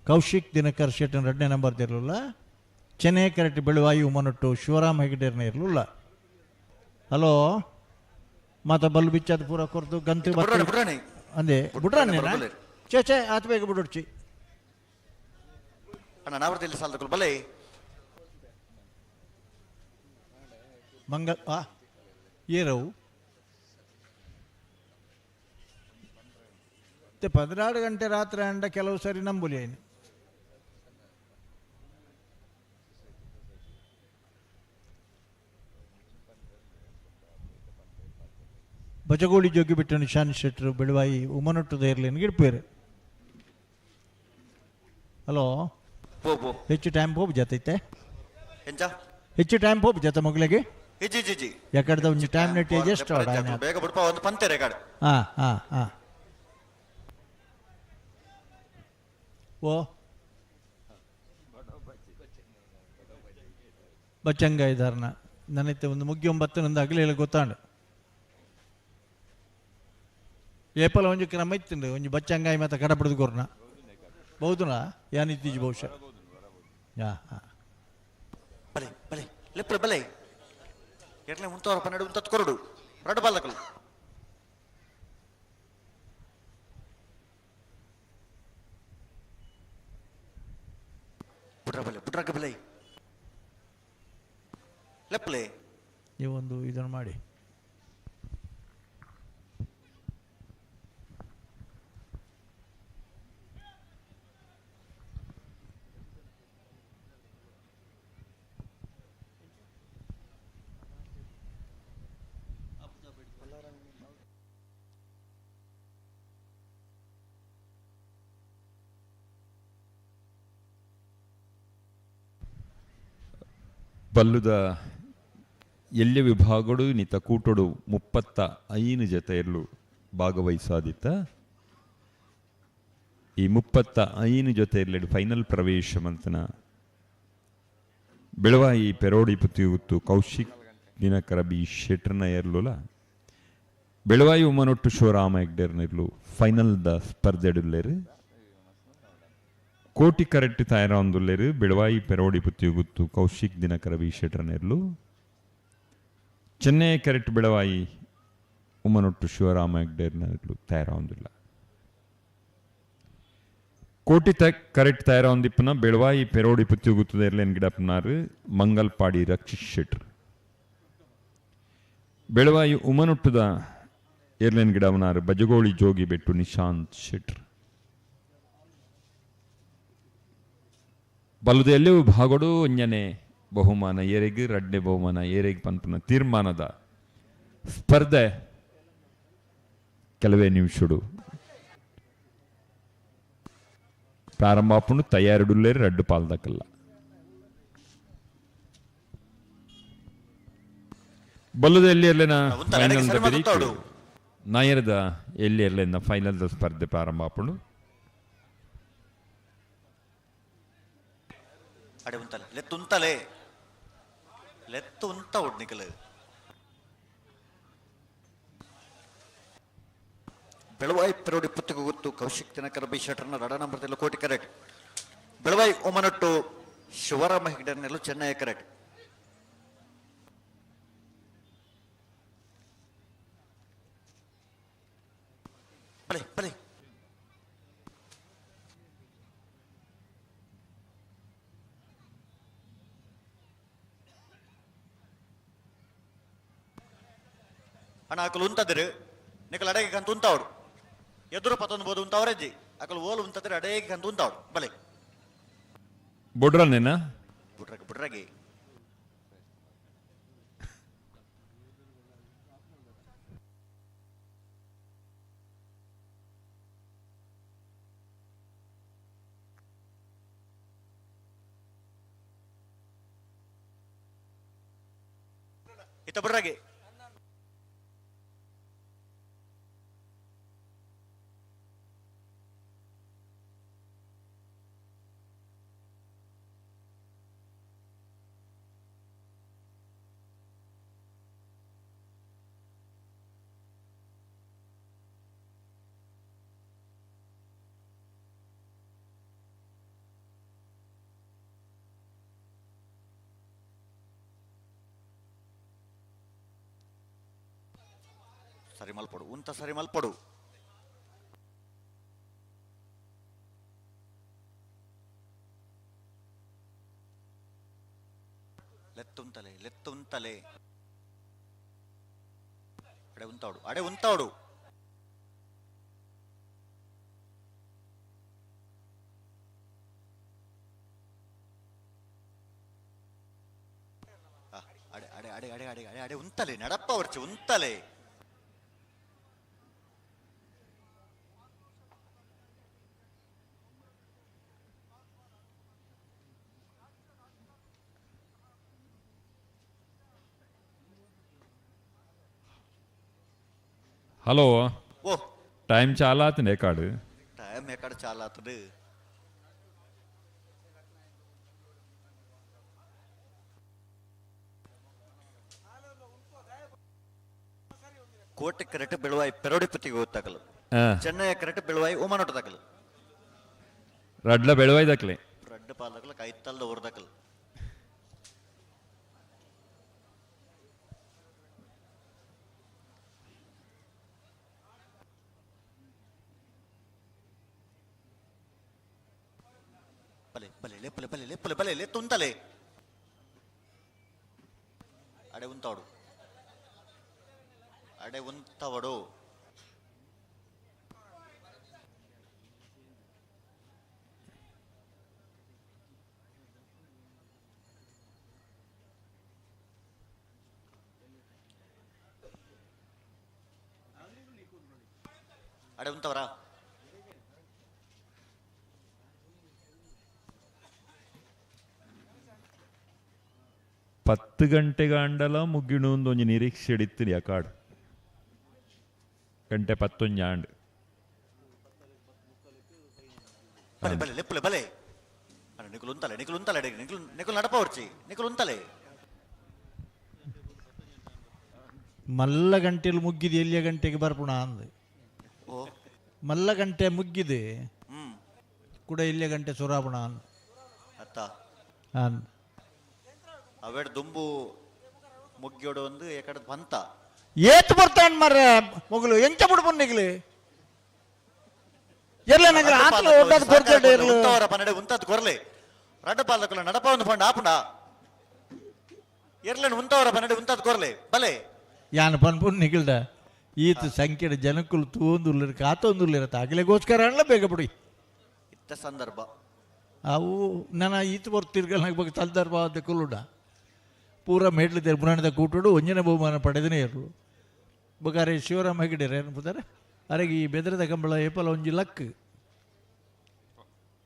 ಕೌಶಿಕ್ ದಿನಕರ್ ಶೆಟ್ಟನ್ ಎರಡನೇ ನಂಬರ್ ಇರಲಿಲ್ಲ. ಚೆನ್ನೈ ಕರೆಕ್ಟ್ ಬೆಳುವಾಯಿ ಉಮನೊಟ್ಟು ಶಿವರಾಮ್ ಹೆಗಡೇರ್ನ ಇರಲಿಲ್ಲ. ಹಲೋ ಮಾತ ಬಲ್ಲು ಬಿಚ್ಚಾದ ಪೂರ ಕೊರ್ದು ಗಂತು ಅಂದೆ ಬುಡ್ರಾನೆ ಚೇ ಚೇ ಆತ ಬೇಗ ಬಿಡೊಡ್ಚಿ ಅಣ್ಣ ನಾವರ್ದಲ್ಲಿ ಸಾಲದಕ್ಕೂ ಬಲೆ ಮಂಗ ಆ ಏರವು ಮತ್ತೆ 14 ಗಂಟೆ ರಾತ್ರಿ ಅಂಡ ಕೆಲವು ಸರಿ ನಂಬುಲಿ ಏನು ಬಜಗೋಳಿ ಜೋಗಿ ಬಿಟ್ಟು ನಿಶಾನ್ ಶೆಟ್ಟರು ಬೆಳುವಾಯಿ ಉಮನೊಟ್ಟು ಇರಲಿ ಗಿಡ್ಪೇರು. ಹಲೋ ಹೆಚ್ಚು ಟೈಮ್ ಹೋಗಿ ಜೊತೈತೆ ಹೆಚ್ಚು ಟೈಮ್ ಹೋಗಿ ಜೊತೆ ಮಗಳಿಗೆ ಯಾಕಡೆ ಒಂಜಿ ಟೈಮ್ ನೆಟ್ ಎಷ್ಟು ಬೇಗ ಬಿಡ್ಪ ಒಂದು ಪಂತೆ ರೆಕಾರ್ಡ್. ಹಾಂ ಹಾಂ ಹಾಂ ಓ ಬಚ್ಚಂಗ ಇದಾರನ ನನ್ನೈತೆ ಒಂದು ಮುಗ್ಗಿ ಒಂಬತ್ತು ನಂದು ಅಗಲಿ ಗೊತ್ತಾಂಡು ಏಪಲ ಒಂಜಿ ಕ್ರಮ ಇತ್ತು ಒಂಜಿ ಬಚ್ಚಂಗಾಯಿ ಮತ್ತೆ ಕಡಪಡ್ದು ಕೊರ್ನ ಬಹುದುನ ಯಾನ್ ಇತ್ತೀಚೆ ಬಹುಶಃ. ಯಾ ಹಾಂ ಬಲೆ ಬಲೆ ಲೆಪ್ರೆ ಬಲೆ ಎರಡನೇ ಮುಂತವರ 12 ಉಂತತ್ ಕೊರಡು ರಡ್ಡು ಬಾಲಕಲು ಬುಡ್ರ ಬಲೆ ಬುಡ್ರಕ್ಕೆ ಬಲೆ ಲೆಪ್ಲೆ ನೀವೊಂದು ಇದನ್ನು ಮಾಡಿ. ಬಲ್ಲುದ ಎಲ್ಯ ವಿಭಾಗಡು ನಿತ ಕೂಟೊಡು 35 ಜೊತೆಯಲ್ಲೂ ಭಾಗವಹಿಸಾದಿತ್ತ. ಈ 35 ಜೊತೆಯಲ್ಲಿ ಫೈನಲ್ ಪ್ರವೇಶ ಮಂತನ ಬೆಳವಾಯಿ ಪೆರೋಡಿ ಪುತ್ತಿಯುತ್ತು ಕೌಶಿಕ್ ದಿನಕರ ಬಿ ಶೆಟ್ರನ ಎರ್ಲುಲ ಬೆಳವಾಯಿ ಉಮ್ಮನೊಟ್ಟು ಶಿವರಾಮ ಹೆಗ್ಡೇರ್ನಿರ್ಲು ಫೈನಲ್ the ಸ್ಪರ್ಧೆಡುಲ್ಲೇರು. ಕೋಟಿ ಕರೆಕ್ಟ್ ತಯಾರಾಂದುಲ್ಲೇರು ಬೆಳವಾಯಿ ಪೆರೋಡಿ ಪುತ್ತಿಯುಗುತ್ತು ಕೌಶಿಕ್ ದಿನಕರ ಬಿ ಶೆಟ್ರನೆರ್ಲು. ಚೆನ್ನೈ ಕರೆಕ್ಟ್ ಬೆಳವಾಯಿ ಉಮ್ಮನೊಟ್ಟು ಶಿವರಾಮ ಹೆಗ್ಡೇರ್ನಿರ್ಲು ತಯಾರಾಂದುಲ್ಲ. ಕೋಟಿ ಕರೆಕ್ಟ್ ತಯಾರಾಂದಿಪ್ಪನ ಬೆಳವಾಯಿ ಪೆರೋಡಿ ಪುತ್ತಿಯುಗುತ್ತದೆರ್ಲೇನ್ ಗಿಡಪ್ಪನಾರು ಮಂಗಲ್ಪಾಡಿ ರಕ್ಷಿತ್ ಶೆಟ್ರ್. ಬೆಳವಾಯಿ ಉಮ್ಮನೊಟ್ಟುದ ಏರ್ಲೇನ್ ಗಿಡವನಾರು ಬಜಗೋಳಿ ಜೋಗಿ ಬೆಟ್ಟು ನಿಶಾಂತ್ ಶೆಟ್ರ್. ಬಲ್ಲದ ಎಲ್ಲೇ ಭಾಗಡು ಒಂಜನೆ ಬಹುಮಾನ ಏರೆಗ್ ರಡ್ಡೆ ಬಹುಮಾನ ಏರೆಗ್ ಪನ್ಪುನ ತೀರ್ಮಾನದ ಸ್ಪರ್ಧೆ ಕೆಲವೇ ನಿಮಿಷಡು ಪ್ರಾರಂಭ ಆಪುಂಡು. ತಯಾರಿಡುಲ್ಲೇರು ರಡ್ಡು ಪಾಲ್ದಕಲ್ಲ. ಬಲ್ಲದ ಎಲ್ಲಿ ಎರ್ಲೆನ ಫೈನಲ್ ನಾಯರದ ಎಲ್ಲಿ ಎರ್ಲೆನ ಫೈನಲ್ ಸ್ಪರ್ಧೆ ಪ್ರಾರಂಭ ಆಪುಂಡು. ಅಡೆ ಉಂತಲೆ ಲೆತ್ತು ಉಂತಲೆ ಲೆತ್ತು ಉಂತ ಒಡ್ನಿಕಲೆ ಬೆಳವಾಯಿ ಪೆರೋಡಿ ಪುತ್ತಿಗೆ ಗೊತ್ತು ಕೌಶಿಕ್ ದಿನಕರ ಬಿ ಶೆಟ್ಟರ್ನ ರಡ ನಂಬರ್ದಲ್ಲ ಕೋಟಿ ಕರೆಕ್ಟ್. ಬೆಳವಾಯಿ ಒಮನೊಟ್ಟು ಶಿವರಾಮ ಹೆಗ್ಡರ್ನೆಲ್ಲೂ ಚೆನ್ನೈ ಕರೆಕ್ಟ್. ಬಲೆ ಬಲೆ ಅಣ್ಣ ಅಕಲು ಉಂತದಿರು ನಿಕಲ್ ಅಡಗೆ ಕಂತ ಉಂತಾವಡು ಎದುರು ಪತ್ತೊಂದು ಬೋದು ಉಂತಾವರಜ್ಜಿ ಅಕಲು ಓಲು ಉಂತದಿರು ಅಡಗೆ ಕಂತ ಉಂತಾವಡು ಬಲೆ ಬೊಡ್ರನೇನಾ ಬುಡ್ರಗೆ ಬುಡ್ರಗೆ ಇತ್ತ ಬುಡ್ರಗೆ ಸರಿ ಮಲ್ಪಡು ಉಂತ ಸರಿ ಮಲ್ಪಡು ಲೆತ್ತುಂತಲೆ ಲೆತ್ತುಂತಲೆ ಅಡೆ ಉಂತಾಡು ಅಡೆ ಉಂತಾಡು ಅಡೆ ಅಡೆ ಅಡೆ ಅಡೆ ಅಡೆ ಅಡೆ ಅಡೆ ಉಂತಲೆ ನಡಪ್ಪ ವರ್ಚಿ ಉಂತಲೆ ಹಲೋ ಓ ಟೈಮ್ ಚಾಲ ಆತನೆ ಕಾಡು ಟೈಮ್ ಎಕಡೆ ಚಾಲ ಆತದೆ ಕೋಟೆ ಕರೆಕ್ಟ್ ಬೆಳುವಾಯಿ ಪೆರೋಡಿಪತಿಗೆ ಗೊತ್ತಾಗಲು ಚೆನ್ನೈ ಕರೆಕ್ಟ್ ಬೆಳುವಾಯಿ ಓಮನೋಟ ತಗಲು ರಡ್ಲ ಬೆಳುವಾಯಿ ದಕ್ಲೆ ರಡ್ಡ ಪಾಲಕಲ ಕೈತಲ್ದ ಊರ್ದಕಲು ಬಲೆ ಬಲೆ ಲೆಪ್ಪಲೆ ಬಲೆ ಲೆಪ್ಪಲೆ ಬಲೆ ಲೆತ್ತುಂತಲೆ ಅಡೆ ಉಂತಾಡು ಅಡೆ ಉಂತವಡು ಅಡೆ ಉಂತವರಾ ಪತ್ತು ಗಂಟೆಗಾಂಡಲ ಮುಗ್ಗಿಣು ಒಂಜಿ ನಿರೀಕ್ಷೆ ಇಡಿತ್ತೀನಿ ಆ ಕಾಡು ಗಂಟೆ ಪತ್ತೊಂಜಿ ಆಂಡ್ ಬಲೆ ಬಲೆ ಲೆಪ್ಪಲೆ ಬಲೆ ಅಣ್ಣ ನಿಕುಲು ಉಂತಲೆ ನಿಕುಲು ಉಂತಲೆ ಅಡೆ ನಿಕುಲು ನಿಕುಲು ನಡಪ ಹೊರ್ಚಿ ನಿಕುಲು ಉಂತಲೆ ಮಲ್ಲ ಗಂಟೆಲಿ ಮುಗ್ಗಿದೆ ಎಲ್ಲಿಯ ಗಂಟೆಗೆ ಬರ್ಪುಣ ಅಂದು ಓ ಮಲ್ಲ ಗಂಟೆ ಮುಗ್ಗಿದೆ ಕೂಡ ಎಲ್ಲಿಯ ಗಂಟೆ ಸುರಾಪುಣ ಅಂದ್ ಅತ್ತ ಅಂದ್ ಅವೆಡ್ ದುಂಬು ಮುಗ್ಯೋಡು ಒಂದು ಎಕಡೆ ಬಂತ ಏತ್ ಬರ್ತಾನ್ ಮರ್ರೆ ಮೊಗಲು ಎಂಚ ಬಿಡ್ಬನ್ ನಿಗ್ಲಿ ಎರ್ಲ ನಂಗೆ ಆತಲ ಒಡ್ಡಾದ ಕೊರ್ಜಾಡ ಇರ್ಲು ಉಂತವರ ಪನ್ನಡೆ ಉಂತದ್ ಕೊರ್ಲೆ ರಡ್ಡ ಪಾಲಕುಲ ನಡಪ ಒಂದು ಪಂಡ ಆಪುಂಡ ಎರ್ಲನ್ ಉಂತವರ ಪನ್ನಡೆ ಉಂತದ್ ಕೊರ್ಲೆ ಬಲೆ ಯಾನ್ ಪನ್ಪುನ್ ನಿಗಿಲ್ದ ಈತ ಸಂಖ್ಯೆ ಜನಕ್ಕುಲು ತೂಂದುಲ್ಲಿರ ಕಾತೊಂದುಲ್ಲಿರತ್ತ ಅಗಲೆಗೋಸ್ಕರ ಅಣ್ಣ ಬೇಗ ಬಿಡಿ ಇತ್ತ ಸಂದರ್ಭ ಅವು ನನ್ನ ಈತ ಬರ್ತಿರ್ಗಲ್ ನಂಗೆ ಬಗ್ಗೆ ಸಂದರ್ಭ ಕುಲ್ಲುಡ ಪೂರ ಮೇಡ್ಲಿದ್ದಾರೆ ಬುನಾಣದ ಕೂಟುಡು ಒಂಜನೆ ಬಹುಮಾನ ಪಡೆದನೇ ಇರಲು ಬಗಾರೆ ಶಿವರಾಮ ಹೆಗಡೆರ ಏನು ಅರೆಗೆ ಈ ಬೆದರದ ಕಂಬಳ ಏಪಲ ಒಂಜಿ ಲಕ್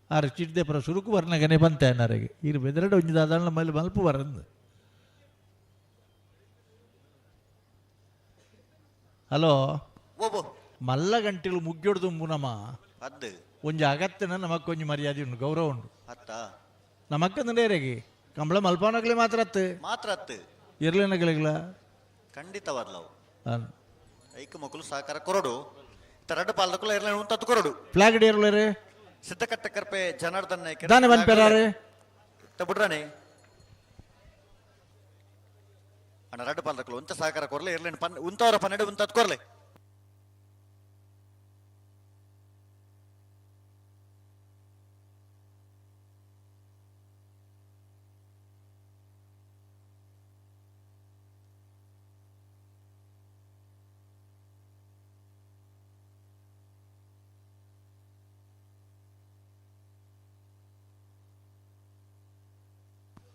ಆರು ಚಿಡ್ದೆ ಪರ ಸುರುಕು ಬರ್ನಗನೆ ಬಂತೆ ಅರೆಗೆ ಈರು ಬೆದರಡ ಒಂಜಿ ದಾದಾಳ ಮೇಲೆ ಮಲ್ಪು ಬರಂದು ಹಲೋ ಮಲ್ಲ ಗಂಟೆಲು ಮುಗ್ಯೋಡು ತುಂಬು ನಮ್ಮ ಅದ್ದು ಒಂಜಿ ಅಗತ್ಯನ ನಮಕ್ಕೊಂಜಿ ಮರ್ಯಾದೆ ಉಂಟು ಗೌರವ ಉಂಟು ಅತ್ತ ನಮಕ್ಕಂದ್ರೆ ರೇಗಿ ಕಂಬಳ ಮಲ್ಪಾನಗಲೇ ಮಾತ್ರ ಅತ್ತು ಮಾತ್ರ ಅತ್ತು ಇರ್ಲೇನಗಲಿಲ್ಲ ಖಂಡಿತವಾದ್ಲವು ಐಕ ಮಕ್ಕಳು ಸಹಕಾರ ಕೊರಡು ತರಡು ಪಾಲಕುಲ ಇರ್ಲೇನು ಉಂಟದ್ದು ಕೊರಡು ಫ್ಲಾಗ್ ಹಿಡಿಯರ್ಲೇರೆ ಸಿದ್ಧಕಟ್ಟ ಕರ್ಪೆ ಜನಾರ್ದನ್ ನಾಯ್ಕ ದಾನೆ ಬಂದ್ಪೆರಾರೆ ಬಿಡ್ರಾನೆ ಅಣ್ಣ ರಡ್ಡು ಪಾಲಕುಲು ಉಂತ ಸಹಕಾರ ಕೊರ್ಲೆ ಇರ್ಲೇನು ಪನ್ ಉಂತವರ ಪನ್ನೆರಡು ಉಂತದ್ದು ಕೊರ್ಲೆ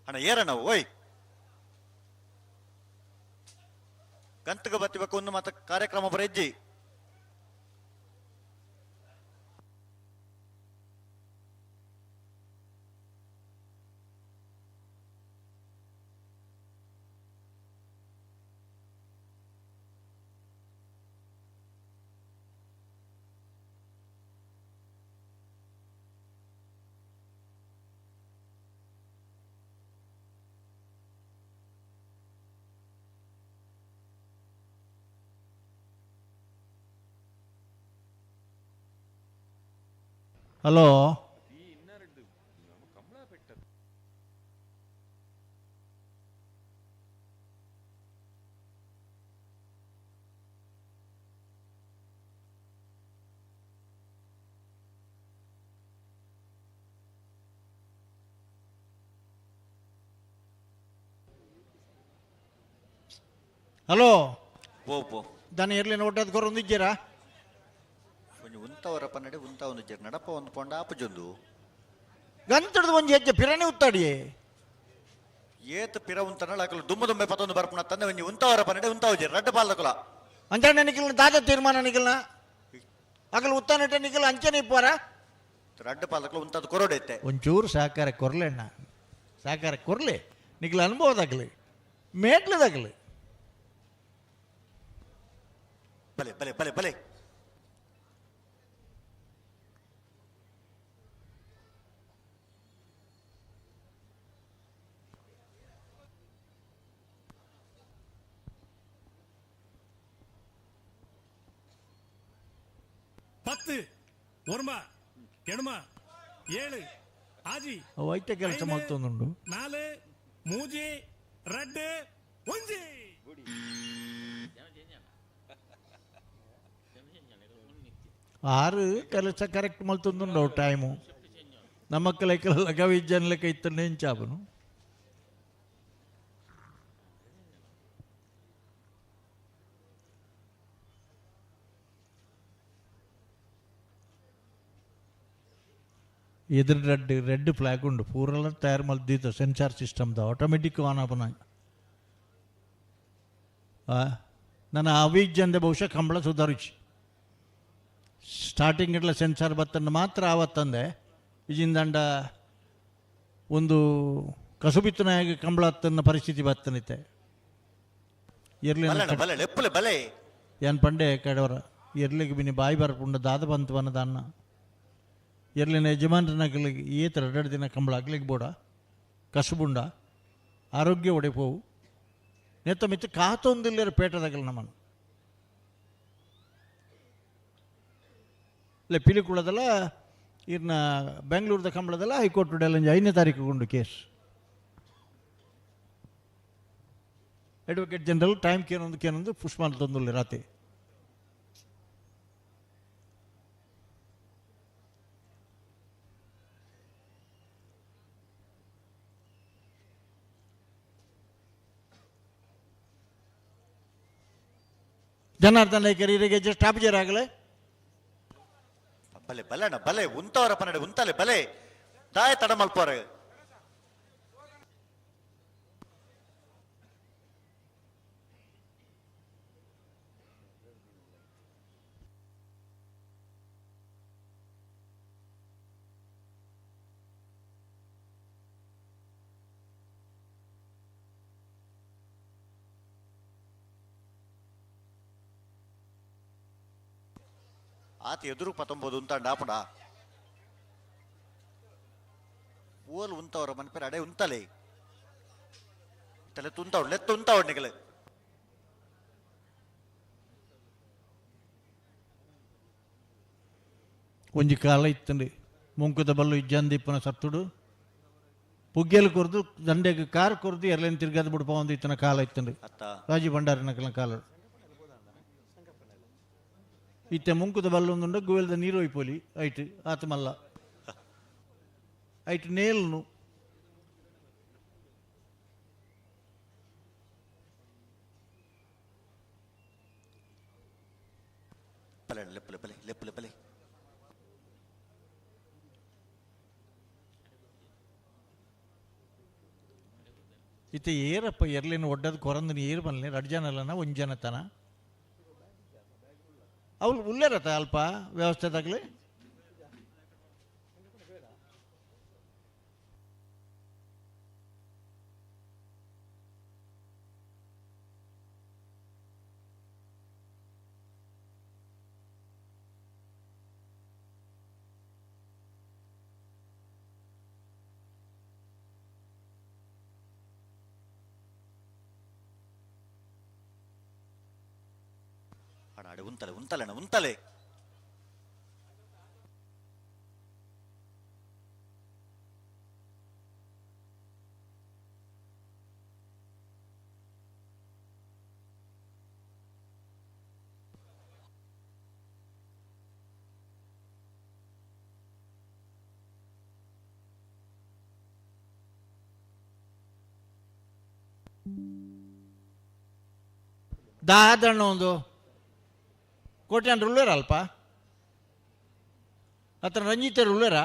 ಅಣ್ಣ ಏರಣ್ಣ ಓಯ್ ಗಂತಗ ಬತ್ತಿಬೇಕು ಒಂದು ಮಾತ ಕಾರ್ಯಕ್ರಮ ಬರೆಜ್ಜಿ ಹಲೋ ಹಲೋ ಪೋ ದನ ಇರ್ಲಿ ನೋಟದ ಕೊರೊಂದಿಜ್ಜರಾ ಒಂಜಿ ಉಂತವರ ಪನ್ನಡೆ ಉಂತ ಒಂದು ಜರ್ ನಡಪ ಒಂದು ಪೊಂಡ ಆಪುಜೊಂದು ಗಂತಡ್ದು ಒಂಜಿ ಹೆಜ್ಜೆ ಪಿರಣಿ ಉತ್ತಾಡಿಯೇ ಏತ್ ಪಿರ ಉಂತನಳ ಅಕಲು ದುಮ್ಮ ದುಮ್ಮೆ ಪತೊಂದು ಬರ್ಪುನ ತಂದೆ ಒಂಜಿ ಉಂತವರ ಪನ್ನಡೆ ಉಂತಾವ ಜರ್ ರಡ್ಡ ಪಾಲ್ದಕುಲ ಅಂಚನೆ ನಿಖಿಲ್ನ ದಾದ ತೀರ್ಮಾನ ನಿಖಿಲ್ನ ಅಕಲು ಉತ್ತಾನಿಟ್ಟ ನಿಖಿಲ್ ಅಂಚನೆ ಇಪ್ಪಾರ ರಡ್ಡ ಪಾಲ್ದಕುಲ ಉಂತದ ಕೊರೊಡೈತೆ ಒಂಚೂರು ಸಹಕಾರ ಕೊರ್ಲೆ ಅಣ್ಣ ಸಹಕಾರ ಕೊರ್ಲೆ ನಿಖಿಲ್ ಅನುಭವದಾಗಲಿ ಮೇಟ್ಲದಾಗಲಿ ಬಲೆ ಬಲೆ ಬಲೆ ಬಲೆ ಪತ್ತು ಒರ್ಮ ಎಣ್ಮ ಏಳು ಆಜಿ ಅವು ಐತೆ ಕೆಲಸ ಮಾಡ್ತೊಂದುಂಡು ನಾಲು ಮೂಜಿ ರಡ್ಡು ಒಂಜಿ ಆರು ಕೆಲಸ ಕರೆಕ್ಟ್ ಮಲ್ತೊಂದುಂಡು ಅವು ಟೈಮು ನಮ್ಮಕ್ಕಲ ಲಗವಿಜ್ಜನ್ ಲೆಕ್ಕ ಇತ್ತು ನೆಂಚಾಪನು ಎದುರು ರೆಡ್ ರೆಡ್ ಫ್ಲಾಗ್ ಉಂಡು ಪೂರೆಲ್ಲ ತಯಾರು ಮಲ್ದಿತ್ತು ಸೆನ್ಸಾರ್ ಸಿಸ್ಟಮ್ದ ಆಟೋಮೆಟಿಕ್ ಆನ್ ಆಪನ ನನ್ನ ಅವಿಜ್ಜಂದೆ ಬಹುಶಃ ಕಂಬಳ ಸುಧಾರಿಸಿ ಸ್ಟಾರ್ಟಿಂಗ್ ಇಡ್ಲ ಸೆನ್ಸಾರ್ ಬತ್ತಂಡು ಮಾತ್ರ ಆವತ್ತಂದೆ ಇಜಿಂದಂಡ ಒಂದು ಕಸುಬಿತ್ತನಾಗಿ ಕಂಬಳ ಹತ್ತನ್ನ ಪರಿಸ್ಥಿತಿ ಬತ್ತನಿತ್ತೆ ಇರ್ಲಿ ಬಲೆ ಬಲೆ ಲೆಪ್ಪಲೆ ಬಲೆ ಏನ್ ಪಂಡೆ ಕಡವರ ಎರ್ಲಿಗೆ ಬಿನಿ ಬಾಯಿ ಬರ್ಪುಂಡ ದಾದ ಬಂತು ಅನ್ನದ ಅನ್ನ ಎರ್ಲಿನ ಯಜಮಾನ್ರನಗಲಿಗೆ ಏತ ಎರಡೆರಡು ದಿನ ಕಂಬಳ ಅಗ್ಲಿಗೆ ಬೋಡ ಕಸುಬುಂಡ ಆರೋಗ್ಯ ಒಡೆಪೋವು ನೆತ್ತ ಮಿತ್ತ ಕಾತೊಂದಿಲ್ಲರ ಪೇಟದಾಗಲ್ಲ ನಮ್ಮನ್ನು ಇಲ್ಲ ಪಿಲಿಕುಳದಲ್ಲ ಇರ್ನ ಬೆಂಗಳೂರದ ಕಂಬಳದಲ್ಲ ಹೈಕೋರ್ಟ್ ಒಂಜಿ 5ನೇ ತಾರೀಕು ಉಂಡು ಕೇಸ್. ಅಡ್ವೊಕೇಟ್ ಜನರಲ್ ಟೈಮ್ ಕೇನೊಂದು ಕೇನೊಂದು ಪುಷ್ ಮಾಡ್ತೊಂದುಲ್ಲ ರಾತ್ರಿ. ಜನಾರ್ದನ್ ನಾಯ್ಕರ್ ಇರಿಗೆ ಜಸ್ಟ್ ಆಪಜರ್ ಆಗಲೇ. ಬಲೆ ಬಲೆಣ್ಣ ಬಲೆ ಉಂತವರ ಪನ್ನಡೆ ಉಂತಲೆ ಬಲೆ ದಾಯ ತಡ ಮಲ್ಪೋರೆ. ಆತ ಎದುರು ಪತ್ತೊಂಬದು ಉಂತಾಂಡ ಆಪುಂಡ ಓಲ್ ಉಂತವರ ಮನ್ಪೇರ ಅಡೆ ಉಂತಲೆ ತಲೆ ತುಂತಾವಡು ಲೆತ್ತ ಉಂತಾವಡು ನಿಗಲೆ. ಒಂಜಿ ಕಾಲ ಇತ್ತಂడి ಮುಂಕುದ ಬಲ್ಲು ಇಜ್ಜಂದಿಪ್ಪನ ಸತ್ತುಡು ಪುಗ್ಗೆಲ್ ಕೊರ್ದು ದಂಡೆಗೆ ಕಾರ್ ಕೊರ್ದು ಎರ್ಲೇನು ತಿರ್ಗಾದ ಬಿಡ್ಪ ಒಂದು ಇತ್ತನ ಕಾಲ ಇತ್ತಂడి ರಾಜಿ ಭಂಡಾರಿನ ಕಾಲ ಇತ್ತೆ ಮುಂಕುದ ಬಲ್ಲೊಂದುಂಡ ಗುವೆಲ್ದ ನೀರು ಒಯ್ಪೋಲಿ ಐಟ್ ಆತ ಮಲ್ಲ ಐಟ್ ನೇಲ್ನು ಬಲೆ ಲೆಪ್ಪಲೆ ಬಲೆ ಲೆಪ್ಪಲೆ ಬಲೆ ಇತ್ತೆ ಏರಪ್ಪ ಎರ್ಲೇನು ಒಡ್ಡದ ಕೊರಂದನ ಏರು ಬನ್ನಿ ಎರಡು ಜನ ಅಲ್ಲನ ಒಂದು ಜನ ತನ ಅವ್ರು ಉಳ್ಳೇರತ್ತ ಅಲ್ಪ ವ್ಯವಸ್ಥೆ ತಗಲಿ. ಅಡೆ ಉಂತಲೆ ಉಂತಲೆಣ್ಣ ಉಂತಲೆ. ದಾದಣ್ಣ ಒಂದು ಕೋಟ್ಯಾನ್ ರುಳ್ಳೇರ ಅಲ್ಪ ಅತ್ರ ರಂಜಿತ ರುಳ್ಳೇರ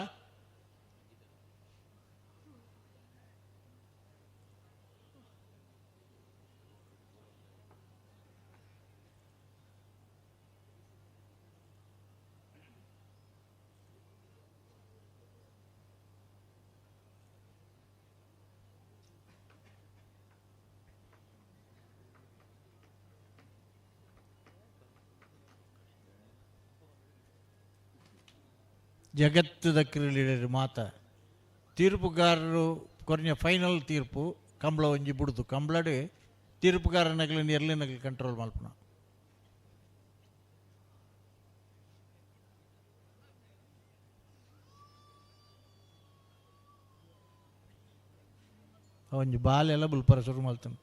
ಜಗತ್ತದ ಕ್ರೀಡೆಯರು ಮಾತ ತೀರ್ಪುಗಾರರು ಕೊನೆಯ ಫೈನಲ್ ತೀರ್ಪು ಕಂಬಳ ಒಂಜಿ ಬುಡ್ದು ಕಂಬಳಡು ತೀರ್ಪುಗಾರನಗಲಿ ಎರ್ಲಿನಗಲಿ ಕಂಟ್ರೋಲ್ ಮಲ್ಪನ ಒಂಜಿ ಬಾಲೆಲ್ಲ ಬುಲ್ಪರ ಶುರು ಮಲ್ತಾನೆ.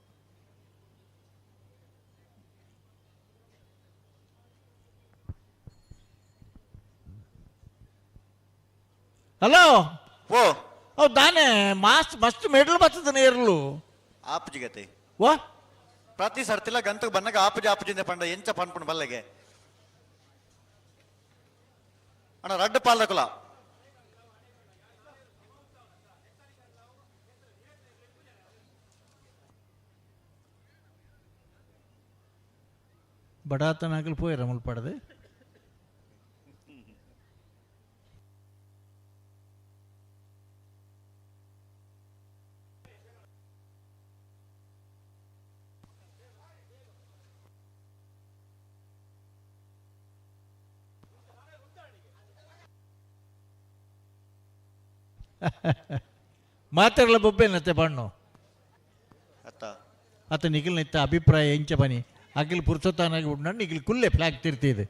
ಹಲೋ ಓ ಓ ದಾನೆ ಮಾಸ್ ಮಸ್ತ್ ಮೆಡಲ್ ಬರ್ತದೆ ನೇರ್ಲು ಆಪುಜಿಗತೆ ವಾ ಪ್ರತಿ ಸರ್ತಿಲ ಗಂತకు ಬನ್ನಗ ಆಪುಜಿ ಆಪುಜಿಂದ ಪಂಡ ಎಂಚ ಪನ್ಪುಣ ಬಲ್ಲೆಗೆ ಅಣ್ಣ ರಡ್ಡು ಪಾಲ್ದಕುಲ ಬಡಾತನಾಗಲು ಪೋಯಿರ ಮುಲ್ಪಡದೆ ಮಾತಾಡಲ ಬೊಬ್ಬೆನತ್ತೆ ಬಣ್ಣು ಅತ್ತ ಆತ ನಿಖಿಲ್ ನಿತ್ತ ಅಭಿಪ್ರಾಯ ಎಂಚ ಬನಿ ಅಖಿಲ್ ಪುರ್ಸೊತ್ತಾನಾಗಿ ಉಂಡು ನಿಖಿಲ್ ಕುಲ್ಲೆ ಫ್ಲಾಗ್ ತಿರ್ತಿದೆ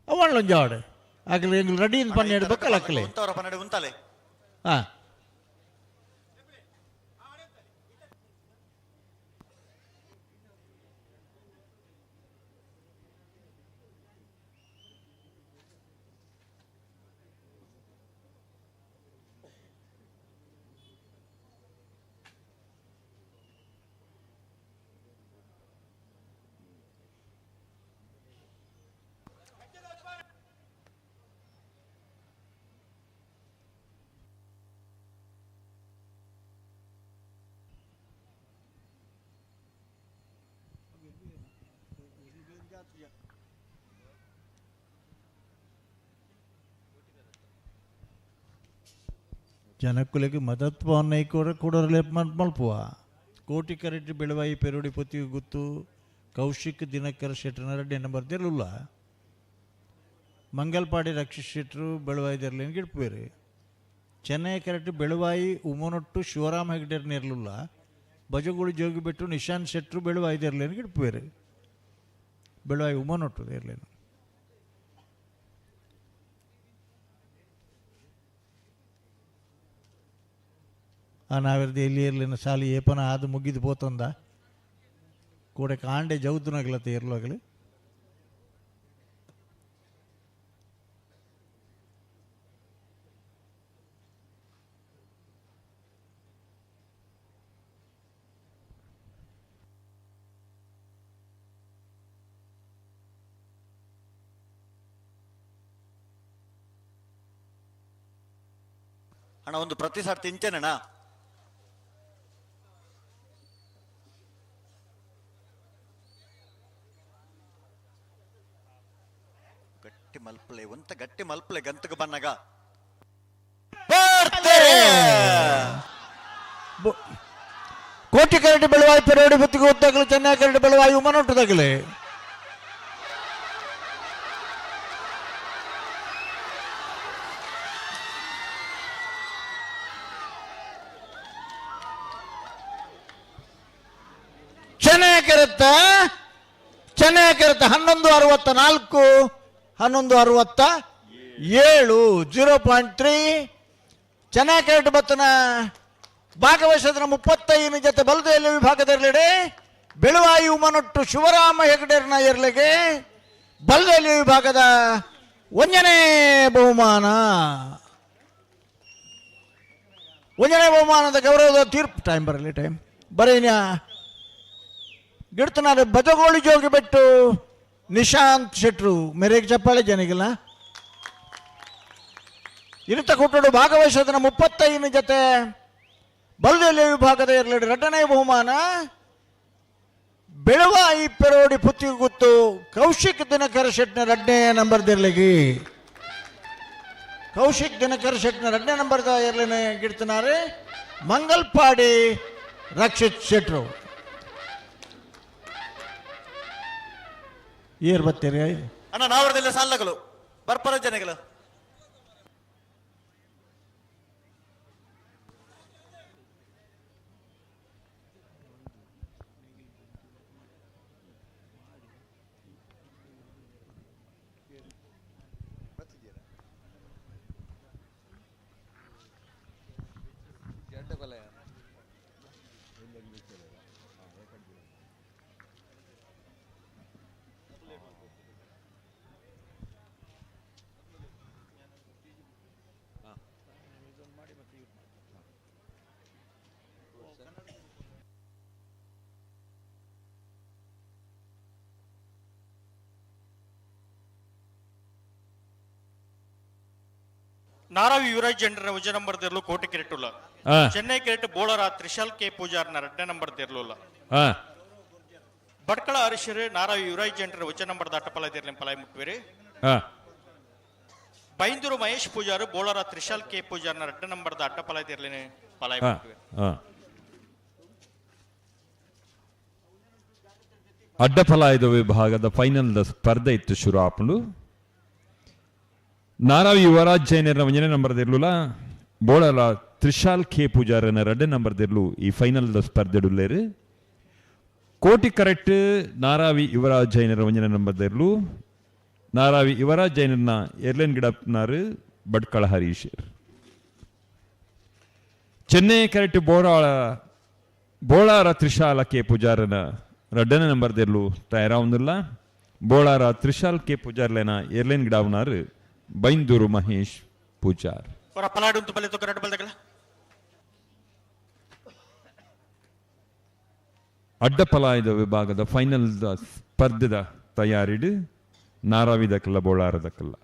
ಅವಣ್ಣೊಂಜ ಆಡು ಅಖಿಲ್ ಎಂಗ್ಲು ರೆಡಿ ಪನ್ನೆರಡು ಬಕ್ಕಲ್ಲ ಅಕ್ಕಲೆ ಉಂತವರ ಪನ್ನೆರಡು ಉಂತಲೆ ಹಾಂ ಜನಕ್ಕುಲೆಗೆ ಮದತ್ವವನ್ನು ಕೂಡ ಕೂಡರಲೆ ಮಲ್ಪುವ ಕೋಟಿ ಕರೆಟ್ ಬೆಳವಾಯಿ ಪೆರುಡಿ ಪೊತಿ ಗುತ್ತು ಕೌಶಿಕ್ ದಿನಕರ ಶೆಟ್ಟನ ರೆಡ್ಡಿ ಬರ್ದಿರಲಿಲ್ಲ ಮಂಗಲ್ಪಾಡಿ ರಕ್ಷಿತ್ ಶೆಟ್ಟರು ಬೆಳವಾಯಿದಿರಲಿ ಗಿಡ್ಪೇರಿ ಚೆನ್ನೈ ಕರೆಕ್ಟ್ ಬೆಳವಾಯಿ ಉಮನೊಟ್ಟು ಶಿವರಾಮ ಹೆಗ್ಡೇರ್ನ ಇರಲಿಲ್ಲ ಬಜಗುಳಿ ಜೋಗಿಬಿಟ್ಟು ನಿಶಾಂತ್ ಶೆಟ್ಟರು ಬೆಳವಾಯಿದಿರಲಿ ಗಿಡ್ಪೇರಿ ಬೆಳವಾಯಿ ಉಮನೊಟ್ಟು ಇರಲೇನು ಆ ನಾವೆರ್ದು ಎಲ್ಲಿ ಇರಲಿನ ಸಾಲಿ ಏಪನ ಅದು ಮುಗಿದು ಪೋತಂದ ಕೂಡ ಕಾಂಡೆ ಜೌದುನಗಲತ್ತೆ ಇರ್ಲೋಗಲಿ ಅಣ್ಣ ಒಂದು ಪ್ರತಿ ಸರ್ತಿ ಇಂಚೆನಣ್ಣ ಗಟ್ಟಿ ಮಲ್ಪಲೆ ಒಂತ ಗಟ್ಟಿ ಮಲ್ಪಲೆ ಗಂತకు ಬನ್ನಗ ಕೋಟಿ ಕರಡಿ ಬೆಳವಾಯಿ ಪೆರೋಡಿ ಬುತ್ತಿಗೆ ಉದ್ದಾಗಲಿ ಚೆನ್ನೈ ಕರಡಿ ಬೆಳವಾಯಿ ಉಮನೊಟ್ಟದಾಗಲಿ ಚೆನ್ನೈ ಕರೆತ್ತ ಚೆನ್ನೈ ಕರೆತ್ತ 11:64 11:67 0.3 ಚೆನ್ನೈ ಕರೆಟ್ ಬತ್ತನ ಭಾಗವಹಿಸಿದ 35 ಜೊತೆ ಬಲದೆಯಲ್ಲಿ ವಿಭಾಗದೆರಳೆಡೆ ಬೆಳವಾಯಿ ಉಮನೊಟ್ಟು ಶಿವರಾಮ ಹೆಗಡೆರ್ನ ಎರಲೆಗೆ ಬಲದೆಯಲ್ಲಿ ವಿಭಾಗದ 1ನೇ ಬಹುಮಾನ. 1ನೇ ಬಹುಮಾನದ ಗೌರವದ ತೀರ್ಪು ಟೈಮ್ ಬರಲಿ ಟೈಮ್ ಬರೀನ ಗಿಡ್ತನಾರು ಬಜಗೋಳಿ ಜೋಗಿ ಬೆಟ್ಟು ನಿಶಾಂತ್ ಶೆಟ್ರು ಮೆರೆಗೆ ಚಪ್ಪಾಳೆ ಜನಿಗಿಲ್ಲ. ಇರಿತ ಕೂಟಡು ಭಾಗವಹಿಸೋದನ್ನ 35 ಜೊತೆ ಬಲ್ದೆಲೆ ವಿಭಾಗದ ಎರಲೆಡು ಎರಡನೇ ಬಹುಮಾನ ಬೆಳವಾಯಿ ಪೆರೋಡಿ ಪುತ್ತಿಗುತ್ತು ಕೌಶಿಕ್ ದಿನಕರ ಶೆಟ್ನ ಎರಡನೇ ನಂಬರ್ ದಿರ್ಲಿಗಿ. ಕೌಶಿಕ್ ದಿನಕರ ಶೆಟ್ನ ಎರಡನೇ ನಂಬರ್ ಎರಡನೇ ಗಿಡ್ತನಾರೆ ಮಂಗಲ್ಪಾಡಿ ರಕ್ಷಿತ್ ಶೆಟ್ರು. ಏರ್ ಬರ್ತೀರಿ ಅಣ್ಣ ನಾವರದಲ್ಲ ಸಾಲಗಳು ಬರ್ಪರ ಜನಗಳು. ನಾರಾವಿ ಯುವರಾಜ್ ಜಂಡ್ರನ ಉಜ ನಂಬರ್ ದಿರ್ಲು ಕೋಟಿ ಕಿರೆಟುಲ್ಲ. ಚೆನ್ನೈ ಕಿರೆಟ್ ಬೋಳರ ತ್ರಿಶಾಲ್ ಕೆ ಪೂಜಾರ್ನ ಎರಡನೇ ನಂಬರ್ ದಿರ್ಲುಲ್ಲ. ಭಟ್ಕಳ ಹರೀಶರು ನಾರಾವಿ ಯುವರಾಜ್ ಜಂಡ್ರ ಉಜ ನಂಬರ್ ದಾಟಪಲ ದಿರ್ಲಿಂ ಪಲಾಯ್ ಮುಟ್ವೇರಿ. ಬೈಂದೂರು ಮಹೇಶ್ ಪೂಜಾರು ಬೋಳರ ತ್ರಿಶಾಲ್ ಕೆ ಪೂಜಾರ್ನ ಎರಡನೇ ನಂಬರ್ ದಾಟಪಲ ದಿರ್ಲಿನ ಪಲಾಯ್ ಮುಟ್ವೇರಿ. ಅಡ್ಡಫಲಾಯದ ವಿಭಾಗದ ಫೈನಲ್ ಸ್ಪರ್ಧೆ ಇತ್ತು ಶುರು ಆಪುಂಡು. ನಾರಾವಿ ಯುವರಾಜ್ ಜೈನರ ಒಂಜನೇ ನಂಬರ್ ದಿರ್ಲುಲ ಬೋಳಲ ತ್ರಿಶಾಲ್ ಕೆ ಪೂಜಾರನ ಎರಡನೇ ನಂಬರ್ ದಿರ್ಲು ಈ ಫೈನಲ್ ಸ್ಪರ್ಧೆಡುಲ್ಲೇರು. ಕೋಟಿ ಕರೆಕ್ಟ್ ನಾರಾವಿ ಯುವರಾಜ್ ಜೈನರ ಒಂಜನೇ ನಂಬರ್ ದಿರ್ಲು. ನಾರಾವಿ ಯುವರಾಜ್ ಜೈನರನ್ನ ಏರ್ಲೈನ್ ಗಿಡಪ್ನಾರು ಭಟ್ಕಳ ಹರೀಶರ್. ಚೆನ್ನೈ ಕರೆಕ್ಟ್ ಬೋಳಾರ ತ್ರಿಶಾಲ ಕೆ ಪೂಜಾರನ ಎರಡನೇ ನಂಬರ್ ದಿರ್ಲು ತಯಾರಾವುದಿಲ್ಲ. ಬೋಳಾರ ತ್ರಿಶಾಲ್ ಕೆ ಪೂಜಾರ್ಲೇನ ಏರ್ಲೈನ್ ಗಿಡಾವನಾರು ಬೈಂದೂರು ಮಹೇಶ್ ಪೂಜಾರ್. ಅಡ್ಡಪಲಾಯದ ವಿಭಾಗದ ಫೈನಲ್ ಸ್ಪರ್ಧೆದ ತಯಾರಿಡು ನಾರಾವಿದಕ್ಕಲ್ಲ ಬೋಳಾರದಕ್ಕಲ್ಲ.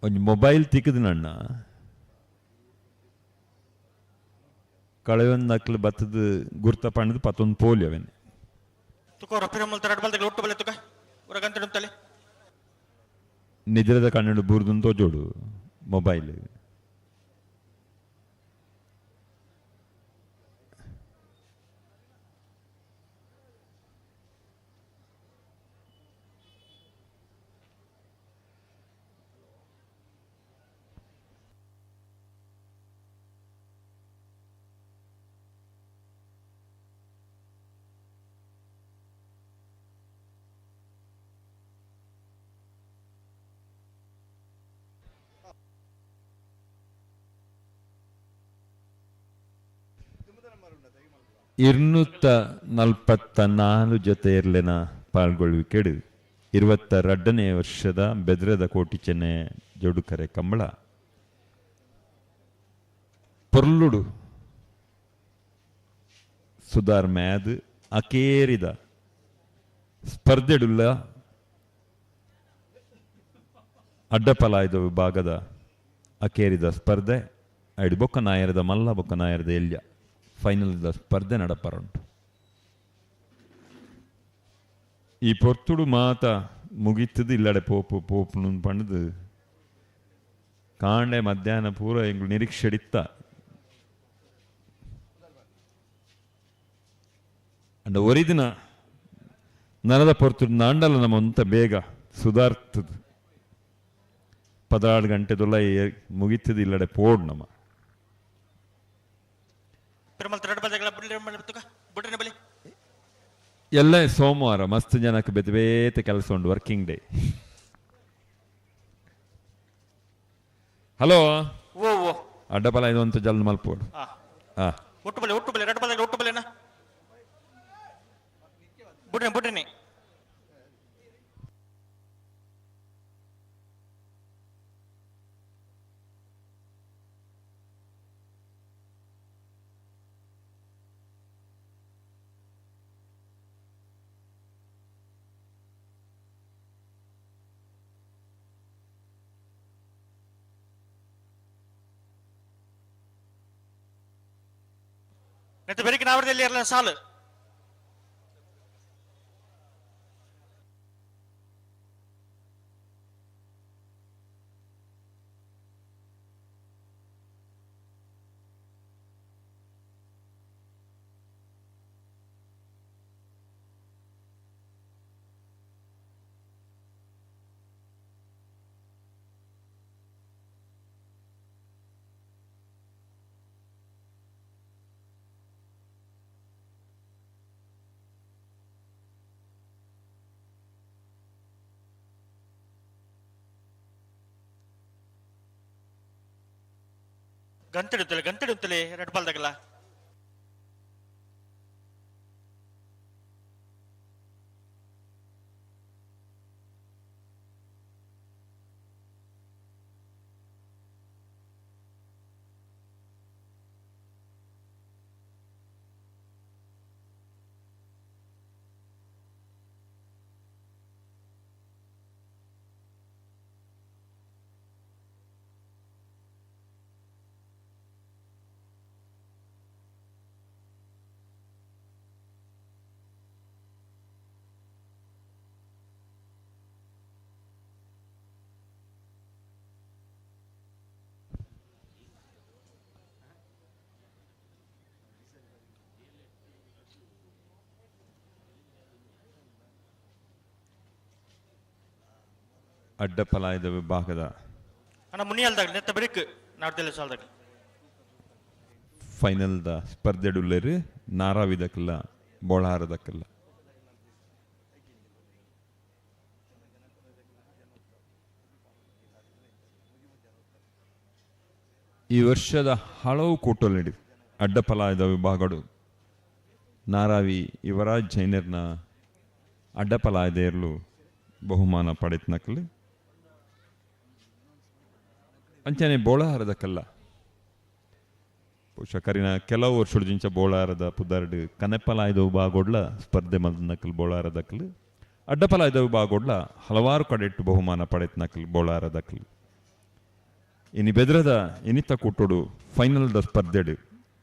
ಒಂಜಿ ಮೊಬೈಲ್ ತಿಕ್ಕದು ನಣ್ಣ ಕಳೆಯೊಂದು ನಕ್ಲು ಬತ್ತದ ಗುರ್ತ ಪಣ್ಣದು ಪತ್ತೊಂದು ಪೋಲಿ ಅವೇನೆ. ನಿದ್ರದ ಕಣ್ಣು ಬೂರ್ದು ತೋಜೋಡು ಮೊಬೈಲ್. 244 ಜೊತೆ ಇರ್ಲೆನ ಪಾಲ್ಗೊಳ್ಳುವಿಕೆಡು 22ನೇ ವರ್ಷದ ಬೆದ್ರದ ಕೋಟಿ ಚೆನ್ನೆ ಜೋಡುಕರೆ ಕಂಬಳ ಪೊರ್ಲುಡು ಸುಧಾರ್ ಮ್ಯಾದ್ ಅಕೇರಿದ ಸ್ಪರ್ಧೆಡುಲ್ಲ ಅಡ್ಡಪಲಾಯ್ದ ವಿಭಾಗದ ಅಕೇರಿದ ಸ್ಪರ್ಧೆ ಐಡು ಬೊಕ್ಕ ನಾಯರದ ಮಲ್ಲ ಬೊಕ್ಕ ನಾಯರದ ಎಲ್ಯ ಫೈನಲ್ ಸ್ಪರ್ಧೆ ನಡಪರುಂಟು. ಈ ಪೊರ್ತುಡು ಮಾತ ಮುಗಿತದು ಇಲ್ಲಡೆ ಪೋಪು ಪೋಪು ಪಂಡದು ಕಾಂಡೆ ಮಧ್ಯಾಹ್ನ ಪೂರ ಎಂಗ್ಳು ನಿರೀಕ್ಷೆಡಿತ್ತ. ಅಂಡ ಒರಿದಿನ ನರದ ಪೊರ್ತುಡು ನಾಂಡಲ ನಮ್ಮ ಒಂತ ಬೇಗ ಸುಧಾರ್ತದು 16 ಗಂಟೆದೊಲ್ಲ ಮುಗಿತದು ಇಲ್ಲಡೆ ಪೋಡ್ ನಮ್ಮ. ಎಲ್ಲ ಸೋಮವಾರ ಮಸ್ತ್ ಜನಕ್ಕೆ ಬೇತೆ ಬೇತೆ ಕೆಲಸ ಉಂಟು, ವರ್ಕಿಂಗ್ ಡೇ. ಹಲೋ ಓ ಓ ಅಡ್ಡಪಲ ಇದು ಜಲ್ ಮಲ್ಪೋಡು. ಹಾ ಒಟ್ಟು ಬಲೆ ಒಟ್ಟು ಬಲೆ ಎರಡು ಬಲೆ ಒಟ್ಟು ಬಲೆನಾ ಬುಡ್ರಿ ಬುಡ್ರಿನಿ. ನೆತ್ತ ಬೆಳಿಗ್ಗೆ ನಾವರದಲ್ಲಿ ಇರಲ್ಲ ಸಾಲು. ಗಂತಿಡುತ್ತಲೆ ಗಂತಿಡುತ್ತಲೆ ರೆಡ್ ಬಾಲ್ದಾಗಲ್ಲ. ಅಡ್ಡಪಲಾಯದ ವಿಭಾಗದ ಅಣ್ಣ ಮುನಿಯಲ್ದಾಗ ನೆತ್ತ ಬ್ರೇಕ್ ನಾಡ್ದೆಲ್ಲ ಸಾಲ್ದಾಗ ಫೈನಲ್ದ ಸ್ಪರ್ಧೆಡುಲ್ಲೇರು ನಾರಾವಿದಕ್ಕೆಲ್ಲ ಬೋಳಾರದಕ್ಕೆಲ್ಲ. ಈ ವರ್ಷದ ಹಲವು ಕೂಟಲ್ಲಿ ಅಡ್ಡಪಲಾಯದ ವಿಭಾಗಡು ನಾರಾವಿ ಯುವರಾಜ್ ಜೈನರ್ನ ಅಡ್ಡಪಲಾಯದೇರ್ಲು ಬಹುಮಾನ ಪಡೆತನಕಲು ಅಂಚನೆ ಬೋಳಹಾರದಕ್ಕಲ್ಲ. ಪೋಷಕರಿನ ಕೆಲವು ವರ್ಷದ ಜಿಂಚ ಬೋಳಾರದ ಪುದರ್ಡು ಕನೆಪಲಾಯ್ದ ಬಾಗೋಡ್ಲ ಸ್ಪರ್ಧೆ ಮಲ್ದನಕಲ್ ಬೋಳಾರದಕ್ಕಲು ಅಡ್ಡಪಲಾಯ್ದ ಬಾಗೋಡ್ಲ ಹಲವಾರು ಕಡೆಟ್ಟು ಬಹುಮಾನ ಪಡೆತನಕಲ್ ಬೋಳಾರದಕ್ಕಲು. ಇನಿ ಬೆದ್ರದ ಇನಿತ ಕೂಟೋಡು ಫೈನಲ್ದ ಸ್ಪರ್ಧೆಡು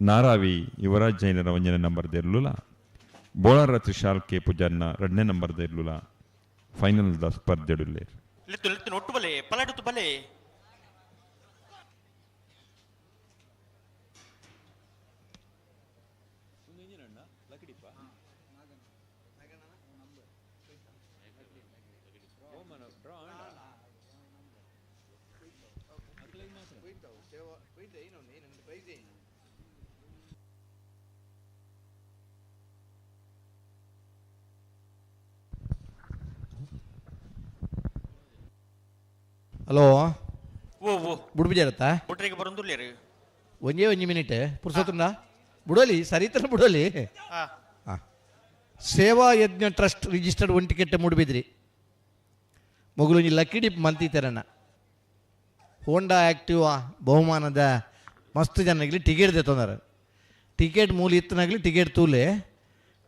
ನಾರಾವಿ ಯುವರಾಜ್ ಜೈನರ ಒಂಜನೇ ನಂಬರ್ದ ಇರಲಿಲ್ಲ, ಬೋಳಾರ ತ್ರಿಶಾಲ್ ಕೆ ಪೂಜಾರ್ನ ಎರಡನೇ ನಂಬರ್ದ ಇರಲಿಲ್ಲ ಫೈನಲ್ದ ಸ್ಪರ್ಧೆಡುಲ್ಲೇರು. ಲಿತ್ತು ಲಿತ್ತು ಒಟ್ಟು ಬಲೆ ಪಲಾಡುತ್ತು ಬಲೆ. ಹಲೋ ಓ ಓ ಬುಡ್ಬಿಜಾರತ್ತಾ ಬುಡ್ರಿಗೆ ಬರೋಂದುಲ್ಲೇರು ಒಂದೇ ಒಂಜಿ ಮಿನಿಟ್ ಪುರ್ಸೊತ್ತುಂಡ ಬುಡೋಲಿ ಸರಿತನ ಬುಡೋಲಿ. ಹಾಂ ಸೇವಾ ಯಜ್ಞ ಟ್ರಸ್ಟ್ ರಿಜಿಸ್ಟರ್ಡ್ ಒಂಟಿಕೆಟ್ಟೆ ಮೂಡುಬಿದ್ರಿ ಮೊಗಲೊಂಜಿ ಲಕ್ಕಿ ಡಿಪ್ ಮಂತಿತರನ ಹೋಂಡಾ ಆ್ಯಕ್ಟಿವಾ ಬಹುಮಾನದ ಮಸ್ತ್ ಜನಗಲಿ ಟಿಕೆಟ್ ದೆತ್ತೊಂದಾರ. ಟಿಕೆಟ್ ಮೂಲ ಇತ್ತನಾಗಲಿ ಟಿಕೆಟ್ ತೂಲೆ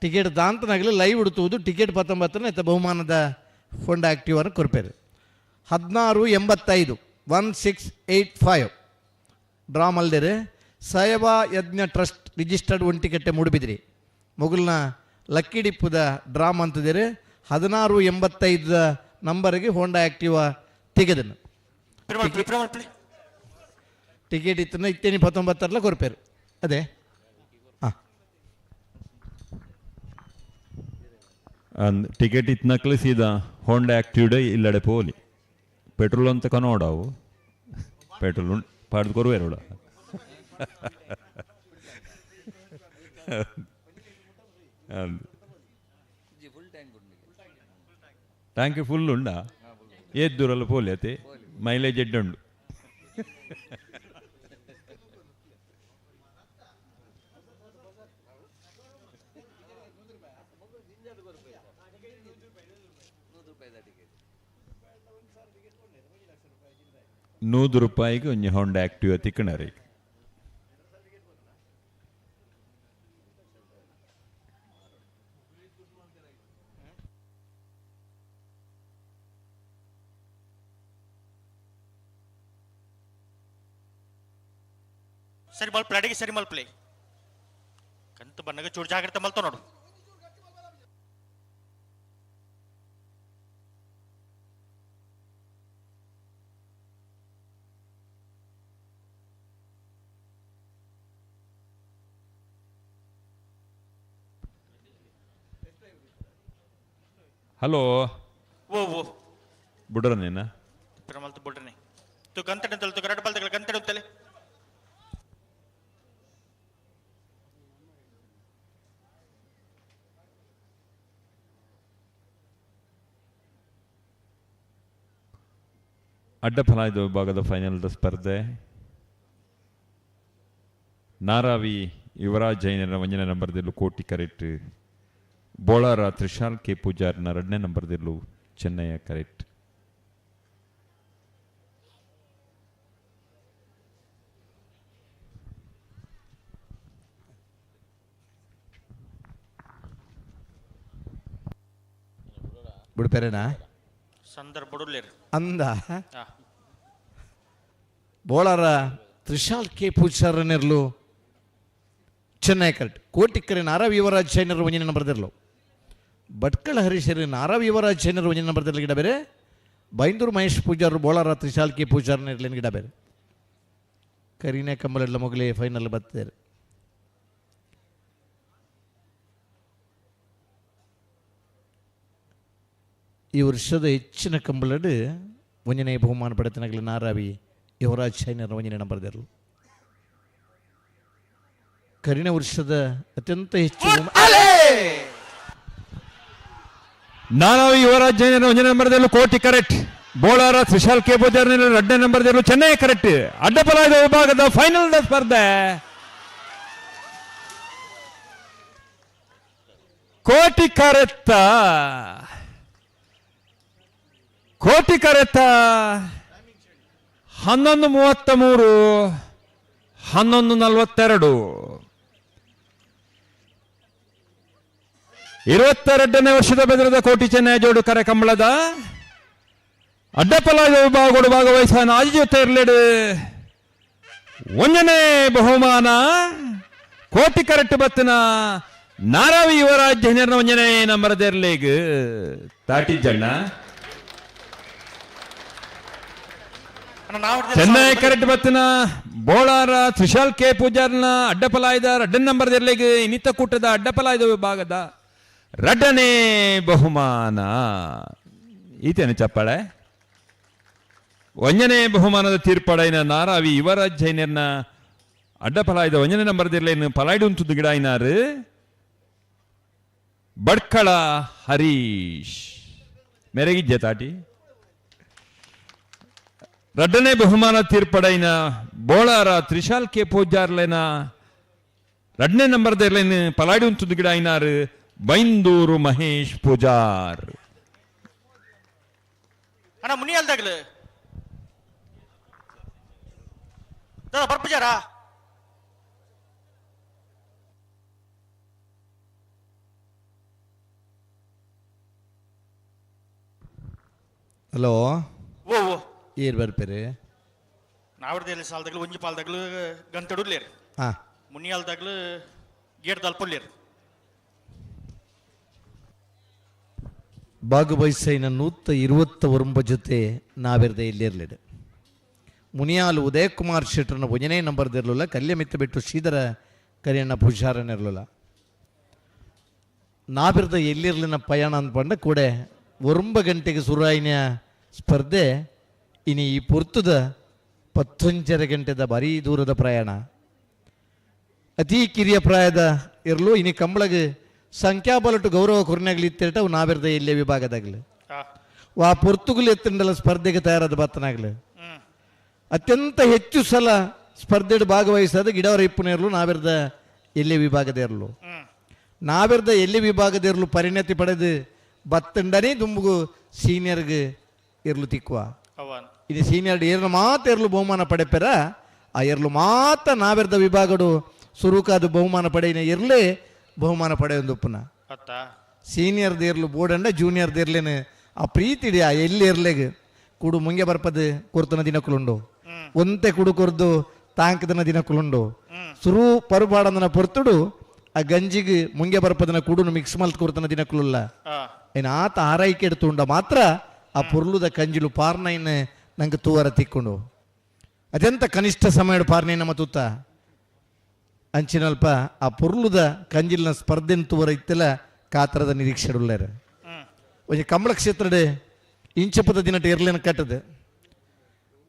ಟಿಕೆಟ್ ದಾಂತನಾಗಲಿ ಲೈವ್ ಉಡುತ್ತುವುದು ಟಿಕೆಟ್ ಪತ್ತೊಂಬತ್ತನ ಇತ್ತ ಬಹುಮಾನದ ಹೋಂಡಾ ಆ್ಯಕ್ಟಿವಾನ ಕೊರ್ಪೇರು. 1685 1685 ಡ್ರಾ ಮಲ್ದೇರು ಸೇವಾ ಯಜ್ಞ ಟ್ರಸ್ಟ್ ರಿಜಿಸ್ಟರ್ಡ್ ಒಂಟಿಕೆಟ್ಟೆ ಮೂಡುಬಿದ್ರಿ ಮೊಗಲ್ನ ಲಕ್ಕಿ ಡಿಪ್ಪುದ ಡ್ರಾ ಅಂತದಿರು 1685 ನಂಬರ್ಗೆ ಹೋಂಡಾ ಆ್ಯಕ್ಟಿವಾ ತೆಗೆದನು. ಟಿಕೆಟ್ ಇತ್ತನ ಇತ್ತೇನಿ 19 ಕೊರ್ಪೇರು ಅದೇ. ಹಾಂ ಟಿಕೆಟ್ ಇತ್ತನಕ್ಲೆ ಸೀದಾ ಹೋಂಡಾ ಆ್ಯಕ್ಟಿವ್ ಇಲ್ಲಡೆ ಪೋಲಿ ಪೆಟ್ರೋಲ್ ಅಂತ ಕನೋಡವು ಪೆಟ್ರೋಲ್ ಪಾಡ್ದು ಕೊರುವೇರೋಡ. ಟ್ಯಾಂಕ್ ಫುಲ್ ಉಂಡಾ? ಏತ್ ದೂರಲ್ಲ ಪೋಲಿ ಅತೆ ಮೈಲೇಜ್ ಎಡ್ಡುಂಡು. ನೂದು ರೂಪಾಯಿಗೆ ಒಂಜಿ ಹೋಂಡಾ ಆಕ್ಟಿವ್ ತಿಕ್ಕಣರಿ. ಸರಿ ಮಲ್ಪ್ಲೆ ಅಡಿಗೆ ಸರಿ ಮಲ್ಪ್ಲೆ ಕಂತು ಬಣ್ಣಗೆ ಚೂರು ಜಾಗ್ರತೆ ಮಲ್ತ ನೋಡು. ಹಲೋ ಓ ಓ ಬುಡ್ರನೇನಾ? ಮಲ್ತು ಬುಡ್ರನೆ ತು ಗಂತಡೆ ತು ಕರಡು ಬಲ್ತಗಳ ಗಂತಡೆ ಉತ್ತಲೆ. ಅಡ್ಡಫಲಾಯದ ವಿಭಾಗದ ಫೈನಲ್ದ ಸ್ಪರ್ಧೆ ನಾರಾವಿ ಯುವರಾಜ್ ಜೈನರ ಒಂದನೇ ನಂಬರ್ದಿಲ್ಲು ಕೋಟಿ ಕರೆಕ್ಟ್, ಬೋಳಾರ ತ್ರಿಶಾಲ್ ಕೆ ಪೂಜಾರ್ನ ಎರಡನೇ ನಂಬರ್ದಿಲ್ಲು ಚೆನ್ನಯ್ಯ ಕರೆಕ್ಟ್. ಬಿಡ್ಪೇರೇನಾ ಸಂದರ್ಭ ಅಂದ ಬೋಳಾರ ತ್ರಿಶಾಲ್ ಕೆ ಪೂಜಾರನಿರ್ಲು ಚೆನ್ನೈ ಕರೆಕ್ಟ್, ಕೋಟಿಕ್ಕರೆ ನಾರಾವಿ ಯುವರಾಜ್ ಜೈನರು ಒಂಜಿನ ನಂಬರ್ದಿರ್ಲು, ಭಟ್ಕಳ ಹರೀಶರು ನಾರಾವಿ ಯುವರಾಜ್ ಜೈನರು ಒಂಜಿನ ನಂಬರ್ದಿರ್ಲಿ ಗಿಡ ಬೇರೆ, ಬೈಂದೂರು ಮಹೇಶ್ ಪೂಜಾರು ಬೋಳಾರ ತ್ರಿಶಾಲ್ ಕೆ ಪೂಜಾರನಿರ್ಲಿನ ಗಿಡ ಬೇರೆ. ಕರೀನೆ ಕಂಬಲೆಲ್ಲ ಮೊಗಲೇ ಫೈನಲ್ ಬರ್ತೇವೆ. ಈ ವರ್ಷದ ಹೆಚ್ಚಿನ ಕಂಬಳಡು ಒಂಜನೇ ಬಹುಮಾನ ಪಡೆತನಗಲ ನಾರಾವಿ ಯುವರಾಜ್ ಶೈನರ ಒಂಜನೇ ನಂಬರ್ದಿರಲು. ಕರಿನ ವರ್ಷದ ಅತ್ಯಂತ ಹೆಚ್ಚು ನಾರಾವಿ ಯುವರಾಜ್ ಜೈನರ ಒಂಜನೇ ನಂಬರ್ದಲ್ಲೂ ಕೋಟಿ ಕರೆಕ್ಟ್, ಬೋಳಾರ ತ್ರಿಶಾಲ್ ಕೆ ಪೂಜಾರ್ ಎರಡನೇ ನಂಬರ್ದಲ್ಲೂ ಚೆನ್ನೈ ಕರೆಕ್ಟ್. ಅಡ್ಡಪಲಾಯದ ವಿಭಾಗದ ಫೈನಲ್ ಸ್ಪರ್ಧೆ ಕೋಟಿ ಕರೆತ್ತ ಕೋಟಿ ಕರೆತ್ತ 11:33 11:42. 22ನೇ ವರ್ಷದ ಬೆದರದ ಕೋಟಿ ಚೆನ್ನೈ ಜೋಡು ಕರೆ ಕಂಬಳದ ಅಡ್ಡಪಲಾಯ ವಿಭಾಗಗಳು ಭಾಗವಹಿಸುವ ಆಜಿ ಜೊತೆ ಇರಲೇಡು ಒಂದನೇ ಬಹುಮಾನ ಕೋಟಿ ಕರೆಕ್ಟ್ ಬತ್ತಿನ ನಾರಾವಿ ಯುವರಾಜ್ ಜೈನರ ಒಂದನೇ ನಂಬರದಿರ್ಲೇಗ್ ತಾಟಿ ಜಣ್ಣ. ಚೆನ್ನೈ ಕರೆಕ್ಟ್ ಬತ್ತಿನ ಬೋಳಾರ ತ್ರಿಶಾಲ್ ಕೆ ಪೂಜಾರ್ನ ಅಡ್ಡಪಲಾಯ್ದ ರಡ್ಡನ್ ನಂಬರ್ ಇರ್ಲಿಗೆ ಇನ್ನಿತ ಕೂಟದ ಅಡ್ಡಪಲಾಯ್ದ ವಿಭಾಗದ ರಡ್ಡನೇ ಬಹುಮಾನ ಈತೇನು ಚಪ್ಪಾಳೆ. ಒಂದನೇ ಬಹುಮಾನದ ತೀರ್ಪಡೈನ ನಾರಾವಿ ಯುವರಾಜ್ ಜೈನರ್ನ ಅಡ್ಡಪಲಾಯ್ದ ಒಂದನೇ ನಂಬರ್ ಇರ್ಲೇನು ಪಲಾಯ್ಡು ಉಂಟು ಗಿಡ ಐನಾರು ಬಡ್ಕಳ ಹರೀಶ್ ಮೆರಗಿಜ್ಜೆ ತಾಟಿ. ರಡ್ಡನೇ ಬಹುಮಾನ ತೀರ್ಪಡೈನ ಬೋಳಾರ ತ್ರಿಶಾಲ್ ಕೆ ಪೂಜಾರ್ಲೇನ ರಡ್ಡನೇ ನಂಬರ್ದೇರ್ಲೇನು ಪಲಾಡಿ ಉಂಟು ಗಿಡ ಐನಾರು ಬೈಂದೂರು ಮಹೇಶ್ ಪೂಜಾರ್. ಅಣ್ಣ ಮುನಿಯಲ್ದಾಗಲು ದಾದಾ ಬರ್ಪುಜಾರಾ? ಹಲೋ ಓ ಓ ಏರ್ ಬರ್ಪೇರೆ ನಾವರ್ದಲ್ಲಿ ಸಾಲದಾಗಲು ಒಂಜಿ ಪಾಲ್ದಾಗಲು ಗಂತಡುಲ್ಲೇರು ಹಾಂ ಮುನಿಯಲ್ದಾಗಲು ಗೇಟ್ ದಲ್ಪೊಲ್ಲೇರು. ಬಾಗುಬೈಸೈನ 129 ಜೊತೆ ನಾವಿರದ ಇಲ್ಲಿರಲಿದೆ. ಮುನಿಯಾಲು ಉದಯಕುಮಾರ್ ಶೆಟ್ಟರ್ನ ಒಂದನೇ ನಂಬರ್ದಿರಲಿಲ್ಲ, ಕಲ್ಯಮಿತ್ತ ಬಿಟ್ಟು ಶ್ರೀಧರ ಕರಿಯಣ್ಣ ಪೂಜಾರನಿರಲಿಲ್ಲ. ನಾವಿರದ ಎಲ್ಲಿರಲಿನ ಪಯಣ ಅಂದ್ಕೊಂಡ ಕೂಡ 9 ಗಂಟೆಗೆ ಸುರಾಯಿನ ಸ್ಪರ್ಧೆ ಇನಿ ಈ ಪುರ್ತದ 10.5 ಗಂಟೆದ ಭಾರೀ ದೂರದ ಪ್ರಯಾಣ. ಅತಿ ಕಿರಿಯ ಪ್ರಾಯದ ಇರಲು ಇನಿ ಕಂಬಳಗೆ ಸಂಖ್ಯಾಬಲಟು ಗೌರವ ಕೊರನಾಗಲಿ ಇತ್ತಿರಟ ಅವು ನಾವಿರದ ಎಲ್ಲೇ ವಿಭಾಗದಾಗಲಿ. ವಾ ಪೊರ್ತುಗಲ್ ಎತ್ತಂಡಲ ಸ್ಪರ್ಧೆಗೆ ತಯಾರಾದ ಬತ್ತನಾಗಲು ಅತ್ಯಂತ ಹೆಚ್ಚು ಸಲ ಸ್ಪರ್ಧೆಡ್ ಭಾಗವಹಿಸೋದು ಗಿಡವರ ಇಪ್ಪುನೇರ್ಲು ನಾವಿರ್ದ ಎಲ್ಲಿ ವಿಭಾಗದ ಇರಲು ನಾವಿರ್ದ ಎಲ್ಲಿ ವಿಭಾಗದ ಇರಲು ಪರಿಣತಿ ಪಡೆದು ಬತ್ತಂಡನೇ ದುಂಬುಗು ಸೀನಿಯರ್ಗೆ ಇರ್ಲು ತಿಕ್ಕುವ. ಇದು ಸೀನಿಯರ್ ಏರ್ಲು ಮಾತ ಇರ್ಲು ಬಹುಮಾನ ಪಡೆಪೆರ ಆ ಎರ್ಲು ಮಾತ ನಾವಿರ್ದ ವಿಭಾಗಡು ಸುರುಕಾದ ಬಹುಮಾನ ಪಡೆಯಿನ ಇರ್ಲೇ ಬಹುಮಾನ ಪಡೆಯೊಂದುಪ್ಪುನ ಸೀನಿಯರ್ ದೇರ್ಲು ಬೋರ್ಡಂಡ ಜೂನಿಯರ್ ದೇರ್ಲೇನು ಆ ಪ್ರೀತಿ ಆ ಎಲ್ಲಿ ಇರ್ಲೆಗ್ ಕುಡು ಮುಂಗೆ ಬರ್ಪದು ಕೊರ್ತನ ದಿನಕುಲುಂಡು ಒಂತೆ ಕುಡು ಕೊರ್ದು ತಾಂಕದನ ದಿನಕುಲುಂಡು ಸುರು ಪರುಪಾಡಂದನ ಪೊರ್ತುಡು ಆ ಗಂಜಿಗೆ ಮುಂಗೆ ಬರ್ಪದನ ಕುಡುನು ಮಿಕ್ಸ್ ಮಲ್ತ್ ಕೊರ್ತನ ದಿನಕುಲುಲ್ಲ ಏನ್ ಆತ ಆರೈಕೆ ಎಡ್ತುಂಡ ಮಾತ್ರ ಆ ಪೊರ್ಲುದ ಕಂಜಿಲು ಪಾರ್ನೈನ್ ನಂಗೆ ತೂವರ ತಿಕ್ಕೊಂಡು ಅತ್ಯಂತ ಕನಿಷ್ಠ ಸಮಯ ಪಾರ್ನೈನ ಮತುತ್ತ ಅಂಚಿನಲ್ಪ ಆ ಪೊರ್ಲುದ ಕಂಜಿಲ್ನ ಸ್ಪರ್ಧೆನ ತೂವರ ಇತ್ತೆಲ್ಲ ಕಾತ್ರದ ನಿರೀಕ್ಷೆಡುಳ್ಳಾರ. ಒಂಜಿ ಕಂಬಳ ಕ್ಷೇತ್ರದ ಇಂಚಪದ ದಿನಟ ಇರ್ಲೇನ ಕಟ್ಟದು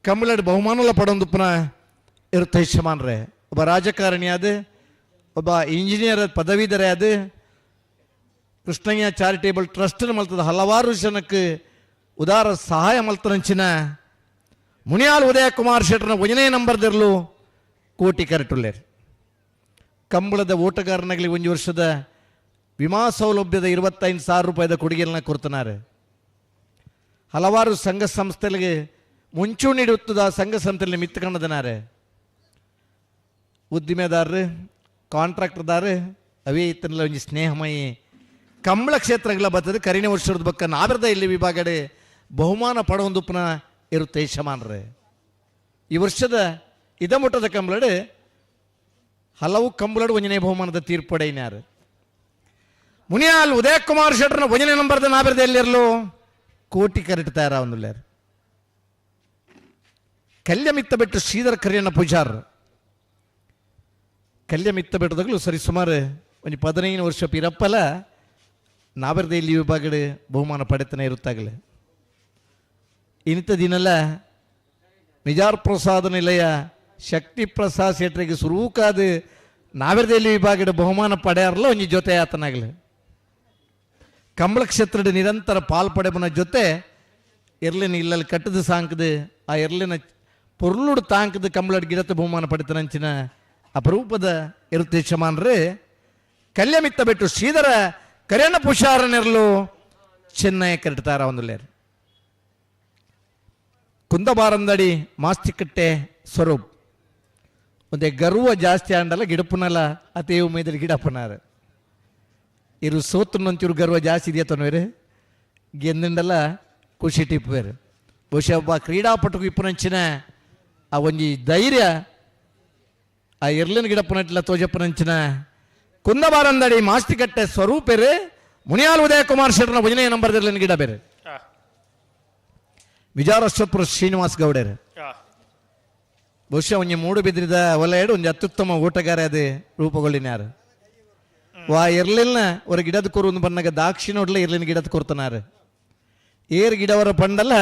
ಕಂಬಳಡ್ ಬಹುಮಾನಲ ಪಡೊಂದುಪ್ಪನ ಇರುತ್ತೆ ಯಜಮಾನ್ರೆ. ಒಬ್ಬ ರಾಜಕಾರಣಿ ಆದ, ಒಬ್ಬ ಇಂಜಿನಿಯರ್ ಪದವೀಧರೆ ಆದ, ಕೃಷ್ಣಯ್ಯ ಚಾರಿಟೇಬಲ್ ಟ್ರಸ್ಟ್ ಮಲ್ತದ ಹಲವಾರು ಜನಕ್ಕೆ ಉದಾರ ಸಹಾಯ ಮಲ್ತನಂಚಿನ ಮುನಿಯಾಲ್ ಉದಯ ಕುಮಾರ್ ಶೆಟ್ಟರ್ನ ಒಂದನೇ ನಂಬರ್ದಿರಲು ಕೋಟಿ ಕರೆಟುಲ್ಲೇರು. ಕಂಬಳದ ಓಟಗಾರನಾಗಲಿ ಒಂದು ವರ್ಷದ ವಿಮಾ ಸೌಲಭ್ಯದ 25,000 ರೂಪಾಯಿದ ಕೊಡುಗೆಯನ್ನ ಕೊಡ್ತನಾರೆ. ಹಲವಾರು ಸಂಘ ಸಂಸ್ಥೆಗಳಿಗೆ ಮುಂಚೂಣಿ ನೀಡುತ್ತದ ಸಂಘ ಸಂಸ್ಥೆಯಲ್ಲಿ ಮಿತ್ತುಕೊಂಡದನಾರೆ. ಉದ್ದಿಮೆದಾರರು, ಕಾಂಟ್ರಾಕ್ಟರ್ದಾರು ಅವೇ ಇತ್ತನಲ್ಲ ಒಂಜಿ ಸ್ನೇಹಮಯಿ ಕಂಬಳ ಕ್ಷೇತ್ರಗಳ ಬರ್ತದೆ. ಕರಿನ ವರ್ಷದ ಬಕ್ಕ ನಾವಿರ್ದ ಇಲ್ಲಿ ವಿಭಾಗಡೆ ಬಹುಮಾನ ಪಡೊಂದುಪ್ಪನ ಇರುತ್ತೆ ಯಜಮಾನ್ರೆ. ಈ ವರ್ಷದ ಇದಮುಟ್ಟದ ಕಂಬಳಡು ಹಲವು ಕಂಬಳಡು ಒಂಜನೇ ಬಹುಮಾನದ ತೀರ್ಪಡೆಯಿನಾರು. ಮುನಿಯಾಲ್ ಉದಯ ಕುಮಾರ್ ಶೆಟ್ಟರ್ನ ಒಂಜನೇ ನಂಬರ್ದ ನಾವಿರ್ದ ಎಲ್ಲಿರಲು ಕೋಟಿ ಕರೆಟ್ ತಯಾರ ಒಂದುಲ್ಲಾರು. ಕಲ್ಯಮಿತ್ತ ಬೆಟ್ಟು ಶ್ರೀಧರ ಕರಿಯಣ್ಣ ಪೂಜಾರ್ ಕಲ್ಯಮಿತ್ತ ಬೆಟ್ಟದಾಗಲೂ ಸರಿ ಸುಮಾರು ಒಂದು 15 ವರ್ಷ ಪಿರಪ್ಪಲ ನಾವಿರ್ದ ಇಲ್ಲಿ ವಿಭಾಗಡೆ ಬಹುಮಾನ ಪಡೆತನೇ ಇರುತ್ತಾಗಲೇ. ಇಂಥ ದಿನಲ್ಲ ನಿಜಾರ್ ಪ್ರಸಾದ ನಿಲಯ ಶಕ್ತಿ ಪ್ರಸಾದ್ ಶೆಟ್ಟರಿಗೆ ಸುರೂಕಾದ ನಾವಿರ್ದ ಇಲ್ಲಿ ವಿಭಾಗಡೆ ಬಹುಮಾನ ಪಡೆಯಾರಲ್ಲ ಒಂಜಿ ಜೊತೆ ಆತನಾಗಲಿ. ಕಂಬಳ ಕ್ಷೇತ್ರದ ನಿರಂತರ ಪಾಲ್ಪಡೆಬನ ಜೊತೆ ಎರ್ಲಿನ ಇಲ್ಲಲ್ಲಿ ಕಟ್ಟದ ಸಾಂಕದ ಆ ಎರ್ಲಿನ ಪೊರ್ಲುಡು ತಾಂಕದ ಕಂಬಳಡ್ ಗಿಡತ ಬಹುಮಾನ ಪಡೆತನಂಚಿನ ಅಪರೂಪದ ಇರುತ್ತೆ ಯಜಮಾನ್ರೆ. ಕಲ್ಯಮಿತ್ತ ಬೆಟ್ಟು ಶ್ರೀಧರ ಕರಿಯಣ್ಣ ಪುಷಾರನೆರ್ಲು ಚೆನ್ನೈ ಕರೆಡ್ತಾರ ಒಂದುಲೇರು. ಕುಂದಬಾರಂದಡಿ ಮಾಸ್ತಿಕಟ್ಟೆ ಸ್ವರೂಪ್ ಒಂದೇ ಗರ್ವ ಜಾಸ್ತಿ ಆಂಡಲ್ಲ ಗಿಡಪುನಲ್ಲ ಅತೇ ಉಮೇದಲ್ಲಿ ಗಿಡಪ್ಪನಾರ ಇರು ಸೋತುನಂಚೂರು ಗರ್ವ ಜಾಸ್ತಿ ಇದೆಯಾ ತನ್ವೇರು ಗೆಂದಿಂಡಲ್ಲ ಖುಷಿ ಟಿಪ್ಪೇರು. ಬಹುಶಃ ಒಬ್ಬ ಕ್ರೀಡಾಪಟುಗೂ ಇಪ್ಪನಂಚಿನ ಆ ಒಂಜಿ ಧೈರ್ಯ ಆ ಎರ್ಲಿನ ಗಿಡಪ್ಪನಟ್ಲ ತೋಜಪ್ಪನಂಚಿನ ಕುಂದಬಾರಂದಡಿ ಮಾಸ್ತಿಕಟ್ಟೆ ಸ್ವರೂಪೇರು ಮುನಿಯಾಲ್ ಉದಯ ಕುಮಾರ್ ಶೆಟ್ಟರ್ನ ಒಂದನೇ ನಂಬರ್ದಲ್ಲಿ ಗಿಡ ಬೇರೆ. ವಿಜಾರಶ್ವಪುರ ಶ್ರೀನಿವಾಸ್ ಗೌಡರು ಬಹುಶಃ ಒಂಜಿ ಮೂಡುಬಿದ್ರಿದ ವಲಯಡು ಒಂಜಿ ಅತ್ಯುತ್ತಮ ಓಟಗಾರ ಅದೇ ರೂಪುಗೊಳ್ಳಿನಾರು. ವಾ ಎರ್ಲಿನ ஒரு ಗಿಡದ ಕೊರು ಬನ್ನಾಗ ದಾಕ್ಷಿಣೋಡ್ಲ ಎರ್ಲಿನ ಗಿಡದ ಕೊರ್ತನಾರು. ಏರ್ ಗಿಡವರ ಪಂಡಲ್ಲ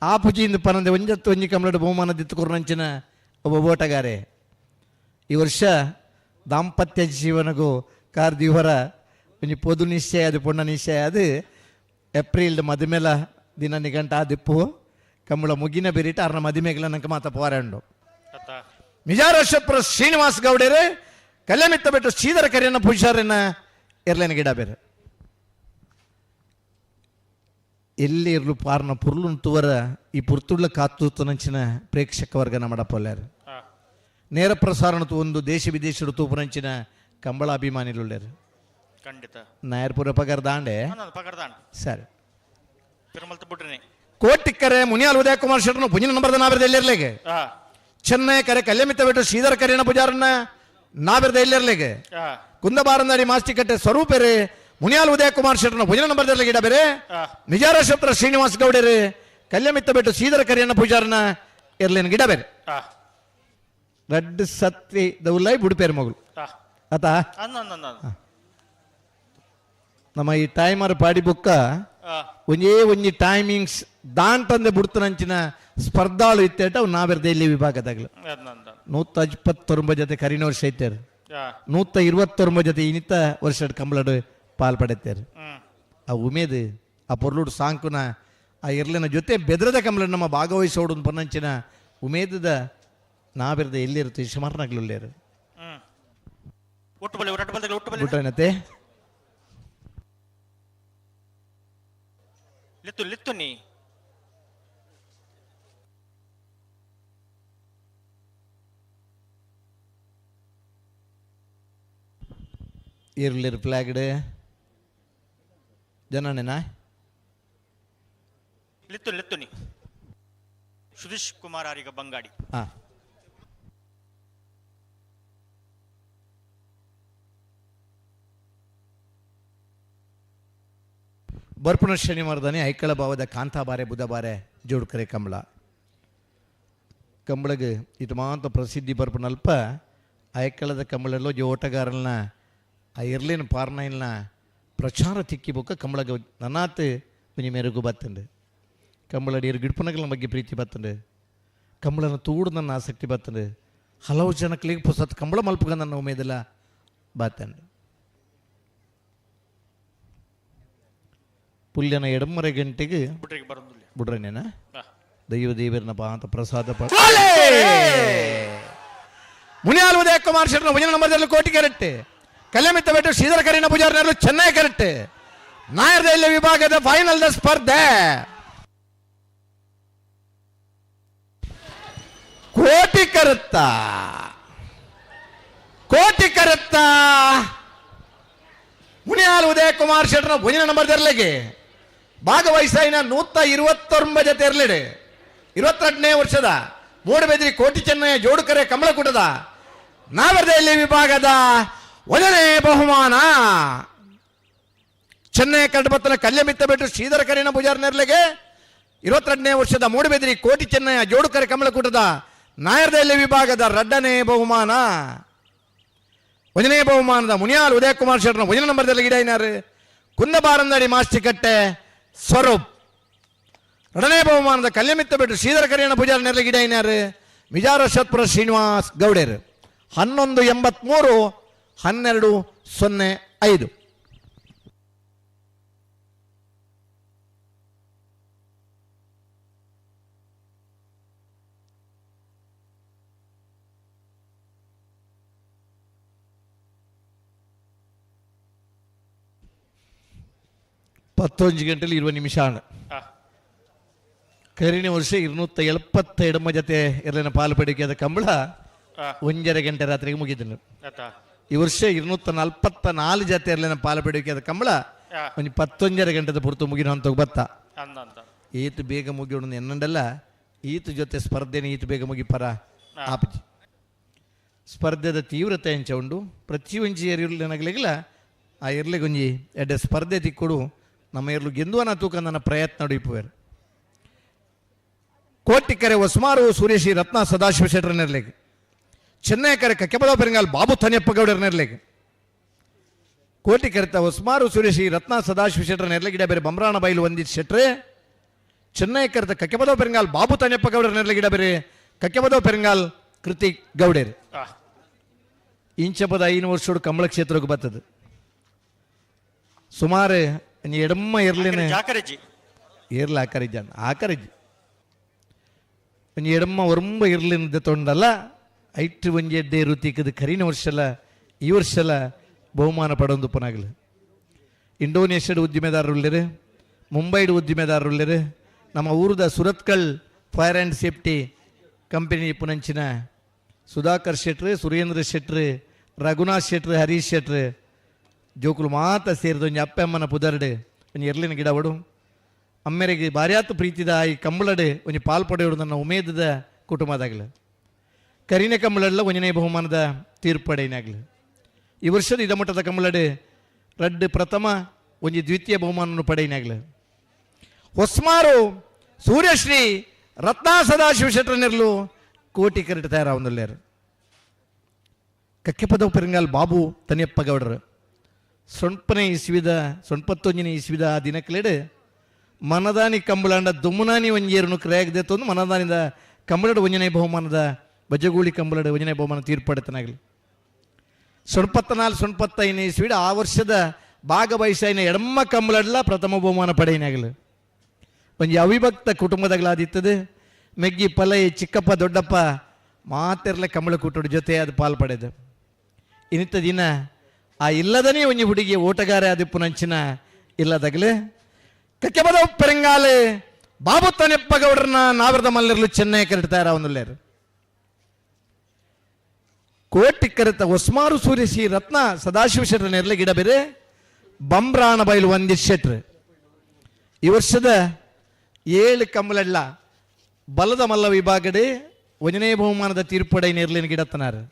ಆ ಪುಜಿಯಿಂದ ಪನಂದೆ ಒಂಜತ್ತು ಒಂಜಿ ಕಮಲಡು ಬಹುಮಾನ ದಿತ್ತು ಕೊರ್ನಂಚಿನ ಒಬ್ಬ ಓಟಗಾರೆ. ಈ ವರ್ಷ ದಾಂಪತ್ಯ ಜೀವನಗೂ ಕಾರ್ದಿವರ ಒಂಜಿ ಪೊದು ನಿಶ್ಚಯ ಅದು ಪೊಣ್ಣ ನಿಶ್ಚಯ ಅದು ಏಪ್ರಿಲ್ ಮದುಮೆಲ ದಿನ ನಿಘಂಟ ಆದಿಪ್ಪು ಕಂಬಳ ಮುಗಿನ ಬೆರಿಟ ಅರ್ನ ಮದುಮೆಗಳ ನಂಗೆ ಮಾತ ಪೋರಾಂಡು. ನಿಜಾರಶಪುರ ಶ್ರೀನಿವಾಸ್ ಗೌಡರೇ ಕಲ್ಯಾಮಿತ್ತ ಬೆಟ್ಟು ಶ್ರೀಧರ ಕರಿಯನ್ನ ಪೂಜಾರನ್ನ ಎರ್ಲೇನ ಗಿಡ ಬೇರೆ. ಎಲ್ಲಿ ಇರ್ಲು ಪಾರ್ನ ಪುರ್ಲುನ್ ತುವರ ಈ ಪುರ್ತುಳ್ಳ ಕಾತೂತನಂಚಿನ ಪ್ರೇಕ್ಷಕ ವರ್ಗ ನಮ್ಮಡಪೊಲ್ಲಾರು. ನೇರ ಪ್ರಸಾರಣ ಒಂದು ದೇಶ ವಿದೇಶದ ತೂಪುನಂಚಿನ ಕಂಬಳ ಅಭಿಮಾನಿಲುಳ್ಳಾರು. ಖಂಡಿತ ನಾಯರ್ಪುರ ಪಗರ್ದಾಂಡೆ ಸರಿ ಕೋಟಿಕ್ಕರೆ ಮುನಿಯಾಲ್ ಉದಯ ಕುಮಾರ್ ಶೆಟ್ಟರ್ನ ಪುಂಜಿನ ನಂಬರ್ದ ನಾವಿರ್ದ ಎಲ್ಲಿರ್ಲೇಗೆ. ಚೆನ್ನೈ ಕರೆ ಕಲ್ಯಮಿತ್ತ ಬೆಟ್ಟು ಶ್ರೀಧರ ಕರಿಯಣ್ಣ ಪೂಜಾರನ್ನ ನಾವಿರ್ದ ಎಲ್ಲಿರ್ಲೇಗೆ. ಕುಂದಬಾರಂದಡಿ ಮಾಸ್ತಿಕಟ್ಟೆ ಸ್ವರೂಪೇರೆ ಮುನಿಯಾಲ್ ಉದಯ ಕುಮಾರ್ ಶೆಟ್ಟರ್ನ ಪುಂಜಿನ ನಂಬರ್ದಲ್ಲಿ ಗಿಡ ಬೇರೆ. ನಿಜಾರಶತ್ರ ಶ್ರೀನಿವಾಸ್ ಗೌಡರೆ ಕಲ್ಯಮಿತ್ತ ಬೆಟ್ಟು ಶ್ರೀಧರ ಕರಿಯಣ್ಣ ಪೂಜಾರನ್ನ ಎರ್ಲೇನ ಗಿಡ ಬೇರೆ. ರಡ್ಡು ಸತ್ತಿ ದೌಲೈ ಬುಡುಪೇರು ಮಗಳು ಆತ ನಮ್ಮ ಈ ಟೈಮರ್ ಪಾಡಿ ಬುಕ್ಕ ಒಂಜೇ ಒಂಜಿ ಟೈಮಿಂಗ್ಸ್ ದಾಂಟಂದೆ ಬುಡ್ತನಂಚಿನ ಸ್ಪರ್ಧಾಳು ಇತ್ತೇಟ ಅವು ನಾವಿರ್ದ ಇಲ್ಲಿ ವಿಭಾಗದಾಗಲು 129 ಜೊತೆ ಕರಿನ ವರ್ಷ ಐತೇರು, 129 ಜೊತೆ ಇನ್ನಿತ ವರ್ಷ ಕಂಬಳಡು ಪಾಲ್ ಪಡೆತೇರು. ಆ ಉಮೇದು ಆ ಪೊರ್ಲುಡು ಸಾಂಕುನ ಆ ಇರ್ಲಿನ ಜೊತೆ ಬೆದರದ ಕಂಬಳ ನಮ್ಮ ಭಾಗವಹಿಸೋಡು ಪನ್ನಂಚಿನ ಉಮೇದದ ನಾವಿರದ ಎಲ್ಲಿರುತ್ತೆ ಶಮರ್ನಾಗ್ಲುಲ್ಲೇರು ಬಿಟ್ರೇನತೆ ಲಿತ್ತು ಲಿತ್ತು ನೀ ಇರ್ಲಿರ್ ಫ್ಲಾಗ್ಡ್ ಜನನೇನಾ ಲಿತ್ತು ಲಿತ್ತು ನೀ ಸುಧೀಶ್ ಕುಮಾರ್ ಆರಿಗ ಬಂಗಾಡಿ. ಹಾಂ ಬರ್ಪುಣ ಶನಿವಾರದಾನೆ ಐಕಳ ಭಾವದ ಕಾಂತಾಬಾರೆ ಬುಧಬಾರೆ ಜೋಡ್ಕರೆ ಕಂಬಳ ಕಂಬಳಗೆ ಇದು ಮಾಂತ ಪ್ರಸಿದ್ಧಿ ಬರ್ಪುನಲ್ಪ ಐಕಳದ ಕಂಬಳಲ್ಲೋ ಜೋ ಓಟಗಾರನ ಆ ಇರ್ಲಿನ ಪಾರ್ನೈಲ್ನ ಪ್ರಚಾರ ತಿಕ್ಕಿ ಬೊಕ್ಕ ಕಂಬಳಗ ನನ್ನಾತ್ ಒಂಜಿ ಮೆರುಗು ಬತ್ತಂಡು ಕಂಬಳಡಿ ಗಿಡ್ಪುನಗಳ ಬಗ್ಗೆ ಪ್ರೀತಿ ಬತ್ತಂಡು ಕಂಬಳನ ತೂಡು ನನ್ನ ಆಸಕ್ತಿ ಬತ್ತಂಡು ಹಲವು ಜನಕ್ಕಳಿಗೆ ಪುಸತ್ ಕಂಬಳ ಮಲ್ಪುಗ ನನ್ನ ಉಮೇದೆಲ್ಲ ಬತ್ತಂಡು. ಪುಲ್ಯನ ಎಡಮರೆ ಗಂಟೆಗೆ ಬಿಡ್ರನೇನ ದೈವ ದೇವರನ್ನ ಅಂತ ಪ್ರಸಾದ ಮುನಿಯಾಲ್ ಉದಯ ಕುಮಾರ್ ಶೆಟ್ಟರ್ ಭಜನ ನಂಬರ್ದಲ್ಲಿ ಕೋಟಿ ಕರೆಕ್ಟ್ ಕಲ್ಯಾಮಿತ್ತ ಬೆಟ್ಟು ಶ್ರೀಧರ ಕರೀನ ಪೂಜಾರಿನರು ಚೆನ್ನೈ ಕರೆಕ್ಟ್ ನಾಯರ್ದೈಲ್ಯ ವಿಭಾಗದ ಫೈನಲ್ the ಸ್ಪರ್ಧೆ ಕೋಟಿ ಕರುತ್ತ ಕೋಟಿ ಕರುತ್ತ ಮುನಿಯಾಲ್ ಉದಯ ಕುಮಾರ್ ಶೆಟ್ಟರ್ ಭುಜನ ನಂಬರ್ ತೆರಲಿಗೆ ಭಾಗವಹಿಸಾಯಿನ 129 ಜೊತೆ ಇರಲಿಡೆ 22ನೇ ವರ್ಷದ ಮೂಡಬೆದ್ರಿ ಕೋಟಿ ಚೆನ್ನಯ್ಯ ಜೋಡುಕರೆ ಕಮಲಕೂಟದ ನಾವರ್ದೆಯಲ್ಲಿ ವಿಭಾಗದ ಒಂದನೇ ಬಹುಮಾನ ಚೆನ್ನೈ ಕಡಬತ್ತನ ಕಲ್ಯಮಿತ್ತ ಬೆಟ್ಟು ಶ್ರೀಧರ ಕರೀನ ಪೂಜಾರ್ ನೆರ್ಲೆಗೆ 22ನೇ ವರ್ಷದ ಮೂಡಬೆದ್ರಿ ಕೋಟಿ ಚೆನ್ನಯ್ಯ ಜೋಡುಕರೆ ಕಮಲಕೂಟದ ನಾಯರ್ದೆಯಲ್ಲಿ ವಿಭಾಗದ ಎರಡನೇ ಬಹುಮಾನ. ಒಂದನೇ ಬಹುಮಾನದ ಮುನಿಯಾಲ್ ಉದಯಕುಮಾರ್ ಶೆಟ್ಟರ್ ಒಂದನೇ ನಂಬರ್ದಲ್ಲಿ ಗಿಡೈನಾರು ಕುಂದಬಾರಂದಡಿ ಮಾಸ್ತಿಕಟ್ಟೆ ಸ್ವರೂಪ್. ಎರಡನೇ ಬಹುಮಾನದ ಕಲ್ಯಮಿತ್ತ ಬೆಟ್ಟು ಶ್ರೀಧರ ಕರಿಯಣ್ಣ ಪೂಜಾರಿ ನೆರಳಿ ಗಿಡೈನಾರು ಮಿಜಾರ ಶತ್ಪುರ ಶ್ರೀನಿವಾಸ್ ಗೌಡೇರು. 11.83 12.05. ಪತ್ತೊಂದು ಗಂಟೆಲಿ 20 ನಿಮಿಷ ಕರಿನ ವರ್ಷ 272 ಜೊತೆ ಇರಲಿನ ಪಾಲು ಪಡಿಕೆ ಕಂಬಳ 1.5 ಗಂಟೆ ರಾತ್ರಿಗೆ ಮುಗಿದನು. ಈ ವರ್ಷ 244 ಜೊತೆ ಇರಲಿನ ಪಾಲು ಪಡಿಕೆ ಕಂಬಳ ಒಂದು 11.5 ಗಂಟೆದ ಪುರ್ತು ಮುಗಿನ ಅಂತ ಬತ್ತ. ಈತು ಬೇಗ ಮುಗಿಯೋಣ ಎನ್ನಂಡಲ್ಲ, ಈತು ಜೊತೆ ಸ್ಪರ್ಧೆನ ಈತು ಬೇಗ ಮುಗಿಪರ ಆಪಜಿ. ಸ್ಪರ್ಧೆದ ತೀವ್ರತೆ ಎಂಚ ಉಂಡು ಪ್ರತಿಯೊಂಜಿ ಎರಿಯಲಿನಗಲಿಗಿಲ್ಲ ಆ ಎರ್ಲಿಗೊಂಜಿ ಎಡ್ಡೆ ಸ್ಪರ್ಧೆ ತಿಕ್ಕೊಡು ನಮ್ಮ ಎರ್ಲು ಗೆಂದುವನ ತೂಕ ನನ್ನ ಪ್ರಯತ್ನ ನಡೀಪುವೇರು. ಕೋಟಿಕರೆ ಹೊಸ್ಮಾರು ಸೂರ್ಯಶ್ರೀ ರತ್ನ ಸದಾಶಿವ ಶೆಟ್ಟರ್ ನೆರ್ಲಿಗೆ, ಚೆನ್ನೈ ಕರೆ ಕಕ್ಕೆಬದ ಪೆರಂಗಾಲ್ ಬಾಬು ಥನಿಯಪ್ಪ ಗೌಡರ ನೆರ್ಲಿಗೆ, ಕೋಟಿಕರೆತ ಹೊಸ್ಮಾರು ಸೂರ್ಯಶ್ರೀ ರತ್ನ ಸದಾಶಿವ ಶೆಟ್ಟರ್ ನೆರ್ಲಿಗೆ ಗಿಡ ಬೇರೆ ಬಮ್ರಾಣ ಬೈಲು ವಂದಿತ್ ಶೆಟ್ರೆ, ಚೆನ್ನೈ ಕರೆತ ಕಕ್ಕೆಬದ ಪೆರಂಗಾಲ್ ಬಾಬು ಥನಿಯಪ್ಪ ಗೌಡರ ನೆರ್ಲಿಗೆ ಗಿಡ ಬೇರೆ ಕಕ್ಕೆಬದ ಪೆರಂಗಾಲ್ ಕೃತಿಕ್ ಗೌಡೇರು. ಇಂಚಪದ 5 ವರ್ಷೋಡು ಕಮಲ ಕ್ಷೇತ್ರಕ್ಕೆ ಬರ್ತದೆ ಸುಮಾರು ಎಡಮ್ಮ ಇರ್ಲಿನ ಇರ್ಲ ಆಕರಿಜ ಆಕರಿಜಿ ಒಂಜಿ ಎಡಮ್ಮ ಒರಂಬ ಇರ್ಲಿನ ತೊಂಡಲ್ಲ ಐಟು ಒಂಜಿ ಎಡ್ಡೆ ರುತಿಕದ ಕರಿನ ವರ್ಷಲ ಈ ವರ್ಷಲ ಬಹುಮಾನ ಪಡೊಂದು ಪನಾಗಲು. ಇಂಡೋನೇಷ್ಯಾದ ಉದ್ದಿಮೆದಾರರುಳ್ಳರು, ಮುಂಬೈದ ಉದ್ದಿಮೆದಾರರುಳ್ಳರು, ನಮ್ಮ ಊರದ Surathkal fire and safety company ಪುನಂಚಿನ Sudhakar ಶೆಟ್ರು, ಸುರೇಂದ್ರ ಶೆಟ್ರು, ರಘುನಾಥ್ ಶೆಟ್ರು, ಹರೀಶ್ ಶೆಟ್ರು ಜೋಕುಲು ಮಾತ ಸೇರಿದ ಒಂಜಿ ಅಪ್ಪಮ್ಮನ ಪುದರ್ಡು ಒಂಜಿ ಎರ್ಲಿನ ಗಿಡ ಒಡು ಅಮ್ಮೆರಿಗೆ ಬಾರ್ಯಾತು ಪ್ರೀತಿದ ಈ ಕಂಬಳಡು ಒಂಜಿ ಪಾಲ್ ಪಡೆಯೋಡು ನನ್ನ ಉಮೇದದ ಕುಟುಂಬದಾಗಲು. ಕರಿನ ಕಂಬಳಡ್ಲ ಒಂಜನೇ ಬಹುಮಾನದ ತೀರ್ಪಡೆಯಿನಾಗಲು. ಈ ವರ್ಷದ ಇದಮಟ್ಟದ ಕಂಬಳಡು ರಡ್ಡು ಪ್ರಥಮ ಒಂಜಿ ದ್ವಿತೀಯ ಬಹುಮಾನವನ್ನು ಪಡೆಯಿನಾಗಲು. ಹೊಸ್ಮಾರು ಸೂರ್ಯಶ್ರೀ ರತ್ನಾ ಸದಾಶಿವ ಶೆಟ್ಟರ್ನೆರ್ಲು ಕೋಟಿ ಕರೆಟ್ ತಯಾರಾವೊಂದುಲ್ಲೇರು. ಕಕ್ಕೆಪದವು ಪೆರಂಗಾಲ್ ಬಾಬು ತನಿಯಪ್ಪ ಗೌಡರು ಸೊಂಪನೇ ಇಸ್ವಿದ ಸೊಂಪತ್ತೊಂಜಿನ ಇಸ್ವಿದ ಆ ದಿನಕ್ಲೇಡು ಮನದಾನಿ ಕಂಬಳಂಡ ದುಮ್ಮನಾನಿ ಒಂಜೇರುನು ಕ್ರಯಾಗದೆ ತಂದು ಮನದಾನಿದ ಕಂಬಳಡು ಒಂಜನೇ ಬಹುಮಾನದ ಬಜಗೂಳಿ ಕಂಬಳಡು ಒಂಜನೇ ಬಹುಮಾನ ತೀರ್ಪಡೆತನಾಗಲಿ. 94 95 ಇಸ್ವಿಡ ಆ ವರ್ಷದ ಭಾಗವಹಿಸಾಯಿನ ಎಡಮ್ಮ ಕಂಬಳಡ್ಲ ಪ್ರಥಮ ಬಹುಮಾನ ಪಡೆಯಿನಾಗಲು. ಒಂಜಿ ಅವಿಭಕ್ತ ಕುಟುಂಬದಗಳಾದಿತ್ತದು. ಮೆಗ್ಗಿ ಪಲೈ ಚಿಕ್ಕಪ್ಪ ದೊಡ್ಡಪ್ಪ ಮಾತೆರ್ಲೆ ಕಂಬಳ ಕೂಟದ ಜೊತೆ ಅದು ಪಾಲ್ ಪಡೆದು. ಇನ್ನಿತ್ತ ದಿನ ಆ ಇಲ್ಲದನೇ ಒಂಜಿ ಹುಡುಗಿ ಓಟಗಾರ ಆದಿಪ್ಪು ನಂಚಿನ ಇಲ್ಲದಗಲು ಕಕ್ಕೆಬದ ಪೆರಂಗಾಲೆ ಬಾಬು ತನೆಪ್ಪ ಗೌಡ್ರನ್ನ ನಾವಿರದ ಮಲ್ಲಿರಲು ಚೆನ್ನೈ ಕರೆಡ್ತಾರ ಅವನುಲ್ಲೇರು. ಕೋಟಿ ಕರೆತ ಹೊಸ್ಮಾರು ಸೂರ್ಯಶ್ರೀ ರತ್ನ ಸದಾಶಿವ ಶೆಟ್ರ ನೆರಳೆ ಗಿಡ ಬೇರೆ ಬಂಬ್ರಾಣ ಬೈಲು ವಂದಿತ್ ಶೆಟ್ರು. ಈ ವರ್ಷದ 7 ಕಂಬಳೆಲ್ಲ ಬಲದ ಮಲ್ಲ ವಿಭಾಗಡೆ ಒಂದನೇ ಬಹುಮಾನದ ತೀರ್ಪಡೈ ನೇರ್ಲಿನ ಗಿಡತ್ತನಾರು.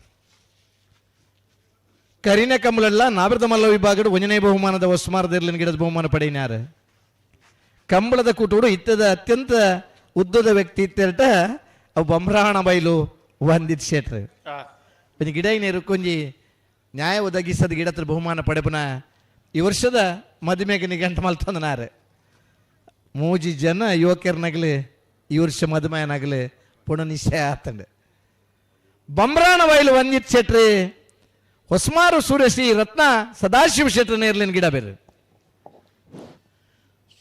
ಕರಿನ ಕಂಬಳೆಲ್ಲ ನಾವಿರದ ಮಲ್ಲ ವಿಭಾಗಡು ಒಂದನೇ ಬಹುಮಾನದ ಹೊಸ್ಮಾರದಿರ್ಲಿನ ಗಿಡದ ಬಹುಮಾನ ಪಡೆಯಿನಾರು. ಕಂಬಳದ ಕೂಟೋಡು ಇತ್ತದ ಅತ್ಯಂತ ಉದ್ದದ ವ್ಯಕ್ತಿ ಇತ್ತೆರಟ ಅವು ಬಂಬ್ರಾಣ ಬೈಲು ವಂದಿತ್ ಶೆಟ್ರು. ಒಂಜಿ ಗಿಡ ನೀರು ಕೊಂಜಿ ನ್ಯಾಯ ಒದಗಿಸದ ಗಿಡತ್ರ ಬಹುಮಾನ ಪಡೆಪುನ ಈ ವರ್ಷದ ಮದುಮೆಗೆ ನಿಘಂಟು ಮಲ್ತಂದನಾರು. ಮೂಜಿ ಜನ ಯುವಕರನಾಗಲಿ ಈ ವರ್ಷ ಮದುಮೆಯನಾಗಲಿ ಪುಣ ನಿಶ್ಚಯ ಆತಂಡು. ಬಂಬ್ರಾಣ ಬೈಲು ವಂದಿತ್ ಶೆಟ್ರಿ ಹೊಸ್ಮಾರು ಸೂರ್ಯಶ್ರೀ ರತ್ನ ಸದಾಶಿವ ಶೆಟ್ರ ನೇರ್ಲಿನ ಗಿಡ ಬೇರೆ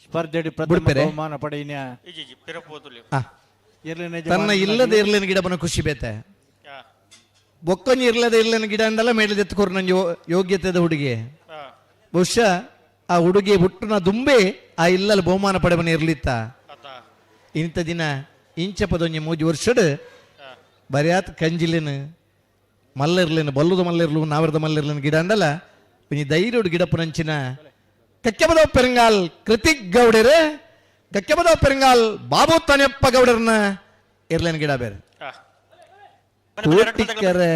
ಸ್ಪರ್ಧೆ ಪ್ರಥಮ ಬಹುಮಾನ ಪಡೆಯಿನ ತನ್ನ ಇಲ್ಲದ ಇರ್ಲಿನ ಗಿಡ ಬನ ಖುಷಿ ಬೇತೆ. ಬೊಕ್ಕೊಂಜಿ ಇರ್ಲದ ಇರ್ಲಿನ ಗಿಡ ಅಂದಲ್ಲ ಮೇಲದೆತ್ತುಕೋರು ನಂಜಿ ಯೋಗ್ಯತೆದ ಹುಡುಗಿ. ಬಹುಶಃ ಆ ಹುಡುಗಿ ಹುಟ್ಟುನ ದುಂಬೆ ಆ ಇಲ್ಲಲ್ಲಿ ಬಹುಮಾನ ಪಡೆವನ ಇರ್ಲಿತ್ತ. ಇಂಥ ದಿನ ಇಂಚ ಪದೊಂಜಿ ಮೂಜಿ ವರ್ಷಡ್ ಬರಿಯಾತ್ ಕಂಜಿಲಿನ ಮಲ್ಲಿರ್ಲಿನ ಬಲ್ಲುದ ಮಲ್ಲಿರ್ಲು ನಾವರದ ಮಲ್ಲಿರ್ಲಿನ ಗಿಡ ಅಂದಲ್ಲ ಒಂಜಿ ಧೈರ್ಯಡು ಗಿಡಪ್ಪನಂಚಿನ ಕಕ್ಕೆಬದ ಪೆರಂಗಾಲ್ ಕೃತಿಕ್ ಗೌಡರು ಕಕ್ಕೆಬದ ಪೆರಂಗಾಲ್ ಬಾಬು ತನೆಪ್ಪ ಗೌಡರನ್ನ ಇರ್ಲೇನ ಗಿಡ ಬೇರೆ. ಕೋಟಿಕರೆ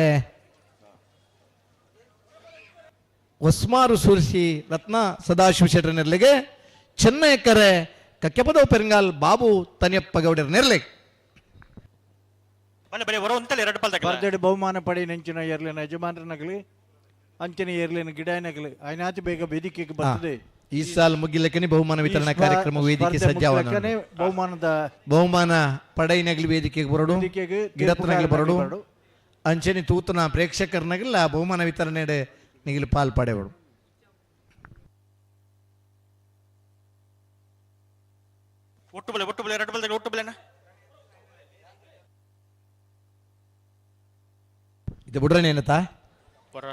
ಹೊಸ್ಮಾರು ಸೂರ್ಸಿ ರತ್ನ ಸದಾಶಿವ ಶೆಟ್ಟರ್ ನೆರ್ಲಿಗೆ ಚೆನ್ನೈಕರೆ ಕಕ್ಕೆಪದ ಪೆರಂಗಾಲ್ ಬಾಬು ತನಿಯಪ್ಪ ಗೌಡರ ನೆರ್ಲಿಗೆ ಬಹುಮಾನ ಪಡೆ ನೆಂಚಿನ ಎರ್ಲಿನ ಯಜಮಾನರನಗಲಿ ಅಂಚನೆ ಎರ್ಲಿನ ಗಿಡನಗಲಿ ಐನಾತಿ ಬೇಗ ವೇದಿಕೆಗೆ ಬರ್ತದೆ. ಈ ಸಾಲ್ ಮುಗಿಲಕ್ಕನೆ ಬಹುಮಾನ ವಿತರಣಾ ಕಾರ್ಯಕ್ರಮ ವೇದಿಕೆ ಸಜ್ಜಾವನ ಬಹುಮಾನದ ಬಹುಮಾನ ಪಡೈನಗಲಿ ವೇದಿಕೆಗೆ ಬರಡು ಗಿಡತ್ನಗಲಿ ಬರಡು ಅಂಚನೆ ತೂತನ ಪ್ರೇಕ್ಷಕರನಗಲ್ಲ ಬಹುಮಾನ ವಿತರಣೆ ನಿಗಿಲು ಪಾಲ್ ಪಡೆವಡು. ಒಟ್ಟು ಬಲೆ ಒಟ್ಟು ಬಲೆ ಎರಡು ಬಲೆ ಒಟ್ಟು ಬಲೆನಾ ಇದು ಬುಡ್ರನೆ ಏನತಾ ಪರ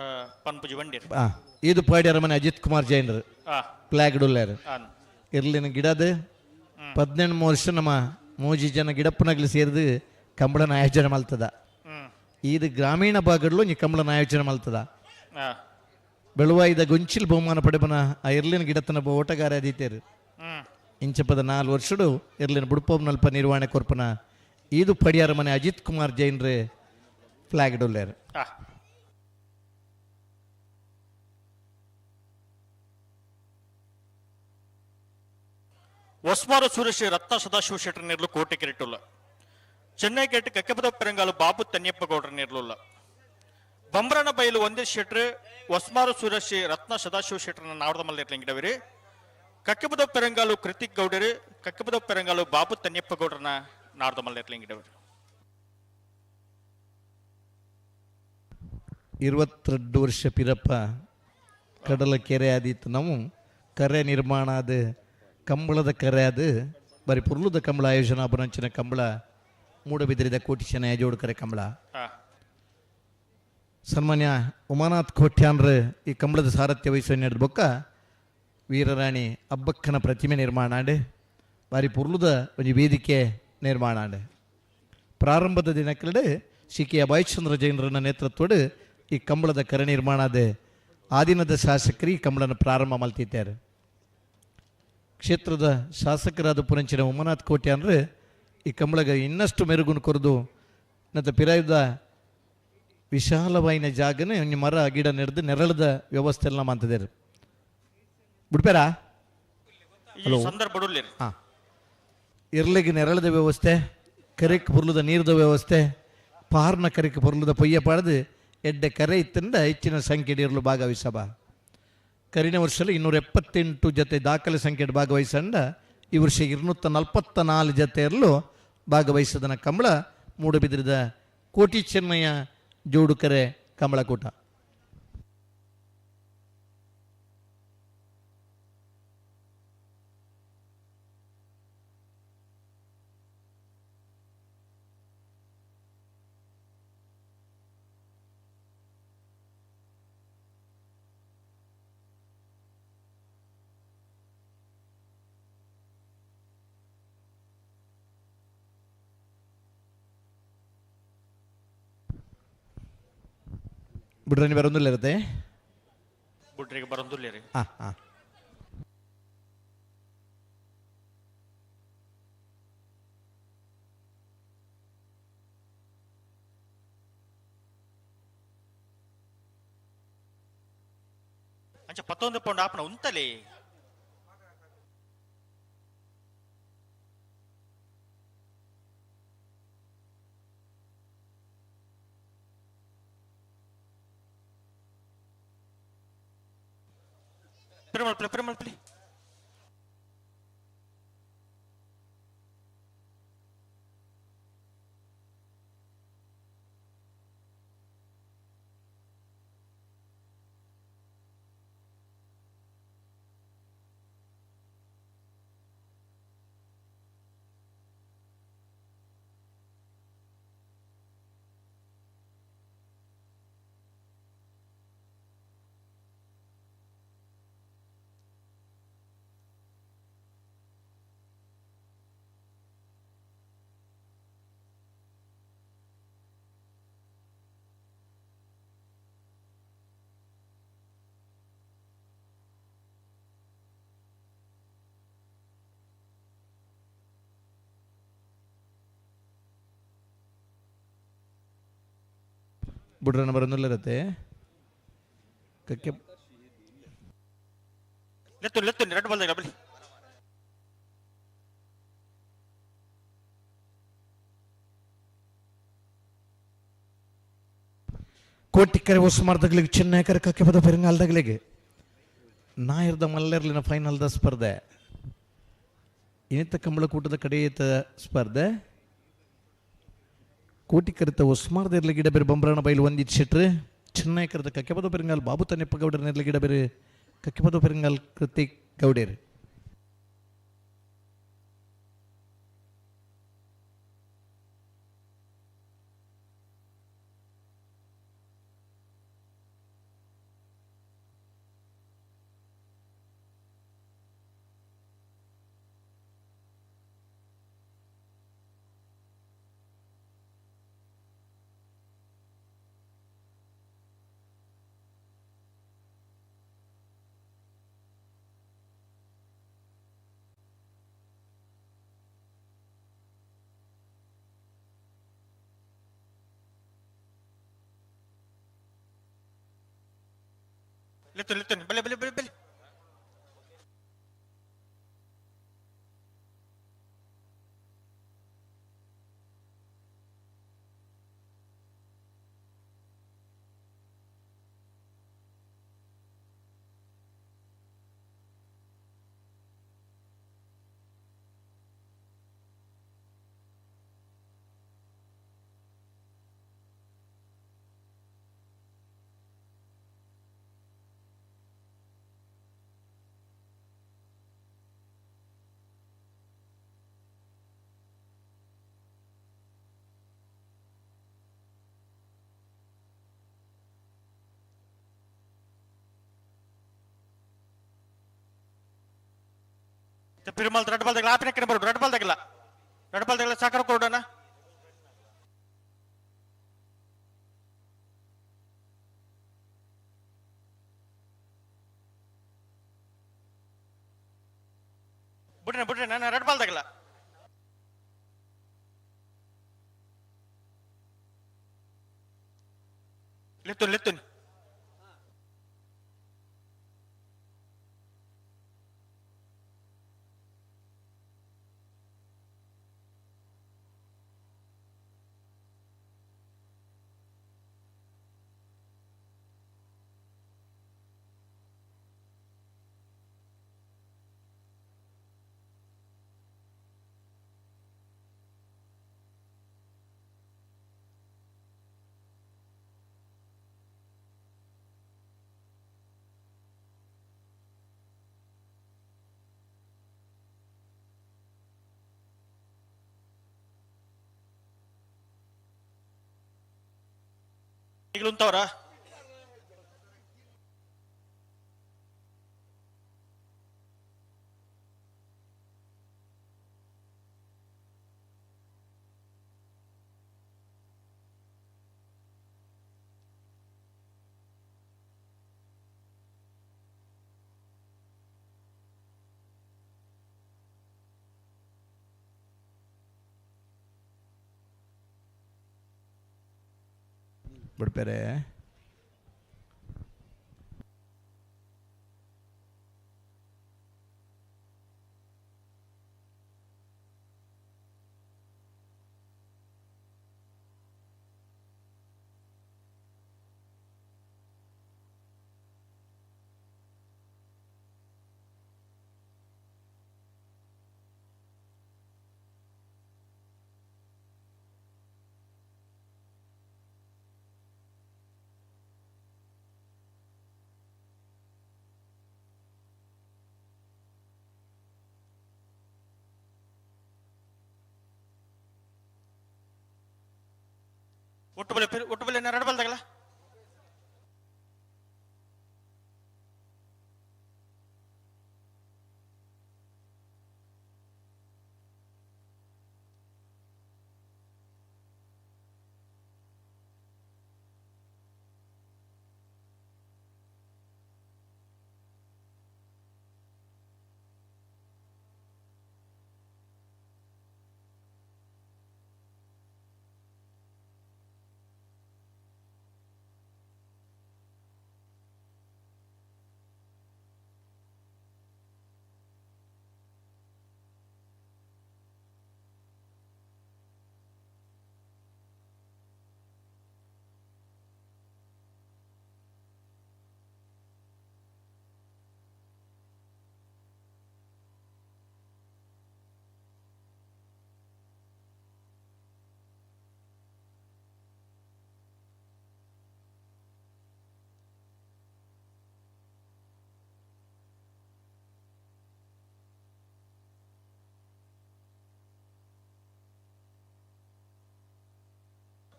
ಪನ್ಪುಜಿ ಬಂಡಿರ್ ಇದು ಪಾಡ್ಯಾರ ಮನೆ ಅಜಿತ್ ಕುಮಾರ್ ಜೈನರು ಫ್ಲಾಗ್ ಡುಲ್ಲಾರು ಇರ್ಲಿನ ಗಿಡದ 18 ವರ್ಷ ನಮ್ಮ ಮೂಜಿ ಜನ ಗಿಡಪ್ಪನಗ್ಲಿ ಸೇರಿದು ಕಂಬಳನ ಆಯೋಜನೆ ಮಲ್ತದ. ಇದು ಗ್ರಾಮೀಣ ಭಾಗದಲ್ಲೂ ನೀ ಕಂಬಳನ ಆಯೋಜನೆ ಮಲ್ತದ. ಬೆಳುವಾಯಿದ ಗೊಂಚಿಲ್ ಬಹುಮಾನ ಪಡೆಪನ ಆ ಇರ್ಲಿನ ಗಿಡತನ ಓಟಗಾರ ಅದೀತೇರು. ಇಂಚಪದ 4 ವರ್ಷಡು ಇರ್ಲಿನ ಬುಡ್ಪೋಬ್ನಲ್ಪ ನಿರ್ವಹಣೆ ಕೊರ್ಪನ ಇದು ಪಡಿಯಾರ ಮನೆ ಅಜಿತ್ ಕುಮಾರ್ ಜೈನ್ರೆ ಫ್ಲಾಗ್ ಡೊಲ್ಲೇರು. ಹೊಸ್ಮಾರು ಸೂರ್ಯಶ್ರೀ ರತ್ನ ಸದಾಶಿವ ಶೆಟ್ಟರ್ ನೇರ್ಲು ಕೋಟೆ ಕೆರೆಟುಲ್ಲ. ಚೆನ್ನೈ ಕೆರೆಟ್ ಕಕ್ಕೆಪದ ಪೆರಂಗಾಲು ಬಾಬು ತನ್ಯಪ್ಪ ಗೌಡ್ರ ನೇರ್ಲುಲ್ಲ. ಬಂಬ್ರನ ಬೈಲು ಒಂದೇ ಶೆಟ್ರು ಹೊಸ್ಮಾರು ಸೂರ್ಯಶ್ರೀ ರತ್ನ ಸದಾಶಿವ ಶೆಟ್ಟರ್ನ ನಾವರದ ಮಲ್ಲಿರ್ಲಿಂಗಿಡವಿರಿ. ಕಕ್ಕೆಪದ ಪೆರಂಗಾಲು ಕೃತಿಕ್ ಗೌಡರು ಕಕ್ಕೆಪದ ಪೆರಂಗಾಲು ಬಾಬು ತನ್ಯಪ್ಪ ಗೌಡ್ರನ ನಾವರದ ಮಲ್ಲಿರ್ಲಿಂಗಿಡವಿರಿ. 22 ವರ್ಷ ಪಿರಪ್ಪ ಕಡಲ ಕೆರೆ ಆದಿತ್ತು. ನಾವು ಕರೆ ನಿರ್ಮಾಣ ಅದು ಕಂಬಳದ ಕರೆ ಅದು ಬರೀ ಪುರ್ಲುದ ಕಂಬಳ ಆಯೋಜನಾ ಅಪರಂಚಿನ ಕಂಬಳ ಮೂಡಬಿದ್ರಿದ ಕೋಟಿ ಚೆನ್ನಯ್ಯ ಜೋಡುಕರೆ ಕಂಬಳ. ಸನ್ಮಾನ್ಯ ಉಮಾನಾಥ್ ಕೋಟ್ಯಾನ್ರ ಈ ಕಂಬಳದ ಸಾರಥ್ಯ ವಹಿಸುವ ನಡೆದ ಬೊಕ್ಕ ವೀರರಾಣಿ ಅಬ್ಬಕ್ಕನ ಪ್ರತಿಮೆ ನಿರ್ಮಾಣ ಆಂಡ್ ಬಾರಿ ಪುರ್ಲುದ ಒಂಜಿ ವೇದಿಕೆ ನಿರ್ಮಾಣ ಆಂಡ್. ಪ್ರಾರಂಭದ ದಿನಕ್ಕೆರಡು ಸಿ ಕೆ ಅಭಯಚಂದ್ರ ಜೈನರನ್ನ ನೇತೃತ್ವಡು ಈ ಕಂಬಳದ ಕರೆ ನಿರ್ಮಾಣ ಅದೇ ಆದಿನದ ಶಾಸಕರು ಈ ಕಂಬಳನ ಪ್ರಾರಂಭ ಮಲ್ತಿದ್ದಾರೆ. ಕ್ಷೇತ್ರದ ಶಾಸಕರಾದ ಪುರಂಚಿನ ಉಮಾನಾಥ್ ಕೋಟ್ಯಾನ್ರು ಈ ಕಂಬಳಗ ಇನ್ನಷ್ಟು ಮೆರುಗುನು ಕೊರೆದು ಮತ್ತು ಪಿರಾಯುದ ವಿಶಾಲವಾಯಿನ ಜಾಗನೇ ಒಂಜಿ ಮರ ಗಿಡ ನೆರೆದು ನೆರಳದ ವ್ಯವಸ್ಥೆ ಎಲ್ಲ ಮಾಡ್ತಿದ್ದಾರೆ. ಬಿಡ್ಪೇರಾ ಹಲೋ ಹಾಂ ಇರ್ಲಿಗೆ ನೆರಳದ ವ್ಯವಸ್ಥೆ, ಕರೆಕ್ ಪುರ್ಲದ ನೀರದ ವ್ಯವಸ್ಥೆ, ಪಾರ್ನ ಕರೆಕ್ ಪುರ್ಲದ ಪೊಯ್ಯ ಪಾಡ್ದು ಎಡ್ಡೆ ಕರೆ ಇತ್ತಿಂದ ಹೆಚ್ಚಿನ ಸಂಖ್ಯೆ ಇರಲು ಭಾಗವಹಿಸಬ. ಕರಿನ ವರ್ಷದಲ್ಲಿ 278 ಜೊತೆ ದಾಖಲೆ ಸಂಖ್ಯೆ ಭಾಗವಹಿಸಂಡ ಈ ವರ್ಷ 244 ಜೊತೆ ಇರಲು ಭಾಗವಹಿಸದನ ಕಂಬಳ ಮೂಡಬಿದ್ರಿದ ಕೋಟಿ ಚೆನ್ನಯ್ಯ ಜೋಡುಕರೆ ಕಂಬಳಕೂಟ. ಬುಡ್ರನಿ ಬರೊಂದುಲ್ಲೆರತೆ ಬುಡ್ರಿಗೆ ಬರೊಂದುಲ್ಲೆರ್ ಆ ಆ ಅಂಚ ಪತ್ತೊಂದು ಪೌಂಡ್ ಆಪನ ಉಂತಲೆ ಪ್ರಿಮಲ್ ಪ್ರಿಮಲ್ ಪ್ಲಿ ಬುಡ್ರನ ಬರೊಂದುಲ್ಲೆರತೆ ಕಕ್ಕೆ ಲೆತ್ತು ಲೆತ್ತು ರೆಡ್ ಬಾಲ್ ಬಲಿ ಕೋಟಿಕ್ಕರೆ ಉಸ್ಮಾರ್ದಗ್ಲಿಗೆ ಚೆನ್ನೈಕರ ಕಕ್ಕೆ ಪದ ಪೆರಂಗಾಲ್ದಗ್ಲಿಗೆ ನಾಯರ್ದ ಮಲ್ಲೆರ್ಲಿನ ಫೈನಲ್ದ ಸ್ಪರ್ಧೆ ಇನಿತ ಕಂಬಳಕೂಟದ ಕಡೆಯಿತ ಸ್ಪರ್ಧೆ ಕೋಟಿಕರಿತ ಉಸ್ಮಾರ್ದ ಇರ್ಲಿ ಗಿಡ ಬೇರೆ ಬೊಂಬ್ರಣ ಬೈಲು ಒಂದಿತ್ತು ಶೆಟ್ರು ಚೆನ್ನೈಕರದ ಕಕ್ಕೆಪದ ಪೆರಂಗಾಲ್ ಬಾಬು ತನ್ನೆಪ್ಪ ಗೌಡರ ನೆರ್ಲಿ ಗಿಡ ಬೇರೆ ಕಕ್ಕೆಪದ ಪೆರಂಗಾಲ್ ಕೃತಿಕ್ ಗೌಡೇರ್ ಲೆತ್ತು ಲೆತ್ತು ಬಲೆ ಬಲೆ ಬಲೆ ಬಲೆ ಪಿರುಮಲ್ ರೆಡ್ ಬಾಲ್ ತಗಲ ಆಪಿನ ಬರೋಡು ರೆಡ್ ಬಾಲ್ ತಗಲ ರೆಡ್ ಬಾಲ್ ತಗಲ ಸಾಕರ ಕೊಡೋಣ ಬಿಡ್ರಿ ಬಿಡ್ರಿ ನಾನು ರೆಡ್ ಬಾಲ್ ತಗಲ ಲೆತ್ತು ಲೆತ್ತು ಈಗಲುಂತವ್ರ ಬಿಡ್ಪೇರೆ ಒಟ್ಟು ಬಲೆ ಎರಡು ಬಲ್ದಾಗಲ್ಲ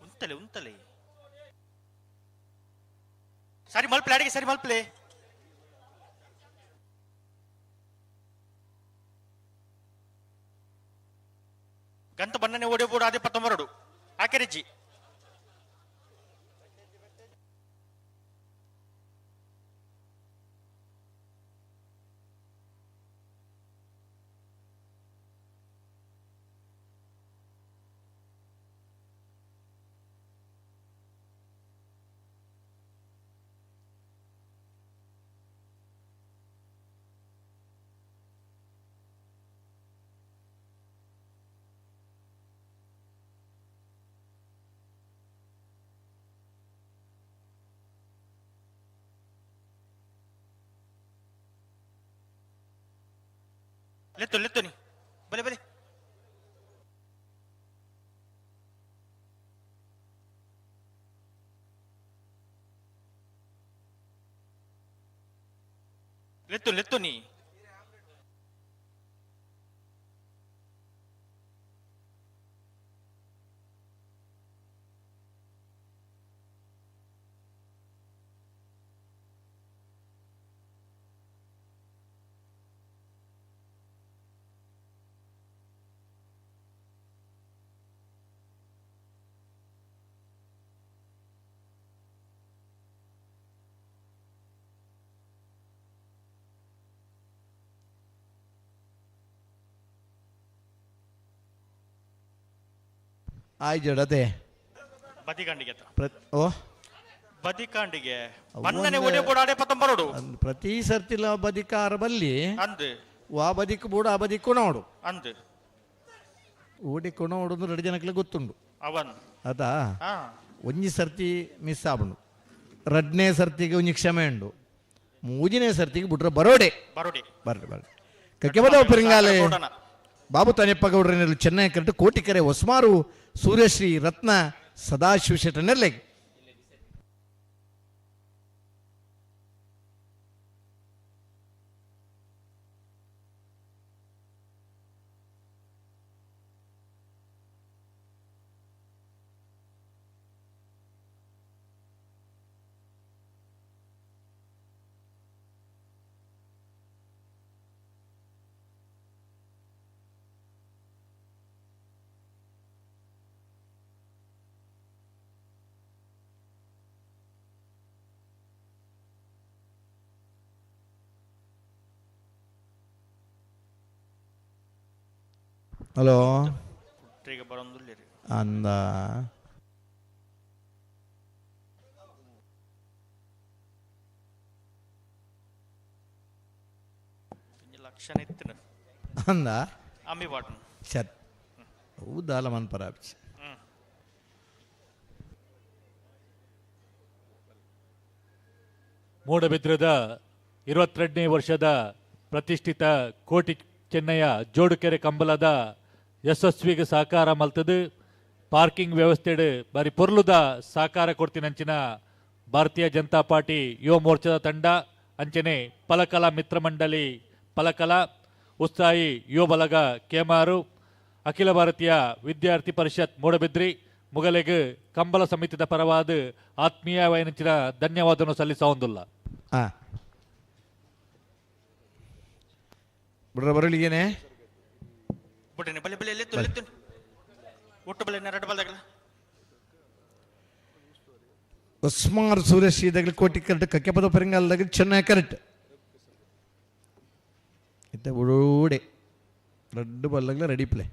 ಉಂತಲೆ ಉಂತಲೆ ಸರಿ ಮಲ್ಪಲೆ ಅಡಿಗೆ ಸರಿ ಮಲ್ಪಲೆ ಗಂತ ಬಣ್ಣನೆ ಓಡಿಬೋಡು ಅದೇ ಪತ್ತೊಂಬರಡು ಆಕೆರಿಜ್ಜಿ ಲೆತ್ತು ಲೆತ್ತು ನೀ ಬಲೆ ಬಲೆ ಲೆತ್ತು ಲೆತ್ತು ನೀ ಆಯ್ ಜಡತೆ ಬದಿಕಾಂಡಿಗೆ ಓ ಬದಿಕಾಂಡಿಗೆ ಬಣ್ಣನೆ ಒಡೆ ಬೋಡ ಅಡೆ ಪತ್ತೊಂಬರಡು ಪ್ರತಿ ಸರ್ತಿಲ ಬದಿಕಾರ ಬಲ್ಲಿ ಅಂದು ವಾ ಬದಿಕ್ ಬೋಡು ಆ ಬದಿಕ್ ಕೊಣೋಡು ಅಂದು ಓಡಿ ಕೊಣೋಡು ಅಂದ್ರೆ ಎರಡು ಜನಕ್ಕೆ ಗೊತ್ತುಂಡು ಅವನ್ ಅದಾ ಒಂಜಿ ಸರ್ತಿ ಮಿಸ್ ಆಬಂಡು ರಡ್ನೇ ಸರ್ತಿಗೆ ಒಂಜಿ ಕ್ಷಮೆ ಉಂಡು ಮೂಜಿನೇ ಸರ್ತಿಗೆ ಬಿಟ್ರೆ ಬರೋಡೆ ಬರೋಡೆ ಬರ್ರಿ ಬರ್ರಿ ಕಕ್ಕೆಬದ ಪೆರಿಂಗಾಲೆ ಬಾಬು ತಾನೆಪ್ಪ ಗೌಡ್ರನೆಲ್ಲ ಚೆನ್ನೈ ಕರೆಕ್ಟ್ ಕೋಟಿಕೆರೆ ಹೊಸ್ಮಾರು ಸೂರ್ಯಶ್ರೀ ರತ್ನ ಸದಾಶಿವ ಶೆಟ್ಟನೆಲ್ಲೆ ಹಲೋ ಅಂದ ರಕ್ಷಣೆ ಇತ್ತಿನ ಅಂದ ಅಮ್ಮಿ ಪಾಡ್ನು ಸರಿ ಹೌದಲ್ಲ ಮನ್ಪರಾಪ್ಚಿ. ಮೂಡಬಿದ್ರದ 22ನೇ ವರ್ಷದ ಪ್ರತಿಷ್ಠಿತ ಕೋಟಿ ಚೆನ್ನಯ್ಯ ಜೋಡುಕೆರೆ ಕಂಬಲದ ಯಶಸ್ವಿಗೆ ಸಹಕಾರ ಮಲ್ತದು ಪಾರ್ಕಿಂಗ್ ವ್ಯವಸ್ಥೆಡು ಬಾರಿ ಪೊರ್ಲುದ ಸಹಕಾರ ಕೊಡ್ತಿನಂಚಿನ ಭಾರತೀಯ ಜನತಾ ಪಾರ್ಟಿ ಯುವ ಮೋರ್ಚಾದ ತಂಡ ಅಂಚನೆ ಪಲಕಲ ಮಿತ್ರ ಮಂಡಳಿ ಪಲಕಲ ಉತ್ಸಾಹಿ ಯುವ ಬಲಗ ಕೇಮಾರು ಅಖಿಲ ಭಾರತೀಯ ವಿದ್ಯಾರ್ಥಿ ಪರಿಷತ್ ಮೂಡಬಿದ್ರಿ ಮುಗಲೆಗ್ ಕಂಬಳ ಸಮಿತಿದ ಪರವಾದ ಆತ್ಮೀಯ ವೈನಂಚಿನ ಧನ್ಯವಾದವನ್ನು ಸಲ್ಲಿಸೊಂದುಲ್ಲ. ಬಿಡ್ರ ಬರಲಿಗೇನೆ ಬುಡನೆ ಬಲೆ ಬಲೆ ಲೆತ್ತು ಲೆತ್ತು ಒಟ್ಟು ಬಲೆ ನರಡ ಬಲ್ದಾಗಲ ಉಸ್ಮಾರ್ ಸುರೇಶ್ ಇದಗಲಿ ಕೋಟಿ ಕರೆಕ್ಟ್ ಕಕ್ಕೆಪದ ಪರಿಂಗಾಲದಾಗ ಚೆನ್ನಾಗಿ ಕರೆಕ್ಟ್ ಇತ್ತ ಓಡೆ ರೆಡ್ ಬಲ್ಲಾಗಲ ರೆಡಿ ಪ್ಲೇ.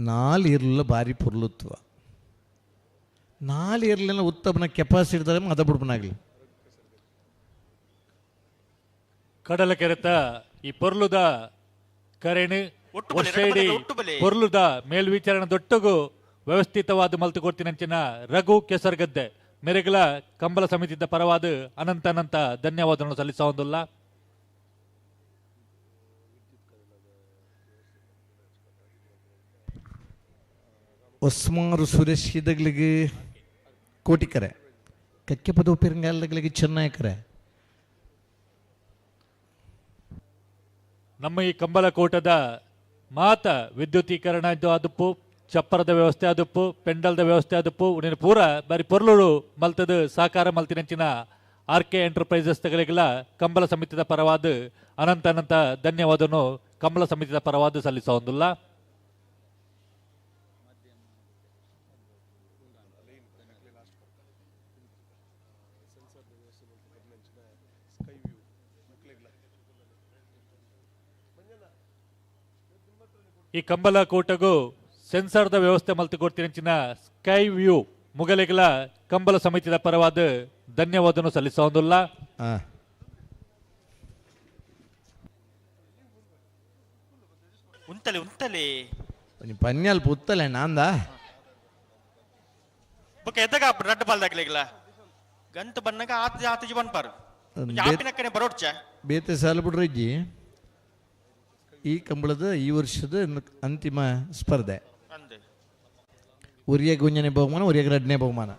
ನಾಲ್ ಇರಲಿಲ್ಲ ಭಾರಿ ಪೊರ್ಲುತ್ವ ನಾಲ್ ಇರಲಿಲ್ಲ ಉತ್ತಮನ ಕೆಪಾಸಿಟಿ ಅದ ಬಿಡ್ಪನಾಗಲಿ ಕಡಲ ಕೆರೆತ ಈ ಪೊರ್ಲುದ ಕರೆಣು ವರ್ಷೇಡಿ ಪೊರ್ಲುದ ಮೇಲ್ವಿಚಾರಣೆ ದೊಟ್ಟಗು ವ್ಯವಸ್ಥಿತವಾದ ಮಲ್ತು ಕೊಡ್ತಿನಂಚಿನ ರಘು ಕೆಸರ್ಗದ್ದೆ ಮೆರೆಗಲ ಕಂಬಳ ಸಮಿತಿದ ಪರವಾದ ಅನಂತ ಅನಂತ ಧನ್ಯವಾದವನ್ನು ಸಲ್ಲಿಸೊಂದುಲ್ಲ. ಒಸ್ಮಾರು ಸುರೇಶ್ ಇದಗಳಿಗೆ ಕೋಟಿಕರೆ ಕಕ್ಕೆಪದ ಉಪ್ಪಿರಂಗಾಲಗಳಿಗೆ ಚೆನ್ನಾಯಕರೆ. ನಮ್ಮ ಈ ಕಂಬಳಕೋಟದ ಮಾತ ವಿದ್ಯುತೀಕರಣ ಅದುಪ್ಪು ಚಪ್ಪರದ ವ್ಯವಸ್ಥೆ ಅದುಪ್ಪು ಪೆಂಡಲ್ದ ವ್ಯವಸ್ಥೆ ಅದುಪ್ಪು ನೀನು ಪೂರ ಬಾರಿ ಪೊರ್ಲುಡು ಮಲ್ತದ ಸಹಕಾರ ಮಲ್ತಿನಂಚಿನ R K enterprises ತಗಲಿಗೆಲ್ಲ ಕಂಬಳ ಸಮಿತಿದ ಪರವಾದ ಅನಂತ ಅನಂತ ಧನ್ಯವಾದವನ್ನು ಕಂಬಳ ಸಮಿತಿದ ಪರವಾದ ಸಲ್ಲಿಸೊಂದುಲ್ಲ. ಈ ಕಂಬಳ ಕೂಟಗೂ ಸೆನ್ಸಾರ್ದ ವ್ಯವಸ್ಥೆ ಮಲ್ತು ಕೊಡ್ತಿನಂಚಿನ ಸ್ಕೈ ವ್ಯೂ ಮುಗಲಿಗಲ ಕಂಬಳ ಸಮಿತಿದ ಪರವಾದ ಧನ್ಯವಾದವನ್ನು ಸಲ್ಲಿಸೊಂದುಲ್ಲ. ಉಂತಲೆ ಉಂತಲೆ ಪನ್ಯಲ್ಪ ಉತ್ತಲೆ ನಾಂದ ಬೊಕ ಎದ್ದಗ ರಡ್ಡ್ ಬಾಲ್ದಾಗ್ಲಿಗ್ಲ ಗಂತ ಬನ್ನಗ ಆತ ಆತಜಿ ಬನ್ಪಾರು ಆಪಿನಕ್ಕನೆ ಬರೋಡ್ಚ ಬೇತೆ ಸಾಲ ಬಿಡ್ರಜ್ಜಿ. ಈ ಕಂಬಳದ ಈ ವರ್ಷದ ಅಂತಿಮ ಸ್ಪರ್ಧೆ. ಉರಿಯ ಗುಂಜನೆ ಬಹುಮಾನ, ಉರಿಯ ಎರಡನೇ ಬಹುಮಾನ.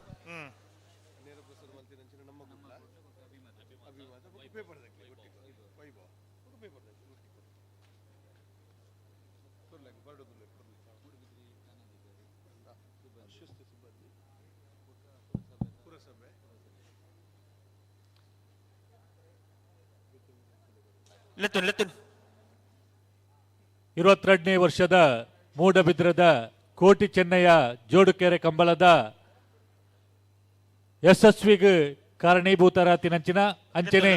ಲೆತ್ತುನ್ ಲೆತ್ತುನ್ 22ನೇ ವರ್ಷದ ಮೂಡಬಿದ್ರದ ಕೋಟಿ ಚೆನ್ನಯ್ಯ ಜೋಡುಕೆರೆ ಕಂಬಳದ ಯಶಸ್ವಿಗೆ ಕಾರಣೀಭೂತರಾತಿನಂಚಿನ ಅಂಚನೆ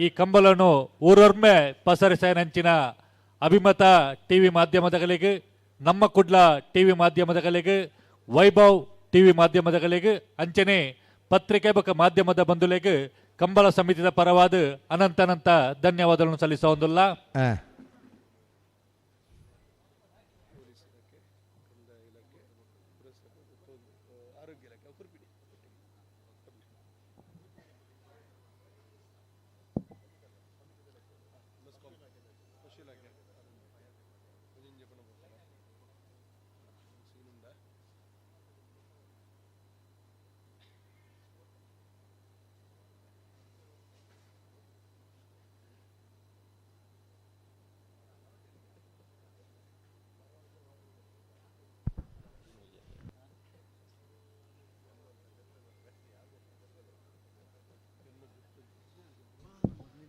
ಈ ಕಂಬಳನ್ನು ಊರೊರ್ಮೆ ಪಸರಿಸನಂಚಿನ ಅಭಿಮತ ಟಿವಿ ಮಾಧ್ಯಮದಗಳಿಗೆ, ನಮ್ಮ ಕುಡ್ಲ ಟಿವಿ ಮಾಧ್ಯಮದಗಳಿಗೆ, ವೈಭವ್ ಟಿವಿ ಮಾಧ್ಯಮದಗಳಿಗೆ, ಅಂಚನೆ ಪತ್ರಿಕೆ ಬಕ ಮಾಧ್ಯಮದ ಬಂಧುಲೆಗೆ ಕಂಬಳ ಸಮಿತಿದ ಪರವಾದ ಅನಂತ ಅನಂತ ಧನ್ಯವಾದಗಳನ್ನು ಸಲ್ಲಿಸೊಂದುಲ್ಲ.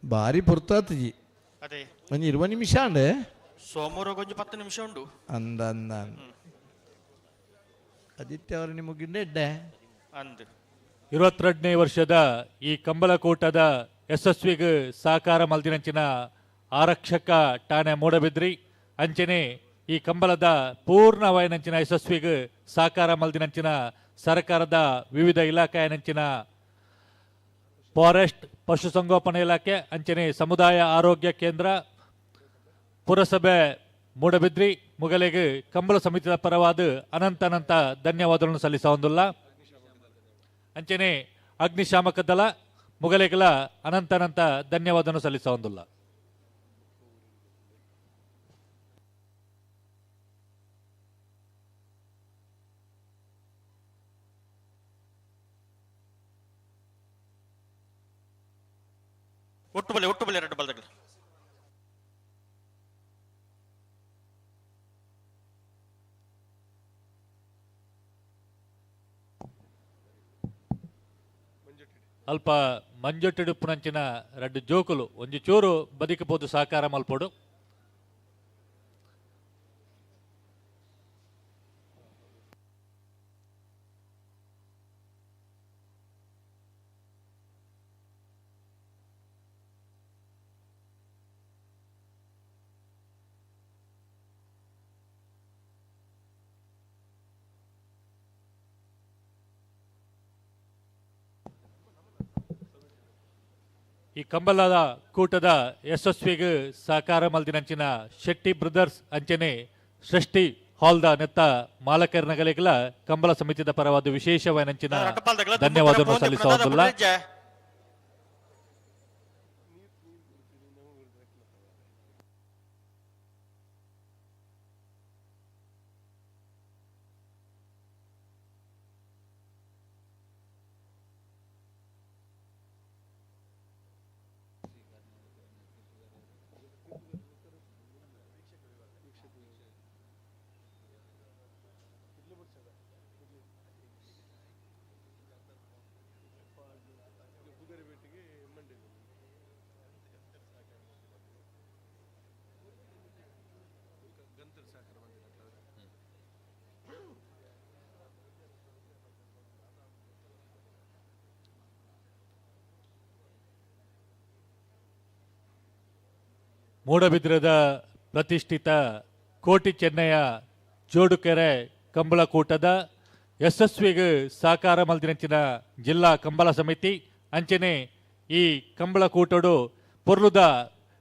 ಭಾರಿ ಪೊರ್ತಾತಜಿ ಅದೇ ಒಂಜಿ 20 ನಿಮಿಷ ಅಂಡೆ ಸೋಮವಾರ ಒಂಜಿ 10 ನಿಮಿಷ ಉಂಡು ಅಂದ ಅಂದ ಆದಿತ್ಯ ಅವರು ನಿಮಗಿಂಡೆ ಎಡ್ಡೆ ಅಂದು. 22ನೇ ವರ್ಷದ ಈ ಕಂಬಳಕೂಟದ ಯಶಸ್ವಿಗೆ ಸಹಕಾರ ಮಲ್ದಿನಂಚಿನ ಆರಕ್ಷಕ ಠಾಣೆ ಮೂಡಬಿದ್ರಿ ಅಂಚನೆ ಈ ಕಂಬಳದ ಪೂರ್ಣವಾಯಿನಂಚಿನ ಯಶಸ್ವಿಗೆ ಸಹಕಾರ ಮಲ್ದಿನಂಚಿನ ಸರ್ಕಾರದ ವಿವಿಧ ಇಲಾಖೆಯನಂಚಿನ ಫಾರೆಸ್ಟ್, ಪಶುಸಂಗೋಪನಾ ಇಲಾಖೆ, ಅಂಚನೆ ಸಮುದಾಯ ಆರೋಗ್ಯ ಕೇಂದ್ರ, ಪುರಸಭೆ ಮೂಡಬಿದ್ರಿ ಮುಗಲೆಗೆ ಕಂಬಳ ಸಮಿತಿಯ ಪರವಾದ ಅನಂತ ಅನಂತ ಧನ್ಯವಾದಗಳನ್ನು ಸಲ್ಲಿಸೊಂದುಲ್ಲ. ಅಂಚನೆ ಅಗ್ನಿಶಾಮಕ ದಳ ಮುಗಲೆಗಳ ಅನಂತ ಅನಂತ ಧನ್ಯವಾದವನ್ನು ಸಲ್ಲಿಸೊಂದುಲ್ಲ. ಒಟ್ಟು ಬಲೆ ಒಟ್ಟು ಬಲೆ ಎರಡು ಬಲ್ದಗಳು. ಅಲ್ಪ ಮಂಜೊಟ್ಟಿಡುಪ್ಪುನಂಚಿನ ರಡ್ಡು ಜೋಕುಲು ಒಂಜಿ ಚೂರು ಬದಿಕಬೋದು ಸಹಕಾರ ಮಲ್ಪೋಡು. ಈ ಕಂಬಳದ ಕೂಟದ ಯಶಸ್ವಿಗೆ ಸಹಕಾರ ಮಲ್ದಿನಂಚಿನ ಶೆಟ್ಟಿ ಬ್ರದರ್ಸ್ ಅಂಚನೆ ಸೃಷ್ಟಿ ಹಾಲ್ದ ನೆತ್ತ ಮಾಲಕರ ನಗಲಿಗಳ ಕಂಬಳ ಸಮಿತಿದ ಪರವಾದ ವಿಶೇಷವಾದ ಧನ್ಯವಾದವನ್ನು ಸಲ್ಲಿಸುವುದಿಲ್ಲ. ಮೂಡಬಿದ್ರದ ಪ್ರತಿಷ್ಠಿತ ಕೋಟಿ ಚೆನ್ನಯ್ಯ ಜೋಡುಕೆರೆ ಕಂಬಳಕೂಟದ ಯಶಸ್ವಿಗೆ ಸಹಕಾರ ಮಲ್ದಿನಂಚಿನ ಜಿಲ್ಲಾ ಕಂಬಳ ಸಮಿತಿ ಅಂಚನೆ ಈ ಕಂಬಳಕೂಟಡು ಪೊರ್ಲುದ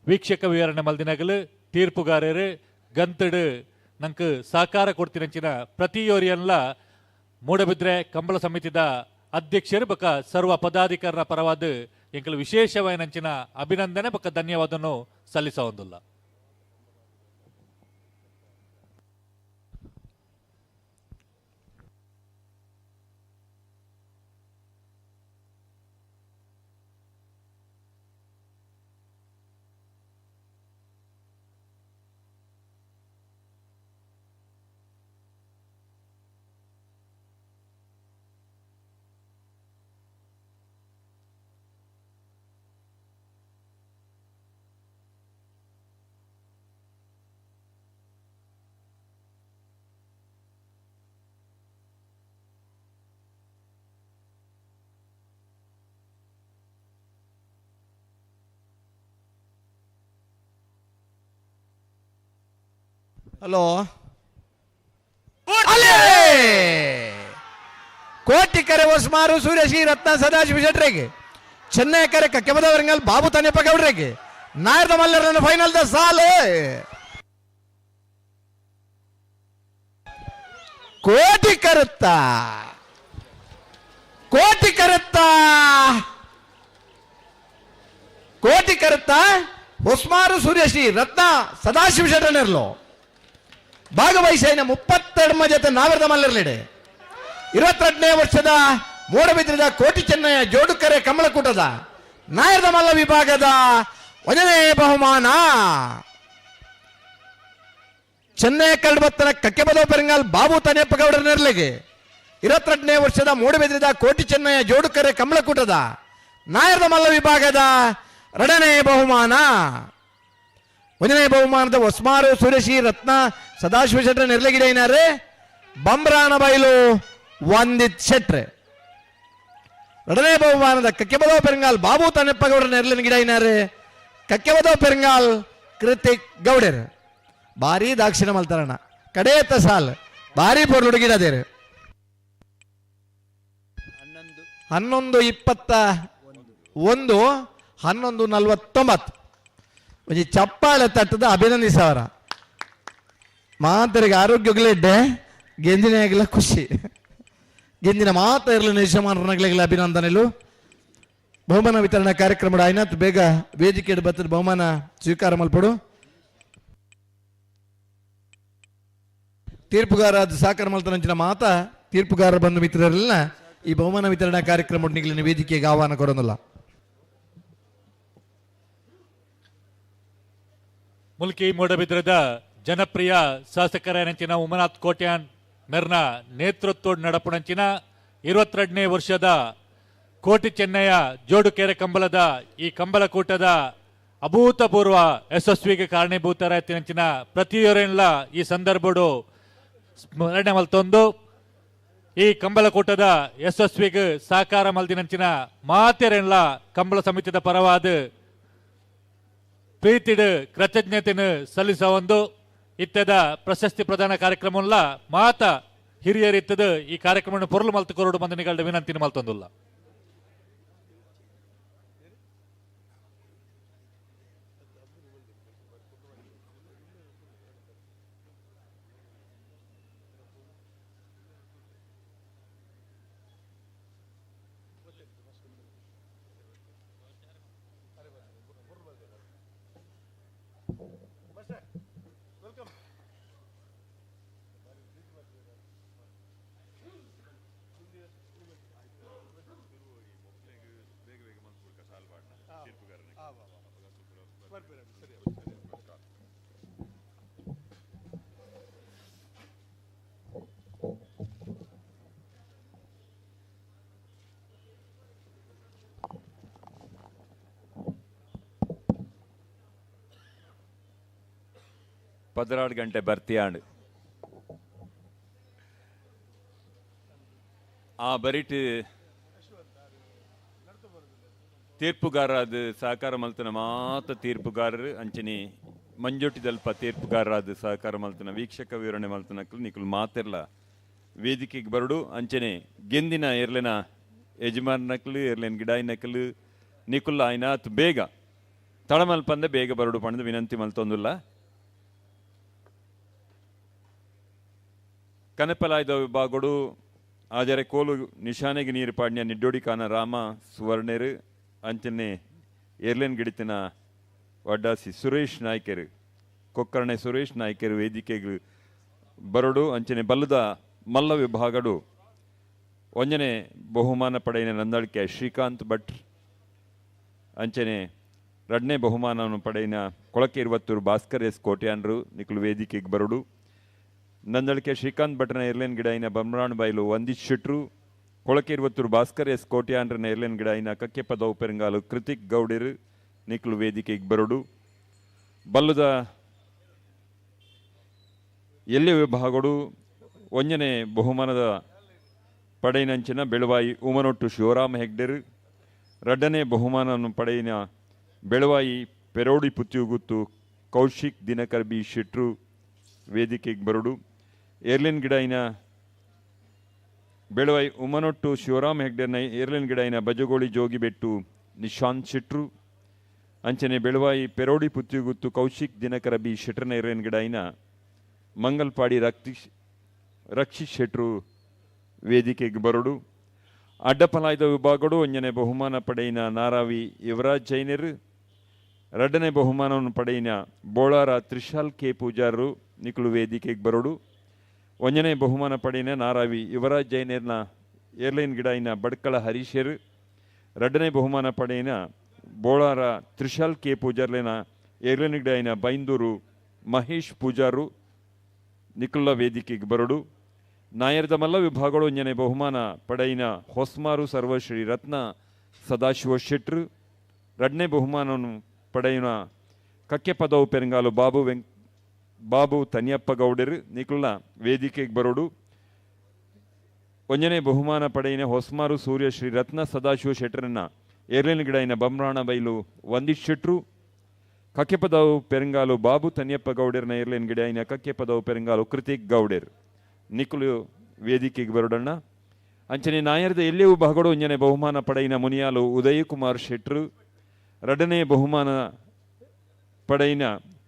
ವೀಕ್ಷಕ ವಿವರಣೆ ಮಲ್ದಿನಗಲು ತೀರ್ಪುಗಾರರು ಗಂತಡು ನಂಗೆ ಸಹಕಾರ ಕೊಡ್ತಿನಂಚಿನ ಪ್ರತಿಯೋರಿಯನ್ಲ ಮೂಡಬಿದ್ರೆ ಕಂಬಳ ಸಮಿತಿದ ಅಧ್ಯಕ್ಷರು ಬಕ ಸರ್ವ ಪದಾಧಿಕಾರರ ಪರವಾದ ಎಂಕಲು ವಿಶೇಷವಾಯಿನಂಚಿನ ಅಭಿನಂದನೆ ಬಕ ಧನ್ಯವಾದವನ್ನು ಸಲ್ಲಿಸೊಂದುಲ್ಲ. ಹಲೋ ಕೋಟಿ ಕರೆ ಹೊಸ್ಮಾರು ಸೂರ್ಯಶ್ರೀ ರತ್ನ ಸದಾಶಿವ ಶೆಟ್ರಿಗೆ, ಚೆನ್ನೈ ಕರೆ ಕಕ್ಕೆಬದವರಂಗಲ್ ಬಾಬು ತನ್ಯಪ್ಪ ಗೌಡ್ರಿಗೆ, ನಾಯರ್ದ ಮಲ್ಲರನ್ನು ಫೈನಲ್ the ಸಾಲು. ಕೋಟಿ ಕರುತ್ತ ಕೋಟಿ ಕರುತ್ತ ಕೋಟಿ ಕರುತ್ತ ಹೊಸ್ಮಾರು ಸೂರ್ಯಶ್ರೀ ರತ್ನ ಸದಾಶಿವ ಶೆಟ್ಟರ್ಲು ಭಾಗವಹಿಸಿನ 32 ಜೊತೆ ನಾವರದ ಮಲ್ಲರ್ಲಿಡೆ 22ನೇ ವರ್ಷದ ಮೂಡಬಿದ್ರಿದ ಕೋಟಿ ಚೆನ್ನಯ್ಯ ಜೋಡುಕರೆ ಕಮಲಕೂಟದ ನಾಯರದ ಮಲ್ಲ ವಿಭಾಗದ 1ನೇ ಬಹುಮಾನ. ಚೆನ್ನೈ ಕರಡುಬತ್ತನ ಕಕ್ಕೆಬದ ಪೆರಂಗಾಲ್ ಬಾಬು ತನಿಯಪ್ಪ ಗೌಡರ ನೆರಳಿಗೆ 22ನೇ ವರ್ಷದ ಮೂಡಬಿದ್ರಿದ ಕೋಟಿ ಚೆನ್ನಯ್ಯ ಜೋಡುಕರೆ ಕಮಲಕೂಟದ ನಾಯರದ ಮಲ್ಲ ವಿಭಾಗದ 2ನೇ ಬಹುಮಾನ. 1ನೇ ಬಹುಮಾನದ ಹೊಸ್ಮಾರು ಸುರೇಶಿ ರತ್ನ ಸದಾಶಿವ ಶೆಟ್ರ ನೆರಳಗಿಡ ಬಂಬ್ರಾನ ಬೈಲು ವಂದಿತ್ ಶೆಟ್ರೆ. 2ನೇ ಬಹುಮಾನದ ಕಕ್ಕೆಬದವ ಪೆರಂಗಾಲ್ ಬಾಬು ತನ್ನೆಪ್ಪಗೌಡರ ನೆರಳಿನ ಗಿಡ ಇನಾರೆ ಕಕ್ಕೆಬದವ ಪೆರಂಗಾಲ್ ಕೃತಿಕ್ ಗೌಡರ್. ಭಾರಿ ದಾಕ್ಷಿಣ ಮಲ್ತಾರಣ ಕಡೇತ ಸಾಲ್ ಭಾರಿ ಪೊರ್ಲು ಗಿಡದೇರು 11:21 11:49 ಒಂಜಿ ಚಪ್ಪಾಳೆ ತಟ್ಟದ ಅಭಿನಂದಿಸವರ ಮಾತರಿಗೆ ಆರೋಗ್ಯಗಳಿಡ್ಡೆ ಗೆಂಜಿನ ಖುಷಿ ಗೆಂಜಿನ ಮಾತ ಇರಲಿ ನಿಜಮಾನಗಳ ಅಭಿನಂದನೆಲು ಬಹುಮಾನ ವಿತರಣಾ ಕಾರ್ಯಕ್ರಮ ಆಯ್ನಾತ್ ಬೇಗ ವೇದಿಕೆ ಬತ್ತದ ಬಹುಮಾನ ಸ್ವೀಕಾರ ಮಲ್ಪಡು ತೀರ್ಪುಗಾರ ಸಾಕಾರ ಮಲ್ತನಂಚಿನ ಮಾತ ತೀರ್ಪುಗಾರ ಬಂಧು ಮಿತ್ರರೆಲ್ಲ ಈ ಬಹುಮಾನ ವಿತರಣಾ ಕಾರ್ಯಕ್ರಮ ನಿಗಲಿನ ವೇದಿಕೆಗೆ ಆಹ್ವಾನ ಕೊಡೋದಿಲ್ಲ. ಮುಲ್ಕಿ ಮೂಡಬಿದ್ರದ ಜನಪ್ರಿಯ ಶಾಸಕರ ನೆಂಚಿನ ಉಮನಾಥ್ ಕೋಟ್ಯಾನ್ ಮೆರ್ನ ನೇತೃತ್ವ ನಡಪುಣಂಚಿನ 22ನೇ ವರ್ಷದ ಕೋಟಿ ಚೆನ್ನಯ್ಯ ಜೋಡುಕೆರೆ ಕಂಬಳದ ಈ ಕಂಬಳಕೂಟದ ಅಭೂತಪೂರ್ವ ಯಶಸ್ವಿಗೆ ಕಾರಣೀಭೂತರಾಯ್ತಿನಂಚಿನ ಪ್ರತಿಯೊರೆಲ್ಲ ಈ ಸಂದರ್ಭಡು ಸ್ಮರಣೆ ಮಲ್ತೊಂದು ಈ ಕಂಬಳಕೂಟದ ಯಶಸ್ವಿಗೆ ಸಹಕಾರ ಮಲ್ದಿನಂಚಿನ ಮಾತೆರೆಲ್ಲ ಕಂಬಳ ಸಮಿತಿದ ಪರವಾದ ಪ್ರೀತಿಡು ಕೃತಜ್ಞತೆಯನ್ನು ಸಲ್ಲಿಸ ಒಂದು ಇತ್ತದ ಪ್ರಶಸ್ತಿ ಪ್ರದಾನ ಕಾರ್ಯಕ್ರಮವಲ್ಲ ಮಾತ ಹಿರಿಯರಿತ್ತದ ಈ ಕಾರ್ಯಕ್ರಮವನ್ನು ಪೊರಲು ಮಲ್ತು ಕೊರಡು ಬಂದ ವಿನಂತಿನ ಮಲ್ತೊಂದುಲ್ಲ. ಪದರಾಡು ಗಂಟೆ ಬರ್ತಿಯಾಂಡು ಆ ಬರಿಟ್ ತೀರ್ಪುಗಾರರಾದ ಸಹಕಾರ ಮಲ್ತನ ಮಾತ ತೀರ್ಪುಗಾರರು ಅಂಚನೆ ಮಂಜೊಟ್ಟಿದಲ್ಪ ತೀರ್ಪುಗಾರರಾದ ಸಹಕಾರ ಮಲ್ತನ ವೀಕ್ಷಕ ವಿವರಣೆ ಮಲ್ತನಕ್ಕಲು ನಿಕುಲು ಮಾತಿರ್ಲ ವೇದಿಕೆಗೆ ಬರಡು ಅಂಚನೆ ಗೆಂದಿನ ಎರ್ಲೆನ ಯಜಮಾನನಕ್ಲು ಎರ್ಲೆನ ಗಿಡಾಯಿನಕ್ಲು ನಿಕುಲ್ಲ ಆಯ್ನಾತ್ ಬೇಗ ತಳಮಲ್ಪಂದೆ ಬೇಗ ಬರಡು ಪಣದ ವಿನಂತಿ ಮಲ್ತೊಂದುಲ್ಲ. ಕನಪಲಾಯ್ದ ವಿಭಾಗಡು ಆಜರೆ ಕೋಲು ನಿಶಾನೆಗೆ ನೀರು ಪಾಡ್ಯ ನಿಡ್ಡೋಡಿ ಕಾನ ರಾಮ ಸುವರ್ಣರು ಅಂಚನೆ ಏರ್ಲೆನ್ ಗಿಡಿತಿನ ವಡ್ಡಾಸಿ ಸುರೇಶ್ ನಾಯ್ಕರು ಕೊಕ್ಕರ್ಣೆ ಸುರೇಶ್ ನಾಯ್ಕರು ವೇದಿಕೆಗೆ ಬರಡು ಅಂಚನೆ ಬಲ್ಲದ ಮಲ್ಲ ವಿಭಾಗಡು ಒಂಜನೆ ಬಹುಮಾನ ಪಡೆಯಿನ ನಂದಳಿಕೆ ಶ್ರೀಕಾಂತ್ ಭಟ್ ಅಂಚನೆ ರಡ್ನೇ ಬಹುಮಾನವನ್ನು ಪಡೆಯಿನ ಕೊಳಕೆ ಇರುವತ್ತೂರು ಭಾಸ್ಕರ್ ಎಸ್ ಕೋಟ್ಯಾನ್ರು ನಿಕುಲು ವೇದಿಕೆಗೆ ಬರಡು. ನಂದಳಿಕೆ ಶ್ರೀಕಾಂತ್ ಭಟ್ನ ಏರ್ಲೈನ್ ಗಿಡಾಯಿನ ಬಮ್ರಾಣ್ ಬೈಲು ವಂದಿತ್ ಶೆಟ್ರು ಕೊಳಕೆ ಇರುವತ್ತೂರು ಭಾಸ್ಕರ್ ಎಸ್ ಕೋಟ್ಯಾನ್ರನ ಏರ್ಲೈನ್ ಗಿಡಾಯಿನ ಕಕ್ಕೆಪದ ಉಪೆರಂಗಾಲು ಕೃತಿಕ್ ಗೌಡಿರು ನಿಕ್ಲು ವೇದಿಕೆಗೆ ಬರಡು. ಬಲ್ಲದ ಎಲ್ಲಿ ವಿಭಾಗಡು ಒಂಜನೆ ಬಹುಮಾನದ ಪಡೆಯಿನಂಚಿನ ಬೆಳುವಾಯಿ ಉಮನೊಟ್ಟು ಶಿವರಾಮ ಹೆಗ್ಡೆರು ರಡ್ಡನೇ ಬಹುಮಾನವನ್ನು ಪಡೆಯಿನ ಬೆಳುವಾಯಿ ಪೆರೋಡಿ ಪುತ್ತಿಯುಗುತ್ತು ಕೌಶಿಕ್ ದಿನಕರ್ ಬಿ ಶೆಟ್ರು ವೇದಿಕೆಗೆ ಬರಡು. ಏರ್ಲಿನ್ ಗಿಡಾಯಿನ ಬೆಳುವಾಯಿ ಉಮನೊಟ್ಟು ಶಿವರಾಮ ಹೆಗ್ಡೆನ ಏರ್ಲಿನ್ ಗಿಡಾಯಿನ ಬಜಗೋಳಿ ಜೋಗಿಬೆಟ್ಟು ನಿಶಾಂತ್ ಶೆಟ್ರು ಅಂಚನೆ ಬೆಳುವಾಯಿ ಪೆರೋಡಿ ಪುತ್ತಿಯುಗುತ್ತು ಕೌಶಿಕ್ ದಿನಕರ ಬಿ ಶೆಟ್ರನ ಏರ್ಲಿನ್ ಗಿಡಾಯಿನ ಮಂಗಲ್ಪಾಡಿ ರಕ್ಷಿತ್ ಶೆಟ್ರು ವೇದಿಕೆಗೆ ಬರಡು. ಅಡ್ಡಪಲಾಯ್ದ ವಿಭಾಗಡು ಒಂಜನೆ ಬಹುಮಾನ ಪಡೆಯಿನ ನಾರಾವಿ ಯುವರಾಜ್ ಜೈನರು ರಡ್ಡನೇ ಬಹುಮಾನವನ್ನು ಪಡೆಯಿನ ಬೋಳಾರ ತ್ರಿಶಾಲ್ ಕೆ ಪೂಜಾರರು ನಿಕುಲು ವೇದಿಕೆಗೆ ಬರಡು. ಒಂಜನೆ ಬಹುಮಾನ ಪಡೆಯಿನ ನಾರಾವಿ ಯುವರಾಜ್ ಜೈನರ್ನ ಏರ್ಲೈನ್ ಗಿಡಾಯಿನ ಬಡ್ಕಳ ಹರೀಶರು ರಡ್ಡನೇ ಬಹುಮಾನ ಪಡೆಯಿನ ಬೋಳಾರ ತ್ರಿಶಾಲ್ ಕೆ ಪೂಜಾರ್ಲೇನ ಏರ್ಲೈನ್ ಗಿಡಾಯಿನ ಬೈಂದೂರು ಮಹೇಶ್ ಪೂಜಾರು ನಿಕುಲ್ಲ ವೇದಿಕೆಗೆ ಬರಡು. ನಾಯರ್ದ ಮಲ್ಲ ವಿಭಾಗಗಳು ಒಂಜನೆ ಬಹುಮಾನ ಪಡೆಯಿನ ಹೊಸ್ಮಾರು ಸರ್ವಶ್ರೀ ರತ್ನ ಸದಾಶಿವ ಶೆಟ್ರು ರಡ್ನೇ ಬಹುಮಾನವನ್ನು ಪಡೆಯಿನ ಕಕ್ಕೆಪದವು ಪೆರಂಗಾಲು ಬಾಬು ತನಿಯಪ್ಪ ಗೌಡರು ನಿಕುಲ್ಲ ವೇದಿಕೆಗೆ ಬರೋಡು. ಒಂಜನೆ ಬಹುಮಾನ ಪಡೆಯಿನ ಹೊಸ್ಮಾರು ಸೂರ್ಯ ಶ್ರೀ ರತ್ನ ಸದಾಶಿವ ಶೆಟ್ಟರನ್ನ ಏರ್ಲಿನ ಗಿಡಾಯಿನ ಬಮ್ರಾಣ ಬೈಲು ವಂದಿತ್ ಶೆಟ್ರು ಕಕ್ಕೆಪದವು ಪೆರಂಗಾಲು ಬಾಬು ತನಿಯಪ್ಪ ಗೌಡರ್ನ ಇರ್ಲೇನ್ ಗಿಡ ಕಕ್ಕೆಪದವು ಪೆರಂಗಾಲು ಕೃತಿಕ್ ಗೌಡೇರ್ ನಿಕುಲು ವೇದಿಕೆಗೆ ಬರೋಡಣ್ಣ. ಅಂಚನೆ ನಾಯರ್ದ ಎಲ್ಲಿಯೂ ಬಹಗಡು ಒಂಜನೆ ಬಹುಮಾನ ಪಡೆಯಿನ ಮುನಿಯಾಲು ಉದಯ ಕುಮಾರ್ ಶೆಟ್ರು, ರಡನೆ ಬಹುಮಾನ ಪಡೆಯಿನ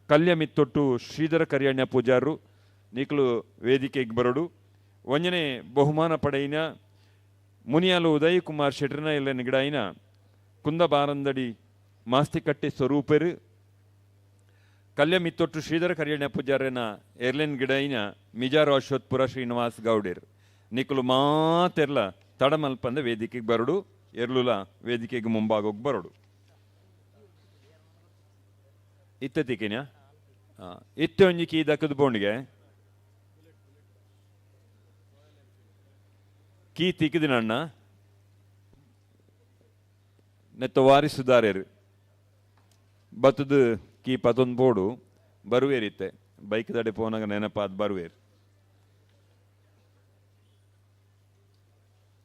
ಕಲ್ಯಮಿತ್ತೊಟ್ಟು ಶ್ರೀಧರ ಕರಿಯಣ್ಣ ಪೂಜಾರು ನಿಕುಲು ವೇದಿಕೆಗೆ ಬರೋಡು. ಒಂಜನೆ ಬಹುಮಾನ ಪಡೆಯಿನ ಮುನಿಯಾಲು ಉದಯ ಕುಮಾರ್ ಶೆಟ್ರನ ಇಲ್ಲ ನಿಗಡಾಯಿನ ಕುಂದಬಾರಂದಡಿ ಮಾಸ್ತಿಕಟ್ಟೆ ಸ್ವರೂಪರು ಕಲ್ಯಮಿತ್ತೊಟ್ಟು ಶ್ರೀಧರ ಕರಿಯಣ್ಣ ಪೂಜಾರನ ಏರ್ಲೆನ್ ಗಿಡೈನ ಮಿಜಾರು ಅಶ್ವತ್ಪುರ ಶ್ರೀನಿವಾಸ್ ಗೌಡೇರ್ ನಿಕುಲು ಮಾತೆರ್ಲ ತಡಮಲ್ಪಂದ ವೇದಿಕೆಗೆ ಬರೋಡು, ಎರ್ಲುಲ ವೇದಿಕೆಗೆ ಮುಂಭಾಗೋಗಿ ಬರೋಡು. ಇತ್ತತಿಕಿನ ಇತ್ತೆ ಒಂಜಿ ಕೀ ದಕ್ಕದ ಬೋಂಡಿಗೆ ಕೀ ತಿಕ್ಕಿದಿನಣ್ಣ ನೆತ್ತ ವಾರಿಸುದಾರೇರು ಬತ್ತದ ಕೀ ಪತೊಂದು ಬೋಡು ಬರುವೇರಿತ್ತೆ ಬೈಕ್ ದಡೆ ಪೋನಾಗ ನೆನಪಾದ ಬರುವೇರು.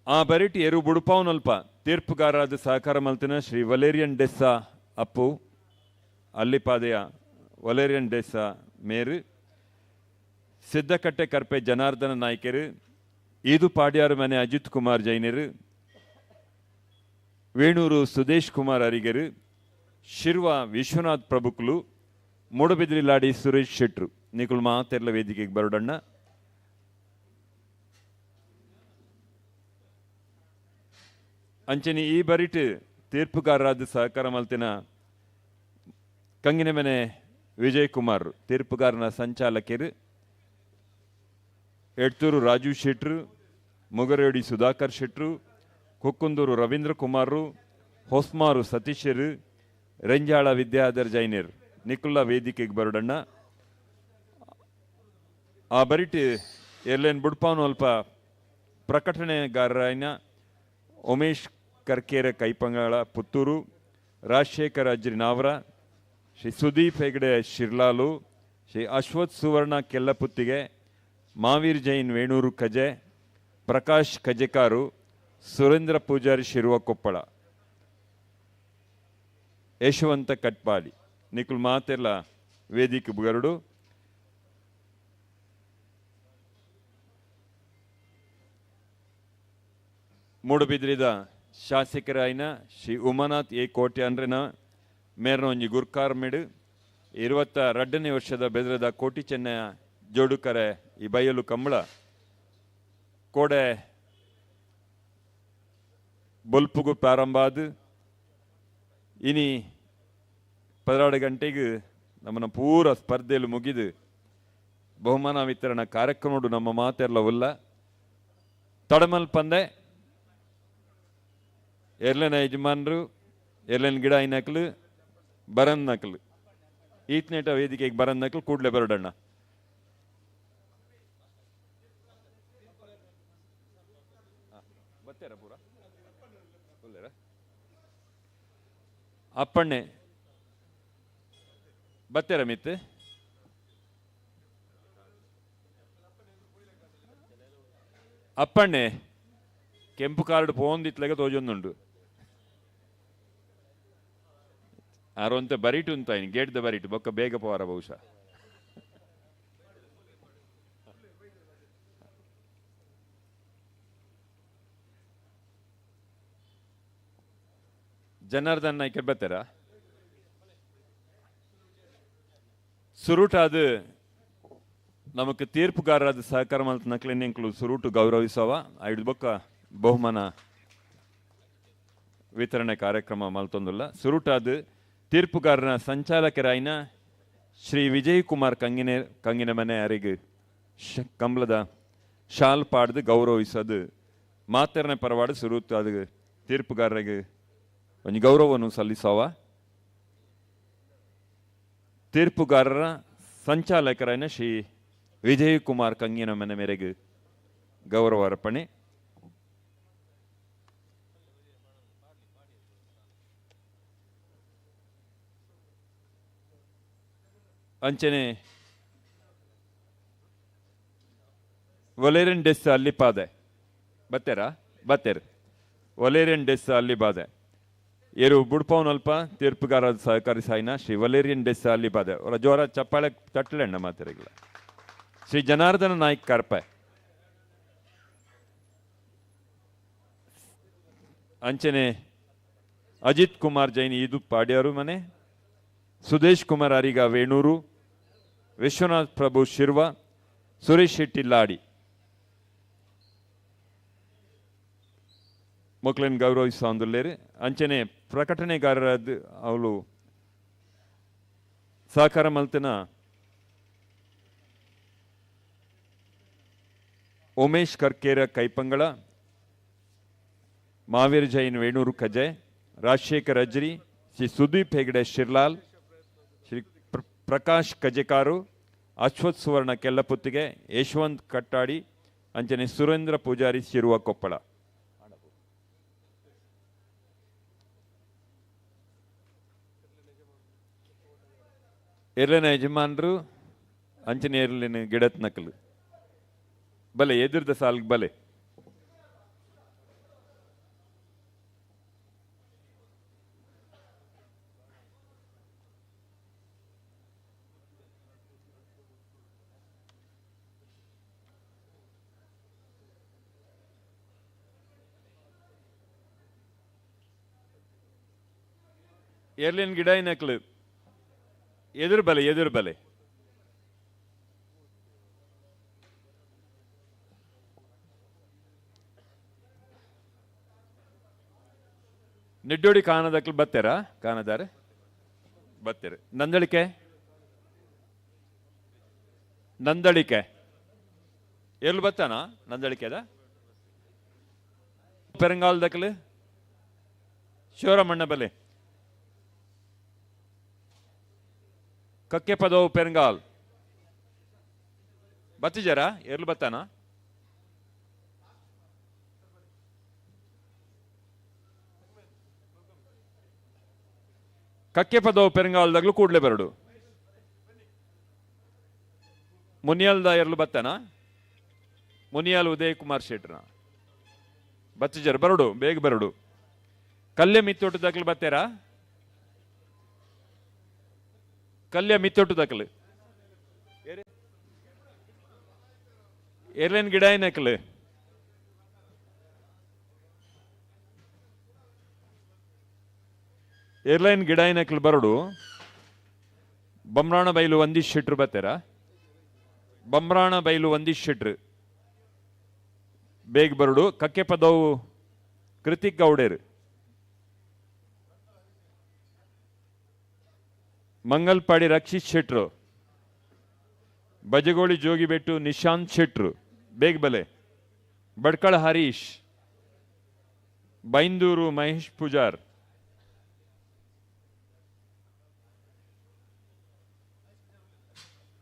ಆ ಬರಿಟಿ ಎರು ಬುಡುಪಾವನಲ್ಪ ತೀರ್ಪುಗಾರರಾದ ಸಹಕಾರ ಮಲ್ತಿನ ಶ್ರೀ ವಲೇರಿಯನ್ ಡೆಸ್ಸಾ ಅಪ್ಪು ಅಲ್ಲಿಪಾದೆಯ ವಲೇರಿಯನ್ ಡೆಸ್ಸಾ ಮೇರು, ಸಿದ್ದಕಟ್ಟೆ ಕರ್ಪೆ ಜನಾರ್ದನ ನಾಯ್ಕರು, ಈದು ಪಾಡ್ಯಾರು ಮನೆ ಅಜಿತ್ ಕುಮಾರ್ ಜೈನರು, ವೇಣೂರು ಸುದೇಶ್ ಕುಮಾರ್ ಅರಿಗರು, ಶಿರ್ವ ವಿಶ್ವನಾಥ್ ಪ್ರಭುಕುಲು, ಮೂಡಬಿದ್ರಿ ಲಾಡಿ ಸುರೇಶ್ ಶೆಟ್ರು ನಿಕುಲು ಮಾತೆರ್ಲ ವೇದಿಕೆಗೆ ಬರೋಡಣ್ಣ. ಅಂಚನೆ ಈ ಬರಿಟ್ ತೀರ್ಪುಗಾರರಾದ ಸಹಕಾರ ಮಲ್ತಿನ ಕಂಗಿನಮನೆ ವಿಜಯ್ ಕುಮಾರ್ ತೀರ್ಪುಗಾರನ ಸಂಚಾಲಕರು, ಎಡ್ತೂರು ರಾಜು ಶೆಟ್ರು, ಮುಗರೇಡಿ ಸುಧಾಕರ್ ಶೆಟ್ರು, ಕುಕ್ಕುಂದೂರು ರವೀಂದ್ರ ಕುಮಾರು, ಹೊಸ್ಮಾರು ಸತೀಶರು, ರೆಂಜಾಳ ವಿದ್ಯಾಧರ್ ಜೈನರ್ ನಿಕುಲ್ಲ ವೇದಿಕೆಗೆ ಬರೋಡಣ್ಣ. ಆ ಬರಿಟ್ ಎಲ್ಲೇನು ಬುಡ್ಪಾನು ಅಲ್ಪ ಪ್ರಕಟಣೆಗಾರರಾಯನ ಉಮೇಶ್ ಕರ್ಕೇರ ಕೈಪಂಗಳ ಪುತ್ತೂರು, ರಾಜಶೇಖರ ಅಜ್ರಿನಾವರ, ಶ್ರೀ ಸುದೀಪ್ ಹೆಗ್ಡೆ ಶಿರ್ಲಾಲು, ಶ್ರೀ ಅಶ್ವಥ್ ಸುವರ್ಣ ಕೆಲ್ಲಪುತ್ತಿಗೆ, ಮಾವೀರ್ ಜೈನ್ ವೇಣೂರು ಕಜೆ, ಪ್ರಕಾಶ್ ಕಜೆಕಾರು, ಸುರೇಂದ್ರ ಪೂಜಾರಿ ಶಿರುವ ಕೊಪ್ಪಳ, ಯಶವಂತ ಕಟ್ಪಾಡಿ ನಿಕುಲ್ ಮಾತೆಲ್ಲ ವೇದಿಕೆ ಬುಗರುಡು. ಮೂಡುಬಿದ್ರಿದ ಶಾಸಕರಾಯಿನ ಶ್ರೀ ಉಮಾನಾಥ್ ಎ ಕೋಟೆ ಅಂದ್ರೆನ ಮೇರ್ನ ಒಂಜಿ ಗುರ್ಕಾರ್ ಮೇಡು 22ನೇ ವರ್ಷದ ಬೆದ್ರದ ಕೋಟಿ ಚೆನ್ನಯ ಜೋಡುಕರೆ ಈ ಬಯಲು ಕಂಬಳ ಕೋಡೆ ಬೊಲ್ಪುಗು ಪ್ರಾರಂಭ ಆದು ಇನಿ 12 ಗಂಟೆಗೆ ನಮ್ಮನ್ನ ಪೂರ ಸ್ಪರ್ಧೆಯಲ್ಲಿ ಮುಗಿದು ಬಹುಮಾನ ವಿತರಣಾ ಕಾರ್ಯಕ್ರಮ ನಮ್ಮ ಮಾತೆಲ್ಲ ಉಲ್ಲ ತಡಮಲ್ ಪಂದೆ ಎರ್ಲೆನ ಯಜಮಾನರು ಎರ್ಲೆನ ಗಿಡ ಐನಕ್ಲು ಬರನ್ ನಕಲು ಈತ್ನೇಟ ವೇದಿಕೆಗೆ ಬರನ್ ನಕಲು ಕೂಡಲೇ ಬರೋಡಣ್ಣ. ಬತ್ತೇರ ಪೂರ ಅಪ್ಪಣ್ಣೆ ಬತ್ತೇರ ಮಿತ್ ಅಪ್ಪಣ್ಣೆ ಕೆಂಪು ಕಾರ್ಡ್ ಪೋಂದಿತ್ಲೆಗ ತೋಜೊಂದುಂಡು ಆರೋಂತ ಬರಿಟು ಅಂತ ಗೇಟ್ the ಬರಿಟು ಬೊಕ್ಕ ಬೇಗ ಪೋವಾರ ಬಹುಶಃ. ಜನಾರ್ದನ್ ನಾಯ್ಕರ್ ಬರ್ತಾರ ಸುರುಟ ಅದು ನಮಕ್ ತೀರ್ಪುಗಾರರಾದ ಸಹಕಾರ ಮಲ್ತನಕ್ಲೆನ್ನೆಂಕ್ಲು ಸುರುಟು ಗೌರವಿಸವ ಐದು ಬೊಕ್ಕ ಬಹುಮಾನ ವಿತರಣೆ ಕಾರ್ಯಕ್ರಮ ಮಲ್ತೊಂದುಲ್ಲ. ಸುರುಟಾದ ತೀರ್ಪುಗಾರನ ಸಂಚಾಲಕರಾಯಿನ ಶ್ರೀ ವಿಜಯ್ ಕುಮಾರ್ ಕಂಗಿನ ಮನೆ ಅರಿಗೆ ಕಂಬಳದ ಶಾಲ್ ಪಾಡ್ದು ಗೌರವಿಸೋದು ಮಾತರನೆ ಪರವಾಡು ಸುರುತು ಅದು ತೀರ್ಪುಗಾರರಿಗೆ ಒಂದು ಗೌರವವನ್ನು ಸಲ್ಲಿಸವ. ತೀರ್ಪುಗಾರರ ಸಂಚಾಲಕರಾಯಿನ ಶ್ರೀ ವಿಜಯ್ ಕುಮಾರ್ ಕಂಗಿನ ಮನೆ ಮೇರೆಗೆ ಗೌರವ ಅರ್ಪಣೆ. ಅಂಚನೆ ವಲೇರಿಯನ್ ಡೆಸ್ ಅಲ್ಲಿ ಪಾದೆ ಬತ್ತೇರಾ ಬತ್ತೇರು ವಲೇರಿಯನ್ ಡೆಸ್ ಅಲ್ಲಿ ಬಾದೆ ಏರು ಬುಡ್ಪವನಲ್ಪ ತೀರ್ಪುಗಾರ ಸಹಕಾರಿ ಸಾಯಿನ ಶ್ರೀ ವಲೇರಿಯನ್ ಡೆಸ್ ಅಲ್ಲಿಪಾದ ಅವರ ಜೋರ ಚಪ್ಪಾಳೆ ತಟ್ಟಲೆಣ್ಣ ಮಾತಿರಗಿಲ್ಲ. ಶ್ರೀ ಜನಾರ್ದನ ನಾಯ್ಕ್ ಕಾರ್ಪೆ ಅಂಚನೆ ಅಜಿತ್ ಕುಮಾರ್ ಜೈನ್ ಈದು ಪಾಡ್ಯಾರು ಮನೆ, ಸುದೇಶ್ ಕುಮಾರ್ ಅರಿಗ ವೇಣೂರು, ವಿಶ್ವನಾಥ್ ಪ್ರಭು ಶಿರ್ವ, ಸುರೇಶ್ ಶೆಟ್ಟಿ ಲಾಡಿ ಮಕ್ಕಳನ್ನು ಗೌರವಿಸುವಂದುಲ್ಲೇರು. ಅಂಚನೆ ಪ್ರಕಟಣೆಗಾರರಾದ ಅವಳು ಸಹಕಾರ ಮಲ್ತನ ಉಮೇಶ್ ಕರ್ಕೇರ ಕೈಪಂಗಳ, ಮಹಾವೀರ್ ಜೈನ್ ವೇಣೂರು ಕಜೆ, ರಾಜಶೇಖರ್ ಅಜ್ರಿ, ಶ್ರೀ ಸುದೀಪ್ ಹೆಗಡೆ ಶಿರ್ಲಾಲ್, ಶ್ರೀ ಪ್ರಕಾಶ್ ಕಜೆಕಾರು, ಅಶ್ವಥ್ ಸುವರ್ಣ ಕೆಲ್ಲಪುತ್ತಿಗೆ, ಯಶವಂತ್ ಕಟ್ಟಾಡಿ, ಅಂಚನೆ ಸುರೇಂದ್ರ ಪೂಜಾರಿ ಶಿರುವ ಕೊಪ್ಪಳ. ಎರ್ಲಿನ ಯಜಮಾನರು ಅಂಚನೆ ಎರ್ಲಿನ ಗಿಡತ್ ನಕಲು ಬಲೆ ಎದುರ್ದ ಸಾಲ್ಗೆ ಬಲೆ. ಎರ್ಲಿನ ಗಿಡ ನಕಲು ಎದುರು ಬಲೆ, ಎದುರು ಬಲೆ. ನಿಡ್ಡೋಡಿ ಕಾನದಕ್ಲು ಬತ್ತೆರಾ? ಕಾನದಾರೆ ಬತ್ತೆರ. ನಂದಳಿಕೆ, ನಂದಳಿಕೆ ಎಲ್ಲಿ ಬತ್ತಾನ? ನಂದಳಿಕೆದ ಪೆರಂಗಾಲ್ದಕ್ಲು ಶಿವರಾಮಣ್ಣ ಬಲೆ, ಕಕ್ಕೆ ಪದವು ಪೆರಂಗಾಲ್ ಬತ್ತಿಜಾರ? ಎರ್ಲು ಬತ್ತಾನ? ಕಕ್ಕೆ ಪದವು ಪೆರಂಗಾಲ್ದಾಗ್ಲೂ ಕೂಡ್ಲೆ ಬರಡು. ಮುನಿಯಾಲ್ದ ಎರ್ಲು ಬತ್ತಾನ? ಮುನಿಯಾಲ್ ಉದಯ್ ಕುಮಾರ್ ಶೆಟ್ರ ಬತ್ತಿಜಾರ? ಬರಡು, ಬೇಗ ಬರಡು. ಕಲ್ಯ ಮಿತ್ತೊಟ್ಟದಾಗ್ಲು ಬತ್ತೇರಾ? ಕಲ್ಯ ಮಿತ್ತೊಟ್ಟು ದಾಖಲೆ ಏರ್ಲೈನ್ ಗಿಡ ಏನಕಲೆ ಏರ್ಲೈನ್ ಗಿಡ ಏನಕಲ್ ಬರಡು. ಬಮ್ರಾಣ ಬೈಲು ಒಂದಿಶ್ ಶೆಟ್ರು ಬತ್ತೇರಾ? ಬಮ್ರಾಣ ಬೈಲು ಒಂದಿಶ್ ಶೆಟ್ರು ಬೇಗ ಬರಡು. ಕಕ್ಕೆ ಪದವು ಕೃತಿಕ್ ಗೌಡೇರು, ಮಂಗಲ್ಪಾಡಿ ರಕ್ಷಿತ್ ಶೆಟ್ರು, ಬಜಗೋಳಿ ಜೋಗಿಬೆಟ್ಟು ನಿಶಾಂತ್ ಶೆಟ್ರು ಬೇಗ ಬಲೆ, ಬಡ್ಕಳ ಹರೀಶ್, ಬೈಂದೂರು ಮಹೇಶ್ ಪೂಜಾರ್,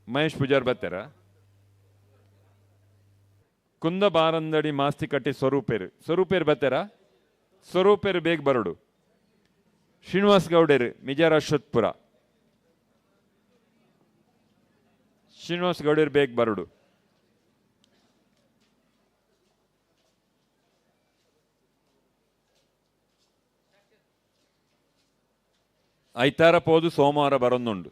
ಮಹೇಶ್ ಪೂಜಾರ್ ಬತ್ತಾರ? ಕುಂದ ಬಾರಂದಡಿ ಮಾಸ್ತಿಕಟ್ಟೆ ಸ್ವರೂಪೇರು, ಸ್ವರೂಪೇರು ಬತ್ತಾರ? ಸ್ವರೂಪೇರು ಬೇಗ ಬರಡು. ಶ್ರೀನಿವಾಸ್ ಗೌಡೇರು ಮಿಜಾರ್ ಅಶ್ವತ್ಪುರ, ಶ್ರೀನಿವಾಸ್ ಗೌಡೇರು ಬೇಗ ಬರಡು. ಐತಾರ ಪೋದು ಸೋಮವಾರ ಬರೊಂದುಂಡು.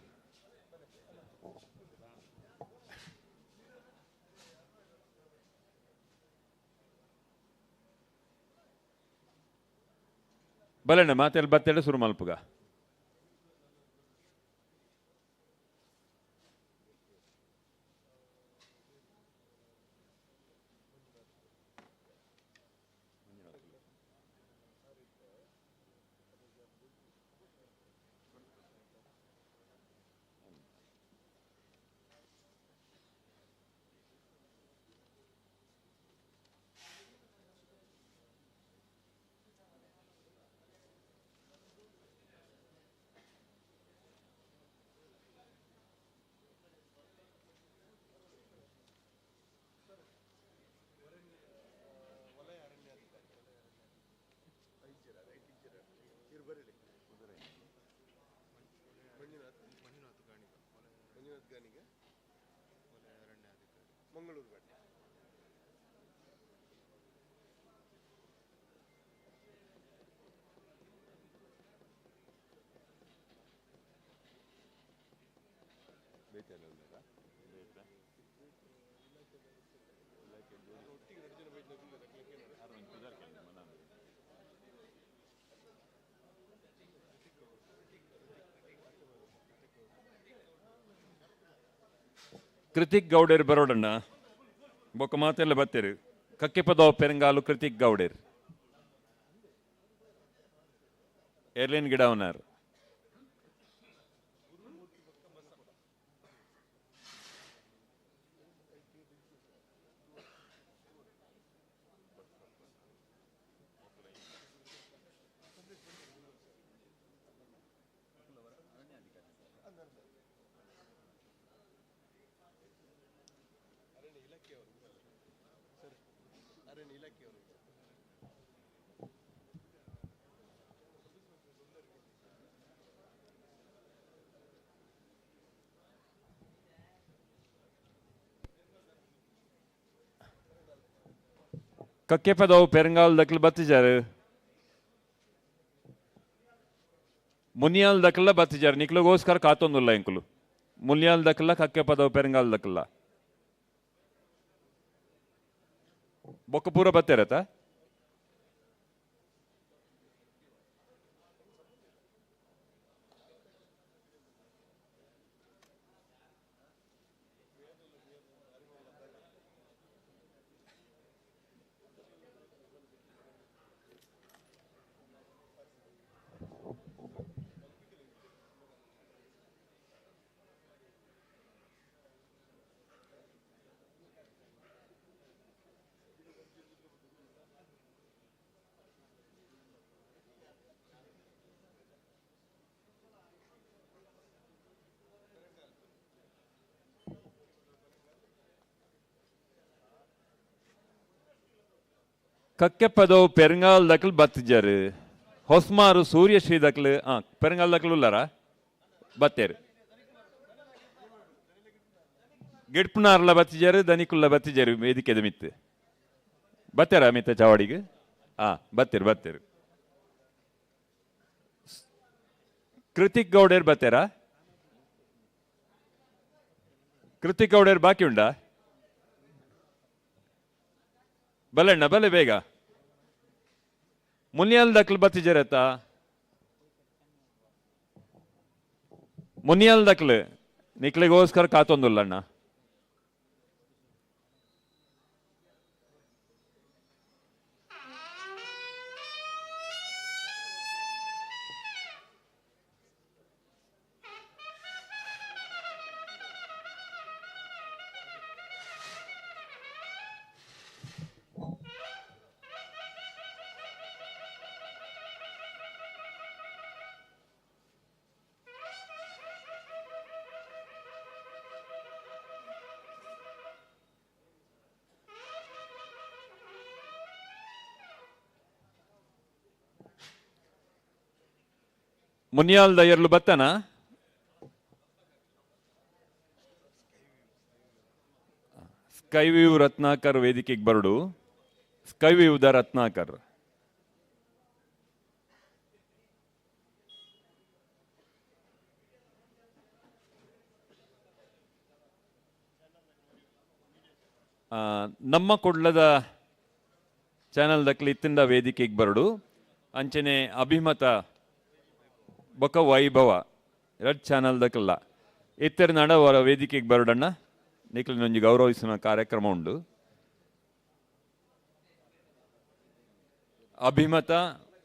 ಬಲೆಣ್ಣ ಮಾತೆಲ್ಲ ಬತ್ತೆಲ್ಲ ಶುರು ಮಲ್ಪುಗ. ಕೃತಿಕ್ ಗೌಡೇರ್ ಬರೋಡಣ್ಣ ಬೊಕ್ಕ ಮಾತೆಲ್ಲ ಬತ್ತೇರು ಕಕ್ಕೆಪದವ ಪೆರಂಗಾಲು ಕೃತಿಕ್ ಗೌಡೇರ್ ಏರ್ಲೈನ್ ಗಿಡವನಾರ್ ಕಕ್ಕೆಪದವು ಪೆರಂಗಾಲ್ ದಕ್ಲು ಬತ್ತಿಜಾರು ಮುನಿಯಾಲ್ ದಕ್ಲ ಬತ್ತಿಜಾರು ನಿಕ್ಲಗೋಸ್ಕರ ಕಾತೊಂದುಲ್ಲ ಇಂಕುಲು ಮುನಿಯಾಲ್ ದಕ್ಲ ಕಕ್ಕೆಪದವು ಪೆರಂಗಾಲ್ ದಕ್ಲ ಬೊಕ್ಕ ಪೂರ ಬತ್ತೇರತ ಕಕ್ಕೆಪದವು ಪೆರಂಗಾಲ್ ದಕ್ಲು ಬತ್ತಿಜಾರು ಹೊಸ್ಮಾರು ಸೂರ್ಯಶ್ರೀ ದಕ್ಲು ಪೆರಂಗಾಲ್ ದಕ್ಲು ಉಲ್ಲಾರ ಬತ್ತೇರು ಗಿಡ್ಪುನಾರ್ಲ ಬತ್ತಿಜಾರು ದನಿಕುಲ್ಲ ಬತ್ತಿಜಾರು ವೇದಿಕೆದ ಮಿತ್ತು ಬತ್ತೇರ ಮಿತ್ತ ಚಾವಡಿಗೆ ಬತ್ತೇರು ಬತ್ತೇರು ಕೃತಿಕ್ ಗೌಡೇರ್ ಬತ್ತೇರಾ ಕೃತಿಕ್ ಗೌಡೇರ್ ಬಾಕಿ ಉಂಡಾ ಬಲಣ್ಣ ಬಲೆ ಬೇಗ ಮುನಿಯಾಲ್ ದಕ್ಲು ಬತ್ತಿಜರತ್ತ ಮುನಿಯಾಲ್ ದಕ್ಲು ನಿಕ್ಲಿಗೋಸ್ಕರ ಕಾತೊಂದುಲ್ಲಣ್ಣ ಮುನಿಯಾಲ್ ದಯರ್ಲು ಬತ್ತನ ಸ್ಕೈವ್ಯೂ ರತ್ನಾಕರ್ ವೇದಿಕೆಗೆ ಬರಡು ಸ್ಕೈವ್ಯೂದ ರತ್ನಾಕರ್ ನಮ್ಮ ಕೊಡ್ಲದ ಚಾನಲ್ ದಕ್ಲಿ ಇತ್ತಿಂದ ವೇದಿಕೆಗೆ ಬರಡು ಅಂಚನೆ ಅಭಿಮತ ಬೊಕ ವೈಭವ ರಡ್ ಚಾನಲ್ ದಕ್ಲ ಇತ್ತರ ನಡವರ ವೇದಿಕೆಗೆ ಬರಡಣ್ಣ ನಿಕ್ಲಿನೊಂಜಿ ಗೌರವಿಸುವ ಕಾರ್ಯಕ್ರಮ ಉಂಡು ಅಭಿಮತ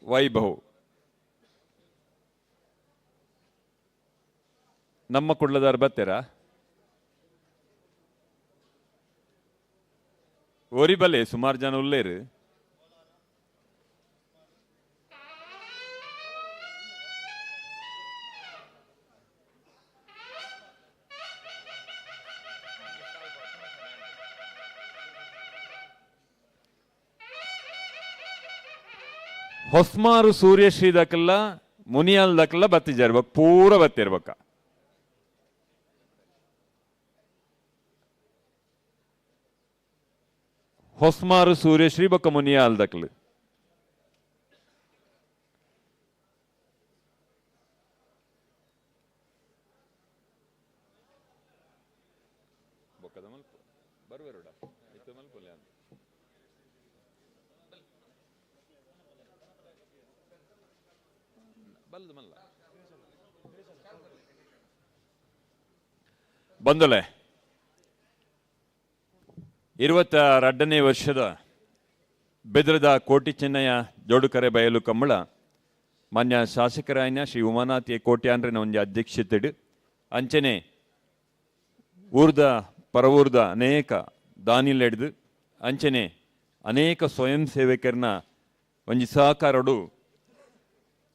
ವೈಭವ್ ನಮ್ಮ ಕುಡ್ಲದಾರ್ ಬತ್ತೀರಾ ಓರಿ ಬಲೆ ಸುಮಾರು ಜನ ಉಲ್ಲೇರು ಹೊಸ್ಮಾರು ಸೂರ್ಯಶ್ರೀ ದಕಲ್ಲ ಮುನಿಯಾಲ್ ದಕಲ್ಲ ಬತ್ತಿಜಾರ್ಬೇಕು ಪೂರ ಬತ್ತಿರ್ಬೇಕ ಹೊಸ್ಮಾರು ಸೂರ್ಯಶ್ರೀ ಬೊಕ್ಕ ಮುನಿಯಾಲ್ ದಕ್ಲು ಬೊಕ್ಕದ ಮಲ್ಪ ಬರುವೆರುಡ ಇತ್ತು ಮಲ್ಪುಲೆ ಅಂತ ಬಲ್ದು ಮಲ್ಲ ಬಂದಲೆ 22ನೇ ವರ್ಷದ ಬೆದ್ರದ ಕೋಟಿ ಚೆನ್ನಯ್ಯ ಜೋಡುಕರೆ ಬಯಲು ಕಂಬಳ ಮಾನ್ಯ ಶಾಸಕರಾಯನ ಶ್ರೀ ಉಮಾನಾಥ್ ಎ ಕೋಟ್ಯಾನ್ರನ ಒಂದು ಅಧ್ಯಕ್ಷತೆಡು ಅಂಚನೆ ಊರ್ದ ಪರವೂರ್ದ ಅನೇಕ ದಾನಿಲೆಡ್ದು ಅಂಚನೆ ಅನೇಕ ಸ್ವಯಂ ಸೇವಕರನ್ನ ಒಂಜಿ ಸಹಕಾರಡು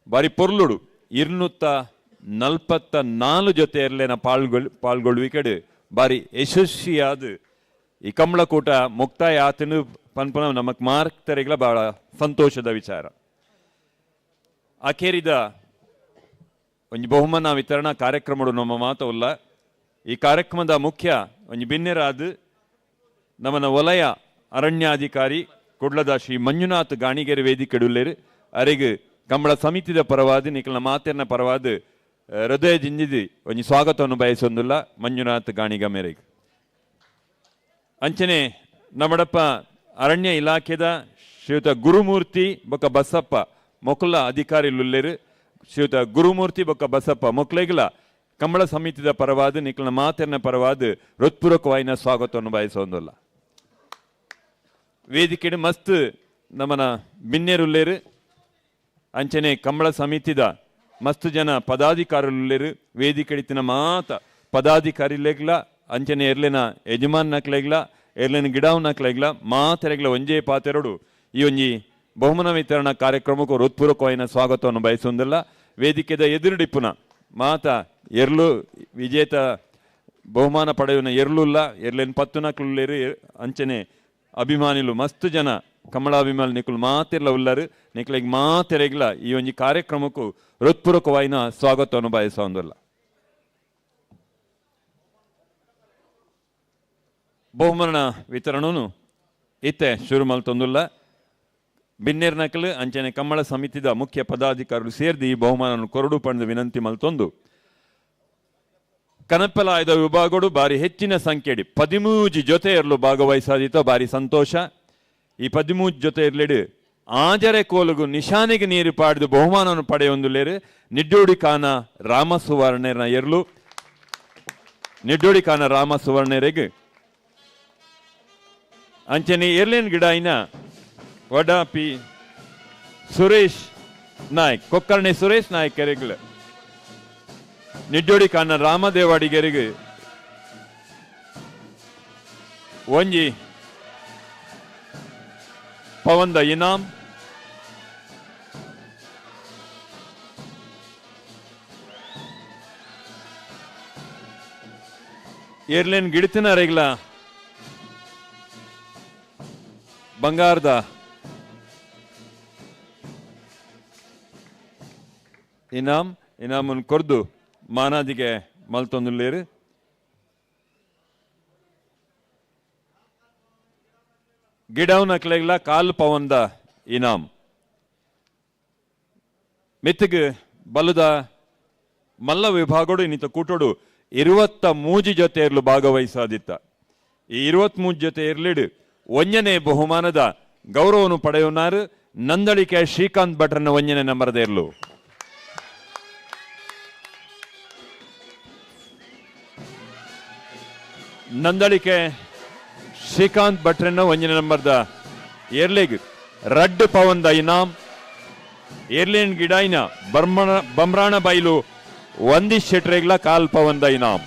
ಬಾರಿ ಪೊರ್ಲುಡು 244 ಜೊತೆ ಇರಲೇನ ಪಾಲ್ಗೊಳ್ಳುವಿಕೆಡು ಬಾರಿ ಯಶಸ್ವಿಯಾದ ಈ ಕಂಬಳಕೂಟ ಮುಕ್ತಾಯ ಆತನು ಪನ್ಪನ ನಮಕ್ ಮಾರ್ಕ್ತರಿಗಳ ಬಹಳ ಸಂತೋಷದ ವಿಚಾರ. ಅಖೇರಿದ ಒಂಜಿ ಬಹುಮಾನ ವಿತರಣಾ ಕಾರ್ಯಕ್ರಮಡು ನಮ್ಮ ಮಾತವಲ್ಲ. ಈ ಕಾರ್ಯಕ್ರಮದ ಮುಖ್ಯ ಒಂಜಿ ಬಿನ್ನೆರಾದ ನಮ್ಮನ ವಲಯ ಅರಣ್ಯಾಧಿಕಾರಿ ಕುಡ್ಲದ ಶ್ರೀ ಮಂಜುನಾಥ್ ಗಾಣಿಗೆರೆ ವೇದಿಕೆಡುಲ್ಲೇರು ಅರೆಗ್ ಕಂಬಳ ಸಮಿತಿದ ಪರವಾದ ನಿಕಲ್ನ ಮಾತೆರ್ನ ಪರವಾದ ಹೃದಯ ಜಿಂಜಿದಿ ಒಂಜಿ ಸ್ವಾಗತವನ್ನು ಬಯಸೊಂದುಲ್ಲ ಮಂಜುನಾಥ್ ಗಾಣಿಗ ಮೇರೆಗೆ. ಅಂಚನೆ ನಮ್ಮಡಪ್ಪ ಅರಣ್ಯ ಇಲಾಖೆದ ಶ್ರೀಯುತ ಗುರುಮೂರ್ತಿ ಬೊಕ್ಕ ಬಸಪ್ಪ ಮೊಕುಲ ಅಧಿಕಾರಿ ಲುಲ್ಲೇರು ಶ್ರೀಯುತ ಗುರುಮೂರ್ತಿ ಬೊಕ್ಕ ಬಸಪ್ಪ ಮೊಕ್ಲೆಗ್ಲ ಕಂಬಳ ಸಮಿತಿದ ಪರವಾದ ನಿಕಲ್ನ ಮಾತೆರ್ನ ಪರವಾದ ಹೃತ್ಪೂರ್ವಕವಾಯಿನ ಸ್ವಾಗತವನ್ನು ಬಯಸೊಂದುಲ್ಲ. ವೇದಿಕೆಡು ಮಸ್ತ್ ನಮ್ಮನ ಬಿನ್ನೆರುಲ್ಲೇರು ಅಂಚನೆ ಕಂಬಳ ಸಮಿತಿದ ಮಸ್ತ್ ಜನ ಪದಾಧಿಕಾರಿಲುಲ್ಲೇರು ವೇದಿಕೆಡಿತಿನ ಮಾತ ಪದಾಧಿಕಾರಿಲೆಗ್ಲ ಅಂಚನೆ ಎರ್ಲೆನ ಯಜಮಾನ್ನಕ್ಲೆಗ್ಲ ಎರ್ಲೆನ ಗಿಡವನಕ್ಲೆಗ್ಲ ಮಾತೆರೆಗ್ಲ ಒಂಜೇ ಪಾತೆರಡು ಈ ಒಂಜಿ ಬಹುಮಾನ ವಿತರಣಾ ಕಾರ್ಯಕ್ರಮಕ್ಕೂ ಹೃತ್ಪೂರ್ವಕವಾಯಿನ ಸ್ವಾಗತವನ್ನು ಬಯಸುವುದಿಲ್ಲ. ವೇದಿಕೆದ ಎದುರುಡಿಪ್ಪುನ ಮಾತ ಎರ್ಲು ವಿಜೇತ ಬಹುಮಾನ ಪಡೆಯುವ ಎರ್ಲುಲ್ಲ ಎರ್ಲೆನ್ ಪತ್ತುನಕ್ಲುಲ್ಲೇರು ಅಂಚನೆ ಅಭಿಮಾನಿಲು ಮಸ್ತ್ ಜನ ಕಮಲಾಭಿಮಾನಿ ನಿಕುಲು ಮಾತೆರ್ಲ ಉಲ್ಲರು ನಿಕ್ಲೆಗ್ ಮಾತೆರೆಗ್ಲ ಈ ಒಂಜಿ ಕಾರ್ಯಕ್ರಮಕ್ಕೂ ಹೃತ್ಪೂರ್ವಕವಾಯಿನ ಸ್ವಾಗತವನ್ನು ಬಯಸುವುದಿಲ್ಲ. ಬಹುಮಾನ ವಿತರಣನು ಇತ್ತೆ ಶುರು ಮಲ್ತೊಂದುಲ್ಲ. ಬಿನ್ನೇರ್ ನಕಲು ಅಂಚನೆ ಕಮ್ಮಳ ಸಮಿತಿದ ಮುಖ್ಯ ಪದಾಧಿಕಾರಿಗಳು ಸೇರಿದು ಈ ಬಹುಮಾನವನ್ನು ಕೊರಡು ಪಂಡು ವಿನಂತಿ ಮಲ್ತೊಂದು ಕನಪಲಾಯದ ವಿಭಾಗಗಳು ಬಾರಿ ಹೆಚ್ಚಿನ ಸಂಖ್ಯೆಡಿ 13 ಜೊತೆ ಇರಲು ಭಾಗವಹಿಸಾದಿತ್ತು. ಬಾರಿ ಸಂತೋಷ. ಈ 13 ಜೊತೆ ಇರಲಿಡು ಆಜರೆ ಕೋಲುಗು ನಿಶಾನೆಗೆ ನೀರು ಪಾಡಿದು ಬಹುಮಾನವನ್ನು ಪಡೆಯೊಂದುಲೇರು ನಿಡ್ಡೋಡಿ ಕಾನ ರಾಮ ಸುವರ್ಣನ ಎರ್ಲು ನಿಡ್ಡೋಡಿ ಕಾನ ರಾಮ ಸುವರ್ಣರೆಗ್ ಅಂಚನೆ ಎರ್ಲೇನ್ ಗಿಡಾಯಿನ ವಡ ಪಿ ಸುರೇಶ್ ನಾಯ್ಕ್ ಕೊಕ್ಕರ್ಣೆ ಸುರೇಶ್ ನಾಯ್ಕ್ ಎರೆಗ್ಲ ನಿಡ್ಡೋಡಿ ಕಾನ ರಾಮದೇವಾಡಿಗೆರೆಗ್ ಒಂಜಿ ಪವಂದ ಇನಾಮ್ ಏರ್ಲೇನ್ ಗಿಡತಿನ ರೆಗ್ಲ ಬಂಗಾರದ ಇನಾಮ್ ಇನಾಮನ್ ಕೊರ್ದು ಮಾನಾದಿಗೆ ಮಲ್ತೊಂದುಲ್ಲೇರು. ಗಿಡವನ ಕಾಲು ಪವಂದ ಇನಾಮ್ ಮೆತ್ತಗೆ ಬಲದ ಮಲ್ಲ ವಿಭಾಗಡು ಇನ್ನಿತ ಕೂಟೋಡು 23 ಜೊತೆ ಇರಲು ಭಾಗವಹಿಸಾದಿತ್ತ. ಈ 23 ಜೊತೆ ಇರಲಿಡು ಒಂಜನೇ ಬಹುಮಾನದ ಗೌರವವನ್ನು ಪಡೆಯುವನಾರು ನಂದಳಿಕೆ ಶ್ರೀಕಾಂತ್ ಭಟ್ರನ ಒಂಜನೇ ನಂಬರದ ಇರಲು. ನಂದಳಿಕೆ ಶ್ರೀಕಾಂತ್ ಭಟ್ರನ್ನ ಒಂಜನೇ ನಂಬರ್ದ ಏರ್ಲೆಗ್ ರಡ್ಡು ಪವಂದ ಇನಾಮ್ ಏರ್ಲೇನ್ ಗಿಡಾಯಿನ ಬಮ್ರಾಣ ಬೈಲು ಒಂದಿ ಶೆಟ್ರೆಗ್ಲ ಕಾಲ್ ಪವಂದ ಇನಾಮ್.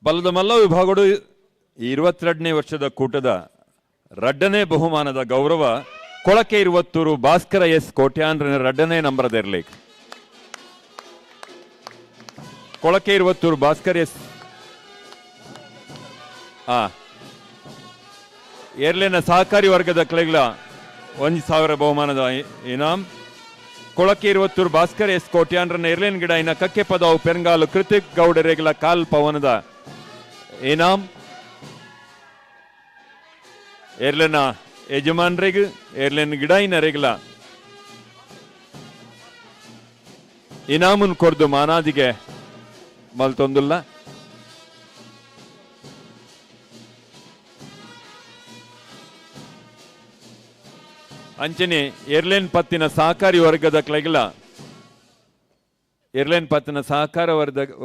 ಬಲದ ಮಲ್ಲ ವಿಭಾಗಡು 22ನೇ ವರ್ಷದ ಕೂಟದ ರಡ್ಡನೇ ಬಹುಮಾನದ ಗೌರವ ಕೊಳಕೆ ಇರುವತ್ತೂರು ಭಾಸ್ಕರ ಎಸ್ ಕೋಟ್ಯಾನ್ರನ ರಡ್ಡನೇ ನಂಬರದ ಇರಲಿ. ಕೊಳಕೆ ಇರುವತ್ತೂರು ಭಾಸ್ಕರ್ ಎಸ್ ಎರ್ಲೆನ ಸಹಕಾರಿ ವರ್ಗದ ಕ್ಲೆಗ್ಲ 1000 ಬಹುಮಾನದ ಇನಾಮ್. ಕೊಳಕೆ ಇರುವತ್ತೂರು ಭಾಸ್ಕರ್ ಎಸ್ ಕೋಟ್ಯಾನ್ರನ್ನ ಎರ್ಲೇನ್ ಗಿಡ ಇನ್ನ ಕಕ್ಕೆ ಪದವು ಪೆರಂಗಾಲು ಕೃತಿಕ್ ಗೌಡರೆಗ್ಲ ಕಾಲ್ ಪವನದ ಇನಾಮ್. ಎರ್ಲೆನ ಯಜಮಾನ್ರೆಗ್ ಎರ್ಲೆನ್ ಗಿಡ ಇನ್ನ ಇನಾಮುನ್ ಕೊರ್ದು ಮಾನಾದಿಗೆ ಮಲ್ತೊಂದುಲ್ಲ. ಅಂಚನೆ ಏರ್ಲೈನ್ ಪತ್ತಿನ ಸಹಕಾರಿ ವರ್ಗದ ಕ್ಲೆಗ್ಲ ಏರ್ಲೈನ್ ಪತ್ತಿನ ಸಹಕಾರ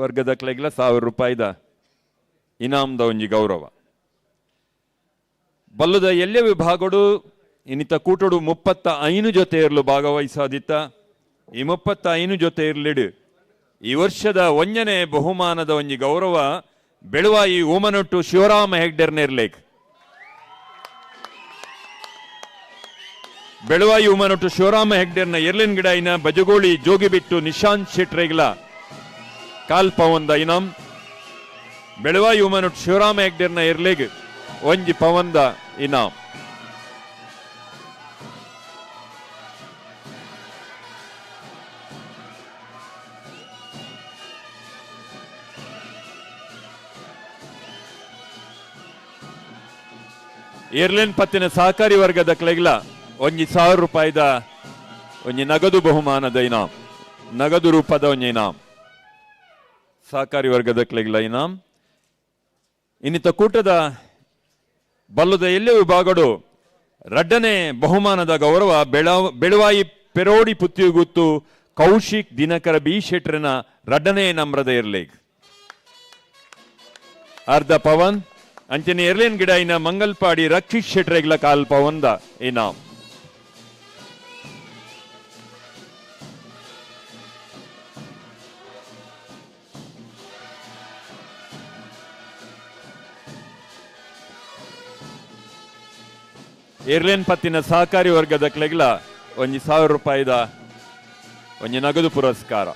ವರ್ಗದ ಕ್ಲೆಗ್ಲ 1000 ರೂಪಾಯಿದ ಇನಾಮದ ಒಂಜಿ ಗೌರವ. ಬಲ್ಲದ ಎಲ್ಲೆ ವಿಭಾಗಡು ಇನ್ನಿತ ಕೂಟಡು 35 ಜೊತೆ ಇರಲು ಭಾಗವಹಿಸಾದಿತ್ತ. ಈ 35 ಜೊತೆ ಇರಲಿಡು ಈ ವರ್ಷದ ಒಂಜನೇ ಬಹುಮಾನದ ಒಂಜಿ ಗೌರವ ಬೆಳುವಾಯಿ ಓಮನೊಟ್ಟು ಶಿವರಾಮ ಹೆಗ್ಡೆರ್ನೇರ್ಲೇಕ್. ಬೆಳುವಾಯಿ ಉಮನೊಟ್ಟು ಶಿವರಾಮ ಹೆಗ್ಡೆರ್ನ ಎರ್ಲಿನ್ ಗಿಡಾಯಿನ ಬಜಗೋಳಿ ಜೋಗಿಬಿಟ್ಟು ನಿಶಾಂತ್ ಶೆಟ್ರೆಗ್ಲ ಕಾಲ್ ಪವಂದ ಇನಾಮ್. ಬೆಳುವಾಯಿ ಉಮನೊಟ್ಟು ಶಿವರಾಮ ಹೆಗ್ಡೆರ್ನ ಎರ್ಲೆಗ್ ಒಂಜಿ ಪವಂದ ಇನಾಮ್. ಏರ್ಲೈನ್ ಪತ್ತಿನ ಸಹಕಾರಿ ವರ್ಗದ ಕ್ಲೆಗ್ಲ 1000 ರೂಪಾಯಿದ ಒಂಜಿ ನಗದು ಬಹುಮಾನದ ಇನಾಮ್, ನಗದು ರೂಪದ ಒಂಜಿ ಇನಾಮ್ ಸಹಕಾರಿ ವರ್ಗದ ಕ್ಲೆಗ್ಲ ಇನಾಮ್. ಇನ್ನಿತ ಕೂಟದ ಬಲ್ಲದ ಎಲ್ಲೆ ವಿಭಾಗಡು ರಡ್ಡನೆ ಬಹುಮಾನದ ಗೌರವ ಬೆಳುವಾಯಿ ಪೆರೋಡಿ ಪುತ್ತಿಯುಗುತ್ತು ಕೌಶಿಕ್ ದಿನಕರ ಬಿ ಶೆಟ್ರನ ರಡ್ಡನೆ ನಮ್ರದ ಎರ್ಲೇಗ್ ಅರ್ಧ ಪವನ್. ಅಂಚನೆ ಎರ್ಲೇನ್ ಗಿಡಾಯಿನ ಮಂಗಲ್ಪಾಡಿ ರಕ್ಷಿತ್ ಶೆಟ್ರೆಗ್ಲ ಕಾಲ್ ಪವಂದ ಇನಾಮ್. ಏರ್ಲೈನ್ ಪತ್ತಿನ ಸಹಕಾರಿ ವರ್ಗದ ಕ್ಲೆಗ್ಲ 1000 ರೂಪಾಯಿದ ಒಂಜಿ ನಗದು ಪುರಸ್ಕಾರ.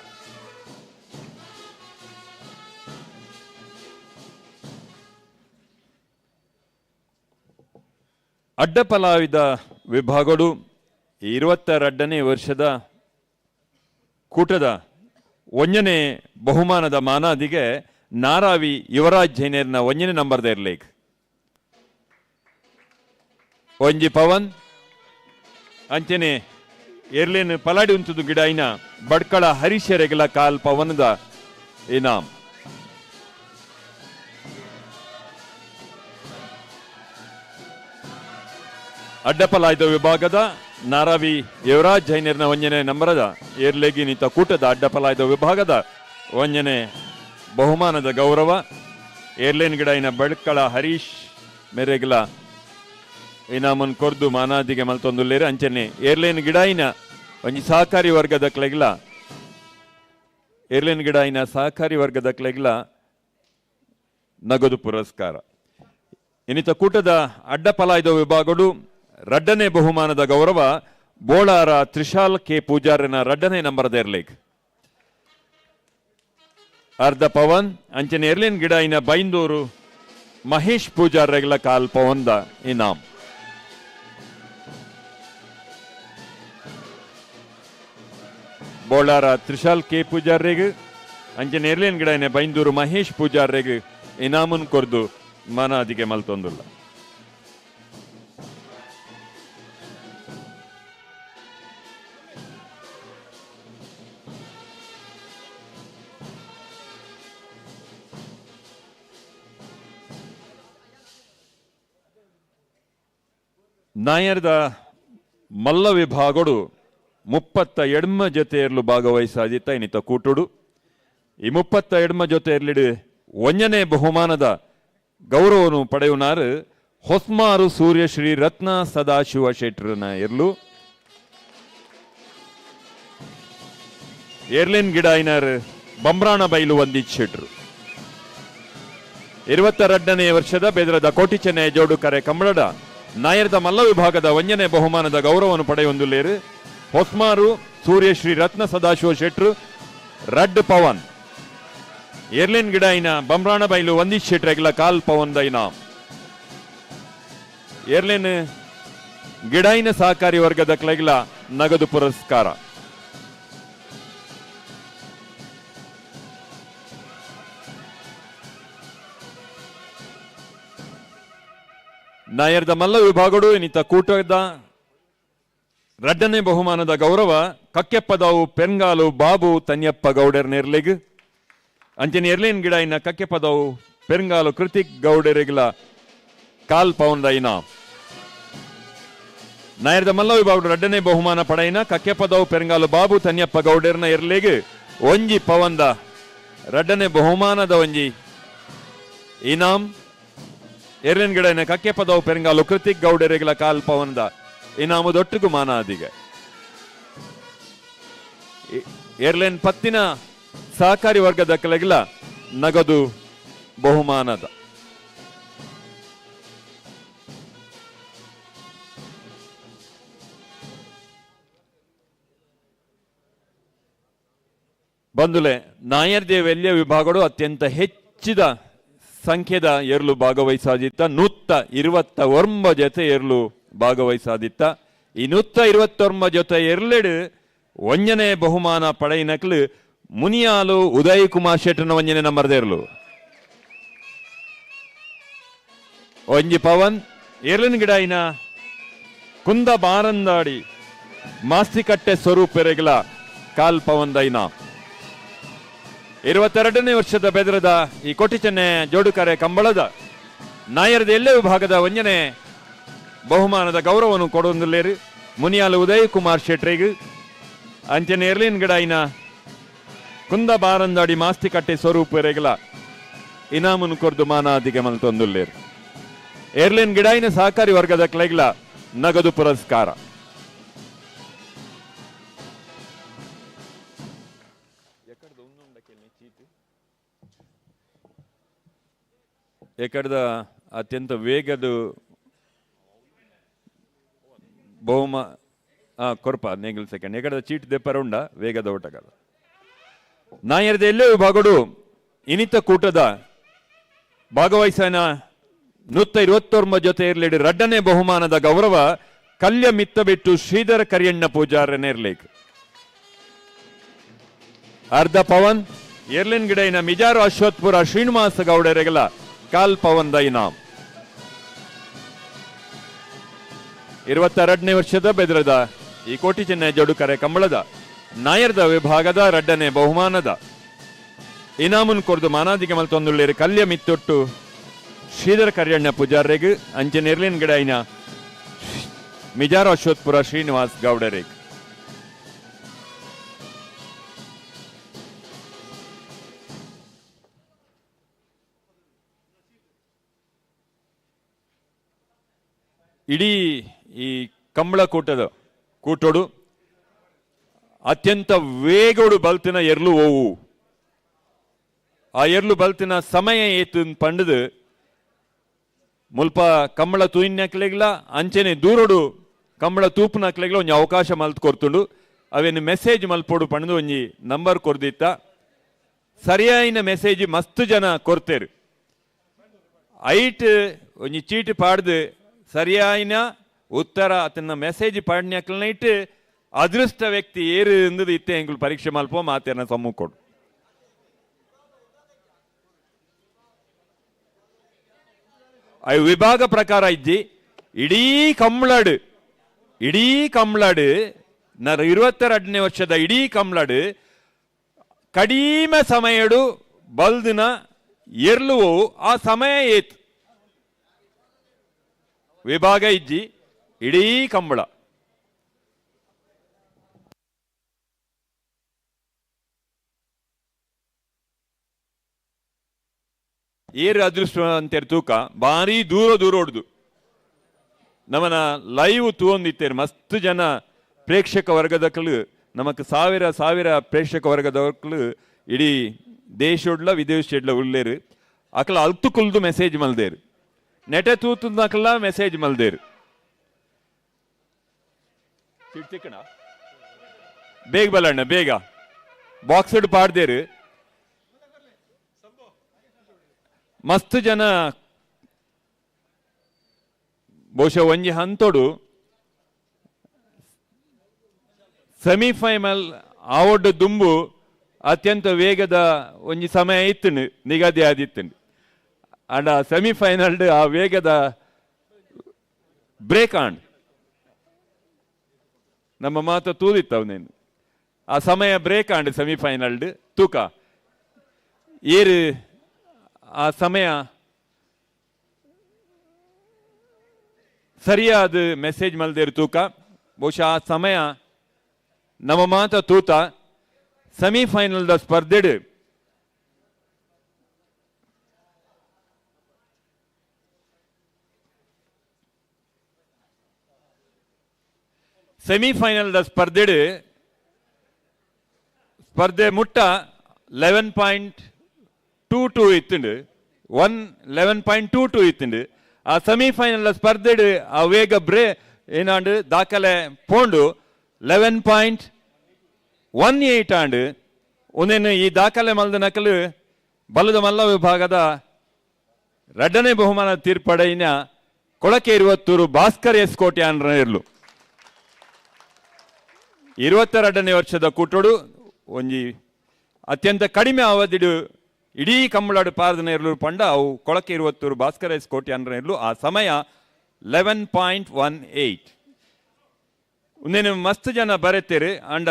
ಅಡ್ಡಪಲಾವಿದ ವಿಭಾಗಡು 22ನೇ ವರ್ಷದ ಕೂಟದ ಒಂಜನೇ ಬಹುಮಾನದ ಮಾನಾದಿಗೆ ನಾರಾವಿ ಯುವರಾಜ್ ಜೈನೇರ್ನ 1ನೇ ನಂಬರ್ದ ಇರ್ಲೇಕ್ ಒಂಜಿ ಪವನ್. ಅಂಚನೆ ಎರ್ಲೇನ್ ಪಲಾಡಿ ಉಂತುದು ಗಿಡಾಯಿನ ಬಡ್ಕಳ ಹರೀಶರೆಗಲ ಕಾಲ್ ಪವನದ ಇನಾಮ್. ಅಡ್ಡಪಲಾಯ್ದ ವಿಭಾಗದ ನಾರಾವಿ ಯುವರಾಜ್ ಜೈನರ್ನ 1ನೇ ನಂಬರದ ಏರ್ಲೆಗಿನಿತ ಕೂಟದ ಅಡ್ಡಪಲಾಯ್ದ ವಿಭಾಗದ 1ನೇ ಬಹುಮಾನದ ಗೌರವ ಏರ್ಲೇನ್ ಗಿಡಾಯಿನ ಬಡ್ಕಳ ಹರೀಶ್ ಮೆರೆಗಲ ಇನಾಮನ್ ಕೊರ್ದು ಮಾನಾದಿಗೆ ಮಲ್ತೊಂದುಲ್ಲೇರು. ಅಂಚನೆ ಏರ್ಲೈನ್ ಗಿಡಾಯಿನ ಒಂಜಿ ಸಹಕಾರಿ ವರ್ಗದ ಕ್ಲೆಗ್ಲ ಏರ್ಲೈನ್ ಗಿಡಾಯಿನ ಸಹಕಾರಿ ವರ್ಗದ ಕ್ಲೆಗ್ಲ ನಗದು ಪುರಸ್ಕಾರ. ಇನ್ನಿತ ಕೂಟದ ಅಡ್ಡಪಲಾಯ್ದ ವಿಭಾಗಡು ರಡ್ಡನೇ ಬಹುಮಾನದ ಗೌರವ ಬೋಳಾರ ತ್ರಿಶಾಲ್ ಕೆ ಪೂಜಾರನ 2ನೇ ನಂಬರದ ಎರ್ಲೇಗ್ ಅರ್ಧ ಪವನ್. ಅಂಚನೆ ಎರ್ಲೇನ್ ಗಿಡಾಯಿನ ಬೈಂದೂರು ಮಹೇಶ್ ಪೂಜಾರ್ರೆಗ್ಲ ಕಾಲ್ ಪವನ್ದ ಇನಾಮ್. ಬೋಳಾರ ತ್ರಿಶಾಲ್ ಕೆ ಪೂಜಾರ್ರೆಗ್ ಅಂಚನೆ ಎರ್ಲೇನ್ ಗಿಡಾಯಿನ ಬೈಂದೂರು ಮಹೇಶ್ ಪೂಜಾರ್ರೆಗ್ ಇನಾಮನ್ ಕೊರ್ದು ಮನಾದಿಗೆ ಮಲ್ತೊಂದುಲ್ಲ. ನಾಯರ್ದ ಮಲ್ಲ ವಿಭಾಗಡು 38 ಜೊತೆ ಇರಲು ಭಾಗವಹಿಸಾದಿತ್ತ ಇನ್ನಿತ ಕೂಟುಡು. ಈ 38 ಜೊತೆ ಇರಲಿಡು 1ನೇ ಬಹುಮಾನದ ಗೌರವನು ಪಡೆಯುನಾರು ಹೊಸ್ಮಾರು ಸೂರ್ಯಶ್ರೀ ರತ್ನ ಸದಾಶಿವ ಶೆಟ್ರನ ಇರ್ಲು. ಏರ್ಲೇನ್ ಗಿಡಾಯಿನಾರ್ ಬಂಬ್ರಾಣ ಬೈಲು ವಂದಿತ್ ಶೆಟ್ರು. 22ನೇ ವರ್ಷದ ಬೆದರದ ಕೋಟಿ ಚೆನ್ನೈ ಜೋಡುಕರೆ ಕಂಬಳದ ನಾಯರ್ದ ಮಲ್ಲ ವಿಭಾಗದ 1ನೇ ಬಹುಮಾನದ ಗೌರವವನ್ನು ಪಡೆಯೊಂದುಲ್ಲೇರು ಹೊಸ್ಮಾರು ಸೂರ್ಯಶ್ರೀ ರತ್ನ ಸದಾಶಿವ ಶೆಟ್ರು ರಡ್ ಪವನ್. ಏರ್ಲೇನ್ ಗಿಡಾಯಿನ ಬಂಬ್ರಾಣ ಬೈಲು ವಂದಿತ್ ಶೆಟ್ರೆಗ್ಲ ಕಾಲ್ ಪವನ್ the ಇನಾಮ್. ಎರ್ಲೆನ್ ಗಿಡಾಯಿನ ಸಹಕಾರಿ ವರ್ಗದ ಕ್ಲೈಗ್ಲ ನಗದು ಪುರಸ್ಕಾರ. ನಾಯರ್ದ ಮಲ್ಲ ವಿಭಾಗಡು ಇನ್ನಿತ ಕೂಟದ ರಡ್ಡನೇ ಬಹುಮಾನದ ಗೌರವ ಕಕ್ಕೆಪ್ಪದಾವು ಪೆನ್ಗಾಲು ಬಾಬು ತನ್ಯಪ್ಪ ಗೌಡರ್ ನೇರ್ಲೆಗ್ ಅಂಚನೆ ಎರ್ಲೇನ್ ಗಿಡ ಇನ್ನ ಕಕ್ಕೆಪ್ಪದಾವು ಪೆರ್ಂಗಾಲು ಕೃತಿಕ್ ಗೌಡರಿಗ್ಲ ಕಾಲ್ ಪೌಂದ ಇನಾಮ್. ನಾಯರ್ದ ಮಲ್ಲ ವಿಭಾಗಡು ರಡ್ಡನೇ ಬಹುಮಾನ ಪಡೆಯಿನ ಕಕ್ಕೆಪ್ಪದಾವು ಪೆರ್ಂಗಾಲು ಬಾಬು ತನ್ಯಪ್ಪ ಗೌಡರ್ನ ಎರ್ಲೆಗ್ ಒಂಜಿ ಪವಂದ ರಡ್ಡನೇ ಬಹುಮಾನದ ಒಂಜಿ ಇನಾಮ್. ಎರ್ಲೇನ್ ಗಿಡ ಇನ್ನ ಕಕ್ಕೆಪ್ಪದಾವು ಪೆರ್ಂಗಾಲು ಕೃತಿಕ್ ಗೌಡರಿಗ್ಲ ಕಾಲ್ ಪವಂದ ಇನಾಮು ದೊಟ್ಟುಗು ಮಾನಾದಿಗೆ. ಏರ್ಲೈನ್ ಪತ್ತಿನ ಸಹಕಾರಿ ವರ್ಗದ ಕೆಳಗಿಲ ನಗದು ಬಹುಮಾನದ. ಬಂಧುಲೆ, ನಾಯರ್ ದೇವೆಲ್ಯ ವಿಭಾಗಗಳು ಅತ್ಯಂತ ಹೆಚ್ಚಿದ ಸಂಖ್ಯೆದ ಎರ್ಲು ಭಾಗವಹಿಸಾದಿತ್ತ. 129 ಜೊತೆ ಎರ್ಲು ಭಾಗವಹಿಸಾದಿತ್ತ. ಈ 129 ಜೊತೆ ಎರ್ಲೆಡು ಒಂಜನೆ ಬಹುಮಾನ ಪಡೆಯಿನಕ್ಲು ಮುನಿಯಾಲು ಉದಯ್ ಕುಮಾರ್ ಶೆಟ್ಟನ ಒಂಜನೆ ನಂಬರ್ದೇರ್ಲು. ಒಂಜಿ ಪವನ್ ಎರ್ಲಿನ ಗಿಡಾಯಿನ ಕುಂದ ಬಾರಂದಾಡಿ ಮಾಸ್ತಿಕಟ್ಟೆ ಸ್ವರೂಪೆರೆಗ್ಲ ಕಾಲ್ ಪವನ್ ದೈನ. 22ನೇ ವರ್ಷದ ಬೆದರದ ಈ ಕೋಟಿಚೆನ್ನೆ ಜೋಡುಕರೆ ಕಂಬಳದ ನಾಯರದ ಎಲ್ಲೇ ವಿಭಾಗದ ಒಂಜನೆ ಬಹುಮಾನದ ಗೌರವವನ್ನು ಕೊಡೊಂದುಲ್ಲೇರು ಮುನಿಯಾಲು ಉದಯ್ ಕುಮಾರ್ ಶೆಟ್ರಿಗೆ. ಅಂಚನೆ ಎರ್ಲಿನ್ ಗಿಡಾಯಿನ ಕುಂದ ಬಾರಂದಾಡಿ ಮಾಸ್ತಿಕಟ್ಟೆ ಸ್ವರೂಪರೆಗಲ ಇನಾಮುನು ಕೊರ್ದು ಮಾನಾದಿಗೆ ಮಲ್ತೊಂದುಲ್ಲೇರು. ಏರ್ಲಿನ್ ಗಿಡಾಯಿನ ಸಹಕಾರಿ ವರ್ಗದ ಕ್ಲೈಗ್ಲ ನಗದು ಪುರಸ್ಕಾರ. ಎಕಡ್ದ ಅತ್ಯಂತ ವೇಗದ ಬಹುಮ ಕೊರ್ಪ ನೇಗಿಲ್ ಸೆಕೆಂಡ್ ಎಕಡ್ದ ಚೀಟ್ ದೆಪ್ಪರ ಉಂಡ ವೇಗದ ಓಟಗಾರ. ನಾಯರ್ದ ಎಲ್ಲೇ ವಿಭಾಗಡು ಇನಿತ ಕೂಟದ ಭಾಗವಹಿಸನ 129 ಜೊತೆ ಇರಲಿಡಿ ರಡ್ಡನೇ ಬಹುಮಾನದ ಗೌರವ ಕಲ್ಯ ಮಿತ್ತ ಬಿಟ್ಟು ಶ್ರೀಧರ ಕರಿಯಣ್ಣ ಪೂಜಾರನೇರ್ಲೇಕ್. ಅರ್ಧ ಪವನ್ ಎರ್ಲಿನ್ ಗಿಡೈನ ಮಿಜಾರು ಅಶ್ವತ್ಪುರ ಶ್ರೀನಿವಾಸ ಗೌಡರೆಗಲ ಕಾಲ್ ಪವನ್ the ಇನಾಮ್. 22ನೇ ವರ್ಷದ ಬೆದರದ ಈ ಕೋಟಿ ಚೆನ್ನೈ ಜೋಡುಕರೆ ಕಂಬಳದ ನಾಯರ್ದ ವಿಭಾಗದ ರಡ್ಡನೇ ಬಹುಮಾನದ ಇನಾಮುನ್ ಕೊರ್ದು ಮಾನಾದಿಗೆ ಮಲ್ತೊಂದುಳ್ಳೇರು ಕಲ್ಯ ಮಿತ್ತೊಟ್ಟು ಶ್ರೀಧರ ಕರಿಯಣ್ಣ ಪೂಜಾರೆಗ್ ಅಂಚನೆ ಎರ್ಲಿನ್ ಗಿಡೈನ ಮಿಜಾರು ಅಶ್ವತ್ಪುರ ಶ್ರೀನಿವಾಸ್ ಗೌಡರೆಗ್. ಇಡೀ ಈ ಕಂಬಳ ಕೂಟದ ಕೂಟೋಡು ಅತ್ಯಂತ ವೇಗೋಡು ಬಲ್ತಿನ ಎರ್ಲು ಓವು ಆ ಎರ್ಲು ಬಲ್ತಿನ ಸಮಯ ಏತು ಪಂಡದು ಮುಲ್ಪ ಕಂಬಳ ತೂಯಿನಕ್ಲೆಗ್ಲ ಅಂಚನೆ ದೂರೋಡು ಕಂಬಳ ತೂಪುನಕ್ಲೆಗ್ಲ ಒಂಜಿ ಅವಕಾಶ ಮಲ್ತ್ ಕೊರ್ತುಂಡು. ಅವೇನು ಮೆಸೇಜ್ ಮಲ್ಪೋಡು ಪಂಡದು ಒಂಜಿ ನಂಬರ್ ಕೊರ್ದಿತ್ತ. ಸರಿಯಾಯಿನ ಮೆಸೇಜ್ ಮಸ್ತ್ ಜನ ಕೊರ್ತೇರು. ಐಟ್ ಒಂಜಿ ಚೀಟ್ ಪಾಡ್ದು ಸರಿಯಾಯಿನ ಉತ್ತರ ಆತನ ಮೆಸೇಜ್ ಪಾಡ್ನ್ಯಾಕ್ಲನ ಇಟ್ಟು ಅದೃಷ್ಟ ವ್ಯಕ್ತಿ ಏರು ಎಂದದು ಇತ್ತೆ ಎಂಗುಲು ಪರೀಕ್ಷೆ ಮಲ್ಪ ಮಾತೇನ ಸಮ್ಮುಖೋಡು. ವಿಭಾಗ ಪ್ರಕಾರ ಇಜ್ಜಿ ಇಡೀ ಕಂಬಳಾಡು ಇಡೀ ಕಂಬಳಾಡು ನರ 22ನೇ ವರ್ಷದ ಇಡೀ ಕಂಬಳಾಡು ಕಡಿಮೆ ಸಮಯಡು ಬಲ್ದಿನ ಎರ್ಲುವು ಆ ಸಮಯ ಏತು ವಿಭಾಗ ಇಜ್ಜಿ ಇಡೀ ಕಂಬಳ. ಏರು ಅದೃಷ್ಟ ಅಂತೇಳಿ ತೂಕ ಭಾರಿ ದೂರ ದೂರ ಹೊಡ್ದು ನಮ್ಮನ ಲೈವ್ ತೂವೊಂದಿತ್ತೇರು ಮಸ್ತ್ ಜನ ಪ್ರೇಕ್ಷಕ ವರ್ಗದಕ್ಕಲು ನಮಕ್ ಸಾವಿರ ಸಾವಿರ ಪ್ರೇಕ್ಷಕ ವರ್ಗದಕ್ಕಲು ಇಡೀ ದೇಶೊಡ್ಲ ವಿದೇಶಡ್ಲ ಉಳ್ಳೇರು ಅಕಲ ಅಲ್ತು ಕುಲ್ದು ಮೆಸೇಜ್ ಮಲ್ದೇರು ನೆಟೆ ತೂತುನಕಲ್ಲ ಮೆಸೇಜ್ ಮಲ್ದೇರು. ಬೇಗ ಬಲಣ್ಣ ಬೇಗ ಬಾಕ್ಸ್ಡ್ ಪಾಡ್ದೇರು ಮಸ್ತ್ ಜನ ಬಹುಶಃ ಒಂಜಿ ಹಂತೊಡು ಸೆಮಿಫೈನಲ್ ಆವೊಡ್ಡು ದುಂಬು ಅತ್ಯಂತ ವೇಗದ ಒಂಜಿ ಸಮಯ ಇತ್ತುಂಡು, ನಿಗದಿ ಆದಿತ್ತುಂಡು. ಅಂಡ ಸೆಮಿಫೈನಲ್ ಆ ವೇಗದ ಬ್ರೇಕ್ ಆಂಡ್ ನಮ್ಮ ಮಾತ ತೂದಿತ್ತವನೇನು ಆ ಸಮಯ ಬ್ರೇಕ್ ಆಂಡ್ ಸೆಮಿಫೈನಲ್ ತೂಕ ಏರು ಆ ಸಮಯ ಸರಿಯಾದ ಮೆಸೇಜ್ ಮಲ್ದೇರು ತೂಕ. ಬಹುಶಃ ಆ ಸಮಯ ನಮ್ಮ ಮಾತ ತೂತ ಸೆಮಿಫೈನಲ್ the ಸ್ಪರ್ಧೆಡು semifinal the ಸ್ಪರ್ಧೆಡು ಸ್ಪರ್ಧೆ ಮುಟ್ಟ 11.22 ಇತ್ತುಂಡು, 11.22 ಇತ್ತುಂಡು. ಆ ಸೆಮಿಫೈನಲ್ ಸ್ಪರ್ಧೆಡು ಆ ವೇಗ ಬ್ರೇ ಏನಾಂಡು ದಾಖಲೆ ಪೋಂಡು 11.18 ಆಂಡು. ಒಂದೇನು ಈ ದಾಖಲೆ ಮಲ್ದ ನಕಲು ಬಲದ ಮಲ್ಲ ವಿಭಾಗದ ಎರಡನೇ ಬಹುಮಾನ ತೀರ್ಪಡೆಯಿನ ಕೊಳಕೆ ಇರುವತ್ತೂರು ಭಾಸ್ಕರ್ ಎಸ್ ಕೋಟಿ ಆಂಡ್ರ ಇರ್ಲು. 22ನೇ ವರ್ಷದ ಕೂಟೋಡು ಒಂಜಿ ಅತ್ಯಂತ ಕಡಿಮೆ ಅವಧಿಡು ಇಡೀ ಕಂಬಳಾಡು ಪಾರದನ ಇರ್ಲು ಪಂಡ ಅವು ಕೊಳಕೆ ಇರುವತ್ತೂರು ಭಾಸ್ಕರ್ ಎಸ್ ಕೋಟಿ ಆಂಡ್ರ ಇರ್ಲು. ಆ ಸಮಯ 11.18. ಒಂದೇನು ಮಸ್ತ್ ಜನ ಬರೆತೀರಿ ಅಂಡ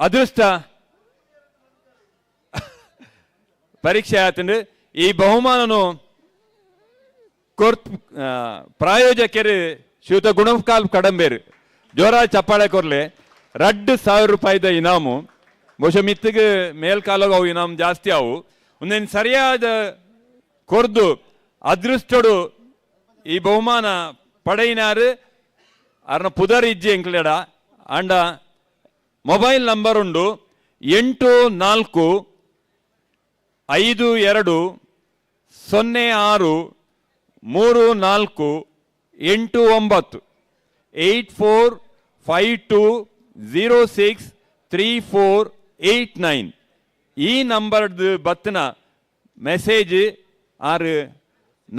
ಅದೃಷ್ಟ ಪರೀಕ್ಷೆ ಆತಂಡು. ಈ ಬಹುಮಾನನು ಕೊರ್ತ್ ಪ್ರಾಯೋಜಕರು ಶ್ರೀಯುತ ಗುಣಕಾಲ್ ಕಡಂಬೇರು ಜೋರ ಚಪ್ಪಾಳೆ ಕೊರ್ಲೆ 2,000 ರೂಪಾಯಿದ ಇನಾಮು. ಬಹುಶಃ ಮಿತ್ತಿಗೆ ಮೇಲ್ಕಾಲಾಗ ಅವು ಇನಾಮ್ ಜಾಸ್ತಿ ಅವು. ಒಂದೇನು ಸರಿಯಾದ ಕೊರ್ದು ಅದೃಷ್ಟಡು ಈ ಬಹುಮಾನ ಪಡೆಯಿನಾರು ಅರ್ನ ಪುದರ್ ಇಜ್ಜಿ ಎಂಕ್ಲೆಡ ಅಂಡ ಮೊಬೈಲ್ ನಂಬರ್ ಉಂಡು 8 4 5 2 0 6 3 4 8 9 8 4 5 2 0 6 3 4 8 9 ಈ ನಂಬರ್ದು ಬತ್ತಿನ ಮೆಸೇಜ್ ಆರು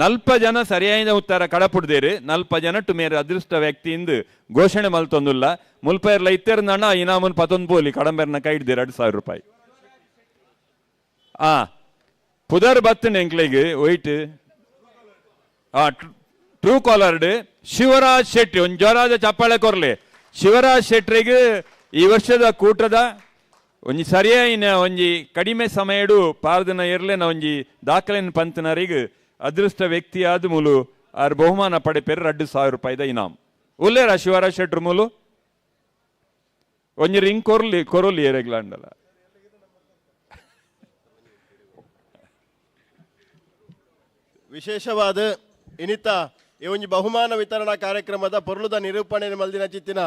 ನಲ್ಪ ಜನ ಸರಿಯಾದ ಉತ್ತರ ಕಡಪುಡ್ದೇರು. ನಲ್ಪ ಜನ ಟು ಮೇರೆ ಅದೃಷ್ಟ ವ್ಯಕ್ತಿಯಿಂದ ಘೋಷಣೆ ಮಲ್ತೊಂದುಲ್ಲ. ಮುಲ್ಪೈರ್ಲ ಇತ್ತೆರ್ನ ಇನಾಮನ್ ಪತೊಂದು ಪೋಲಿ ಕಡಂಬೆರ್ನ ಕೈ ಹಿಡ್ದೇರು 2,000 ರೂಪಾಯಿ. ಆ ಪುದರ್ ಬತ್ತನ ಎಂಕ್ಲೆಗ್ ಒಯ್ಟ್ ಆ ಟ್ರೂ ಕಾಲರ್ಡ್ ಶಿವರಾಜ್ ಶೆಟ್ಟಿ ಒಂದು ಜೋರಾದ ಚಪ್ಪಾಳೆ ಕೊರ್ಲೆ. ಶಿವರಾಜ್ ಶೆಟ್ರಿಗೆ ಈ ವರ್ಷದ ಕೂಟದ ಒಂಜಿ ಸರಿಯಾಯಿನ ಒಂಜಿ ಕಡಿಮೆ ಸಮಯಡು ಪಾರದನ ಇರ್ಲೆನ ಒಂಜಿ ದಾಖಲೆನ ಪಂತನರಿಗೆ ಅದೃಷ್ಟ ವ್ಯಕ್ತಿಯಾದ ಮೂಲು ಆರ್ ಬಹುಮಾನ ಪಡೆಪೇರು 2,000 ರೂಪಾಯಿದ ಇನಾಮ್. ಉಲ್ಲೇರ ಶಿವರಾಜ್ ಶೆಟ್ರು ಮೂಲು ಒಂಜಿ ರಿಂಗ್ ಕೊರ್ಲಿ ಕೊರೊಲಿ ಏರೆಗ್ಲಾಂಡಲ. ವಿಶೇಷವಾದ ಇನಿತ ಈ ಒಂಜಿ ಬಹುಮಾನ ವಿತರಣಾ ಕಾರ್ಯಕ್ರಮದ ಪೊರ್ಲುದ ನಿರೂಪಣೆ ಮಲ್ದಿನ ಚಿತ್ತಿನ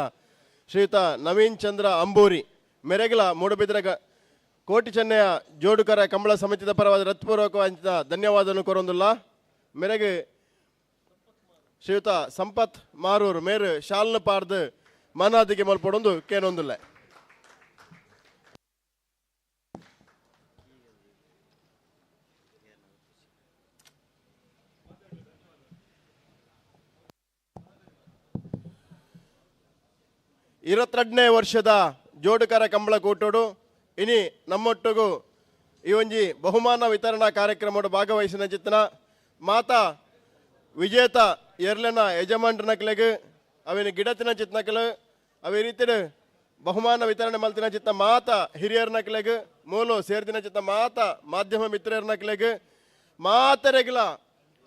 ಶ್ರೀಯುತ ನವೀನ್ ಚಂದ್ರ ಅಂಬೂರಿ ಮೆರೆಗಲ ಮೂಡುಬಿದಿರೆ ಕೋಟಿ ಚೆನ್ನಯ ಜೋಡುಕರ ಕಂಬಳ ಸಮಿತಿದ ಪರವಾದ ಹೃತ್ಪೂರ್ವಕವಾದ ಧನ್ಯವಾದವನ್ನು ಕೋರೊಂದುಲ್ಲ. ಮೆರೆಗೆ ಶ್ರೀಯುತ ಸಂಪತ್ ಮಾರೂರು ಮೇರು ಶಾಲ್ನ ಪಾರ್ದು ಮಾನಾದಿಗೆ ಮಲ್ಪಡೊಂದು ಕೇನೊಂದುಲ್ಲ. ಇರತ್ತೆರಡನೇ ವರ್ಷದ ಜೋಡುಕರ ಕಂಬಳ ಕೂಟೋಡು ಇನಿ ನಮ್ಮೊಟ್ಟಿಗೂ ಈ ಒಂಜಿ ಬಹುಮಾನ ವಿತರಣಾ ಕಾರ್ಯಕ್ರಮದ ಭಾಗವಹಿಸಿನ ಚಿತ್ತನ ಮಾತಾ ವಿಜೇತ ಎರ್ಲೆನ ಯಜಮಾನ್ರನಕ್ಲೆಗ್ ಅವಿನ ಗಿಡತಿನ ಚಿತ್ನಕಲು ಅವೇ ರೀತಿ ಬಹುಮಾನ ವಿತರಣೆ ಮಲ್ತಿನ ಚಿತ್ತ ಮಾತಾ ಹಿರಿಯರ್ನಕ್ಲೆಗ್ ಮೂಲು ಸೇರ್ದಿನ ಚಿತ್ತ ಮಾತಾ ಮಾಧ್ಯಮ ಮಿತ್ರರ್ನಕ್ಲೆಗ್ ಮಾತರೆಗ್ಲ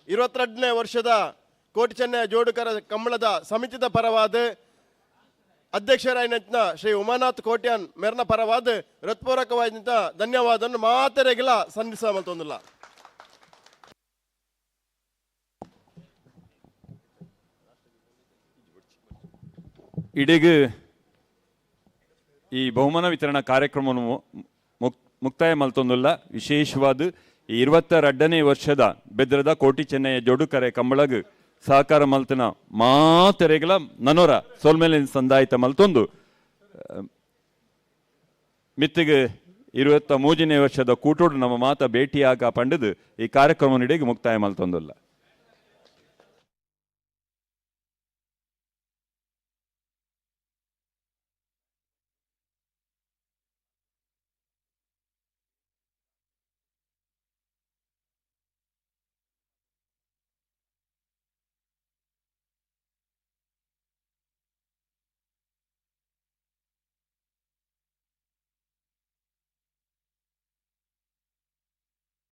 22ನೇ ವರ್ಷದ ಕೋಟಿ ಚೆನ್ನಯ ಜೋಡುಕರ ಕಂಬಳದ ಸಮಿತಿದ ಪರವಾದ ಅಧ್ಯಕ್ಷರಾಯಿನ ಶ್ರೀ ಉಮಾನಾಥ್ ಕೋಟ್ಯಾನ್ ಮೇರ್ನ ಪರವಾದ ಹೃತ್ಪೂರ್ವಕವಾದಂಥ ಧನ್ಯವಾದವನ್ನು ಮಾತರೆಗಿಲ್ಲ ಸಲ್ಲಿಸ ಮಲ್ತೊಂದಿಲ್ಲ. ಇಡೀಗ ಈ ಬಹುಮಾನ ವಿತರಣಾ ಕಾರ್ಯಕ್ರಮವನ್ನು ಮುಕ್ತಾಯ ಮಲ್ತೊಂದಿಲ್ಲ. ವಿಶೇಷವಾದ ಈ 22ನೇ ವರ್ಷದ ಬೆದ್ರದ ಕೋಟಿ ಚೆನ್ನಯ್ಯ ಜೋಡುಕರೆ ಕಂಬಳಗ್ ಸಹಕಾರ ಮಲ್ತನ ಮಾತೆರೆಗಳ ನನೋರ ಸೋಲ್ಮೇಲೆ ಸಂದಾಯಿತ ಮಲ್ತೊಂದು ಮಿತ್ತಿಗೆ 23ನೇ ವರ್ಷದ ಕೂಟೋಡು ನಮ್ಮ ಮಾತ ಭೇಟಿಯಾಗ ಪಂಡದು ಈ ಕಾರ್ಯಕ್ರಮ ನೀಡಿ ಮುಕ್ತಾಯ ಮಲ್ತೊಂದಿಲ್ಲ.